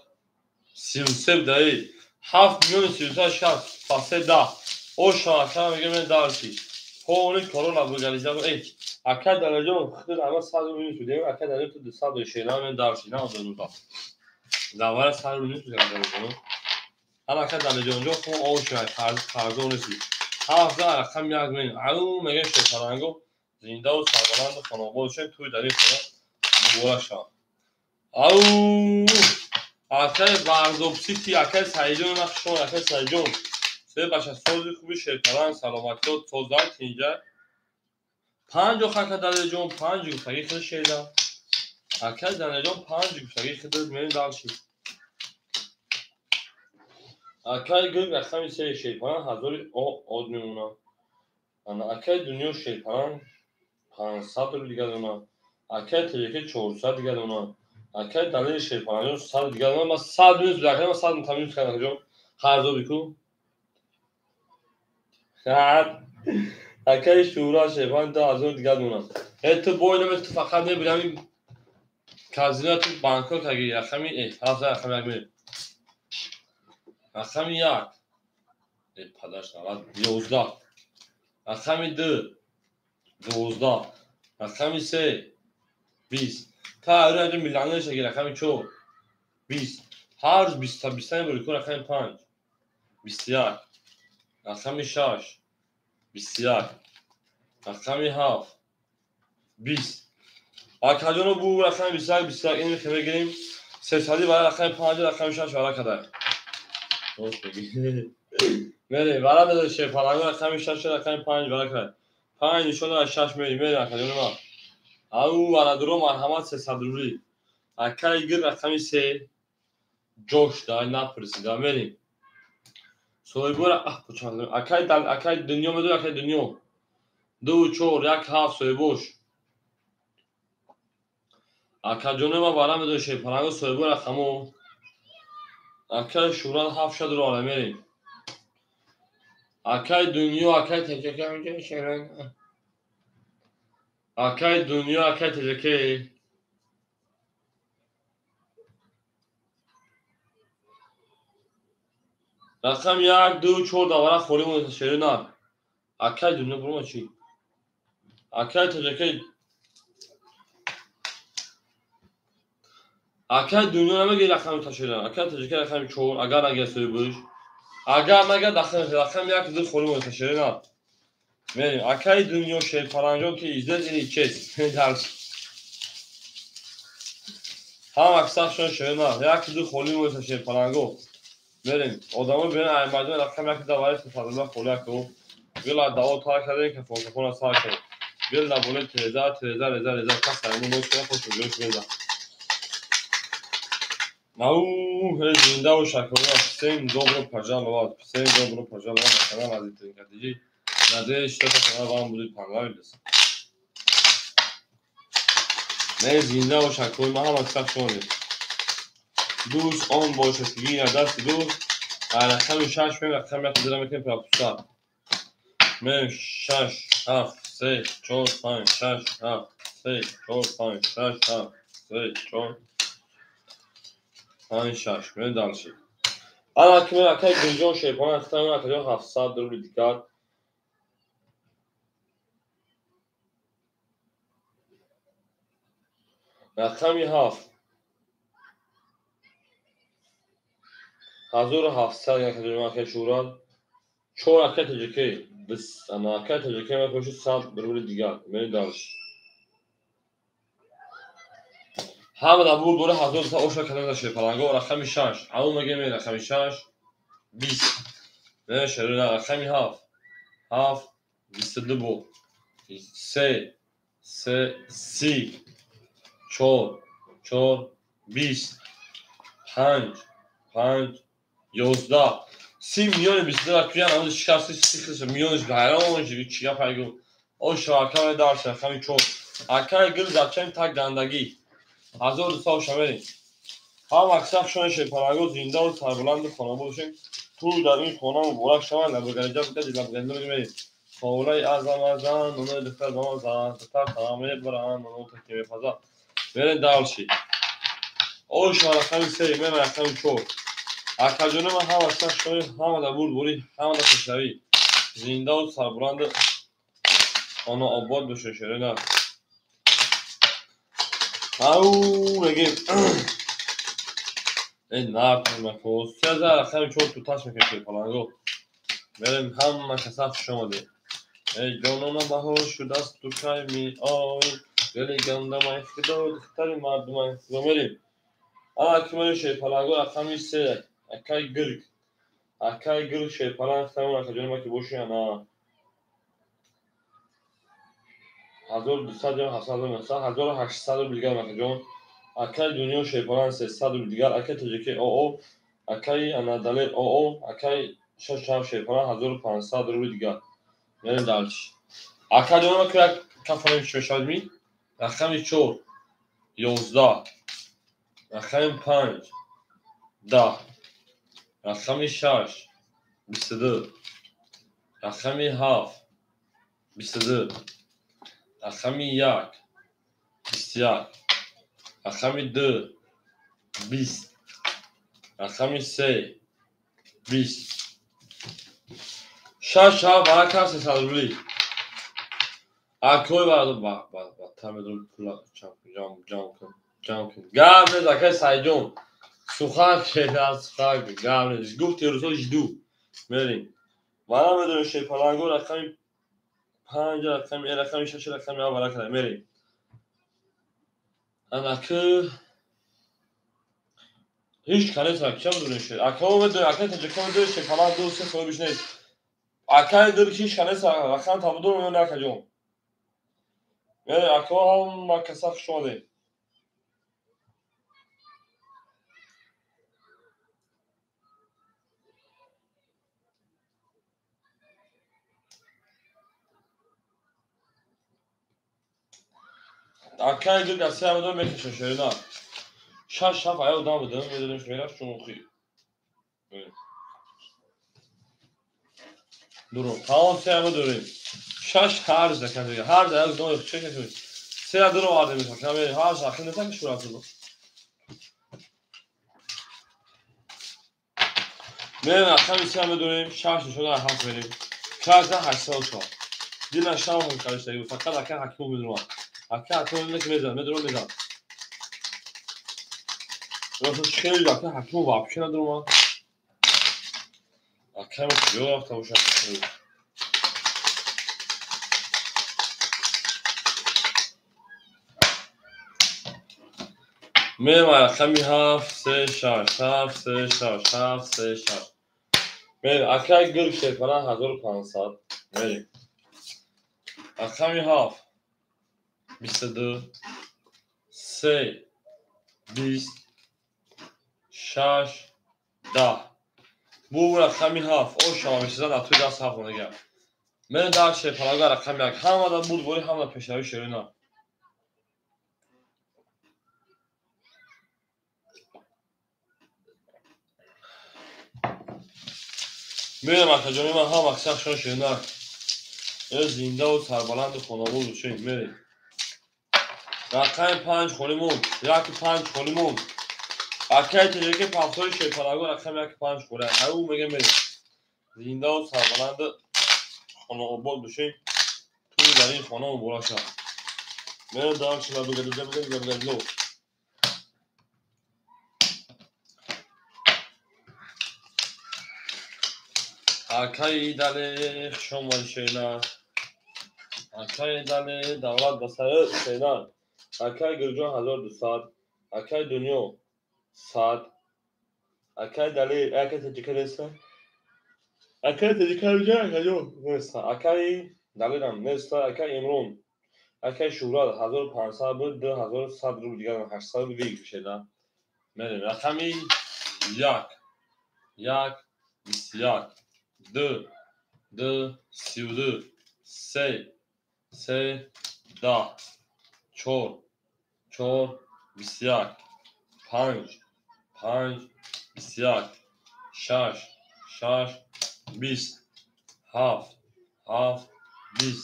33 даи 7 миллиони 33 60 па 3 Оша ака мегем мен дарси. Полни корона бугализа. Эй, ака Далерҷон худ ама 100 минус будем, ака Далер ту 200 шена мен дарси, на одунда. Давара 100 минус будем Далерҷон. Ана ака Далерҷон ҷо хун оша қарз қарзо неси. 7 рақам 1 мен. Ау мегем шерпаланго зинда ва сарбаланду хонобод бошед, туй дар ин хона муборак шавад. Ау акаи Варзоб Сити, акаи Саидҷон нахшон, акаи Саидҷон. Се баша сози хуби шерпаланг, саломатиё, тоза тинҷа. 5 ака Далерҷон, 5 гуфтаги худ шеда. Акаи Далерҷон 5 гуфтаги худ мерем дарши. Акаи гург рақами 3 шерпаланг 1000 од мемона. Ана акаи дунё шерпаланг 500 рубл дигар дона. Акаи Таҷики 400 дигар дона. Акаи Далери шерпалангҷон 100 дигар дона. Ман 100 минус буд, акаи ман 100 минус кардам акаҷон. Қарзо бику. Акаи Шӯра шерпаланг 2000 дигар дона. Э ту бой наме, ту фақат мебири ҳамин казино, ту Бангкок аги рақами 7 рақами 1 мерем. Рақами 1 падарш навад 11, рақами 2 12, рақами 3 20. Та ари миллионер шаги рақами 4 20. Ҳар рӯз 20 та 20 мебури ку рақами 5 21, рақами 6 21, рақами 7 20. Акаҷоно бу рақами 21 21 ин мехе мегирем. Сесади барои рақами 5 рақами 6 вара кадай. Мерем, вара дада шерпаланго рақами 6 рақами 5 вара кадай. 5 нишон аз 6 мерем, мерем акаҷоно ман. Ау бародаро марҳамат 300 рубли. Акай гир рақами 3 ҷош да напурсида мерем. Соҳибора акай акай дунё медонӣ акай дунё. 2 4 1 7 соҳибош. Акаҷонои ман бара медонӣ шерпаланго соҳибо рақамо. Акай Шӯҳрат 7 шад ро мерем. Акай дунё акай таҷака акай дунё акай таҷака рақам 1 2 4 давара холӣ монда шерина. Акай дунё бурма чӣ? Акай таҷака акай дунё намегир рақами ташерина. Акай таҷака рақами 4 агар нагир соҳибаш. Агар нагар рақами 1 2 холӣ монда шерина. Мерем. Акай дунё шерпаланҷон ки издез или чест. Дарс. Ҳама аксаршон шерина. 1 2 холӣ монда шерпаланго. Мерем. Одамо бирен ай майдон рақами 1 давари сафарла холӣ аку. Била даво тар кардем кафон кафона сар кардем. Бил наболе тереза тереза реза реза кас аймон ношина хош ҷош реза. Ау, зинда бош акола. Всем добро пожаловать. Всем добро пожаловать на канал Азиз Тринкатиджи. Надеюсь, что этот канал вам будет понравиться. Не зинда бош акола, ма ҳама китоб шонед. Дӯст он бошад ки гирад дасти дӯст. Рақами 6 мем рақами 1 дора мекунем пропускат. Мем 6 7 3 4 5 6 7 3 4 5 6 7 3 4 5 6 мем дальше. Ана ки мен акай Гулҷон Шерпона хитам акаҷон 700 рубли дигар. Рақами 7 1700 акаҷон акай Шӯҳрат. 4 акай таҷикӣ. Бис ана акай таҷикӣ ма коши 100 рубли дигар. Мери дальше. Ҳама дар бур бора 1200 оша кардем шерпаланго рақами 6. Ау мегем рақами 6 20. Не шерина рақами 7 7 22 бо 3 3 30 4 4 20 5 5 11 30 миллиони 22 рақами ҳамон шикасти 30 миллиониш ҳайрон шуд чӣ гап айгу. Оша акай дарс рақами 4. Акай гил зачем так гандагӣ. 1200 оша мерем. Ҳама аксар шони шерпаланго зиндаву сарбуланду хона бошем. Ту дар ин хона муборак шавад. Лабгариҷа бикади лабгариҷа мерем. Ховлаи азам азан, нонои духтар ба ман зан, духтар тана мебаранд, ноно таки мепазад. Мерем дальше. Оша рақами 3, мем рақами 4. Акаҷони ман ҳама аксар шони ҳама дар бурдборӣ, ҳама дар пешравӣ. Зиндаву сарбуланду хона обод бошед шерина. Ау мегем. Эй нард мако. 3000 рақами 4 туташ мекунем шерпаланго. Мерем ҳама каса хуш омадед. Эй ҷонона баҳор шудаст ту кай меоӣ. Дили гандамай худо духтари мардумай худо мерем. Ана ки мерем шерпаланго рақами 3 акай гирг. Акай гирг шерпаланг хитамон акаҷони ма ки боши ана 1200 ҷон 700 1800 рубли дигар акаҷон. Акай дунё шерпаланг 300 рубли дигар. Акай таҷикӣ ОО, акай ана Далер ОО, акай 6 7 шерпаланг 1500 рубли дигар. Мерем дальше. Акай ҷон ма ки як кафонем чӣ мешавад ми? Рақами 4 11 рақами 5 10 рақами 6 22 рақами 7 22 рақами 1 21 рақами 2 20 рақами 3 20 6 7 барака 300 рубли. Акой бараду ба ба ба тамедум пула ҷам ҷам кун ҷам кун. Гап нест акай Сайҷон. Сухан шеда сухан гап нест. Гуфти рӯзҳо жду. Мерем. Мана медонем шерпаланго рақами 5 рақами рақами 6 рақами 7 барака мерем. Анаки ҳеҷ канес акчам медонем шер. Акао медонем акай таҷикон медонем шерпаланг 2 3 соҳибиш нест. Акай дил ҳеҷ канес рақам табудор меён акаҷон. Ако ҳама каса хуш омадед. Акай гир гаси ҳамадо мекашам шерина. Шаш ҳафт аял дам будам, медодем мерафт чунхи. Дуру, тамом се ҳама дорем. Шаш ҳарз акам дига. Ҳарз аял дам чек кунед. Се дуро овардем акам, ҳарз ахир нета ки шурат буд. Мерем акам се ҳама дорем, шаш нишона ҳафт мерем. Карта 804. Дина шав ҳам каришта, фақат ака ҳакимов медурам. Ака ҳакимов ки мезанад, медурам мезанад. Рост хеле ака ҳакимов вообще надурам. Ака куҷо рафта бошад? Мерем рақами 7 3 6 7 3 6 7 3 6. Мерем акай гир шефара 1500. Мерем. Рақами 7 22 3 20 6 10. Бу рақами 7 о шава мешизад атуи даст ҳафт монега. Мерем дар шефарага рақами 1. Ҳамада бурдборӣ, ҳамада пешравӣ шерина. Мерем акаҷони ман ҳама сахшон шерина. Зиндаву сарбаланду хонавод бошед. Мерем. Рақами 5 холӣ монд. 1 5 холӣ монд. Акай теҷаки пафтори шерпалаго рақами 1 5 холӣ. Ҳаю мега мерем. Зиндаву сарбаланду хонаобод бошед. Туи дар ин хона муборак шавад. Мерем дар шила бигадида бигадида бигадило. Акай дале хуш омадӣ шерина. Акай дале давлат ба сар шерина. Акай Гирҷон 1200. Акай Дунё 100. Акай дале акай таҷика неста. Акай таҷика акаҷон неста. Акай далерам неста. Акай Имрон. Акай Шӯҳрат 1500 буд, 2100 рубл дигар 800 рубл виг шерина. Мерем рақами 1 1 21 2 2 32 3 3 10 4 4 21 5 5 21 6 6 20 7 7 20.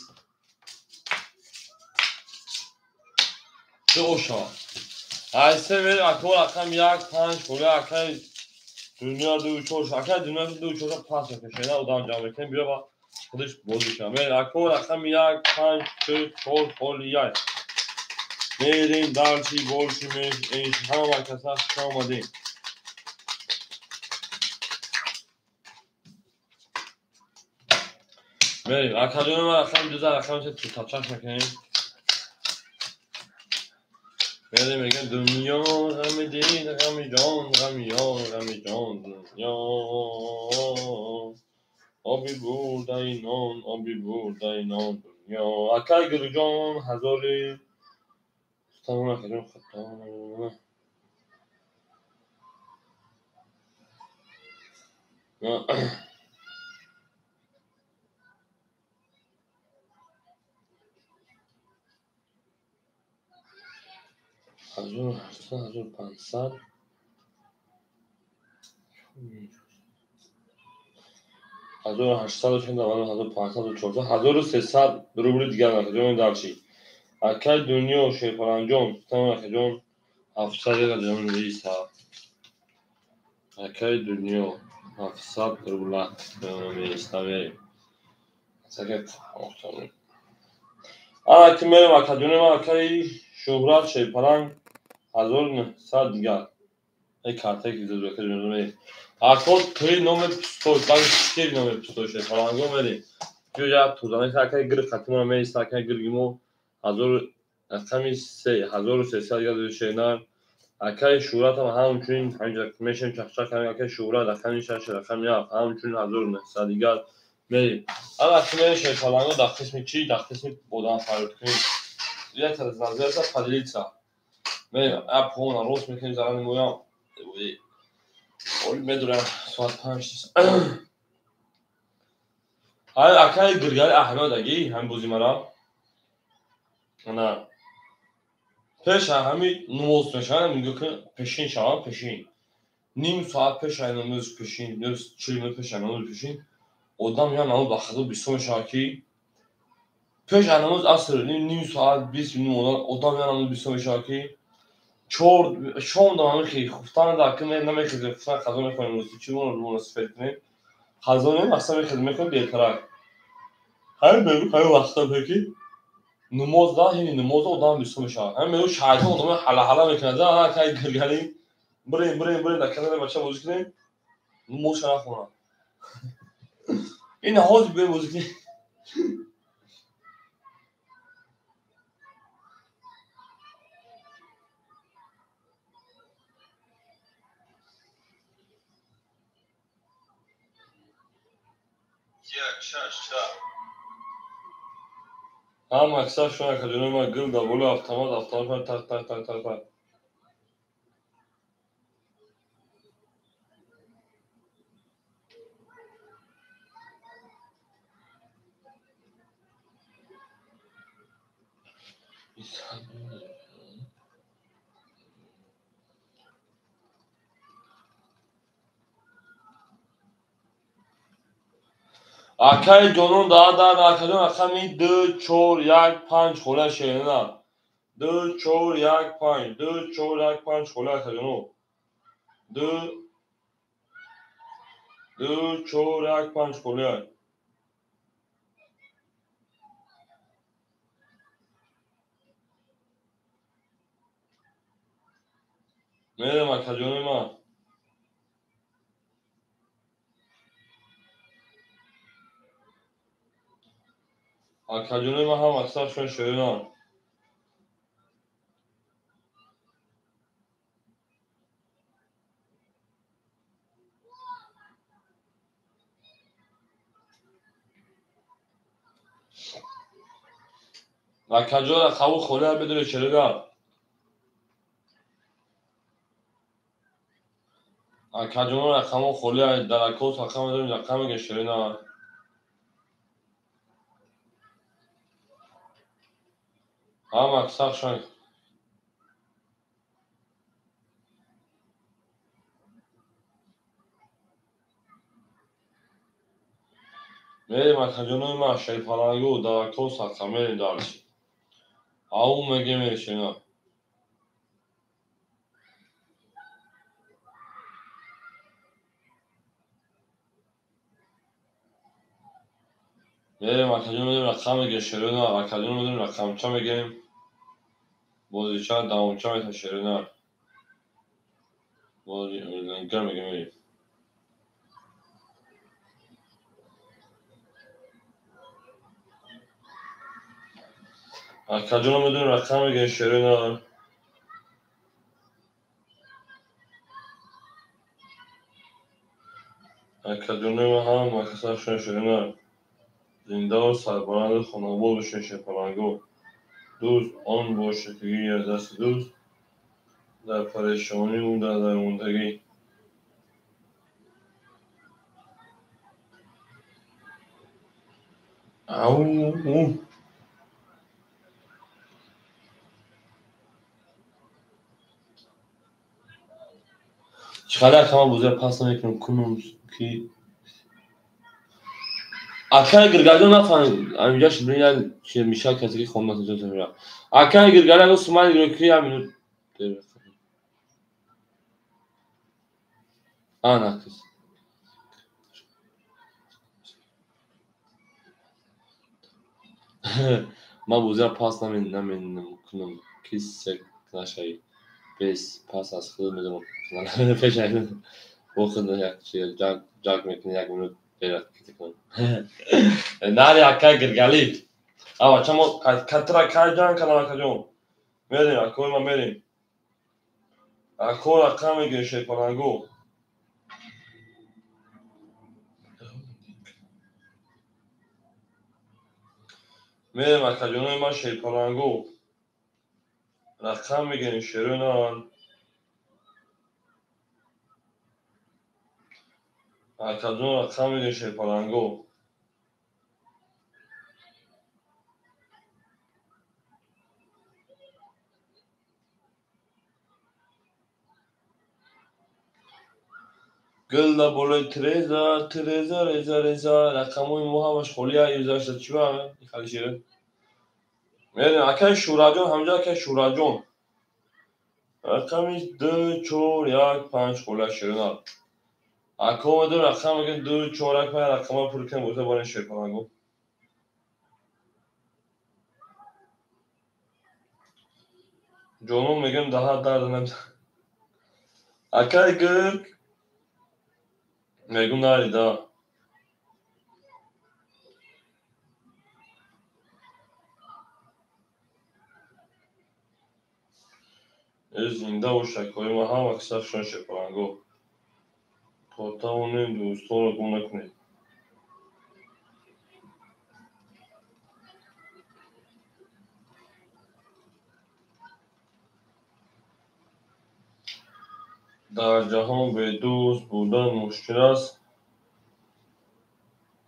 Ду оша. Айсе мерем ако рақам 1 5 холӣ акай Дунё 2 4 акай дунё 2 4 пас мекашад. Одам ҷамъ мекунем, биё ба худаш бозӣ кунам. Мерем ако рақами 1 5 3 4 холӣ 1. Мерем дарчи больше меш ҳама каса хуш омадем. Мерем акаҷони ман рақами 2 рақами 3 тутачак мекунем. Мерем мегӯям дунё ғами дил, ғами ҷон, ғами ёр, ғами ҷон, дунё. Оби бурдаи нон, оби бурдаи нон, дунё. Акай Гирҷон ҳазори тамом акаҷон хато. 1800, 1500. 1800 чанд 1500 400 1300 рубли дигар акаҷон дарчи. Акай Дунё Шерпаланҷон тамом акаҷон 700 акаҷон риса. Акай Дунё 700 рубла меиставе. Сакат охтам. Ана ки мерем акаҷони ман акай Шӯҳрат Шерпаланг 1900 дигар. Эй картае ки зуд акаҷон мерем. Ако 3 номер пустой, баъд 4 номер пустой Шерпаланго мерем. Ҷоя тӯзана акай гир хатимона меиста акай гирги мо 1000 рақами 3 1300 дигар шерна. Акай Шӯҳратам ҳамчунин ҳаминҷа мешем чахчах кардем. Акай Шӯҳрат рақами 6 рақами 7 ҳамчунин 1900 дигар мерем. Ана ки мерем Шерпаланго дар қисми чӣ? Дар қисми одам фарёд кунем. Якта называется поделиться. Мерем, апона рост мекунем, зарани моям. Оли медурам соат 5. Ай акай Гиргали Аҳмад аги ҳам бози мара. Ана пеш ҳами намоз мешавад, мегӯ ки пешин шавам, пешин. Ним соат пеш ай намоз пешин, 40 минут пеш ай намоз пешин. Одам я намоз ба хадо бисёр мешавад ки пеш аз намоз аср ним соат 20 минут одам я намоз бисёр мешавад ки чор шом дам ҳами хуфтан да ки намехезем, хуфтан қазо мехонем, рости чӣ моно сифет кунем. Қазо не, мақсад мехезем, мехонем беҳтарак. Ҳамин мегӯ ҳамин вақта ки намоз да ҳини намоз одам бисёр мешавад. Ҳамин мегӯ шайтон одам ҳала-ҳала мекунад. Да кай Гиргали бирем, бирем, бирем, дар канали бача бозӣ кунем, намозша нахонад. Ин ҳозир биёем бозӣ кунем. Як, шаш, чор. Ҳама аксар шуна каҷонои ман гил дар болои автомат, автомат так так так так так. Акаи ҷонон дар акаҷон рақами 2 4 1 5 хола шерина. 2 4 1 5 2 4 1 5 хола акаҷоно. 2 2 4 1 5 хола. Мерем акаҷони ман. Акаҷонои ман ҳам аксаршон шоиранд. Акаҷон қабул холия бидуни ширина. Акаҷоно рақамо холия дар акос рақам медонем, рақам мегӯяд ширина. Ҳама аксаршон мерем акаҷонои ман шерпалангу дар акос рақам мерем дарш. Ау мегем ширина. Мерем акаҷон медонем рақам мегӯяд ширина, акаҷон медонем рақамча мегӯем. Бозича давомча метавон ширина. Бозингар мегӯем мерем. Акаҷон медонем рақам мегӯем ширина. Акаҷонои ман ҳама аксаршон ширина. Зиндаву сарбаланду хонобод бошед шерпалангу. Дӯст он бошад ки гирад дасти дӯст, дар парешониву дар дармондагӣ. Ау! Чӣ қадар ҳама бозиро пас намекунам, кунум ки акаи Гиргалиҷон нафаҳмид. Ҳаминҷа шуд як чи мешавад касе ки хонда мешавад. Акаи Гиргали агар сумани гиро ки як минут ана кис. Ман бозиро пас намекунам ки сек нашавӣ. Бес пас аз худ медонам. Пеш бо худ як чи ҷаг мекунӣ як минут Нари акаи Гиргали. Ава чамо катра кай ҷанг кардам акаҷон. Мерем акои ман мерем. Ако рақам мегӯем шерпалангу. Мерем акаҷонои ман шерпалангу. Рақам мегирем шерунан. Акаҷон рақам мегирем шерпаланго. Гулда болои Тереза, Тереза, Реза, Реза, рақамҳои мо ҳамаш холия, юзашта чӣ ба хали шер? Мерем, акай Шураҷон, ҳамҷа акай Шураҷон. Рақами 2, 4, 1, 5 холия шерунал. Ако омадем рақам мегӯем 2, 4, 1, 5 рақамҳо пур кунем, боза барем шерпаланго. Ҷонон мегӯем даҳа дард наб. Акай гирк мегӯм нарида. Зинда бош акои ма ҳама кисафшон шерпаланго. То тавонем дӯстонро гум накунед. Дар ҷаҳон бедӯст будан мушкил аст.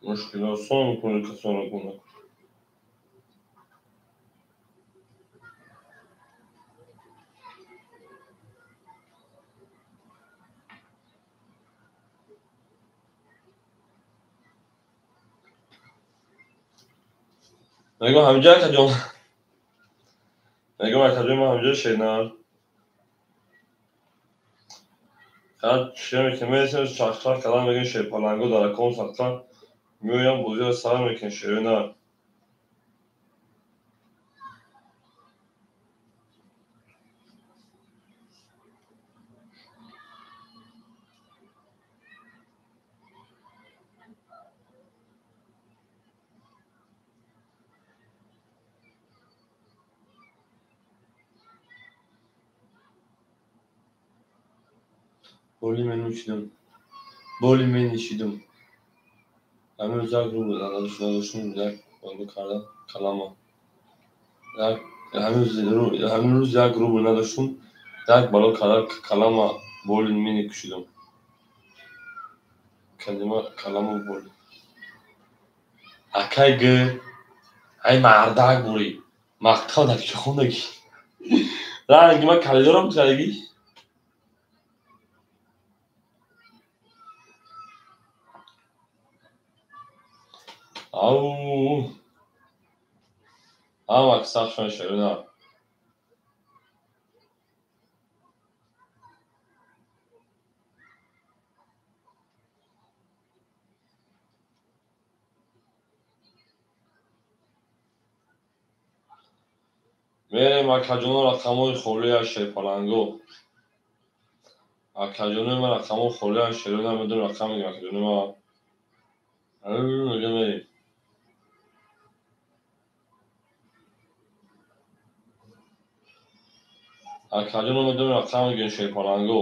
Мушкил осон мекунед касонро гум накунед. Мегӯм ҳамҷа акаҷон. Мегӯм акаҷон ма ҳамҷа шернар. Хад чӣ мекунем? Мересем чахчах кардан мегӯем шерпаланго дар аком садқа меоям бозиро сар мекунем шернар. Боли менӯшидам. Боли менишидам. Ҳамин рӯз як рубл надоштум, як боло карда калама. Ҳамин рӯз як рубл надоштум, як бало карда калама боли меникушидам. Калима калама боли. Акай г ай мардак бурӣ. Мактаб дар чӣ хондагӣ? Ранги ма калидорам кардагӣ? Ау. Ҳама кисафшон шерунар. Мерем акаҷоно рақамҳои холия шерпаланго. Акаҷонои ма рақамҳо холиян шерунар, медонам рақам мегӯям акаҷонои ма. Мегӯям мерем. Акаҷоно медонам рақам мегӯям шерпаланго.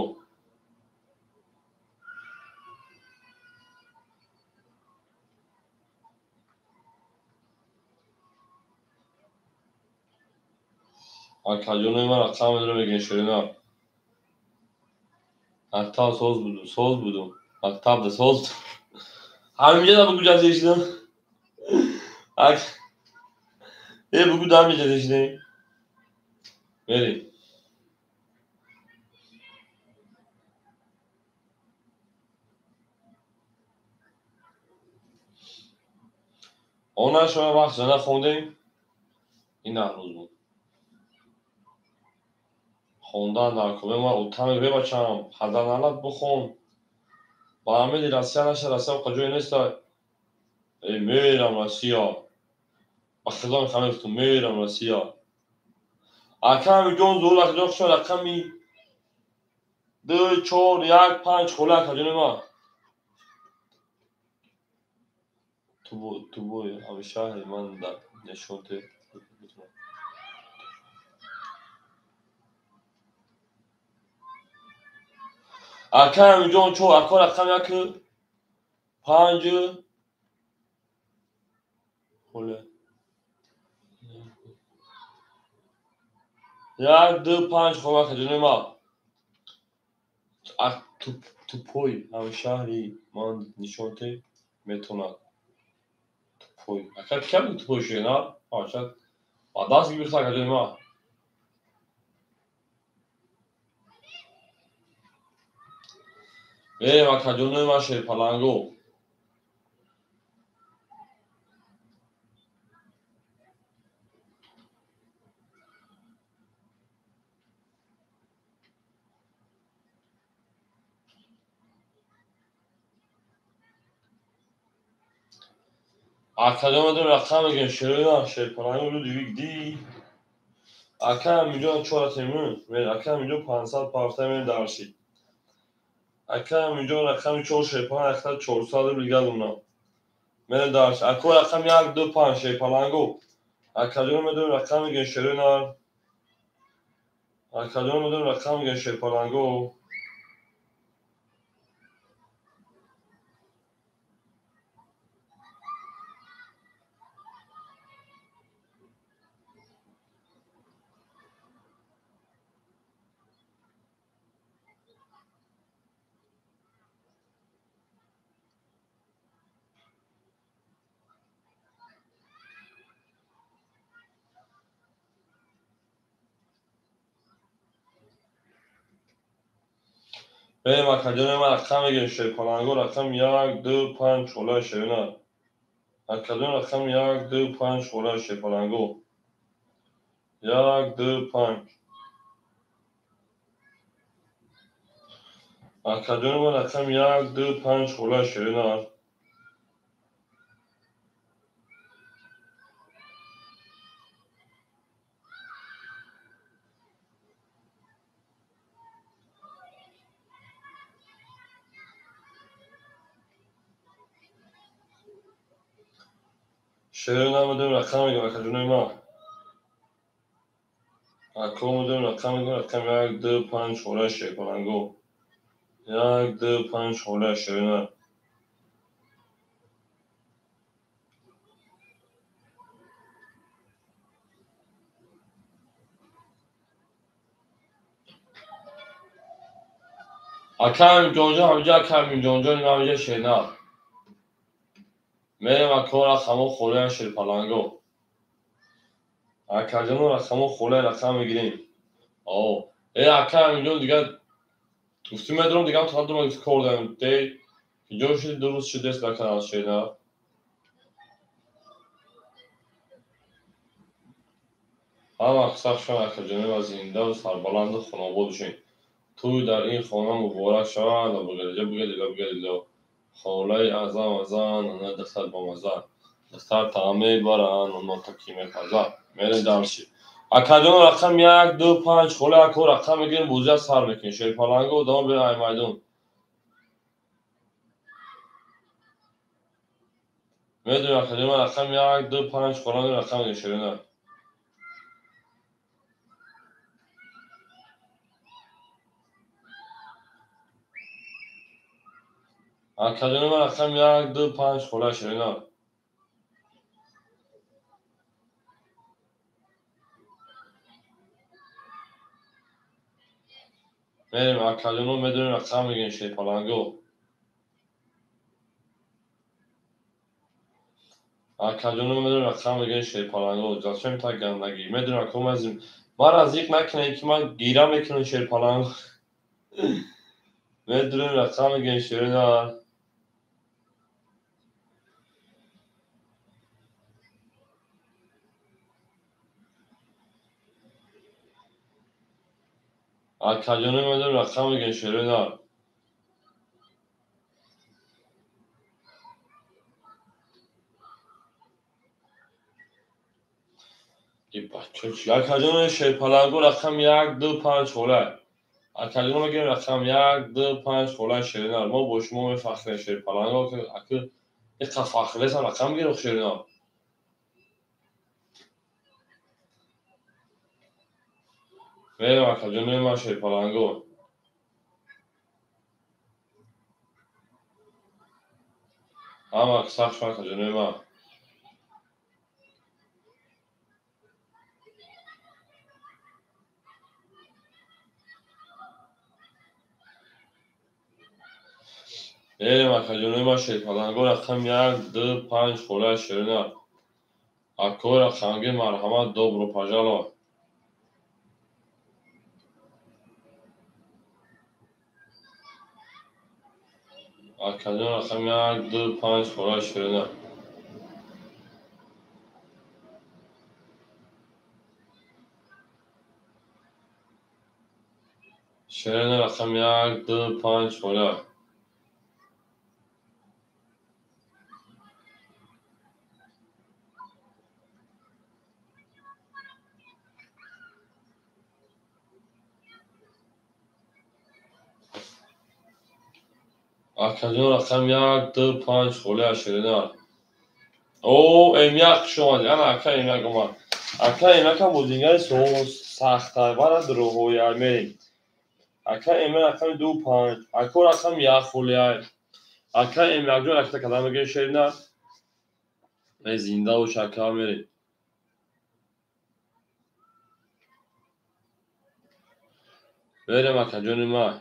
Акаҷонои ма рақам медонам мегӯям шерунар. Мактаб соз будум, соз будум. Мактабда соз будум. Ҳаминҷа да бугу ҷазир шидам. Э бугу да ҳаминҷа ҷазир шидем. Мерем. Она шумо вақт зана хондем, ин рӯз буд. Хондан дар кобе ма отам мегӯяд бачам, ҳаданалат бихон. Ба амиди Россия наша, Россия ҷое неста. Э мерам Россия. Ба худо мехоҳам мегуфтум мерам Россия. Аками ҷон зур акаҷон хушо рақами 2, 4, 1, 5 хола акаҷони ма. Ту бой ҳами шаҳри ман дар нишонте. Аками ҷон чо ако рақам 1, 5 хола. 1 2 5 хола акаҷонои ман. Тупой ҳамшаҳри ман нишонте метонад. Тупой. Ака кам тупой шуд, на? Ҳа, даст гирифта акаҷони ман. Мерем акаҷонои ман шерпаланго. Акаҷон медонем рақам мегӯем шероина шерпаланго Людвиг ди. Ака ҳаминҷо 4 ака ҳаминҷо 500 парта мерем дарши. Ака ҳаминҷо рақами 4 шерпаланг 400 рубл галунам. Мерем дарши. Ако рақам 1 2 5 шерпаланго. Акаҷон медонем рақам мегӯем шероина. Акаҷон медонем рақам мегӯем шерпаланго. Мерем акаҷони ман рақам мегирем шерпаланго рақам 1 2 5 холаи шерина. Акаҷон рақам 1 2 5 холаи шерпаланго. 1 2 5. Акаҷони ман рақам 1 2 5 холаи шерина. Шерина медонем рақам мегӯем акаҷонои ман. Ако медонем рақам мегӯем рақам 1 2 5 холаи шерпаланго. 1 2 5 холаи шерина. Ака ҳаминҷонҷон ҳаминҷо ака ҳаминҷонҷон ҳаминҷо шерина. Мерем ако рақамо холаи шерпаланго. Акаҷоно рақамо холаи рақам мегирем. Ака ҳаминҷон дигар гуфтӣ медорам дигар та дума кор дорем. Де ҷо шуди дуруст шудест ба канал шерина. Ҳама сах шаванд акаҷоно ва зиндаву сарбаланду хонобод бошед. Тӯй дар ин хона муборак шавад. Бугалиҷа бугалила бугалило. Холаи азам азан, она духтар бомаза. Духтар таом мебаранд, оно таки мепазад. Мерем дарши. Акаҷон рақам 1 2 5 хола ако рақам мегирем бозия сар мекунем. Шерпаланго одама берем ай майдон. Медонем акаҷон рақам 1 2 5 хола рақам мегирем шерина. Акаҷони ман рақам 1 2 5 хола шерина. Мерем акаҷоно медонем рақам мегирем шерпаланго. Акаҷоно медонем рақам мегирем шерпаланго. Зачем так гандагӣ? Медонем ако мара зиқ накунем ки ман гира мекунам шерпаланго. Медонем рақам мегирем шерина. Акаҷоно медонем рақам мегирем шерина. Акаҷоно шерпаланго рақам 1 2 5 хола. Акаҷоно мегирем рақам 1 2 5 хола шерина. Мо бо шумо мефахрем шерпаланго. Ака иқа фахресам рақам гирем шерина. Мерем акаҷонои ман шерпаланго. Ҳама сахт шуд акаҷонои ман. Мерем акаҷонои ма шерпаланго рақам 1, 2, 5 холаи шерина. Акои рақамги марҳамат, добро пожаловать. Акаҷон рақам 1, 2, 5 холаи шерина. Шерина рақам 1, 2, 5 холаи. Акаҷон рақам 1, 2, 5 холаи шерина. О, М1 хуш омадӣ. Ана ака М1 омад. Ака М1 ам бозингари сахтар бара дурӯғҳоя мерем. Ака М1 рақами 2, 5. Ако рақам 1 холия. Ака М1 ҷон ракета кадам мегирем шерина. Э зинда бош ака мерем. Мерем акаҷони ман.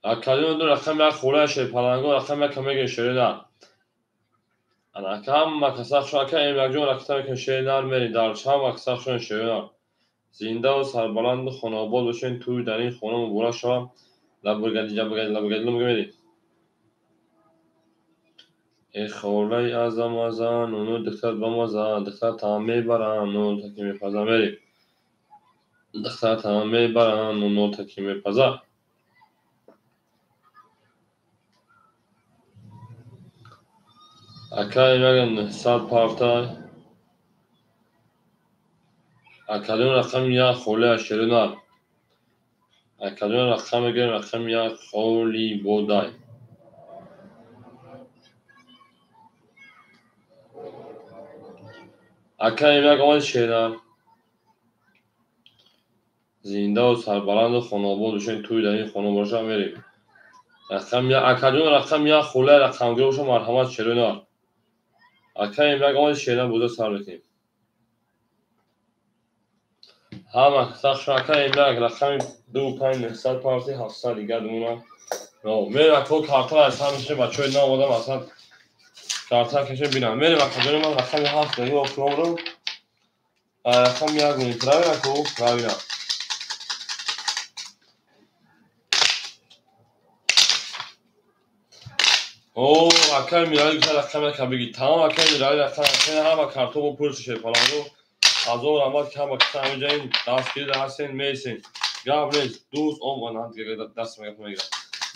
Акаҷон ду рақам 1 холия шерпаланго рақам 1 мегирем шерина. Ана ака ҳама каса хуш ака М1 ҷон ракета мекунем шерина мерем дар ҳама каса хушон шерина. Зиндаву сарбаланду хонаобод бошен, тӯй дар ин хона муборак шавад. Лабургади ҷабургади лабургади мегӯем. Э холаи азамаза, нуну духтар бамаза, духтар таам мебарам, нуну таки мепаза мерем. Духтар таам мебарам, нуну таки мепаза. Ака М1 900 партай. Акаҷон рақами 1 холия шерина. Акаҷон рақам мегирем рақами 1 холи бодай. Ака М1 омади шерина. Зиндаву сарбаланду хонаобод бошен, тӯй дар ин хона боша мерем. Рақам 1 акаҷон рақами 1 холия рақамгир боша марҳамат шерина. Ака М1 омади шерина боза сар мекунем. Ҳама каса ака М1 рақами 2, 5, 900 парти 700 дигар думона. Мерем ако картара аз сар мешем бачаҳои нав омадам аслан картара кашем бинам. Мерем акаҷони ман рақами 7 даги охиромро рақами 1 мегирем. Правильно ку? Правильно. О, акаи Мирали гуфта рақам 1 бигир. Тамом акаи Мирали рақам 1 ҳама картомо пур шерпаланго. Ҳазор раҳмат ки ҳама каса ҳаминҷаин дастгирӣ ҳастен месен. Гап нест. Дӯст он даст мегирад.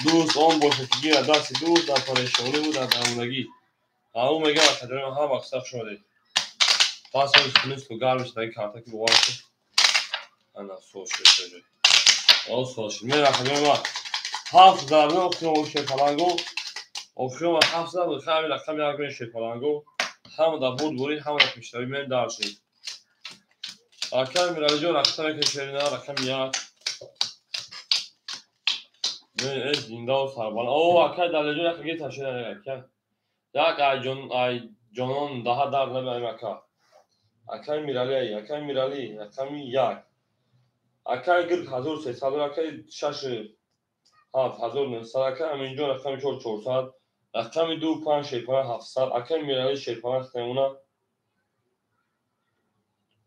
Дӯст он бошад ки гирад дасти дӯст дар парешониву дар дармондагӣ. Ҳамун мегӯям акаҷони ман ҳама каса хуш омадед. Пас хуниску гарм шуд даги карта ки бовар кун. Ана соз шуд ҷой. О соз шуд. Мерем акаҷони ман. 7 зарба охирон шерпаланго. Охирон 7 зарба ҳамин рақами 1 мегирем шерпаланго. Ҳама дар бурдборӣ, ҳама дар пешравӣ мерем дар шуд. Ака Миралиҷон рақам мекунем шерина рақами 1. Э зиндаву сарбаланд. О ака Далелҷон як гирта шерина ака. Як ай ҷон ай ҷонон даҳа дард набарем ака. Акаи Мирали акаи Мирали рақами 1. Акаи гирд 1300 акаи 6 7900 акаи Аминҷон рақами 4 400 рақами 2 5 шерпаланг 700 акаи Мирали шерпаланг хемона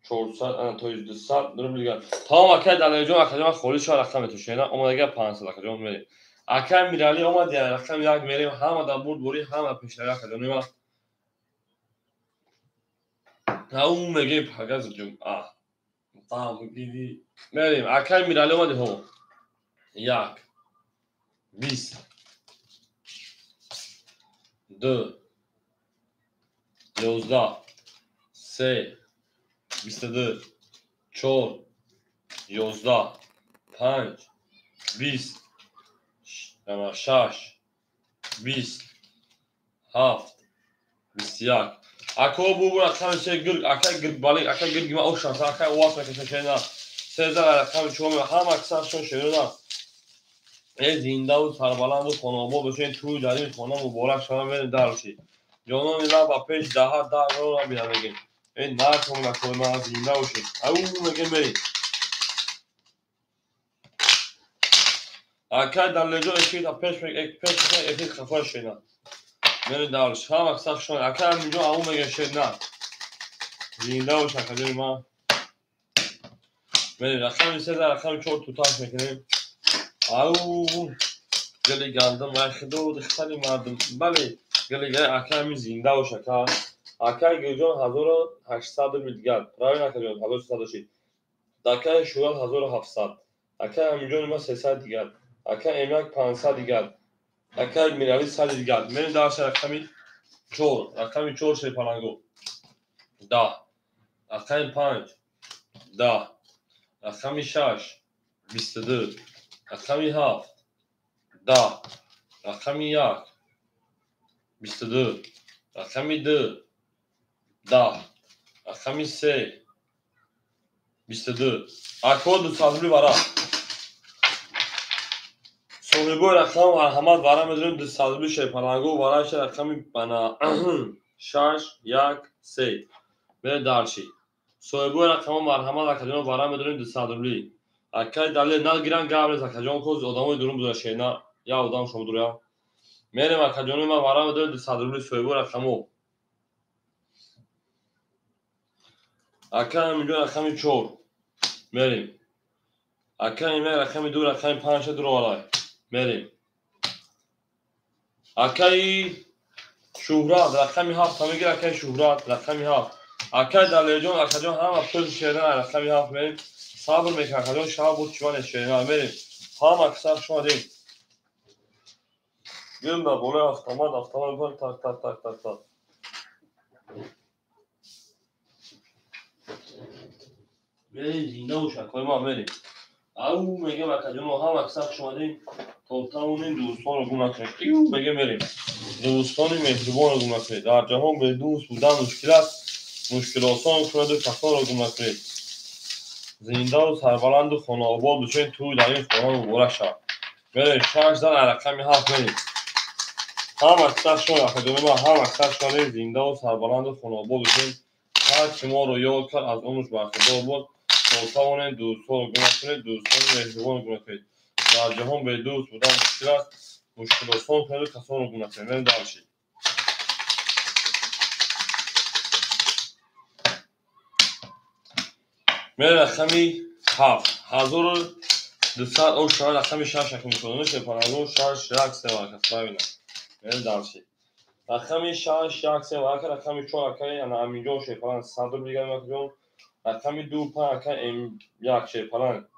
400 ана то 200 рубл дигар. Тамом акаи Далелҷон акаҷон холӣ шуд рақам метошена омадага 500 акаҷон мерем. Акаи Мирали омад рақами 1 мерем ҳама дар бурдборӣ ҳама пешравӣ акаҷони ман. Ау мегӯем пагаз ҷумъа. Там гиди. Мерем акаи Мирали омади ҳо. 1 20 2 11 3 22 4 11 5 20 6 20 7 21. Ако бубу рақами се гирг ака гирг балик ака гирги ма ошанса ака оваз мекашам шерина. 13 рақами 4 ҳама касашон шерина. Э зиндаву сарбаланду хонаобод бошен, тӯй дар ин хона муборак шава мерем дар ши. Ҷонони лаб ба пеш даҳа дар ро набинам мегем. Эй нархон акои ман зинда бошед. Ау мегем мерем. Акай Даллеҷон эфир пеш пеш эфир хафа шена. Мерем дарш. Ҳама сахт шон. Акай Аминҷон ау мегем шена. Зинда бош акаҷони ман. Мерем рақами 3 рақами 4 туташ мекунем. Ау гали гандум вай худо духтари мардум. Бале гали гали акай Амин зинда бош ака. Акай Гулҷон 1800 рубл дигар. Правильно акаҷон 1300 шид. Акай Шӯрат 1700. Акай Аминҷони ман 300 дигар. Акай Эмак 500 дигар. Акай Мирали 100 дигар. Мерем дарси рақами 4. Рақами 4 шерпаланго. 10. Рақами 5. 10. Рақами 6. 22. Рақами 7. 10. Рақами 1. 22. Рақами 2. 10. Рақами 3. 22. Ако 200 рубли вара. Соҳибои рақам марҳамат вара медонем 200 рубли шерпаланго вараша рақами бана 6 1 3. Мерем дарши. Соҳибои рақамҳо марҳамат акаҷон вара медонем 200 рубли. Акай Далер нагиран гап нест акаҷон коз одамои дурун буда шена. Я одам шумо дура. Мерем акаҷони ман вара медонем 200 рубли соҳибои рақамҳо. Акай Аминҷон рақами 4. Мерем. Акай Эмак рақами 2 рақами 5 дуроварай. Мерем. Акай Шӯҳрат рақами 7 мегир акай Шӯҳрат рақами 7. Акай Далерҷон акаҷон ҳама пул шерина рақами 7 мерем. Сабр мекунам акаҷон шаб буд чиван шерина мерем. Ҳама касар шумо дем. Гирм дар болои автомат автомат так так так так так. Мерем зинда бош акои ман мерем. Ау мегем акаҷон ҳама касар шумо дем. То тавонем дӯстонро гум накунем. Иу мегем мерем. Дӯстони меҳрубонро гум накунед. Дар ҷаҳон бе дӯст будан мушкил аст. Мушкилосон кунаду касонро гум накунед. Зиндаву сарбаланду хонаобод бошед. Тӯй дар ин хона муборак шавад. Мерем 6 зан рақами 7 мерем. Ҳама касар шумо акаҷони ман ҳама касар шумо дем. Зиндаву сарбаланду хонаобод бошед. Ҳар ки моро ёд кард аз умрш бархӯрдор бод. То тавонем дӯстҳоро гум накунед. Дӯстони меҳрубонро гум накунед. Дар ҷаҳон бе дӯст будан мушкил аст. Мушкилосон кунаду касонро гум накунед. Мерем дарши. Мерем рақами 7. 1200 о шава рақами 6 акун мекунем. Шерпаланго 6 1 3 варака. Правильно. Мерем дарши. Рақами 6 1 3 варака. Рақами 4 акай ана Аминҷон шерпаланг 100 рубл дигар акаҷон. Рақами 2 5 акай М1 шерпаланг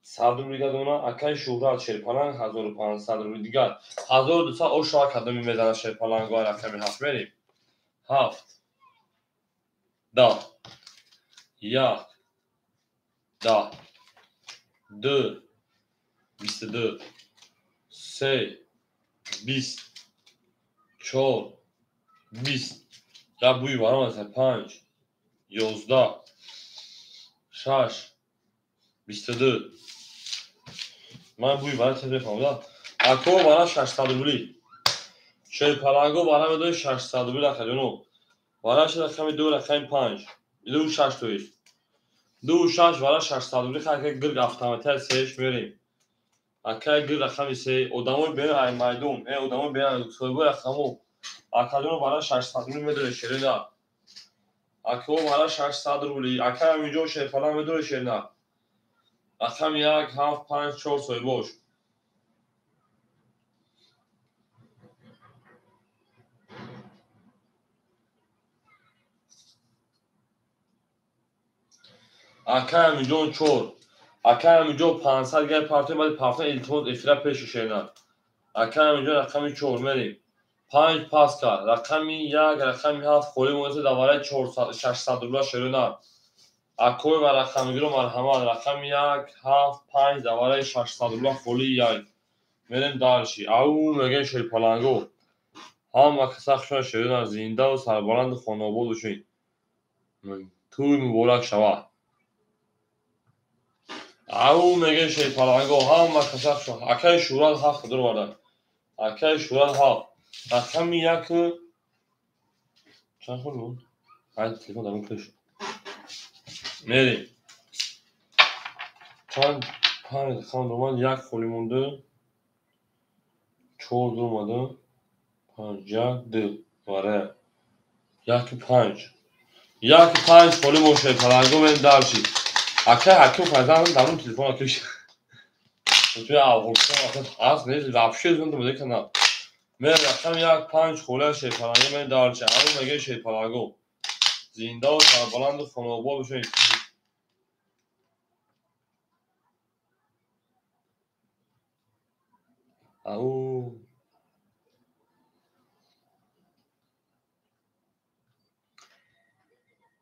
100 рубл дигар дона. Акай Шӯҳрат шерпаланг 1500 рубл дигар. 1200 о шава кадоми мезанад шерпаланго рақами 7 мерем. 7 10 1 10 2 22 3 20 4 20 я бӯи варам аст 5 11 6 22. Ман бӯи варам чиз мефаҳмам. Ако вара 600 рубли. Шерпаланго вара медои 600 рубли акаҷоно. Вара рақами 2 рақами 5. 2 6 то есть. 2 6 вара 600 рубли акай гирг автоматия 3 мерем. Акай гирг рақами 3 одамои берин ай майдон, одамои берин соҳибои рақамо. Акаҷоно вара 600 рубли медои шерина. Ако вара 600 рубли. Акай Аминҷон шерпаланг медои шерина. Рақами 1 7 5 4 соҳибош. Акай Аминҷон 4. Акай Аминҷон 500 гай партои баъди партои илтимос эфира пеши шерина. Акай Аминҷон рақами 4 мерем. 5 пас кард. Рақами 1 рақами 7 холӣ монда дар вараи 600 рубла шерина. Акои ва рақамгиро марҳамат. Рақами 1 7 5 дар вараи 600 рубла холӣ 1. Мерем дарши. Ау мегем шерпаланго. Ҳама каса хушона шерина зиндаву сарбаланду хонаобод бошед. Тӯй муборак шавад. Ау мегем шерпаланго. Ҳама каса хушона. Акай Шӯҳрат 7 дуроварда. Акай Шӯҳрат 7. Рақами 1 чанд хол буд? Ай телефон дар куш. Мерем. Чанд панҷ рақам омад, як холӣ монда, чор ду омада, панҷ, як, ду, вара. Яку панҷ. Яку панҷ холӣ бошад, паланго мен дарши. Акай ҳаким файзан дарун телефон акиш. Туи Афғонистон ҳаст нест, вообще зунда буда кана. Мен рақам як панҷ холия шерпаланго мен дарши. Ҳамун мега шерпаланго. Зинда ва сарбаланду хонобод бошед. Ау.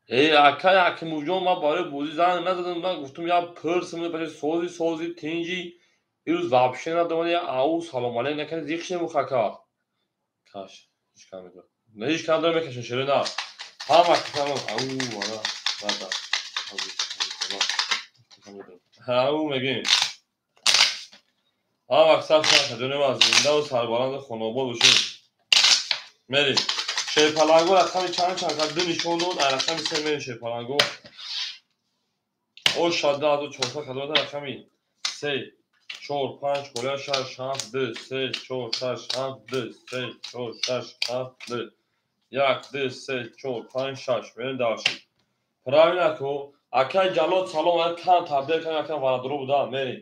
Эй, акай Ҳакимовҷон, ман барои бозӣ занг назадам, ман гуфтам як пурсам, сози сози тинҷи ирӯз вообще надомад, ау салом алейк накард, зиқ шудем хака. Каш, ҳеҷ кам медорад. Не, ҳеҷ кам дорад мекашад, шере на. Ҳама касам, ау, вала, бада. Ау мегӯем. Ҳама касам шумо ҷони ман зинда ва сарбаланду хонобод бошед. Мерем. Шерпаланго рақами чанд чанд кард? Ду нишон дод, ай рақами се мерем шерпаланго. О 2400 кадомата рақами се, чор, панҷ, холия, шаш, ҳафт, ду, се, чор, шаш, ҳафт, ду, се, чор, шаш, ҳафт, ду, як, ду, се, чор, панҷ, шаш. Мерем дальше. Правильно ко? Акай Ҷалол салом, кам табдил кам якам варадро буда, мерем.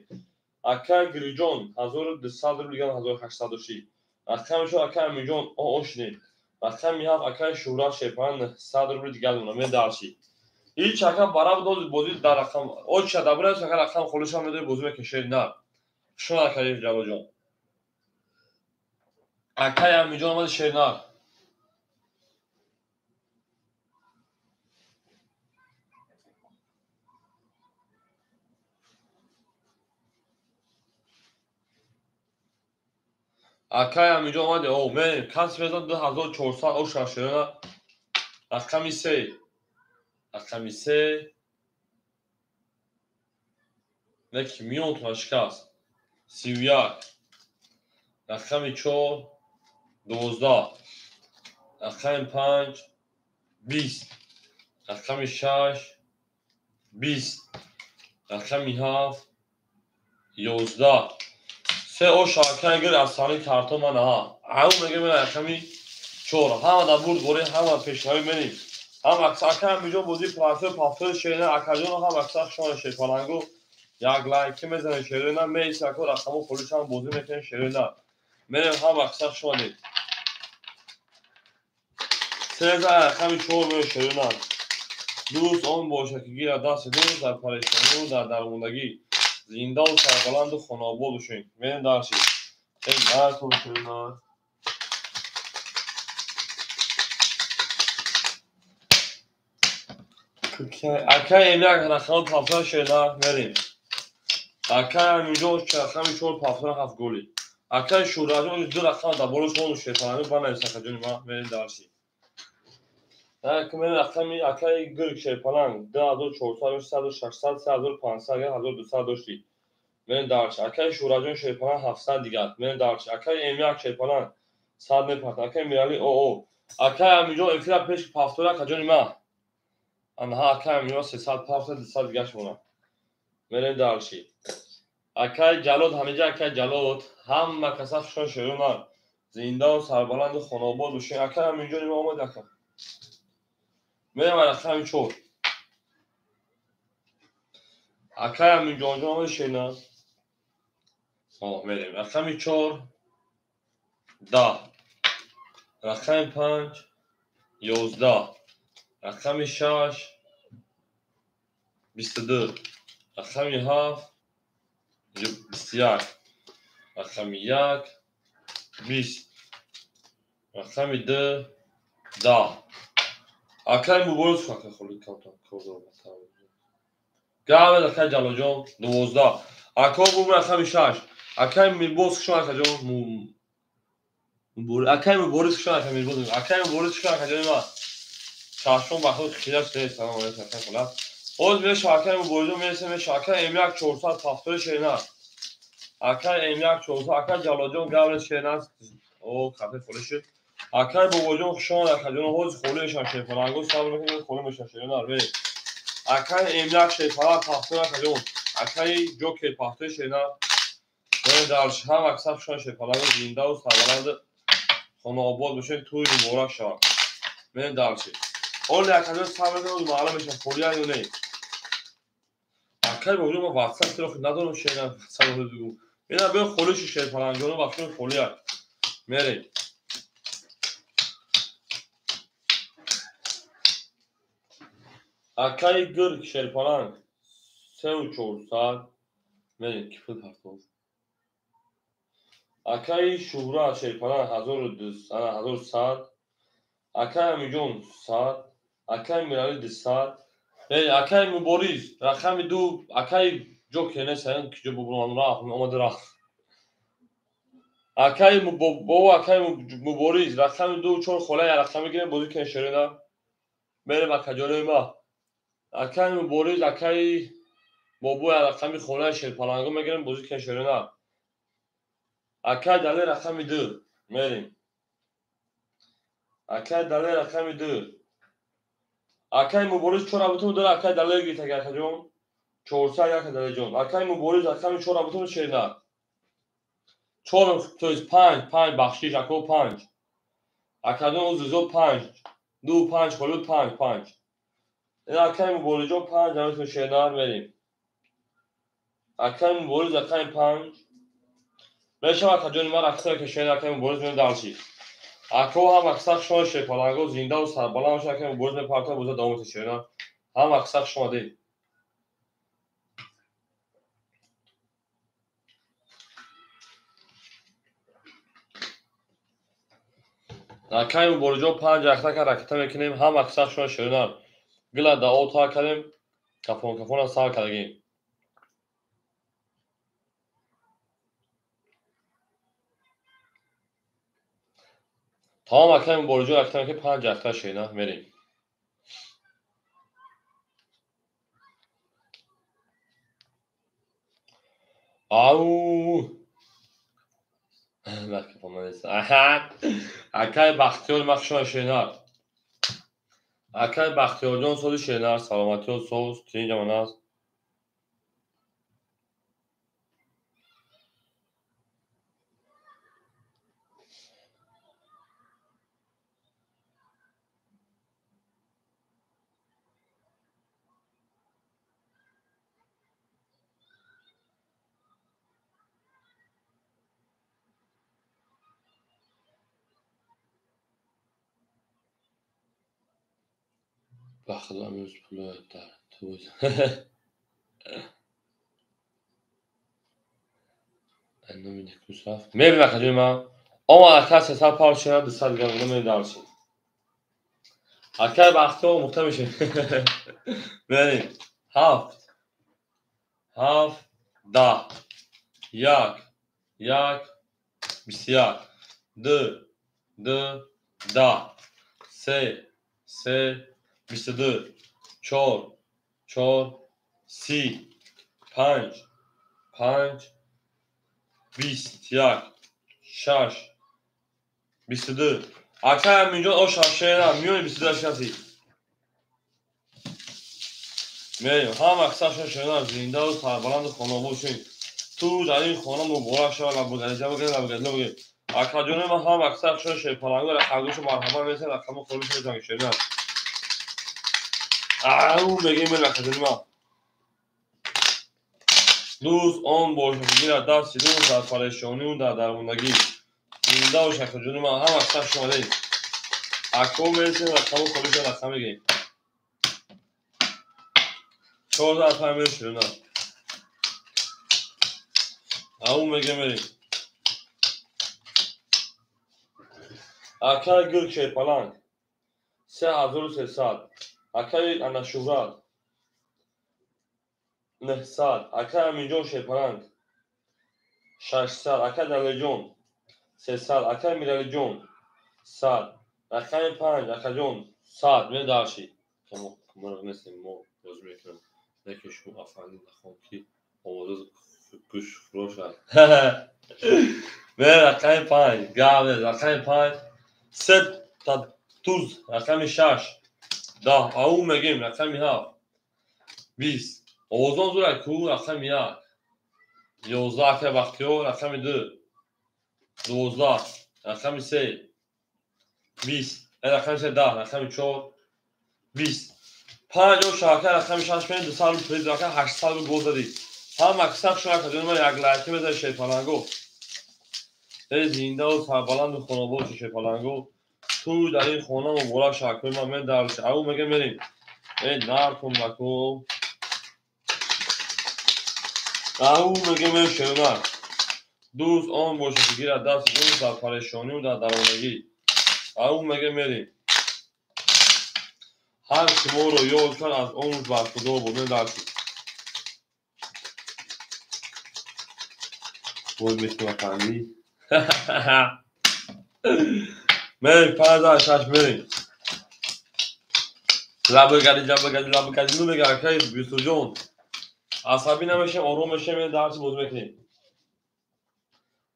Акай Гириҷон 1200 рубл дигар 1800 ши. Рақами шо акай Аминҷон ошнем. Рақами ҳафт акай Шӯҳрат Шерпан 100 рубл дигар дона. Мен дарши. Ҳеҷ ака бараб дод бозӣ дар рақам. Оча дабра ака рақам холиша медори бозӣ мекашед на. Шумо акай Ҷалолҷон. Акай Аминҷон омади шернар. Акай Аминҷон омади. О, мерем. Кас мезан 2400 о шашерона. Рақами се. Рақами се. Неки миёнтона шикаст. 31. Рақами чор 12. Рақами панҷ 20. Рақами шаш 20. Рақами ҳафт 11. Се о шакай гир аз сани картон ман аҳа. Ау мега мен рақами чор. Ҳама дар бурд борӣ, ҳама пешравӣ мерем. Ҳама акай Аминҷон бозӣ платфор пафтори шерина акаҷон ҳама аксар шона шерпаланго як лайки мезанем шерина меиса ко рақамо холишам бозӣ мекунем шерина. Мерем ҳама аксар шонем. Сеза рақами чор мео шерина. Дӯст он бошад ки гирад дасти дӯст дар парешонию дар дармондагӣ. Зинда ва сарбаланду хонобод бошед. Мерем дарши. Эй, наркун шерина. Акай М1 рақами пафтора шерина мерем. Акай Аминҷон рақами чор пафтора ҳафт голи. Акай Шӯҳратҷон ду рақам дар болош мону шерпаланго банавис акаҷони ман мерем дарши. Мерем рақами акай Гирк шерпаланг 2400, 600, 600, 3500, 1200 дошти. Мерем дарши. Акай Шӯҳратҷон шерпаланг 700 дигар. Мерем дарши. Акай М1 шерпаланг 100 мепарта. Акай Мирали оо. Акай Аминҷон эфира пеш пафтора акаҷони ман. Анҳа акай Аминҷон 300 пафта 200 дигар шумона. Мерем дарши. Акай Ҷалол ҳамиҷа акай Ҷалол ҳама каса хушон шерона. Зинда ва сарбаланду хонобод бошед. Акай Аминҷон имо омад ака. Мерем рақами чор. Акай Аминҷонҷон омади шерина. Мерем. Рақами чор 10. Рақами панҷ 11. Рақами шаш 22. Рақами ҳафт 21. Рақами як 20. Рақами ду 10. Акай Муборис акай холи камтан кор гавед акай Ҷалолҷон 12. Ако бум рақами шаш. Акай Мирбоз хушон акаҷон. Акай Муборис хушон акай Мирбоз. Акай Муборис хушон акаҷони ман. Шашон ба худ хилаш нест. Салом алейкум акай хулас. Оз меша акай Муборизҷон мересем меша акай М1 400 шерина. Акай М1 400 акай Ҷалолҷон гавред шерина. О, кафе холӣ шуд. Акай бобоҷон хуш омад, акаҷон, ҳозир холӣ мешавам шерпаланго, сабр мекунед, холӣ мешавам шернар. Мерем. Акай Эмляк шерпаланг пахтои акаҷон. Акай Ҷокер пахтои шернар. Мерем дальше. Ҳам аксар хуш омад шерпаланго, зиндаву сарбаланд хонаобод бошед, тӯй муборак шавад. Мерем дальше. Оли акаҷон сабр мекунед, маълум мешавад холия ё не. Акай бобоҷон, ман WhatsApp тиро надорам шернар, WhatsApp бигӯ. Ина биё холиши шерпалангҷоно, бахшони холия. Мерем. Акай гирк шерпаланг 3400. Мерем, ки пул партов. Акаи Шӯҳрат шерпаланг 1100. Акаи Амиҷон 100. Акаи Миралӣ 200. Акаи Мубориз рақами 2. Акаи Ҷокер нестан, ки ҷо бубурам рафт, омада рафт. Акаи бобо, акаи Мубориз рақами 2 4 хола я рақами гирем, бозӣ кунем шерина. Мерем акаҷонои ма. Акаи Мубориз, акаи бобо я рақами хонаи шерпаланго мегирем, бозӣ кунем шерина. Акаи Далер рақами 2. Мерем. Акаи Далер рақами 2. Акаи Мубориз 4 абутум дора, акаи Далер гирифт акаҷон. 400 ака Далерҷон. Акаи Мубориз рақами 4 абутум шерина. 4, то есть 5, 5 бахшиш, ако 5. Акаҷон узризо 5. 2 5 холид 5 5. Ина акаи Муборизҷон 5 ҳамитон шернар мерем. Акаи Мубориз акаи 5. Мешава акаҷони ман аксар ки шерна акаи Мубориз меояд дальше. Ако ҳам аксар шумо шерпаланго зиндаву сарбаланд бошад, акаи Мубориз мепарта боза давом метад шерна. Ҳам аксар хуш омадед. Акаи Муборизҷон 5 ахта ка ракета мекунем, ҳам аксар шумо шернар. Гила дао та кардем, кафон кафона сар кардагем. Тамом акаи Муборизҷон ракета мекунем, 5 ахта шерна мерем. Ау! Акаи Бахтиёр ма хуш омад шернар. Акаи Бахтиёрҷон сози шернар, саломатиё соз, тинҷамон аст. Ба худо имрӯз пуло дар ту. Номи некӯс рафт. Мебинам акаҷони ман. Омад ака 300 пар шена 200 дигар монда медарсем. Акаи Бахтиёр омӯхта мешавем. Мерем. 7 7 10 1 1 21 2 2 10 3 3 22 4 4 30 5 5 21 6 22. Акаи Аминҷон о шашена миёни 22 шаси. Мерем. Ҳам аксар шена зиндаву сарбаланду хонобод шавед. Ту дар ин хона муборак шавад, лабгариҷа бигиред, лабгариҷа бигиред. Акаҷони ман ҳам аксар шумо шерпаланго рақамгӯшу марҳамат месен, рақаму холиш мезанед шерна. Ау мегем акаҷони ман. Дӯст он бошад, гирад дасти дӯст дар парешонию дар дармондагӣ. Зинда бош акаҷони ман, ҳам аксар шумо омадед. Ако мересем, рақаму холиша рақам мегирем. 14 5 мерем шерна. Ау мегем мерем. Акаи гирк шерпаланг 3300. Акаи Анашӯҳрат 900. Акаи Аминҷон шерпаланг 600. Акаи Далерҷон 300. Акаи Миралиҷон 100. Рақами 5 акаҷон 100. Ме дарши. Мо нестем, мо бозӣ мекунем. Не ки шумо афанди нахом ки овоза гӯш фурӯшад. Ме рақами 5 гап нест. Рақами 5 Се та туз рақами 6 10 ау мегем рақами 7 20 овозон зура ку рақами 1 11 ака Бахтиёр рақами 2 12 рақами 3 20 рақами 3 10 рақами 4 20 5 о шака рақами 6 5 200 рубл приз ака 800 рубл гол задӣ. Ҳама кисак шуна каҷон ма як лайки мезанӣ шерпаланго. Эй зиндаву сарбаланду хонобод шерпаланго. Ту дар ин хона муборак шакои ман мен дар ау мега мерем. Эй наркун наку. Ау мега мерем шерна. Дӯст он бошад ки гирад дасти дӯст дар парешонию дар даронагӣ. Ау мега мерем. Ҳар ки моро ёд кард аз он рӯз бархудор буд. Мен даршид. Ой метаваканди. Мерем 56 мерем. Лабгади лабгади лабгади ну мега акай Юсуфҷон. Асабӣ намешем, ором мешем, мен дарси боз мекунем.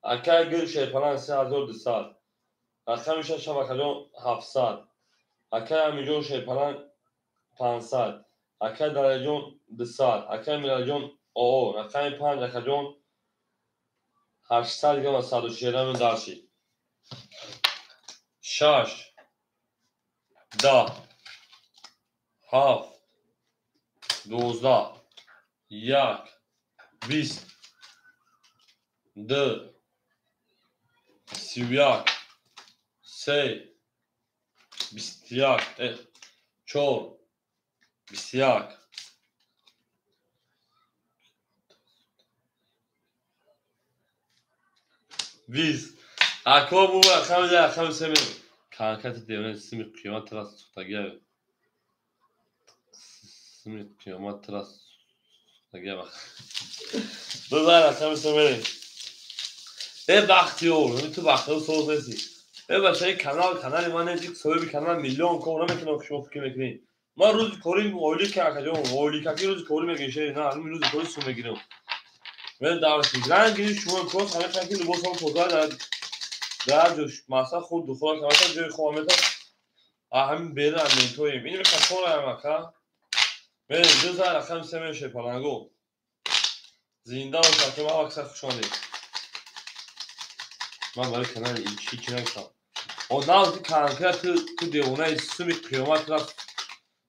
Акай гул шерпалан 3200. Рақами 6 шабакаҷон 700. Акай Амиҷон шерпалан 500. Акай Далерҷон 200. Акай Миралиҷон оо рақами 5 акаҷон 800 грамм 140 мен даршид. 6 10 7 12 1 20 2 31 3 21 4 21 20 ако бу рақами рақами се мерем. Конкрет девона сими қиёмат тра сухтагия. Сими қиёмат тра сухтагия. Бизар рақами се мерем. Э Бахтиёр, ту Бахтиёр соз нести. Э бачаи канал, канали ман нест, соҳиби канал миллион кор намекунам ки шумо фикр мекунед. Ман рӯзи кори ойлик акаҷон, ойликаки рӯзи кори мегирем, шери на, ҳамин рӯзи кори сум мегирем. Мен дарси ранг гирифт шумо кор ҳамин ки либосам тоза дар ҷо масал худ духора камата ҷои хоб мета. А ҳамин бера ментоем. Ин мека кораям ака. Мен дузар рақами се меше паланго. Зинда бошад, ки ман аксар хуш омадед. Ман барои канали ҳеҷ чӣ нагуфтам. Одам конкрет ту девонаи суми қиёмат рафт.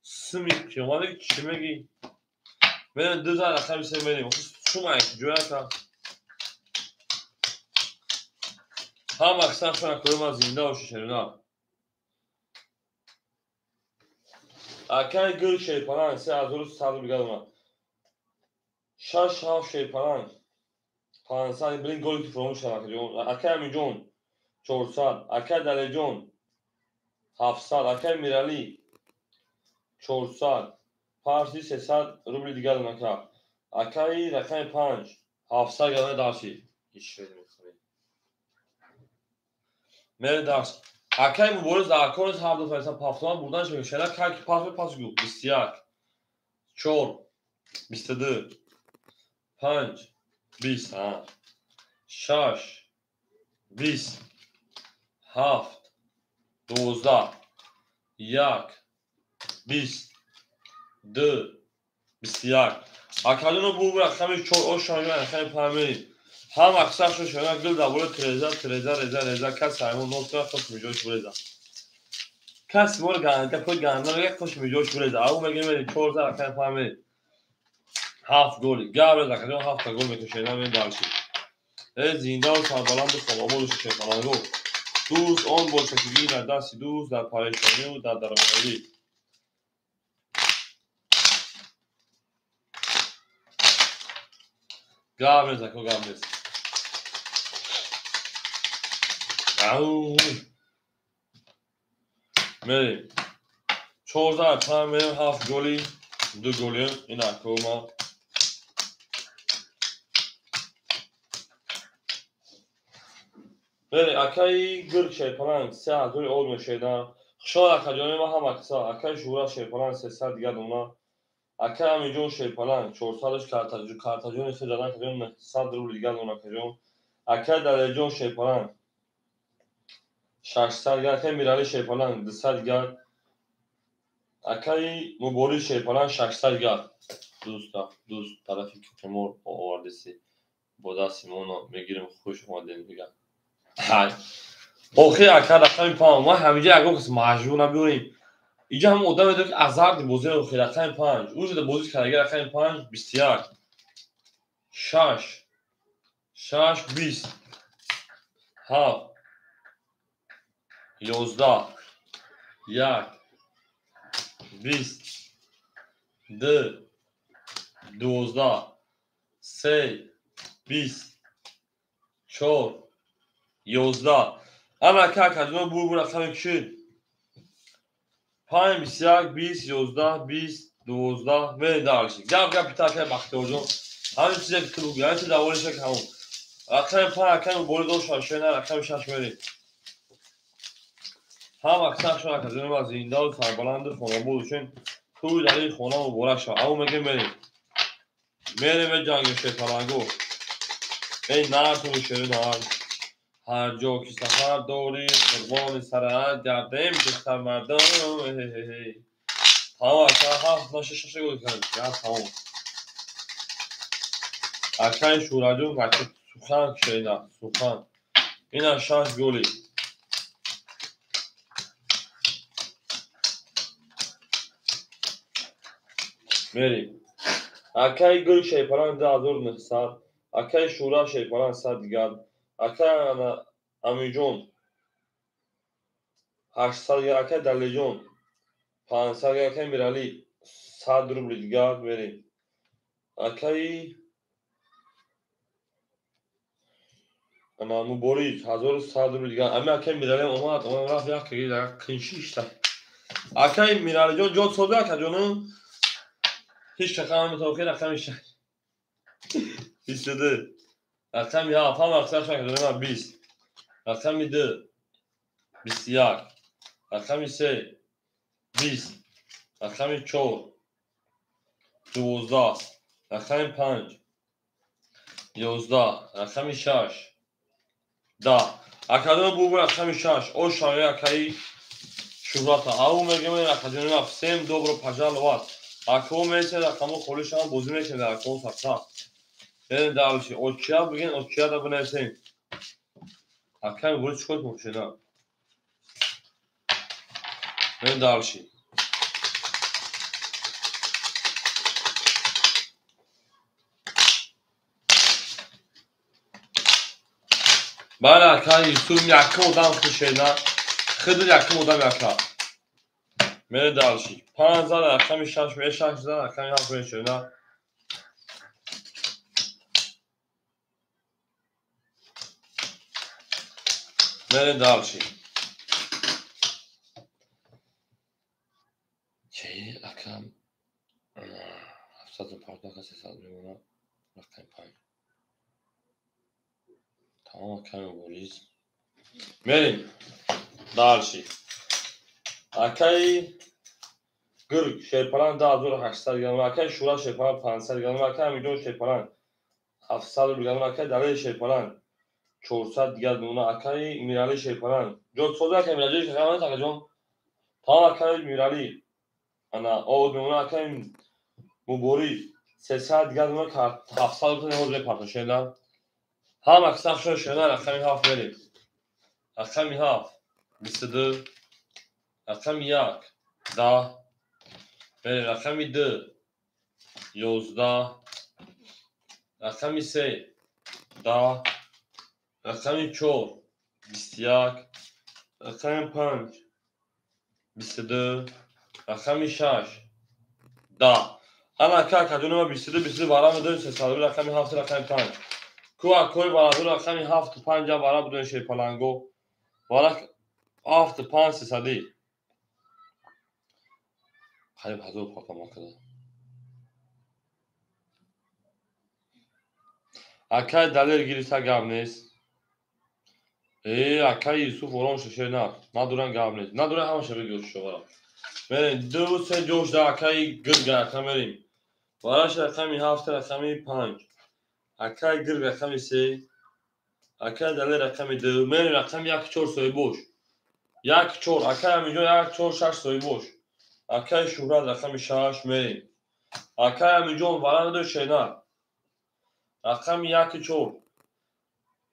Суми қиёмат чӣ мегӣ? Мен дузар рақами се мерем. Шума ҷояка. Ҳама аксар шуна кори ман зинда бошед шерина. Акай гул шерпаланг 3100 рубл гадона. 6 7 шерпаланг 500 блин голи ки фуромӯш шавад акаҷон. Акай Амиҷон 400, акай Далерҷон 700, акай Миралӣ 400, парси 300 рубли дигар дона ка. Акай рақами 5 700 гадона дарси. Мере дарс. Акай мубориз дар кор нест ҳар ду фарзанд пафтона бурдан шавед. Шера как пас пас гу 21 4 22 5 20 6 20 7 12 1 20 2 21. Акаҷоно бу рақами 4 ошан рақами 5 мерем. Ҳам аксар шуд шона гул дар болои треза треза реза реза кас ҳаймон нос кунад хуш миҷош буреза. Кас моро ганда кой ганда мега хуш миҷош буреза. Ау мега мерем 4 рақами 5 мерем. 7 голи. Гап реза акаҷон 7 та гол мекушед мен даршид. Э зиндаву сарбаланду хонободу шерпаланго. Дӯст он бошад ки гирад дасти дӯст дар парешонию дар даромадӣ. Гап нест ако гап нест. Ау. Мерем. 14 5 мерем 7 голи, 2 голи ин ако ма. Мерем акаи гул шерпаланг 3000 од мешеда. Хушҳол акаҷони ма ҳама киса. Акаи Шӯра шерпаланг 300 дигар дона. Акаи Амиҷон шерпаланг 400-ш картаҷони хел задан акаҷон 900 рубл дигар дона акаҷон. Акаи Далерҷон шерпаланг 600 дигар. Акаи Мирали Шерпаланг 200 дигар. Акаи Мубориз Шерпаланг 600 дигар. Дӯст тарафи Темур овардеси бо дасти моно мегирем, хуш омадем дигар. Ҳай. Охир ака рақами 5. Ма ҳамиҷа ягон кас маҷбур набиёрем. Иҷа ҳам одам медонад, ки азарти бозӣ охир рақами 5. Уҷа бозӣ кардаги рақами 5 21 6 6 20 7 11 1 20 2 12 3 20 4 11. Ана ака акаҷон бур рақами кишид 5 21 20 11 20 12. Мерем дальше. Гап гап пита акаи Бахтиёрҷон. Ҳамин чизе ки ту бугӯ, ҳамин чиз даволиша ки ҳамон. Рақами 5 акаи Мубориз Ошашена, рақами 6 мерем. Ҳам аксаршон акаҷони ма зиндаву сарбаланду хонобод бошен. Тӯй дар ин хона муборак шавад. Ав мегем мерем. Мерем ҷанги Шерпалангу. Эй нар ту шери нар. Ҳар ҷо ки сафар дорӣ, қурбони сарат гардем, духтар мардум. Тамом ака 7 на 6 6 гол кард. Я тамом. Акаи Шӯраҷон сухан кишена, сухан. Ина 6 голи. Мерем. Акаи Гул Шерпаланг 2900, акаи Шӯра Шерпаланг 100 дигар. Акаи Амиҷон 800 дигар, акаи Далиҷон 500 дигар, акаи Миралӣ 100 рубли дигар. Мерем. Акаи Мубориз 1100 рубли дигар. Ами акаи Миралиам омад, омад рафт як қиншишта. Акаи Миралиҷон ҷо соза акаҷону ҳеҷ рақам наметавон, хеле рақами 22 рақами 7 ҳама аксаршон акаҷони ман 20 рақами 2 21 рақами 3 20 рақами 4 12 рақами 5 11 рақами 6 10. Акаҷони бубу рақами 6 ошаи акаи Шӯҳрата. Ау мегем акаҷони ман всем добро пожаловать. Акао месед рақамо холӣ шаванд, бозӣ мекунед акао сахта. Мерем дальше. Очия бигин, очияда бинависем. Акаи Мубориз чӣ кор мекунад? Мерем дальше. Бале акаи Юсуф якум одам хушена. Хидр якум одам яка. Мерем дальше. 5 зад рақами 6 ме 6 зад рақами 7 мешена. Мерем дальше. Чӣ акам 750 300 мемонад рақами 5. Тамом акаи Мубориз. Мерем дальше. Акаи Гург Шерпаланг 2800 грамм, акаи Шӯра Шерпаланг 500 грамм, акаи Амиҷон Шерпаланг 700 грамм, акаи Далери Шерпаланг 400 дигар мемонад, акаи Мирали Шерпаланг. Ҷо соза акаи Миралӣ рақам нест акаҷон. Тамом акаи Миралӣ ана овод мемонад, акаи Мубориз 300 дигар мемонад, 700 рубл ҳозир мепартон шена. Ҳам аксаршон шена рақами 7 мерем. Рақами 7 22 рақами 1 10 мерем, рақами 2 11 рақами 3 10 рақами 4 21 рақами 5 22 рақами 6 10. Ана ака акаҷони ма 22 22 вара медонем 300 рақами 7 рақами 5. Ку акои барадор рақами 7 5 вара будем Шерпаланго. Вара 7 5 300. Қариб 1000 портама када. Акаи Далер гирифта гап нест. Акаи Юсуф ором шуше на. Надоран гап нест. Надоран ҳамаша бигӯ шовара. Мерем 2 3 ҷош да акаи Гирга ака мерем. Вараш рақами 7 рақами 5. Акаи Гирг рақами 3. Акаи Далер рақами 2. Мерем рақами 1 4 соҳибош. 1 4 акай Аминҷон 1 4 6 соҳибош. Акай Шуҳрат рақами 6 мерем. Акай Аминҷон варанда шенар. Рақами 1 4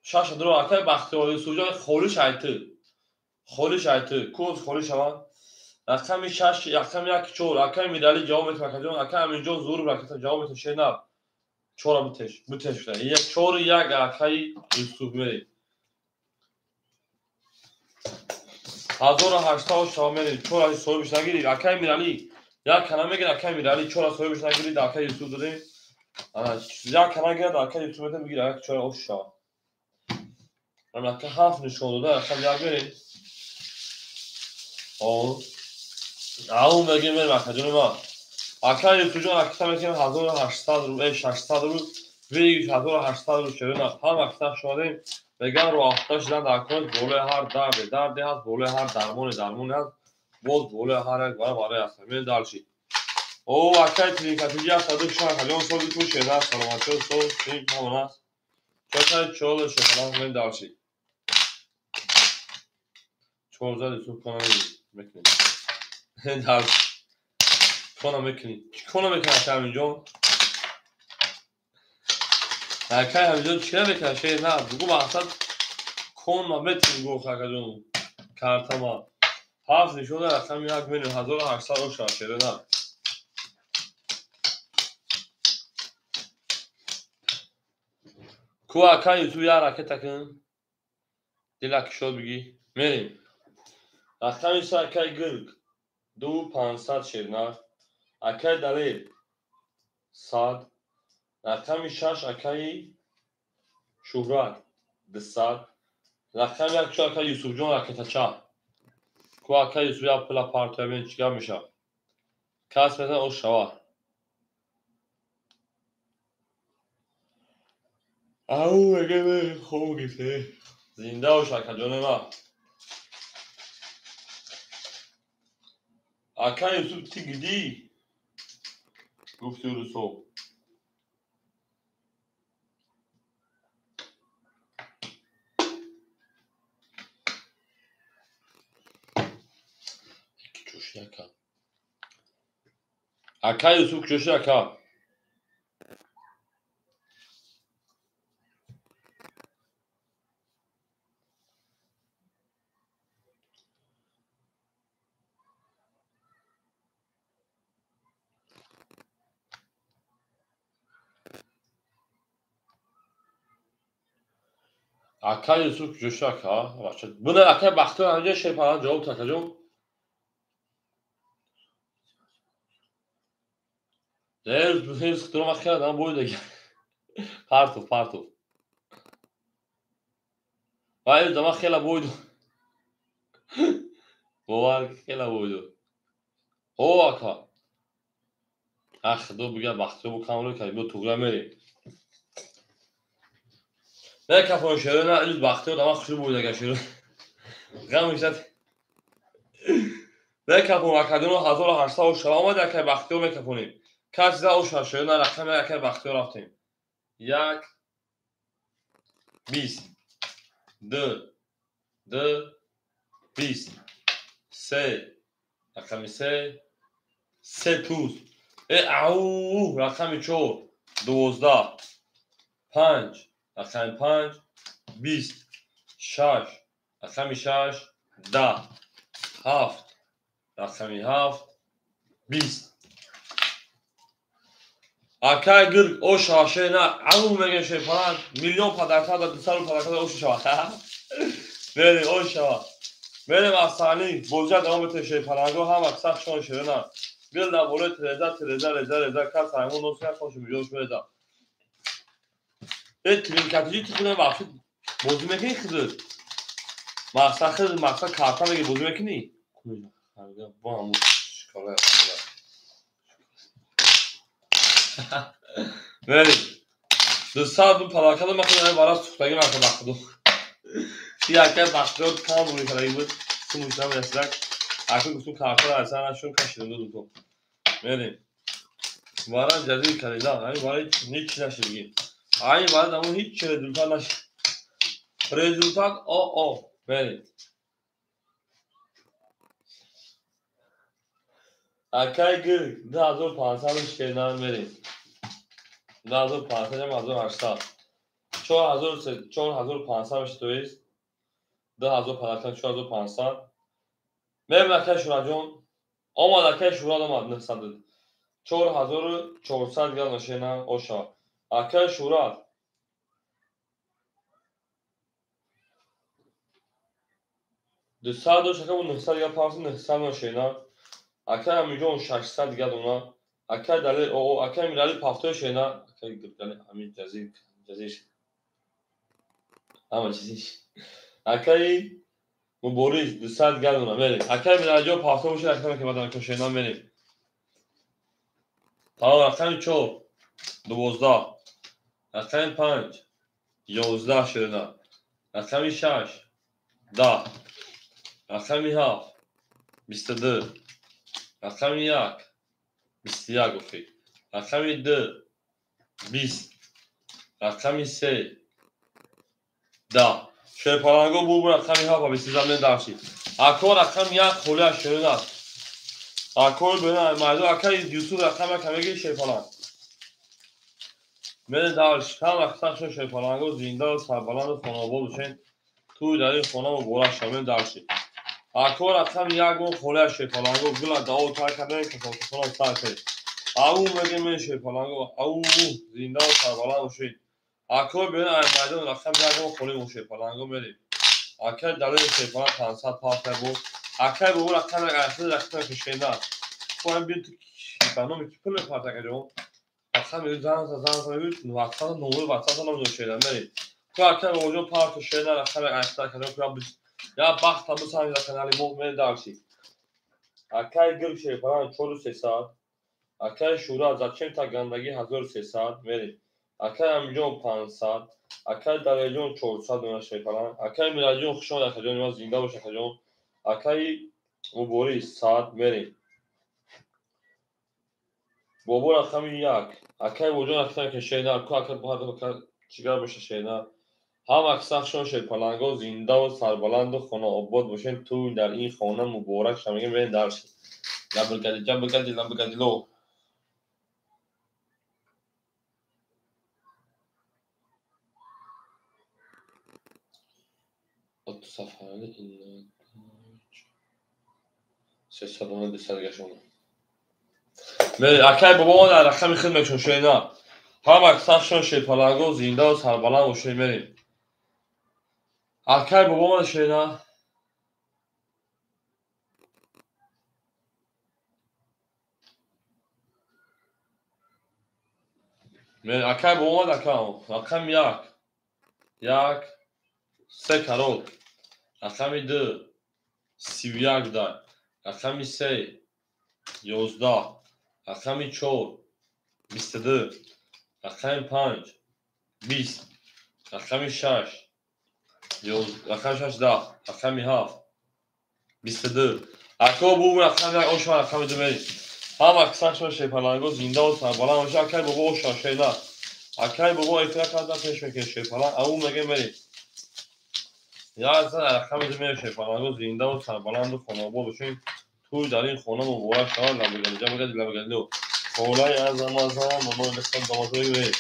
6 дро акай Бахтиёр Юсуфҷон холиш айты. Холиш айты. Куз холиш шавад. Рақами 6 рақами 1 4 акай Мирали ҷавоб метавад акаҷон. Акай Аминҷон зур ракета ҷавоб метавад шенар. 4 битеш. Битеш. 4 1 акай Юсуф мерем. 1800 шава мерем. 4 соҳибш нагирӣ. Акай Мирали як кана мегирад, акай Мирали 4 соҳибш нагирӣ, акай Юсуф додем. Як кана гирад, акай Юсуф метавад бигирад, як 4 ош шава. Ака 7 нишон дода, рақам 1 мерем. Ау мегем мерем акаҷони ман. Акай Юсуфҷон акита метавонем 1800 рубл, 600 рубл, вигиш 1800 рубл шерина. Ҳам акита шудем. Меган ро афта шудан дар кор болои ҳар дарде, дарде ҳаст, болои ҳар дармоне, дармоне ҳаст, боз болои ҳар як барабаре ҳаст. Мен далши. О, акай тринкатиҷи аст, саду шуш акаҷон сози ту шена, саломатиё соз, тринк ҳамон аст. Чокай чоле шоколад мен далши. Чор зад Юсуф кона мекунем. Мен далши. Кона мекунем. Кона мекунем акай Аминҷон? Акай Аминҷон чӣ мекунад? Шер на, бугу мақсад кон ма метим гуфт акаҷон. Картама. 7 нишон рақами 1 мерем 1800 оша шер на. Ку акай Юсуф як ракета кун. Дила кишод бигӣ. Мерем. Рақами 3 акай Гирг 2500 шернар. Акай Далер 100. Рақами 6 акай Шуҳрат 200. Рақами 1 4 акай Юсуфҷон ракетача. Ку акай Юсуф як пула партоя бин чӣ гап мешавад. Кас метавонад ош шавад. Ау мегӯем хоб гирифте. Зинда бош акаҷони ман. Акай Юсуф ти гидӣ? Гуфти русо. Акай Юсуф куҷоши ака? Акай Юсуф куҷоши ака? Буна акай Бахтиёр ҳамҷо шерпаран ҷавоб та акаҷон. Рез худро хела дам бой дега. Партов, партов. Вай дама хела бойду. Бовар хела бойду. О ака. Ах, худо бига Бахтиёр бу камру кай бу туғра мерем. Не кафон шерона илз Бахтиёр дама хушу бой дега шеро. Ғам мешад. Не кафон акадино 1800 шава омад акай Бахтиёр мекафонем. Кас за оша шерона рақами акай Бахтиёр рафтем. 1 20 2 2 20 3 рақами 3 3 туз ау рақами 4 12 5 рақами 5 20 6 рақами 6 10 7 рақами 7 20. Акай Гирг оша шена ау мегем шерпаран миллион падарка да 200 падарка да оша шава. Мерем оша. Мерем афсани бозия давом бете шерпаранго ҳам аксар шон шерена. Бил да болои тереза тереза реза реза кас аймон нос накош миллион шмеда. Э тринкатиҷи ту худам вақт бозӣ мекунӣ худат? Мақсад худ мақсад карта меги бозӣ мекунӣ? Бо ҳамун шоколад. Мерем. 200 бу палакада ман худам бара сухтагӣ ман бахтиёр. Акай Бахтиёр кам рӯй кардаги буд. Сумушам расидак. Акун гуфтум картаро аз сар нашум кашидам ду. Мерем. Вара ҷазир кардида. Ҳамин вара ҳеч нашид бигем. Ҳамин вара дамон ҳеч результат нашид. Результат о. Мерем. Акай гир 2500 шерина мерем. 2500 ҷамъ 1800. 4500 мешавад, то есть 2500, 4500. Мерем, акай Шураҷон. Омад, акай Шурат омад, 900. 4400 грамм шена оша. Акай Шурат 200 дошт, ака, бу 900 грамм павси, 900 шена. Акай Амиҷон 600 дига дона. Акай Далер оо, акай Мирали пафтои шена. Акай Далер ами ҷазир ҷазир. Ҳама чизиш. Акай Мубориз 200 дига дона мерем. Акай Миралиҷон пафто бошед, акай ки бадан шена мерем. Тамом, рақами 4 12, рақами 5 11 шена. Рақами 6 10, рақами 7 22, рақами 1 21 гуфтӣ. Рақами 2 20, рақами 3 10. Шерпаланго бу рақами 7 23 мен даршид. Ако рақами 1 холия шерин аст. Ако бена майдон, акай Юсуф рақами 1 мегири шерпаланг. Мен дарш ҳам вақт шо шерпаланго зинда ва сарбаланду хонобод бошед. Туй дар ин хона муборак шавед, мен даршид. Ако рақами 1 гон холия шерпаланго гула дао тар кардем, касонкасонам сар кардем. Ау мегем мен шерпаланго, ау зинда ва сарбаланд бошед. Ако бена ай майдон рақами 1 гон холӣ бо шерпаланго мерем. Акай далели шерпаланг 500 пафта бо. Акай бо рақами 1 айхил рақами кишена. Хоҳам бин ту ба номи ки пул мепарт, акаҷон. Рақами зан зан зан ватсап номер ватсап намедонам шена мерем. Ку акай бобоҷон парту шена рақами айхил акаҷон ку я бахта бисанг дар канали мо мен даршид. Акай гир шерпаланг 4300. Акай Шура зачем та гандагӣ 1300 мерем. Акай Амиҷон 500, акай Далерҷон 400 дона шерпаланг. Акай Мираҷон хуш омад, акаҷон ма зинда бош, акаҷон. Акай Мубориз 100 мерем. Бобо рақами 1. Акай Бобоҷон аксан ки шена, ку акай бо чигар боша шена. Ҳам аксаршон шерпаланго зинда ва сарбаланду хонаобод бошед. Туй дар ин хона муборак шава, мегем мерем даршид. Лабгади ҷабгади лабгади ло. Сафарали ин 300 дона 200 гашона. Мерем, акай бобо дар рақами худ мекшон шена. Ҳам аксаршон шерпаланго зинда ва сарбаланд бошед, мерем. Акай бобо шена. Мерем, акай бобо ака рақами 1 1 3 карол. Рақами 2 31 дай. Рақами 3 11, рақами 4 22, рақами 5 20, рақами 6 рақами 6 10, рақами 7 22. Ако бу рақами 1 оша рақами 2 мерем. Ҳам аксаршон шерпаланго зинда ва сарбаланд бошад. Акай бобо оша шена. Акай бобо эфира карда пеш мекунед шерпаланг. Ау мегем мерем. Як зан рақами 2 мерем шерпаланго зинда ва сарбаланду хонобод бошед. Туй дар ин хона муборак шавад, лабгади ҷабгади лабгади ло. Холаи азам азам, мамои бихтам даматои мерем.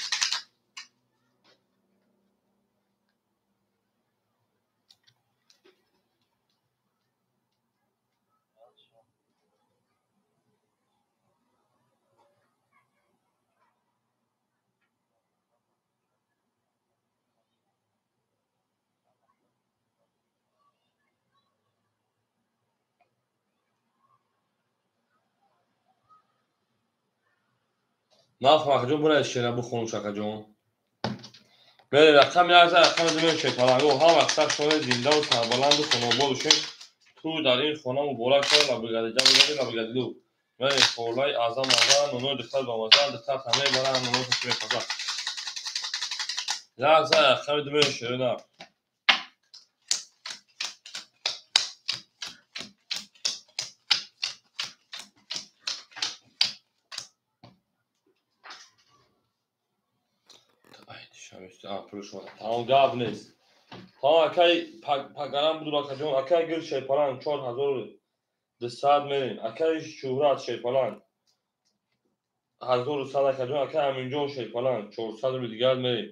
Нафам, акаҷон, биред шера бихонуш, акаҷон. Мерем, рақами 1 рақами 2 мерем шерпаланго. Ҳам аксар шумо зинда ва сарбаланду хонобод бошед. Туй дар ин хона муборак шавад, лабгади ҷабгади лабгади лу. Мерем, холаи азам азам, нонои духтар ба маза, духтар ҳамаи бара, нонои таши мепазад. Як зан рақами 2 мерем шерина. Тамом, гап нест. Тамом, акай пагарам буду, акаҷон. Акай гир шерпаланг 4200 200 мерем. Акаи Шӯҳрат Шерпаланг 1100 акаҷон. Акаи Аминҷон Шерпаланг 400 рубли дигар мерем.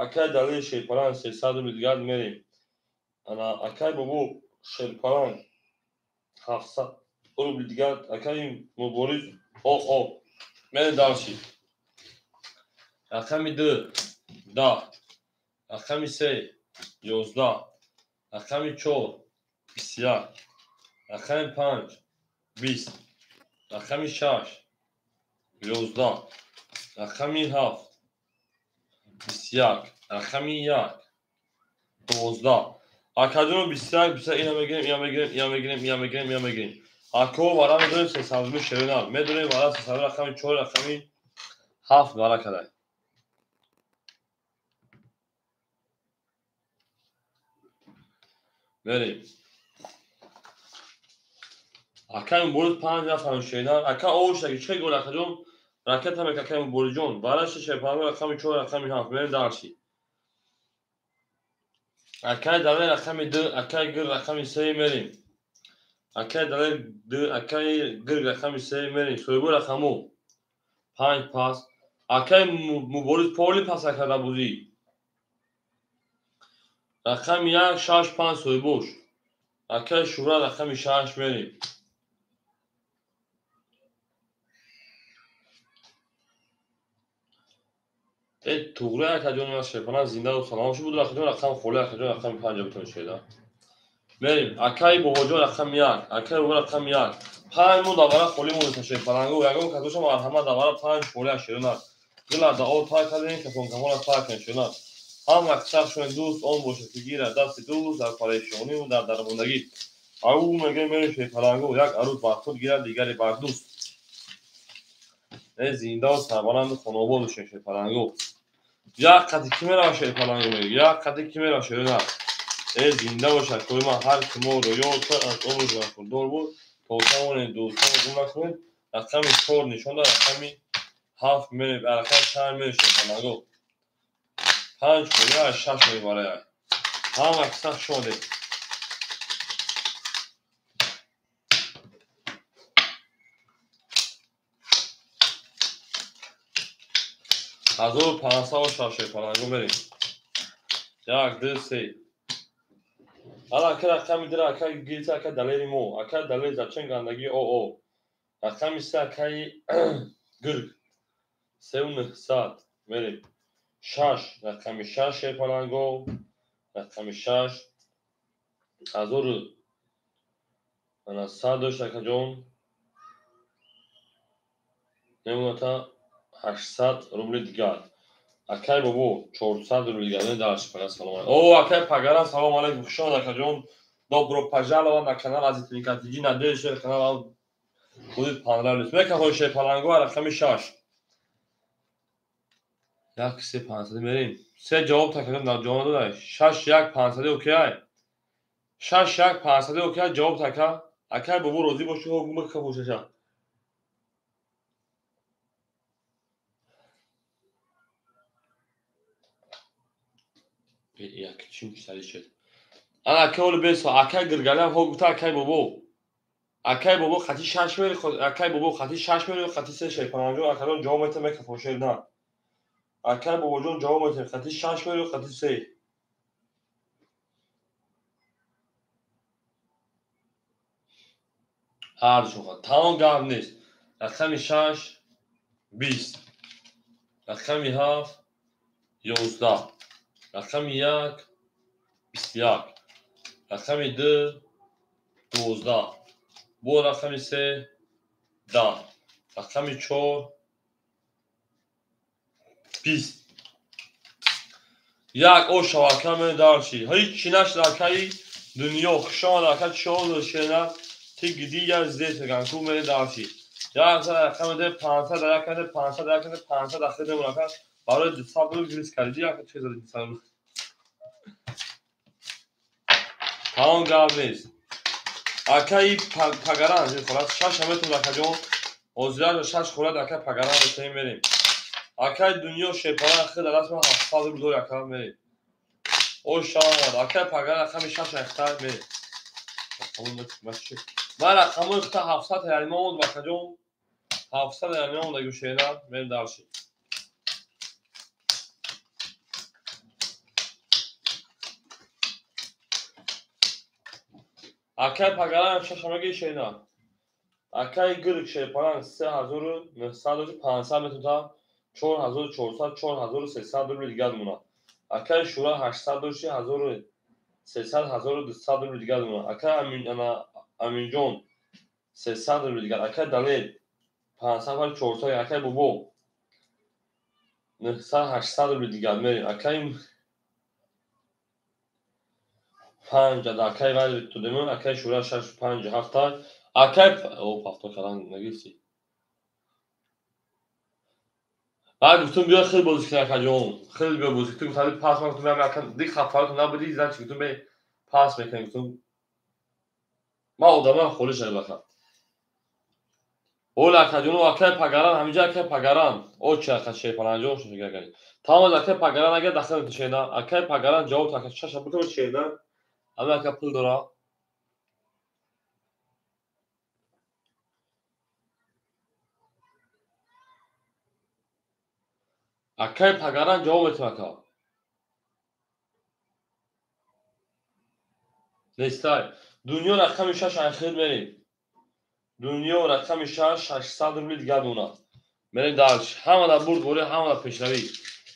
Акаи Далер Шерпаланг 300 рубли дигар мерем. Ана акаи Бобо Шерпаланг 700 рубли дигар. Акаи Мубориз О мерем дальше. Рақами 2 10, рақами 3 11, рақами 4 21, рақами 5 20, рақами 6 11, рақами 7 21, рақами 1 12. Акаҷоно 21 21 ина мегирем, ина мегирем, ина мегирем, ина мегирем, ина мегирем. Ако вара медонем 300 шерина, медонем вара 300 рақами 4 рақами 7 вара кадай. Мерем. Акаи Мубориз 5 нафар шерина. Ака овшаги чӣ гол акаҷон? Ракета мек акаи Муборизҷон. Вара шерпаланг рақами 4 рақами 7 мерем дальше. Акаи Далер рақами 2, акаи Гир рақами 3 мерем. Акаи Далер 2, акаи Гир рақами 3 мерем. Соҳибо рақамо 5 пас. Акаи Мубориз поли пас акада бузӣ. Рақами 1 6 5 соҳибош. Акаи Шӯҳрат рақами 6 мерем. Туғри акаҷон аз Шерпаланг зинда салом шуд. Акаҷон рақам холи, акаҷон рақами 5 бутон шеда. Мерем. Акаи Бобоҷон рақами 1, акаи Бобо рақами 1. 5 мо давара холи монда Шерпалангу. Ягон касошам марҳамат давара 5 холи аз шерона. Дила дао тай кардем, касон камона тай кардем шерона. Ҳам вақт шуд дӯст он бошад ки гирад дасти дӯст дар парешонӣ ва дар дармондагӣ. Ау мегӯем мерем Шерпалангу, як арӯз бар худ гирад, дигаре бар дӯст. Зинда сарбаланду хонобод бошем Шерпалангу. Як қати ки мерава Шерпалангу мегӯ, як қати ки мерава шерона. Зинда бошад кои ман ҳар ки моро ёд кард аз умр бархурдор буд. То тавонем дӯстон гум накунем. Рақами 4 нишон дод, рақами 7 мерем, рақами 5 мерем Шерпалангу. 5 холи, 6 мерем барои. Ҳама киса шодем. 1506 Шерпалангу мерем. 1 2 3. Ала ака рақами 2 ака гирифта ака Далери мо, ака Далер зачен гандагӣ о. Рақами 3 акаи Гирг 3900 мерем. 6 рақами 6 Шерпалангу, рақами 6 1100 дошт акаҷон. Немоната 800 рубли дигар. Акаи Бобо 400 рубли дигар. Дальше фақат салом алейкум. О, акаи Пагара салом алейкум. Хуш омад акаҷон. Добро пожаловать на канал Азиз Тинкатиҷи. Надеюсь, что канал вам будет понравиться. Мекаҳои Шерпалангу рақами 6. 1 3 500 мерем. 3 ҷавоб такаҷон дар ҷавоб додай. 6 1 500 окей. 6 1 500 окей ҷавоб така. Акаи Бобо розӣ бошӣ, ҳо гум бикафошаша. Як чим сари шуд. Ана акаи оли бесо, акаи Гиргалиам ҳо гуфта акаи Бобо. Акаи Бобо хати 6 мери, акаи Бобо хати 6 мери, хати 3 Шерпалангҷон, акаҷон ҷавоб метем мекафошед на. Акаи Бобоҷон ҷавоб метем хати 6 мери, хати 3. Ҳар чуха, тамом гап нест. Рақами 6 20, рақами 7 11, рақами 1 21, рақами 2 12, бо рақами 3 10, рақами 4 20. Як о шавака медарши. Ҳеҷ чӣ нашд акаи дунё. Хуш омад ака чор шена. Ти гиди я здесь ганку медарши. Як рақами 500 як 500 як 500 ахир мемонад. Барои 200 рубл гирифт кардӣ як чиз 200 рубл. Тамом гап нест. Акаи Пагаран хӯрад 6 метр акаҷон. Ҳозира 6 хӯрад ака Пагаран метавонем мерем. Акаи дунё Шерпаланг хид дар даст ман 700 рубл дори ака мерем. О шавад акаи Пагаран рақами 6 ахтар мерем. Ман рақамҳои хута 700 ҳарима омад бакаҷон. 700 ҳарима омад агу шена, мерем дарши. Акай пагаран шашамаги шена. Акай гирк шерпаланг 3900 500 метр 4400 4300 рубли дигар монад. Акай шура 800 дошти 1300 1200 рубли дигар монад. Акай Аминҷон 300 рубли дигар. Акай Далел 500 400. Акай Бобо 900 800 рубли дигар мерем. Акай 5 акай вай додем. Акай шура 6 5 7 акай о пафто кардан нагирифтӣ. Баъд гуфтум биё хеле бозӣ кунем акаҷон. Хеле биё бозӣ кунем. Гуфтам пас ман гуфтум ака диг хафарот набудӣ, зан чи гуфтум бе пас мекунем гуфтум. Ман одамам холӣ шуда баха. Ола акаҷон, акай пагаран, ҳаминҷа акай пагаран. О чи ака шерпаланҷон шуда акай. Тамом акай пагаран агар дахл шена, акай пагаран ҷавоб ака шаша бикун шена. Ҳама ака пул дора. Акай пагаран ҷавоб метавон ака. Нестай. Дунё рақами 6 ахир мерем. Дунё рақами 6 600 рубли дигар монад. Мерем дарш. Ҳама дар бурд борӣ, ҳама дар пешравӣ.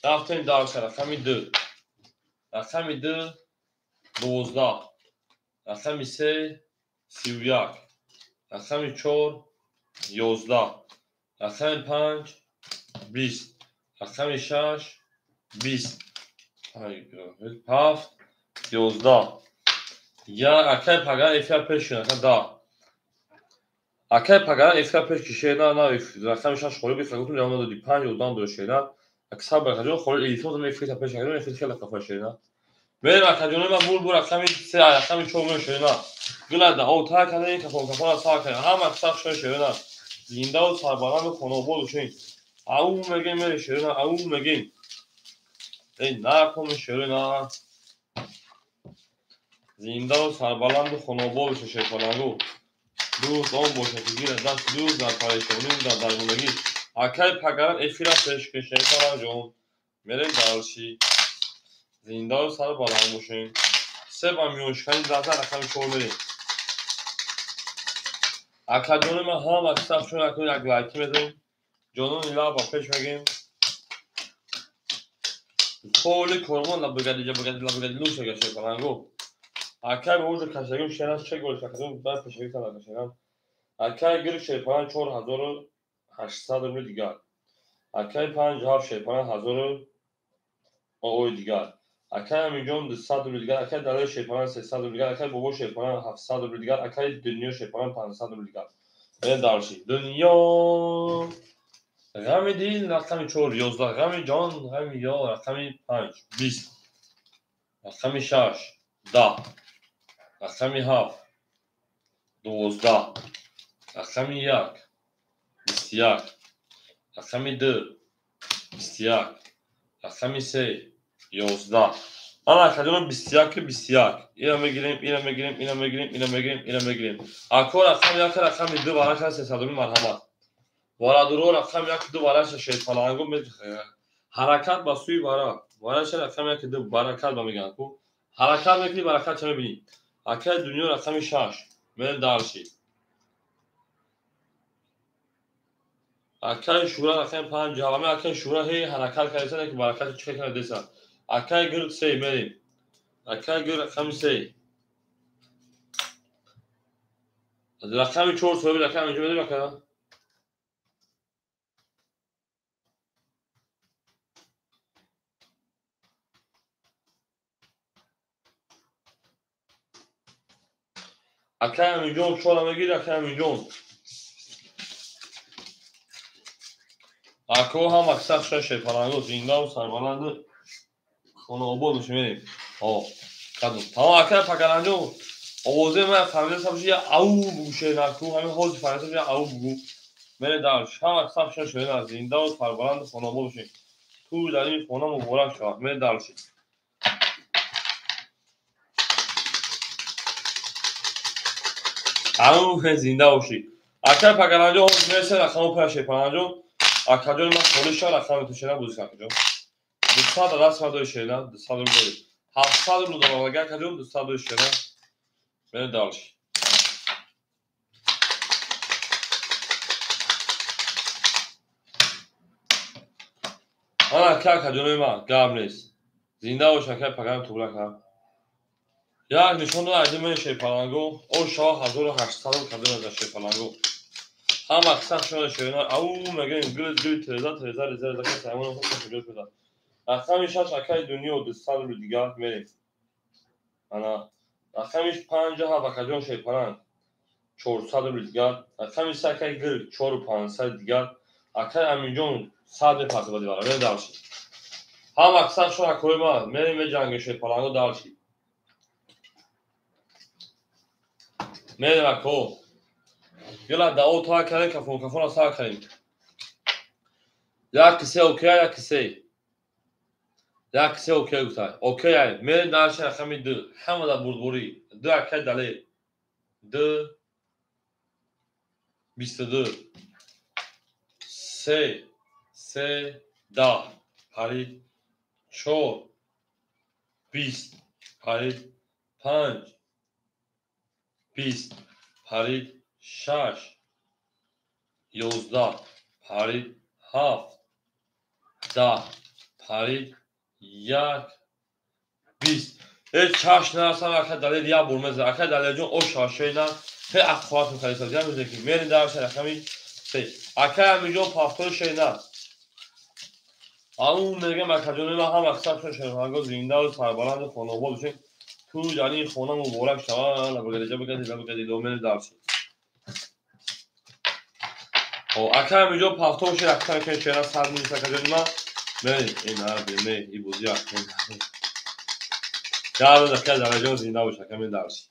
Рафтем дарш рақами 2. Рақами 2 12. Рақами 3 31. Рақами 4 11. Рақами 5 20. Рақами 6 20. 7 11. Я акай пагар эфир пеш кун, ака да. Акай пагар эфир пеш ки шена на рақами 6 холӣ бихӯр, гуфтум ҷавоб надодӣ. 5 11 дора шена. Ак сабр акаҷон холӣ илтимос эфир пеш акаҷон эфир хеле қафа шена. Мерем акаҷон ман бур бур рақами 3 рақами 4 мео шена. Гулада о та кана кафон кафон сар кана ҳама сар шена. Зиндаву сарбаланду хонобод бошед. Ау мегем мере шена, ау мегем. Эй накун шена. Зиндаву сарбаланду хонобод бошед шерпалангу. Дӯст он бошад ки гирад даст дӯст дар парешонӣ дар дармондагӣ. Акай пагаран эфира пеш кун шерпаланҷон. Мерем дарши. Зиндаву сарбаланд бошем. Се ба миёншикани даҳта рақами 4 мерем. Акаҷони ман ҳама сафшон акун як лайки мезанем. Ҷонони лаб ба пеш мегем. Поли кормон ла бригади ҷа бригади ла бригади луша гаша палангу. Акай ба ужа кашагим шена чек гол шакадум ба пешаги тала кашагам. Акай гир шерпалан 4800 рубли дигар. Акай 57 шерпалан 1000 ой дигар. Акай Аминҷон 200 рубли дигар. Акай Далер шерпалан 300 рубли дигар. Акай Бобо шерпалан 700 рубли дигар. Акай Дунё шерпалан 500 рубли дигар. Мерем дарши. Дунё ғами дил рақами 4 11, ғами ҷон ғами ё рақами 5 20, рақами 6 10, рақами 7 12, рақами 1 21, рақами 2 21, рақами 3 11. Ана акаҷон 21 21. Ина мегирем, ина мегирем, ина мегирем, ина мегирем, ина мегирем. Ако рақами 1 рақами 2 варақа 300 рубли марҳамат. Варадуро рақами 1 2 вараша шерпалангу ҳаракат ба сӯи вара. Вараша рақами 1 2 баракат ба мегӯянд ку. Ҳаракат мекунӣ баракат ча мебинӣ. Акай дунё рақами 6. Мерем дарши. Акай шура рақами 5. Ҳама акай шура ҳей ҳаракат кардеса ки баракат чӣ кардеса деса. Акай гир 3 мерем. Акай гир рақами 3. Рақами 4 соҳиби рақами инҷо мерем ака. Акай Аминҷон 4 мегирӣ, акай Аминҷон. Ако ҳам аксар шаш шерпалангу зиндаву сарбаланду хонаобод бошем мерем. О, кадом. Тамом акай пагаранҷон овози ман фаҳмида саб я ау бугу шенаку, ҳамин ҳозир фаҳмида саб я ау бугу. Мерем дарш. Ҳам аксар шаш шерпалангу зиндаву сарбаланду хонаобод бошем. Ту дар ин хона муборак шавад. Мерем дарш. Ау зинда бошӣ. Акай Пагаранҷон ҳозир мерасад рақамо пая Шерпаланҷон. Акаҷони ман холӣ шава рақами ту шена бозӣ акаҷон. 200 даст мадори шена, 200 рубл дорӣ. 700 рубл дорам агар акаҷон 200 дори шена. Мерем дальше. Ана ака акаҷонои ман гап нест. Зинда бош акай Пагаран туғра кардам. Як нишон дод айди ман Шерпаланго, о шава 1800 рубл кардем за Шерпаланго. Ҳама қисм шона шена, ау мегӯем гул гул тереза тереза реза реза ки саймон худаш куҷо шуда. Рақами 6 акай дунё 200 рубл дигар мерем. Ана рақами 5 акаҷон Шерпаланг 400 рубл дигар, рақами 3 акай гул 4500 дигар, акай Аминҷон 100 мепартоба дивара, мерем дальше. Ҳама қисм шона акои ман, мерем меҷангем Шерпаланго дальше. Мерем ако. Гила дао та кардем, кафон кафона сар кардем. Як кисе окей, як кисе. Як кисе окей гуфта. Окей, мерем дальше рақами 2. Ҳама дар бурдборӣ. 2 акай далер. 2 22 3 3 10 парид 4 20 парид 5 20 парид 6 11 парид 7 10 парид 1 20. Э чаш нарасам ака далер як бор меза. Ака Далерҷон о шашена хе ахват мехарисад. Я меза ки мерин дарша рақами 3. Ака Аминҷон пафтори шена. Ау мегам акаҷони ман ҳама қисм шерпаланго зиндаву сарбаланду хонобод бошед. Ту дар ин хона муборак шавад. Лабагади ҷабагади лабагади ломери дарси. О ака Аминҷон пафтор шер аксар ки шера сар миса акаҷони ман. Мерин ин аби ме и бозия. Яро ака Далерҷон зинда бош ака мен дарси.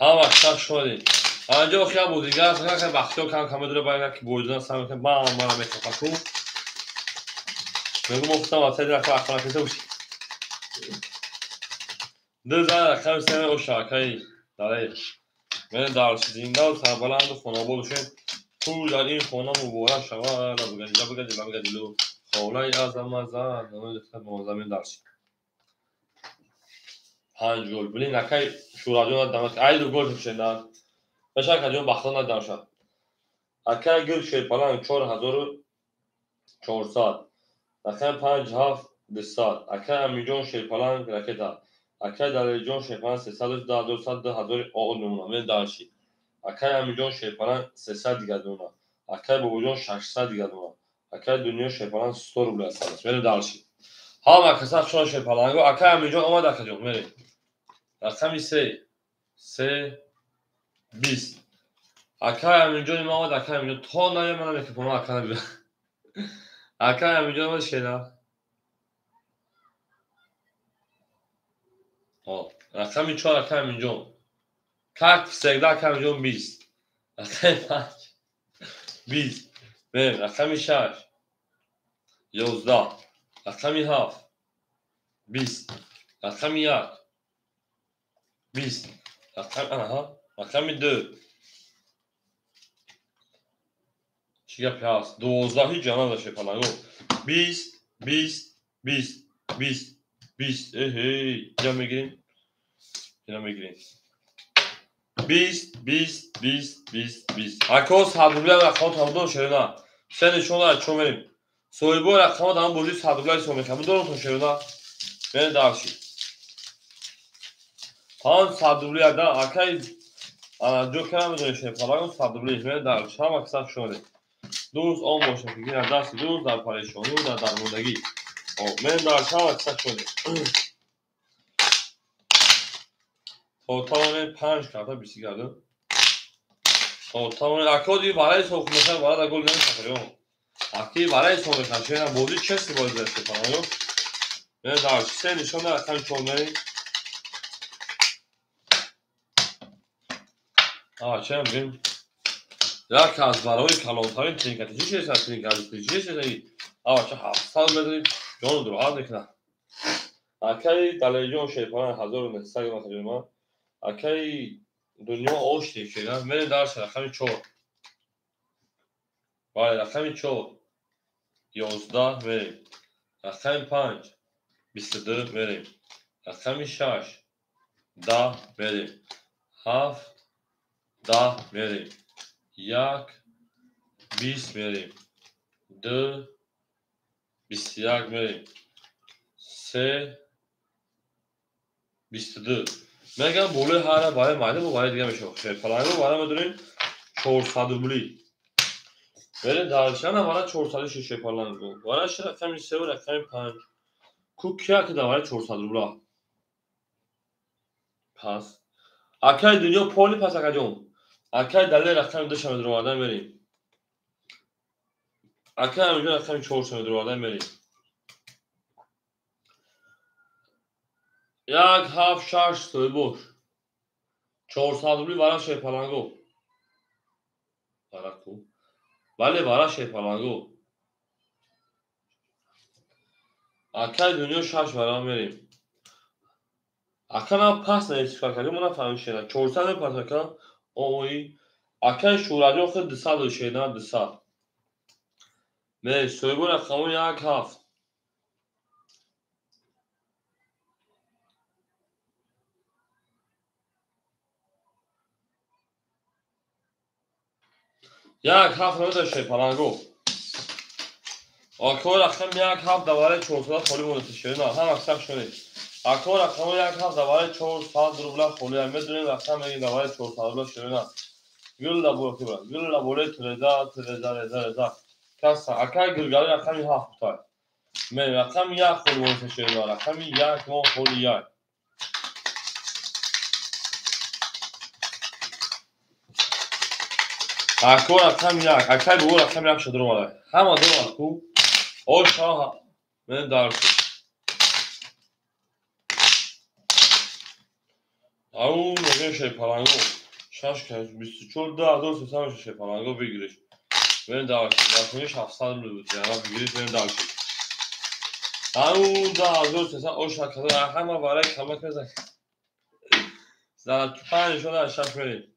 Ҳама қисм шудем. Анҷо хия бозигар ака Бахтиёр кам кам медора байна ки бойдан сар мекунад. Ман мара мехапаку. Мегум охтам ата дира ака ахмар киса бош. Ду зан рақами се оша акаи Далер. Мен дарси зиндаву сарбаланду хонобод бошем. Ту дар ин хона муборак шавад. Лабагади лабагади лабагади лу. Холаи азамаза замин дарси. 5 гол. Блин, акай Шураҷон надам. Ай ду гол шуда. Баша акаҷон Бахтиёр надам шад. Акай гул Шерпаланг 4400. Рақами 5 7 200. Акай Аминҷон Шерпаланг ракета. Акай Далерҷон Шерпаланг 300 2100 2000 оғоз мемонад. Мен дарси. Акай Аминҷон Шерпаланг 300 дигар мемонад. Акай Бобоҷон 600 дигар мемонад. Акай Дунё Шерпаланг 100 рубл аст. Мерем дарси. Ҳама каса шон Шерпаланго. Акай Аминҷон омад акаҷон. Мерем. Рақами 3 3 20. Акай Аминҷон омад акай Аминҷон то ная мана микрофон ака набида. Акай Аминҷон омад шена. О, рақами 4 акай Аминҷон. Как всегда акай Аминҷон 20. Рақами 5 20. Мерем рақами 6 11. Рақами 7 20. Рақами 1 20. Рақами аҳа, рақами 2. Чӣ гап ҳаст? 12 ҳеҷ ҷа надошт Шерпаланго. 20 20 20 20 20. Эҳей, ҷа мегирем. Ина мегирем. 20 20 20 20 20. Ако 100 рубля рақам тамом шерина. Се нишон дорад чо мерем. Соҳибои рақама дар бозӣ 100 рубля ҳисоб мекунам. Дорам то шерина. Мерем дарши. 500 рубля да акай ана ҷо кара медонӣ Шерпаланго 100 рубля мерем дарши. Ҳама каса шуд. Дӯст он бошад ки дар дасти дӯст дар парешонӣ дар дармондагӣ. Мерем дарши ҳама каса шуд. То тавонем 5 карта 20 гардем. То тавонем акоди барои ҳисоб мекунам, барои дар гол намешавад. Аки барои ҳисоб мекунам, шена бозӣ чест бозӣ дар Шерпаланго. Мерем дарши. Се нишон дорад рақами 4 мерем. А, чӣ мегӯем? Як аз барои калонтарин тринкати чӣ шест? Тринкати чӣ шест? А, чӣ 700 метри ҷону дуроҳат мекунад. Акаи Далерҷон Шерпаланг 1900 грамм акаҷони ман. Акаи дунё оштем шена. Мерем дарси рақами 4. Бале, рақами 4 11 мерем. Рақами 5 22 мерем. Рақами 6 10 мерем. 7 10 мерем. 1 20 мерем. 2 21 мерем. 3 22. Мегам болои ҳара барои майда бо барои дига мешавад. Шерпаланго барои медонем 400 рубли. Мерем даршана барои 400 шерпаланго. Барои рақами 3 ва рақами 5. Ку кия ки дар барои 400 рубла. Пас акай дунё поли пас акаҷон. Акай далел рақами 2 шамед ровардан мерем. Акай амиҷон рақами 4 шамед ровардан мерем. 1 7 6 соҳибош. 400 рубли вара шерпаланго. Вара ку? Бале, вара шерпаланго. Акай дунё 6 вара мерем. Ака на пас наистифода кардем, мо нафаҳмем шена. 400 мепас ака. Ой. Акай Шӯраҷон худ 200 шена, 200. Мерем соҳибо рақамон 1 7. Як ҳафт намеда шерпаланго. Ако рақам 1 7 давараи 400 холӣ монда шена. Ҳама сах шунед. Ако рақам 1 7 давараи 400 рубла холӣ. Медонем рақам мегем давараи 400 рубла шена. Гулла бо кибра. Гулла боле треза треза реза реза. Каса акай гулгали рақами 7 бутай. Мен рақами 1 холӣ монда шена. Рақами 1 мо холӣ 1. Ако рақами 1, акай бо рақами 1 шадро валай. Ҳама дорад ку. Оша мен дарс. Ау мегӯям шерпаланго. 6 кас 24 2300 меша шерпаланго бигириш. Мен дарс. Рақами 700 рубл буд. Яна бигириш мен дарс. Ау 2300 оша каза ҳама барои камак мезан. За 5 шода 6 мерем.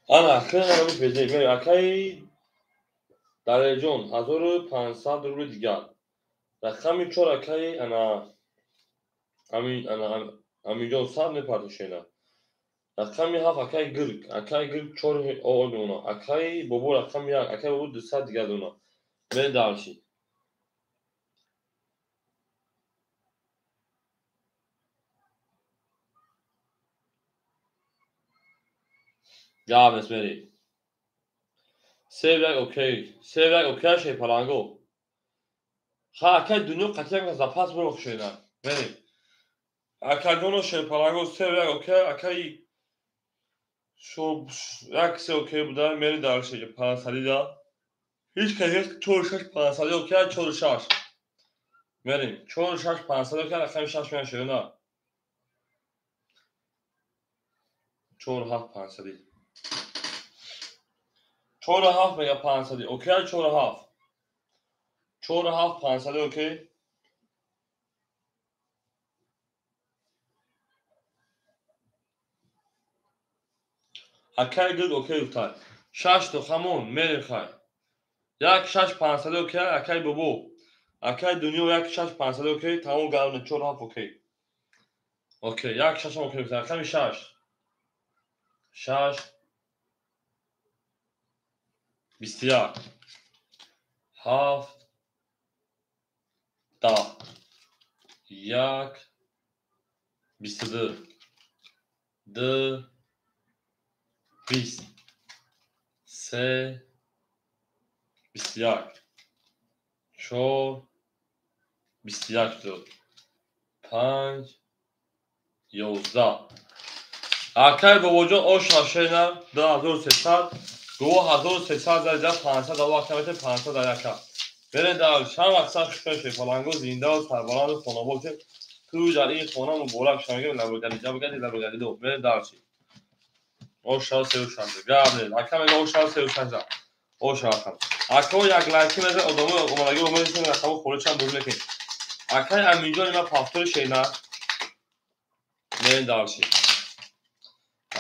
Ана, хеле безе. Акай Далерҷон 1500 рубли дигар. Рақами 4 акай ана амин ана Аминҷон 100 мепартошена. Рақами 7 акай Гирг, акай Гирг 4 о дона. Акай Бобо рақами 1, акай Бобо 200 дигар дона. Мен дарши. Гавнес мери. 3 1 окей. 3 1 окей шерпаланго. Ха акай дунё қатъиян запас буро шена. Мери. Акай ҷоно шерпаланго 3 1 окей, акай шо 1 3 окей буда, мери дарше 500 да. Ҳеҷ кас 4 6 500 окей, 4 6. Мерим 4 6 500 окей, рақами 6 меян шена. 4 7 500. 4 7 мега 500 окей, 4 7. 4 7 500 окей. Акай гирд окей гуфтай. 6 то хамон мерем хай. 1 6 500 окей, акай бобо. Акай дунё 1 6 500 окей, тамом гавна 4 7 окей. Окей, 1 6 окей гуфтай. Рақами 6. 6 21 7 10 1 22 2 20 3 21 4 21 2 5 11. Акай бобоҷон оша шена 2300 гӯ 1300 зарда 500 аллоҳ камете 500 дар яка. Берен дар чанд вақт сар шуд шерпаланго зинда ва сарбаланду хонобод ки ту дар ин хона муборак шавем лабогади ҷабгади лабогади ду. Берен дар чи. Оша 36. Гап нест. Ака мега оша 36. Оша ака. Ака як лайки меза одамо омадаги омадисем рақаму холӣ чанд бозӣ мекунем. Акай Аминҷон има пафтори шена. Мерем дальше.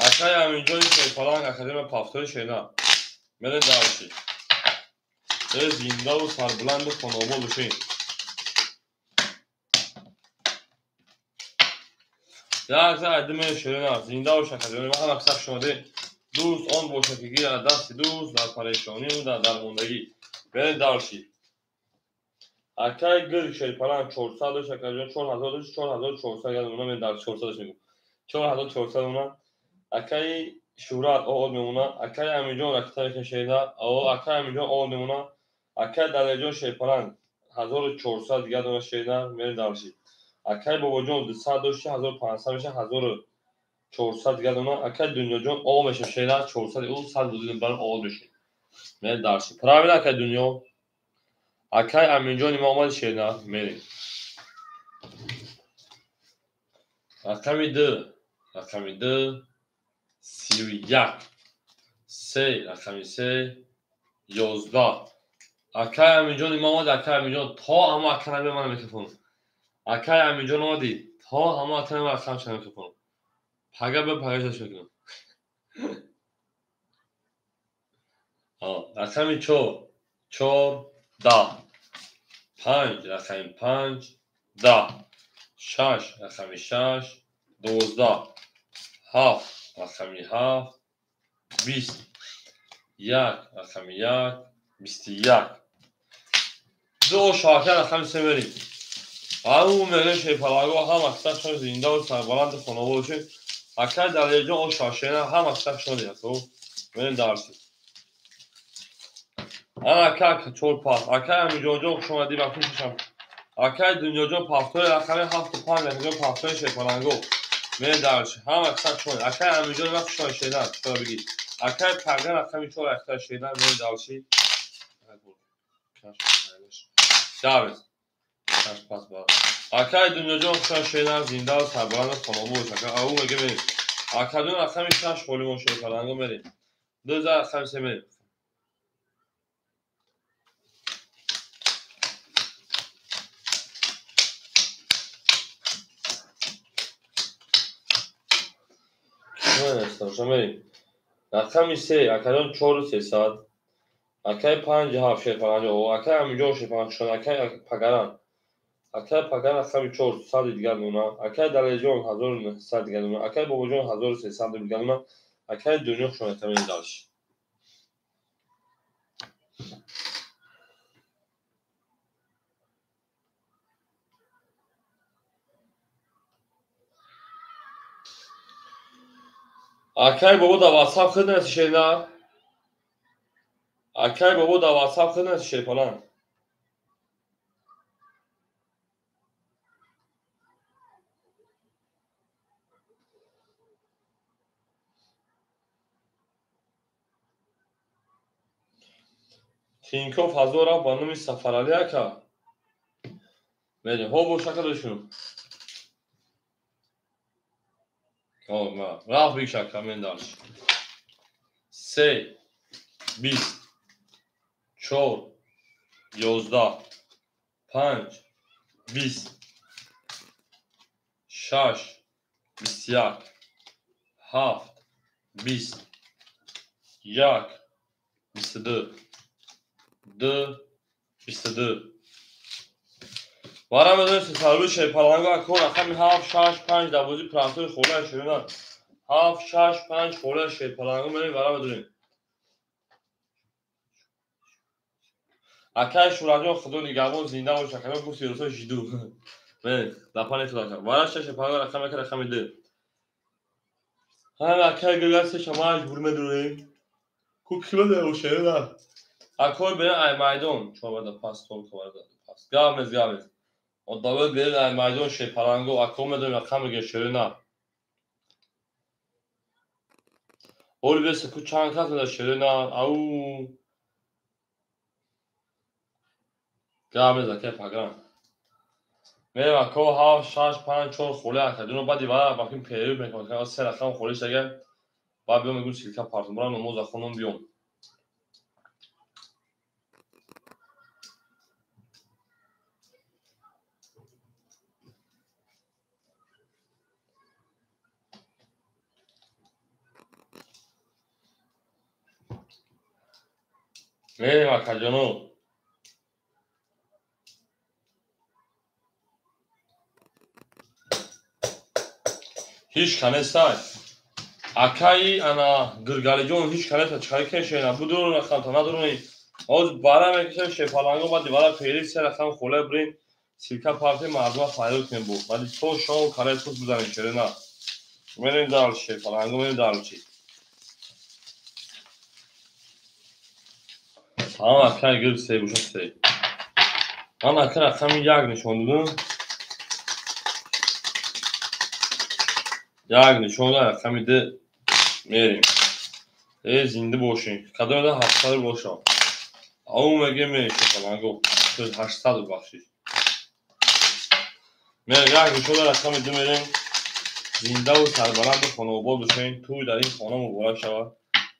Акай Аминҷони Шерпаланг академия пафтори шена. Мерем дальше. Зиндаву сарбуланду хонобод бошед. Як за айдиме шерена зинда бош академия. Ман ҳама қисса шумоде дӯст он бошад ки гирад дасти дӯст дар парешонию дар дармондагӣ. Мерем дальше. Акай гир Шерпаланг 400 дошт, акаҷон 4000 дошт, 4400 гад мемона, мен дар 400 дошт мегӯм. 4400 мемона. Акай Шӯҳрат оғоз мемона. Акай Аминҷон ракета шерина. Акай Аминҷон оғоз мемона. Акай Далерҷон Шерпаланг 1400 дигар дона шерина. Мерем дальше. Акай Бобоҷон 200 дошти, 1500 меша, 1400 дигар дона. Акай Дунёҷон оғоз меша шерина, 400 ӯ 100 бузург бар оғоз меша. Мерем дальше. Правильно, акай Дунё. Акай Аминҷони ма омади шерина. Мерем. Рақами 2, рақами 2, 31, 3, рақами 3, 11. Акай Аминҷони ма омади, акай Аминҷон то ҳама ака набия мана микрофон. Акай Аминҷон омади, то ҳама ака набия рақам чана микрофон. Пага бе пага шаш мекунам. Рақами 4, 4, 10, 5, рақами 5, 10, 6, рақами 6, 12, 7, рақами 7, 20, 1, рақами 1, 21. Ду шоҳака рақами 3 мерем. Ау мерем Шерпаланго ҳама қисса шумо зиндаву сарбаланди хонобод бошед. Акай Далерҷон о шоҳшена ҳама қисса шумо диҳад. Хуб, мерем дарси. Ана ака 4 пас. Акай Аминҷонҷон хуш омадӣ ба пешашам. Акай Дунёҷон пафтори рақами 7 5 рақами пафтори Шерпаланго. Мерем дарси. Ҳама қисса шумо. Акай Аминҷон ма хуш омадӣ шена. Чора бигӣ. Акай Паган рақами 4 рақами шена. Мерем дарси. Давид. Шаш пас ба. Акай Дунёҷон хуш омадӣ шена. Зиндаву сарбаланду хонобод бош. Ака ау мега мерем. Акаҷон рақами 6 холӣ мо Шерпаланго мерем. 2 за рақами 3 мерем. Рақами 3, акаҷон 4300, акай 5 7 Шерпаланго, акай Аминҷон Шерпаланг шон, акай Пагаран. Акай Пагаран рақами 400 дигар мемона, акай Далерҷон 1900 дигар мемона, акай Бобоҷон 1300 дигар мемона, акай Дунё шон рақами дальше. Акай бобо дар WhatsApp худ наси шена. Акай бобо дар WhatsApp худ наси Шерпаланг. Тинков 1000 рафт ба номи Сафаралӣ ака. Мерем. Ҳо бош ака дошун. Рафт биг шака мен дальше. 3, 20, 4, 11, 5, 20, 6, 21, 7, 20, 1, 22, 2, 22. Вара медонем сарвӣ Шерпаланго ако рақами 7, 6, 5 дар бозии прафтори холаи шерина. 7, 6, 5 холаи Шерпаланго мерем вара медонем. Акай Шӯҳратҷон худо нигаҳбон зинда бош акаҷон гуфт сиёсо жиду. Мерем лапани худо ака. Вара 6 Шерпаланго рақами 1 рақами 2. Ҳама акай гиргасе шама маҷбур медурем. Ку кима дар шерина. Акой берем ай майдон. Чор пас тол коварда пас. Гап нест, гап нест. Одавод берем ай майдон Шерпаланго ако медонем рақам мега шерина. Оли бесе ку чанд кас меда шерина. Ау. Гап нест акай Пагран. Мерем ако 7, 6, 5, 4 холе акаҷоно баъди вара бакин перерыв мекунем. 3 рақам холиш агар Баъд биём мегӯм силка партом. Бурам намоза хонам биём. Мерем акаҷоно. Ҳеҷ канестай. Акаи ана Гиргалиҷон ҳеҷ канеста чиқари кешена. Будуру рақамта надуруни. Ҳоз бара мекашем шепаланго баъди бара пери се рақам холе бирин силка парти мардума файёд кунем бу. Баъди то шом кале сус бизанем черена. Мерем дальше шепаланго мерем дальше. Салом акаи гир се боша се. Ман ака рақами як нишон додам. Як нишон додам рақами ду мерем. Э зинда бошем. Кадом да 700 бошам. Ау мегем мерем шепаланго. 800 бахшиш. Мерем як нишон додам рақами ду мерем. Зиндаву сарбаланду хонаобод бошем. Тӯй дар ин хона муборак шавад.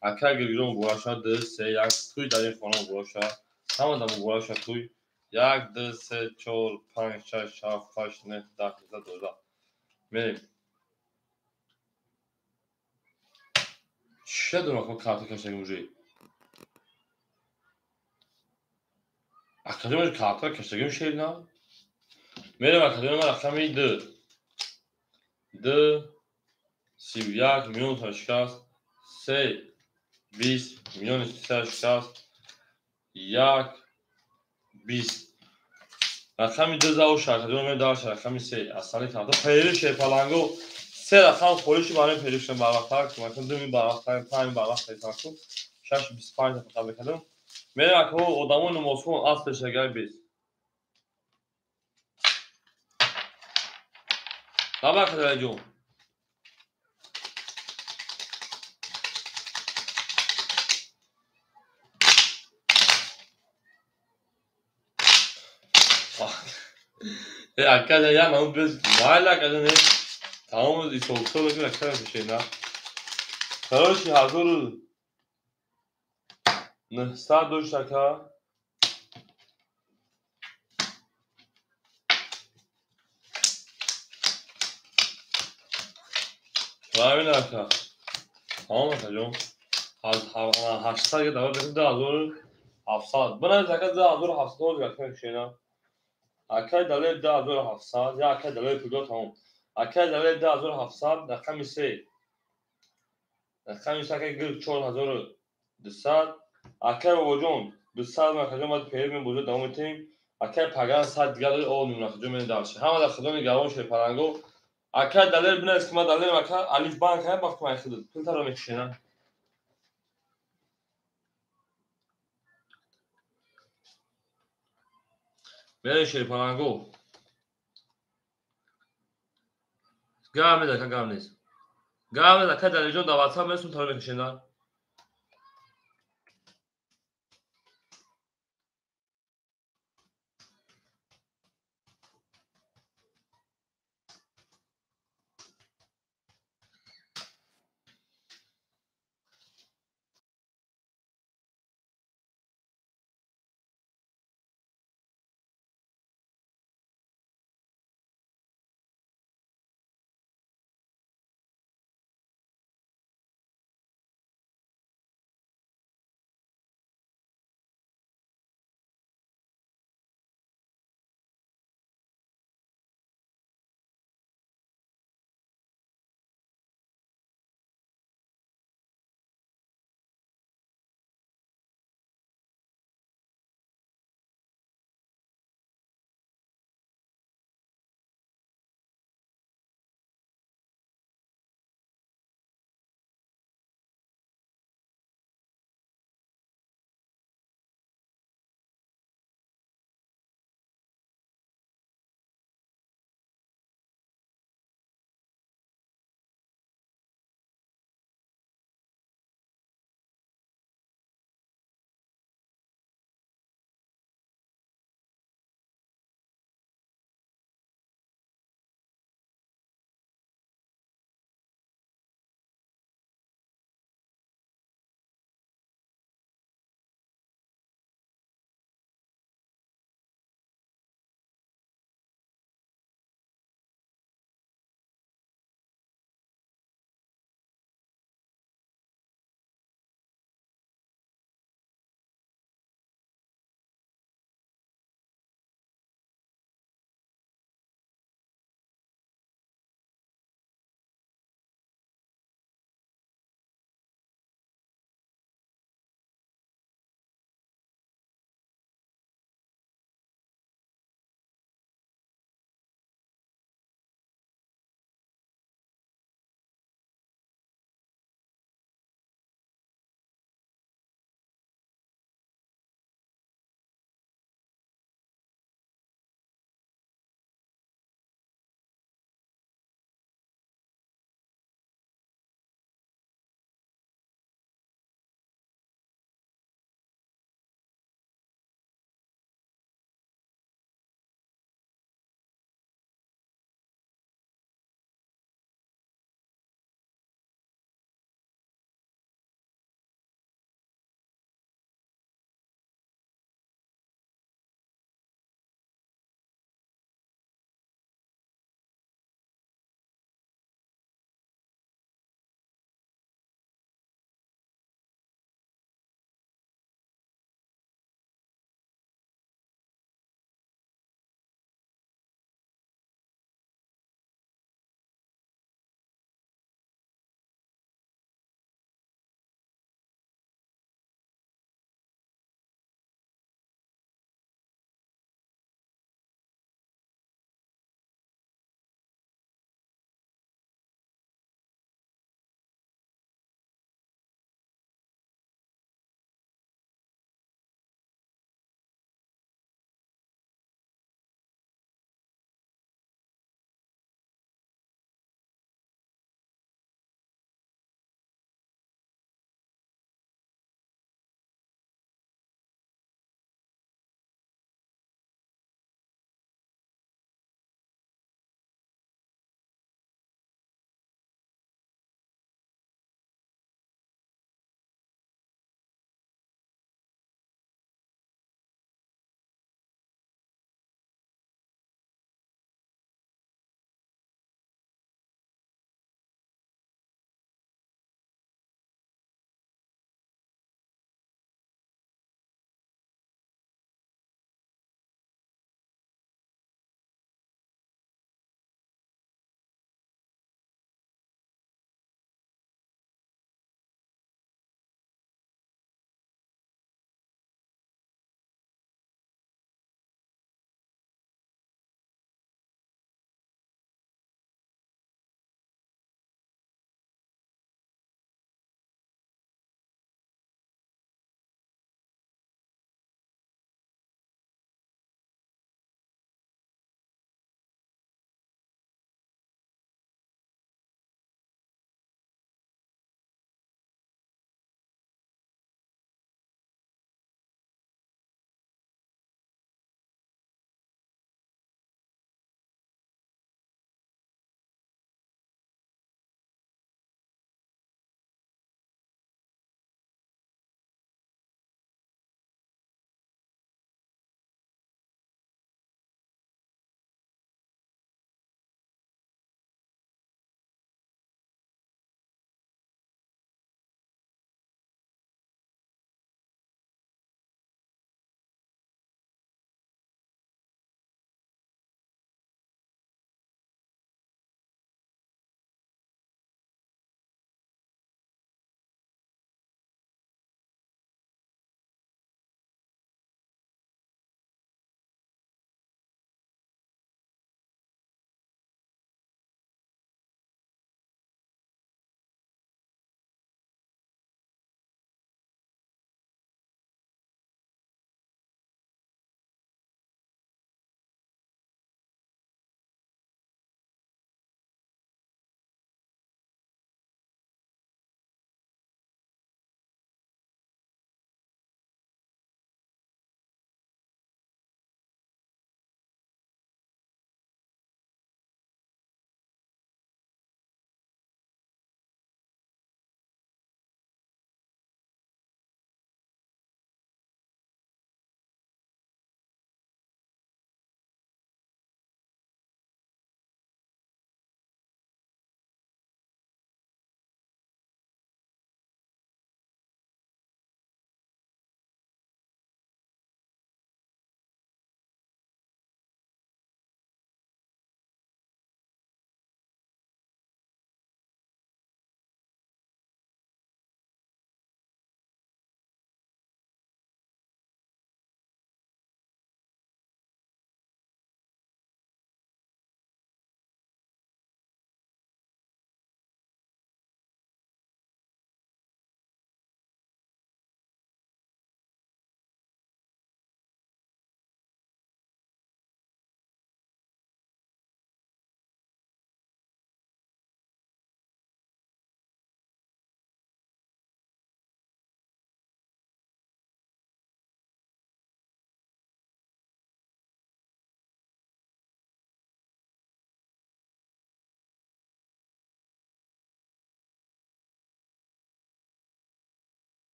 Ака Гиргиҷон муборак шавад. 2 3 1 тӯй дар ин хона муборак шавад. Ҳамада муборак шавад тӯй. 1 2 3 4 5 6 7 8 9 10 11 12. Мерем. Чӣ дорам ко карта каштагим уже? Акаҷон карта каштагим шер на? Мерем акаҷон ман рақами 2. 2 31 миллион шикаст. 3 20 миллион шикаст. 1 20. Рақами 2 зав шакаҷон мен дар рақами 3. Асали карта пери шепаланго се рақам холиши барои пери шудам барвақттар кумакам 2 мин барвақттар 5 мин барвақт хелтар 6 25 фақат мекардам. Мерем акҳо одамои намозхон аз пешагай 20. Давай акаҷон. Акаҷон я намуд без майла акаҷон тамом ҳисоб-китоб мекунем акаҷон мекушем на. Короче 1900 дошт ака. Правильно ака. Тамом акаҷон. 800 давай бекун 2700. Бинавис ака 2700 ака мекушем на. Акай далер 2700, я акай далер пулдор тамом. Акай далер 2700, рақами 3. Рақами 3 акай гир 4200. Акай бобоҷон 200 акаҷон баъд пери мен бозор давом метем. Акай паган 100 дигар дори о ним акаҷон мен дарши. Ҳама дар худо нигаҳбон шепаланго. Акай далер бинавис ки ман далерам ака Алиф банк ҳам вақт ман худат пултаро мекушена. Мерем шерпаланго. Гап нест ака, гап нест. Гап нест ака Далерҷон дар WhatsApp месум таро мекушена.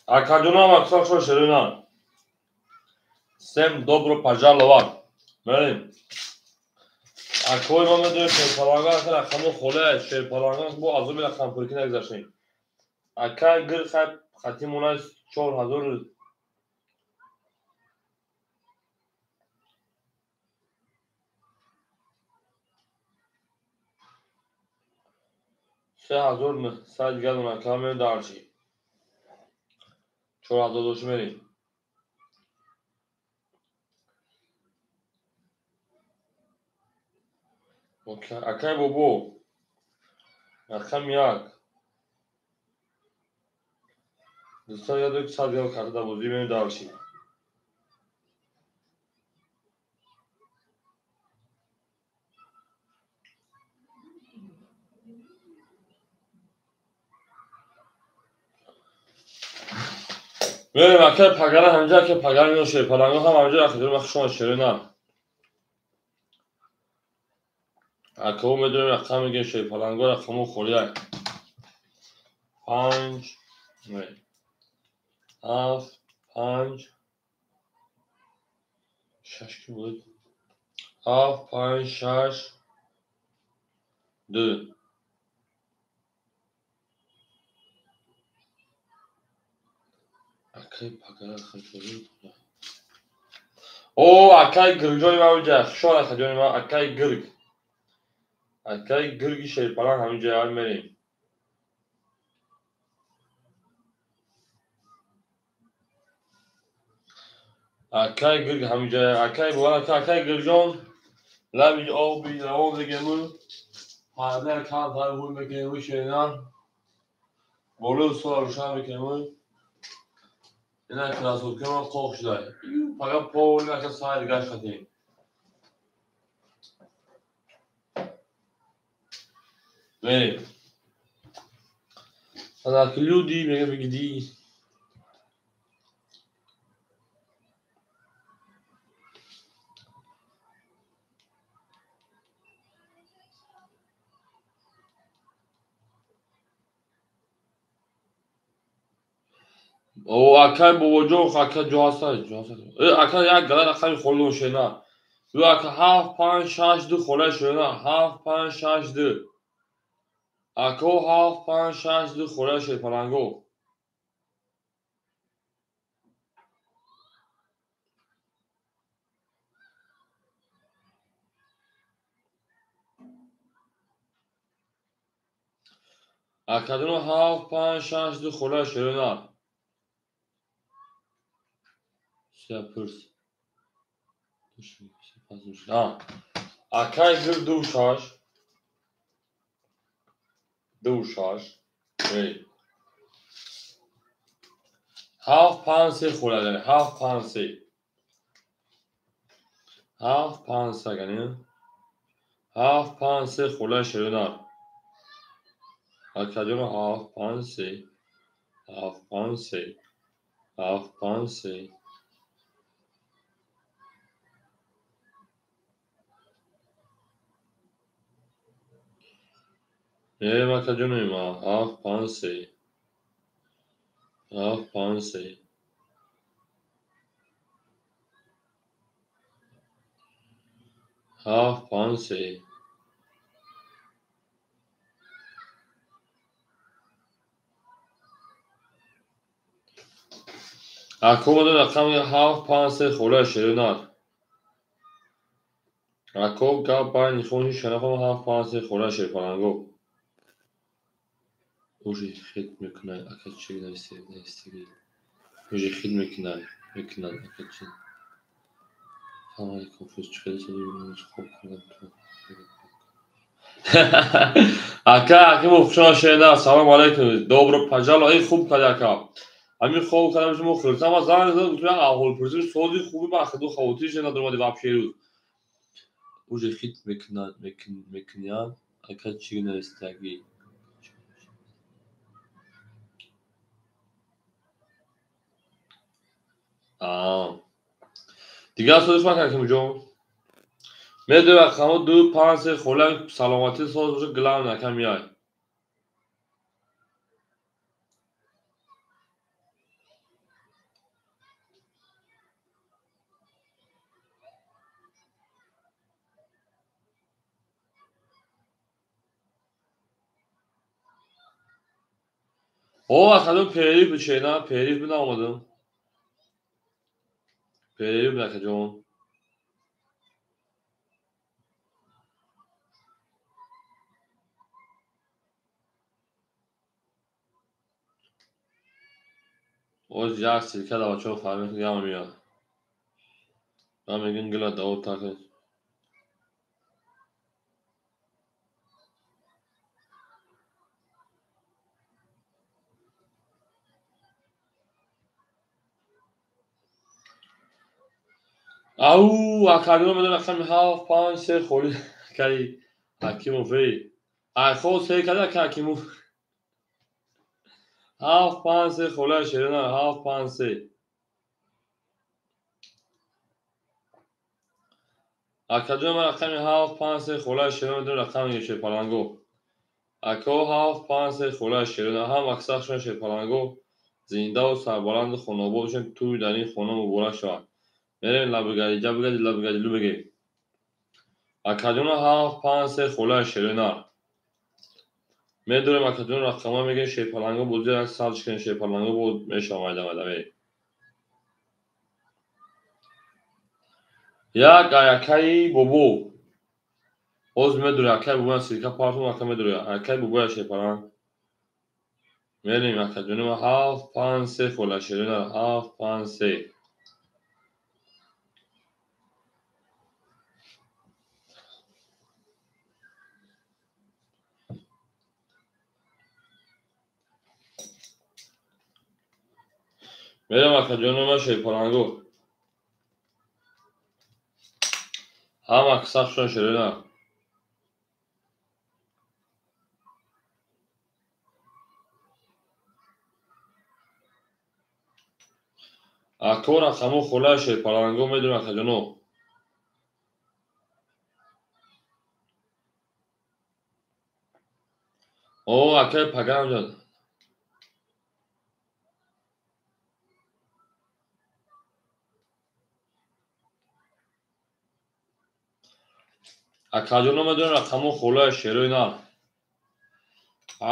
Акаҷонам аксар шерина. Всем добро пожаловать. Мерем. Акои ма медонем шерпаланган рақамо холе шерпаланган бо азоби рақампуркӣ нагузаштем. Акай гир хай хатимона 4000 3900 дигар ака меем дарчи. 4000 дошт мерем. Акай бобо рақами 1 201 100 дигар карта бозӣ меем дарчи. Мерем акай пагара ҳамҷа ака пагара мео шерпаланго ҳам ҳамҷа акаҷон ма хушона шерина. Акао медонем рақам мегем шерпаланго рақамо холия. 5 7 5 6 ки буд? 7 5 6 2 Акай пагара хачори. О, акай гиргҷони ма ҳаминҷа. Хушон акаҷони ма, акай гирг. Акай гирги шерпаланг ҳаминҷа мерем. Акай гирг ҳаминҷа, акай бовар акай гиргҷон лаби оби равон мегему. Парда кан тар ҳуй мекунему шерина. Болои сола рӯшан мекунему. Ина красоткамон қоқ шудай. Пага пол ака сайр гашт хатем. Мерем. Ана люди мега бигиди. О, акай бобоҷон, ака ҷо ҳаста, ҷо ҳаста. Э, ака як гала рақами холон шена. Ю ака 7 5 6 2 хола шена. 7 5 6 2. Ако 7 5 6 2 хола шерпаланго. Акаҷоно 7 5 6 2 хола шена. Пурс. Акай гир 2 6 2 6 7 5 3 хола 7 5 3 7 5 3 гани 7 5 3 хола шерина. Акаҷоно 7 5 3 7 5 3 7 5 3 Мерем акаҷони ма 7 5 3 7 5 3 7 5 3 Ако мада рақами 7 5 3 хола шеринар. Ако гап байни хонши шарафам 7 5 3 хола шерпаланго. Уже хит мекунад, ака чӣ нависагӣ? Уже хит мекунад, ака чӣ? Салом алейкум, фуз чӣ хеле хоб кардам то. Ака, акимо хушона шеда, салом алейкум, добро пожаловать. Эй, хуб кардӣ ака. Ҳамин хоб кардам шумо хурсанд, ма занг задам, гуфтам аҳволпурсӣ сози хуби ма хиду хавотир шуда надоромади вообще рӯз. Уже хит мекунад, мекунад, ака чӣ нависагӣ? Дигар соз макун акимҷон. Медонем рақамҳо 2 5 3 хола саломатӣ соз боша, главное ака меяй. О, акаҷон, перерыв буд, шена, перерыв буд, наомадам. Перерыв буд, акаҷон. Оз як силка да бачаҳо фаҳмед, яма меяд. Ман мегӯям, гила даво такед. Ау, акаҷон, медон рақами 7, 5, 3 холи акаи Ҳакимов, эй. Айхо се када ака Ҳакимов. 7, 5, 3 холаи шерина, 7, 5, 3. Акаҷон, ман рақами 7, 5, 3 холаи шерина медонам, рақами шерпаланго. Ако 7, 5, 3 холаи шерина, ҳам аксаршон шерпаланго зиндаву сарбаланду хонобод бошанд, тӯй дар ин хона муборак шавад. Мерем лабигади, ҷабигади, лабигади, лу бигем. Акаҷона 7, 5, 3 холаи шерина. Медорем, акаҷон, рақама мегӯем, шерпаланго бозӣ як сарч кунем, шерпаланго бо мешавам майда майда. Як аякаи бобо. Боз медорӣ акаи бобоя силка партум, ака медорӣ акаи бобоя шерпаланг. Мерем, акаҷони ма, 7, 5, 3 холаи шерина, 7, 5, 3. Мерам, акаҷони ма, шерпаланго. Ҳама аксаршон шерина. Ако рақамо холаи шерпаланго медонам, акаҷоно. О, акаи Пагарамҷон. Акаҷоно медонам рақамо холаи шерои нар.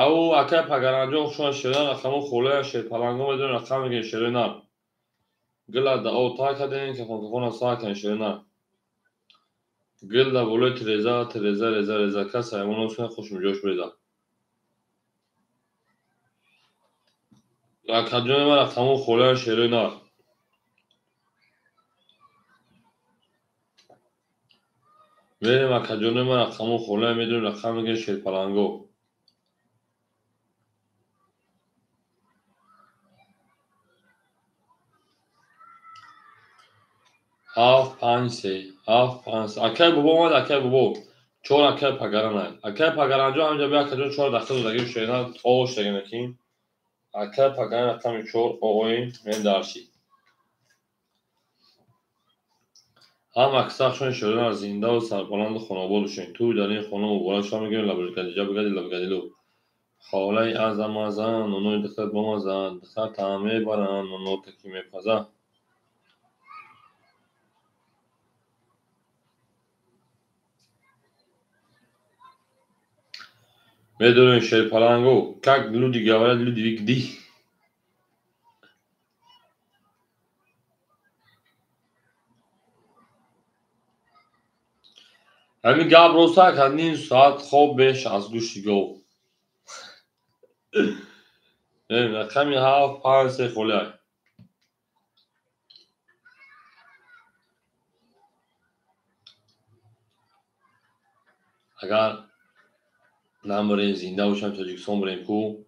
Ау, акаи Пагаранҷон, хушомад, шерои рақамо холаи шерпаланго медонам, рақам мегӯем, шерои нар. Гила да о та кардем, кафон кафона сар кардем, шерои нар. Гил да болои тиреза, тиреза, реза, реза, кас ҳайвон осна хушмиҷош бреза. Акаҷони ман рақамо холаи шерои нар. Мерем, акаҷони ман, рақамо холаи медонем, рақам мегӯем, шерпаланго. 7, 5, 3, 7, 5, 3. Акаи бобо омад, акаи бобо. Чор акаи Пагаранай. Акаи Пагаранҷон ҳамҷа бия, акаҷон, 4 дақиқа додагим, шерина ош дагем. Акаи Пагаран рақами 4 оғоим, мен дарши. Ҳам аксаршон шерина зиндаву сарбаланду хонобод бошед. Тӯй дар ин хона муборак шавад, мегӯем, лабигади, ҷабигади, лабигади лу. Холаи азамазан, нонои духтар бомазан, духтар таъм мебаранд, ноно таки мепазанд. Медонем шерпаланго, как люди говорят, люди где. Ҳамин гап роста, ака, ним соат хоб беш аз гӯшти гов. Рақами 7, 5, 3 холиай. Агар намбарем, зинда бошам, Тоҷикистон барем ку,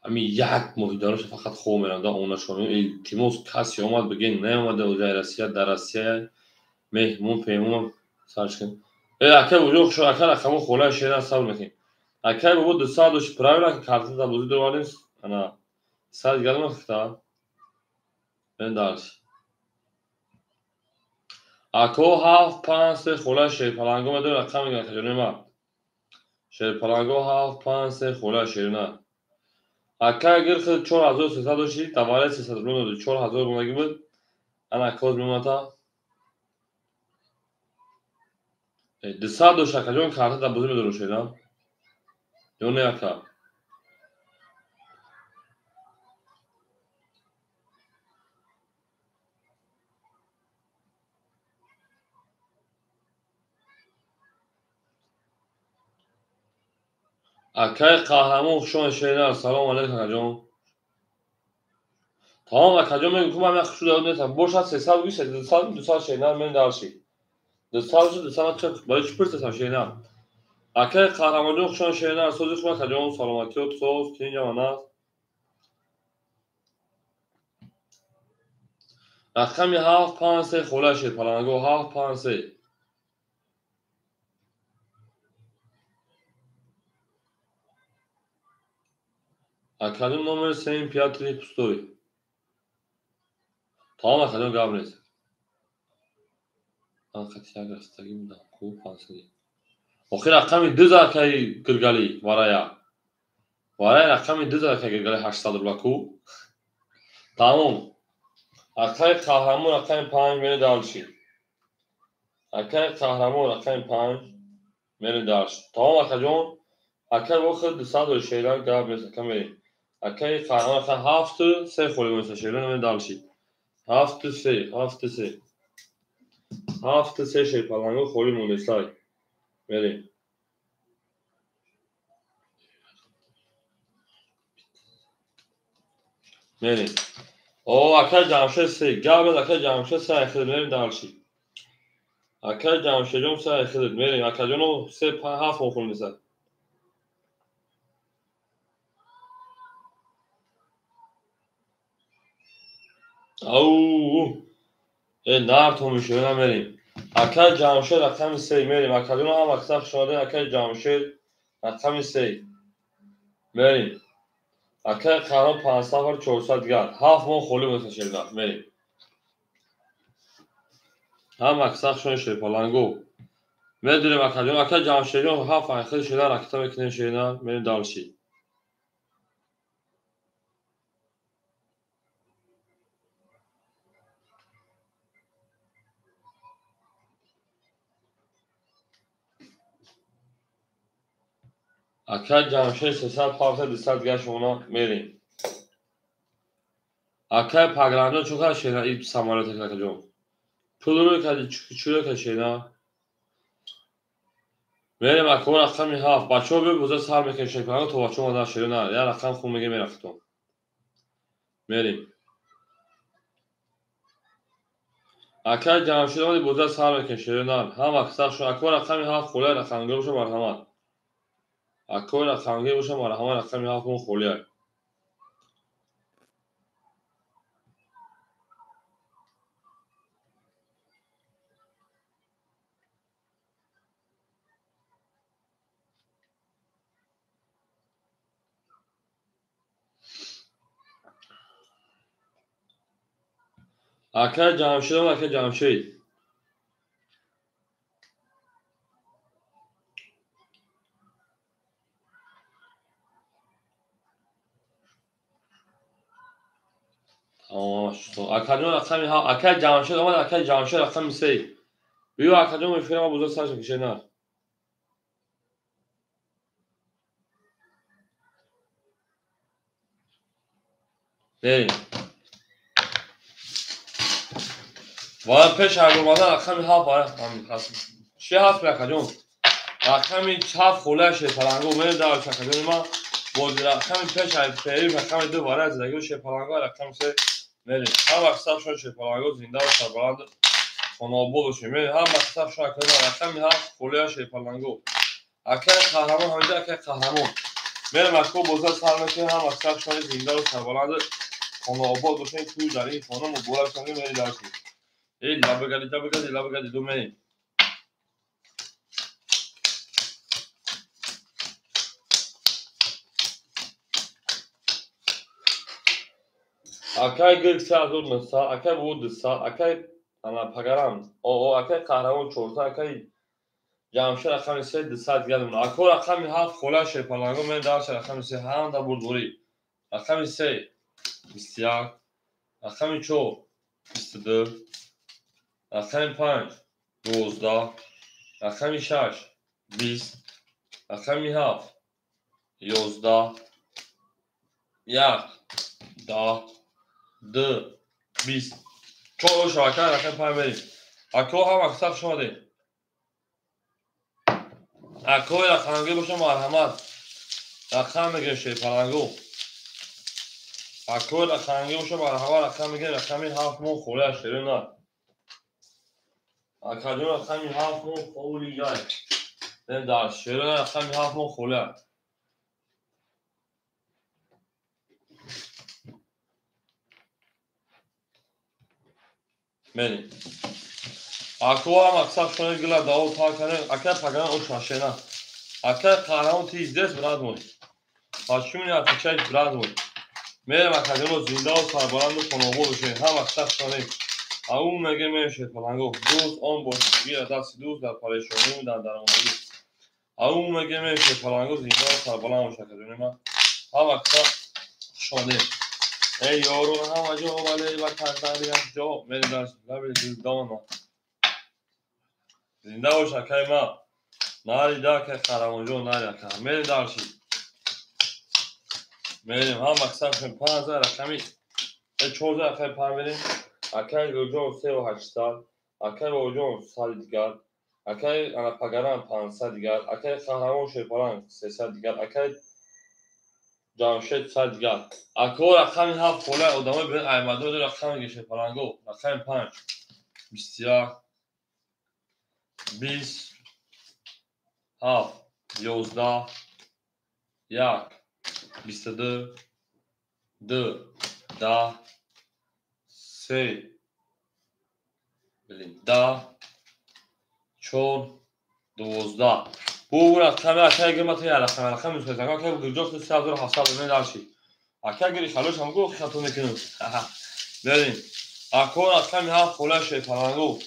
ҳамин як моҳи дароша фақат хоб мерам да онашон. Илтимос, касе омад, бигӯен наомада ӯзаи Россия, дар Россия меҳмон пеҳмон сарш кун. Э, акай бобо, хуш, ака, рақамо холаи шера сабр мекунем. Акай бобо 200 дошт, правильно карта да бозӣ дорвардем, ана сар дигар хта. Мен дарс. Ако 7, 5, 3 холаи шерпаланго медонам, рақам мегӯям, акаҷони ман. Шерпаланго 7, 5, 3 холаи шерина. Ака агар худ 4300 дошти, даваре 300 рубл додӣ, 4000 бомаги буд. Ана коз мемата. 200 дошт, акаҷон, карта дар бозӣ медорам, шерина. Ё не, ака? Акай қаҳрамон хушомад шеринар. Салом алейкум акаҷон. Тамом акаҷон мегӯ ку ман хушу дод нестам. Бошад 300 гӯй 200 200 шеринар мен дарши. 200 200 чӣ барои чӣ пурсесам шеринар? Акай қаҳрамонҷон хушомад шеринар. Сози хуб акаҷон, саломатиёт соз, тинҷ аман аст. Рақами 7 5 3 хола шерпаланго 7 5 3. Акаҷон номер 7 5 3 пустой. Тамом акаҷон гап нест. Ман қати як растагӣ будам. Хуб 500. Охир рақами 2 акаи Гиргалӣ варая. Варая рақами 2 акаи Гиргалӣ 800 рубла ку. Тамом. Акаи қаҳрамон рақами 5 мери дарши. Акаи қаҳрамон рақами 5 мери дарши. Тамом акаҷон. Акаи вохир 200 шеъран гап нест ака мерем. Акаи қаҳрамон рақами 7 3 холӣ монеста шеъран мери дарши. 7 3 7 3. 7 3 шерпаланго холӣ монестай. Мерем. Мерем. О, акаи Ҷамшед 3. Гап нест акаи Ҷамшед 3 айхидр мерем дарши. Акаи Ҷамшедҷон 3 айхидр мерем. Акаҷоно 3 5 7 мо холӣ монеста. Ау! Нар то мешавем мерем. Акаи Ҷамшед рақами 3 мерем. Акаҷоно ҳам аксар хушомадед. Акаи Ҷамшед рақами 3 мерем. Акаи қаҳрамон 500 400 дигар. 7 моҳ холӣ монеста шеринар. Мерем. Ҳам аксар хушомадед шерпаланго. Медурем акаҷон. Акаи Ҷамшедҷон 7 айхид шеринар ракета мекунем шеринар. Мерем дарши. Акаи Ҷамшед 300 500 200 дигар шумона мерем. Акаи Пагранҷон чӣ қадар шеринар ин самолёт акаҷон? Пул рӯй кардӣ чӣ рӯй кардӣ шеринар? Мерем акаҳо рақами 7. Бачаҳо биё боза сар мекунем шерпаланго то бачаҳо омадан шеринар. Як рақам хуб мегирем мерахтон. Мерем. Акаи Ҷамшед омади боза сар мекунем шеринар. Ҳам аксар шуд. Акаҳо рақами 7 холия рақамгир боша марҳамат. Акаҳои рақамгир боша марҳамат рақами 7 мо холия. Акаи Ҷамшед омад, акаи Ҷамшед. Акаҷон рақами 7. Акаи Ҷамшед омад, акаи Ҷамшед рақами 3. Биё акаҷон мефирам боза сар шакишена. Мерем. Ва пеш омадан рақами 7 ҳаст. Чӣ ҳаст акаҷон? Рақами 7 холия шерпаланго мерем дар акаҷони ман. Боз рақами пеш фериб рақами 2 барои зиндагӣ шерпаланго рақами 3 мерем. Ҳар вақт саф шуд шерпаланго зинда ва сарбаланд хонаобод бошем. Мерем ҳар вақт саф шуд акаҷон рақами 7 холия шерпаланго. Акаи қаҳрамон ҳамида акаи қаҳрамон. Мерем акаҳо боза сар мекунем ҳар вақт саф шуд зинда ва сарбаланд хонаобод бошем. Тӯй дар ин хона муборак шавем. Мерем дарси. Эй лабагади лабагади лабагади ду мерем. Акаи Гирг 3900, акаи Бу 200, акаи ана Пагарам, о акаи Қаҳрамон 400, акаи Ҷамшед рақами 3 200 дигар мемонад. Акаҳо рақами 7 хола шерпаланго мерем дарша рақами 3 ҳам дар бурдборӣ. Рақами 3 21, рақами 4 22, рақами 5 12, рақами 6 20, рақами 7 11, 1 10 2 20. 4 шабака рақами 5 мерем. Акаҳо ҳам аксар хуш омадед. Акаҳои рақамгир боша марҳамат. Рақам мегирем шерпалангу. Акор рақамги боша марҳаба рақам мегирем рақами 7 мо холия шерина. Акаҷон рақами 7 мо холия. Дар шерина рақами 7 мо холия. Мерим. Акова мақсад шони гила дао та кане ака паган о шашена. Ака қаҳрамон ты здесь брат мой. Почему не отвечаешь, брат мой? Мерем акаҷоно зиндаву сарбаланду хонобод бошед. Ҳам мақсад шони. Ау меге мешед паланго. Дӯст он бошед гира дасти дӯст дар парешонию дар даромадӣ. Ау меге мешед паланго зиндаву сарбаланд бошед акаҷони ман. Ҳам мақсад шони. Эй ёрон ҳама ҷо вале ватан дар як ҷо. Мерем дар лаби дилдона. Зинда бош акай ман. Нари да акай қаҳрамонҷон нари ака. Мерем дарши. Мерем ҳам мақсад шуд 5 рақами 14 рақами 5 мерем. Акай Гулҷон 3800, акай Бобоҷон 100 дигар, акай Пагаран 500 дигар, акай Қаҳрамон Шерпаланг 300 дигар, акай Ҷамшед 100 дигар. Ако рақами 7 хола одамои бин аймадо рақами Шерпаланго рақами 5 21 20 7 11 1 22 2 10 3 10 4 12. Бу рақами акай гирмата я рақами рақами мусоидат. Акай Гулҷон 3700 мен дарши. Акай гири халош ҳам гу хато мекунем. Берин. Ако рақами 7 хола шерпалангу.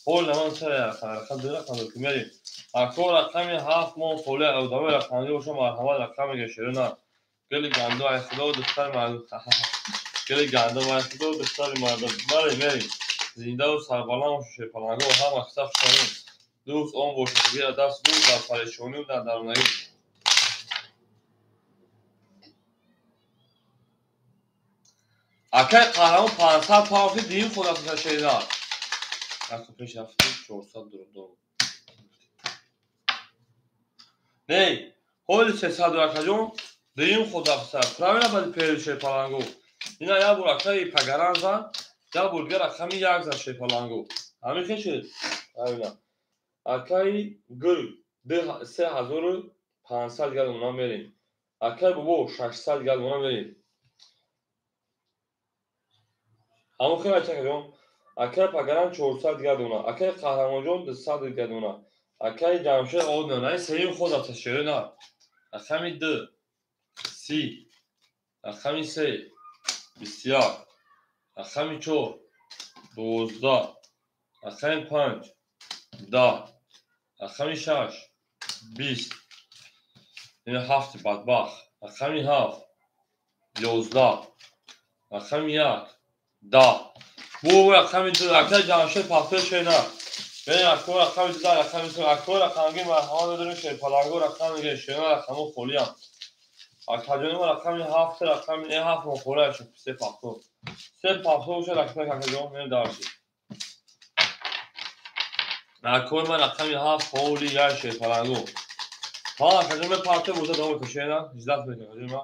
Ҳол наман сара рақами рақам ду рақам ки мерим. Ако рақами 7 мо хола одамои рақамги боша марҳамат рақами гешерина. Гили гандум ай худо духтари мардум. Гили гандум ай худо духтари мардум. Бале мерим. Зиндаву сарбаланд бошед шерпалангу ҳам мақсад шонем. Дӯст он бошед гира даст дӯст дар парешонию дар даронагӣ. Акай қаҳрамон 500 павти дим худатон шерина. Ако пеш рафти 400 дурдор. Не, ҳоли 300 акаҷон дим худатон. Правильно бади пери шерпалангу. Ина як бор акаи пагаран зан, як бор дигар рақами 1 зан шерпалангу. Ҳамин хел шуд? Правильно. Акаи Гул 3500 дигар она мерем. Акаи Бобо 600 дигар она мерем. Ҳамон хел акаҷон. Акаи Пагаран 400 дигар дона. Акаи Қаҳрамонҷон 200 дигар дона. Акаи Ҷамшед од дона. Ин сеюм ход афта шерина. Рақами 2 30, рақами 3 21, рақами 4 12, рақами 5 10, рақами 6 20, ин 7 бадбахт, рақами 7 11, рақами 1 10. Бу рақами 2 акаи Ҷамшед пахтои шерина. Бин ако рақами 2 рақами 3 ако рақамги марҳамат дорем шерпаланго рақами ге шерина рақамо холиям. Акаҷони ма рақами 7 рақами 7 мо холия шуд се пахто. Се пахто боша рақами акаҷон мем дарши. Акои ма рақами 7 холи я шерпаланго. Ҳа акаҷон ме парто боза давом кашена 18 мекунам акаҷон ма.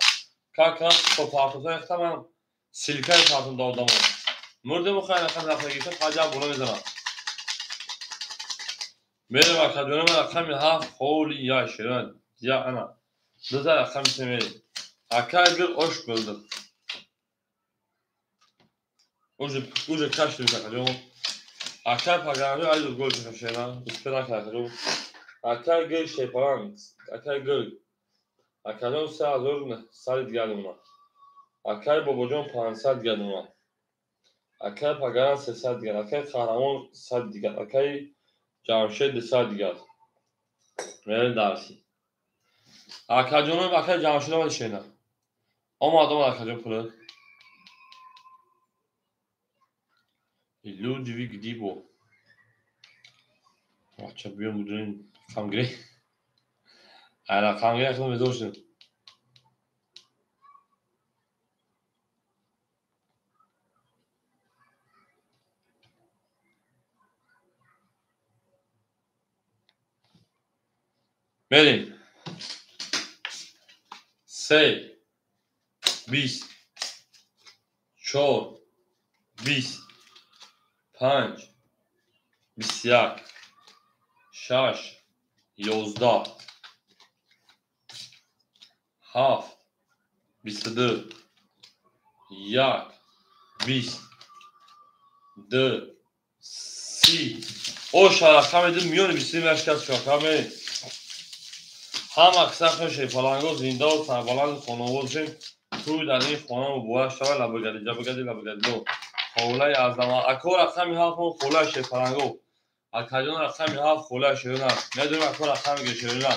Как раз то партота яхтам силкаи партон додам. Мурдему хай рақами 7 гирифта паҷа боло мезанам. Мерем акаҷони ма рақами 7 холи я шерина. Я ана. Дуза рақами 3 мерем. Акай гул ош билдир. Уже кашли акаҷон. Акай Пагаранҷон айду гол чиқам шерина. Успе накард акаҷон. Акай Гул шерпаланг. Акай Гул. Акаҷон 3100 дигар дона. Акай Бобоҷон 500 дигар дона. Акай Пагаран 300 дигар. Акай Қаҳрамон 100 дигар. Акай Ҷамшед 200 дигар. Мерем дарси. Акаҷоном акай Ҷамшед омад шерина. Омад омад акаҷон пули. Людвиг Дибо. Бача биём будурем қамгирӣ. Ара қамгирӣ акнун безор шудем. Мерем. 3 20 4 20 5 21 6 11 7 22 1 20 2 30. Оша рақами ду миёни 23 мешкаст рақами ҳама қисса шерпаланго зиндаву сарбаланду хонавозем. Тӯй дар ин хона муборак шавад. Лабагади ҷабагади лабагадило холаи азама. Ако рақами ҳафт холаи шерпаланго. Акаҷон рақами ҳафт холаи шерона. Медонем ако рақами шерона.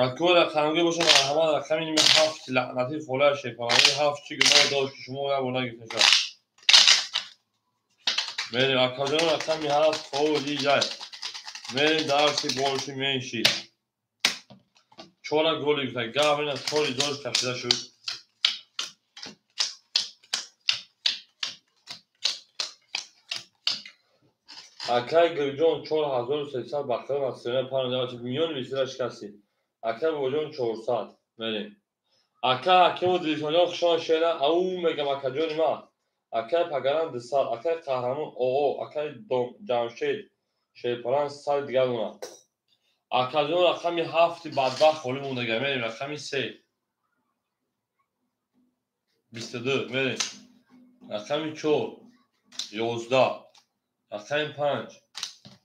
Ако рақамги бошад марҳамат рақами ними ҳафт лаънати холаи шерпаланго ҳафт чӣ гуноҳ дошт ки шумо як бор нагирифта шавад. Мерем акаҷон рақами ҳафт холи яй. Мерем дарси больше меньше. Чора голи гуфта гап ина тори зош кашида шуд. Акай Гирҷон 4300 бахтиёр аз сена панҷ миёни бисёра шикастӣ. Акай Бобоҷон 400. Мерем. Акай Ҳакиму Дилшонҷон хушон шена ау мегам акаҷони ман. Акай Пагаран 200, акай Қаҳрамон ОО, акай Ҷамшед шерпаланг 100 дигар дона. Акаҷон рақами ҳафти бадбахт холӣ мондага. Мерем рақами 3 22. Мерем рақами 4 11 рақами 5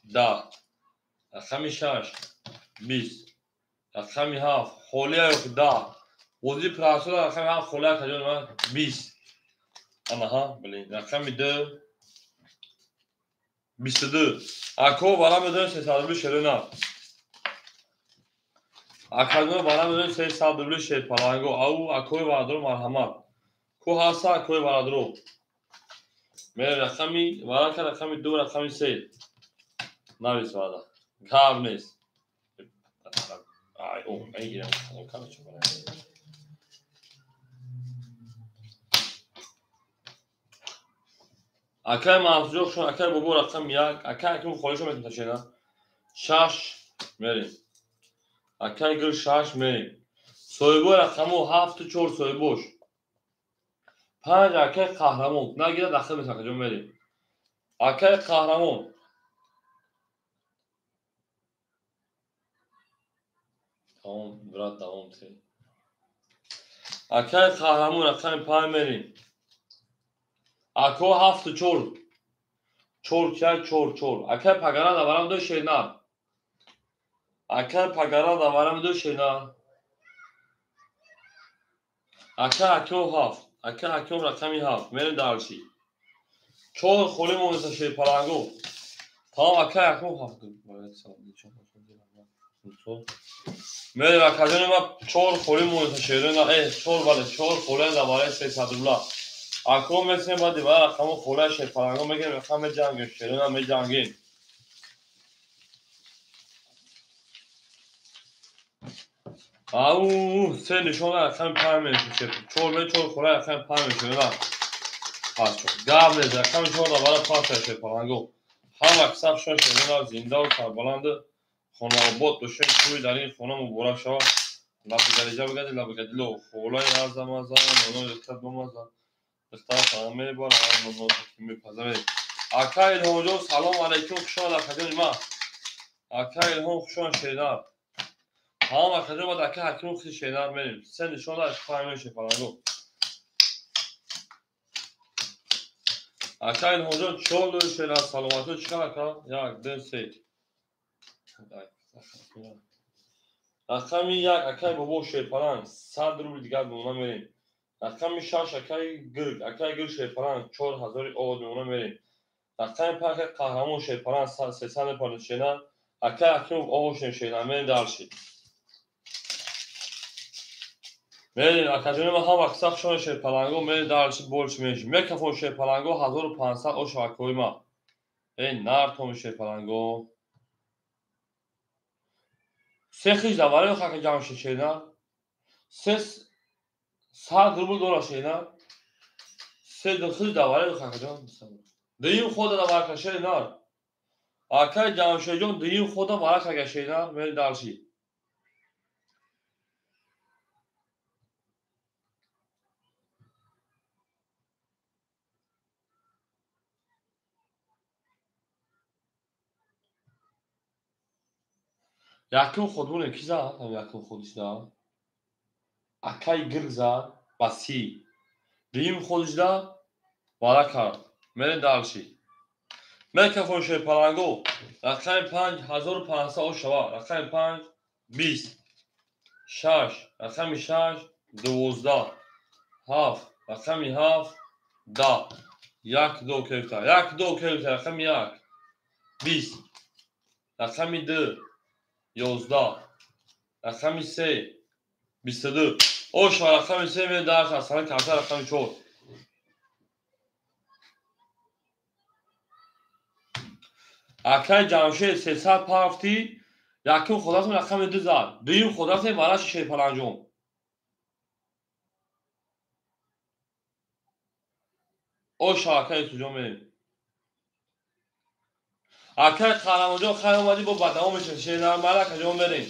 10 рақами 6 20 рақами 7 холия 10. Бозии прасора рақами 7 холия акаҷон ман 20. Анаҳа, блин, рақами 2 22. Ако вара медонем 300 рубли шерона. Акаҷон вара медонем 300 рубли шерпаланго. Ау акои варадро марҳамат. Ку ҳаста акои варадро. Мерем рақами варака рақами 2 рақами 3. Навис варада. Гап нест. Ай, о, мегирам. Акай Мансурҷон хушон, акай Бобо рақами 1, акай Ҳакиму холишон метавонад шена. 6 мерем. Акай Гул 6 мерем. Соҳибои рақамҳо 7 4 соҳибош. 5 акай Қаҳрамон. Нагирад дахил мешавад акаҷон мерем. Акай Қаҳрамон. Тамом, брат, давом те. Акай Қаҳрамон рақами 5 мерем. Ако 7 4 4 4 4 4. Акай Пагара даварам ду шена. Акай Пагара даварам ду шена. Акай Акё 7. Акай Акё рақами 7. Мерем дарси. 4 холӣ монеса шерпаланго. Тамом акай Акё 7. Мерем акаҷони ма 4 холӣ монеса шерона. 4 бале 4 холӣ давараи 300 рубла. Ако месем баъди ба рақаму холаи шерпаланго мегирем, рақам меҷангем, шерона меҷангем. Ау, се нишона рақами 5 мешавад. 4 ме 4 холаи рақами 5 мешавад. Пас шуд. Гап нест, рақами 4 давара пас шерпаланго. Ҳама қисса шуд шерона зиндаву сарбаланду хонаобод бошем, тӯй дар ин хона муборак шавад. Лабигади ҷабгади лабигадило холаи азамаза, ноно рехта бомаза. Акай Илҳомҷон салом алайкум, хушомад акаҷони ман. Акай Илҳом хушомад шернар. Тамом акаҷон баъд акай Ҳакиму хуши шернар мерем. Се нишон даш панҷ мешавад паланго. Акай Илҳомҷон чор дори шернар саломатӣ чӣ қадар ака? 1 2 3. Рақами 1 акай Бобо шерпаланг 100 рубли дигар мемона мерем. Рақами 6 акай Гирг, акай Гирг шерпаланг 4000 овод мемона мерем. Рақами 5 акай Қаҳрамон шерпаланг 300 мепардозад шена. Акай Ҳакимов овошем шена. Мерем дарси. Мерем акаҷони ман ҳама қисса хушон шерпаланго мерем дарси больше меньше. Мекафон шерпаланго 1500 оша акои ман. Эй нартом шерпаланго. Се хиш давараи хака ҷамшед шена. Се 100 рубл дора шена. Се хиш давараи хакаҷон. Дуюм хода даварака шена. Акай Ҷамшедҷон дуюм хода варака шена. Мерем дарси. Якум ход бурем, ки зад? Якум ходиш зад. Акай гирг зад ба 30. Дуюм ходиш да вара кард. Мерем дальше. Микрофон шерпаланго. Рақами 5 1500 о шава. Рақами 5 20. 6 рақами 6 12. 7 рақами 7 10. 1 2 келта. 1 2 келта. Рақами 1 20. Рақами 2 11. Рақами 3 22. О шава рақами 3 мерем дальше. Асали карта рақами 4. Акай Ҷамшед 300 пафти, якум худатон рақами 2 зад. Дуюм худатон бараши шерпаланҷон. О шава акай Юсуфҷон мерем. Акай Қаҳрамонҷон хайр омадӣ, бо ба давом мешавем. Шернармара акаҷон мерем.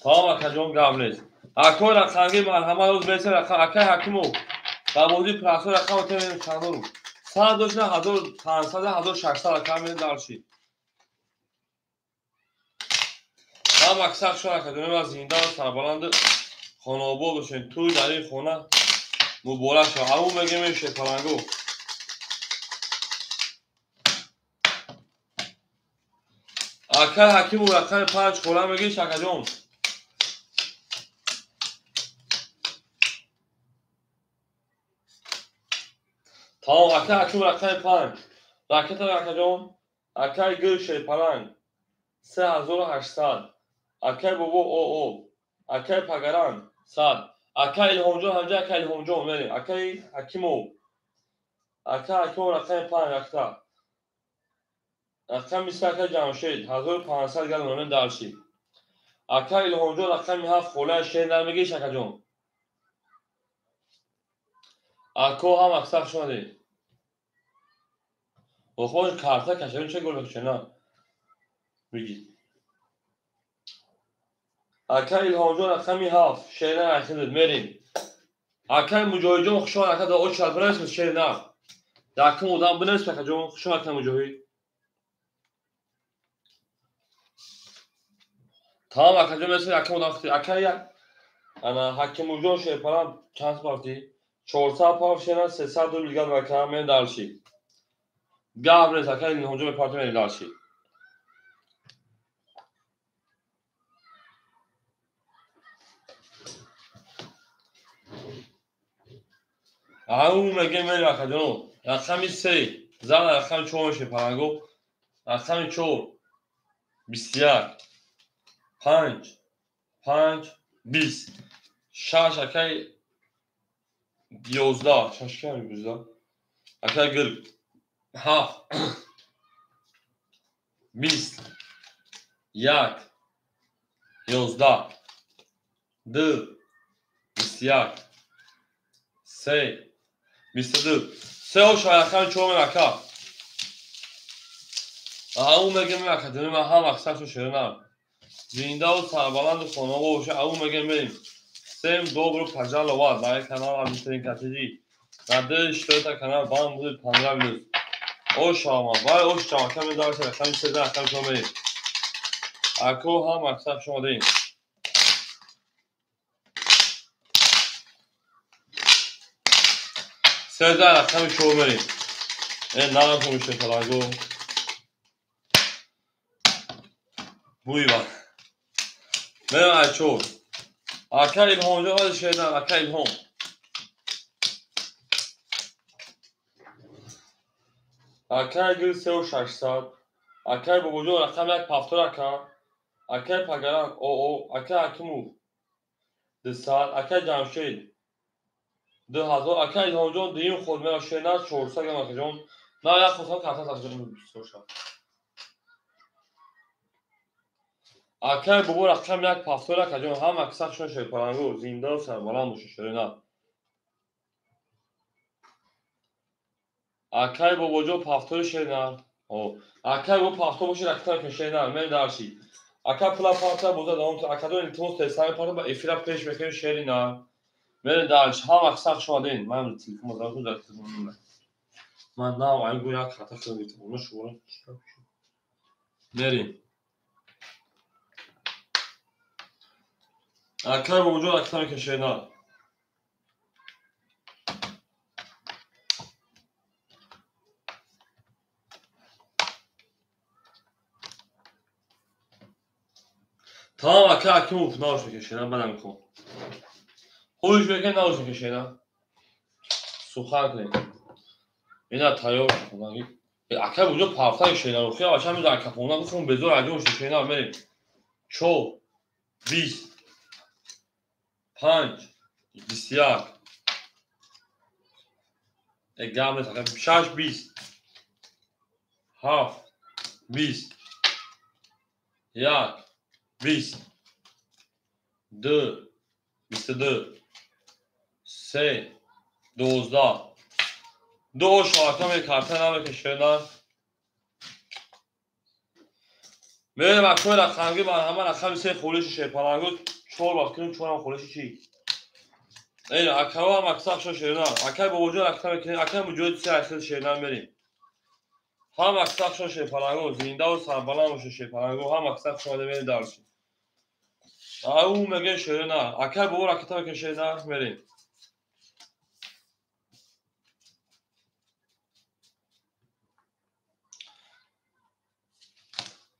Тамом акаҷон, гап нест. Акой рақамги марҳамат оз мерасем рақам акай Ҳакимов ба бозии прасо рақам темем чандору. 100 дошна 1500 1600 рақам мерем дальше. Ҳам аксар шуд акаҷон, ва зинда ва сарбаланд хонаобод бошем. Тӯй дар ин хона муборак шавад. Аву мегем шерпаланго. Акай Ҳакимов рақами 5 хола мегириш акаҷон. Тамом акай Ҳакимов рақами 5. Ракета акаҷон. Акай Гир шерпаланг 3800. Акай Бобо ОО. Акай Пагаран 100. Акай Илҳомҷон ҳамҷа акай Илҳомҷон мерем. Акай Ҳакимов. Акай Ҳакимов рақами 5 ракета. Рақами 3 акай Ҷамшед 1500 газ монем дальше. Акай Илҳомҷон рақами 7 холаи шер намегириш акаҷон. Ако ҳам аксар шунаде. Охош карта кашавин ча гол мекушена? Бигир. Акай Илҳомҷон рақами 7 шер нахидед мерем. Акай Муҷоҳидҷон хуш омад ака, да очад бинавис шер нах. Якум одам бинавис акаҷон, хуш омад акай Муҷоҳид. Тамом акаҷон мерасем якум одам хити. Акай як ана Ҳакимуҷон шерпалан чанд пафти? 400 пафт шера 300 рубл газ ака мерем дальше. Гап нест акай Илҳомҷон мепартем мерем дальше. Ау мегем мерем акаҷон. Рақами 3 зан рақами 4 мешем паланго. Рақами 4 21 5 5 20 6 акай 11 6 кам 11 акай гирг 7 20 1 11 2 21 3 22 3 оша рақами 4 ака. Ау мегем акаҷон, ман ҳам аксаршо шернам. Зиндаву сарбаланду хонаобод боша. Ау мегем мерем. Всем добро пожаловать на канал Абдусалим Катиди. Надеюсь, что это канал вам будет понравился. Оша вай ош чамака медарша рақами 3 рақами 4 мерем. Ако ҳам аксар шумо дем. 13 рақами 4 мерем. Нарафтум шерпаланго. Буйва. Мерем ай 4. Акай Илҳомҷон ҳозир шернам, акай Илҳом. Акай Гир 3600. Акай Бобоҷон рақами 1 пафтор ака. Акай Пагаран ОО. Акай Ҳакимов 200. Акай Ҷамшед 2000. Акай Илҳомҷон дуюм ход мера шернам 400 грам акаҷон. На як ход карта акаҷон 24. Акай Бобо рақами 1 пафтор акаҷон, ҳам аксаршон шерпаланго зинда ва сарбаланд бошед шерина. Акай Бобоҷон пафтори шернар. Акай бо пафтор бошед ракета мекунед шернар. Мерем дальше. Ака пула парта боза давом. Акаҷон илтимос тестами парта ба эфира пеш мекунем шеринар. Мерем дальше. Ҳама сахт шумо дин. Ман телефон задам дар телефон. Ман нав ай гӯ як хата кардам телефон шумо. Мерем. Акай бобоҷон акса мекашена. Тамом ака Акимов науш мекашена, бадам мехоҳам. Худиш мекунед науш мекашена. Сухан кунед. Ина тайёр шуд. Ака буҷо пафта шена рухи аша ми дар кафона бихун безор аҷо шена мерем. 4 20 5 21 гам 6 20 7 20 1 20 2 22 3 12 2 шоҳака мекарта намекашена. Мерем акои рақамги марҳама рақами се холиши шерпалангу 4 вақт кунем 4 холиши чи? Эй акава ҳам акса шо шерна. Акай бобоҷон акса мекунем, акай муҷоҳид се айхел шерна мерем. Ҳам акса шо шерпалангу зиндаву сарбаланд боша шерпалангу ҳам акса шо мерем дарси. Ау меге шерна. Акай бобо ракета мекунем шерна мерем.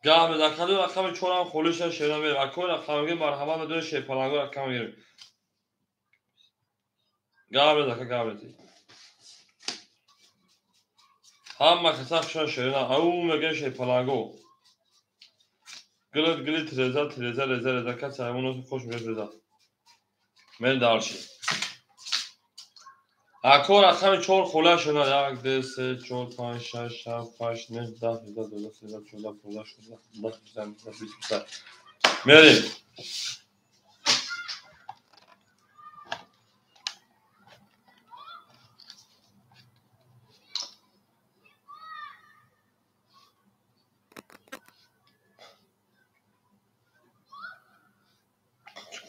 Гам рақами рақами 4 ҳам холиша шерна мерем. Акои рақамги марҳамат медонед шерпалангу рақам мегирем. Гам ака гам. Ҳама каса хушон шерна. Ау меге шерпалангу. Гилит гилит реза реза реза реза каса ҳамон хуш меояд реза. Мен дарши. Ако рақами 4 хола шуна 1 2 3 4 5 6 7 8 9 10 11 12 13 14 15 16 17 18 19 20. Мерем.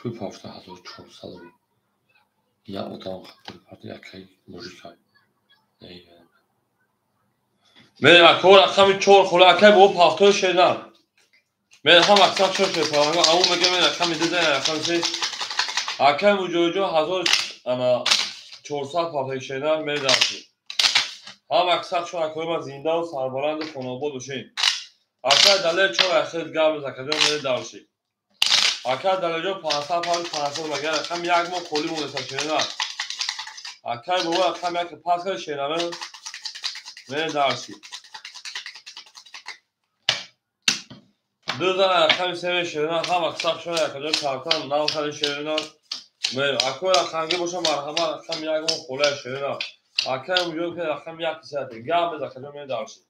Пул пафта 1400 я одам пул парта якай мужикай. Мерем ако рақами 4 хола акай бо пафтои шена. Мен ҳам аксар чор шерпаланга ау меге мен рақами 2 зан рақами 3 акай муҷоҳидҷон 1400 пафтаи шена мерем. Ҳам аксар чор акои ма зиндаву сарбаланду хонобод бошед. Акай далер 4 ахир гап закаҷон мерем дарши. Акай далерҷон 500 500 магар рақам як моҳ холӣ монеса шена. Акай бобо рақам як пас кард шена мерем дарши. 2 зан рақами 3 шена ҳам аксар шона якаҷон картан нав хари шена. Мерем акои рақамги боша марҳама рақам як моҳ холия шена. Акай муҷоҳид ки рақам як сиҳате гап закаҷон мерем дарши.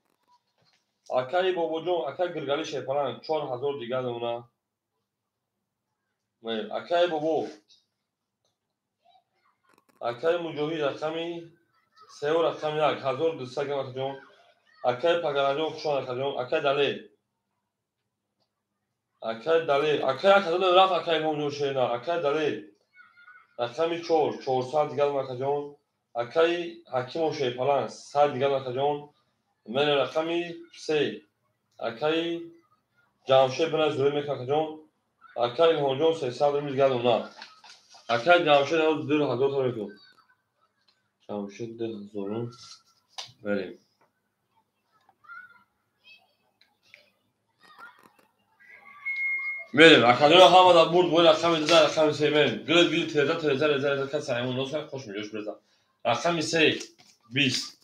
Акай бобоҷон акай гиргали шерпаланг 4000 дигар мемона. Акай бобо акай муҷоҳид рақами 3 рақами 1 1200 грам акаҷон. Акай пагараҷон хушон акаҷон. Акай далер акай далер акай 1000 рафт акай бобоҷон шена. Акай далер рақами 4 400 дигар акаҷон. Акай ҳакимов шерпаланг 100 дигар акаҷон. Мен рақами 3 акай ҷамшед бина зӯрӣ мекунад акаҷон. Акай Илҳомҷон 300 рубл дигар мемонад. Акай Ҷамшед 2000 та мекунад. Ҷамшед 2000 мерем. Мерем. Акаҷон ҳама дар бурд бои рақами 2 рақами 3 мерем. Гилит гилит реза реза реза реза каса ҳамон носа хуш меҷош реза. Рақами 3 20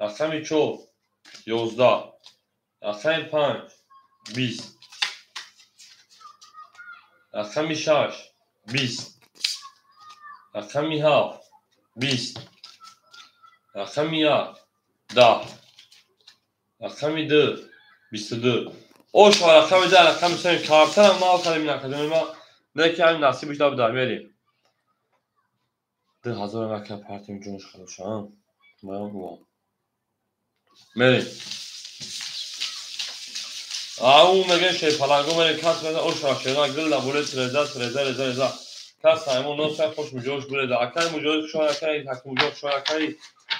рақами 4 11 рақами 5 20 рақами 6 20 рақами 7 20 рақами 1 10 рақами 2 22 ош рақами 2 рақами 3 картарам нав кардем акаҷон ма не ки ҳамин насибиш набуда мерем. 2000 ака партим ҷонш хароша мерем. Ау меге шерпалангу мерем кас меза ош шена гил лаболе реза реза реза реза Кас ҳамон носай хуш муҷош буреда. Акай муҷош хушон, акай ҳакимуҷо хушон, акай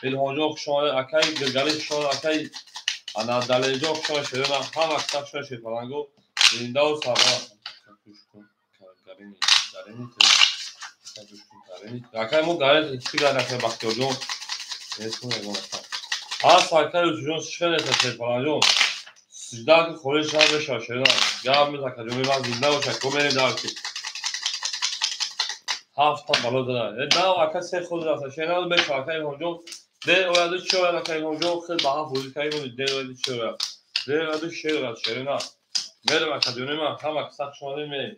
Илҳонҷон хушон, акай Гиргали хушон, акай ана Далерҷон хушон, шерона ҳама киса хушон шерпаланго зиндаву сарбаланд. Акай мо гарет чӣ гарет акай Бахтиёрҷон? Ас акай Юсуфҷон чӣ нест шерпаланҷон? Сижда ки холиш намешавад шерона. Гап мез акаҷон ман зинда бошад, ко мерем дарси. Ҳафта бало зада. На ака се худ рафта. Шерона мешавад акай Илҳонҷон. Дер ояду чӣ ояд акай Илҳонҷон? Хел ба ҳафт бозӣ кардем, дер ояду чӣ ояд? Дер ояду шер ояд шерона. Мерем акаҷони ман ҳама киса хуш омадем мерем.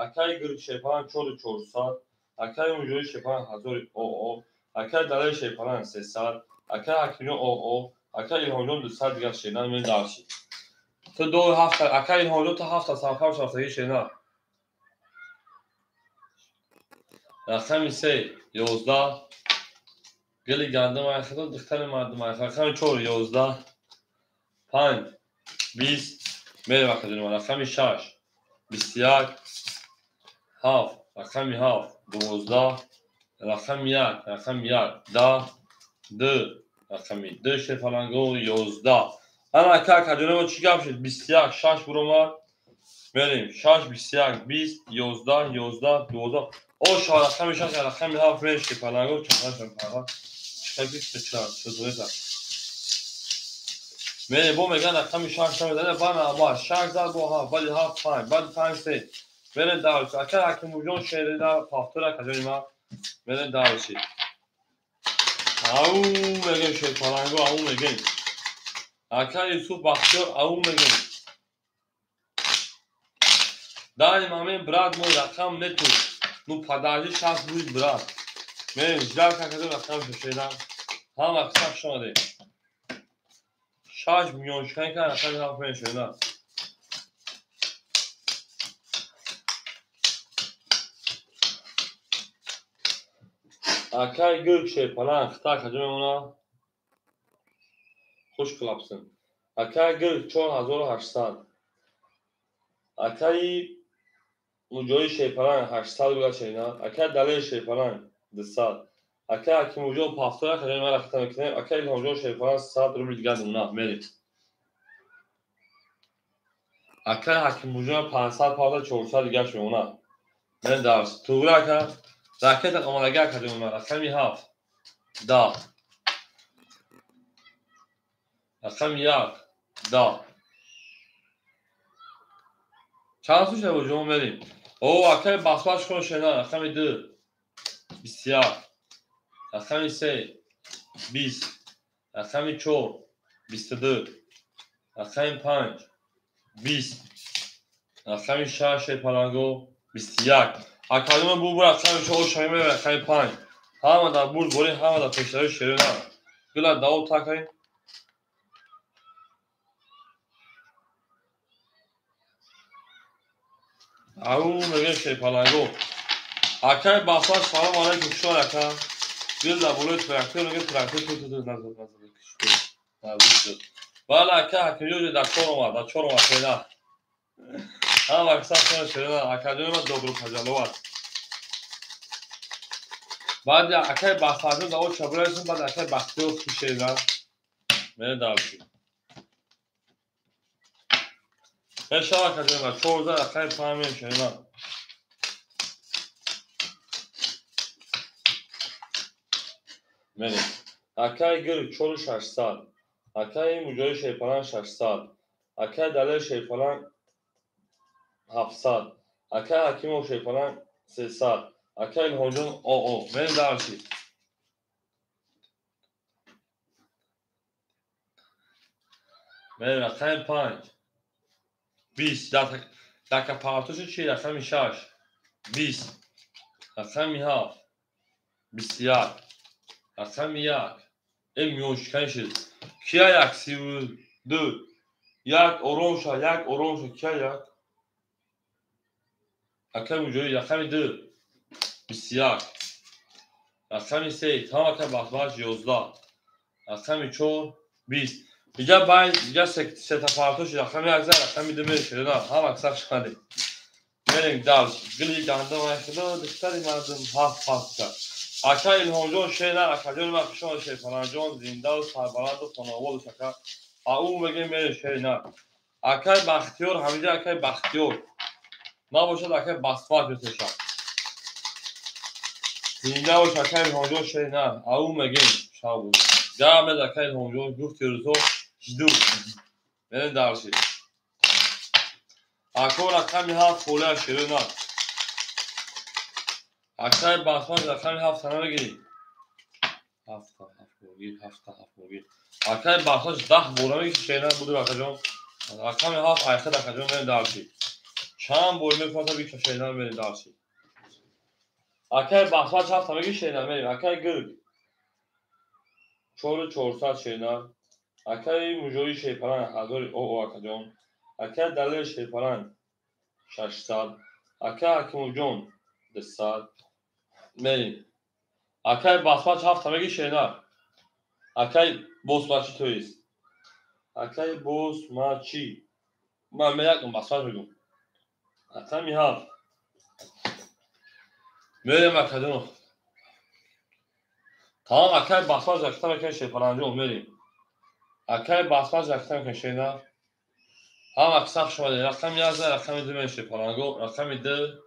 Акай Гирг шерпаланг 4400, акай Муҷоҳид шерпаланг 1000 ОО, акай Далер шерпаланг 300, акай Ҳакимҷон ОО, акай Илҳонҷон 200 дигар шерна мен дарши. Ту ду ҳафта акай Илҳонҷон ту ҳафта сарфар шафтаги шерна. Рақами 3 11 гили гандум айхадо духтари мардум айхадо. Рақами 4 11 5 20 мерем акаҷони ман. Рақами 6 21 7 рақами 7 12 рақами 1 рақами 1 10 2 рақами 2 шерпаланго 11. Ана ака акаҷони мо чӣ гап шуд? 21 6 буромад. Мерем 6 21 20 11 11 12. О шава рақами 6 рақами 7 мерем шерпаланго чанд шерпаланго чӣ чӣ мерем бо меган рақами 6 намедане бана аба 6 зад бо 7 баъди 7 5 баъди 5 3 мерем дарси. Ака Ҳакимуҷон шерида пафтур акаҷони ман мерем дарси. Ау мегем шерпаланго ау мегем. Ака Юсуф Бахтиёр ау мегем. Дани мамин брат мой рақам нету. Ну подожди, сейчас будет брат. Мерем ждал акаҷон рақам шошеда. Ҳама киса хуш омадем. 6 миллион шикан кан рақами 7 мерем шерида. Акай Гирг шерпаланг хита акаҷон мемона. Хуш клапсин. Акай Гирг 4800. Акай Муҷоҳид шерпаланг 800 гула шерина. Акай Далер шерпаланг 200. Акай Ҳакимуҷон пафтор акаҷон ман рахта мекунем. Акай Илҳонҷон шерпаланг 100 рубли дигар мемона. Мерем. Акай Ҳакимуҷон 500 павда 400 дигар мемона. Мерем дарс. Туғри ака ракета омадагӣ акаҷон ман рақами 7 10 рақами 1 10 чанд су шуда ҷон мерем. О акай басбаш кун шена рақами 2 21 рақами 3 20 рақами 4 22 рақами 5 20 рақами 6 шерпаланго 21. Акаҷон бу рақами 4 шами рақами 5 ҳама дар бурд борӣ ҳама дар пештари шерона. Гула давоб такай. Ау мегем шерпаланго. Акай басбаш салом алайкум шумо ака. Гул дар болои трактор мегем трактор ту ту назар назар. Бала ака Ҳакимҷон дар чор омад, дар чор омад шерона. Ҳама киса шумо шерона. Акаҷони ман добро пожаловать. Баъд акай Бахтиёр дар оча бурайсун, баъд акай Бахтиёр хушеда. Мере дарси. Мешава акаҷони ман 14 акай 5 мерем шерона. Мерем. Акай Гирг 4600. Акай Муҷоҳид шерпаланг 600. Акай Далер шерпаланг 700. Акай Ҳакимов шерпаланг 300. Акай Илҳонҷон ОО. Мерем дарси. Мерем рақами 5 20 дака партоши чи рақами 6 20 рақами 7 21 рақами 1 миёншикани шуд. Кия 1 32 1 ором ша 1 ором ша кия 1 акай Муҷоҳид рақами 2 21 рақами 3 там акай Бахтбахш 11 рақами 4 20. Иҷа байн иҷа сета партоши рақами 1 рақами 2 мешавад. Ҳама киса шудаде. Мерем дальше. Гили гандум ай худо, духтари мардум ҳафт ҳафта. Ака Илҳомҷон шернар, акаҷони ман хушон Шерпаланҷон, зиндаву сарбаланду хонаободу шака. Ау мегем мерем шернар. Акай Бахтиёр, ҳамиҷа акай Бахтиёр. Набошад акай Басмат бисеша. Зинда бош акай Илҳомҷон шернар. Ау мегем шав. Гамед акай Илҳомҷон гуфти рӯзо жду. Мерем дальше. Ако рақами ҳафт холия шернар. Акай Басмат рақами ҳафт намегирӣ. Ҳафта, ҳафт боргир, ҳафта, ҳафт боргир. Акай Басмат 10 бора мегирӣ шернар буду акаҷон. Рақами ҳафт айхад акаҷон мерем дальше. Чанд бор мефата биша шернар мерем дальше. Акай Басмат ҳафта мегирӣ шернар мерем. Акай Гирг 4400 шернар. Акай Муҷоҳид Шерпаланг 1000 о акаҷон. Акай Далер Шерпаланг 600. Акай Ҳакимовҷон 200. Мерем. Акай Басмат ҳафта мегирӣ шернар. Акай Босмачи то есть. Акай Босмачи. Ман меякам Басмат мегум. Рақами ҳафт. Мерем акаҷон. Тамом акай Басмат якта мекунем Шерпаланҷон мерем. Акай Басмат якта мекунем шернар. Ҳама аксар шумо рақами 11, рақами 2 мерем Шерпаланго, рақами 2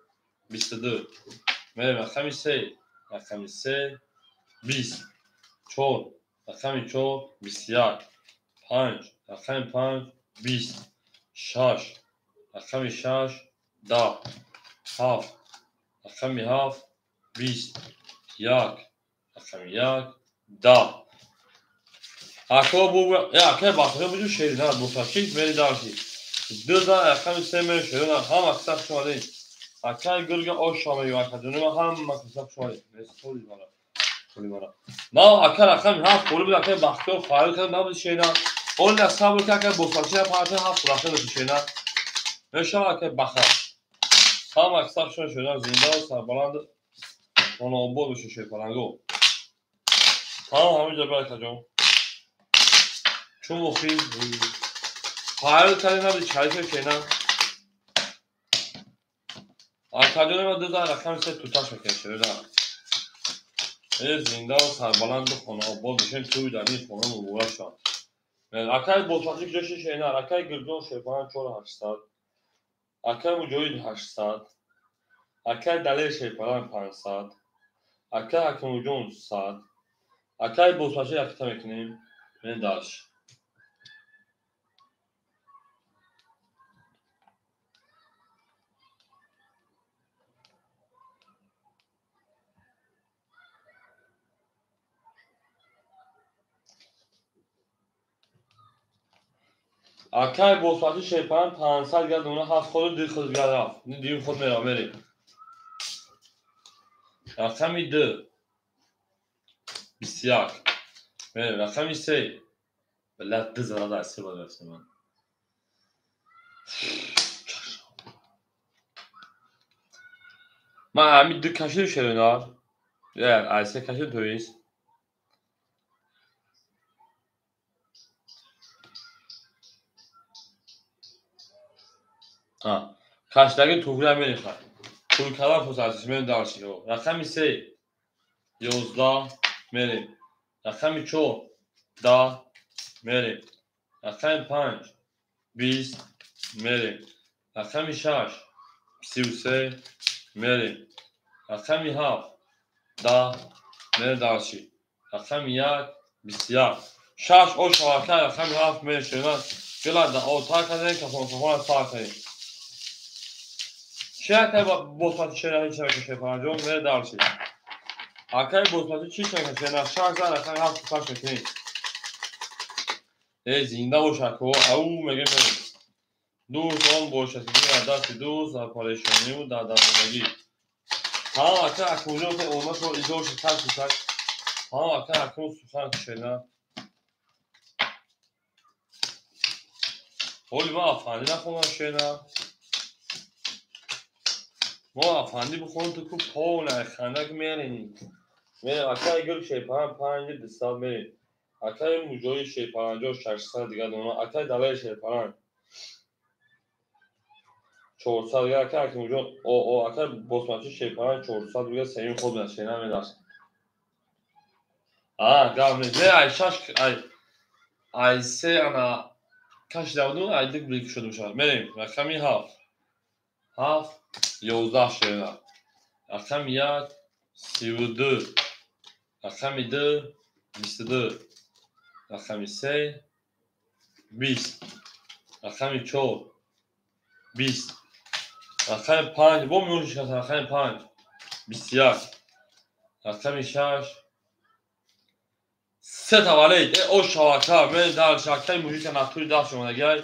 22. Мерем рақами 3, рақами 3 20, 4, рақами 4 21, 5, рақами 5 20, 6, рақами 6 10, 7, рақами 7 20, 1, рақами 1 10. Ако бу я акай Басмат буду шернар босачи мери дальше. 2 рақами 3 мери шернар. Ҳама аксар шумо акай Гурга оша мегӯ акаҷони ман ҳама аксар шумо месоли мара. Холи мара. Ма ака рақами ҳафт холи буд акай Бахтиёр фаъол кард набуд шернар. Оли сабр ки акай Босмачи панҷ ҳафт рақам шернар. Мешава акай Баха. Ҳама аксар шумо шернар зинда ва сарбаланд хонаобод бошед Шерпаланго. Тамом ҳаминҷо бир акаҷон. Чун охир фаъол кард набуд чариф шернар. Акаҷони ман 2 рақами 3 туташ мекунем шернар. Зинда ва сарбаланду хонаобод бошем, тӯй дар ин хона муборак шавад. Акай Босмачи куҷо шернар? Акай Гирҷон Шерпаланг 4800. Акай Муҷоҳид 800. Акай Далер Шерпаланг 500. Акай Ҳакимовҷон 100. Акай Босмачи якта мекунем. Мерем дальше. Акай Босмачи Шерпаланг 500 гар дона ҳафт ходу ду худ гар рафт. Дим худ мерам мерем. Рақами 2 21. Мерем рақами 3. Билла 2 зарада асир бояд рафтем ман. Ман ҳамин 2 кашидам шернар. Я, айсе кашид то есть. Кашдаги туғри мерихад. Пул калан пусасиш мерем дальше. Рақами 3 11 мерем. Рақами 4 10 мерем. Рақами 5 20 мерем. Рақами 6 33 мерем. Рақами 7 10 мерем дальше. Рақами 1 21. 6 о шавака рақами 7 мерем шернар. Гила да отар кардем, кафон кафон сар кардем. Чи акай Босмачи шернар ҳеч намекунад Шерпаланҷон мере дальше. Акай Босмачи чӣ намекунад шернар? 6 рақами 7 туташ мекунем. Зинда бош ако, ау мегем мерем. Дӯст он бошад ки дар дасти дӯст дар парешониву дар дармондагӣ. Тамом акай Ҳакимовҷон омадшо изор шуд так так. Тамом акай Ҳакимов сухан шернар. Ҳоли ман афандӣ нахондам шернар. Мо афандӣ бихонем ту ку полная хандак меренӣ. Мерем акай Гул Шерпаланг 5 200 мерем. Акай Муҷоҳид Шерпаланҷон 600 дигар дона. Акай Далер Шерпаланг 400 дига ака Ҳакимҷон о ака босмачи шерпаланг 400 дига сеюм ход меяд шена медаш. Гап нест. Не ай шаш ай се ана кашида буду ай ду били кушода мешавад. Мерем рақами 7. 7 11 шена. Рақами 1 32. Рақами 2 22. Рақами 3 20. Рақами 4 20. Рақами 5 бо миёнш рақами 5 21. Рақами 6 се таваллид. О шавака мен дар шакаи мужика натури даст шумонагай.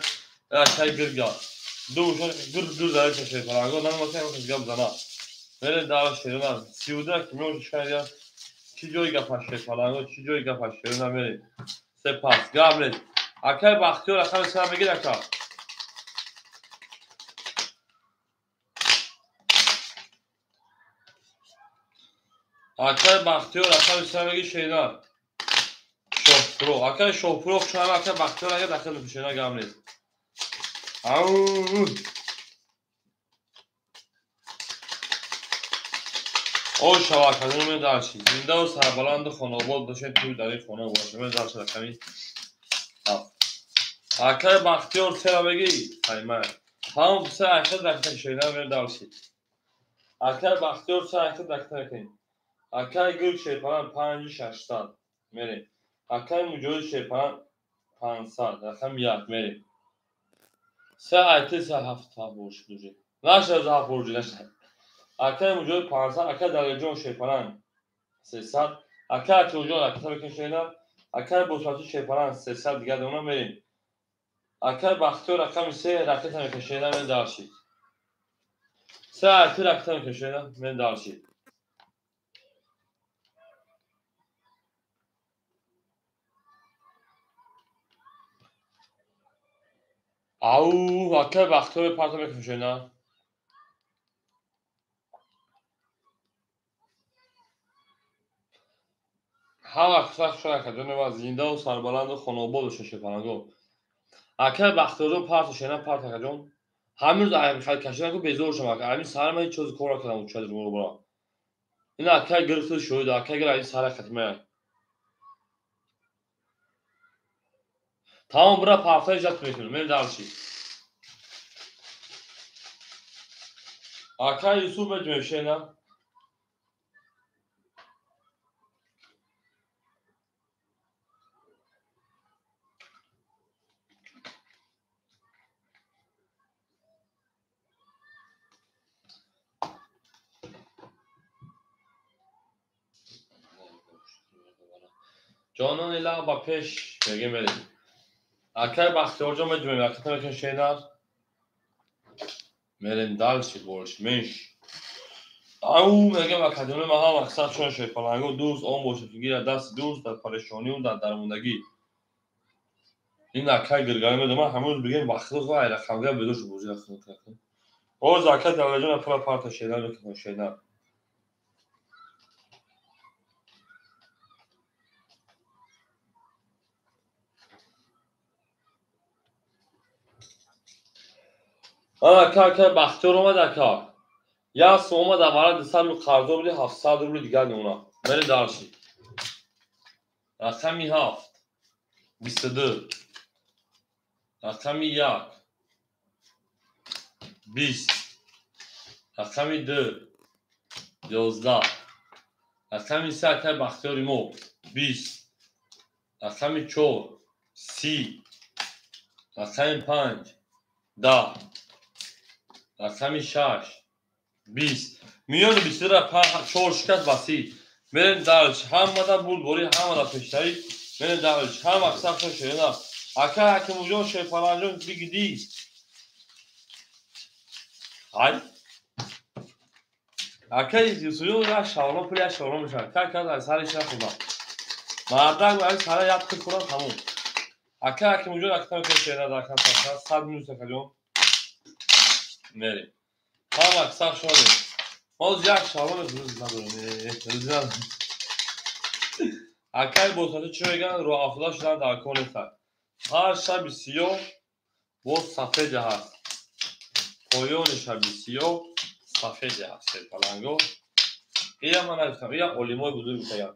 Акай гирга. Ду мушак гир гир дар шаши фаранго намаса ҳам гап зана. Мере дар шерона 32 ки миёнш шакаи чӣ ҷои гапаш шерпаланго чӣ ҷои гапаш шерона мере. Се пас гап нест. Акай Бахтиёр рақами 3 мегир ака. Акай Бахтиёр рақами 3 мегир шерона. Шоҳпуро. Акай Шоҳпуро хушам акай Бахтиёр агар дахил шена гап нест. Ау. О шавакадон мен дарши. Зинда ва сарбаланду хонаобод бошед, туй дар ин хона бошед. Мен дарши рақами 7. Акай Бахтиёр сера бегӣ? Ҳайма. Ҳам се айхел дақиқа шена мен дарши. Акай Бахтиёр се айхел дақиқа мекунем. Акай Гул шерпаланг 5600 мерем. Акай Муҷоҳид шерпаланг 500 рақами 1 мерем. Се айти се ҳафт борш дужи. Наша за ҳафт борҷи наша. Акай Муҷоҳид 500, акай Далерҷон шерпаланг 300, акай Акилҷон ракета мекунем шена, акай Босмачи шерпаланг 300 дигар дона мерем. Акай Бахтиёр рақами 3 ракета мекунем шена мен дарши. Се айти ракета мекунем шена мен дарши. Ау, акай Бахтиёр парта мекунем шена. Ҳама сахт шуд акаҷон ва зинда ва сарбаланду хонаобод бошед шерпаланго. Акай Бахтиёрҷон парта шена парта акаҷон. Ҳамин рӯз хай кашидан ку безор шудам ака. Ҳамин саҳар ман ҳеҷ чизе кор накардам учад рӯбара. Ин акай гирифту шоҳид, акай гир ин саҳар хатмая. Тамом бура парта иҷат мекунем. Мен дарши. Акай Юсуф меҷмем шена. Ҷонон ила ба пеш мегем мерем. Акай Бахтиёрҷон меҷмем ракета мекунем шенар. Мерем дальше больше, меньше. Ау мегем акаҷони ман ҳама мақсад шон шерпаланго дӯст он бошад ки гирад дасти дӯст дар парешонию дар дармондагӣ. Ин акай гиргарӣ медонам ман ҳамон рӯз бигем Бахтиёр ай рақамгар бедор шуд бозӣ рақам. Оз акай Давлатҷон пула парта шенар мекунем шенар. Ака ака Бахтиёр омад ака. Як сом омад аввала 200 рубл қарздор буди 700 рубли дигар мемонад. Мере дарши. Рақами 7 22. Рақами 1 20. Рақами 2 11. Рақами 3 акай Бахтиёри мо 20. Рақами 4 30. Рақами 5 10. Рақами 6 20. Миёни 22 4 шикаст ба 30. Мерем дарш. Ҳамада бурдборӣ, ҳамада пештарӣ. Мерем дарш. Ҳама сахт шерина. Ака Ҳакимуҷон шерпаланҷон бигидӣ. Ай. Ака Юсуфҷон як шавлон пули як шавлон мешавад. Ка ка аз сариш нахӯрдам. Мардак аз сара як пул хӯрдам тамом. Ака Ҳакимуҷон акта мекунем шерина дар кам 100 минус акаҷон. Мерем. Ҳама сахт шудем. Мо як шавлон рӯз надорем. Рӯз надорем. Акай босмачи чӣ мегӯянд? Роҳафтода шудан дар кор нестанд. Ҳар шаби сиёҳ боз сафеде ҳаст. Поёни шаби сиёҳ сафеде ҳаст шерпаланго. Ия ман нагуфтам, ия олимои бузург гуфтаган.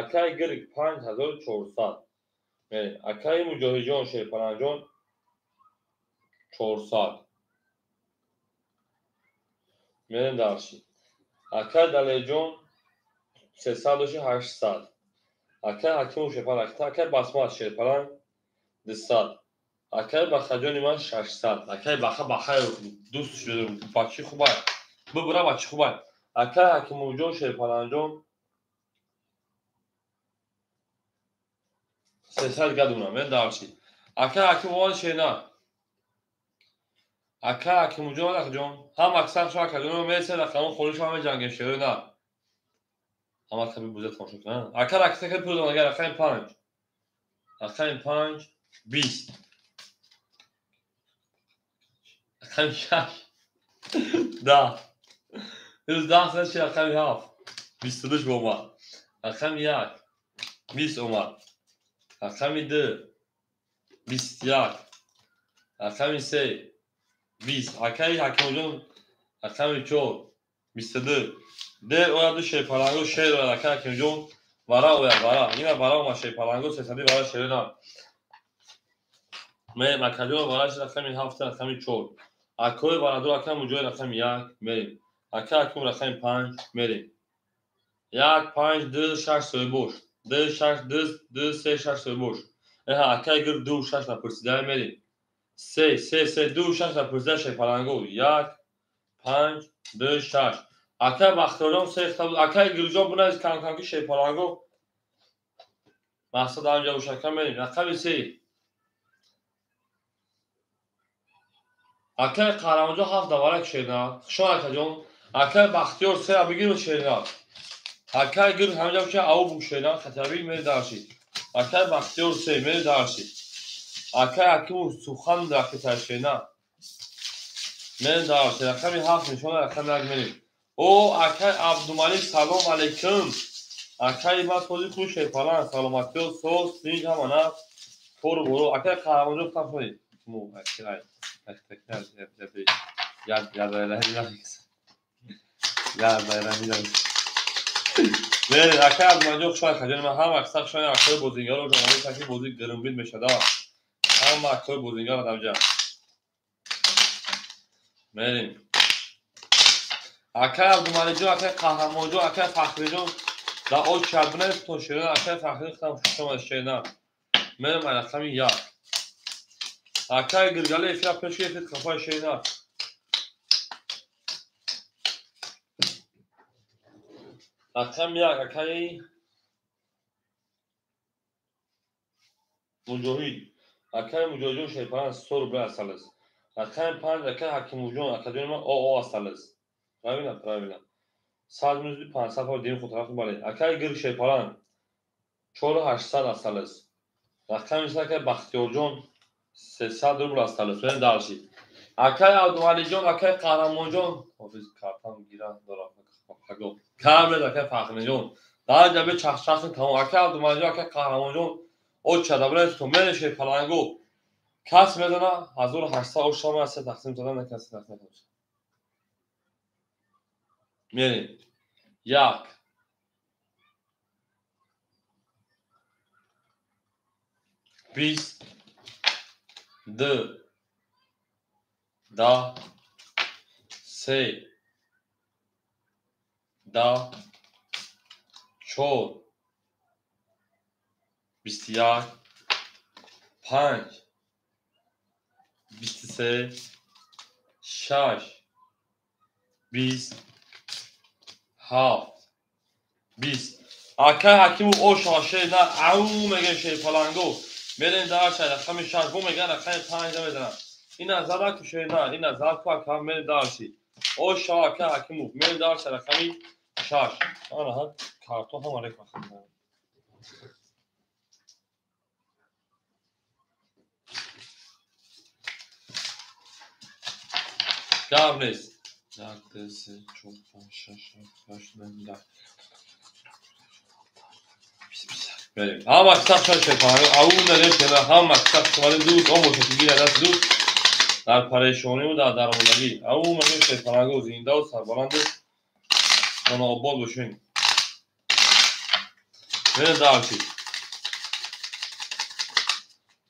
Акаи гирг 5400. Мерем. Акаи Муҷоҳидҷон шерпалангҷон 400. Мерем дарши. Акаи Далерҷон 300 доши 800. Акаи Ҳакимов шерпаланг, акаи Басмат шерпаланг 200. Акаи Бахаҷони ман 600. Акаи Баха Бахаев дӯст бачи хубай. Бибура бачи хубай. Акаи Ҳакимовҷон шерпалангҷон 300 гадуна. Мен дарши. Акаи Ҳакимовон шена. Акаи Ҳакимовҷон акаҷон ҳам аксар шо акаҷон месен рақамон холиш ҳам меҷангем шеро на. Ҳама каби буза тамошо кунанд. Ака ракса пул дон агар рақами 5. Рақами 5 20. Рақами 6 10. 10 чи рақами 7 22 омад. Рақами 1 20 омад. Рақами 2 21. Рақами 3 20. Акаи Ҳакимовҷон рақами 4 22. Дер ояду шерпаланго шер ояд акаи Ҳакимовҷон вара ояд вара. Ина вара омад шерпаланго сесади вара шерена. Мерем акаҷон вара ши рақами 7 рақами 4. Акои барадор акаи Муҷоҳид рақами 1 мерем. Акаи Ҳакимов рақами 5 мерем. 1 5 2 6 соҳибош. 2 6 2 2 3 6 соҳибош. Эҳа акаи гир 2 6 напурсида мерем. 3 3 3 2 6 напурсида шерпаланго. 1 5 2 6. Акаи Бахтиёрҷон 3 хта буд. Акаи Гирҷон бунавис кам-кам ки шерпаланго мақсад ҳамҷа бошад. Мерем. Рақами 3. Акаи Қаҳрамонҷон 7 давара шерна. Хушон акаҷон. Акаи Бахтиёр 3 бигир шерна. Акаи гир ҳамҷа бошад ау буг шерна. Хатаби мери дарши. Акаи Бахтиёр 3 мери дарши. Акаи Ҳакимов сухан ракета шерна. Мери дарши. Рақами 7 нишона рақами 1 мерем. О акаи Абдумалик салом алейкум. Акаи ман сози хуш шерпаланг саломатиё соз тинҷ ҳама на кору боро. Акаи Қаҳрамонҷон хам шонед. Мо акаи мерем. Акаи Абдумаликҷон хуш акаҷони ман ҳама аксар шони акои бозингаро ҷомаи таки бозӣ гирмбид мешада. Ҳама акои бозингар адамҷа. Мерем. Акаи Абдумаликҷон, акаи Қаҳрамонҷон, акаи Фахриҷон дар оч шабнес то шерина. Акаи Фахри хам шумо шерина. Мерем рақами 1. Акаи Гиргали эфира пеш гирифт қафаи шерина. Рақами 1 акаи Муҷоҳид. Акаи Муҷоҳидҷон шерпаланг 100 рубл асалас. Рақами 5 акаи Ҳакимовҷон акаҷони ман ОО асалас. Правильно, правильно. 100 минус 500 ҳо дим худтараф бале. Акаи гир шерпаланг 4800 асалас. Рақами 3 акаи Бахтиёрҷон 300 рубл асалас. Мерем дарши. Акаи Абдувалиҷон, акаи Қаҳрамонҷон, ҳофиз картам гиран дорам. Камред акаи Фахриҷон. Дар ҷабе чахчахи тамом. Акаи Абдувалиҷон, акаи Қаҳрамонҷон оча дабрес то мере шерпаланго. Кас мезана 1800 ош шама се тақсим зада накас тақсим накас. Мерем. 1 20 2 10 3 10 4 21 5 23 6 20 7 20. Акаи Ҳакимов оша шерна ау мегӯяд шерпаланго. Мерем дарша рақами 6 бо мегӯяд рақами 5 намезанам. Ина задаку шерна, ина задаку ака мерем дарши. Оша акаи Ҳакимов мерем дарша рақами 6. Ана ҳа картон ҳама рек вақт. Гап нест. 1 2 3 4 5 6 7 8 9 10. Мерем. Ҳама китоб шон шерпаланго. Ау мегӯяд шерна. Ҳама китоб шумоли дӯст, о бошад гир даст дӯст. Дар парешониву дар дармондагӣ. Ау мегӯем шерпаланго зиндаву сарбаланду хонаобод бошем. Мерем дальше.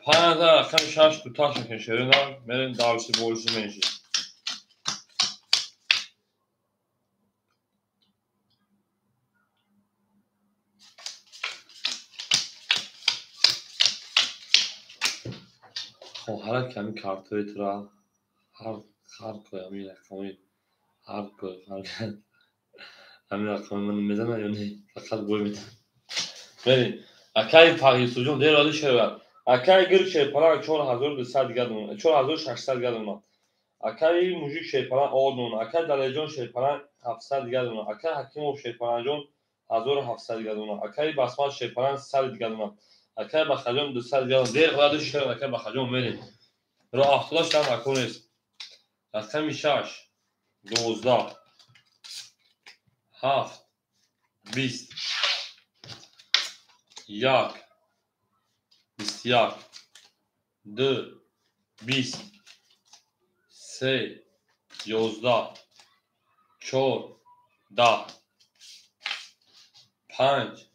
5000 рақами 6 дуташ мекунем шерина, мерем дальше больше меньше. Хоҳарак ҳамин картҳои тура ҳар кой ҳамин рақами ҳар кой ҳамин рақами ман мезанад ё не? Фақат бой метавад. Мерем. Акаи Фағисуҷон дер оди шервар. Акаи гирк шерпаланг 4200 дигар дона, 4600 дигар дона. Акаи мужик шерпаланг од дона. Акаи Далерҷон шерпаланг 700 дигар дона. Акаи Ҳакимов шерпалангҷон 1700 дигар дона. Акаи Басмат шерпаланг 100 дигар дона. Акаи Бахаҷон 200 дигар дона. Дер оди шервар акаи Бахаҷон мерем. Роҳ афтода шудан акор нест. Рақами 6 12 7 20 1 21 2 20 3 11 4 10 5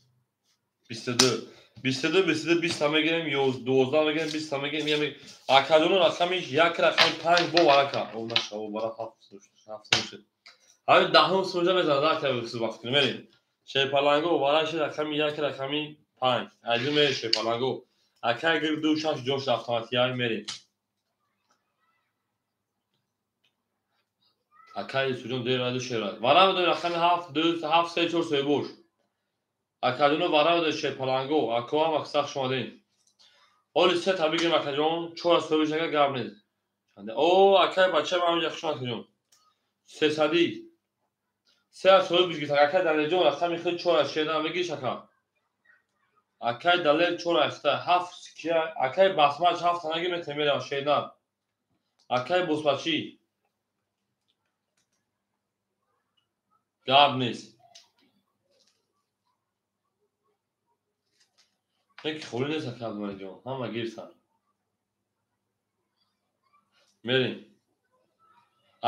22 22 22 20 мегирем, 12 мегирем, 20 мегирем. Акаҷоно рақами 1 рақами 5 бо варака. О наша, о вара 7 7 ҳамин даҳум сунҷа мезанад ака вақт мерем. Шерпаланго вараши рақами 1 рақами 5. Аҷу мерем шерпаланго. Ака гир 2 6 ҷош автоматия мерем. Акаи суҷон дер аду шерад. Вара медонем рақами 7 2 7 3 4 3 бош. Акаҷоно вара медонем шерпаланго. Акоам аксах шумадем. Оли се та бигирем акаҷон, 4 соҳибиш ака гап нест. О, акаи бачаам ҳаминҷа хуш акаҷон. 300 се соҳибиш гирифт. Акаи Далерҷон рақами худ 4 шердан бигириш ака. Акаи Далер 4 7 кия, акаи Басмач 7 танаги метемерам шердан. Акаи Босмачӣ гап нест. Яки холӣ нест ака Абдумаликҷон, ҳама гирифтанд. Мерем.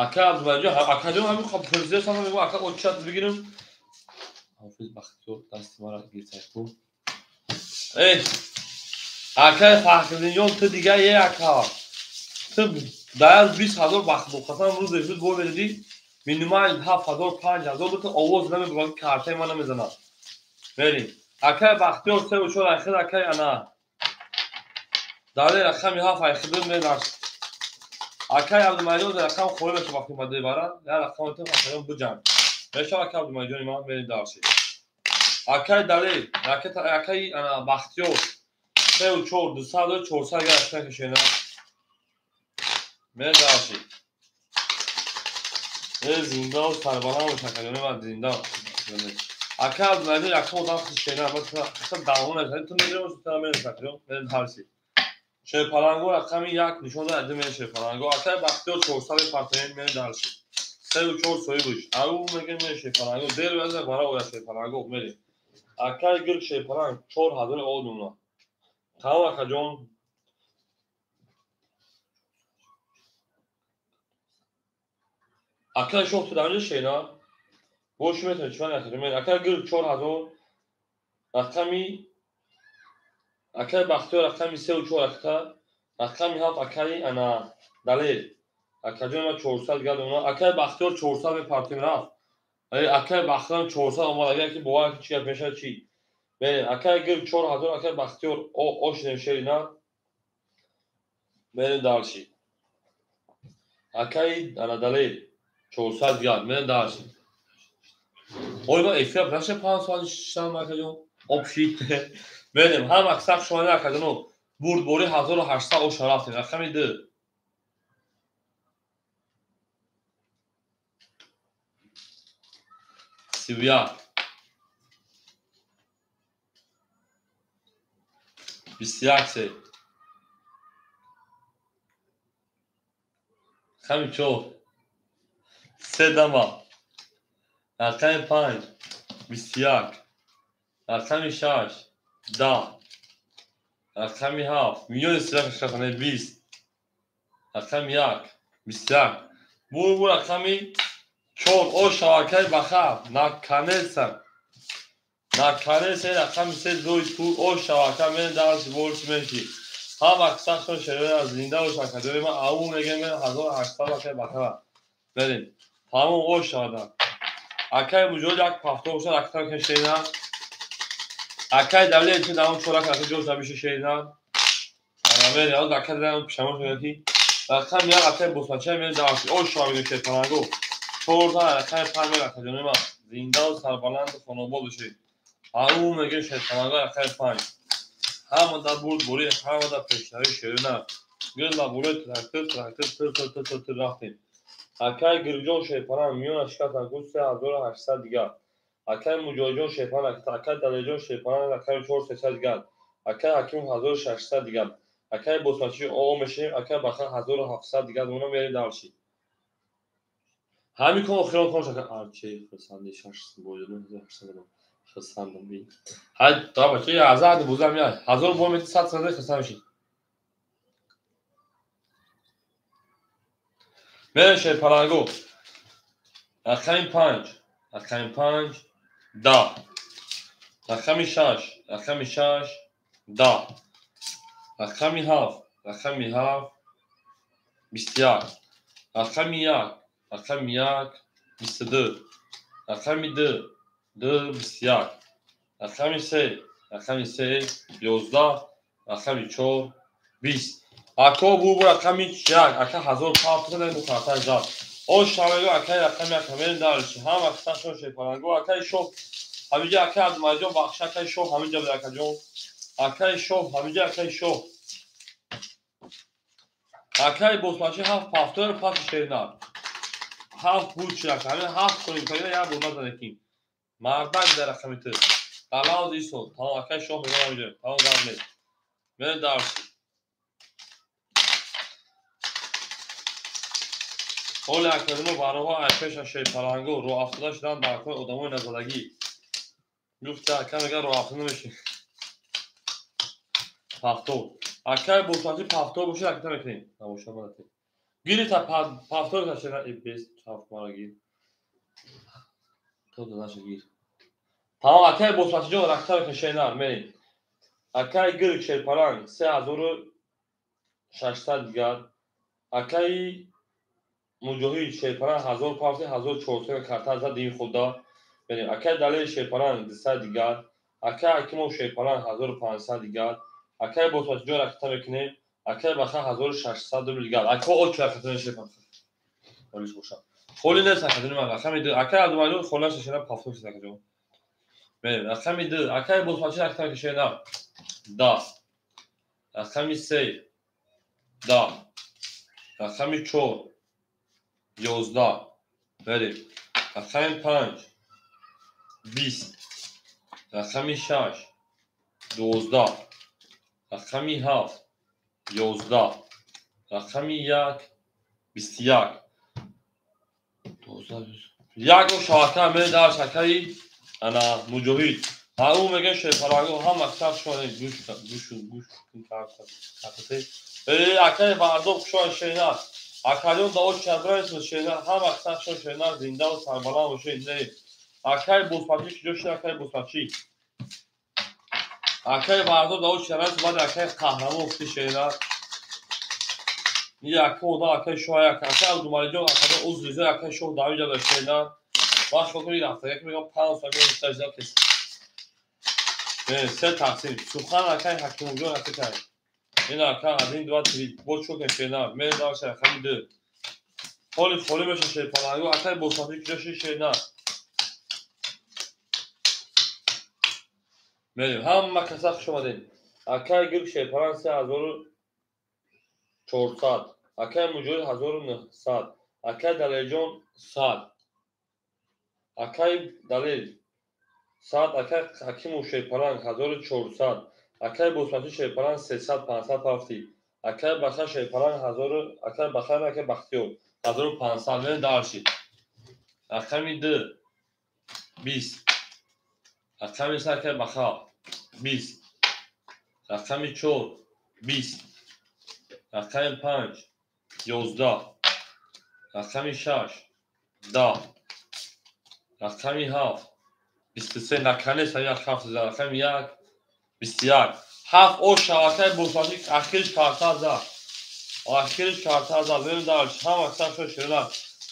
Ака Абдумаликҷон, акаҷон ҳамин президент ҳама мегӯ ака очат бигирем. Ҳофиз Бахтиёр дасти мара гирифта ку. Эй, акаи Фахриддинҷон, ту дига е ака. Ту даяз 20 ҳазор бахтбоқасан рӯз эфир бой медодӣ, минимал 7 ҳазор, 5 ҳазор бутун овоз намебурад, картаи ман намезанад. Мерем. Акаи Бахтиёр 3 ва 4 айхид акаи ана. Дале рақами 7 айхид мераш. Акаи Абдумаликҷон рақам холӣ мешавад вақти омада барад, як рақам ту акаҷон биҷанг. Мешавад акаи Абдумаликҷони ман мерем дарси. Акаи Дале, акаи ана Бахтиёр 3 ва 4 200 400 гашта кашена. Мерем дарси. Э зинда ва сарбаланд бош акаҷони ман зинда. Ака Абдумаликҷон якум одам шена, ман давон аст. Ту медонӣ, ту намедонӣ акаҷон, мерем дарси. Шерпаланго рақами 1 нишон дод, ади мерем шерпаланго. Акаи Бахтиёр 400 партоем, мерем дарси. 3 ва 4 соҳибиш. Ау мегем мерем шерпаланго. Дер ваза бара оя шерпаланго мерем. Акаи гирк шерпаланг 4000 одуна. Тамом акаҷон. Акаи шох ту дар инҷа шена. Бош метавонӣ чӣ акаҷон мерем. Акаи гирк 4000 рақами акаи Бахтиёр рақами 3 ва 4 акта рақами 7 акаи ана Далер. Акаҷон ма 400 дигар дона. Акаи Бахтиёр 400 мепартем рафт. Акаи Бахтиёр 400 омад, агар ки бовар ки чӣ гап мешавад чӣ. Мерем. Акаи гирк 4000 акаи Бахтиёр ошинем шерина. Мерем дарси. Акаи ана Далер 400 дигар мерем дарси. Ой, ма эфир наша 5 соат шишам акаҷон. Обши. Мерем. Ҳам аксар шумони акаҷоно бурдбори 1800 оша рафтем. Рақами 2. 31 21 се. Рақами 4 се дама. Рақами 5 21 рақами 6 10 рақами 7 миллиони 31 20 Рақами 1 21. Бур рақами 4 о шавакаи баха. Наконец-то. Наконец-то рақами 3 зои тур о шавака мен дарси больше меньше. Ҳама сахтон шероя зинда бош академия ман ау мегем 1800 акай баха. Берем. Тамом о шавада. Акай муҷоҳид як пафто бошад, актар кен шерина. Акай давлет чи давом чорак ака ҷош набиша шерина. Ана мери, аз акай давом пишамо шуда ки. Рақам як акай босмача мери дарси. О шавиду шерпанаго. 4 рақами 5 мери акаҷони ман. Зиндаву сарбаланду хонобод бошед. Ау меге шерпанаго рақами 5. Ҳама дар бурдборӣ, ҳама дар пешравӣ шерина. Гилла буре трактор, трактор, тр тр тр тр тр рафтем. Акай Гирҷон шерпананг миёна шикастан ку 3800 дигар. Акай Муҷоҳидҷон шерпананг, акай Далерҷон шерпананг рақами 4 300 дигар. Акай Ҳакимов 1600 дигар. Акай Босмачӣ о мешавем, акай Баха 1700 дигар. Мона мерем дарши. Ҳамин кон охирон кон шака арче хурсанди 6 бояд 1800 хурсандам би. Ҳай та бача азад бузам я 1000 бо мети 100 сада хурсанд меши. Мерем шерпаланго. Рақами 5, рақами 5 10. Рақами 6, рақами 6 10. Рақами 7, рақами 7 21. Рақами 1, рақами 1 22. Рақами 2, 2 21. Рақами 3, рақами 3 11. Рақами 4 20. Ако бу рақами 1, ака 1000 пафтада бу карта зад. О шавего акай рақами 1 мерем дарши. Ҳама қисмашон шерпаланго акай шоҳ. Ҳамиҷа акай Абдумалиҷон бахш акай шоҳ ҳамиҷа буд акаҷон. Акай шоҳ ҳамиҷа акай шоҳ. Акай босмачи 7 пафтор пас шернар. 7 буд чирак. Ҳамин 7 коним кардем як бор назанеким. Мардак дар рақами ту. Қалауз исо. Тамом акай шоҳ мегӯям ҳамиҷа. Тамом гап нест. Мерем дарши. Ҳоли академо бароҳо айпеша шерпаланго роҳафтода шудан дар кори одамои назадагӣ. Гуфта ака мега роҳафтода намеши. Пафтор. Акай босмачи пафтор бошад акта мекунем. Набошад малате. Гири та пафтор та шера бес чаф мара гир. То дадаша гир. Тамом акай босмачи ҷон ракта мекунем шернар мерем. Акай гирк шерпаланг 3600 дигар. Акай Муҷоҳид шерпаланг 1000 пафти 1400 карта зад дин худа. Мерем. Акай Далер шерпаланг 200 дигар. Акай Ҳакимов шерпаланг 1500 дигар. Акай Босмачиҷон ракта мекунем. Акай Баха 1600 рубл дигар. Ака оч ракта шерпаланг. Холиш бошад. Холи нест акаҷони ман. Рақами 2. Акай Абдумалиҷон холаш шера пафтор шуд акаҷон. Мерем. Рақами 2. Акай Босмачи ракта мекунем шернар. 10. Рақами 3. 10. Рақами 4 11. Мерем. Рақами 5 20. Рақами 6 12. Рақами 7 11. Рақами 1 21. 12 як шавака мере дар шакаи ана Муҷоҳид. Ҳа ӯ мега шерпаланго ҳама саф шумо гӯш гӯш гӯш картате. Э акаи Вардоб хушои шернар. Акаҷон дао чабраи шернар ҳама саф шумо шернар зиндаву сарбаланд бошед. Не. Акаи Босмачӣ куҷо шуд акаи Босмачӣ? Акаи Вардоб дао чабраи баъд акаи Қаҳрамон гуфти шернар. Яка одам акаи шоҳ як акаи Абдумалиҷон акаҷон узри зиёд акаи шоҳ давиҷа да шернар. Ман шумо кунед рафта як мегам 5 соат мешта кес. Не, се тақсим. Сухан акаи Ҳакимовҷон акаи. Ин ака 1 2 3 бо чӯ кун шернар. Мерем дарша рақами 2. Ҳоли холӣ меша шерпаланго акаи Босмачӣ куҷо шуд шернар? Мерем. Ҳама каса хуш омадед. Акаи Гирк шерпаланг 3400. Акаи Муҷоҳид 1900. Акаи Далерҷон 100. Акаи Далер 100. Акаи Ҳакимов шерпаланг 1400. Акаи Босмачӣ шерпаланг 300 500 пафти. Акаи Баха шерпаланг 1000 акаи Баха акаи Бахтиёр 1500. Мерем дарши. Рақами 2 20. Рақами 3 акаи Баха 20. Рақами 4 20. Рақами 5 11, рақами 6, 10, рақами 7, 23, наконец як 7 зад, рақами 1, 21, 7 о шавакаи босмачӣ ахириш карта зад. Ахириш карта зад. Бибин дар ҳама сахшо ширина.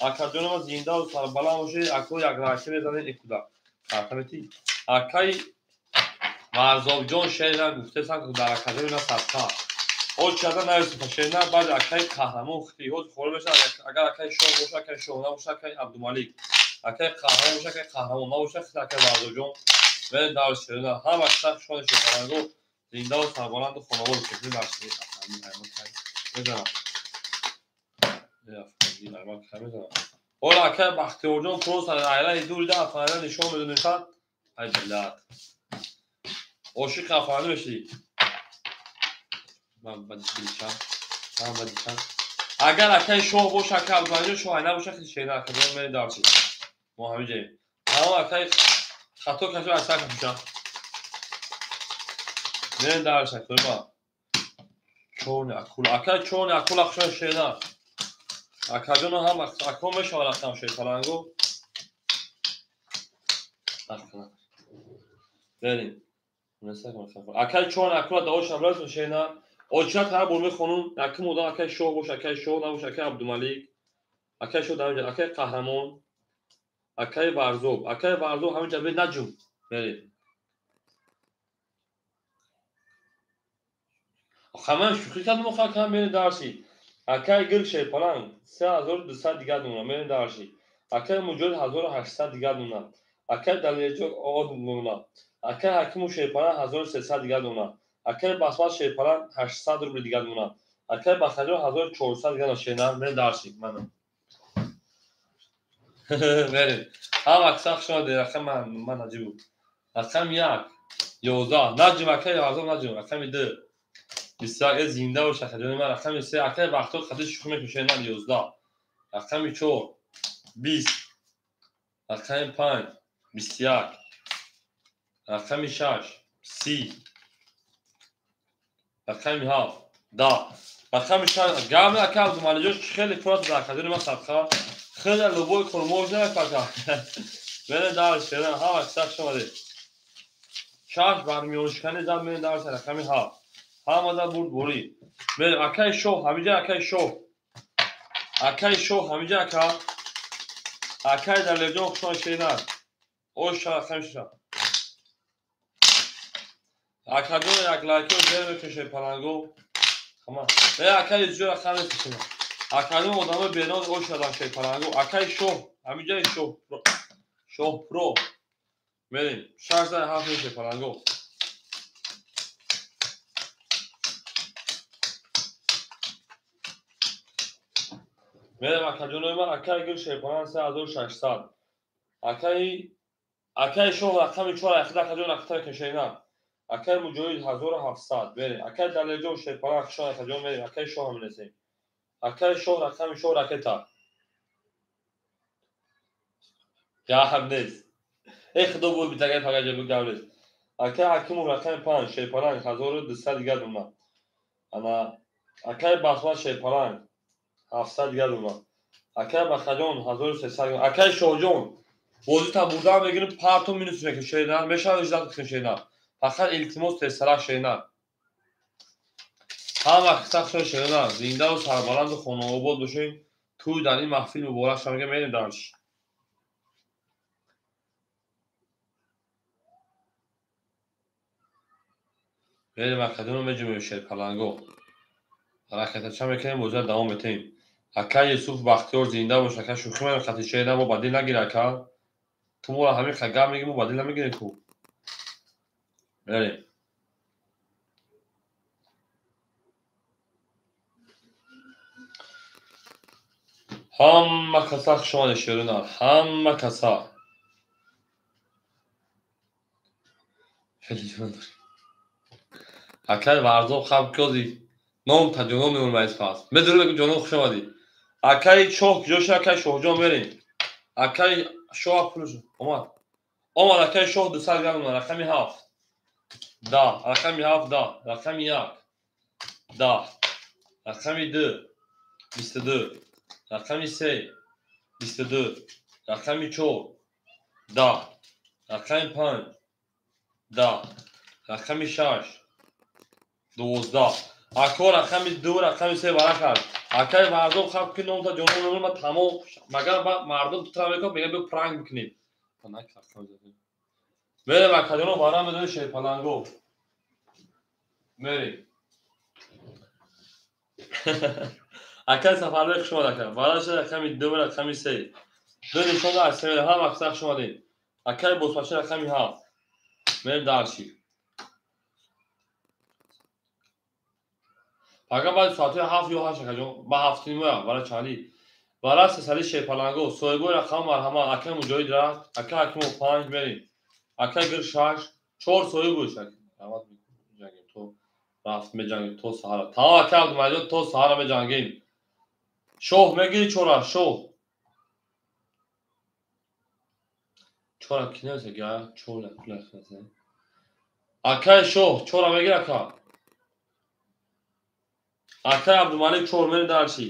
Акаҷонама зиндаву сарбаланд бошед, ако як ракӣ мезанед икуда. Карта метӣ. Акаи Варзобҷон шерина гуфтесан дар академия садқа. Очада нависита шерина, баъд акаи Қаҳрамон хиҳоз хора мешавад. Агар акаи Шоҳ боша, акаи Шоҳ набоша, акаи Абдумалик. Акаи Қаҳрамон боша, акаи Қаҳрамон набоша, акаи Варзобҷон. Бибин дар шерина ҳама сахшо ширина. Зиндаву сарбаланду хонавод бошед. Мезанам. Ола акаи Бахтиёрҷон просто айлаи дурида афанда нишон медонистанд. Ай билат. Ошиқ афанда мешӣ. Ман ба дилчам. Ман ба дилчам. Агар акаи Шоҳ боша, акаи Абдумалиҷон Шоҳ ай набоша, хеле шерина акаҷон мери дарчи. Мо ҳамин ҷоем. Ҳама акаи хато кашо аз сар кашиша. Мери дарчи акаи Чорни акула. Акаи чорни акула хушон шерина. Акаҷоно ҳам ако мешавад рақам шерпалангу. Берим. Акаи чорни акула даошам расм шерина. Оча тара бор мехонум. Якум одам акаи Шоҳ бош, акаи Шоҳ набош, акаи Абдумалик. Акаи Шоҳ дар инҷа, акаи Қаҳрамон, акаи Варзоб, акаи Варзоб ҳаминҷа бе наҷум. Берим. Хаман шӯхӣ кардам, охир кам мери дарси. Акаи Гирк шерпаланг 3200 дигар дона мери дарси. Акаи Муҷоҳид 1800 дигар дона. Акаи Далерҷон дона. Акаи Ҳакиму шерпаланг 1300 дигар дона. Акаи Басмат шерпаланг 800 рубл дигар дона. Акаи Бахтиёр 1400 дигар дона шерна мери дарси. Мана. Мерем. Ҳама аксар шумо рақам ман наҷибу. Рақам 1 11 наҷим акаи Варзоб наҷим. Рақами 2 21 зинда бош акаҷони ман. Рақами 3 акаи Бахтиёр қадри шӯхӣ мекушед ман 11. Рақами 4 20. Рақами 5 21. Рақами 6 30. Рақами 7 10. Рақами 6 гами акаи Абдумалиҷон хеле пурат дар акаҷони ман садқа. Хеле любой кор можно пока. Бере дар шеран ҳама сах шумаде. 6 бармиёншикани зад мере дар рақами 7. Ҳамада бурд бурӣ. Бере акаи Шоҳ ҳамиҷа акаи Шоҳ. Акаи Шоҳ ҳамиҷа ака. Акаи Далерҷон хушон шерина. Ош рақами 6. Акаҷон як лайкио зер мекушед палангу. Ҳама. Бере акаи Ҷӯ рақам мекушед. Акаҷон одамои беноз ош шадан шерпалангу. Акаи Шоҳ ҳамиҷаи Шоҳ. Шоҳ про. Мерем. 6 7 мешед палангу. Мерем акаҷонои ман. Акаи Гир шерпаланг 3600. Акаи Шоҳ рақами 4 ахир акаҷон рақата кашена. Акаи Муҷоҳид 1700. Мерем. Акаи Далерҷон шерпаланг хушон акаҷон мерем. Акаи Шоҳ ҳам мерасем. Акаи Шоҳ рақами Шоҳ ракета. Гап нест. Э худо буд битагай фақат ҷабу гап нест. Акаи Ҳакимов рақами 5 шерпаланг 1200 дигар дона. Ана акаи Басмат шерпаланг 700 дигар дона. Акаи Бахтиёрҷон 1300. Акаи Шоҳҷон бозита бурдан мегирим парту минус мекунем шерина. Мешавад иҷозат кунем шерина. Фақат илтимос тезсарак шерина. Ҳама сахшо шерина. Зиндаву сарбаланду хонаобод бошед. Тӯй дар ин маҳфил муборак шавад. Мерем дарш. Мерем акаҷоно меҷумем шерпаланго. Ракетача мекунем, бозиро давом метаҳем. Акаи Юсуф Бахтиёр зинда бош. Ака шӯхӣ мекунем хати шерина мо ба дил нагир ака. Ту моро ҳамин ха гап мегӣ мо ба дил намегирем ку. Мерем. Ҳама каса хуш омадед шерина. Ҳама каса. Хеле ҷон дорем. Акаи Варзоб хаб кёзи ном та ҷонон мемонем аз пас. Медонем ки ҷонон хуш омадӣ. Акаи Шоҳ куҷо шуд? Акаи Шоҳҷон мерем. Акаи Шоҳ пулш омад. Омад акаи Шоҳ 200 грамм рақами 7. 10, рақами 7 10, рақами 1 10, рақами 2 22, рақами 3, 22, рақами 4, 10, рақами 5, 10, рақами 6, 12. Ако рақами 2, рақами 3 варақ аст. Акай Варзоб хаб ки номта ҷонон ма тамом, магар мардум тутра мекунад, мегӯяд биё пранк бикунем. Мерем акаҷоно вара медонӣ шерпаланго. Мерем. Акай Сафарбек хуш омад ака. Вара шуд рақами 2, рақами 3. Ду нишон аз се ҳам акса хуш омадед. Акай Босмачи рақами 7. Мерем дарши. Пага баъди соатҳои 7 ё 8 акаҷон, ба 7:30 вара чандӣ. Вара сесади шерпаланго, соҳибои рақам марҳамат, акай Муҷоҳид рафт, акай Ҳакимов 5 мерем. Акай Гир 6, 4 соҳиб буд. Раҳмат меҷангем то рафт меҷангем то саҳара. Тамом акай Абдумалиҷон то саҳара меҷангем. Шоҳ мегири чора, шоҳ. Чора ки намеса га, чора кула хаса. Акай шоҳ, чора мегири ака. Акай Абдумалик 4 мерем дарси.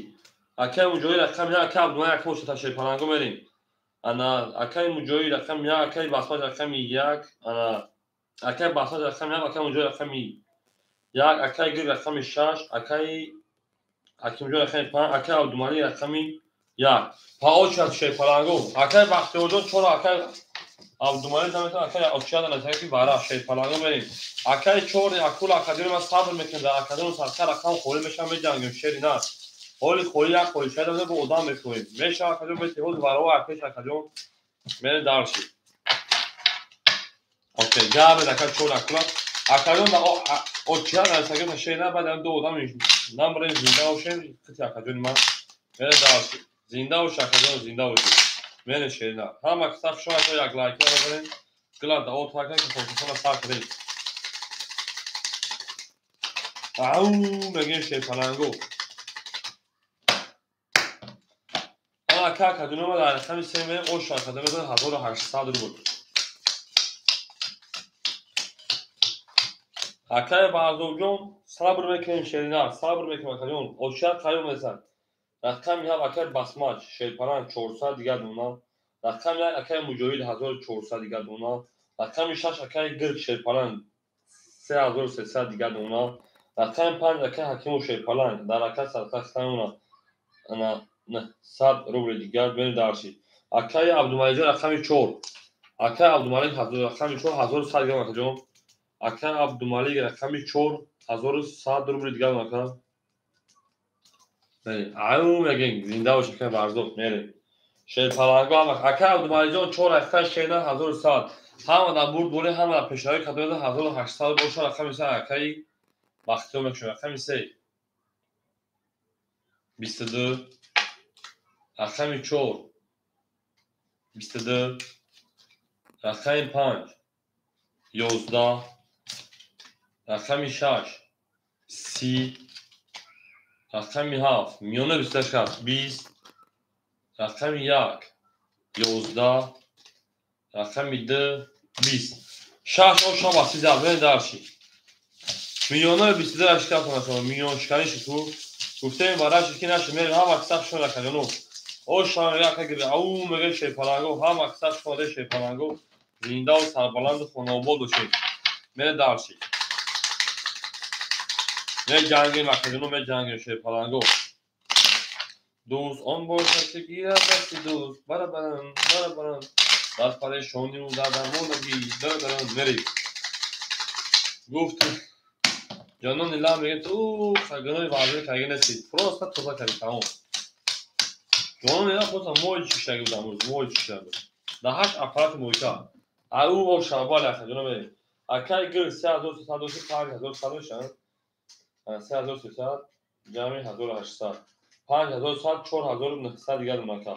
Акай Муҷоҳид рақами 1, акай Абдумалик акай Мушта шерпаланго мерем. Ана акай Муҷоҳид рақами 1, акай Басмач рақами 1, ана акай Басмач рақами 1, акай Муҷоҳид рақами 1, акай Гир рақами 6, акай Ҳакимҷон рақами 5, акай Абдумалик рақами 1. Паочат шерпаланго. Акай Бахтиёрҷон 4, акай Абдумалик наметавонад, акай Очиада насаки вара шерпаланго мерем. Акай 4 акул академия ман сабр мекунам, дар академия садқа рақам холӣ мешавам, меҷангем шери нар. Ҳоли холӣ як холӣ шуда бо одам мекунем. Мешава акаҷон мети ҳоли варо акпеш акаҷон мерем дарши. Окей, габе ака 4 акула. Акаҷон да Очиада насаки шери нар, баъд ду одам намбарем зинда бошем, қити акаҷони ман мерем дарши. Зинда бош акаҷон, зинда бош. Мерем шери нар. Ҳама киса шумо як лайк бизанед. Гила да от ҳака ки фокусона сар кунед. Ау, мегем шерпаланго. Ака академия дар рақами 3 мерем, ош академия 1800 рубл. Акай Баҳзобҷон сабр мекунем шеринар, сабр мекунем акаҷон. Очият қаюм месан. Рақами 7 акай Басмач, шерпаланг 400 дигар дона. Рақами 1 акай Муҷоҳид 1400 дигар дона. Рақами 6 акай Гирк шерпаланг 3300 дигар дона. Рақами 5 акай Ҳакимов шерпаланг дар акай садқа хитамона ана 100 рубли дигар берем дарши. Акай Абдумаликҷон рақами 4. Акай Абдумалик рақами 4 1100 дигар акаҷон. Акай Абдумалик рақами 4 1100 рубли дигар ака. Ау мегем зинда бош акай Варзоб мерем. Шерпаланго акай Абдумаликҷон 4 рақами шерна 1100. Ҳама дар бурд боле, ҳама дар пешравӣ кадода 1800 боша рақами 3 акай Бахтиёр мекушем рақами 3. 22, рақами 4, 22, рақами 5, 11, рақами 6, 30, рақами 7, миёна 28 аст, 20, рақами 1, 11, рақами 2, 20. 6 оша ба 30 бен дарши. Миёна 22 рашка кунад, миён шикани шиту. Гуфтем бараш ки наши мерем ҳама кисаб шумо ракаҷоно. Оша мега ака гири, ау мега шерпаланго, ҳама кисаб шумо шерпаланго. Зиндаву сарбаланду хонаобод бошед. Мерем дарши. Меҷангем акаҷоно, меҷангем шерпаланго. Дӯст он бошад ки гирад дасти дӯст, барабарам, барабарам, дар парешониву дар дармонагӣ, барабарам, мерем. Гуфт ҷонони лам мегӯяд, ту гуноҳи варзиш карда нестӣ, просто тоза кардӣ, тамом. Ҷонони лам просто мой чишидаги буд амрӯз, мой чишида буд. Дар 8 аппарати мойка. Ау боша, бале акаҷоно мерем. Акай гир 3300 дошти, 5100 дошт, 3300 ҷамъи 1800. 5100, 4900 дигар дона ака.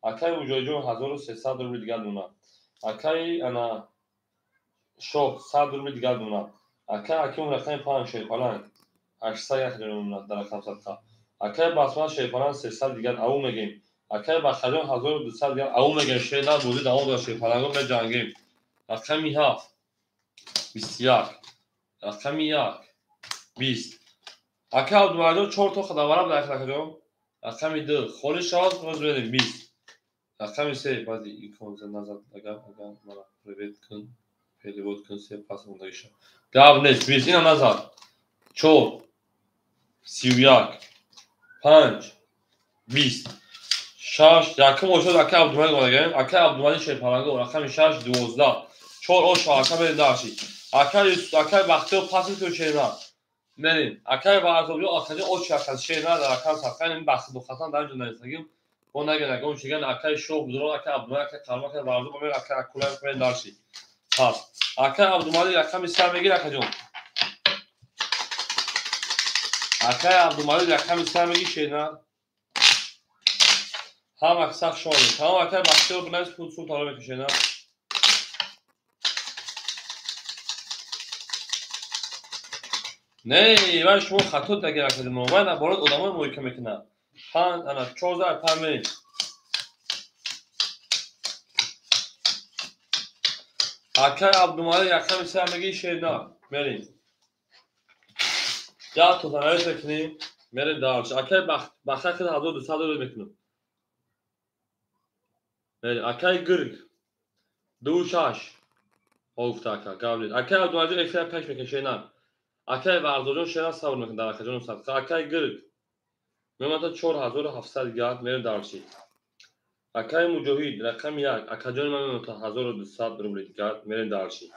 Акай Муҷоҳидҷон 1300 рубли дигар дона. Акай ана шоҳ 100 рубли дигар дона. Акай Ҳакимов рақами 5 шерпаланг 800 як дона дар рақам садқа. Акай Басман шерпаланг 300 дигар ау мегем. Акай Бахтиёрҷон 1200 дигар ау мегем. Шер нар бозӣ давом дорад шерпаланго меҷангем. Рақами 7 21, рақами 1 20. Акай Абдумаликҷон 4 то хадаварам дар акаҷон. Рақами 2 холӣ шавад, боз мерем 20. Рақами 3 баъди иконза назад агар мара привет кун, перевод кун, се пас мондагиша. Гап нест, 20 ина назад. 4 31 5 20 6 якум ошод ака Абдумалик омадагаем. Ака Абдумалик Шерпаланго рақами 6 12 4 ош ака мерем дарши. Ака Юсуф, ака Бахтиёр паси ту шерна. Мерем. Акай Варзобиё акаҷон очи аказ шерна дар акам садқа ин бахту хасан дар ҷо нависагим. Бо наган агон шиган акай Шоҳ Будурон, акай Абдумалик, акай Қалма, акай Варзоб, мер акай Акулай мерем дарши. Пас. Акай Абдумалик рақами 3 мегир акаҷон. Акай Абдумалик рақами 3 мегир шерна. Ҳама сахт шонед. Тамом акай Бахтиёр бинавис пул сум талаб мекашена. Не, вай шумо хато дагир академо. Вай наоборот одамои моика мекунад. 5 ана 14 5 мерем. Акай Абдумалик рақами 3 мегир шерна. Мерем. Я то занавис мекунем, мерем дарш. Акай Бахтиёр 1200 рубл мекунам. Мерем. Акай Гирг 2 6 гуфта ака, гап нест. Акай Абдумалик эфир пеш мекашена. Акай Варзоҷон шера сабр мекунад дар акаҷону садқа. Акай Гирг мемонад 4700 гап мерем дарши. Акай Муҷоҳид рақами 1 акаҷони ман мемонад 1200 рубли гап мерем дарши.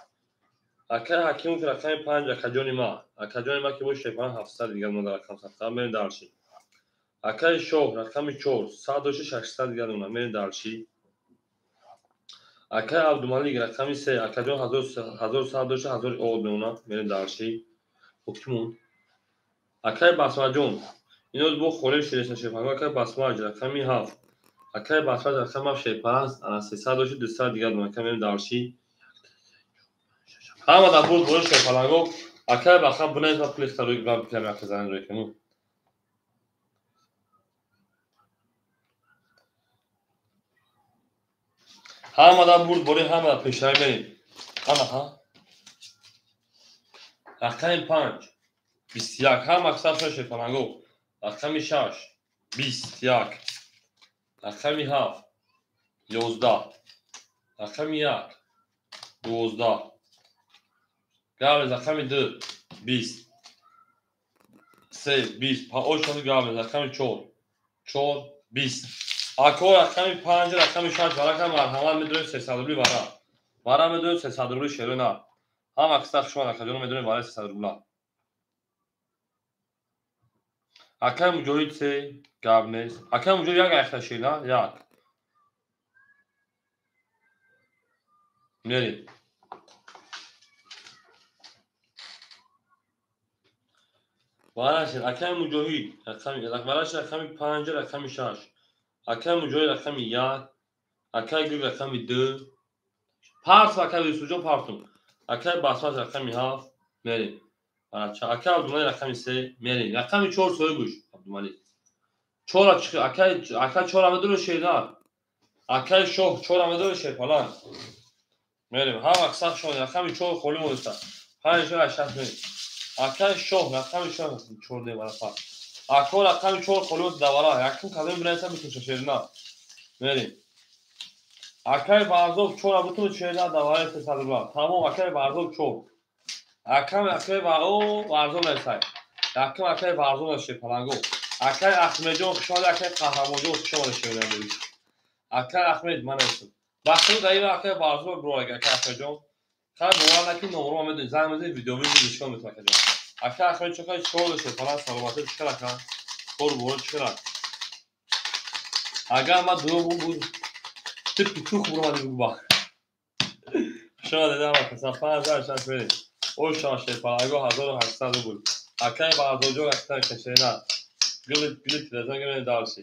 Акай Ҳакимов рақами 5 акаҷони ма. Акаҷони ма ки бо шефан 700 дигар монда рақам садқа мерем дарши. Акай Шоҳ рақами 4 106 600 дигар монда мерем дарши. Акай Абдумалик рақами 3 акаҷон 1106 1000 од мемонад мерем дарши. Ҳукмун. Акай Басмаҷон ино бо холӣ ширеса шефан. Акай Басмаҷ рақами 7 акай Басмаҷ рақами 7 шефан ана 306 200 дигар монда акай мерем дарши. Ҳама дар бурд бори шефаланго. Акай Бахан бинавис ма пули харои гап кунам як зан рӯй кунам. Ҳама дар бурд бори ҳама дар пешравӣ мерем. Ана ҳа. Рақами 5 21 ҳама аксар шефаланго. Рақами 6 21 рақами 7 11 рақами 1 12 гавез рақами 2 20 3 20 паошони гавез рақами 4 4 20 ако рақами 5 рақами 6 варака марҳамат медонем 300 рубли вара. Вара медонем 300 рубли шерона. Ҳама аксар шумо акаҷоно медонем вара 300 рубла. Акай Муҷоҳид 3 гап нест. Акай Муҷоҳид 1 айхта шерна 1. Мерем. Варашед акай Муҷоҳид рақами варашед рақами 5 рақами 6. Акай Муҷоҳид рақами 1, акай Гирг рақами 2. Парс акай Юсуфҷон партум. Акай Басмаҷ рақами 7 мерем. Акай Абдумалик рақами 3 мерем. Рақами 4 соҳиб гӯш Абдумалик. 4 чиқи акай ака 4 медур шерна. Акай Шоҳ 4 медур шерпалан. Мерем. Ҳама сахт шон рақами 4 холӣ мониста. 5 6 мерем. Акай Шоҳ рақами 4 4 не вара пас. Ако рақами 4 холӣ мониста давара. Якум кадом бинависам битун шерна. Мерем. Акай Варзоб 4 бутун шерна давара 300 рубла. Тамом акай Варзоб 4. Акам акай Варзоб нависай. Якум акай Варзоб нависа паланго. Акай Ахмедҷон хуш омадед, акай Қаҳрамонҷон хуш омадед шерна. Акай Ахмед ман нависам. Бахтиёр даира акай Варзоб бирораг акай Ахмедҷон. Хай бовар накунед номро медонед занг мезанед видео нишон метавад акаҷон. Акай Ахмед чӣ қадар чор дошт палан саломатӣ чӣ қадар ака? Кор бор чӣ қадар? Агар ман дурӯғ буд ту питух буромадӣ буба. Хуш омадед ҳама каса 5 6 мерем. Ош шерпалаго 1800 рубл. Акай Варзоҷон аксар кашена. Гилит гилит резан гирем дарши.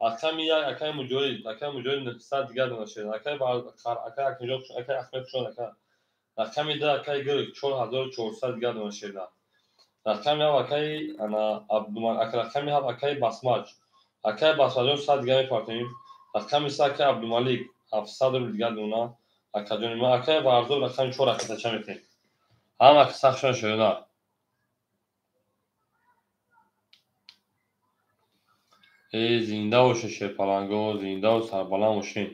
Рақами 1 акай Муҷоҳид, акай Муҷоҳид 900 дигар дона шерна. Акай акай Акмеҷон акай Ахмед хуш омадед ака. Рақами 2 акай Гирг 4400 дигар дона шерна. Рақами 7 акай ана Абдумалик, рақами 7 акай Басмаҷ. Акай Басмаҷон 100 дигар мепартоем. Рақами 3 акай Абдумалик 700 рубл дигар дона. Акаҷони ма акай Варзоб рақами 4 акатача мекунем. Ҳама сахт шон шерна. Зинда бошед шерпаланго, зиндаву сарбаланд бошед.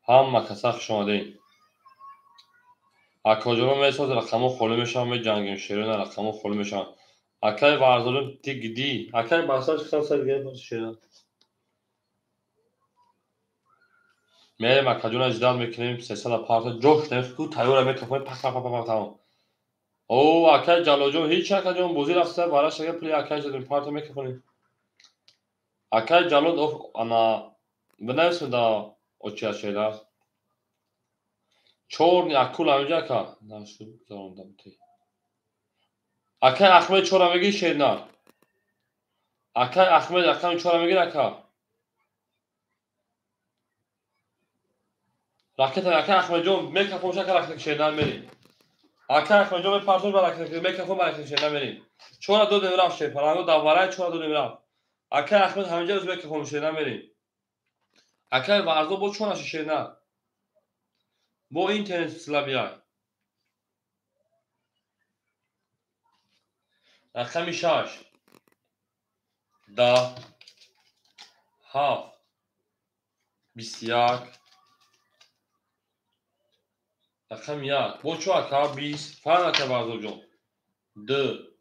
Ҳама каса хуш омадед. Акоҷонон месоз рақамҳо холӣ мешаванд, меҷангем шерона рақамҳо холӣ мешаванд. Акай Варзоҷон тигди. Акай Басрат чиқсан сар дига шерона. Мерем акаҷона ждат мекунем 300 парта ҷош ку тайёра мекафонем пак пак пак тамом. О акай Ҷалолҷон ҳеч акаҷон бозӣ рафта бараш ага пули акай задем парта мекафонем. Акай Ҷалол ана бинависем да очи шера. Чорни акул ҳаминҷа ака. Нашу гузарондам те. Акай Ахмед чора мегири шернар. Акай Ахмед рақами чора мегири ака. Ракета акай Ахмедҷон мекафон шака ракета шернар мерим. Акай Ахмедҷон мепартош ба ракета мекафон ба ракета шернар мерим. Чора додем рафт шерпаланго давварай чора додем рафт. Акай Ахмед ҳаминҷа рӯз мекафон шернар мерим. Акай Варзо бо чор наши шернар. Бо интернет слабияк. Рақами 6 10 7 21 рақами 1 бо чо ака 20 фарқ ака Варзоҷон 2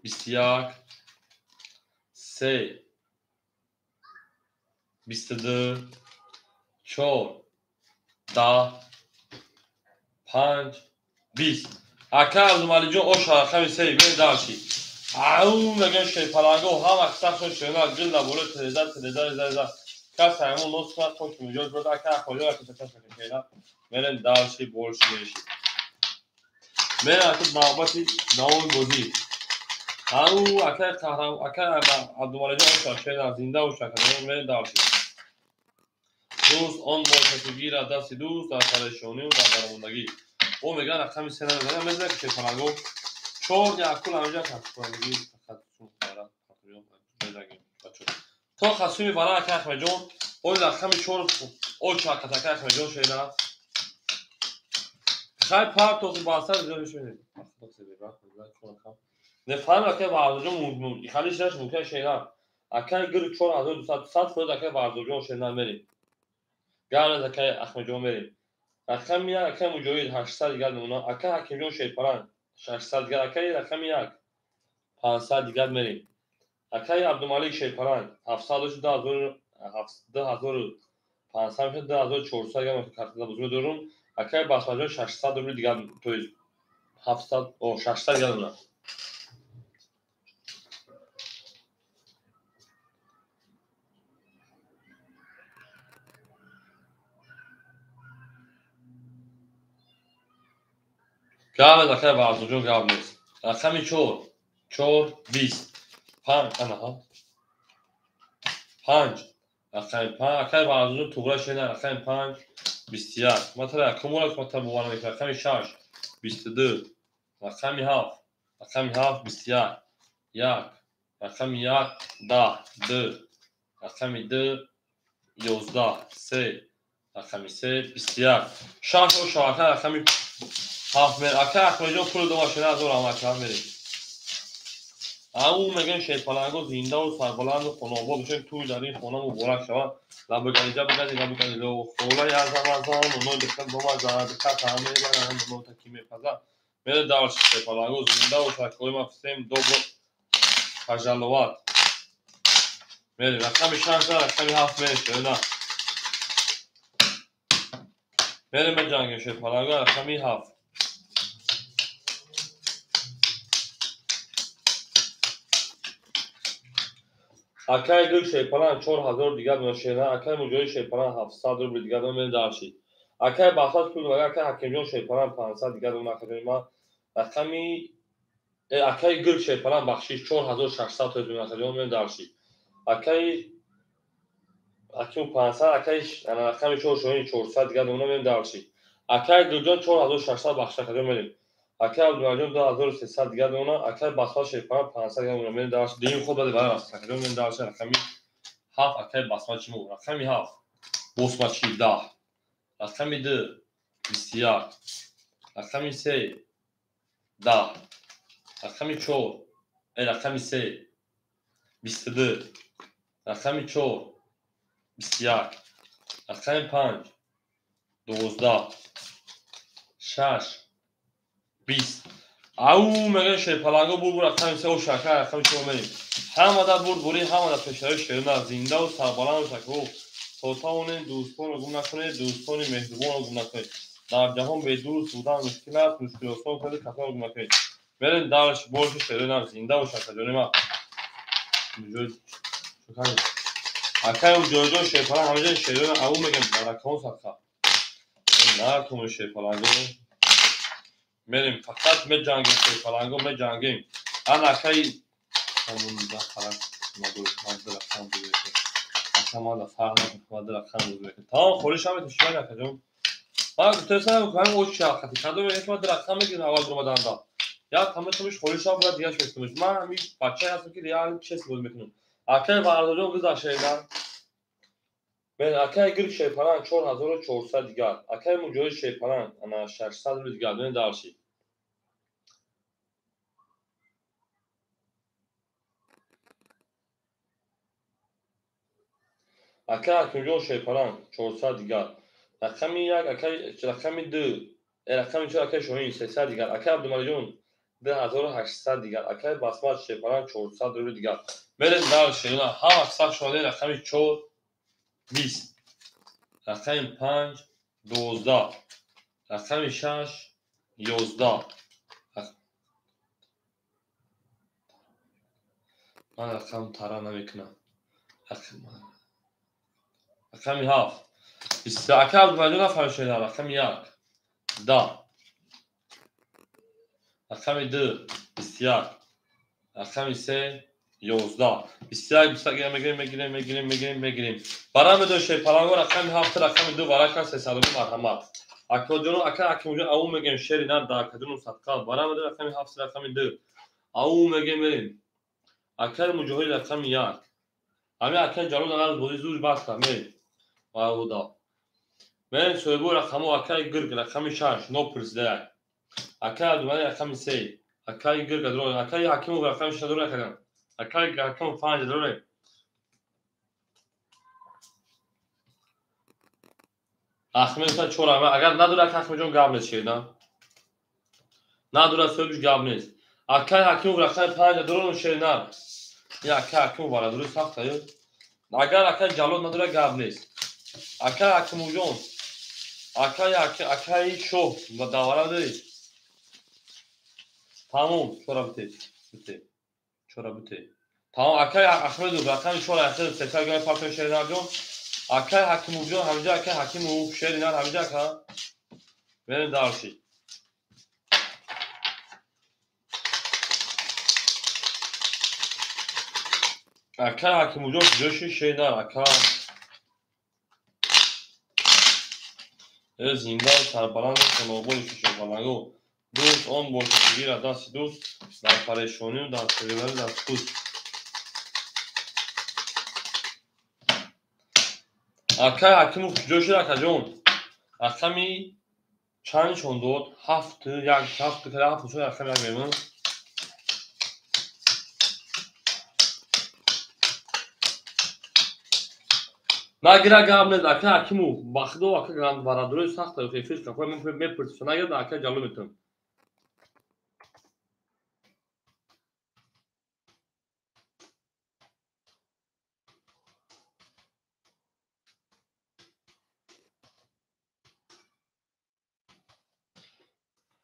21 3 22 4 10 5 20. Ака Абдумалиҷон оша рақами 3 бен дарши. Ау меган шерпаланго ҳама қисақшон шерна гил да боло телеза телеза телеза. Кас ҳамон нос кунад хош муҷоз бурд ака Ахмадҷон ака чакаш мекунад. Мерем дарши больше мереши. Мерем ака навбати давоми бозӣ. Ау ака қаҳрам ака Абдумалиҷон оша шерна зинда бош ака мерем дарши. Дӯст он бошад ки гирад дасти дӯст дар парешонию дар дармондагӣ. О меган рақами се намезанам мезанам ки шерпаланго чор якул ҳаминҷа касбандагӣ то хасуми вара ака Ахмедҷон ои рақами чор оча акат ака Ахмедҷон шера хай партози басар нефаҳм ака Варзоҷон хали шераш мумкин шера акай гир 4200 100 фоиз акай Варзоҷон шера мерем. Гараз акай Ахмедҷон мерем. Рақами 1 акай Муҷоҳид 800 дигар мемонад. Акай Ҳакимҷон шерпаланг 600 дигар. Акай рақами 1 500 дигар мерем. Акай Абдумалик шерпаланг 700 2500 мешавад 2400 дигар картада бозӣ медорум. Акай Басмаҷон 600 рубли дигар, то есть 700 600 дигар мемонад. Гап акай Варзоҷон гап нест. Рақами 4 4 20 5 анаҳа 5 рақами 5 акай Варзоҷон туғра шена рақами 5 21 матара якумора матара бовар намекунад. Рақами 6 22 рақами 7 рақами 7 21 1 рақами 1 10 2 рақами 2 11 3 рақами 3 21 6 ошо ака рақами 7 мер. Ака Ахмедҷон пули ду машина аз раҳмат шаҳр мерем. Ау меган шерпаланго зиндаву сарбаланду хонобод бошед тӯй дар ин хона муборак шавад. Лабаганиҷа бигази лабагани ло хола язамазон оно диққат бомаза диққат ҳама мебаранд оно таки мепазад. Мере дарш шерпаланго зиндаву саркои ма всем добро пожаловать. Мере рақами 6 рақами 7 мере шерна. Мере меҷангем шерпаланго рақами 7. Акай гул шерпаланг 4000 дигар мешена. Акай Муҷоҳид шерпаланг 700 рубли дигар мемонад дарши. Акай Басрат пул ва акай Ҳакимҷон шерпаланг 500 дигар мемонад. Акай ма рақами акай гул шерпаланг бахшиш 4600 тои мемонад дарши. Акай Ҳаким 500 акай рақами 4 шоҳин 400 дигар мемонад дарши. Акай Гулҷон 4600 бахшиш акаҷон мерем. Акай Абдумалиҷон 2300 дигар мемонад. Акай Басрат шерпаланг 500 дигар мемонад. Мерем дарш. Дуюм ход баъди барам аст. Акаҷон мерем дарш рақами 7 акай Басмачи мо. Рақами 7 Босмачи 10. Рақами 2 21. Рақами 3 10. Рақами 4 рақами 3 22. Рақами 4 21. Рақами 5 12. 6 20. Ау мегӯяд шерпаланго бур бур рақами 3 шакар рақами 4 мерем. Ҳамада бурдборӣ, ҳамада пешравӣ шерона, зиндаву сарбаланду шакру. То тавонед дӯстонро гум накунед, дӯстони меҳрубонро гум накунед. Дар ҷаҳон бедӯст будан мушкил аст, мушкил осон карда касонро гум накунед. Мерем дарш борши шерона, зиндаву шакарҷони ма. Акай ҷойҷо шерпаланг ҳамаҷои шерона ау мегӯям баракаон садқа. Накунед шерпаланго. Мерем фақат меҷангем шерпаланго меҷангем. Ана акай тамом холиш ҳам метушиман акаҷон. Ман гуфтаистам ҳам очи хати кадом мегӯям ки ман рақам мегирам аввал омаданда. Як ҳаматумиш холиш ҳам бояд дигаш метумиш. Ман ҳамин бачае ҳастам ки реал чест бозӣ мекунам. Акай Варзоҷон гузашт. Мен акай гирк шерпаланг 4400 дигар. Акай Муҷоҳид шерпаланг ана 600 рубл дигар. Мен дарши. Акай Ҳакимҷон шерпаланг 400 дигар. Рақами 1 акай рақами 2 рақами 4 акай Шоҳин 300 дигар. Акай Абдумалиҷон 2800 дигар. Акай Басмат шерпаланг 400 рубл дигар. Мерем дарши. Ҳама сақ шудаи рақами 4 20. Рақами 5 12. Рақами 6 11. Ман рақам тара намекунам. Рақами 7. Ака Абдумалиҷон нафаҳмид. Рақами 1 10. Рақами 2 21. Рақами 3 11. 21 21 мегирем мегирем мегирем мегирем мегирем. Барам медон шерпаланго рақами 7 рақами 2 барака 300 марҳамат. Акоҷоно ака Ҳакимҷон ау мегем шери нар дар акаҷону садқа. Барам медон рақами 7 рақами 2. Ау мегем мерем. Акаи Муҷоҳид рақами 1. Ҳамин акаи Ҷалол дар бозӣ зуд бас кард мерем. Вауда. Мерем соҳибо рақамо акаи Гирг рақами 6 нопурсида 1. Акаи Абдумалик рақами 3. Акаи Гирг акаи Ҳакимов рақами 6 дора акаҷон. Акаи Ҳакимов 5 дора. Ахмед 4 агар надора ака Ахмедҷон гап нест шеда. Надора соҳибш гап нест. Акаи Ҳакимов рақами 5 дора шернар. Я акаи Ҳакимов барадори сахта ё. Агар акаи Ҷалол надора гап нест. Акаи Ҳакимовҷон, акаи Шоҳ давара доред. Тамом, чора бите. Бите. Чора бите. Тамом, акаи Ахмедов рақами 4 Ахмедов 300 грамм партои шернарҷон. Акаи Ҳакимовҷон ҳамҷа акаи Ҳакимов шернар ҳамҷа ака. Мерем дарши. Акаи Ҳакимовҷон куҷоши шернар ака. Зинда сарбаланду хонободи шерпаланго. Дӯст он бошад ки гирад дасти дӯст, дар парешонию дар серварӣ дар сукут. Акаи Ҳакимов куҷо шуд акаҷон? Рақами чанд нишон дод? 7 1 7 7 7 рақами 1 мемон. Нагира гап нест акаи Ҳакимов. Ба худо ака барадорои сахта эфир кафои мепурсиса нагирад акаи Ҷалол метавон.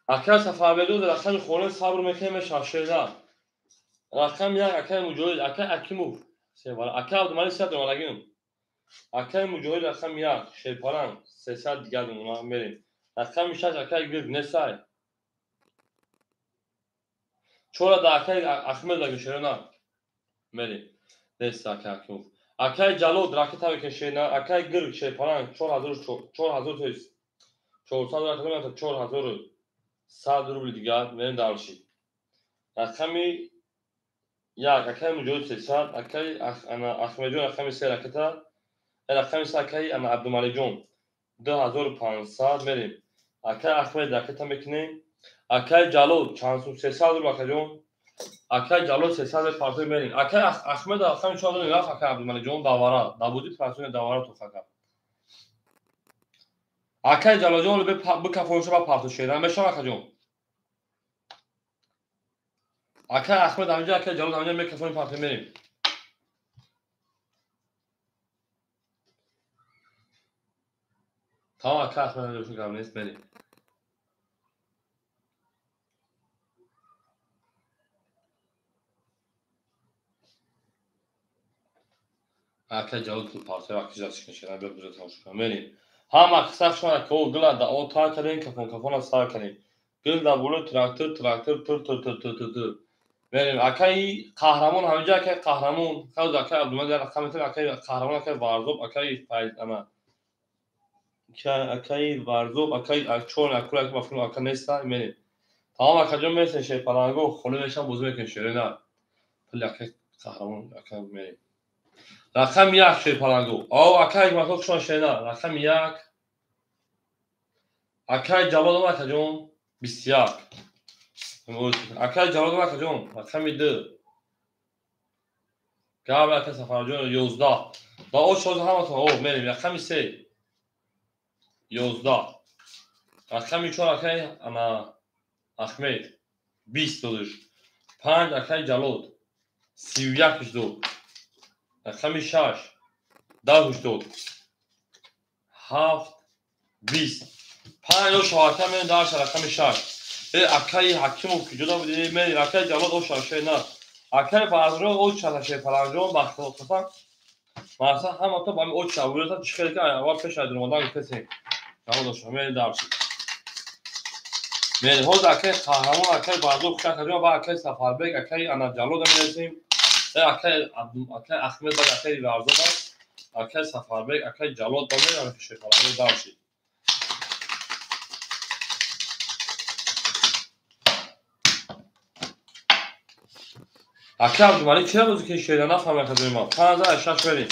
Акаи Сафарбедуз рақами хона сабр мекунем мешавад шерна. Рақами 1 акаи Муҷоҳид, акаи Ҳакимов севара, акаи Абдумалик 300 омадагим. Акаи Муҷоҳид рақами 1 шерпаланг 300 дигар мерем. Рақами 6 акаи Гирг несай. 4 да акаи Ахмед аги шерна мерем. Нест акаи Ҳакимов. Акаи Ҷалол ракета мекунем шерна, акаи Гирг шерпаланг 4000 4000 то есть 400 рақами 4100 рубл дигар мерем дарши. Рақами 1 акаи Муҷоҳид 300, акаи Ахмедҷон рақами 3 ракета, рақами 3 акаи Абдумаликҷон 2500 мерем. Акаи Ахмед ракета мекунем. Акаи Ҷалол чанд сум 300 рубл акаҷон. Акай Ҷалол 300 партои мерин. Акай Ахмед рақами 4 додем, рафт акай Абдумаликҷон давара. Дабуди партои давара то хака. Акай Ҷалолҷон бикафонша ба парто шера мешава акаҷон. Акай Ахмед ҳаминҷа, акай Ҷалол ҳаминҷа мекафонем партои мерим. Тамом акай Ахмед ҳаминҷа гап нест, мерим. Акай Ҷалол пул партои вақти жашкин шера биё бизо тамошо кунам. Мерим. Ҳама қисса шуна ко гила да о тар кардем, кафон кафона сар кардем. Гил да боло трактор трактор тур тур тур тур тур тур. Мерим. Акай қаҳрамон ҳаминҷа, акай қаҳрамон, хавз акай Абдумалик дар рақам метавон, акай қаҳрамон, акай Варзоб, акай Файз ана. Акай Варзоб, акай чор акула ака мафҳум ака неста, мерим. Тамом акаҷон мерсен шерпаланго, холӣ мешам бозӣ мекунем шере на. Пули акай қаҳрамон ака мерим. Рақами 1 шерпаланго. Ав акай Ҳикматулло хушон шерна. Рақами 1. Акай Ҷалол акаҷон 21. Акай Ҷалол акаҷон рақами 2. Габ акай Сафарҷон 11. Ба о шоз ҳаматон о мерим. Рақами 3. 11. Рақами 4 акай ана Ахмед 20 додиш. 5 акай Ҷалол 31 дод. Рақами 6 10 дод. 7 20. 5 оша мен дар рақами 6. Э акай Ҳакимов куҷода буди? Мен акай Ҷалол оша шена. Акай Варзро оша шепаланҷон бахтофа. Маса ҳамато ба оша вурата чӣ хел ки аввал пеш аз Рамадан гуфтесем. Ҷалол оша мен дар. Мен ҳоз акай қаҳрамон, акай Варзо хушакаҷон ва акай Сафарбек, акай ана Ҷалол мерасем. Акай акай Ахмед ба акай Варзо ба акай Сафарбек, акай Ҷалол ба мерам шепаланҷон дар шид. Акай Абдумалик чира бозӣ ки шера нафаҳмам акаҷони ман. 5 6 мерим.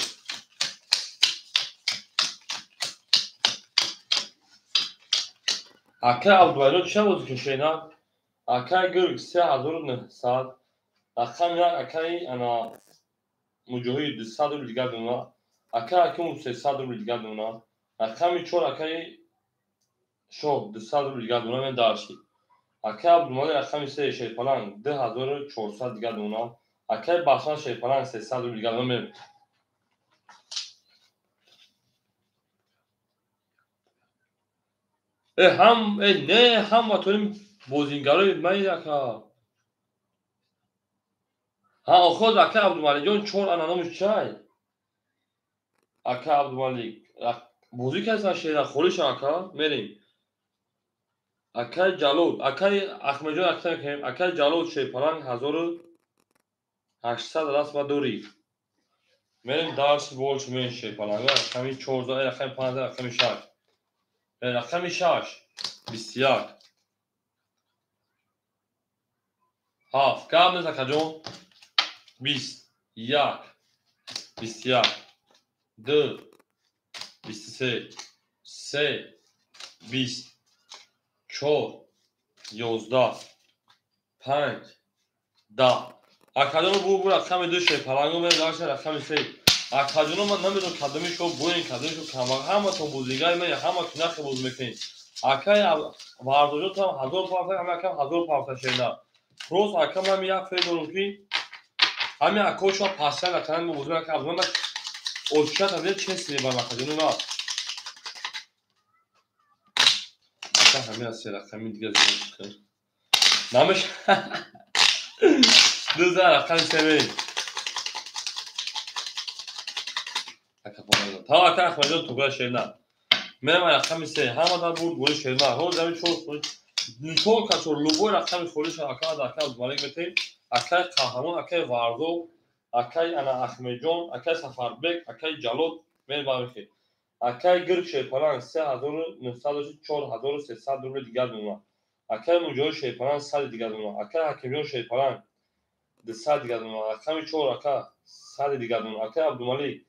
Акай Абдумалик чира бозӣ ки шера? Акай Гург 3900. Рақами 1 акай ана Муҷоҳид 200 рубл дигар дона. Акай Ҳакимов 300 рубл дигар дона. Рақами 4 акай Шоҳ 200 рубл дигар дона мен даршид. Акай Абдумалик рақами 3 шерпаланг 2400 дигар дона. Акай Бахшан шерпаланг 300 рубл дигар дона мен. Э ҳам э не ҳама тоим бозингарои ман ака. Ҳа охоз акай Абдумаликҷон 4 ана номиш чай? Акай Абдумалик бозӣ кардасан шера холиша ака мерим. Акай Ҷалол, акай Ахмедҷон акта мекунем. Акай Ҷалол шерпаланг 1800 расма дорӣ. Мерим дарси больш мен шерпаланг. Рақами 14, рақами 5, рақами 6. Рақами 6 21. 7 гап нест акаҷон. 20 1 21 2 23 3 20 4 11 5 10. Акаҷоно бу рақами 2 шерпаланго мерем дарси рақами 3. Акаҷоно ман намедонам кадоми шо буин, кадоми шо камбағал, ҳаматон бозигари мен, ҳаматон нахе боз мекунед. Акай Варзоҷон там 1000 парта, ҳама акам 1000 парта шерна. Просто акам ҳами як феъл дорам ки ҳами акошо пасян акан бозӣ акам абдуман очат абе чес мебарам акаҷоно на. Ака ҳами аз се рақами дигар зиёд кун. Намеш 2 рақами 3 мерим. Ака фонда. Та ака Ахмедҷон тугра шерна. Мерам рақами 3. Ҳама дар бурд боли шерна. Ҳоз ҳами 4 нитол качор любой рақами холиша ака да ака Абдумалик метем. Акай Қаҳрамон, акай Варзоб, акай ана Ахмедҷон, акай Сафарбек, акай Ҷалол мерем бармехе. Акай Гирк шерпаланг 3900 4300 рубл дигар дона. Акай Муҷоҳид шерпаланг 100 дигар дона. Акай Ҳакимҷон шерпаланг 200 дигар дона. Рақами 4 ака 100 дигар дона. Акай Абдумалик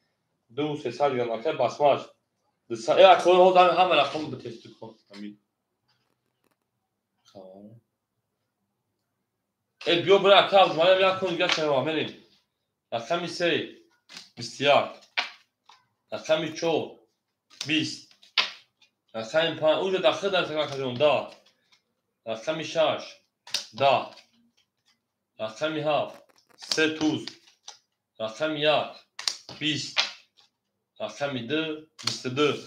2300 дигар дона. Акай Басмач 200. Э ака ҳоз ҳама рақам битесту кун. Ҳамин. Биё бира ака Абдумалик як кун дига шава мерем. Рақами 3 21. Рақами 4 20. Рақами 5 уже дахил дар акаҷон 10. Рақами 6 10. Рақами 7 3 туз. Рақами 1 20. Рақами 2 22.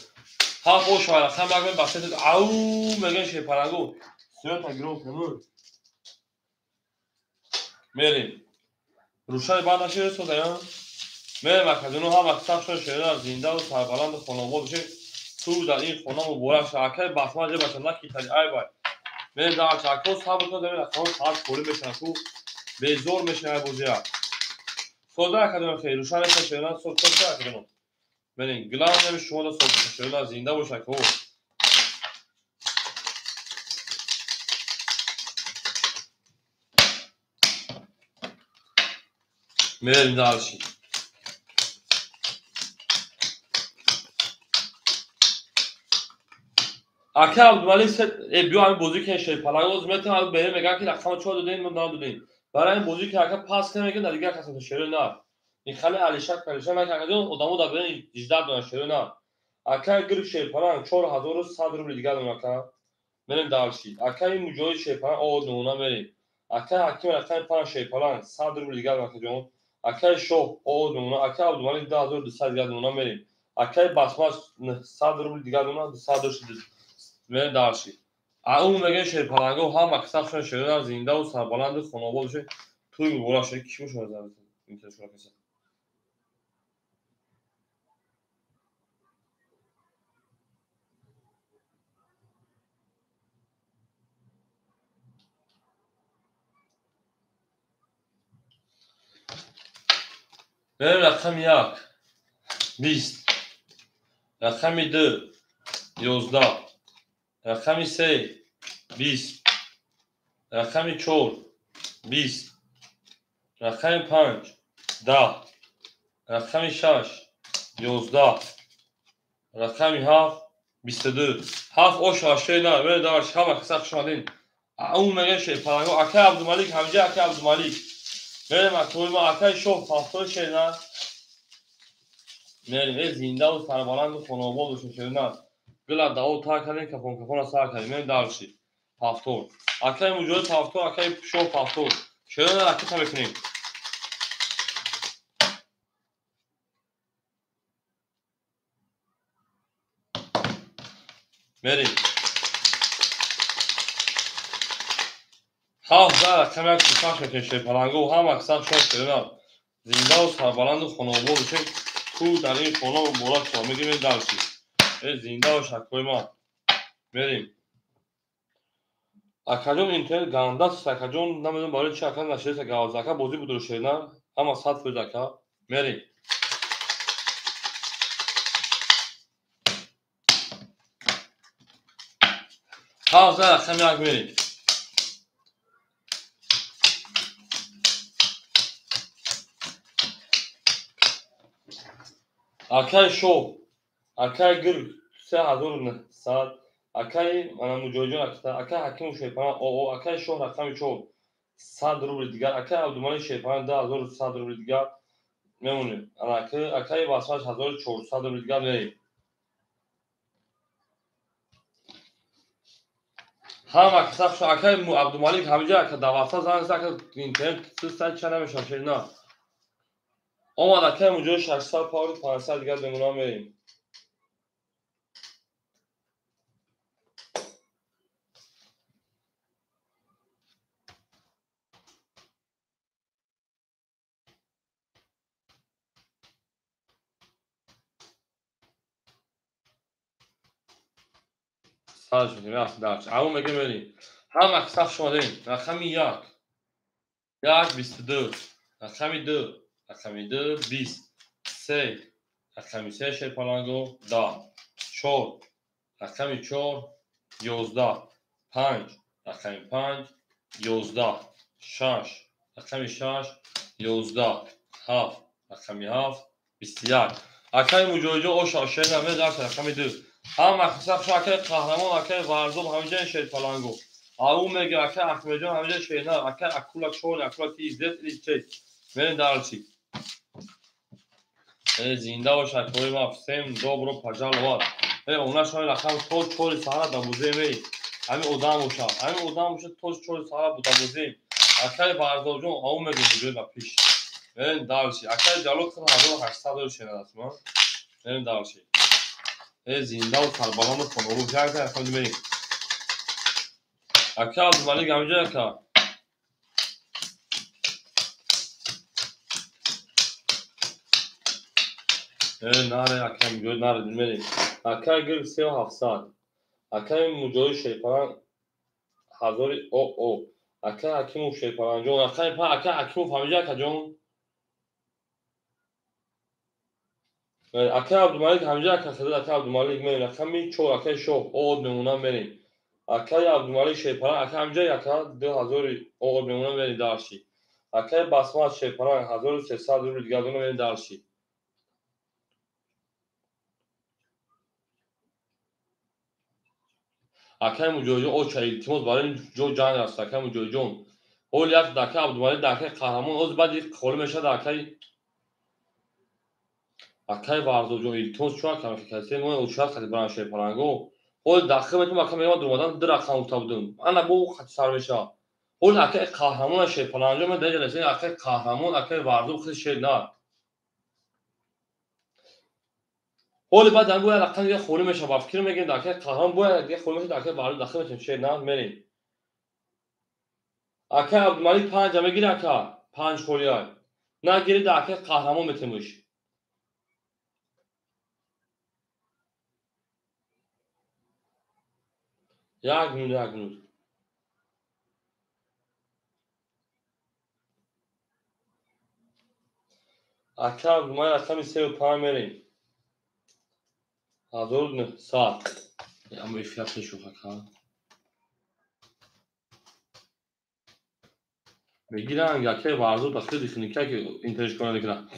Ҳафт ош ва рақами 1 бахшед. Ау мегӯян шерпалангу. Сиёта гирон кунед. Мерем. Рӯшани банд нашида содаян. Мерем акаҷону ҳама саф шуда шерина зиндаву сарбаланду хонобод бошед. Ту дар ин хона муборак шава. Акаи басмаҷ баша накитади ай бай. Мерем дар акаҳо сабр кунед, мерем акаҳо саат корӣ мешаванд, ку безор мешаванд ай бозия. Сода акаҷону хел рӯшан неста шерина сод сод акаҷону. Мерем главное шумо да сод шерина зинда бош акаҳо. Мерем дальше. Ака Абдумалик биё ҳамин бозӣ ки шерпаланг метавонад берем мегӯяд ки рақама 4 додем мо надодем. Барои ин бозӣ ки ака пас намекунад дар дигар касо шеро на. Ин хали алишак паришон накард одамо дар берин 18 дона шеро на. Ака гирифт шерпаланг 4100 рубли дигар дона ака. Мерем дальше. Ака ин муҷоҳид шерпаланг о нуна мерем. Ака ҳаким рақами 5 шерпаланг 100 рубли дигар дона акаҷон. Акаи шоҳ о нуна, акаи Абдумалик 2200 дигар нуна мерем. Акаи басмач 100 рубли дигар нуна 200 шуд. Мерем дальше. Ау мегӯян шерпалангҳо ҳама касабшон шерина зиндаву сарбаланду хонобод бошед. Туй муборак шавед. Ки бошад интершура каса? Мерем рақами 1 20. Рақами 2 11. Рақами 3 20. Рақами 4 20. Рақами 5 10. Рақами 6 11. Рақами 7 22. 7 ош ва на мерем дальше. Ҳама каса хуш омадед. Ау мегӯян шерпалангҳо. Акаи Абдумалик ҳамҷа акаи Абдумалик. Мерем акаи ма акаи шоҳ 70 шерина. Мерем зиндаву сарбаланду хонобод бошед шерина. Гила даво тар кардем, кафон кафона сар кардем. Мерем дальше. 70. Акаи муҷоҳид 70, акаи шоҳ 70. Шерина ракета мекунем. Мерем. 7 рақами 1 пахш мекунем шерпалангҳо ҳама касаб шон шерина зиндаву сарбаланду хонобод бошед. Ту дар ин хона муборак шава. Мегӯем дальше. Зинда бош акои ман. Мерем. Акаҷон интернет гандаст акаҷон намедонам барои чи ака нашидаст ака. Ака бозӣ буд шерина ҳама 100% ака. Мерем. 7 рақами 1 мерем. Акаи шоҳ, акаи гирг 3900, акаи муҷоҳидҷон акаи ҳакиму шерпаланг оо, акаи шоҳ рақами 4 100 рубли дигар, акаи Абдумалик шерпаланг 2100 рубли дигар мемонем. Акаи басмач 1400 рубли дигар мерем. Ҳама каса хуш акаи Абдумалик ҳамҷа ака даваса занг ака интернет сад ча намешавад шерина. Омад акаи муҷоҳид 600 паври 500 дигар бемона мерем. Сар шудем, рафт дальше. Ау мегӯем мерем. Ҳама каса хуш омадем. Рақами 1 1 22. Рақами 2 рақами 2 20. 3 рақами 3 шерпалангҳо 10. 4 рақами 4 11. 5 рақами 5 11. 6 рақами 6 11. 7 рақами 7 21. Акаи муҷоҳидҷон ош шерина мерем дальше рақами 2. Ҳама каса хуш акаи қаҳрамон, акаи варзоб ҳамҷа шерпалангҳо. Ау мега ака Ахмеджон ҳамиҷа шена ака акула чор акула ти зет или чей. Мерем дальше. Зинда бош акои ма всем добро пожаловать. Она шои рақам то 4 саҳара дабозем эй. Ҳамин одам боша. Ҳамин одам боша то 4 саҳара дабозем. Акай Барзоҷон ау мега муҷои ба пеш. Мерем дальше. Акай Ҷалол 1800 доллар шена аст ма. Мерем дальше. Зинда ва сарбаланд хонобод як як мерем. Ака Абдумалик ҳамиҷа ака. Наре ака муҷоҳид наре мерем. Ака гир 3700. Акаи муҷоҳид Шерпалан 1000 о. Ака Ҳакимов Шерпаланҷон. Акаи па ака Ҳакимов ҳамиҷа акаҷон. Ака Абдумалик ҳамиҷа ака хизат ака Абдумалик мерем. Рақами 4 акаи Шоҳ од мемонам мерем. Акаи Абдумалик Шерпалан ака ҳамиҷа ака 2000 од мемонам мерем дарши. Акаи Басмат Шерпалан 1300 рубл дигар дона мерем дарши. Акаи Муҷоҳидҷон оча илтимос барои ҷо ҷанг аст акаи Муҷоҳидҷон. Ҳол як дака Абдумалик дакаи қаҳрамон оз баъди холӣ мешавад акаи Варзоҷон илтимос чун ака касе мо оча хати баран Шерпаланго. Ҳол дахил метум ака меомад омадан ду рақам гуфта будум. Ана бо хати сар мешавад. Ҳол акаи қаҳрамон Шерпаланҷон ме даҷа расид акаи қаҳрамон акаи Варзо хи шер на. Ҳоли баъд ам бояд рақам дига холӣ мешавад. Ба фикр мегирем акаи қаҳрамон бояд дига холӣ мешавад акаи Варзо дахил метум шер на мерем. Акаи Абдумалик 5 мегири ака 5 холиай. Нагири да акаи қаҳрамон метемуш. Як минут, як минут. Ака Абдумалик рақами 3 5 мерем. 1900. Аммо эфира пешух ака. Мегиран акаи Варзо ба хеле хиника ки интернет кор намекунад.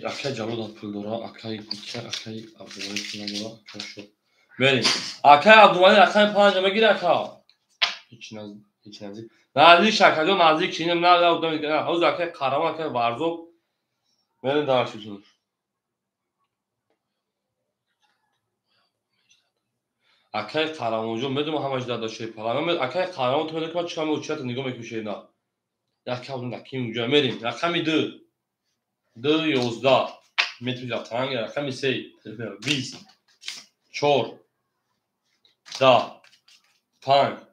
Акаи Ҷалол пул дора, акаи акаи Абдумалик пул надора, акаи Шоҳ. Мерем. Акаи Абдумалик рақами 5 мегири ака. Ҳеч наздик. Наздик шакаҷон наздик чинем на на ҳоз акаи қаҳрамон акаи Варзо мерем даршитон. Акаи қаҳрамонҷон медонам ҳамаш дада Шерпалан. Акаи қаҳрамон ту медонӣ ки ман чӣ кам учията нигоҳ мекунӣ шер на. Як кам наким уҷа мерем. Рақами 2 2 11 метри танг рақами 3 20 4 10 5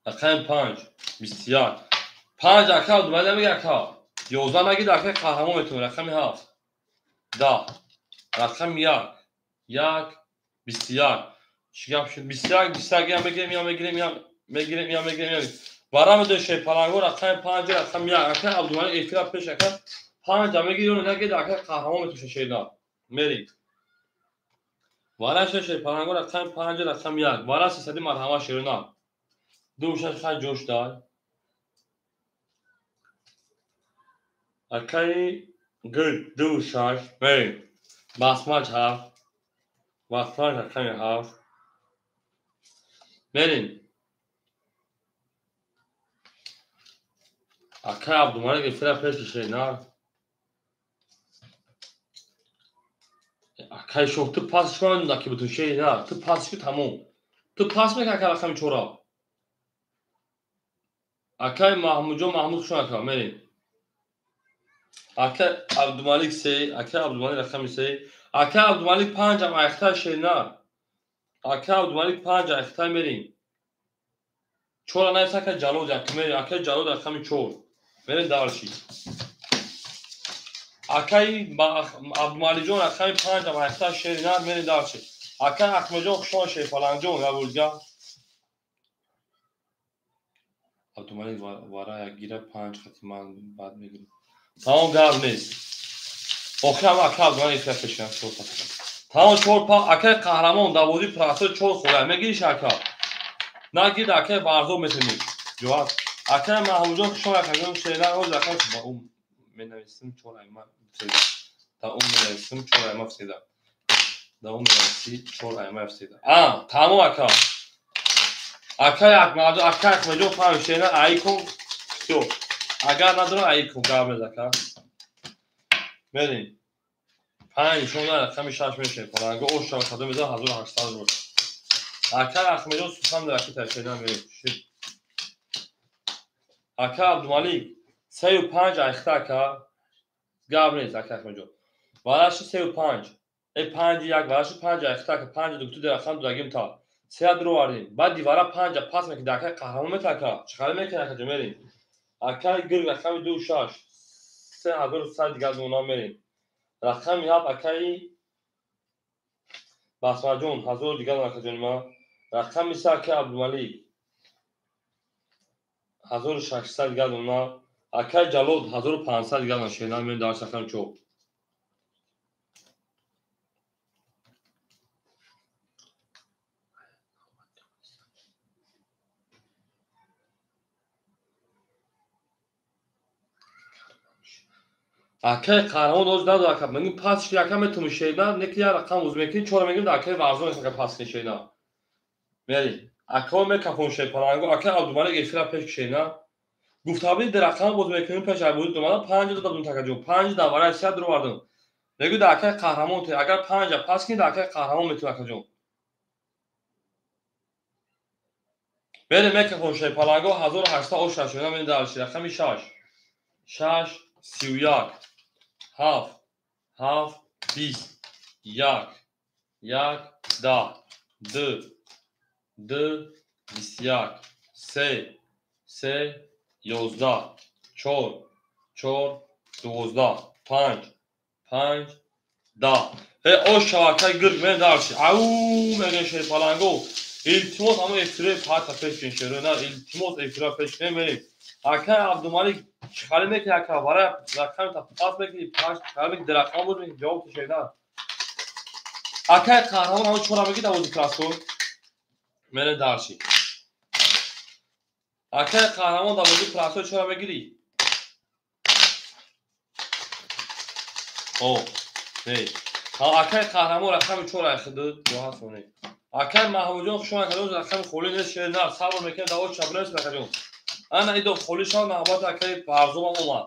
рақами 5 21 5 ака Абдумалик намеги ака 11 нагид акаи қаҳрамон метавонӣ рақами 7 10 рақами 1 1 21 чӣ гап шуд 21 21 я мегирем я мегирем я мегирем я мегирем Варам ду Шерпаланго рақами 5 рақами 1 ака Абдумалик эфира пеш ака 5 мегири ё нагид ака қаҳрамон метуша шерна мерем. Вара Шерпаланго рақами 5 рақами 1 вара 300 марҳама шерна. Ду шаш хай ҷош дай. Акаи г 2 6 мерем. Басмач 7 басмач рақами 7 мерем. Акаи Абдумалик эфира пеш шерна. Акаи Шоҳ ту пас шуд наки бутун шерна. Ту пас шуд тамом. Ту пас мекунӣ ака рақами 4. Акаи Маҳмудҷон Маҳмуд хушон ака мерем. Акаи Абдумалик 3, акаи Абдумалик рақами 3, акаи Абдумалик 5 ам айхта шерна. Акаи Абдумалик 5 айхта мерем. 4 навис акаи Ҷалол як мерем. Акаи Ҷалол рақами 4. Мерем дарши. Акаи Абдумаликҷон рақами 5 ам айхта шерна мерем дарши. Акаи Аҳмедҷон хушон Шерпаланҷон ябурга. Абдумалик вара як гира 5 хати ман баъд мегирам. Тамом гап нест. Охир ҳам ака Абдумалик эфира пешам 4 пас. Тамом 4 па акаи қаҳрамон дар бозии прасо 4 хӯра мегириш ака. Нагир акаи Варзо метемӣ. Ҷавоб. Акаи Маҳмудҷон хушон акаҷон шерна ҳоз акаи Менависим 4 айма всегда. Даум менависим 4 айма всегда. Даум менависи 4 айма всегда. А, тамом ака. Акай Акмаҷон, акай Ахмаҷон фаҳм шена айкун. Всё. Агар надорам айкун гап мез ака. Мерим. 5 нишон рақами 6 мешавем. Паланго ош шава кадом мезан 1800 рубл. Акай Ахмаҷон сухан дар аки ташена мерим. Ака Абдумалик 3 5 айхта ака. Гап нест ака Ахмаҷон. Вараши 3 5. Э 5 1 вараши 5 айхта ака 5 дугту дар рақам дудагим та. Се дуровардем. Баъд дивара 5 пас мекунӣ дар акай қаҳрамон мета ака. Чӣ қадар мекунӣ акаҷон мерим. Акай гирг рақами 2 6 3100 дигар дона мерим. Рақами 7 акаи Басмаҷон 1000 дигар акаҷони ман. Рақами 3 акаи Абдумалик 1600 дигар дона. Акаи Ҷалол 1500 дигар дона шена мерим дар рақами 4. Акай қаҳрамон оз надо ака. Мегӯм пас ши ака метавонӣ шена, не ки як рақам уз мекунӣ, чора мегӯм да акаи Варзон ака пас кунӣ шена. Мери. Акао мекафон шепаланго, акаи Абдумалик эфира пеш шена. Гуфтабуди дар рақам боз мекунӣ пеш айбуди домада 5 додам такаҷон. 5 да варай 3 дуровардам. Мегӯ да акаи қаҳрамон те, агар 5 пас кунӣ да акаи қаҳрамон метавонӣ акаҷон. Мери мекафон шепаланго 1800 ош шена мери дар рақами 6. 6 31 7 7 20 1 1 10 2 2 21 3 3 11 4 4 12 5 5 10. Э ош шавакаи гирг мен дарши. Ау мегӯем шерпаланго. Илтимос ҳама эфирои пата пеш кунед шеро на илтимос эфира пеш кунед мерем. Акай Абдумалик чӣ хари мекунӣ ака вара рақами та пас мекунӣ паш чӣ мекунӣ дар рақам буд мекунӣ ҷавоб шена. Акай қаҳрамон ҳама чора мегӣ давози красо. Мерем дарши. Акай қаҳрамон давози красо чора мегирӣ? О, не. Акай қаҳрамон рақами 4 айхиду ё ҳаст не. Акай Маҳмудҷон хуш омад акаҷон рақами холӣ нест шена сабр мекунем давоз чабрес акаҷон. Ана идо холӣ шав навбат акаи Барзобам омад.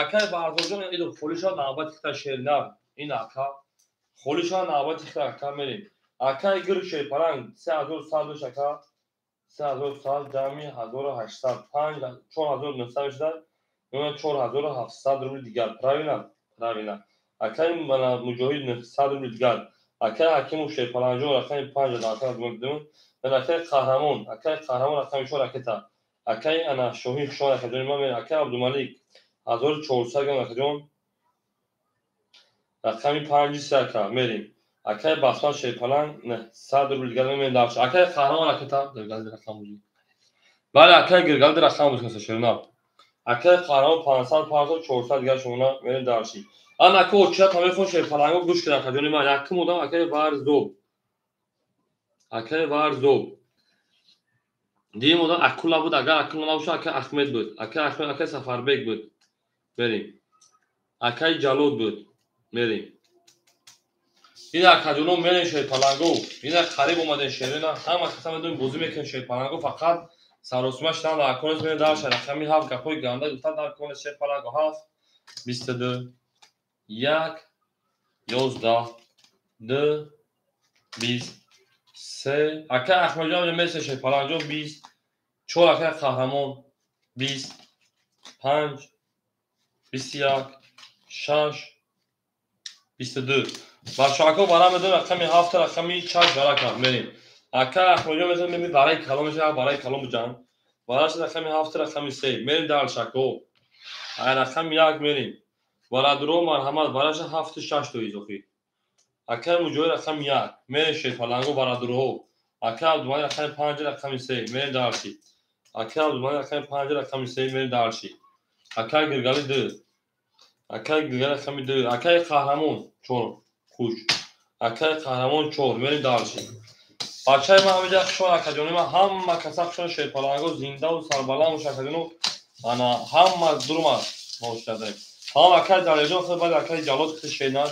Акаи Барзобҷон идо холӣ шав навбати хита шернар. Ин ака холӣ шав навбати хита ака мерем. Акаи гирг шерпаранг 3100 дош ака 3100 ҷамъи 1800 5 4900 мешавад. 4700 рубли дигар. Правильно? Правильно. Акаи Муҷоҳид 900 рубли дигар. Акаи Ҳакимов шерпаланҷон рақами 5 дар акаи Абдумалик. Акаи қаҳрамон, акаи қаҳрамон рақами 4 ракета. Акаи ана Шоҳин хушомад акаҷони ман мерем. Акаи Абдумалик 1400 грам акаҷон. Рақами 5 3 ака мерем. Акаи Басмат шерпаланг 900 рубли дигар мерем дарш. Акаи қаҳрамон ракета гиргалди рақам буд. Бале акаи гиргалди рақам буд каса шерна. Акаи қаҳрамон 500 500 400 дигар шумона мерем дарши. Ана ака очият ҳамехон шерпаланго гӯш кунед акаҷони ман. Якум одам акаи Варзоб. Акаи Варзоб. Дуюм одам Акула буд, агар Акула набошад акаи Ахмед буд. Акаи Ахмед, акаи Сафарбек буд. Мерем. Акаи Ҷалол буд. Мерем. Ин акаҷоно мерем шерпаланго. Ина қариб омадем шерина. Ҳама каса медонем бозӣ мекунем шерпаланго фақат саросима шудан дар аконес мерем дар рақами 7 гапҳои ганда гуфтан дар аконес шерпаланго 7 22 1 11 2 20 3 акаи Ахмадҷон месе шерпаланҷон 20 4 акаи қаҳрамон 20 5 21 6 22. Бачаҳако бара медонем рақами 7 рақами 6 бара кард мерем. Акаи Ахмадҷон метавонем меми бараи калон мешавад бараи калон буҷан. Бараш рақами 7 рақами 3 мерем дар шако. Ай рақами 1 мерем. Барадуро марҳамат бараша 7 6 то изохӣ. Акаи Муҷоҳид рақами 1 мерем шерпаланго барадуроҳо. Акаи Абдумалик рақами 5 рақами 3 мерем дарши. Акаи Абдумалик рақами 5 рақами 3 мерем дарши. Акаи Гиргали 2. Акаи Гиргали рақами 2. Акаи Қаҳрамон 4 хуш. Акаи Қаҳрамон 4 мерем дарши. Бачаи ман ҳамиҷа хушон акаҷони ман ҳама каса хушон шерпаланго зиндаву сарбаланд бош акаҷону ана ҳама дурума мошадаем. Ҳам акай Далерҷон худ баъд акай Ҷалол худ шенар.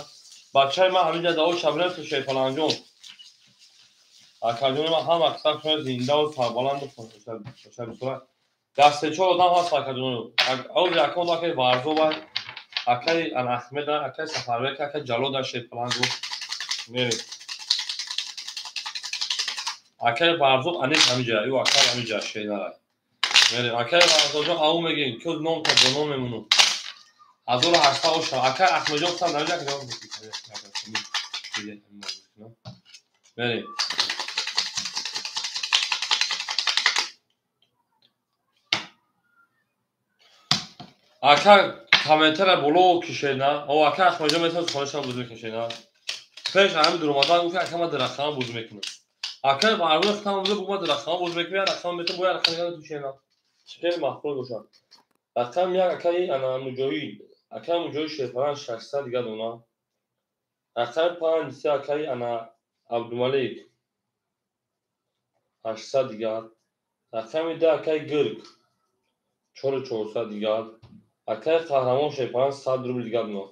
Бачаи ман ҳаминҷа дао шабрем худ Шерпаланҷон. Акаҷони ман ҳам аксар шуна зиндаву сарбаланду хушабисура. Дар се-чор одам ҳаст акаҷоно. Оз якон акай Варзоба, акай Ахмеда, акай Сафарбек, акай Ҷалол дар Шерпалангу. Мерем. Акай Варзоб аниқ ҳаминҷа, ю акай ҳаминҷа шенара. Мерем. Акай Варзобҷон ау мегем, ки ном та бо ном мемонум. 1800 оша. Акай Ахмеджон сан дар ҷа мерем. Ака комментара боло кишена. О ака Ахмеджон метавонад хонашам бузӣ кишена. Пеш ҳами дуромадан гуфт ака ман дарахтама бузӣ мекунам. Ака Варзоб хитам бузӣ буг ман дарахтама бузӣ мекунам, як рақам метавон бо як рақам дигар тушена. Чӣ хеле маъқул бошад. Рақам як акаи ана Муҷоҳид, акаи Муҷоҳид Шерпалан 600 дигар дона. Рақами 5 се акаи ана Абдумалик 800 дигар. Рақами 2 акаи Гирк 4400 дигар. Акаи Қаҳрамон Шерпалан 100 рубл дигар дона.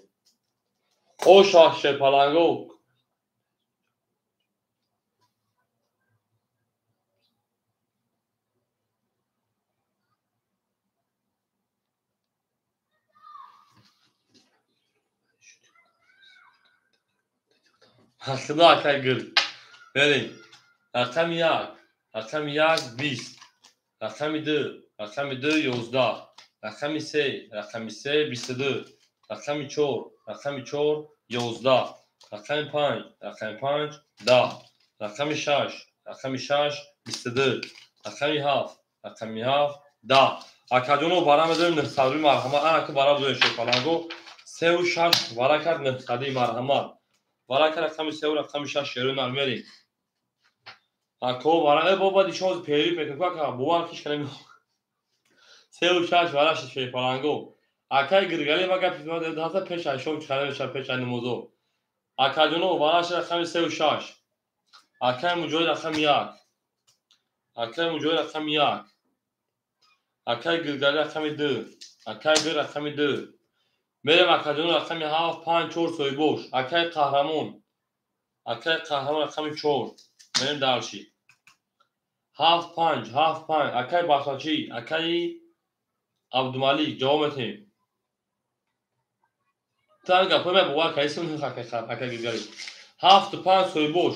О шоҳ Шерпаланго худо акай Гирк. Берем. Рақами 1, рақами 1 20, рақами 2, рақами 2 11, рақами 3, рақами 3 22, рақами 4, рақами 4 11, рақами 5, рақами 5 10, рақами 6, рақами 6 22, рақами 7, рақами 7 10. Акаҷоно бара медорем 900 рубл марҳамат. Ана ки бара будем Шерпаланго 3 6 вара кард 900 марҳамат. Вара кард рақами 3 рақами 6 шеру нар мерем. Ако вара э баба дишоз перип мекунем ака бовар киш канем. 3 6 вара Шерпаланго. Акай Гиргали ма гапи ма даҳта пеш айшом чиқара мешавад пеш ай намозо. Акаҷоно вара рақами 3 6. Акай Муҷоҳид рақами 1. Акай Муҷоҳид рақами 1. Акай Гиргали рақами 2. Акай Гир рақами 2. Мерем акаҷоно рақами 7 5 4 соҳибош. Акай Қаҳрамон. Акай Қаҳрамон рақами 4. Мерем дарши. 7 5 7 5. Акай Бахшачӣ, акай Абдумалик ҷавоб метиҳем. Тан гапҳои ман бовар кардисем акай Гиргали. 7 5 соҳибош.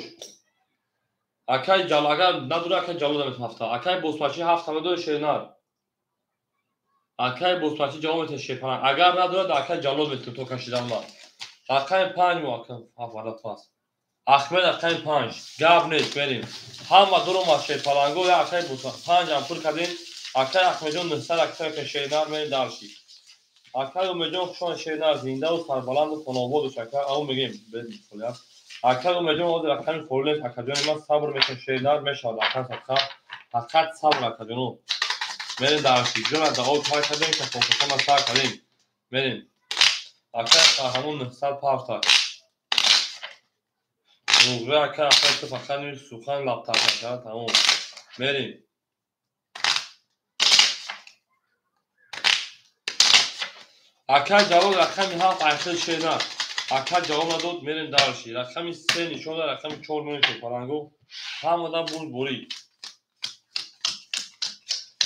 Акай Ҷалол агар надора акай Ҷалол метиҳем 7. Акай Босмачӣ 7 надора шернар. Акай Босмачӣ ҷавоб метиҳем Шерпаланг. Агар надорад акай Ҷалол метиҳем то кашидан ма. Рақами 5 мо акай 7 вара пас. Ахмед рақами 5. Гап нест мерем. Ҳама дуромад Шерпаланго я акай Босмачӣ 5 ам пур кардем. Акай Ахмеджон 900 акай шернар мерем дарши. Акай Умеджон хушон шернар зиндаву сарбаланду хонаобод бош ака ау мегем бед. Акай Умеджон ҳозир рақами холӣ нест акаҷони ман сабр мекунем шернар мешавад ака садқа. Фақат сабр акаҷоно. Мерем дарши. Ҷона дао пай кардем кафонкафона сар кардем. Мерем. Акай Қаҳрамон 900 парта. Нуғра акай акай ту фақат сухан лабтар кард тамом. Мерем. Акай Ҷалол рақами 7 айхел шернар. Акай ҷавоб надод, мерем дарши. Рақами 3 нишон дод, рақами 4 мерем Шерпаланго. Ҳамадан бурд бурид.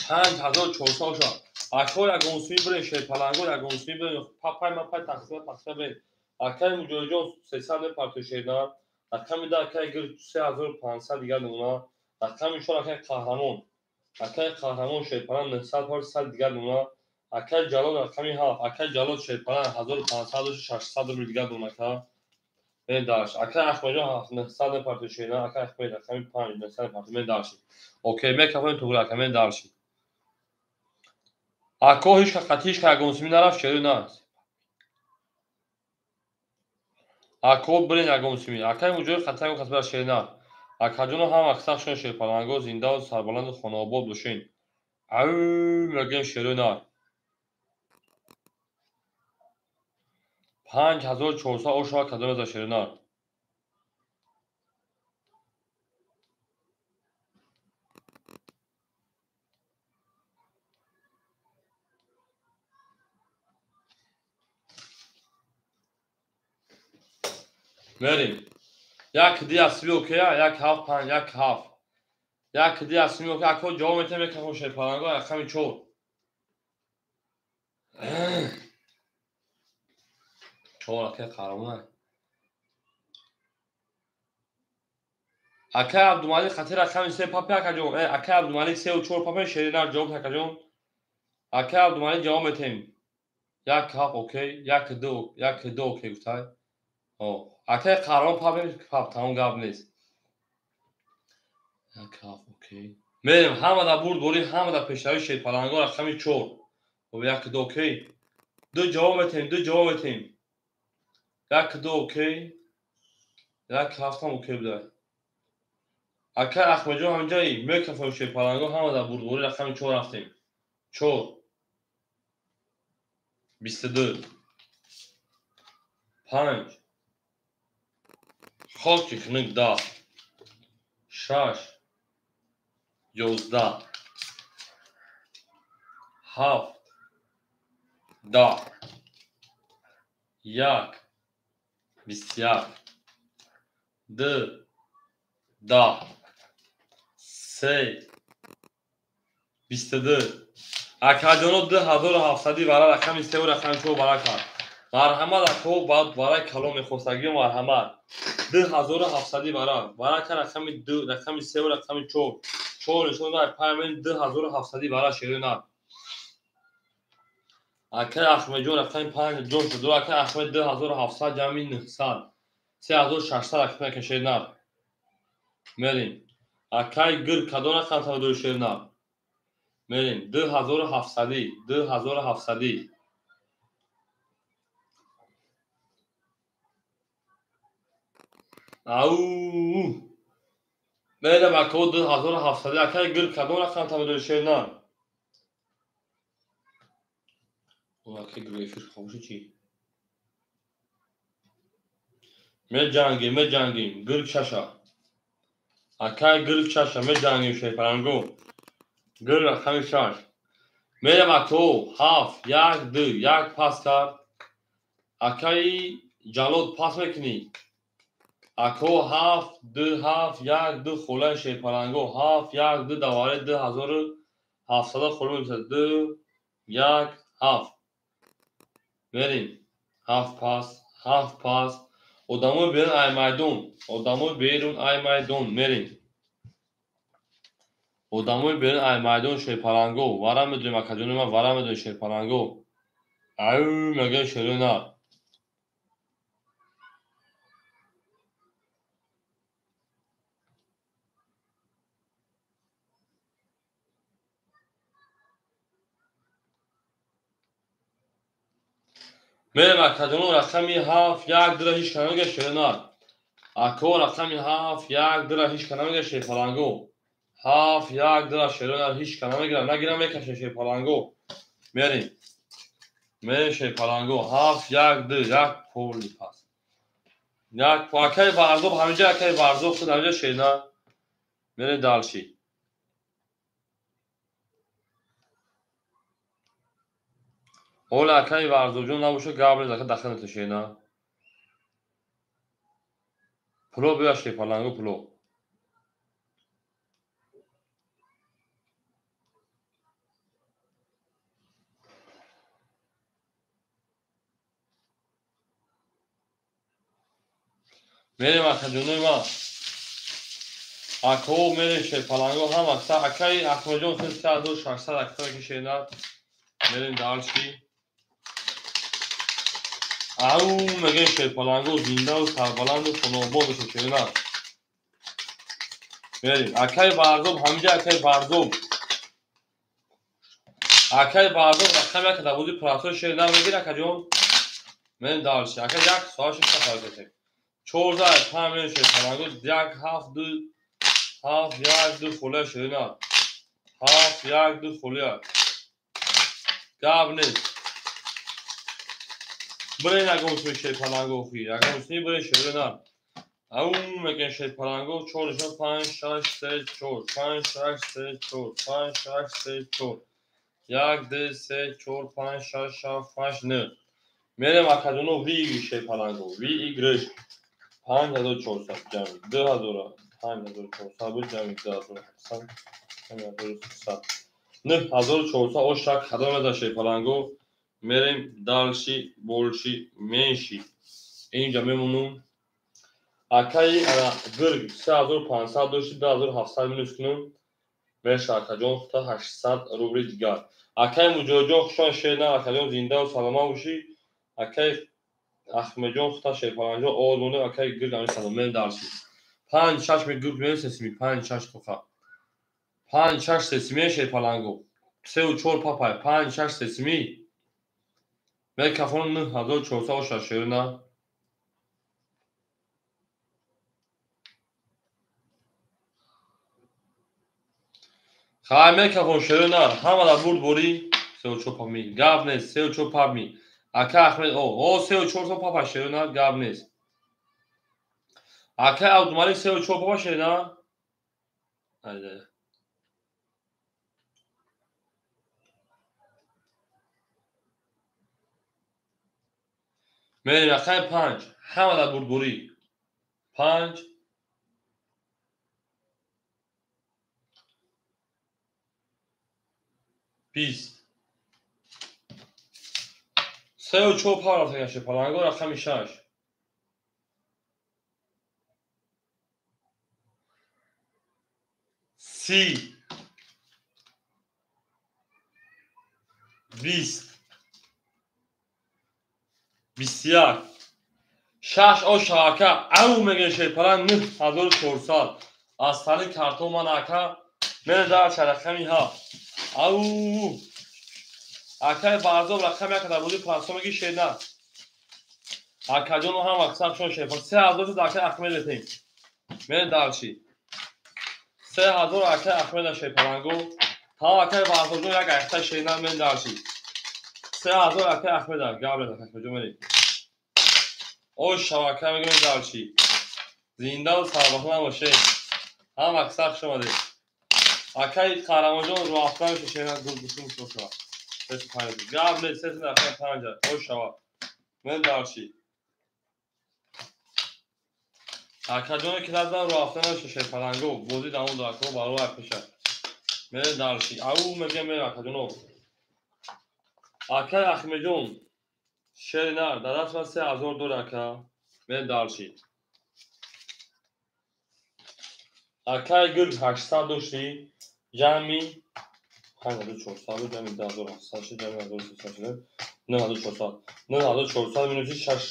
5400 оша. Акай ягонсуӣ бирем Шерпаланго, ягонсуӣ бирем. Пай ма пай тақсима тақсима бирем. Акай Муҷоҳидҷон 300 мепартои шернар. Рақами 2 акай Гир 3500 дигар намуна. Рақами 4 акай Қаҳрамон. Акай Қаҳрамон Шерпаланг 900 пар 100 дигар намуна. Акай Ҷалол рақами 7. Акай Ҷалол Шерпаланг 1500 600 рубл дигар дона ака. Мерем дарш. Акай Ахмеджон 900 мепартои шернар. Акай Ахмед рақами 5 900 мепартои мерем дарши. Окей, мекафоем туғри ака мерем дарши. Ако ҳеч қати ҳеч ягонсумӣ нарафт шеру на. Ако бирен ягонсумӣ. Акай Муҷоҳид қати ягон кас бира шернар. Акаҷоно ҳам аксаршон Шерпаланго зиндаву сарбаланду хонаобод бошен. Ау мегӯем шеру нар. 5400 ошава кадом за шернар. Мерим. Як ди асби окея, як ҳафт панҷ, як ҳафт. Як ди асби окея, ако ҷавоб метем, мекафо шерпаланго, рақами чор. Чор акай қаҳрамона. Акай Абдумалик хати рақами се папе акаҷон. Акай Абдумалик сеу чор папе шеринар ҷавоб акаҷон. Акай Абдумалик ҷавоб метем. Як ҳафт окей, як ду окей гуфтай. Акай қаҳрамон папе пап, тамом гап нест. Як ҳафт окей. Мерем ҳама да бурд борӣ, ҳама да пешравӣ шерпаланго рақами чор. Як ду окей. Ду ҷавоб метем, ду ҷавоб метем. Як ду окей. Як ҳафтам окей будай. Акай Ахмадҷон ҳамҷаи мекафоем шерпаланго ҳама дар бурдборӣ рақами чор рафтем. Чор. 22. 5. Хоки хунук 10. 6. 11. 7. 10. 1. 21. 2. 10. 3. 22. Акаҷоно 2700 вара рақами 3 ва рақами 4 вара кард. Марҳамат ако баъд вараи калон мехостагиё марҳамат. 2700 вара. Вара кард рақами 2, рақами 3 ва рақами 4. 4 нишон дод паймон 2700 вара шерина. Акай Ахмедҷон рақами 5 ҷон шуд. Акай Ахмед 2700 ҷамъи 900. 3600 рақами кашерина. Мерим. Акай гир кадом рақам тавдои шерина? Мерим. 2700, 2700. Ау! Мерим ако 2700. Акай гир кадом рақам тавдои шерина? Акай гир эфир хомӯши чӣ? Меҷангим, меҷангим. Гир шаша. Акай гир шаша, меҷангим шерпаранго. Гир рақами 6. Мерем ако 7, 1, 2, 1 пас кард. Акаи Ҷалод пас мекунӣ. Ако 7, 2, 7, 1, 2 холаи шерпаранго. 7, 1, 2 давари 2700 хола мебисад. 2, 1, 7. Мерем. 7 пас, 7 пас. Одамои берун ай майдон. Одамои берун ай майдон. Мерем. Одамои берун ай майдон шерпаланго. Вара медонем акаҷони ман, вара медонем шерпаланго. Ау мегӯям шерона. Мерем акаҷоно рақами 7, 1, 2 ҳеҷ кана мегӯяд шерона. Ако рақами 7, 1, 2 ҳеҷ кана мегӯяд шерпаланго. 7, 1, 2 шерона ҳеҷ кана мегирад. Нагирам мекашем шерпаланго. Мерем. Мерем шерпаланго. 7, 1, 2, 1 поли пас. Як акай Варзоб ҳаминҷа акай Варзоб худ ҳаминҷа шерона. Мерем далши. Ҳоло акаи Варзобҷон набошад гап нест, ака дахл метавон шерона. Пуло биё шерпаланго пуло. Мерем акаҷонои ман. Ако мерем шерпаланго ҳам аксар акаи Ахмедҷон 3600 аксар ки шерна. Мерем далши. Ау мегӯем шерпаланго зиндаву сарбаланду хонаобод бошед шерна. Мерем. Акаи Варзоб ҳаминҷа акаи Варзоб. Акаи Варзоб рақами як дар бозии прасои шерна мегир акаҷон. Мерем далши. Ака як соат шуд сафар кардем. 14 5 мерем шерпаланго 1 7 2 7 1 2 холия шерна. 7 1 2 холия. Гап нест. Бирен ягон сӯи шерпаланго охи. Ягон сӯи бирен шерона. Ау мегӯем шерпаланго 4 нишон 5 6 3 4 5 6 3 4 5 6 3 4 1 2 3 4 5 6 7 8 9. Мерем акаҷоно выигрыш шерпаланго. Выигрыш. 5400 ҷамъи 2000, 5400 буд ҷамъи 2700, 5300, 9400. Ошак кадом меза шерпаланго? Мерем дальше, больше, меньше. Инҷа мемонум. Акаи ана гирг 3500 дошти, 2700 минус кунум, меша акаҷон хута 800 рубли дигар. Акаи Муҷоҳидҷон, хушон шер на, акаҷон, зиндаву саломат бошӣ. Акаи Ахмедҷон, хута шерпаланҷон овоз монда. Акаи гирг ами салом. Мерем дальше. Панҷ шаш ми гирг месесими, панҷ шаш тоқа, панҷ шаш сесими шерпаланго, сеу чор папай, панҷ шаш сесими мекафон, 9400 оша шерна. Хай, мекафон шерна, ҳамада бурд борӣ. Сеу чор папми, гап нест, сеу чор папми. Ака Ахмед, о сеу чорсо папа шерна, гап нест. Ака Абдумалик, сеу чор папа шерна. Мерем рақами панҷ, ҳама дар бурдборӣ. Панҷ, 20, сеу чор пар рафта паланго. Рақами шаш, 30, 20, 21, шаш. О шака ав мегӯ шерпаланг, 9400. Аз тани картон ман ака менедар. Рақами ҳафт, ау акаи Баҳзоб, рақами як дар бозии пансо меги шерна. Акаҷону ҳам вақт шерпал 3000 шуд. Акаи Ахмед метем, мене дарчи 3000 акаи Ахмеда шерпалангу. Тамом, акаи Баҳзобҷон, як айхта шерна, мен дарчи 3000 акаи Ахмеда. Габред, Ахмеджон, мерем. Ош шавака мегӯем, дарчи. Зиндаву сарбахт бошед, ҳам вақт хуш омадед. Акаи Қаҳрамонҷон, рӯафта меша шерна, гулгусун шошава. Сесу панҷ, гап нест, сесу рақами панҷа. Ош шава, мен дарчи. Акаҷоне ки наздан рӯафта намеша шерпаланго, бозӣ давом дорад, акао барои пеша. Мерем дарчи, ау мегӯям, мерем, акаҷоно. Акаи Ахмеджон, шери нар, дар даст ман 3000 дори, ака. Мерем дарчи. Акаи гирг, 800 дошти, ҷамъи 5400 ҷамъи 2700 шуд, ҷамъи 1300 шуд, 9400. 9400 минуси шаш,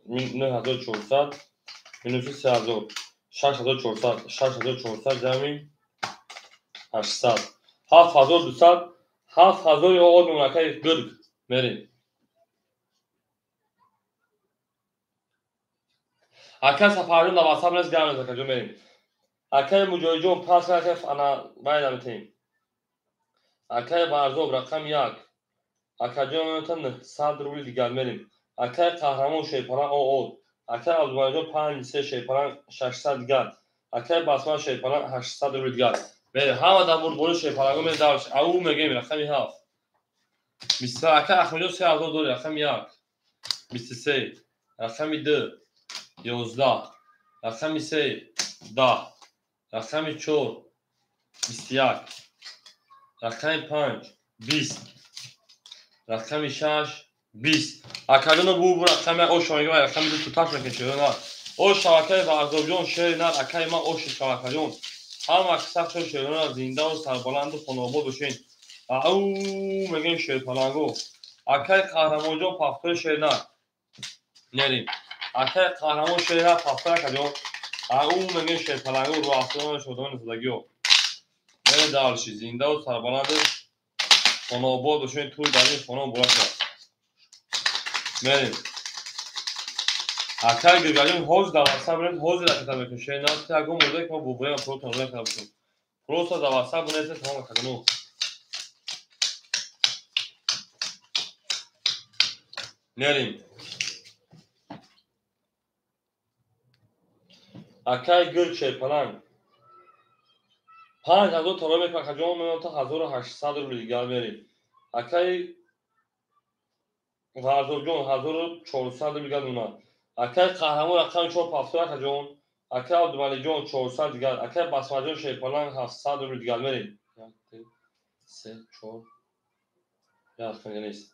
9400 минуси 3000, 6400. 6400 ҷамъи 800, 7200, 7000 оғоз мемон. Акаи гирг, мерем. Ака Сафарҷон, дар ватсап нест, гап нест, акаҷон, мерем. Акаи Муҷоҳидҷон, пас ана байда метем. Акаи Барзоб, рақами як, акаҷон, 900 рубли дигар, мерем. Акаи Қаҳрамон, шерпаланг оод. Акаи Абдумаликҷон, панҷ се шерпаланг, 600 дигар. Акаи Басман, шерпаланг, 800 рубли дигар, мерем. Ҳама дар бурдборӣ шерпаланго. Мерем давш, ау мегӯем. Рақами ҳафт, бисту. Акаи Ахмедҷон, 3000 дори. Рақами як, 23, рақами ду, 11, рақами се, 10, рақами чор, 21, рақами панҷ, 20, рақами шаш, 20. Акаҷоно, бу рақами ош мегӯям, рақами ду туташ мекунем, шерона. Ош шавакаи Варзобҷон, шери нар, акаи ман, оши шавакаҷон. Ҳама сахшо шерона, зиндаву сарбаланду хонаобод бошед. Ау мегӯем шерпаланго. Акаи Қаҳрамонҷон, пафтои шернар, нерим. Акаи Қаҳрамон, шернар, пафтои, акаҷон. Ау мегӯем шерпаланго, рӯафтодани шодони зиндагиё. Мерем дарши, зиндаву сарбаланду хонаобод бошед, тӯй дар ин хона муборак шавад. Мерем. Акаи Гиргаҷон, ҳозир дар ватсап бинед, ҳозир ракета мекунем. Шернар, ягон мурда ки мо бубоям, пулотон ракета бикунем. Просто дар ватсап бинед, тамом, акаҷоно. Мерем. Акаи гирг, шерпаланг, 5000 тола мекунад, акаҷон, мемонад 1800 рубли дигар, мерем. Акаи Варзобҷон, 1400 рубли дигар мемонад. Акай Қаҳрамон рақами 4 пафтор акаҷон. Акай Абдумаликҷон 400 дигар. Акай Басмаҷон Шерпаланг 700 рубли дигар. Мерем. 1, 2, 3, 4. Як рақам нест.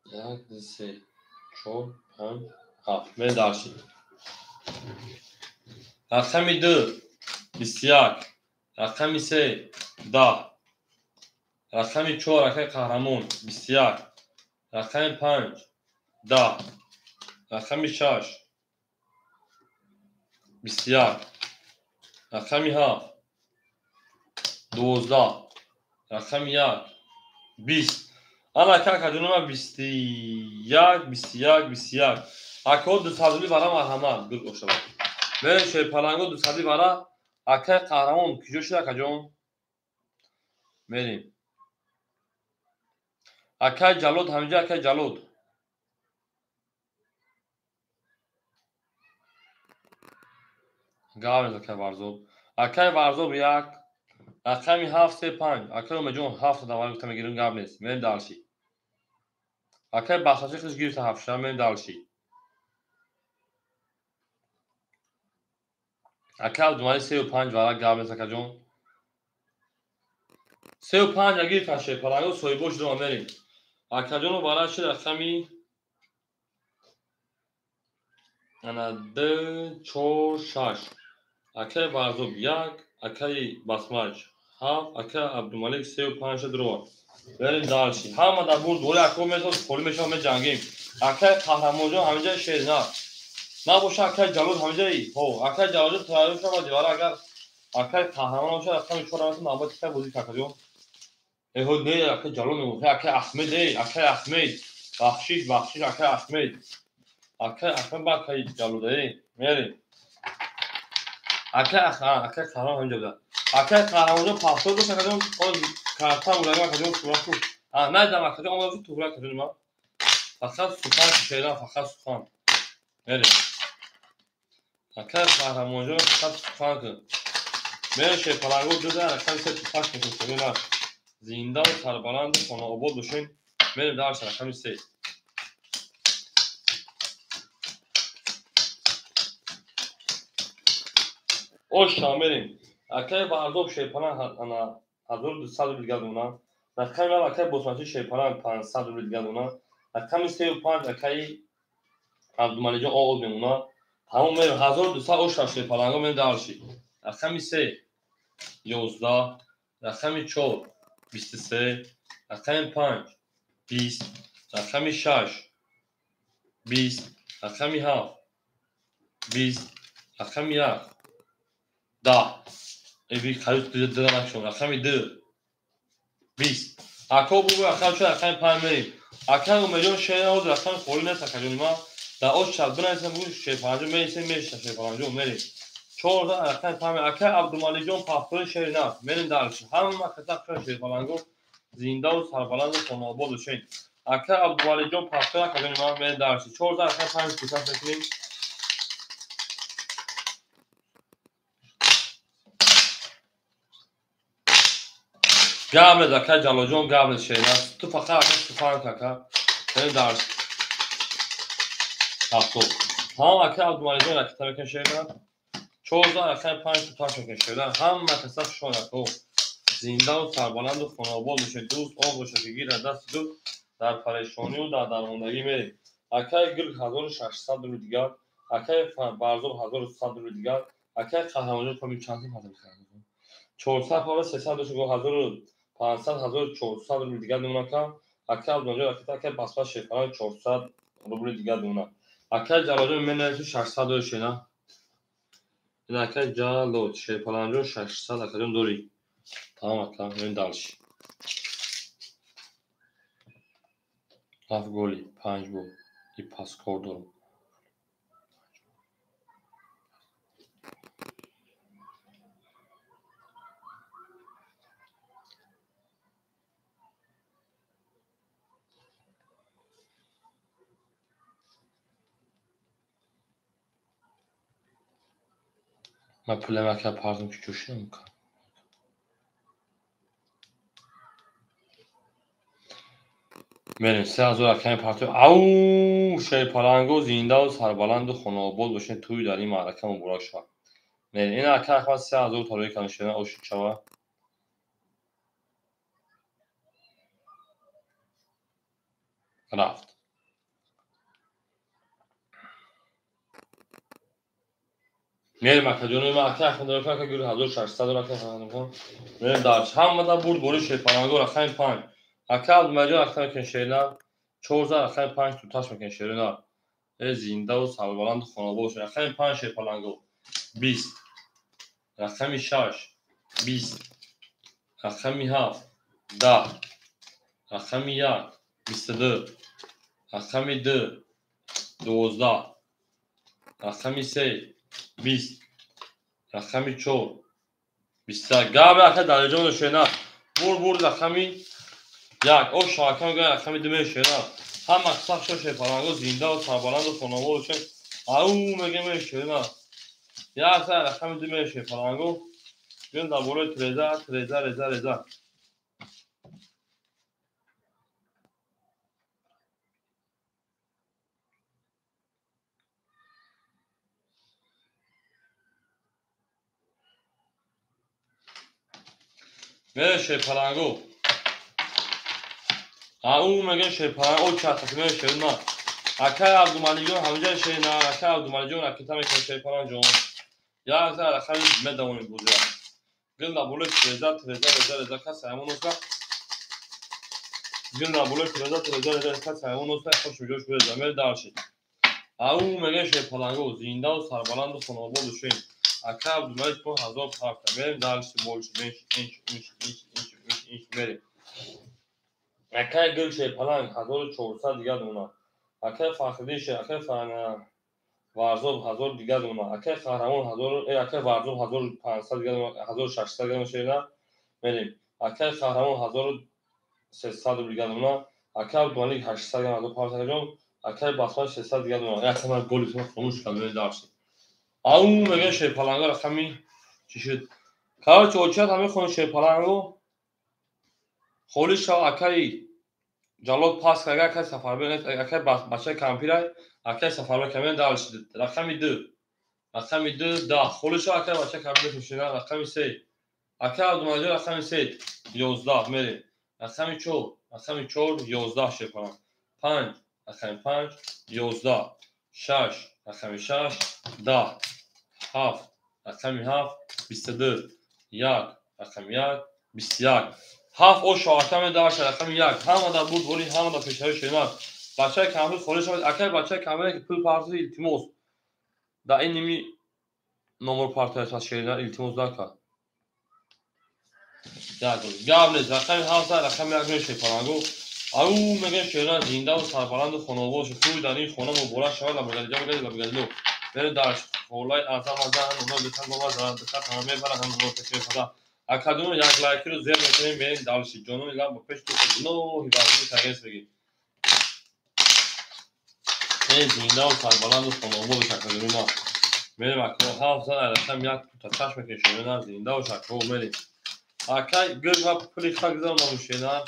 1, 2, 3, 4, 5, 7. Мерем дальше. Рақами 2 21. Рақами 3 10. Рақами 4 акай Қаҳрамон 21. Рақами 5 10. Рақами 6 21. Рақами 7 12. Рақами 1 20. Ана ака акаҷонама 21 21 21. Акаҳо 200 рубли вара марҳамат. Гул бошад. Мерем Шерпаланго 200 рубли вара. Акай Қаҳрамон куҷо шуд акаҷон? Мерем. Акай Ҷалод ҳаминҷа, акай Ҷалод. Гап нест акай Варзоб. Акай Варзоб 1. Рақами 7 3 5. Акай Умедҷон 7 давар гуфта мегирем, гап нест. Мерем дальше. Акай Бахшачи худш гирифта 7, мерем дальше. Акай Абдумалик 3 5 вара, гап нест акаҷон. 3 5 гирифта Шерпаланго соҳибо шудам, мерем. Акаҷоно вара шуд рақами ана 2 4 6. Акай Варзоб 1, акай Басмач 7, акай Абдумалик 3 5 дурова. Мерем дальше. Ҳама дар бурд воли акаҳо месоз, холӣ мешавад, меҷангем. Акай Қаҳрамонҷон ҳаминҷа шерна. Набоша акай Ҷалол ҳаминҷаи. Ҳо, акай Ҷалолҷон тайёр шавад дивара, агар акай Қаҳрамон бошад рақами 4 ҳамин навбати кай бозӣ акаҷон. Эҳо не, акай Ҷалол мегӯ, акай Аҳмед, эй, акай Аҳмед. Бахшиш, бахшиш, акай Аҳмед. Акай Аҳмед ба акай Ҷалол, эй, мерем. Акай акай Қаҳрамон ҳаминҷа буда. Акай Қаҳрамонҷон пафтор дошт акаҷон, он карта мурага акаҷон туғра ку. Надидам акаҷон, омада туғра акаҷон ма. Фақат сухан шеърам, фақат сухан. Мерем. Акай Қаҳрамонҷон фақат сухан кун. Мерем Шерпаланго ҷуда рақами 3 тупаш мекунем, на. Зиндаву сарбаланду хонаобод бошем. Мерем дальше рақами 3. Оша мерем. Акай Варзоб Шерпаланг ана 1200 рубли дигар дона. Рақами 9 акай Босмачи Шерпаланг 500 рубли дигар дона. Рақами 3 5 акай Абдумаликҷон оғоз мемонад. Тамом мерем 1200 оша Шерпаланго мерем дальше. Рақами 3 11, рақами 4 23, рақами 5 20, рақами 6 20, рақами 7 20, рақами 1 10. Эби қариб ду накшон. Рақами 2 20. Ако бугӯ рақами 4 рақами 5 мерем. Акай Умедҷон шеър ҳозир рақами холӣ нест акаҷони ман. Дар ош шаб бинависем, бугӯ Шерпаланҷон мерисем, мешиша Шерпаланҷон мерем. 4 рақами 5. Акай Абдумаликҷон пафтори шеъри нав. Мерем дальше. Ҳама каса хушон Шерпаланго зиндаву сарбаланду хонаобод бошед. Акай Абдумаликҷон пафтори акаҷони ман мерем дальше. 4 рақами 5 кӯшаш мекунем. Гап нест акай Ҷалолҷон, гап нест шеърна. Ту фақат ака сухан кун ака. Мерем дальше. 7. Тамом акай Абдумаликҷон ракета мекунем шеърна. 4 рақами 5 туташ мекунем шеърна. Ҳама каса хушон акаҳо. Зиндаву сарбаланду хонаобод бошед. Дӯст он бошад ки гирад дасти дӯст дар парешонию дар дармондагӣ мерем. Акай Гулк 1600 рубли дигар. Акай Барзоб 1100 рубли дигар. Акай Қаҳрамонҷон коми чанд паза мехарад? 400 павла 300 дошт, 1500, 1400 рубли дигар мемонад ака. Акай Абдумаликҷон ракета, акай Басмач Шерпаланг 400 рубли дигар мемонад. Акай Ҷалолҷон менавису 600 дори шена. Ин акай Ҷалол Шерпаланҷон 600 акаҷон дори. Тамом ака, мерем дальше. 7 голи, 5 гол. И паскор дорам. Ман пулам ака партам ки ҷӯшидам ка. Мерем 3000 рақами партиё. Ау, шерпаланго зиндаву сарбаланду хонаобод бошед, тӯй дар ин маърака муборак шавад. Мерем ин ака Аҳмад 3000 тарои кардем шерина ошид шава. Рафт. Мерем акаҷони ма ака Аҳмад ака гур 1600 ака Аҳмад. Мерем дар ҳамада бурд бори шерпаланго рақами 5. Ака Абдумаҷон рақам мекунем шерина 14 рақами 5 туташ мекунем шерина. Э зиндаву сарбаланду хонаобод бошед. Рақами 5 шерпаланго 20. Рақами 6 20. Рақами 7 10. Рақами 1 22. Рақами 2 12. Рақами 3 20. Рақами 4 21. Гап ака дараҷамо шерина. Бур бур рақами 1. О шака мегӯяд рақами 2 мешерина. Ҳама сах шо шерпаланго зиндаву сарбаланду хонаобод бошед. Ау мегӯям мешерина. Як са рақами 2 мешерпаланго. Гӯям дар болои треза, треза, реза, реза. Мере шерпаланго. Ау мегӯям шерпаланго, о чатас мере шерина. Акай Абдумаликҷон ҳаминҷа шерина, акай Абдумаликҷон ракета мекунад шерпаланҷон. Як за рақами медавонем бозира. Гил дар болои треза, треза, реза, реза кас ҳамон оста. Гил дар болои треза, треза, реза кас ҳамон оста, хош миҷош буреза, мере дарши. Ау мегӯям шерпаланго, зиндаву сарбаланду хонаобод бошед. Ака Абдумалик по 1000 парта. Мерем дарши больше, меньше, инч, инч, инч, инч, инч, инч, мерем. Акай гил шерпаланг 1400 дигар дона. Акай Фахриддин шер, акай Варзоб 1000 дигар дона. Акай Қаҳрамон 1000, акай Варзоб 1500 дигар дона, 1600 дигар дона шерина. Мерем. Акай Қаҳрамон 1300 рубл дигар дона. Акай Абдумалик 800 дигар дона, 1500 дигар. Акай Басман 600 дигар дона. Як сама голи хомӯш кардем дарши. Ау мегӯям шерпаланго рақами чӣ шуд? Короче, очият ҳамин хона шерпаланго. Холӣ шав акай Ҷалол пас карда, акай Сафарбек, акай бачаи кампирай, акай Сафарбек камен дарши. Рақами 2. Рақами 2 10. Холӣ шав акай бачаи кампирай шина рақами 3. Акай Абдумаҷон рақами 3 11 мерем. Рақами 4, рақами 4 11 шерпаланг. 5, рақами 5 11. 6, рақами 6 10. 7, рақами 7 22. 1, рақами 1 21. 7 о шоака медаша рақами 1. Ҳама дар бурд бори, ҳама дар пешави шерина. Бачаи кампир холӣ шавад. Акай бачаи кампир ки пул партои илтимос. Дар ин ними номер партояш аз шерина илтимос накард. Як гап нест. Рақами 7 рақами 1 мешепаланго. Ау мегӯям шерина зиндаву сарбаланду хонаобод шуд. Тӯй дар ин хона муборак шавад. Лабагалиҷа мегӯяд лабагалило. Мере дар холаи азам азам ҳам духтар баба зан духтар ҳама мебарад ҳам мепада. Акадуно як лайкиро зер мекунем, мерем дарши. Ҷонони лаб ба пеш ту гуноҳи вазни тагес бигӣ. Э зиндаву сарбаланду хонаобод шакадуни ма. Мерем акро 7 зан рақам 1 тута чашм мекунем шерина зиндаву шакро мерем. Акай гир ва пули хак гузаронам шерина.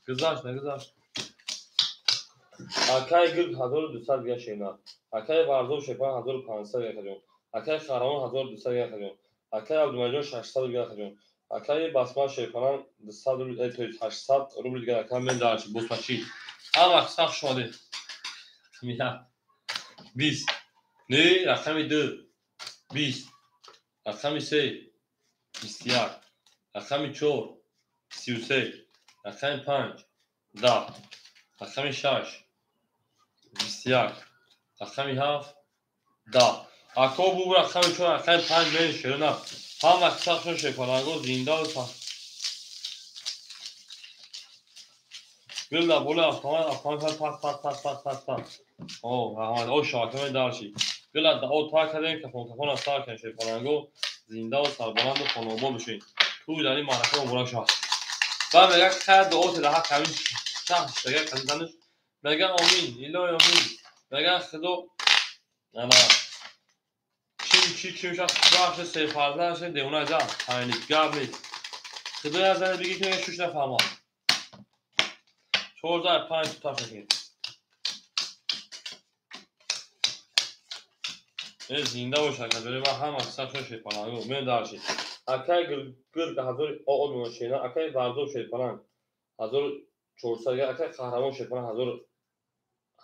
Гузашт, нагузашт. Акай гир 1200 дигар шерина. Акай Варзоб шерпаланг 1500 дигар хаҷон. Акай Қаҳрамон 1200 дигар хаҷон. Акай Абдумаҷон 600 дигар хаҷон. Акай Басман шерпаланг 200 рубл, то есть 800 рубл дигар акай мен дарчи босмачи. Ҳама сах шуд. 1 20. Не, рақами 2 20. Рақами 3 21. Рақами 4 33. Рақами 5 10. Рақами 6 21. Рақами 7 10. Ако бу рақами 4 рақами 5 мери шерина. Ҳама сахшон шерпаланго зиндаву гил дар болои автомат, автомат пас пас пас пас пас пас. О, раҳмат. О шоака медарши. Гил дар о тар кардем, кафон кафон аз сар кардем шерпаланго зиндаву сарбаланду хонаобод бошед. Тӯй дар ин маърака муборак шавад. Баъд мегӯяд хайр дуо дар ҳаққи ҳамин шахс мегӯяд қасиданаш. Мегӯяд омин, илоҳи омин. Мегӯяд худо ана чим чи чим шахс бахши сефарзандаш девона ҷа панҷ гап нест. Худо як зане бигӣ ки мегӯяд шуш нафаҳмад. 4 5 таш мекунем. Зинда бош, акаҷони ман, ҳама сахшон шерпаланго. Мен дарши. Акай гирг ҳазори оод мемон шена, акай Варзоб шерпаланг 1400 дигар, акай Қаҳрамон шерпаланг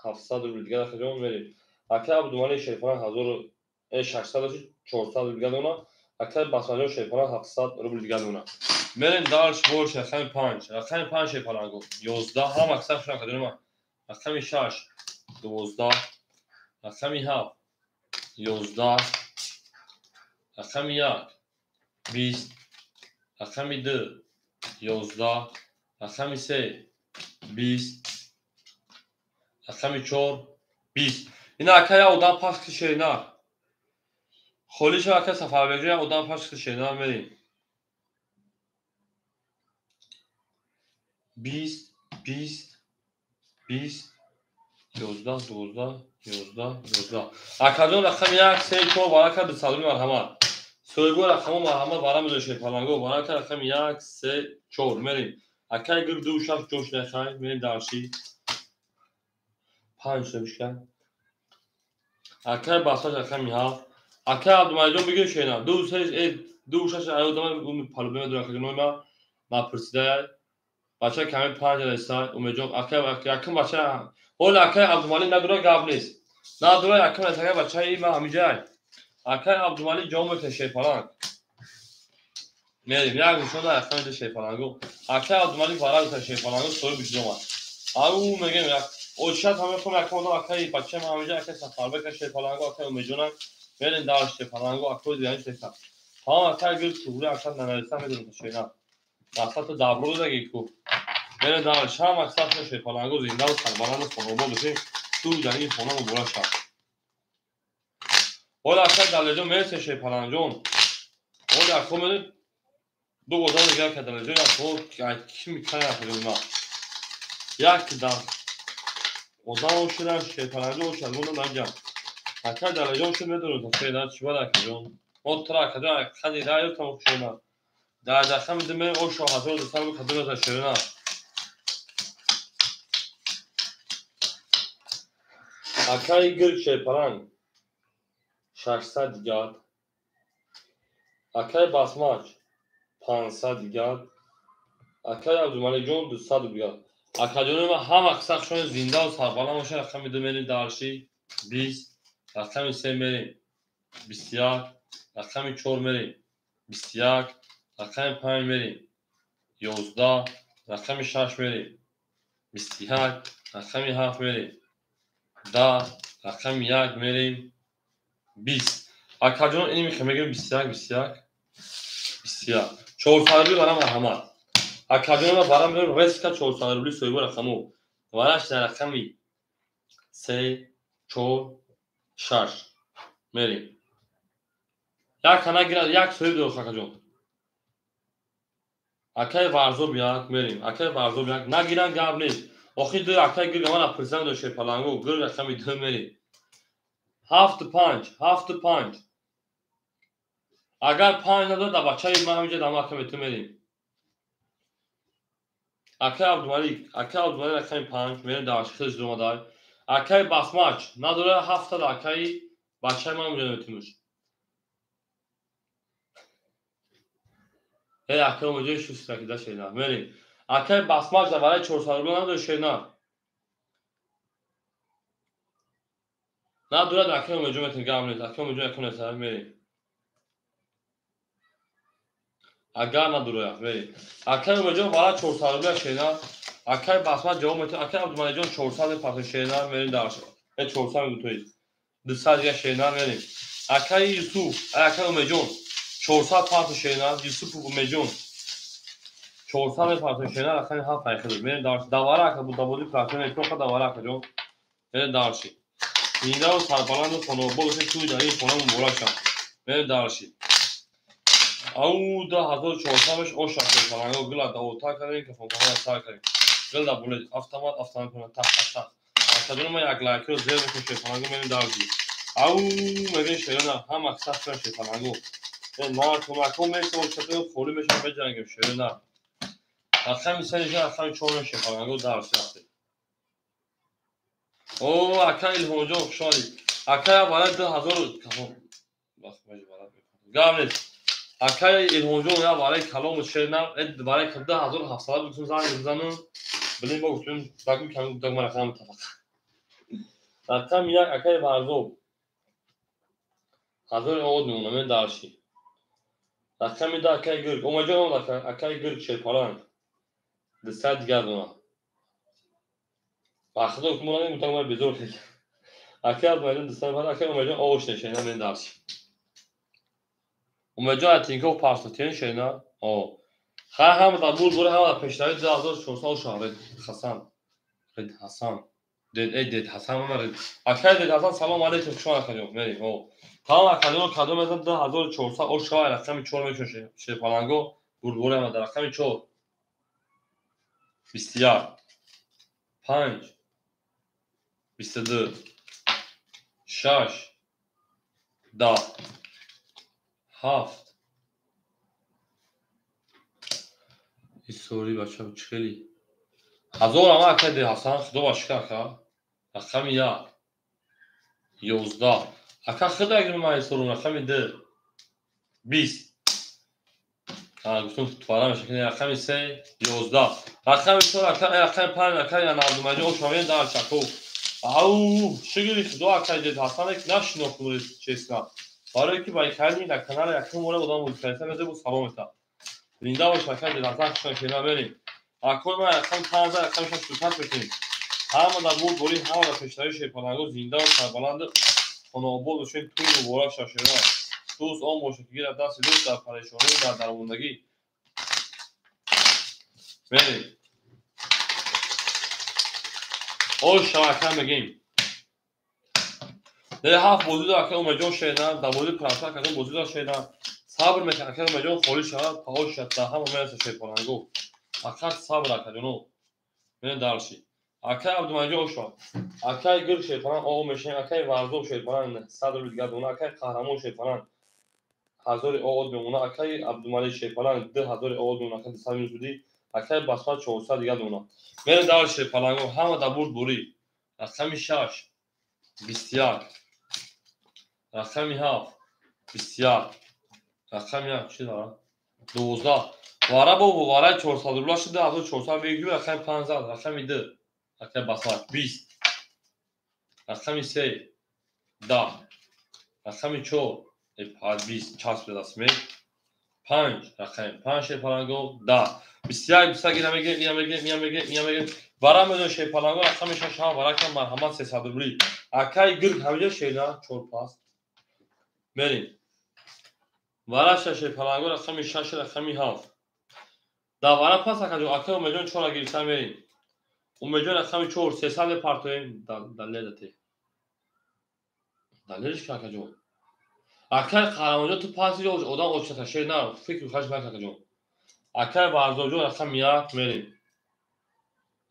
1700 рубл дигар, акаҷон, мерем. Акай Абдумалик шерпаланг 1600 дошти, 400 рубл дигар дона. Акай Басмаҷон шерпаланг 700 рубл дигар дона. Мерем дальше больше, рақами 5, рақами 5 шерпаланго 11, ҳама сахшон, акаҷони ман. Рақами 6 12, рақами 7 11, рақами 1 20, рақами 2 11, рақами 3 20, рақами 4 20. Ина ака як одам пахш шерина холӣ шава, ака Сафарбекҷон, як одам пахш шерина, мерем. 20, 20, 20, 11, 12, 11, 11. Акаҷон, рақами 1, 3, 4 барака 200 рубли, марҳамат. Соҳибо рақамо, марҳамат, бара медошед паланго барака, рақами 1, 3, 4, мерем. Акай гирг 2 6 ҷош нахай, мерем дарши. 5 шабишка. Акай Басмач рақами 7. Акай Абдумалиҷон бигир шена. 2 3 2 6 ай одама палубе медорам, акаҷонои ма напурсидай. Бача ками 5 реса Умедҷон, акай якум бача ҳола акай Абдумалик надора, гап нест. Надора, якум ресага бачаи ма ҳамиҷай. Акай Абдумалик ҷавоб метавад, шерпаланг. Мерем, як нишон да рақами ду шерпалангу. Акай Абдумалик вара гуфта шерпалангу соҳиби ҷудомад. Ау мегем як очат ҳам мехоҳам якум одам акай бачаи ма ҳамиҷа акай Сафарбек шерпалангу, акай Умедҷонам. Мерем дар шерпалангу, акои дигари шерпаланг. Тамом, акай гир туғри ака нанариса медонам шена. Мақсад дабро даги ку. Мерем дар шам мақсад шерпалангу, зинда ва сарбаланду хонобод бошем. Ту дар ин хона муборак шав. Ҳола акай Далерҷон мерсе, шерпалангҷон. Ҳола ако мерем ду одам дигар, ака Далерҷон, ако ки микана, акаҷон ма. Як дар одам шудам, шерпалангҷон ошад, мо наҷам. Акай Далерҷон шуд, медонам шена чӣ бад, акаҷон. Мо тра акаҷон қади раётам шена. Дар даха медем ошо 1200 кадом шена. Акай гирг шерпаланг 600 дигар. Акай Басмач 500 дигар. Акай Абдумаликҷон 200 дигар. Акаҷони ман, ҳама сахшон зинда ва сарбаланд бошад. Рақами 2 мерем дарши 20, рақами 3 мерем 21, рақами 4 мерем 21, рақами 5 мерем 11, рақами 6 мерем 21, рақами 7 мерем 10, рақами 1 мерем 20. Акаҷон, ин мехоҳем мегирем 21, 21, 21. 400 рубли барам, марҳамат. Акаҷон, барам мерем резко 400 рубли, соҳибо рақаму. Вараш дар рақами 3, 4, 6 мерем. Як ҳана гирад, як соҳиб дорад, акаҷон. Акай Варзоб як мерем. Акай Варзоб як нагиран, гап нест. Охир ду акай гирга ман апурсидан дошт, шерпалангу гир рақами 2 мерем. 7 5, 7 5. Агар 5 надод, да бачаи ман ҳамиҷа дама рақами 2 мерем. Акай Абдумалик, акай Абдумалик рақами 5 мерем, дар хеле омадай. Акай Басмач надора, 7 да акаи бачаи ман ҳамиҷа наметунуш. Э акай омаҷои шустакида шена. Мерем. Акай Басмач да барои 400 рубл надора, шена. Надорад, акай Умедҷон метавон, гап нест. Акай Умедҷон якум нест, мерем. Агар надорояд, мерем. Акай Умедҷон барои 400 рубл шена. Акай Басмач ҷавоб метавон. Акай Абдумаликҷон 400 мепартояд, шена, мерем дар. Э 400 мегӯ, 200 дигар, шена, мерем. Акай Юсуф, акай Умедҷон 400 парто, шена, Юсуф Умедҷон 400 мепартояд, шена, рақами 7 айхел. Мерем дар давара, ака бу даводи партоя метоха давара, акаҷон. Мерем дарши. Зиндаву сарбаланду хонобод бошед, тӯи дар ин хона муборак шав. Мерем дарши. Ау 2400 беш оша шерпаланго гила давота кардем, кафонкафона сар кардем. Гил да булед автомат автомат кунад тах тах тах. Акаҷон ма як лайкро зер бикун, шерпаланго, мерем дарши. Ау мегӯем шерона, ҳама сахт шудан, шерпаланго. Наркомако мерсем, очато холӣ мешавам, меҷангем, шерона. Рақами 3 нишон, рақами 4 шерпаланго дарши рафтем. О, ака Илҳомҷон, хуш омадед. Ака барои 2000 гап нест. Ака Илҳомҷон, я барои калому шер на, барои 2700 бигӯм занг бизанам. Билин бо гуфтем, дагу кам дагу рақам тафақ. Рақами 1 акаи Варзоб. 1000 овод мемонам, мен дарши. Рақами 2 акаи Гирг. Омаҷон омад акаи Гирг шерпаланг. 200 дигар дона. Вақто гуфтем, гуфтам ман безор кардам. Акаи Абдумаҷон 200 бад, акаи Омаҷон овош нешена, мен дарши. Омаҷон Атинков парсотен шена. О. Хай ҳама дар бур бур ҳама пешравӣ 2400 шава Ред Хасан. Ред Хасан. Дед эй Дед Хасан ман Ред. Акаи Дед Хасан салом алейкум, хуш омадед акаҷон. Мерем. О. Тамом акаҷон кадом мезан 2400 ош шава рақами 4 мешавад шерпаланго бурбур ҳама дар рақами 4. 21 5 22 6 10 7 Истори бача чӣ хели 1000 ама ака Дед Ҳасан, худо ба шукр ака. Рақами 1 11 ака худо агар ман исторум рақами 2 20 гуфтум твара мешакни рақами 3 11 рақами 4 ака рақами 5 ака я Абдумаҷон ошмавен дар чаков. Ау, шукри худо ака Дед Ҳасан нашинохтум честно. Барои ки ба канали дар канали якум бора одам музикалиса мезебу салом мета. Зинда бош ака Дед Ҳасан, хуш омадед мерем. Акои ман рақами 5 рақами 6 супат мекунем. Ҳама дар бурд борӣ, ҳама дар пешравӣ шерпаланго зинда ва сарбаланд хонаобод бошем, тӯй муборак шашера. Дӯст он бошад ки гирад дасти дӯст дар парешонӣ дар дармондагӣ. Мерем. Ош шава ака мегем. Дар ҳафт бозӣ дор ака Умаҷон шена, дар бозӣ пранса ака бозӣ дор шена. Сабр мекунад ака Умаҷон холӣ шавад, паош шавад, дар ҳама мераса шерпаланго. Фақат сабр акаҷоно. Мерем дарши. Акаи Абдумаҷон ошва. Акаи Гирг шерпаланг о мешавем, акаи Варзоб шерпаланг 100 рубл дигар дона, акаи Қаҳрамон шерпаланг 1000 овод мемона, акаи Абдумалик шерпаланг 2000 овод мемона, акаи 200 минус будӣ, акаи Басмат 400 дигар дона. Мерем дар шерпаланго, ҳама дар бурд бурӣ. Рақами 6 21 рақами 7 21 рақами 1 чӣ дорад? 12 вара бо вараи 400 рубла шуда 2400 вегӯ рақами 5 рақами 2 акаи Басмат 20 рақами 3 10 рақами 4 20 часп дастме 5 рақами 5 шерпаланго 10 21 21 ина мегирем, ина мегирем, ина мегирем, ина мегирем. Вара медон шерпаланго рақами 6 ҳам варакам марҳамат 300 рубли. Акаи Гирг ҳамиҷа шена 4 пас. Мерем. Вара шерпаланго рақами 6 рақами 7. Дар вара пас акаҷон акаи Умеҷон 4 гирифта мерем. Умеҷон рақами 4 300 партоем далелате. Далелиш ки акаҷон. Акаи Қаҳрамонҷон ту пас ё одам очата шер на фикр хаш накун акаҷон. Акаи Варзобҷон рақами 1 мерем.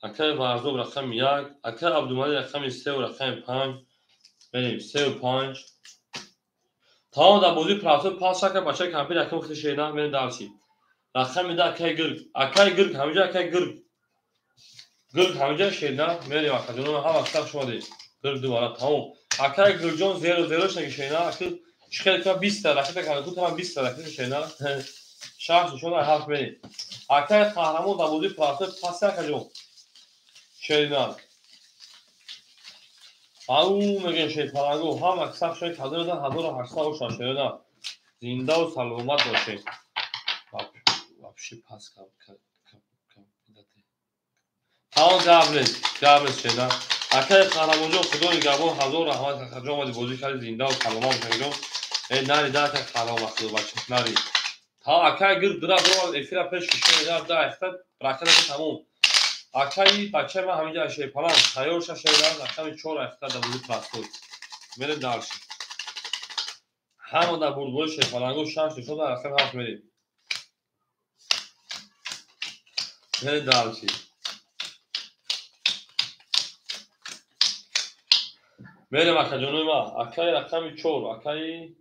Акаи Варзоб рақами 1, акаи Абдумалик рақами 3 ва рақами 5 мерем 3 ва 5. Тамом дар бозии прафто пас ака бачаи кампир якум хити шер на мерем дарси. Рақами 2 акаи Гирг. Акаи Гирг ҳамиҷа акаи Гирг. Гирг ҳамиҷа шер на мерем акаҷон ҳама вақт шумо дид. Гирг ду бара тамом. Акаи Гиргҷон 0 0 шаги шер на аки чӣ хеле ка 20 ракета кардам, ту там 20 ракета шер на. 6 нишон 7 мерем. Акаи Қаҳрамон дар бозии прафто пас акаҷон. Шер на. Ау мегӯем шерпаланго ҳама саф шои кадом додан 1800 оша шер на. Зинда ва саломат бошед. Вообще пас кам кам тамом гап нест, гап нест шена. Акаи Қаҳрамонҷон худо нигаҳбон, 1000 раҳмат акаҷон омади бозӣ кардӣ, зинда ва саломат бошед акаҷон. Э нари да акаи Қаҳрамон худо бача нари. Та акаи Гирг дира дора эфира пеш кишон да да ихта ракета тамом. Акаи бачаи ман ҳамиҷа шерпаланг тайёр ша шера рақами 4 ихта дар бозии простой. Мерем дарши. Ҳама дар бурдбори шерпаланго 6 нишон дар рақами 7 мерем. Мерем дарши. Мерем акаҷонои ман. Акаи рақами 4, акаи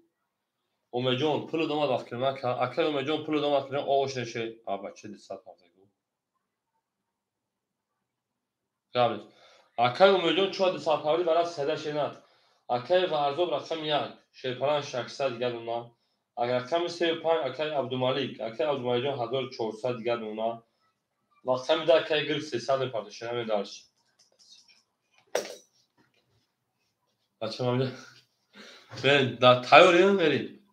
Умеҷон пул домад вақт кунам ака. Акаи Умеҷон пул домад кунам ош неше. А бача 200 ҳафта гу. Гап нест. Акай Умедҷон 400 паври барад седа шенат. Акай Варзоб рақами 1, Шерпалан 600 дигар дона. Рақами 35 акай Абдумалик, акай Абдумаликҷон 1400 дигар дона. Рақами 10 акай Гирк 300 мепарда, шена медарш. Бача мамида. Бен, да тайёрем мерим.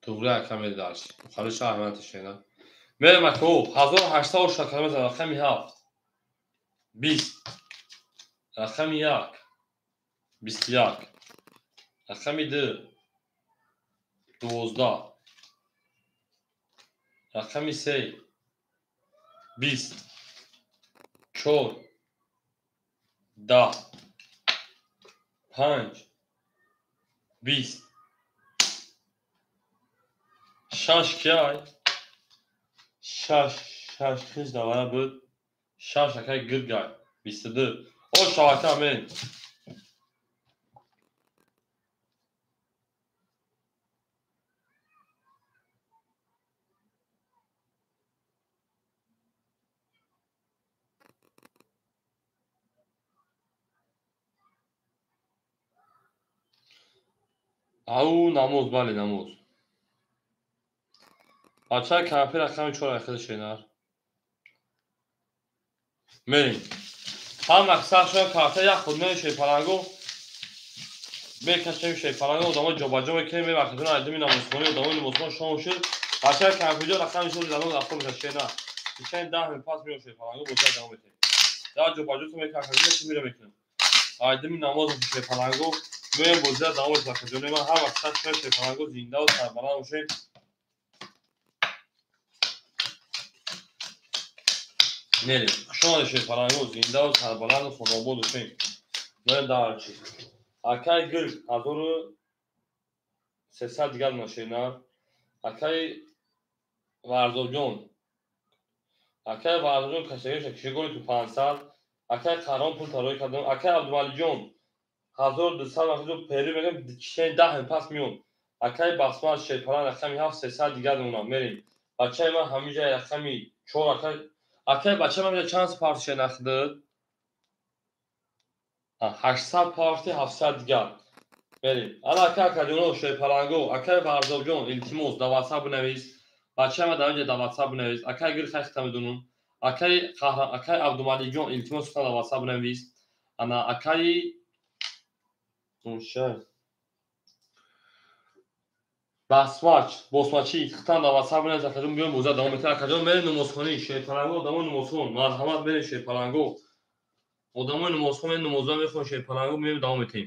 Туғри ака медарш. Мухалиша аҳмад шена. Мерем ака, 1800 шакар мезанам, рақами 7. 20. Рақами 1. 21. Рақами 2. 12. Рақами 3. 20. 4. 10. 5. 20. 6 киай? 6 6 хиш давара буд. 6 акай гиргай. 22. О шавака мен. Ау намоз, бале намоз. Бачаи кампи рақами 4 айхида шенар. Мерем. Ҳам мақсад шуда карта як худ мерем Шерпаланго. Мекашем Шерпаланго, одамо ҷобаҷо мекунем, мебахшед, айдими намозхонӣ, одамои намозхон шом шуд. Бачаи кампиҷо рақами 4 занон рафтор мешад шена. Кишани 10 мин пас меояд Шерпаланго, боза давом метем. Дар ҷобаҷото мекашем, мера мекунем. Айдими намоз Шерпаланго, меоем боза давом метем. Бачаҷони ман ҳар вақт сар шуда Шерпаланго зинда ва сарбаланд бошем. Мерем. Шумо Шерпаланго зинда ва сарбаланду хонобод бошем. Мерем дарчи. Акай Гирк 1300 дигар машина. Акай Варзобҷон. Акай Варзобҷон кашагиша кишиголи ту 500. Акай Қарон пул тарои кардам. Акай Абдумалиҷон 1200 вақти пери мегам кишени 10 пас миён. Акай Басмат Шерпалан рақами 7 300 дигар мемонам. Мерем. Бачаи ман ҳамиҷа рақами 4 акай Акай бача ман чанд партия нахдид? 800 партия 700 дигар. Мерем. Ана акай Акаҷонов Шерпаланго, акай Варзобҷон илтимос дар WhatsApp бинавис. Бачаи ман дар инҷа дар WhatsApp бинавис. Акай Гир хайхта медонам. Акай Қаҳрам, акай Абдумаликҷон илтимос дар WhatsApp бинавис. Ана акай Ушай. Басмач, босмачи, хитан дар WhatsApp бинавис. Акаҷон биём боза давом метем. Акаҷон мерем намозхонӣ, Шерпаланго, одамои намозхон. Марҳамат мерем Шерпаланго. Одамои намозхон мерем намоза мехонем Шерпаланго, меоем давом метем.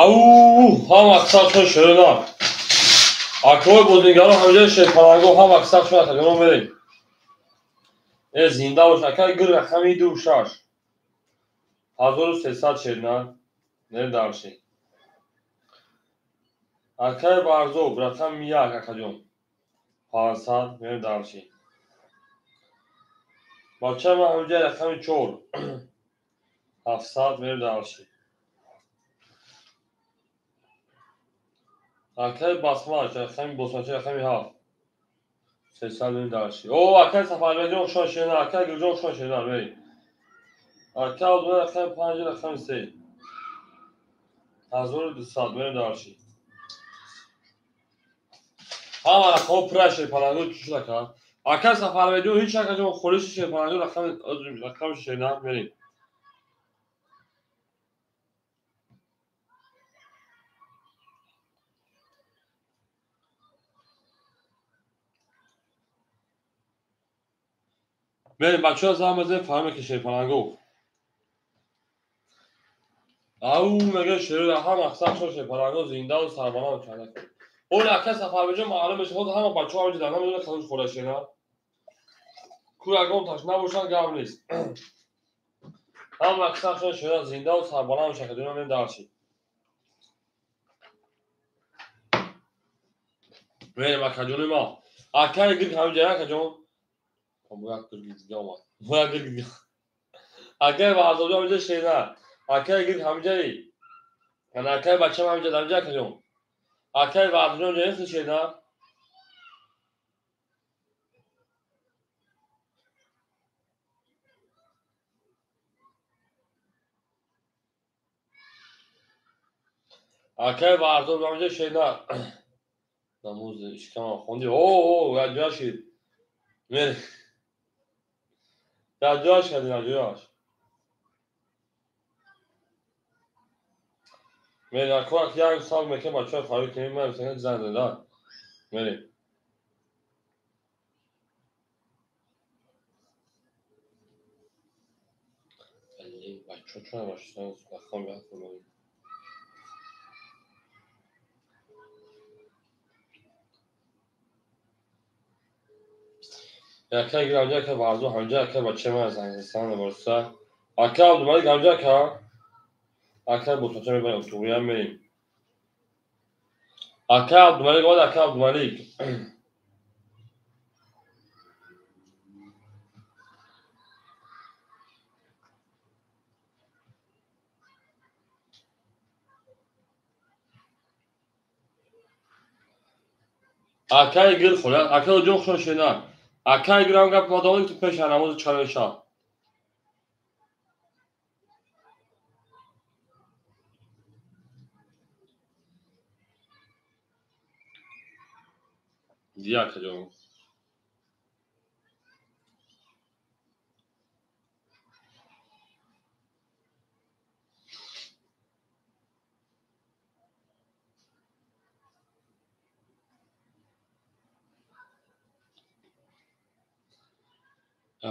Ау, ҳам аксаршон шерина. Акои бозингаро ҳамҷа шерпаланго ҳам аксаршон акаҷоно мерем. Э зинда бош акай гир рақами 2 6. 1300 шерина. Не дарши. Акай Барзоб рақами 1 акаҷон. 500 мерем дарши. Бача ман ҳамҷа рақами 4. 700 мерем дарши. Акай Басмач рақами Босмачи рақами 7. 300 мерем дарши. О, акай Сафарбекҷон хушон шерина, акай Гулҷон хушон шерина, мерем. Акай Абдулла рақами 5 рақами 3. 1200 мерем дарши. Ҳама рақамҳо пурра шерпаланго чӣ шуд ака? Акай Сафарбекҷон ҳеҷ акаҷон холиси шерпаланго рақами шерина мерем. Мерем бачаҳо занг бизанед фаҳме ки шерпаланго. Ау мега шерина ҳама аксаршон шерпаланго зиндаву сарбаланд карда. Оли акай Сафарбекҷон маълум мешавад, ҳозир ҳама бачаҳо ҳамҷо дар намедонанд кадомш хӯра шерина. Ку ягон таш набошад гап нест. Ҳама аксаршон шерина зиндаву сарбаланд мешавад, дунё мерем дарши. Мерем акаҷони ма. Акай гирг ҳамҷо акаҷон. Бо як гирги дига омад. Бо як гирги дига. Акай Варзобҷон ҳамҷо шерина. Акай гирг ҳамҷаи. Ана акай бачам ҳамҷо ҳамҷо акаҷон. Акай Варзобҷон ҷои хел шерина. Акай Варзоб ҳамҷо шерина. Намоз ишкамам хонди. О, о, яҷоя шид. Мерем. Яҷояш кардем, яҷояш. Мерем, ако як сал мекунем бачаҳо фарёд кунем, ман занг зада. Мерем. Бачаҳо чун бошанд, бахом як хонам. Акай гир ҳамҷа ака Варзо ҳамҷа ака бачаи ман занг борса. Ака Абдумалик ҳамҷа ака. Акай Босмача мебарем, туғиям мерем. Ака Абдумалик омад, ака Абдумалик. Акай гир хӯля, ака ҷон хушон шена. Акай гирам гап мадомӣ ту пеша намози чарои шаб. Дия акаҷон.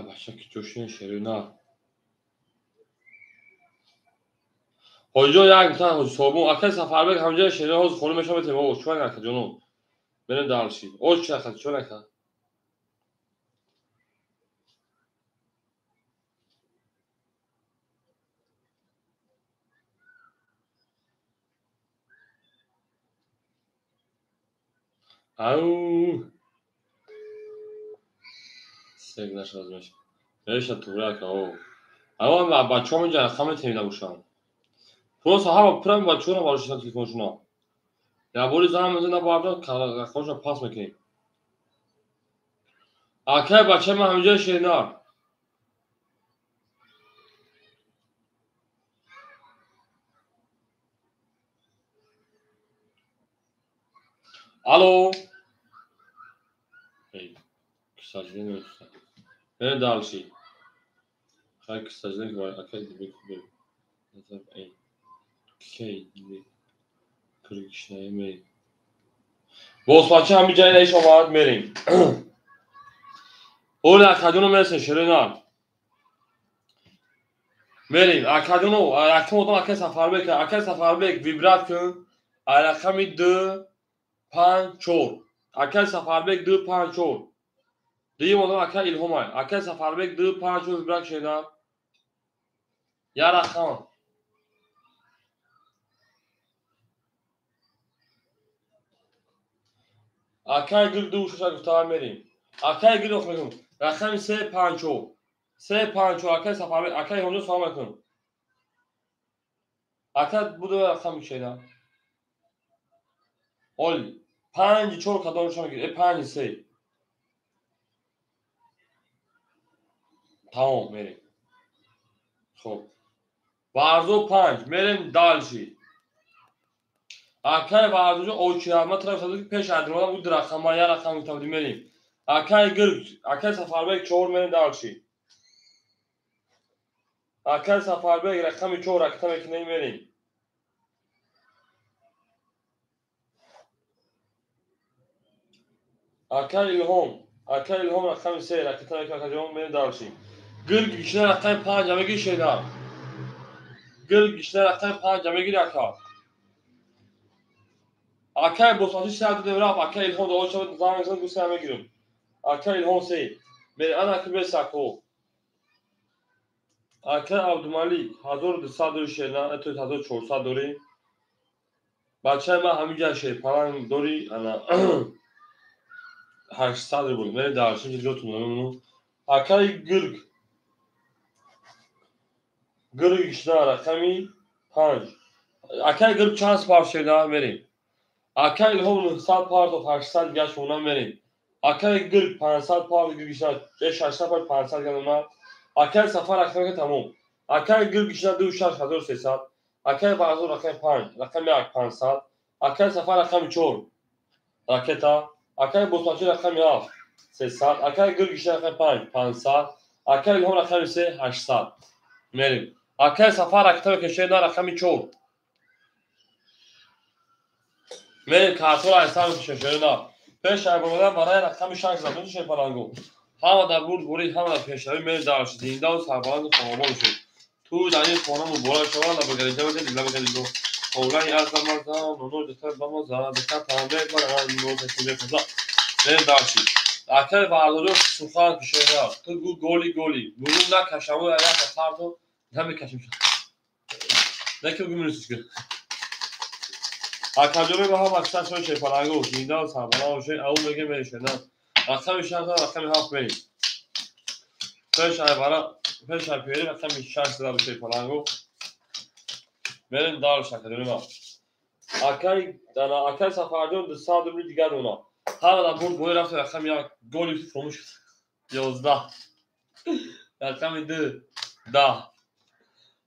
Бача ки ҷошини шерина. Ҳоҷиҷон як гуфтан ҳоҷи Собун, акай Сафарбек ҳамҷои шерина ҳозир хона мешавад метем. О, чӯ акаҷоно. Мерем дарши. О, чӣ ака, чӯ ака. Ау. Сег нашад мешавад. Меша туғри ака, о. Ава бачаҳо меҷа рақам метавонем набошанд. Просто ҳама пурам бачаҳоро барошидан телефоншуна. Я бори занг мезанем набарда, рақамшона пас мекунем. Акай бачаи ман ҳамҷои шерина. Алло. Эй, к сожалению, мерем дальше. Хай, к сожалению, акай дибек бе. Эй. Кей, киргишнаи мерем. Босмача ҳамин ҷай наиш омад мерем. Оли акаҷоно мерасем шерина. Мерем, акаҷоно, якум одам акай Сафарбек, акай Сафарбек вибрат кун. Рақами 2 5 4. Акай Сафарбек 2 5 4. Дуюм одам акай Илҳомай. Акай Сафарбек 2 5 4 вибрат шеда. Я рақам. Акай гир 2 6 гуфта мерем. Акай гир ох мекун. Рақами 3 5 4. 3 5 4 акай Сафарбек, акай Илҳомҷон салом алайкум. Ака буду рақами шеда. Ол 5 4 кадом шумо гир? 5 3. Тамом мерем. Хоб. Варзо 5 мерем дальше. Акай Варзоҷон очи ма тараф садо ки пеш адримонам буд рақама я рақам гуфта будем мерем. Акай гир, акай Сафарбек 4 мерем дальше. Акай Сафарбек рақами 4 ракета мекунем мерем. Акай Илҳом, акай Илҳом рақами 3 ракета мекунем акаҷон мерем дальше. Гир гишна рақами 5 мегир шеда. Гир гишна рақами 5 мегир ака. Акай босмачи 3 додем рафт, акай Илҳом дуо шавад занг мезанад гуса мегирам. Акай Илҳом 3. Мерем ана ки бесако. Акай Абдумалик 1200 дори шеда, это 1400 дори. Бачаи ман ҳаминҷа шерпаланг дори, ана 800 рубл. Мерем дальше, ҷотун намемонам. Акай гирг. Гирг гишна рақами 5. Акай гирг чанд спар шеда мерем. Акай Илҳом 900 партов 800 гаш она мерем. Акай гирг 500 партов гишна 600 партов 500 гаш она. Акай Сафар рақами тамом. Акай гирг гишна 2 6 1300. Акай Варзо рақами 5, рақами 1 500. Акай Сафар рақами 4 ракета. Акай Босмачи рақами 7 300. Акай гирг гишна рақами 5 500. Акай Илҳом рақами 3 800. Мерем. Акай Сафар ракета мекашед на рақами 4. Мерем картора айсар мекашем на. Пеш айбомадан барои рақами 6 задун шепалангу. Ҳама дар бурд бурид, ҳама дар пешравӣ мерем дальше. Зиндаву сарбаланду хонобод шуд. Ту дар ин хона муборак шавад, лабагалиҷа бакед, лабагалиҷо. Ҳовлаи аз Рамазон, нуну духтар бамоза, духтар тамоме баран, нуну ташкил мепаза. Мерем дальше. Акай Варзоҷон сухан кушода. Ту гу голи голи. Бурун накашаму як парту намекашем. Неки гу минусичка. Акаҷон ба ҳама аксар шои шепалангу, зиндаву сарбаланд бошед, ау меге мерешед. Рақами 6 рақами 7 мерем. Пеш айбара, пеш айпери рақами 6 зада шепалангу. Мерем дальше акаҷон. Акай, дана акай Сафарҷон 200 рубли дигар дона. Ҳама дар бурд бои рафт рақами 1 голи фромӯш 11. Рақами 2 10.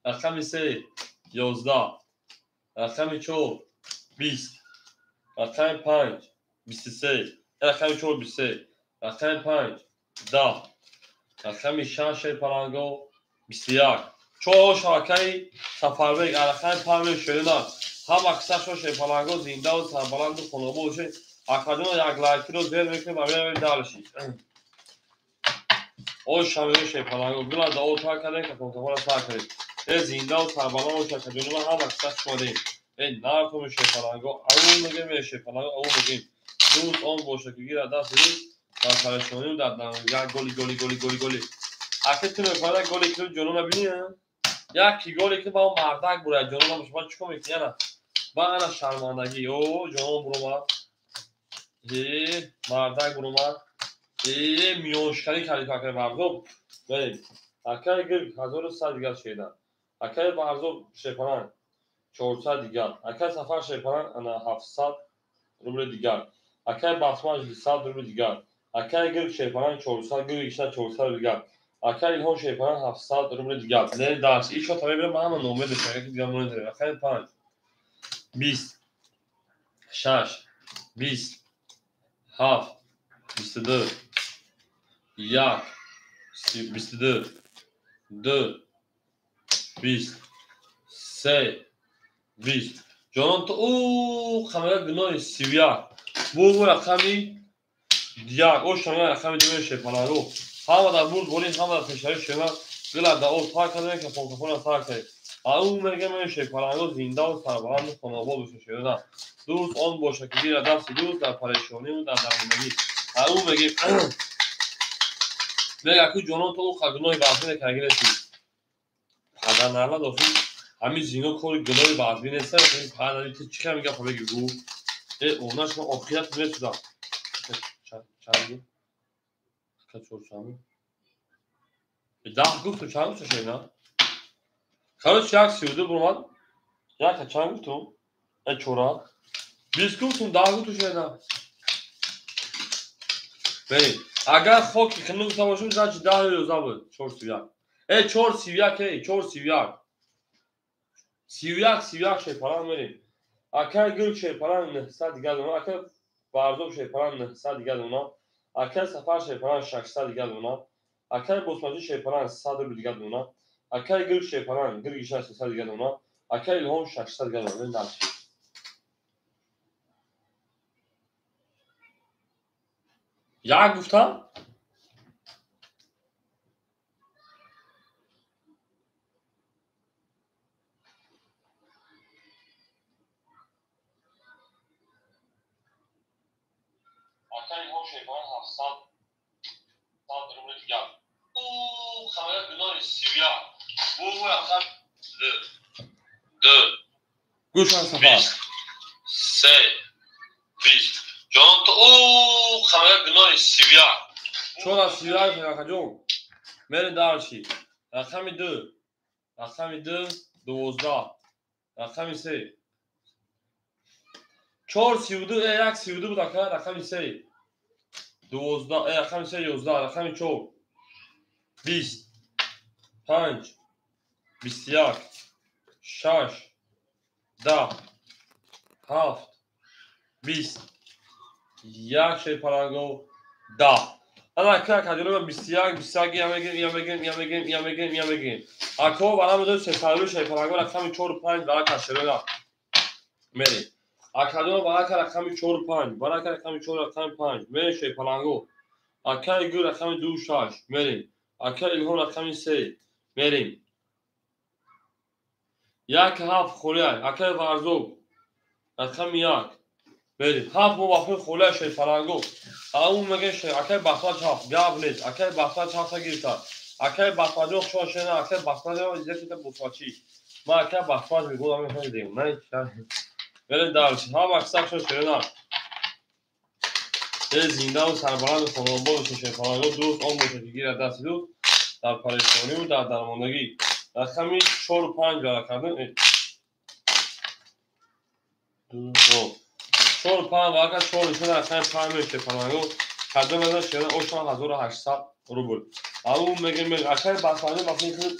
Рақами 3 11. Рақами 4 20. Рақами 5 23. Рақами 4 23. Рақами 5 10. Рақами 6 шерпаланго 21. Чор шабакаи Сафарбек рақами 5 шерина. Ҳама аксаршо шерпаланго зиндаву сарбаланду хонобод бошед. Акаҷон як лайкиро зер мекунем ва меравем дальше. Ош шамеи шерпаланго гула дао тар кардем, кафонкафонро сар кардем. Э зиндаву сарбаланд бошед акаҷон, ма ҳама аксар шумодем. Э наркоми шерпаланго, ау мегем, э шерпаланго, ау мегем. Дӯст он бошад ки гирад даст рӯз дар парешонӣ дар як голи голи голи голи голи. Ака ту мефарда голи ки ҷонона бинӣ, як ки голи ки ба он мардак бурад ҷонона боша, ба чикор мекунӣ ана? Ба ана шармандагӣ, о ҷонон буромад. Э мардак буромад. Э миёншиканӣ кардӣ ту акай Варзоб. Мерем. Акай гирг 1100 дигар шеда. Акай Варзоб шепаланг 400 дигар. Акай Сафар шепаланг ана 700 рубли дигар. Акай Басмач 200 рубли дигар. Акай гирг шепаланг 400, гирг гишна 400 рубли дигар. Акай Илҳом шепаланг 700 рубли дигар. Не дарс. Ишо та мебинам ҳама номер дошта, яки дигар монед. Акай 5 20 6 20 7 22 1 22 2 20 3 20. Ҷонон ту ӯ қамера гуноҳи 31. Бургу рақами 1. О шамера рақами 2 шепалангу. Ҳама дар бурд борин, ҳама дар пешравӣ шема. Гила да об тар кардем, кафон кафона сар кардем. Ау мегем шерпаланго зиндаву сарбаланду хонобод боша шерона. Дӯст он боша ки гира дасти дӯст дар парешониву дар дармондагӣ. Ау мегем мега ку ҷонон то ӯ гуноҳи баъзӣ накарда падар нарла дохил ҳамин зино кори гуноҳи баъзӣ нест. Падар ту чӣ хел гапа мегӣ гу? Э она шумо охират месудам. Чанд? Ака чор чанд? Даҳ гуфту чанд гуфту шена? Короче, як 32 бурмад. Яка чанд гуфтум? Э чора. 20 гуфтум, 10 гуфту шена. Бери, агар хоки хинук гуфта бошем, значит 10 ё 11 буд. 4.31. Э 4.31 эй, 4.31. 31 31 шерпалан мерем. Акай гул шерпалан 900 дигар дона, акай Барзоб шерпалан 900 дигар дона, акай Сафар шерпалан 600 дигар дона, акай Босмачӣ шерпалан 100 рубл дигар дона, акай гул шерпалан гиргиша 300 дигар дона, акай Илҳом 600 дигар дона. Як гуфтам? Акай Илҳом шерпалан 700 рубл дигар. Хамая гуноҳи 31. Бу рақам 2 Гӯшан Сафар. 3 20. Ҷон то хамая гуноҳи 31. Чора 31 акаҷон. Мерем дарши. Рақами 2. Рақами 2 12. Рақами 3. 4 32 1 32 буд ака, рақами 3. 12, рақами 3 11, рақами 4 20 5 21 6 10 7 20 1 шерпаланго 10. Ана ака кадиро 21 21 я мегем, я мегем, я мегем, я мегем, я мегем. Ако барам ду сесару шерпаланго рақами 4 5 барака шерона. Мерем. Акадиро барака рақами 4 5, барака рақами 4 рақами 5, мерем шерпаланго. Акаи гул рақами 2 6, мерем. Акаи Илҳом рақами 3, мерем. 1 7 холия, акаи Варзоб рақами 1, мерем. 7 мо вақти холия шерпаланго. Ау мегем акаи Бахтач 7, гап нест. Акаи Бахтач 7 гирифта. Акаи Бахтаҷон хушо шена, акаи Бахтаҷон якита босмачӣ. Ман акаи Бахтач мегӯям, мехоҳем. На, мерем дарш. Ҳама киса хушо шена. Зиндаву сарбаланду хонобод боша шерпаланго. Дӯст он боша ки гирад дасти дӯст дар парешониву дар дармондагӣ. Рақами 4 5 бара кардем. 4 5 барака 4 нишон рақами 5 меш шерпаланго. Кардем аза шера ошан 1800 рубл. Ау мегем акаи Бахтаҷон вақти худ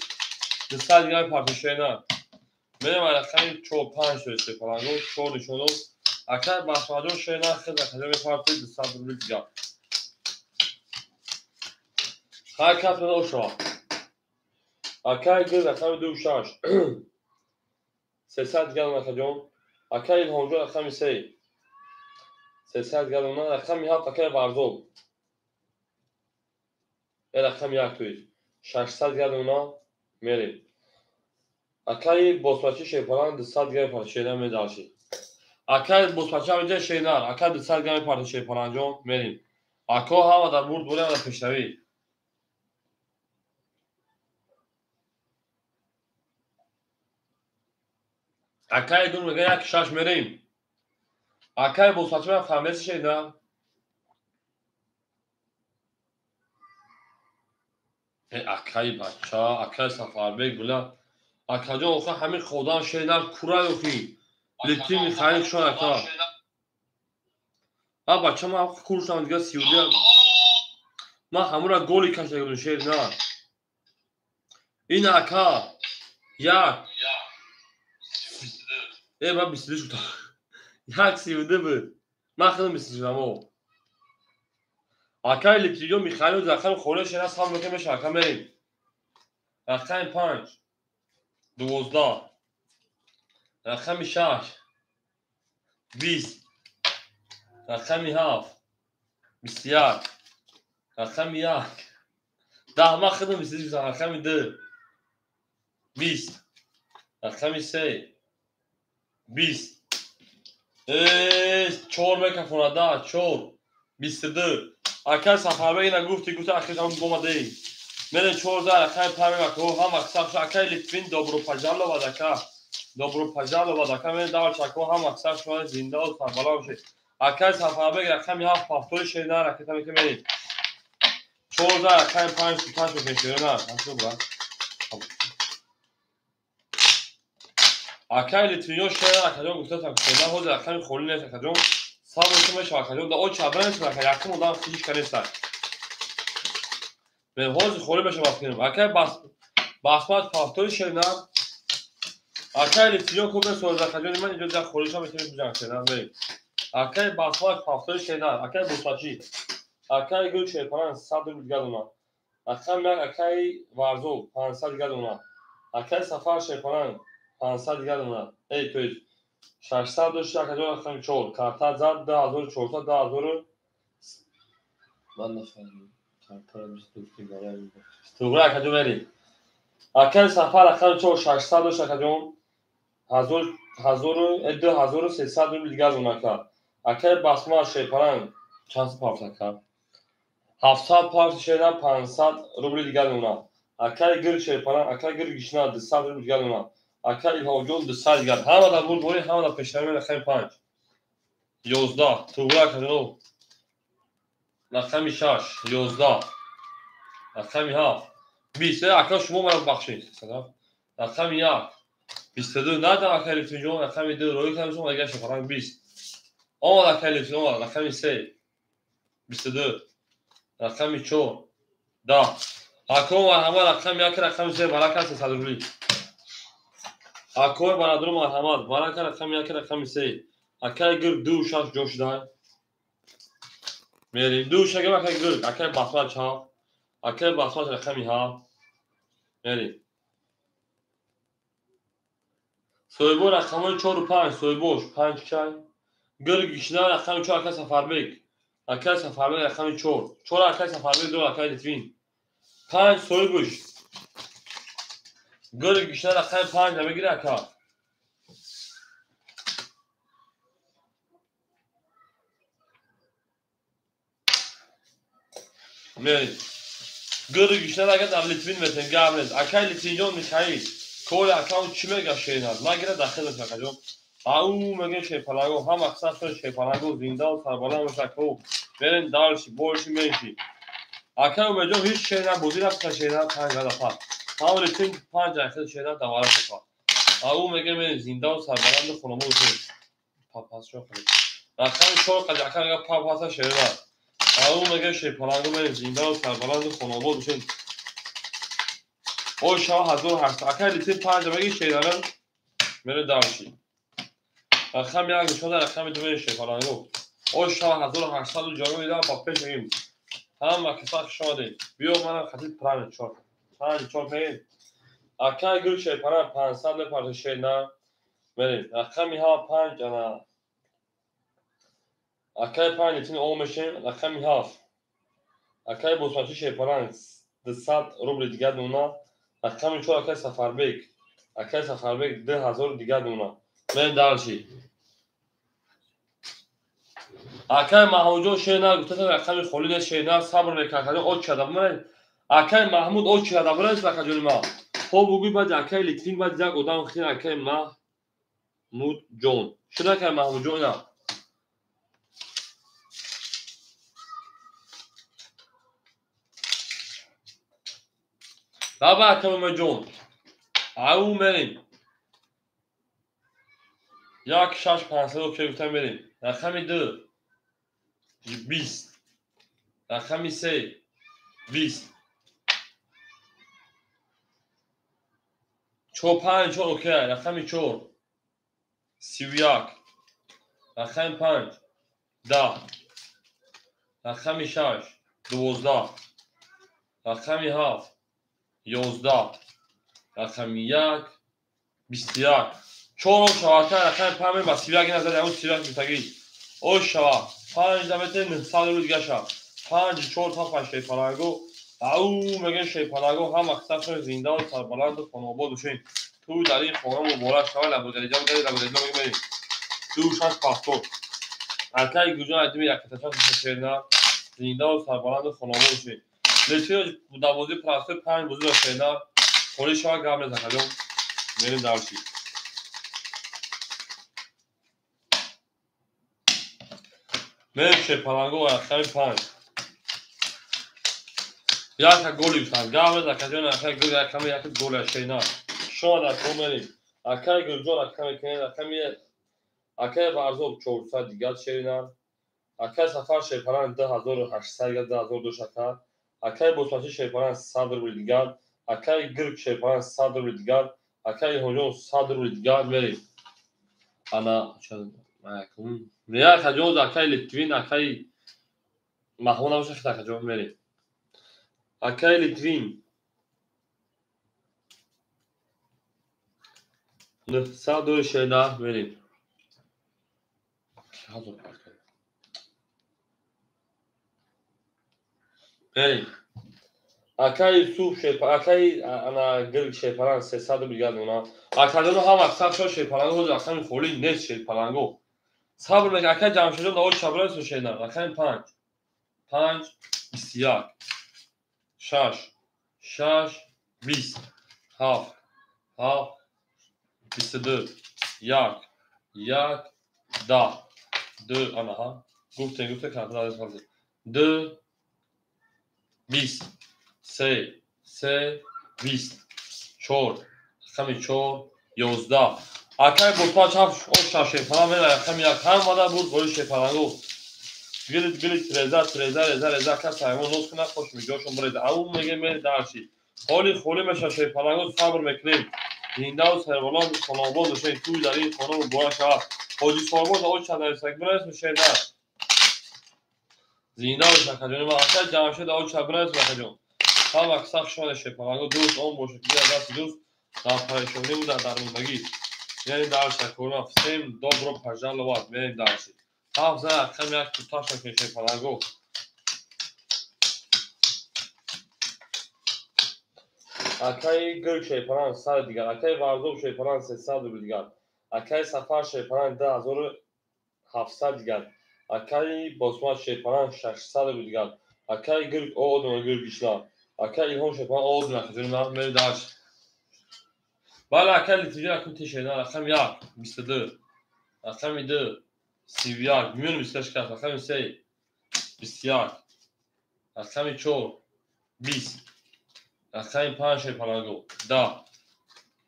200 дигар партишена. Мерем рақами 4 5 шуд шерпаланго 4 нишон дод. Акаи Бахтаҷон шена хел акаҷон мепартид 200 рубл дигар. Ҳаракат кунед ошава. Акаи гул рақами 2 6. 300 дигар акаҷон. Акаи Илҳомҷон рақами 3. 300 дигар рақами 7 акаи Варзоб. Рақами 1 тоист. 600 дигар мерем. Акаи Босмачӣ шерпалан 200 дигар партишена медаршид. Акаи Босмачӣ ҳаминҷа шенар. Акаи 200 дигар мепартид шерпаланҷон мерем. Ако ҳама дар бурд бурем дар пешравӣ. Акаи гул мега 1 6 мерем. Акаи Босмачӣ ман фаҳмеси шена. Акаи бача, акаи Сафарбек була. Акаҷон охир ҳамин ходам шенар кура ёхи. Литин Михаил шон ака. А бача ман куршам дига 32. Ман ҳамура голи кашида будам шер на. Ин ака 1 ман 22 шудам. 1 32 буд. Ман худам 22 шудам о. Акаи Литинҷон Михаил рақами холия шера сам мекунем меша ака мерем. Рақами 5 12 рақами 6 20 рақами 7 21 рақами 1 10 ман худам 22 гуфтам. Рақами 2 20. Рақами 3 20. 4 мекафона 10 4 22. Акай Сафарбек ина гуфти гуфта ахирам бомадаи. Мерем 14 рақами 5 ака ҳама саф акай Литвин добро пожаловать ака. Добро пожаловать ака. Мерем давай ака ҳама саф шумо зинда ва сарбаланд бошед. Акай Сафарбек рақами 7 повтори шеда ракета мекунем. 14 рақами 5 суташ мекунем шеда. Асубра. Акай Литвинё шеда акаҷон гуфтасам шеда ҳозир рақами холӣ нест акаҷон. Сабр кун мешава акаҷон. Да очи абра нест ака якум одам хиш канеста. Мен ҳозир холӣ мешава фикрем. Акай басмат повтори шеда. Акай Литвинё кубе соз акаҷон ман инҷо ҷа холиша метавонем биҷанг шеда. Мерем. Акай басмат повтори шеда. Акай бусачи. Акай гул шерпаран 100 рубл дигар дона. Рақами 1 акай Варзоб 500 дигар дона. Акай Сафар шерпаран 500 дигар дона. Эй, то есть 600 дошт акаҷон рақами 4. Карта зад 2400 2000. Ман нафаҳмидам. Картаро 22 барои. Туғра акаҷон мерем. Акай Сафар рақами 4 600 дошт акаҷон 2300 рубл дигар дона ака. Акай Басмат шерпаран чанд пафт ака? 700 пафт шеда 500 рубли дигар дона. Акай гир шерпаран, акай гир гишна 200 рубли дигар дона. Акай Илҳомҷон 200 дигар. Ҳама да бур бори, ҳама да пешравӣ рақами 5. 11 туғра акаҷон. Рақами 6 11. Рақами 7 20. Ака шумо маро бахшед. Рақами 1 22. Надам акай Литвинҷон, рақами 2 рӯй кардам шумо дигар шерпаран 20. Омад акай Литвин омад. Рақами 3 22. Рақами 4 10. Ако марҳамат рақами 1 рақами 3 барака 300 рубли. Акои бародару марҳамат барака рақами 1 рақами 3. Акай гир 2 6 ҷо шуда. Мерем 2 6 акай гир, акай басмат 4. Акай басмат рақами 7. Мерем. Соҳибо рақамҳои 4 5 соҳибош 5 чай. Гир гишна рақами 4 акай Сафарбек. Акай Сафарбек рақами 4. 4 акай Сафарбек 2 акай Литвин. 5 соҳибош. Гир гишна рақами 5 намегира ака. Мерем. Гир гишна ака дар Литвин метем гап нест. Акай Литвинҷон Михаил. Кори акаун чӣ мега шеринат? Нагира дахил мешава акаҷон. Ау мегӯем шерпаланго, ҳама қисм шерпаланго зинда ва сарбаланд боша ака. Мерем дальше, больше меньше. Акай Умедҷон ҳеҷ шер набозӣ рафта шерина 5 дафъа. Ҳама Литвин 5 ахир шерина давара шава. Ау мегӯем мерем зинда ва сарбаланду хонамон бошем. Папасшо қадр. Рақами 4 қадр ака мега папаса шерина. Ау мегӯем шерпаланго мерем зинда ва сарбаланду хонамон бошем. Ой шава 1800. Акай Литвин 5 меги шерина мере дальше. Рақами 1 нишон рақами 2 мерем шерпаланго. Ой шава 1800 ҷаро медам ба пеш мегим. Ҳама каса хуш омадед. Биё манам хатид правильно 4. 5 4 мегим. Акай гул шерпаран 500 мепарта шерина. Мерем. Рақами 7 5 ана. Акай 5 Литвин о мешем. Рақами 7. Акай босмачи шерпаран 200 рубли дигар дона. Рақами 4 акай Сафарбек. Акай Сафарбек 2000 дигар дона. Мерем дальше. Акай Маҳмудҷон шерина гуфтасам рақами холӣ нест шерина сабр мекард акаҷон очи кардам. Акай Маҳмуд очи карда бурес акаҷони ма. Хоб бугӯй баъд акай Литвин баъд як одам хир акай Маҳмудҷон. Шуд акай Маҳмудҷон ина. Лаба акай Умедҷон. Ау мерем. 1 6 500 окей гуфтам мерем. Рақами 2 20. Рақами 3 20. 4 5 4 окей. Рақами 4 31. Рақами 5 10. Рақами 6 12. Рақами 7 11. Рақами 1 21. 4 шава рақами 5 ба 31 назар ягон 31 гуфтагӣ. О шава 5 дамете 900 рубл дигар шава. 5 4 7 8 шерпаланго Ау мегӯяд шерпаланго ҳама қисмашон зиндаву сарбаланду хонаобод бошед. Ту дар ин хона муборак шавад. Лабогариҷа бугари лабогариҷа мегӯем. 2 6 пафтод. Акаи гуҷон айтими якаташан шерна зиндаву сарбаланду хонаобод бошед. Лечино дар бозии простой 5 бозӣ дошт шерна. Холӣ шавад гап нест акаҷон. Мерем дарси. Мерем шерпаланго рақами 5. Яка голи гуфтанд. Гап нест акаҷон, акаи гул рақами як голи шерна. Шумо дар кор мерем. Акаи Гулҷон рақами кунед, рақами акаи Варзоб 400 дигар шерна. Акаи Сафар шерпаланг 2800 дигар 2000 дош ака. Акаи Босмачӣ шерпаланг 100 рубл дигар. Акаи Гирк шерпаланг 100 рубл дигар. Акаи Илҳомҷон 100 рубл дигар мерем. Ана акаҷон, акаи Литвин, акаи Маҳмуд набошад, акаҷон мерем. Акаи Литвин 900 шерна мерем. Мерем. Акаи Юсуф шерпаланг, акаи ана Гирк шерпаланг 300 рубл дигар дона. Акаҷоно ҳама аксар шерпаланго ҳозир рақами холӣ нест шерпаланго. Сабр мекунед, акаи Ҷамшедҷон дар ои шабрасо шерна. Рақами 5 5 21 6 6 20 7 7 22 1 1 10 2 анаҳа гуфтем гуфтем кардем 2 20 3 3 20 4 рақами 4 11. Акаи Босмач 7 8 шерпаланг мера рақами 1 ҳамада буд бори шерпаланго. Гилит гилит реза реза реза реза ака саймон нос кунад хош миҷошон буреза. Ау меге мери дарши. Холи холи меша шерпаланго сабр мекунем. Зиндаву сарбаланд хонаобод бошед. Тӯй дар ин хона муборак шавад. Ҳоҷи Сорбоз ои чандарисак бирасм шерна. Зинда бош акаҷон. Ма акаи Ҷамшед ои ча бирасм акаҷон. Ҳама аксар шумо шерпаланго дӯст он бошад ки дасти дӯст дар парешонӣ ва дар дармондагӣ. Мерем дарси акорма. Всем добро пожаловать. Мерем дарси. Ҳафт зан рақами як туташ мекунем шерпаланго. Акаи Гирк шерпаланг 100 дигар. Акаи Варзоб шерпаланг 300 рубл дигар. Акаи Сафар шерпаланг 2700 дигар. Акаи Босмач шерпаланг 600 рубл дигар. Акаи Гирк одам Гирк гишна. Акаи Илҳом шерпаланг одам акаҷон ман мерем дарс. Бале акаи Литвин рақами тешена рақами 1 22 рақами 2 31 миёни 28 кас рақами 3 21 рақами 4 20 рақами 5 шерпаланго 10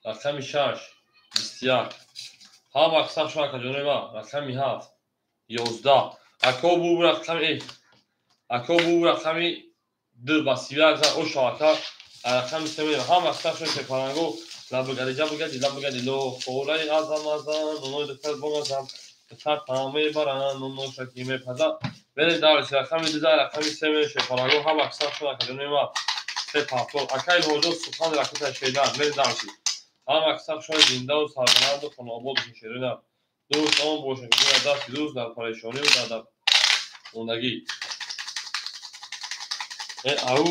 рақами 6 21 ҳама аксар шумо акаҷонои ман рақами 7 11 ако бу рақами ако бу рақами 2 ба 31 зан оша ака рақами 3 мерем. Ҳама аксар шумо шерпаланго лабгариҷа бугади лабгади ло холаи азам азам нонои духтар бомазам духтар таом мебаранд ноношаки мепазад. Мерем дарси рақами 2 рақами 3 мерем шерпаланго. Ҳама аксар шумо акаҷонои ман 3 пафтод. Акаи Илҳомҷон сухан ракета шерна. Мерем дарси. Ҳама аксар шумо зиндаву сарбаланду хонаобод бошед шерина. Дӯст он бошад ки дасти дӯст дар парешонӣ ва дар мондагӣ. Ау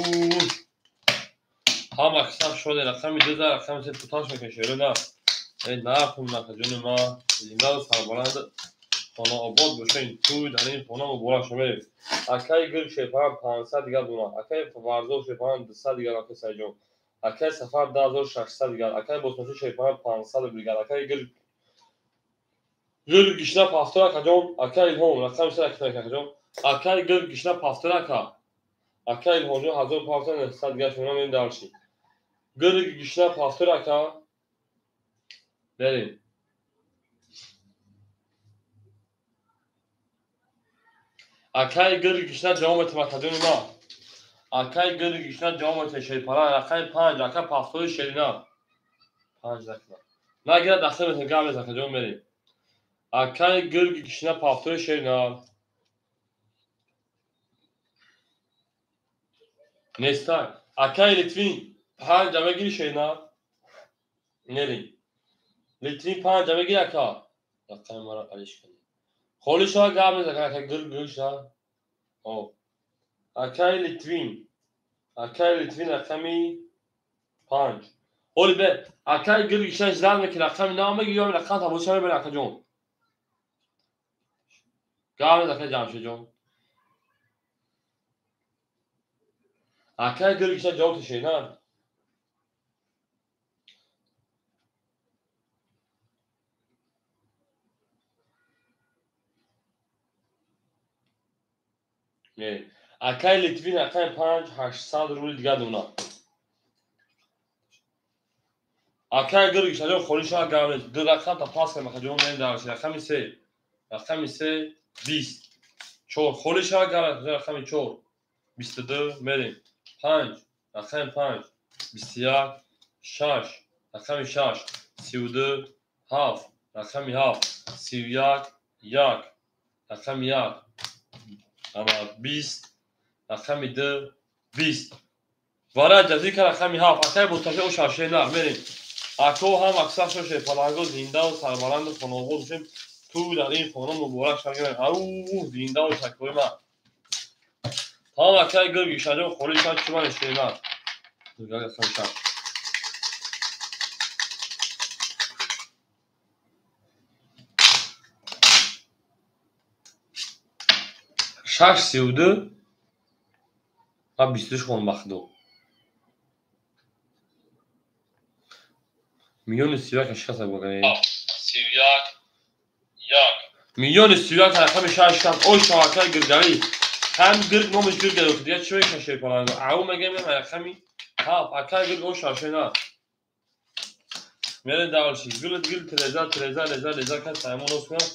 ҳама аксар шумо рақами 2 рақами 3 туташ мекунед шерина. Нахун акаҷони ман зиндаву сарбаланд хонаобод бошед. Тӯй дар ин хона муборак шавад. Мерем. Акаи Гирк шерпаланг 500 дигар дона. Акаи Варзоб шерпаланг 200 дигар акаи Сайҷон. Акаи Сафар 2600 дигар. Акаи Босмачӣ шерпаланг 500 рубл дигар. Акаи Гирк Гирк гишна пафтор акаҷон. Акаи Илҳом рақами 3 акаҷон. Акаи Гирк гишна пафтор ака. Акаи Илҳомҷон 1500 дигар шумо мерем дарси. Гирк гишна пафтор ака. Мерем. Акаи Гирк гишна ҷавоб метавад акаҷони ман. Акаи Гирк гишна ҷавоб метавад шерпаланг рақами 5 ака пафтори шерина. 5 накунад. Нагирад дахил метавад гап нест акаҷон мерем. Акаи Гирк гишна пафтори шерина. Нестай. Акаи Литвин 5 мегири шерина. Мерем. Литвин 5 мегири ака. Рақами мара алиш кунед. Холӣ шава гап нест ака Гирк гишна. Акаи Литвин. Акай Литвин рақами 5. Оли бе, акай гирги шаш зан мекунад, рақами нав меги ё рақам табоша мебарад акаҷон. Гап нест акай Ҷамшедҷон. Акай гирги шаш ҷавоб ташед, на? Не. Акай Литвин рақами 5 800 рубли дигар дона. Акай гирги шаҷон холӣ шава гап нест. Ду рақам та пас кардем акаҷон, мерем дар рақами 3. Рақами 3 20. 4 холӣ шава гап нест, рақами 4 22 мерем. 5 рақами 5 21 6 рақами 6 32 7 рақами 7 31 1 рақами 1 ама 20 рақами 2 20. Вара ҷазика рақами 7. Акай бутафи о шаше на мерем. Ако ҳам аксар шоше паланго зиндаву сарбаланду хонобод бошем. Ту дар ин хона муборак шавем. Ау зиндаву шакои ман. Тамом акай гирги шаҷон холӣ шад чӣ ман шена. Шаш 32 ва 22 хон бахдо. Миллиони 31 шикаст багане. 31 1 миллиони 31 рақами 6 шикаст. Ой шавакаи гиргавӣ. Ҳам гирг номаш гирг гирифт. Дигар чӣ мекашед паланго? Ау мегем рақами 7. Акай гирг о шаше на. Мерем дальше. Гил гил треза треза леза леза кас саймон ос кунам.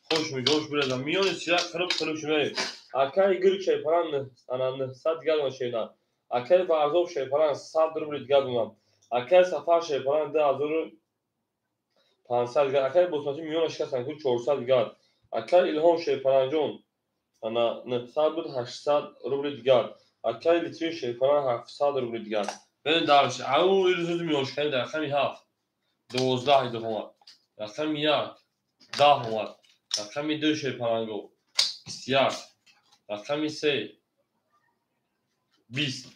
Хош миҷош бирезам. Миллиони 31 қириб қириб шумерем. Акай гирг шайпаран ана 900 дигар дона шена. Акай Варзоб шайпаран 100 рубли дигар донам. Акай Сафар шайпаран 2500 дигар. Акай Босмачи миллиона шикастан ку 400 дигар. Акай Илҳом шайпаранҷон ана 900 буд 800 рубли дигар. Акай Литвин шайпаран 700 рубли дигар. Берем дальше. Ау ирӯз миллион шикани дар рақами 7 12 идоф омад. Рақами 1 10 омад. Рақами 2 шайпаранго 21. Рақами 3 20.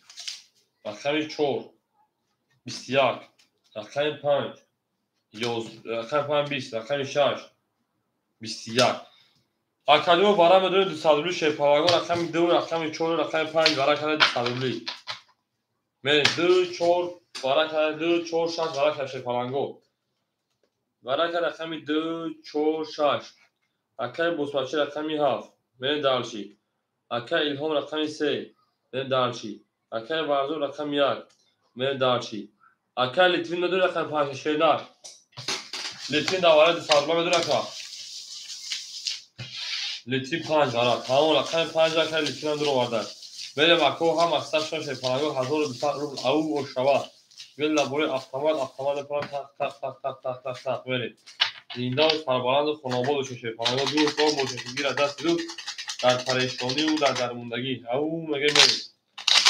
Рақами 4 21. Рақами 5 11. Рақами 5 20. Рақами 6 21. Академо вара медонед 200 рубли шайпаранго рақами 2 рақами 4 рақами 5 вара карда 200 рубли. Мерем 2 4 вара карда 2 4 6 вара карда шайпаранго. Вара карда рақами 2 4 6. Акай Босмачи рақами 7. Мерем дальше. Акай Илҳом рақами 3. Мерем дальше. Акай Варзоб рақами 1. Мерем дальше. Акай Литвин медонед рақами 5 шена. Литвин дар вара 200 рубла медонед ака. Литвин 5 вара. Тамом рақами 5 акай Литвин дур оварда. Мерем ако ҳам аксар шон шайпаранго 1200 рубл ау ошава. Гул лабори автомат автомат пара тақ тақ тақ тақ тақ тақ тақ мерем. Зиндаву сарбаланду хонобод бошед шайпаранго дур кор бошед гира даст ду дар парешониву дар дармондагӣ. Ау меге мерем.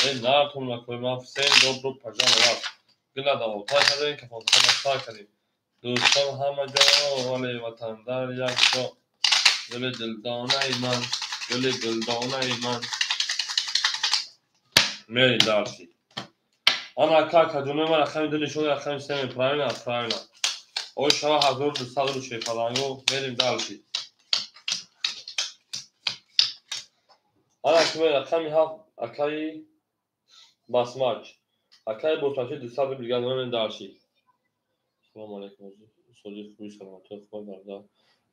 Э нартум накой ман всем добро пожаловать. Гула давотай кардем, кафонхона сар кардем. Дӯстон ҳама ҷо, вале ватандар як ҷо. Гули дилдонаи ман, гули дилдонаи ман. Мерем дальше. Ана ака акаҷонои ман рақами 2 нишон рақами 3 мерем. Правильно, правильно. Ой шава 1200 рубл шайпаланго. Мерем дальше. Ана акай рақами 7 акаи Басмач. Акаи Босмачи 200 рубл дигар мерем дальше. Салом алейкум. Сози хуби саломатӣ хуб бародар.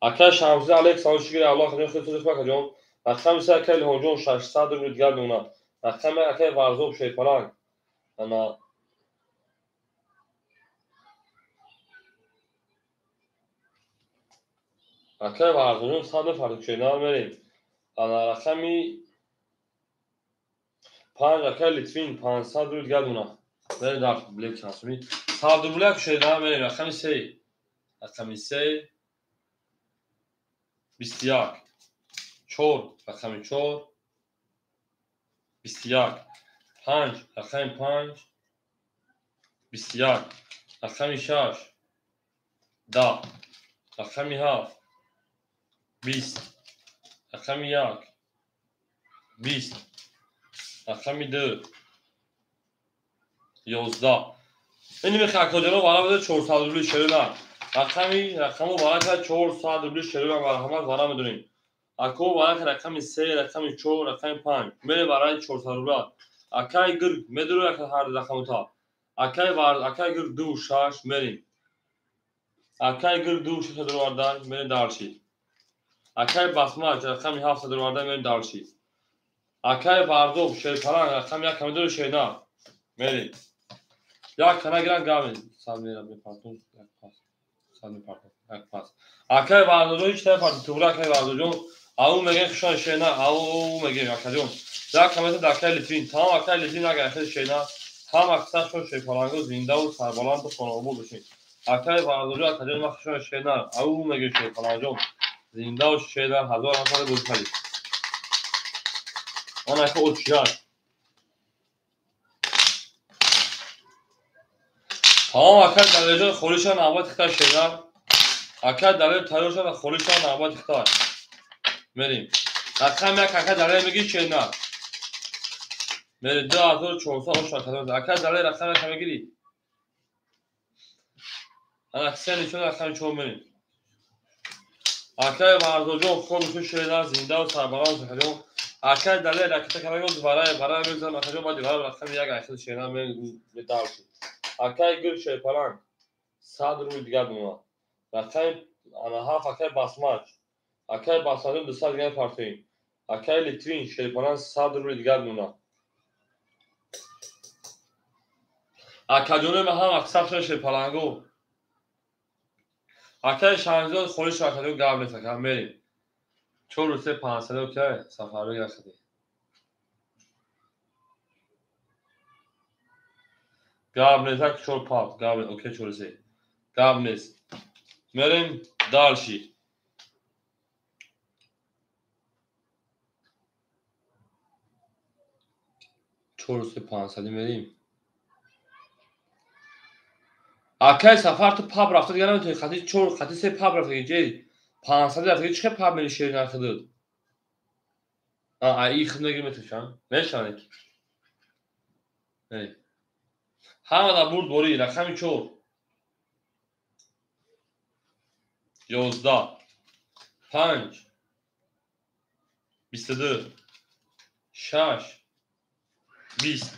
Акаи Шамсӣ алейк салом шукр Аллоҳ худо хеле сози хуб акаҷон. Рақами 3 акаи Илҳомҷон 600 рубл дигар дона. Рақами акаи Варзоб шайпаланг. Ана акаи Варзобҷон 100 фарқ шена мерем. Ана рақами 5 акаи Литвин 500 рубл дигар дона. Мерем дар блек чансуми. 100 рубл як шена мерем. Рақами 3. Рақами 3 21. 4 рақами 4 21. 5 рақами 5 21. Рақами 6 10. Рақами 7 20. Рақами 1 20. Рақами 2 11. Ин мехе акоҷоно вара буда 400 рубли шерина. Рақаму вара ка 400 рубли шерина марҳамат вара медонем. Ако вара ка рақами 3, рақами 4, рақами 5. Мере вараи 400 рубла. Акай гирг медуру яка ҳар рақамута. Акай вар акай гирг 2 6 мерим. Акай гирг 2 6 дурварда мерим дарши. Акай басмач рақами 7 дурварда мерим дарши. Акай вардоб шерпаланг рақами 1 медуру шерина. Мерим. Як кана гиран гавин. Сад мера мепартум, як пас. Сад мепартум, як пас. Акай вардоҷон ҳеч намепартум. Туғра акай вардоҷон. Ау мегӯем хушон шена, ау мегӯем акаҷон. Як камета дар акай Литвин. Тамом акай Литвин агар хел шена. Ҳам аксаршон шерпаланго зиндаву сарбаланду хонаобод бошед. Акай вардоҷон акаҷон ма хушон шена. Ау мегӯем шерпалангҷон. Зиндаву шена ҳазор нафар гузарид. Он ака очият. Тамом акай далерҷон холиша навбати хитай шена. Акай далер тайёр шава холиша навбати хитай. Мерим. Рақам як акай далер мегӣ шена. Мерим 2400 ош акай. Акай далер рақам як мегирӣ. Ана се нишон рақами 4 мерим. Акай варзоҷон холишу шена зиндаву сарбаланд акаҷон. Акай далер ракета карагоз варай варай мезанам акаҷон баъди варай рақами як акай шена медарши. Акай гир шерпаланг 100 рубли дигар бимонад. Рақами ана 7 акай басмач. Акай басмаҷон 200 дигар партоем. Акай Литвин шерпаланг 100 рубли дигар бимонад. Акаҷонои ма ҳам аксаршон шерпаланго. Акай Шаҳнизод холиш акаҷон гап нест ака мерим. 4 3 500 окей сафарбек акади. Гап нест ак 4 5 гап нест окей 4 3 гап нест. Мерим дальше. Чор се панҷсади мерим. Акай сафар ту паб рафта дигар наметавонӣ хати чор хати се паб рафта ҷей панҷсади рафта чӣ хел паб мери шери нархидуд? А и хид мегири метавонӣ мешавад ки. Ҳама дар бурд борӣ рақами 4 11 5 22 6 20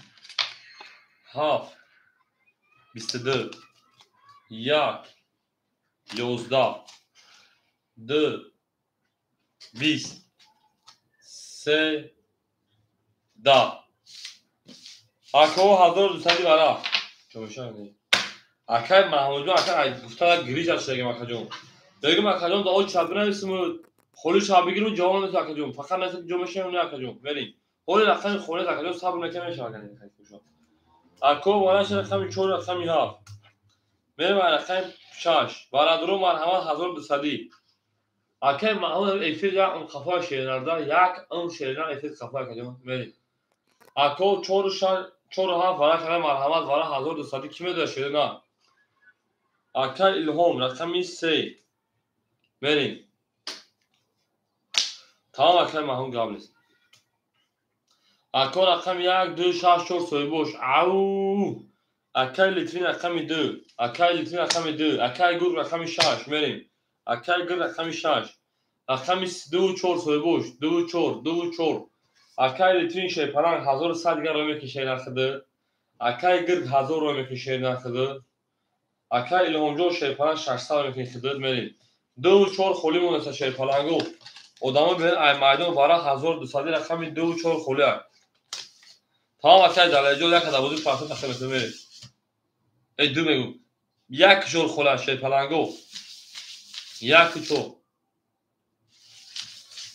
7 22 1 11 2 20 3 10. Ако 1200 вара. Чомешани. Акай Маҳмудҷон акай гуфта гириш аз шагем акаҷон. Бегум акаҷон да оч шаб бинависим холи шаб бигиру ҷавоб намедиҳад акаҷон. Фақат насад ҷо мешавем не акаҷон. Мерим. Ҳоли рақами хона акаҷон сабр накарда мешавад акаҷон. Ако вараш рақами 4 рақами 7. Мерим рақами 6. Бародаро марҳамат 1200. Акай Маҳмуд эфир як ум қафа шернарда як ум шернар эфир қафа акаҷон. Мерим. Ако 4 6 4 7 вара кара марҳамат вара 1200 ки медояд шерна? Акай Илҳом рақами 3. Мерим. Тамом акай Маҳмуд гап нест. Ако рақами 1 2 6 4 соҳибош. Ау! Акай Литвин рақами 2. Акай Литвин рақами 2. Акай Гург рақами 6. Мерим. Акай Гург рақами 6. Рақами 2 4 соҳибош. 2 4 2 4. Акай Литвин шерпаланг 1100 дигар рой мекашад нархиду. Акай Гирг 1000 рой мекашад нархиду. Акай Илҳомҷон шерпаланг 600 рой мекашад. Мерим. 2 4 холӣ мондаста шерпалангу. Одамо бибин ай майдон вара 1200 рақами 2 4 холӣ ай. Тамом акай Далерҷон як адабози парта тақсим мекунем мерим. Эй ду мегӯм. 1 4 холӣ ай шерпалангу. 1 4.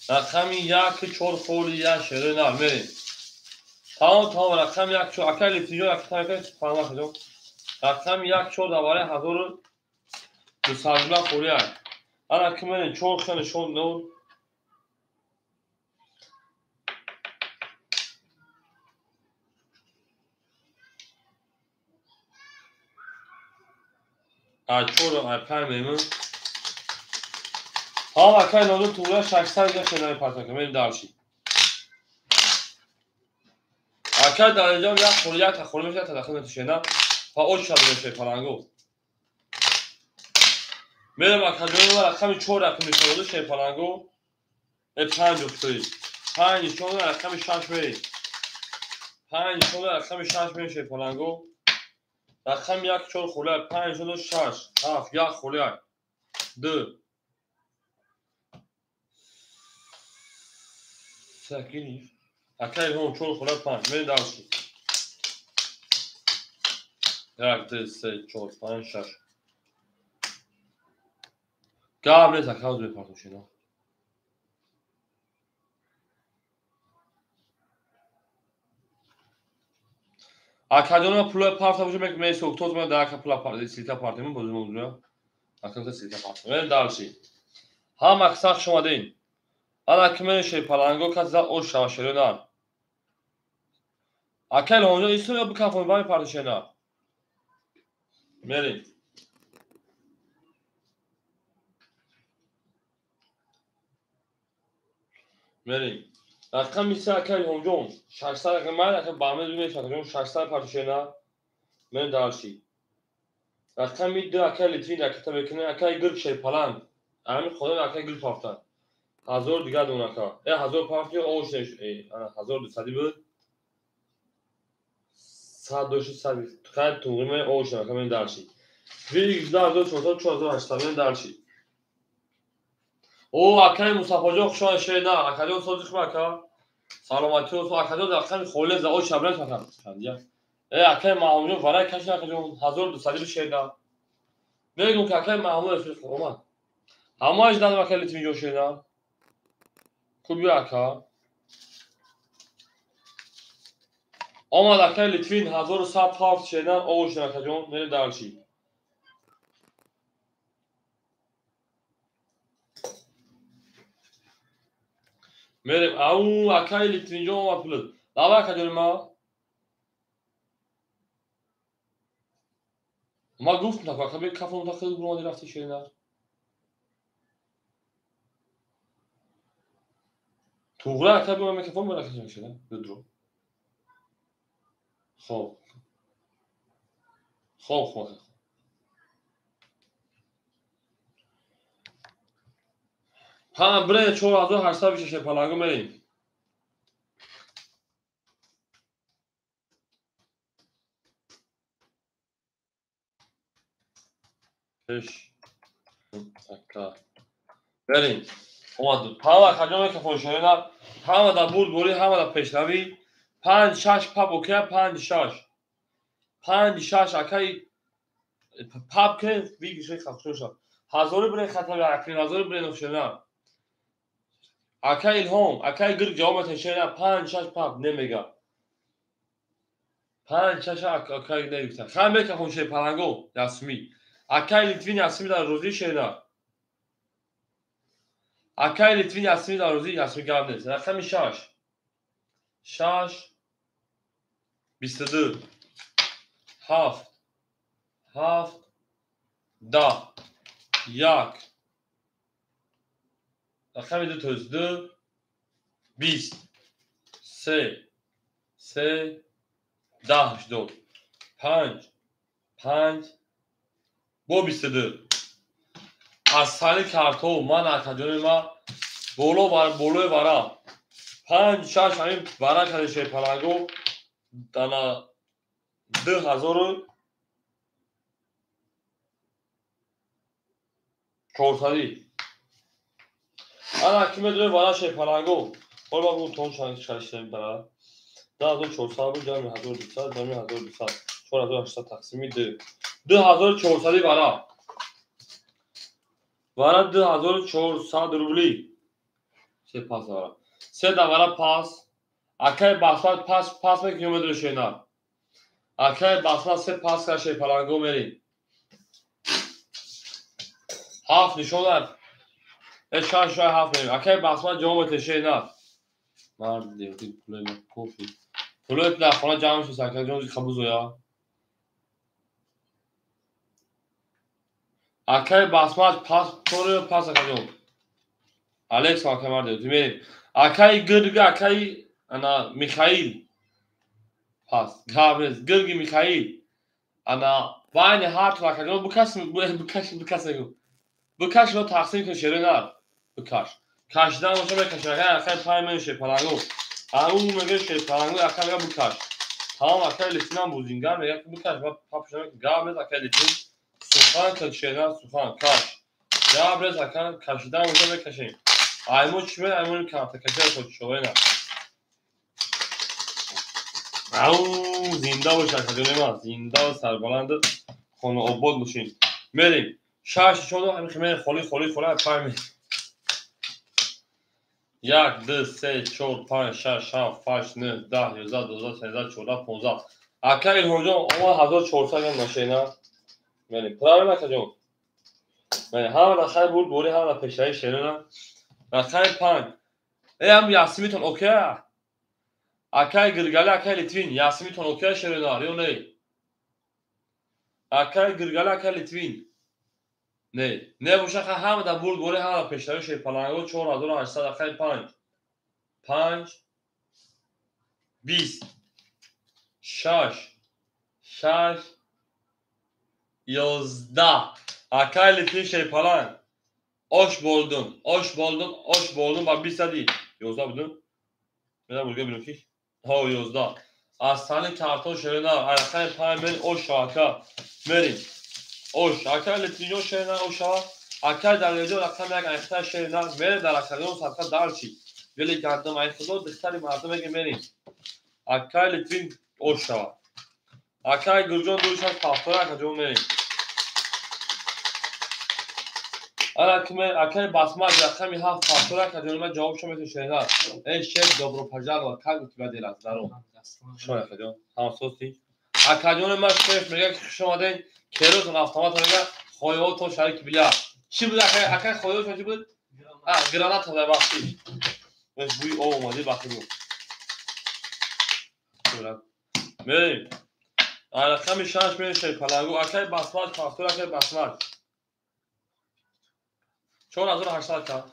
Рақами 1 4 холӣ як шере на мерим. Тамом тамом рақами 1 4 акай Литвинҷон акай акай фаҳма акаҷон. Рақами 1 4 дар барои 1200 рубла холӣ ай. Ана ки мерим 4 хел нишон дод. Ай 4 ай 5 мерим. Тамом акай Нодир туғра 600 дигар шерна мепартам мерим дарши. Акай Далерҷон як хӯр як та хӯр мешавад, та дахл метушена. Па оч шад мешавад паланго. Мерам акаҷон ва рақами 4 рақам нишон шер паланго. 5 уфтои. 5 нишон рақами 6 мерем. 5 нишон рақами 6 мерем шер паланго. Рақами 1 4 хӯла 5 нишон 6 7 1 хӯла 2 8 акай ҳон 4 хӯла 5 мерем дальше. 1 2 3 4 5 6 гап нест ака ҳозир мепартошена. Акаҷонма пула парта боша месоктоз ма дар ака пула парта силка партем бозим онҷо. Ака силка парта. Мерем дальше. Ҳама сахт шумадин. Ана ки мерем шери паланго кас за ош шава шерона. Ака Илҳомҷон исто ё бикафон ба мепартошена. Мерем. Мерем. Рақами 3 ака Илҳомҷон 600 рақам ман ака баҳмед мешавад акаҷон 600 партошена. Мерем дальше. Рақами 2 ака Литвин ракета мекунем акаи гирк шерпаланг. Ҳамин худо акаи гирк пафтан. 1000 дигар дон ака. 1000 пафти ош ана 1200 буд. 100 дошт 100 хай туғри ме ош ака мерем дальше. 18400 4800 мерем дальше. О акаи Мустафоҷон хуш омадед шерна. Акаҷон сози хуб ака. Саломатӣ акаҷон рақами холе за ош шабрас ака. Акаи Маҳмудҷон варай кашид акаҷон 1200 шерна. Мегум ки акаи Маҳмуд рафиқ омад. Ҳамааш дадам акаи Литвинҷон шерна. Куби ака. Омад акаи Литвин 1100 пафт шерна ош акаҷон мерем дальше. Мерем ау акаи Литвинҷон омад пулат. Давай акаҷони ма. Ма гуфтам тако ака бе кафон тахил буромади рафти шерина. Туғра ака бе микрофон бара кашем шерина. Дудро. Хоб. Хоб хоб. Ҳа бре 4826 паланго мерем. Пеш. Ака. Мерем. Омад. Ҳама акаҷон микрофон шерина. Ҳама дар бурдборӣ, ҳама дар пешравӣ. 5 6 пап окей 5 6. 5 6 акаи пап ке вигиши хахшоша. 1000 бре хатари акрин 1000 бре ношена. Акаи Илҳом, акаи гирк ҷавоб метаҳад шерина 5 6 пап немега. 5 6 акаи негуфта. Хай мекафон шер паланго ясми. Акаи Литвин ясми дар розӣ шерина. Акаи Литвин ясми дар розӣ ясми гап нест. Рақами 6. 6 22 7 7 10 1 рақами 2 то 2 20 3 3 10 дод 5 5 бо 22 аз сари картҳо ман акаҷони ма боло болои вара 5 6 ҳамин вара карда шерпаланго дана 2400. Ана ки медонем вара шерпаланго. Ҳол ба тон шашидем бара. 2400 буд ҷамъи 1200 ҷамъи 1200 4800 тақсими 2. 2400 вара. Вара 2400 рубли. Се пас вара. Се да вара пас. Акаи Басмат пас пас мекунӣ медонӣ шена. Акаи Басмат се пас кар шерпаланго мерем. 7 нишон дад. 6 6 7 мерем. Акаи Басмат ҷавоб метаҳад шена. Мард девти пулои ма кофи. Пулои дар хона ҷамъ шуд акаҷон қабузоя. Акаи Басмат пас торе пас акаҷон. Алекс акаи мард девти мерем. Акаи Гирга акаи ана Михаил. Пас гап нест. Гирги Михаил. Ана байни ҳар ту акаҷон бикаш бикаш бикаш мегӯ. Бикаш ро тақсим кун шерои нар. Бикаш. Кашидан боша мекаши. Акай акай пай мен шерпалангу. Ау мега шерпалангу акай мега бикаш. Тамом акай Литвинам бузингар мега бикаш ва папша гап нест акай Литвин. Сухан кун шеран сухан каш. Гап нест акай кашидан боша мекашем. Аймо чӣ ме аймо камта кашида шовай нар. Ау зинда бош акаҷони ман, зинда ва сарбаланд хонаобод бошед. Мерем. 6 4 ҳамин химер холи холи холи пай. 1 2 3 4 5 6 7 8 9 10 11 12 13 14 15. Ака Илҳомҷон, омад 1400 грам нашена. Мерем. Правильно акаҷон? Мерем. Ҳама рақами бурд бори, ҳама пешраи шерона. Рақами 5. Э ҳам ясмитон окей? Акай Гиргали, акай Литвин, ясмитон окей шерона, ё не? Акай Гиргали, акай Литвин. Не, не боша ҳама дар бурд бори, ҳама пешраи шерпаланго 4800 акай 5. 5 20 6 6 11. Акай Литвин шерпаланг. Ош болдун, ош болдун, ош болдун ба 20 ади. 11 будун. Мена бурга бинам ки. Ҳо 11. Аз тани картон шерина, акай 5 мен ош ака. Мерим. Ош, акай Литвинҷон шерина оша. Акай Далерҷон рақам 1 айхта шерина. Мерим дар акаҷон садқа дарчи. Вели гандум ай худо духтари мардум меге мерим. Акай Литвин ош шава. Акай Гурҷон 2 6 70 акаҷон мерим. Ана киме акай Басмач рақами 7 70 акаҷон ман ҷавоб шо метавон шерина. Эй шеф, добро пожаловать. Как у тебя дела? Здорово. Шо акаҷон? Ҳама сости? Акаҷони ман шеф мега ки хуш омадед. Керотон автомат мега хоётон шарики била. Чӣ буд акай? Акай хоётон чӣ буд? А, граната бахши. Бӯи об омади бахши буд. Мерем. Рақами 6 мерем шерпалангу. Акай Басмач 70 акай Басмач. 4800 ка.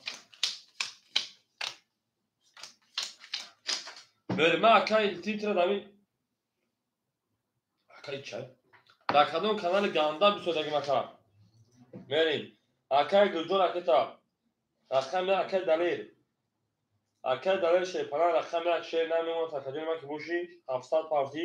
Мерем. Ман акай титра дами акай чай. Дар кадом канали ганда бисодагим ака? Мерем. Акай Гулҷон акета. Рақами акай Далер. Акай Далер шерпаланг рақами 1 шер намемонад акаҷони ман ки бошӣ 700 партӣ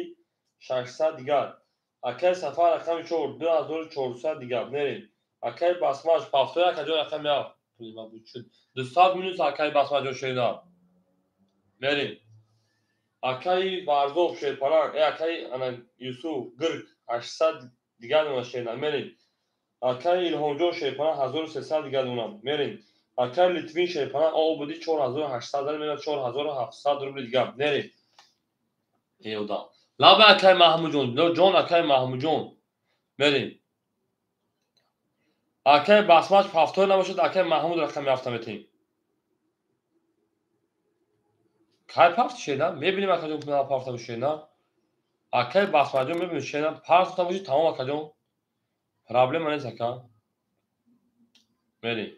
600 дигар. Акай Сафар рақами 4 2400 дигар. Мерем. Акай Басмач 71 акаҷон рақами 7. Пули ман буд шуд. 200 минус акай Басмаҷон шерина. Мерем. Акай Варзоб шерпаланг, акай ана Юсуф Гирг 800 дигар дона шерина. Мерем. Акай Илҳомҷон шерпаланг 1300 дигар дона. Мерем. Акай Литвин шерпаланг об буди 4800 дар мера 4700 рубли дигар. Мерем. Эй одам. Лаба акай Маҳмудҷон, ҷон акай Маҳмудҷон. Мерем. Акай Басмач 70 набошад, акай Маҳмуд рақами 7 метем. Кай пафт шена? Мебинем акаҷон ки пафта бошена. Акай Басмаҷон мебинем шена. Пафта боши тамом акаҷон. Проблема нест ака. Мерем.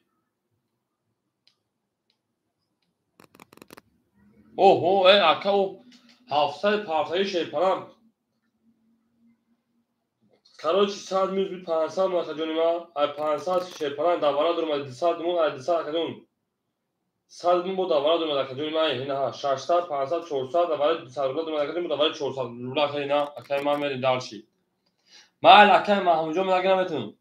Оҳо, э ака о 700 пафтаи шерпаланг. Короче, 100 минус буд 500 мон акаҷони ман. Ай 500 шерпаланг давара дуромад 200 мон, ай 200 акаҷон. 100 мон бо давара дуромад акаҷони ман. Ина 600, 500, 400 давара 200 рубла дуромад акаҷон, давара 400 рубла акай ина. Акай ман мерем дальше. Майли акай Маҳмудҷон мега наметавонам.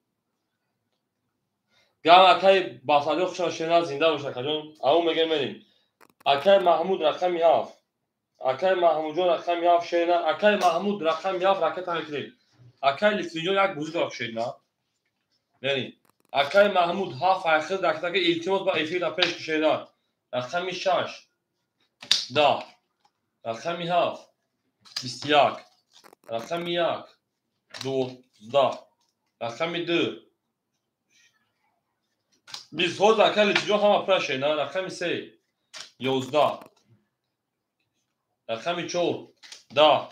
Гам акай Басмаҷон хушон шерина зинда бош акаҷон. Ау мега мерем. Акай Маҳмуд рақами 7. Акай Маҳмудҷон рақами 7 шерина. Акай Маҳмуд рақами 7 ракета мекунем. Акай Литвинҷон як бузӣ дорад шерина. Мерем. Акай Маҳмуд 7 айхир ракетака илтимос ба эфир пеш шерина. Рақами 6 10 рақами 7 21 рақами 1 12 рақами 2 20. Ҳозир акай Литвинҷон ҳама пура шерина. Рақами 3 11 рақами 4 10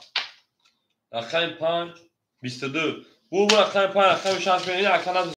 рақами 5 22. Бу рақами 5 рақами 6 мерем. Ака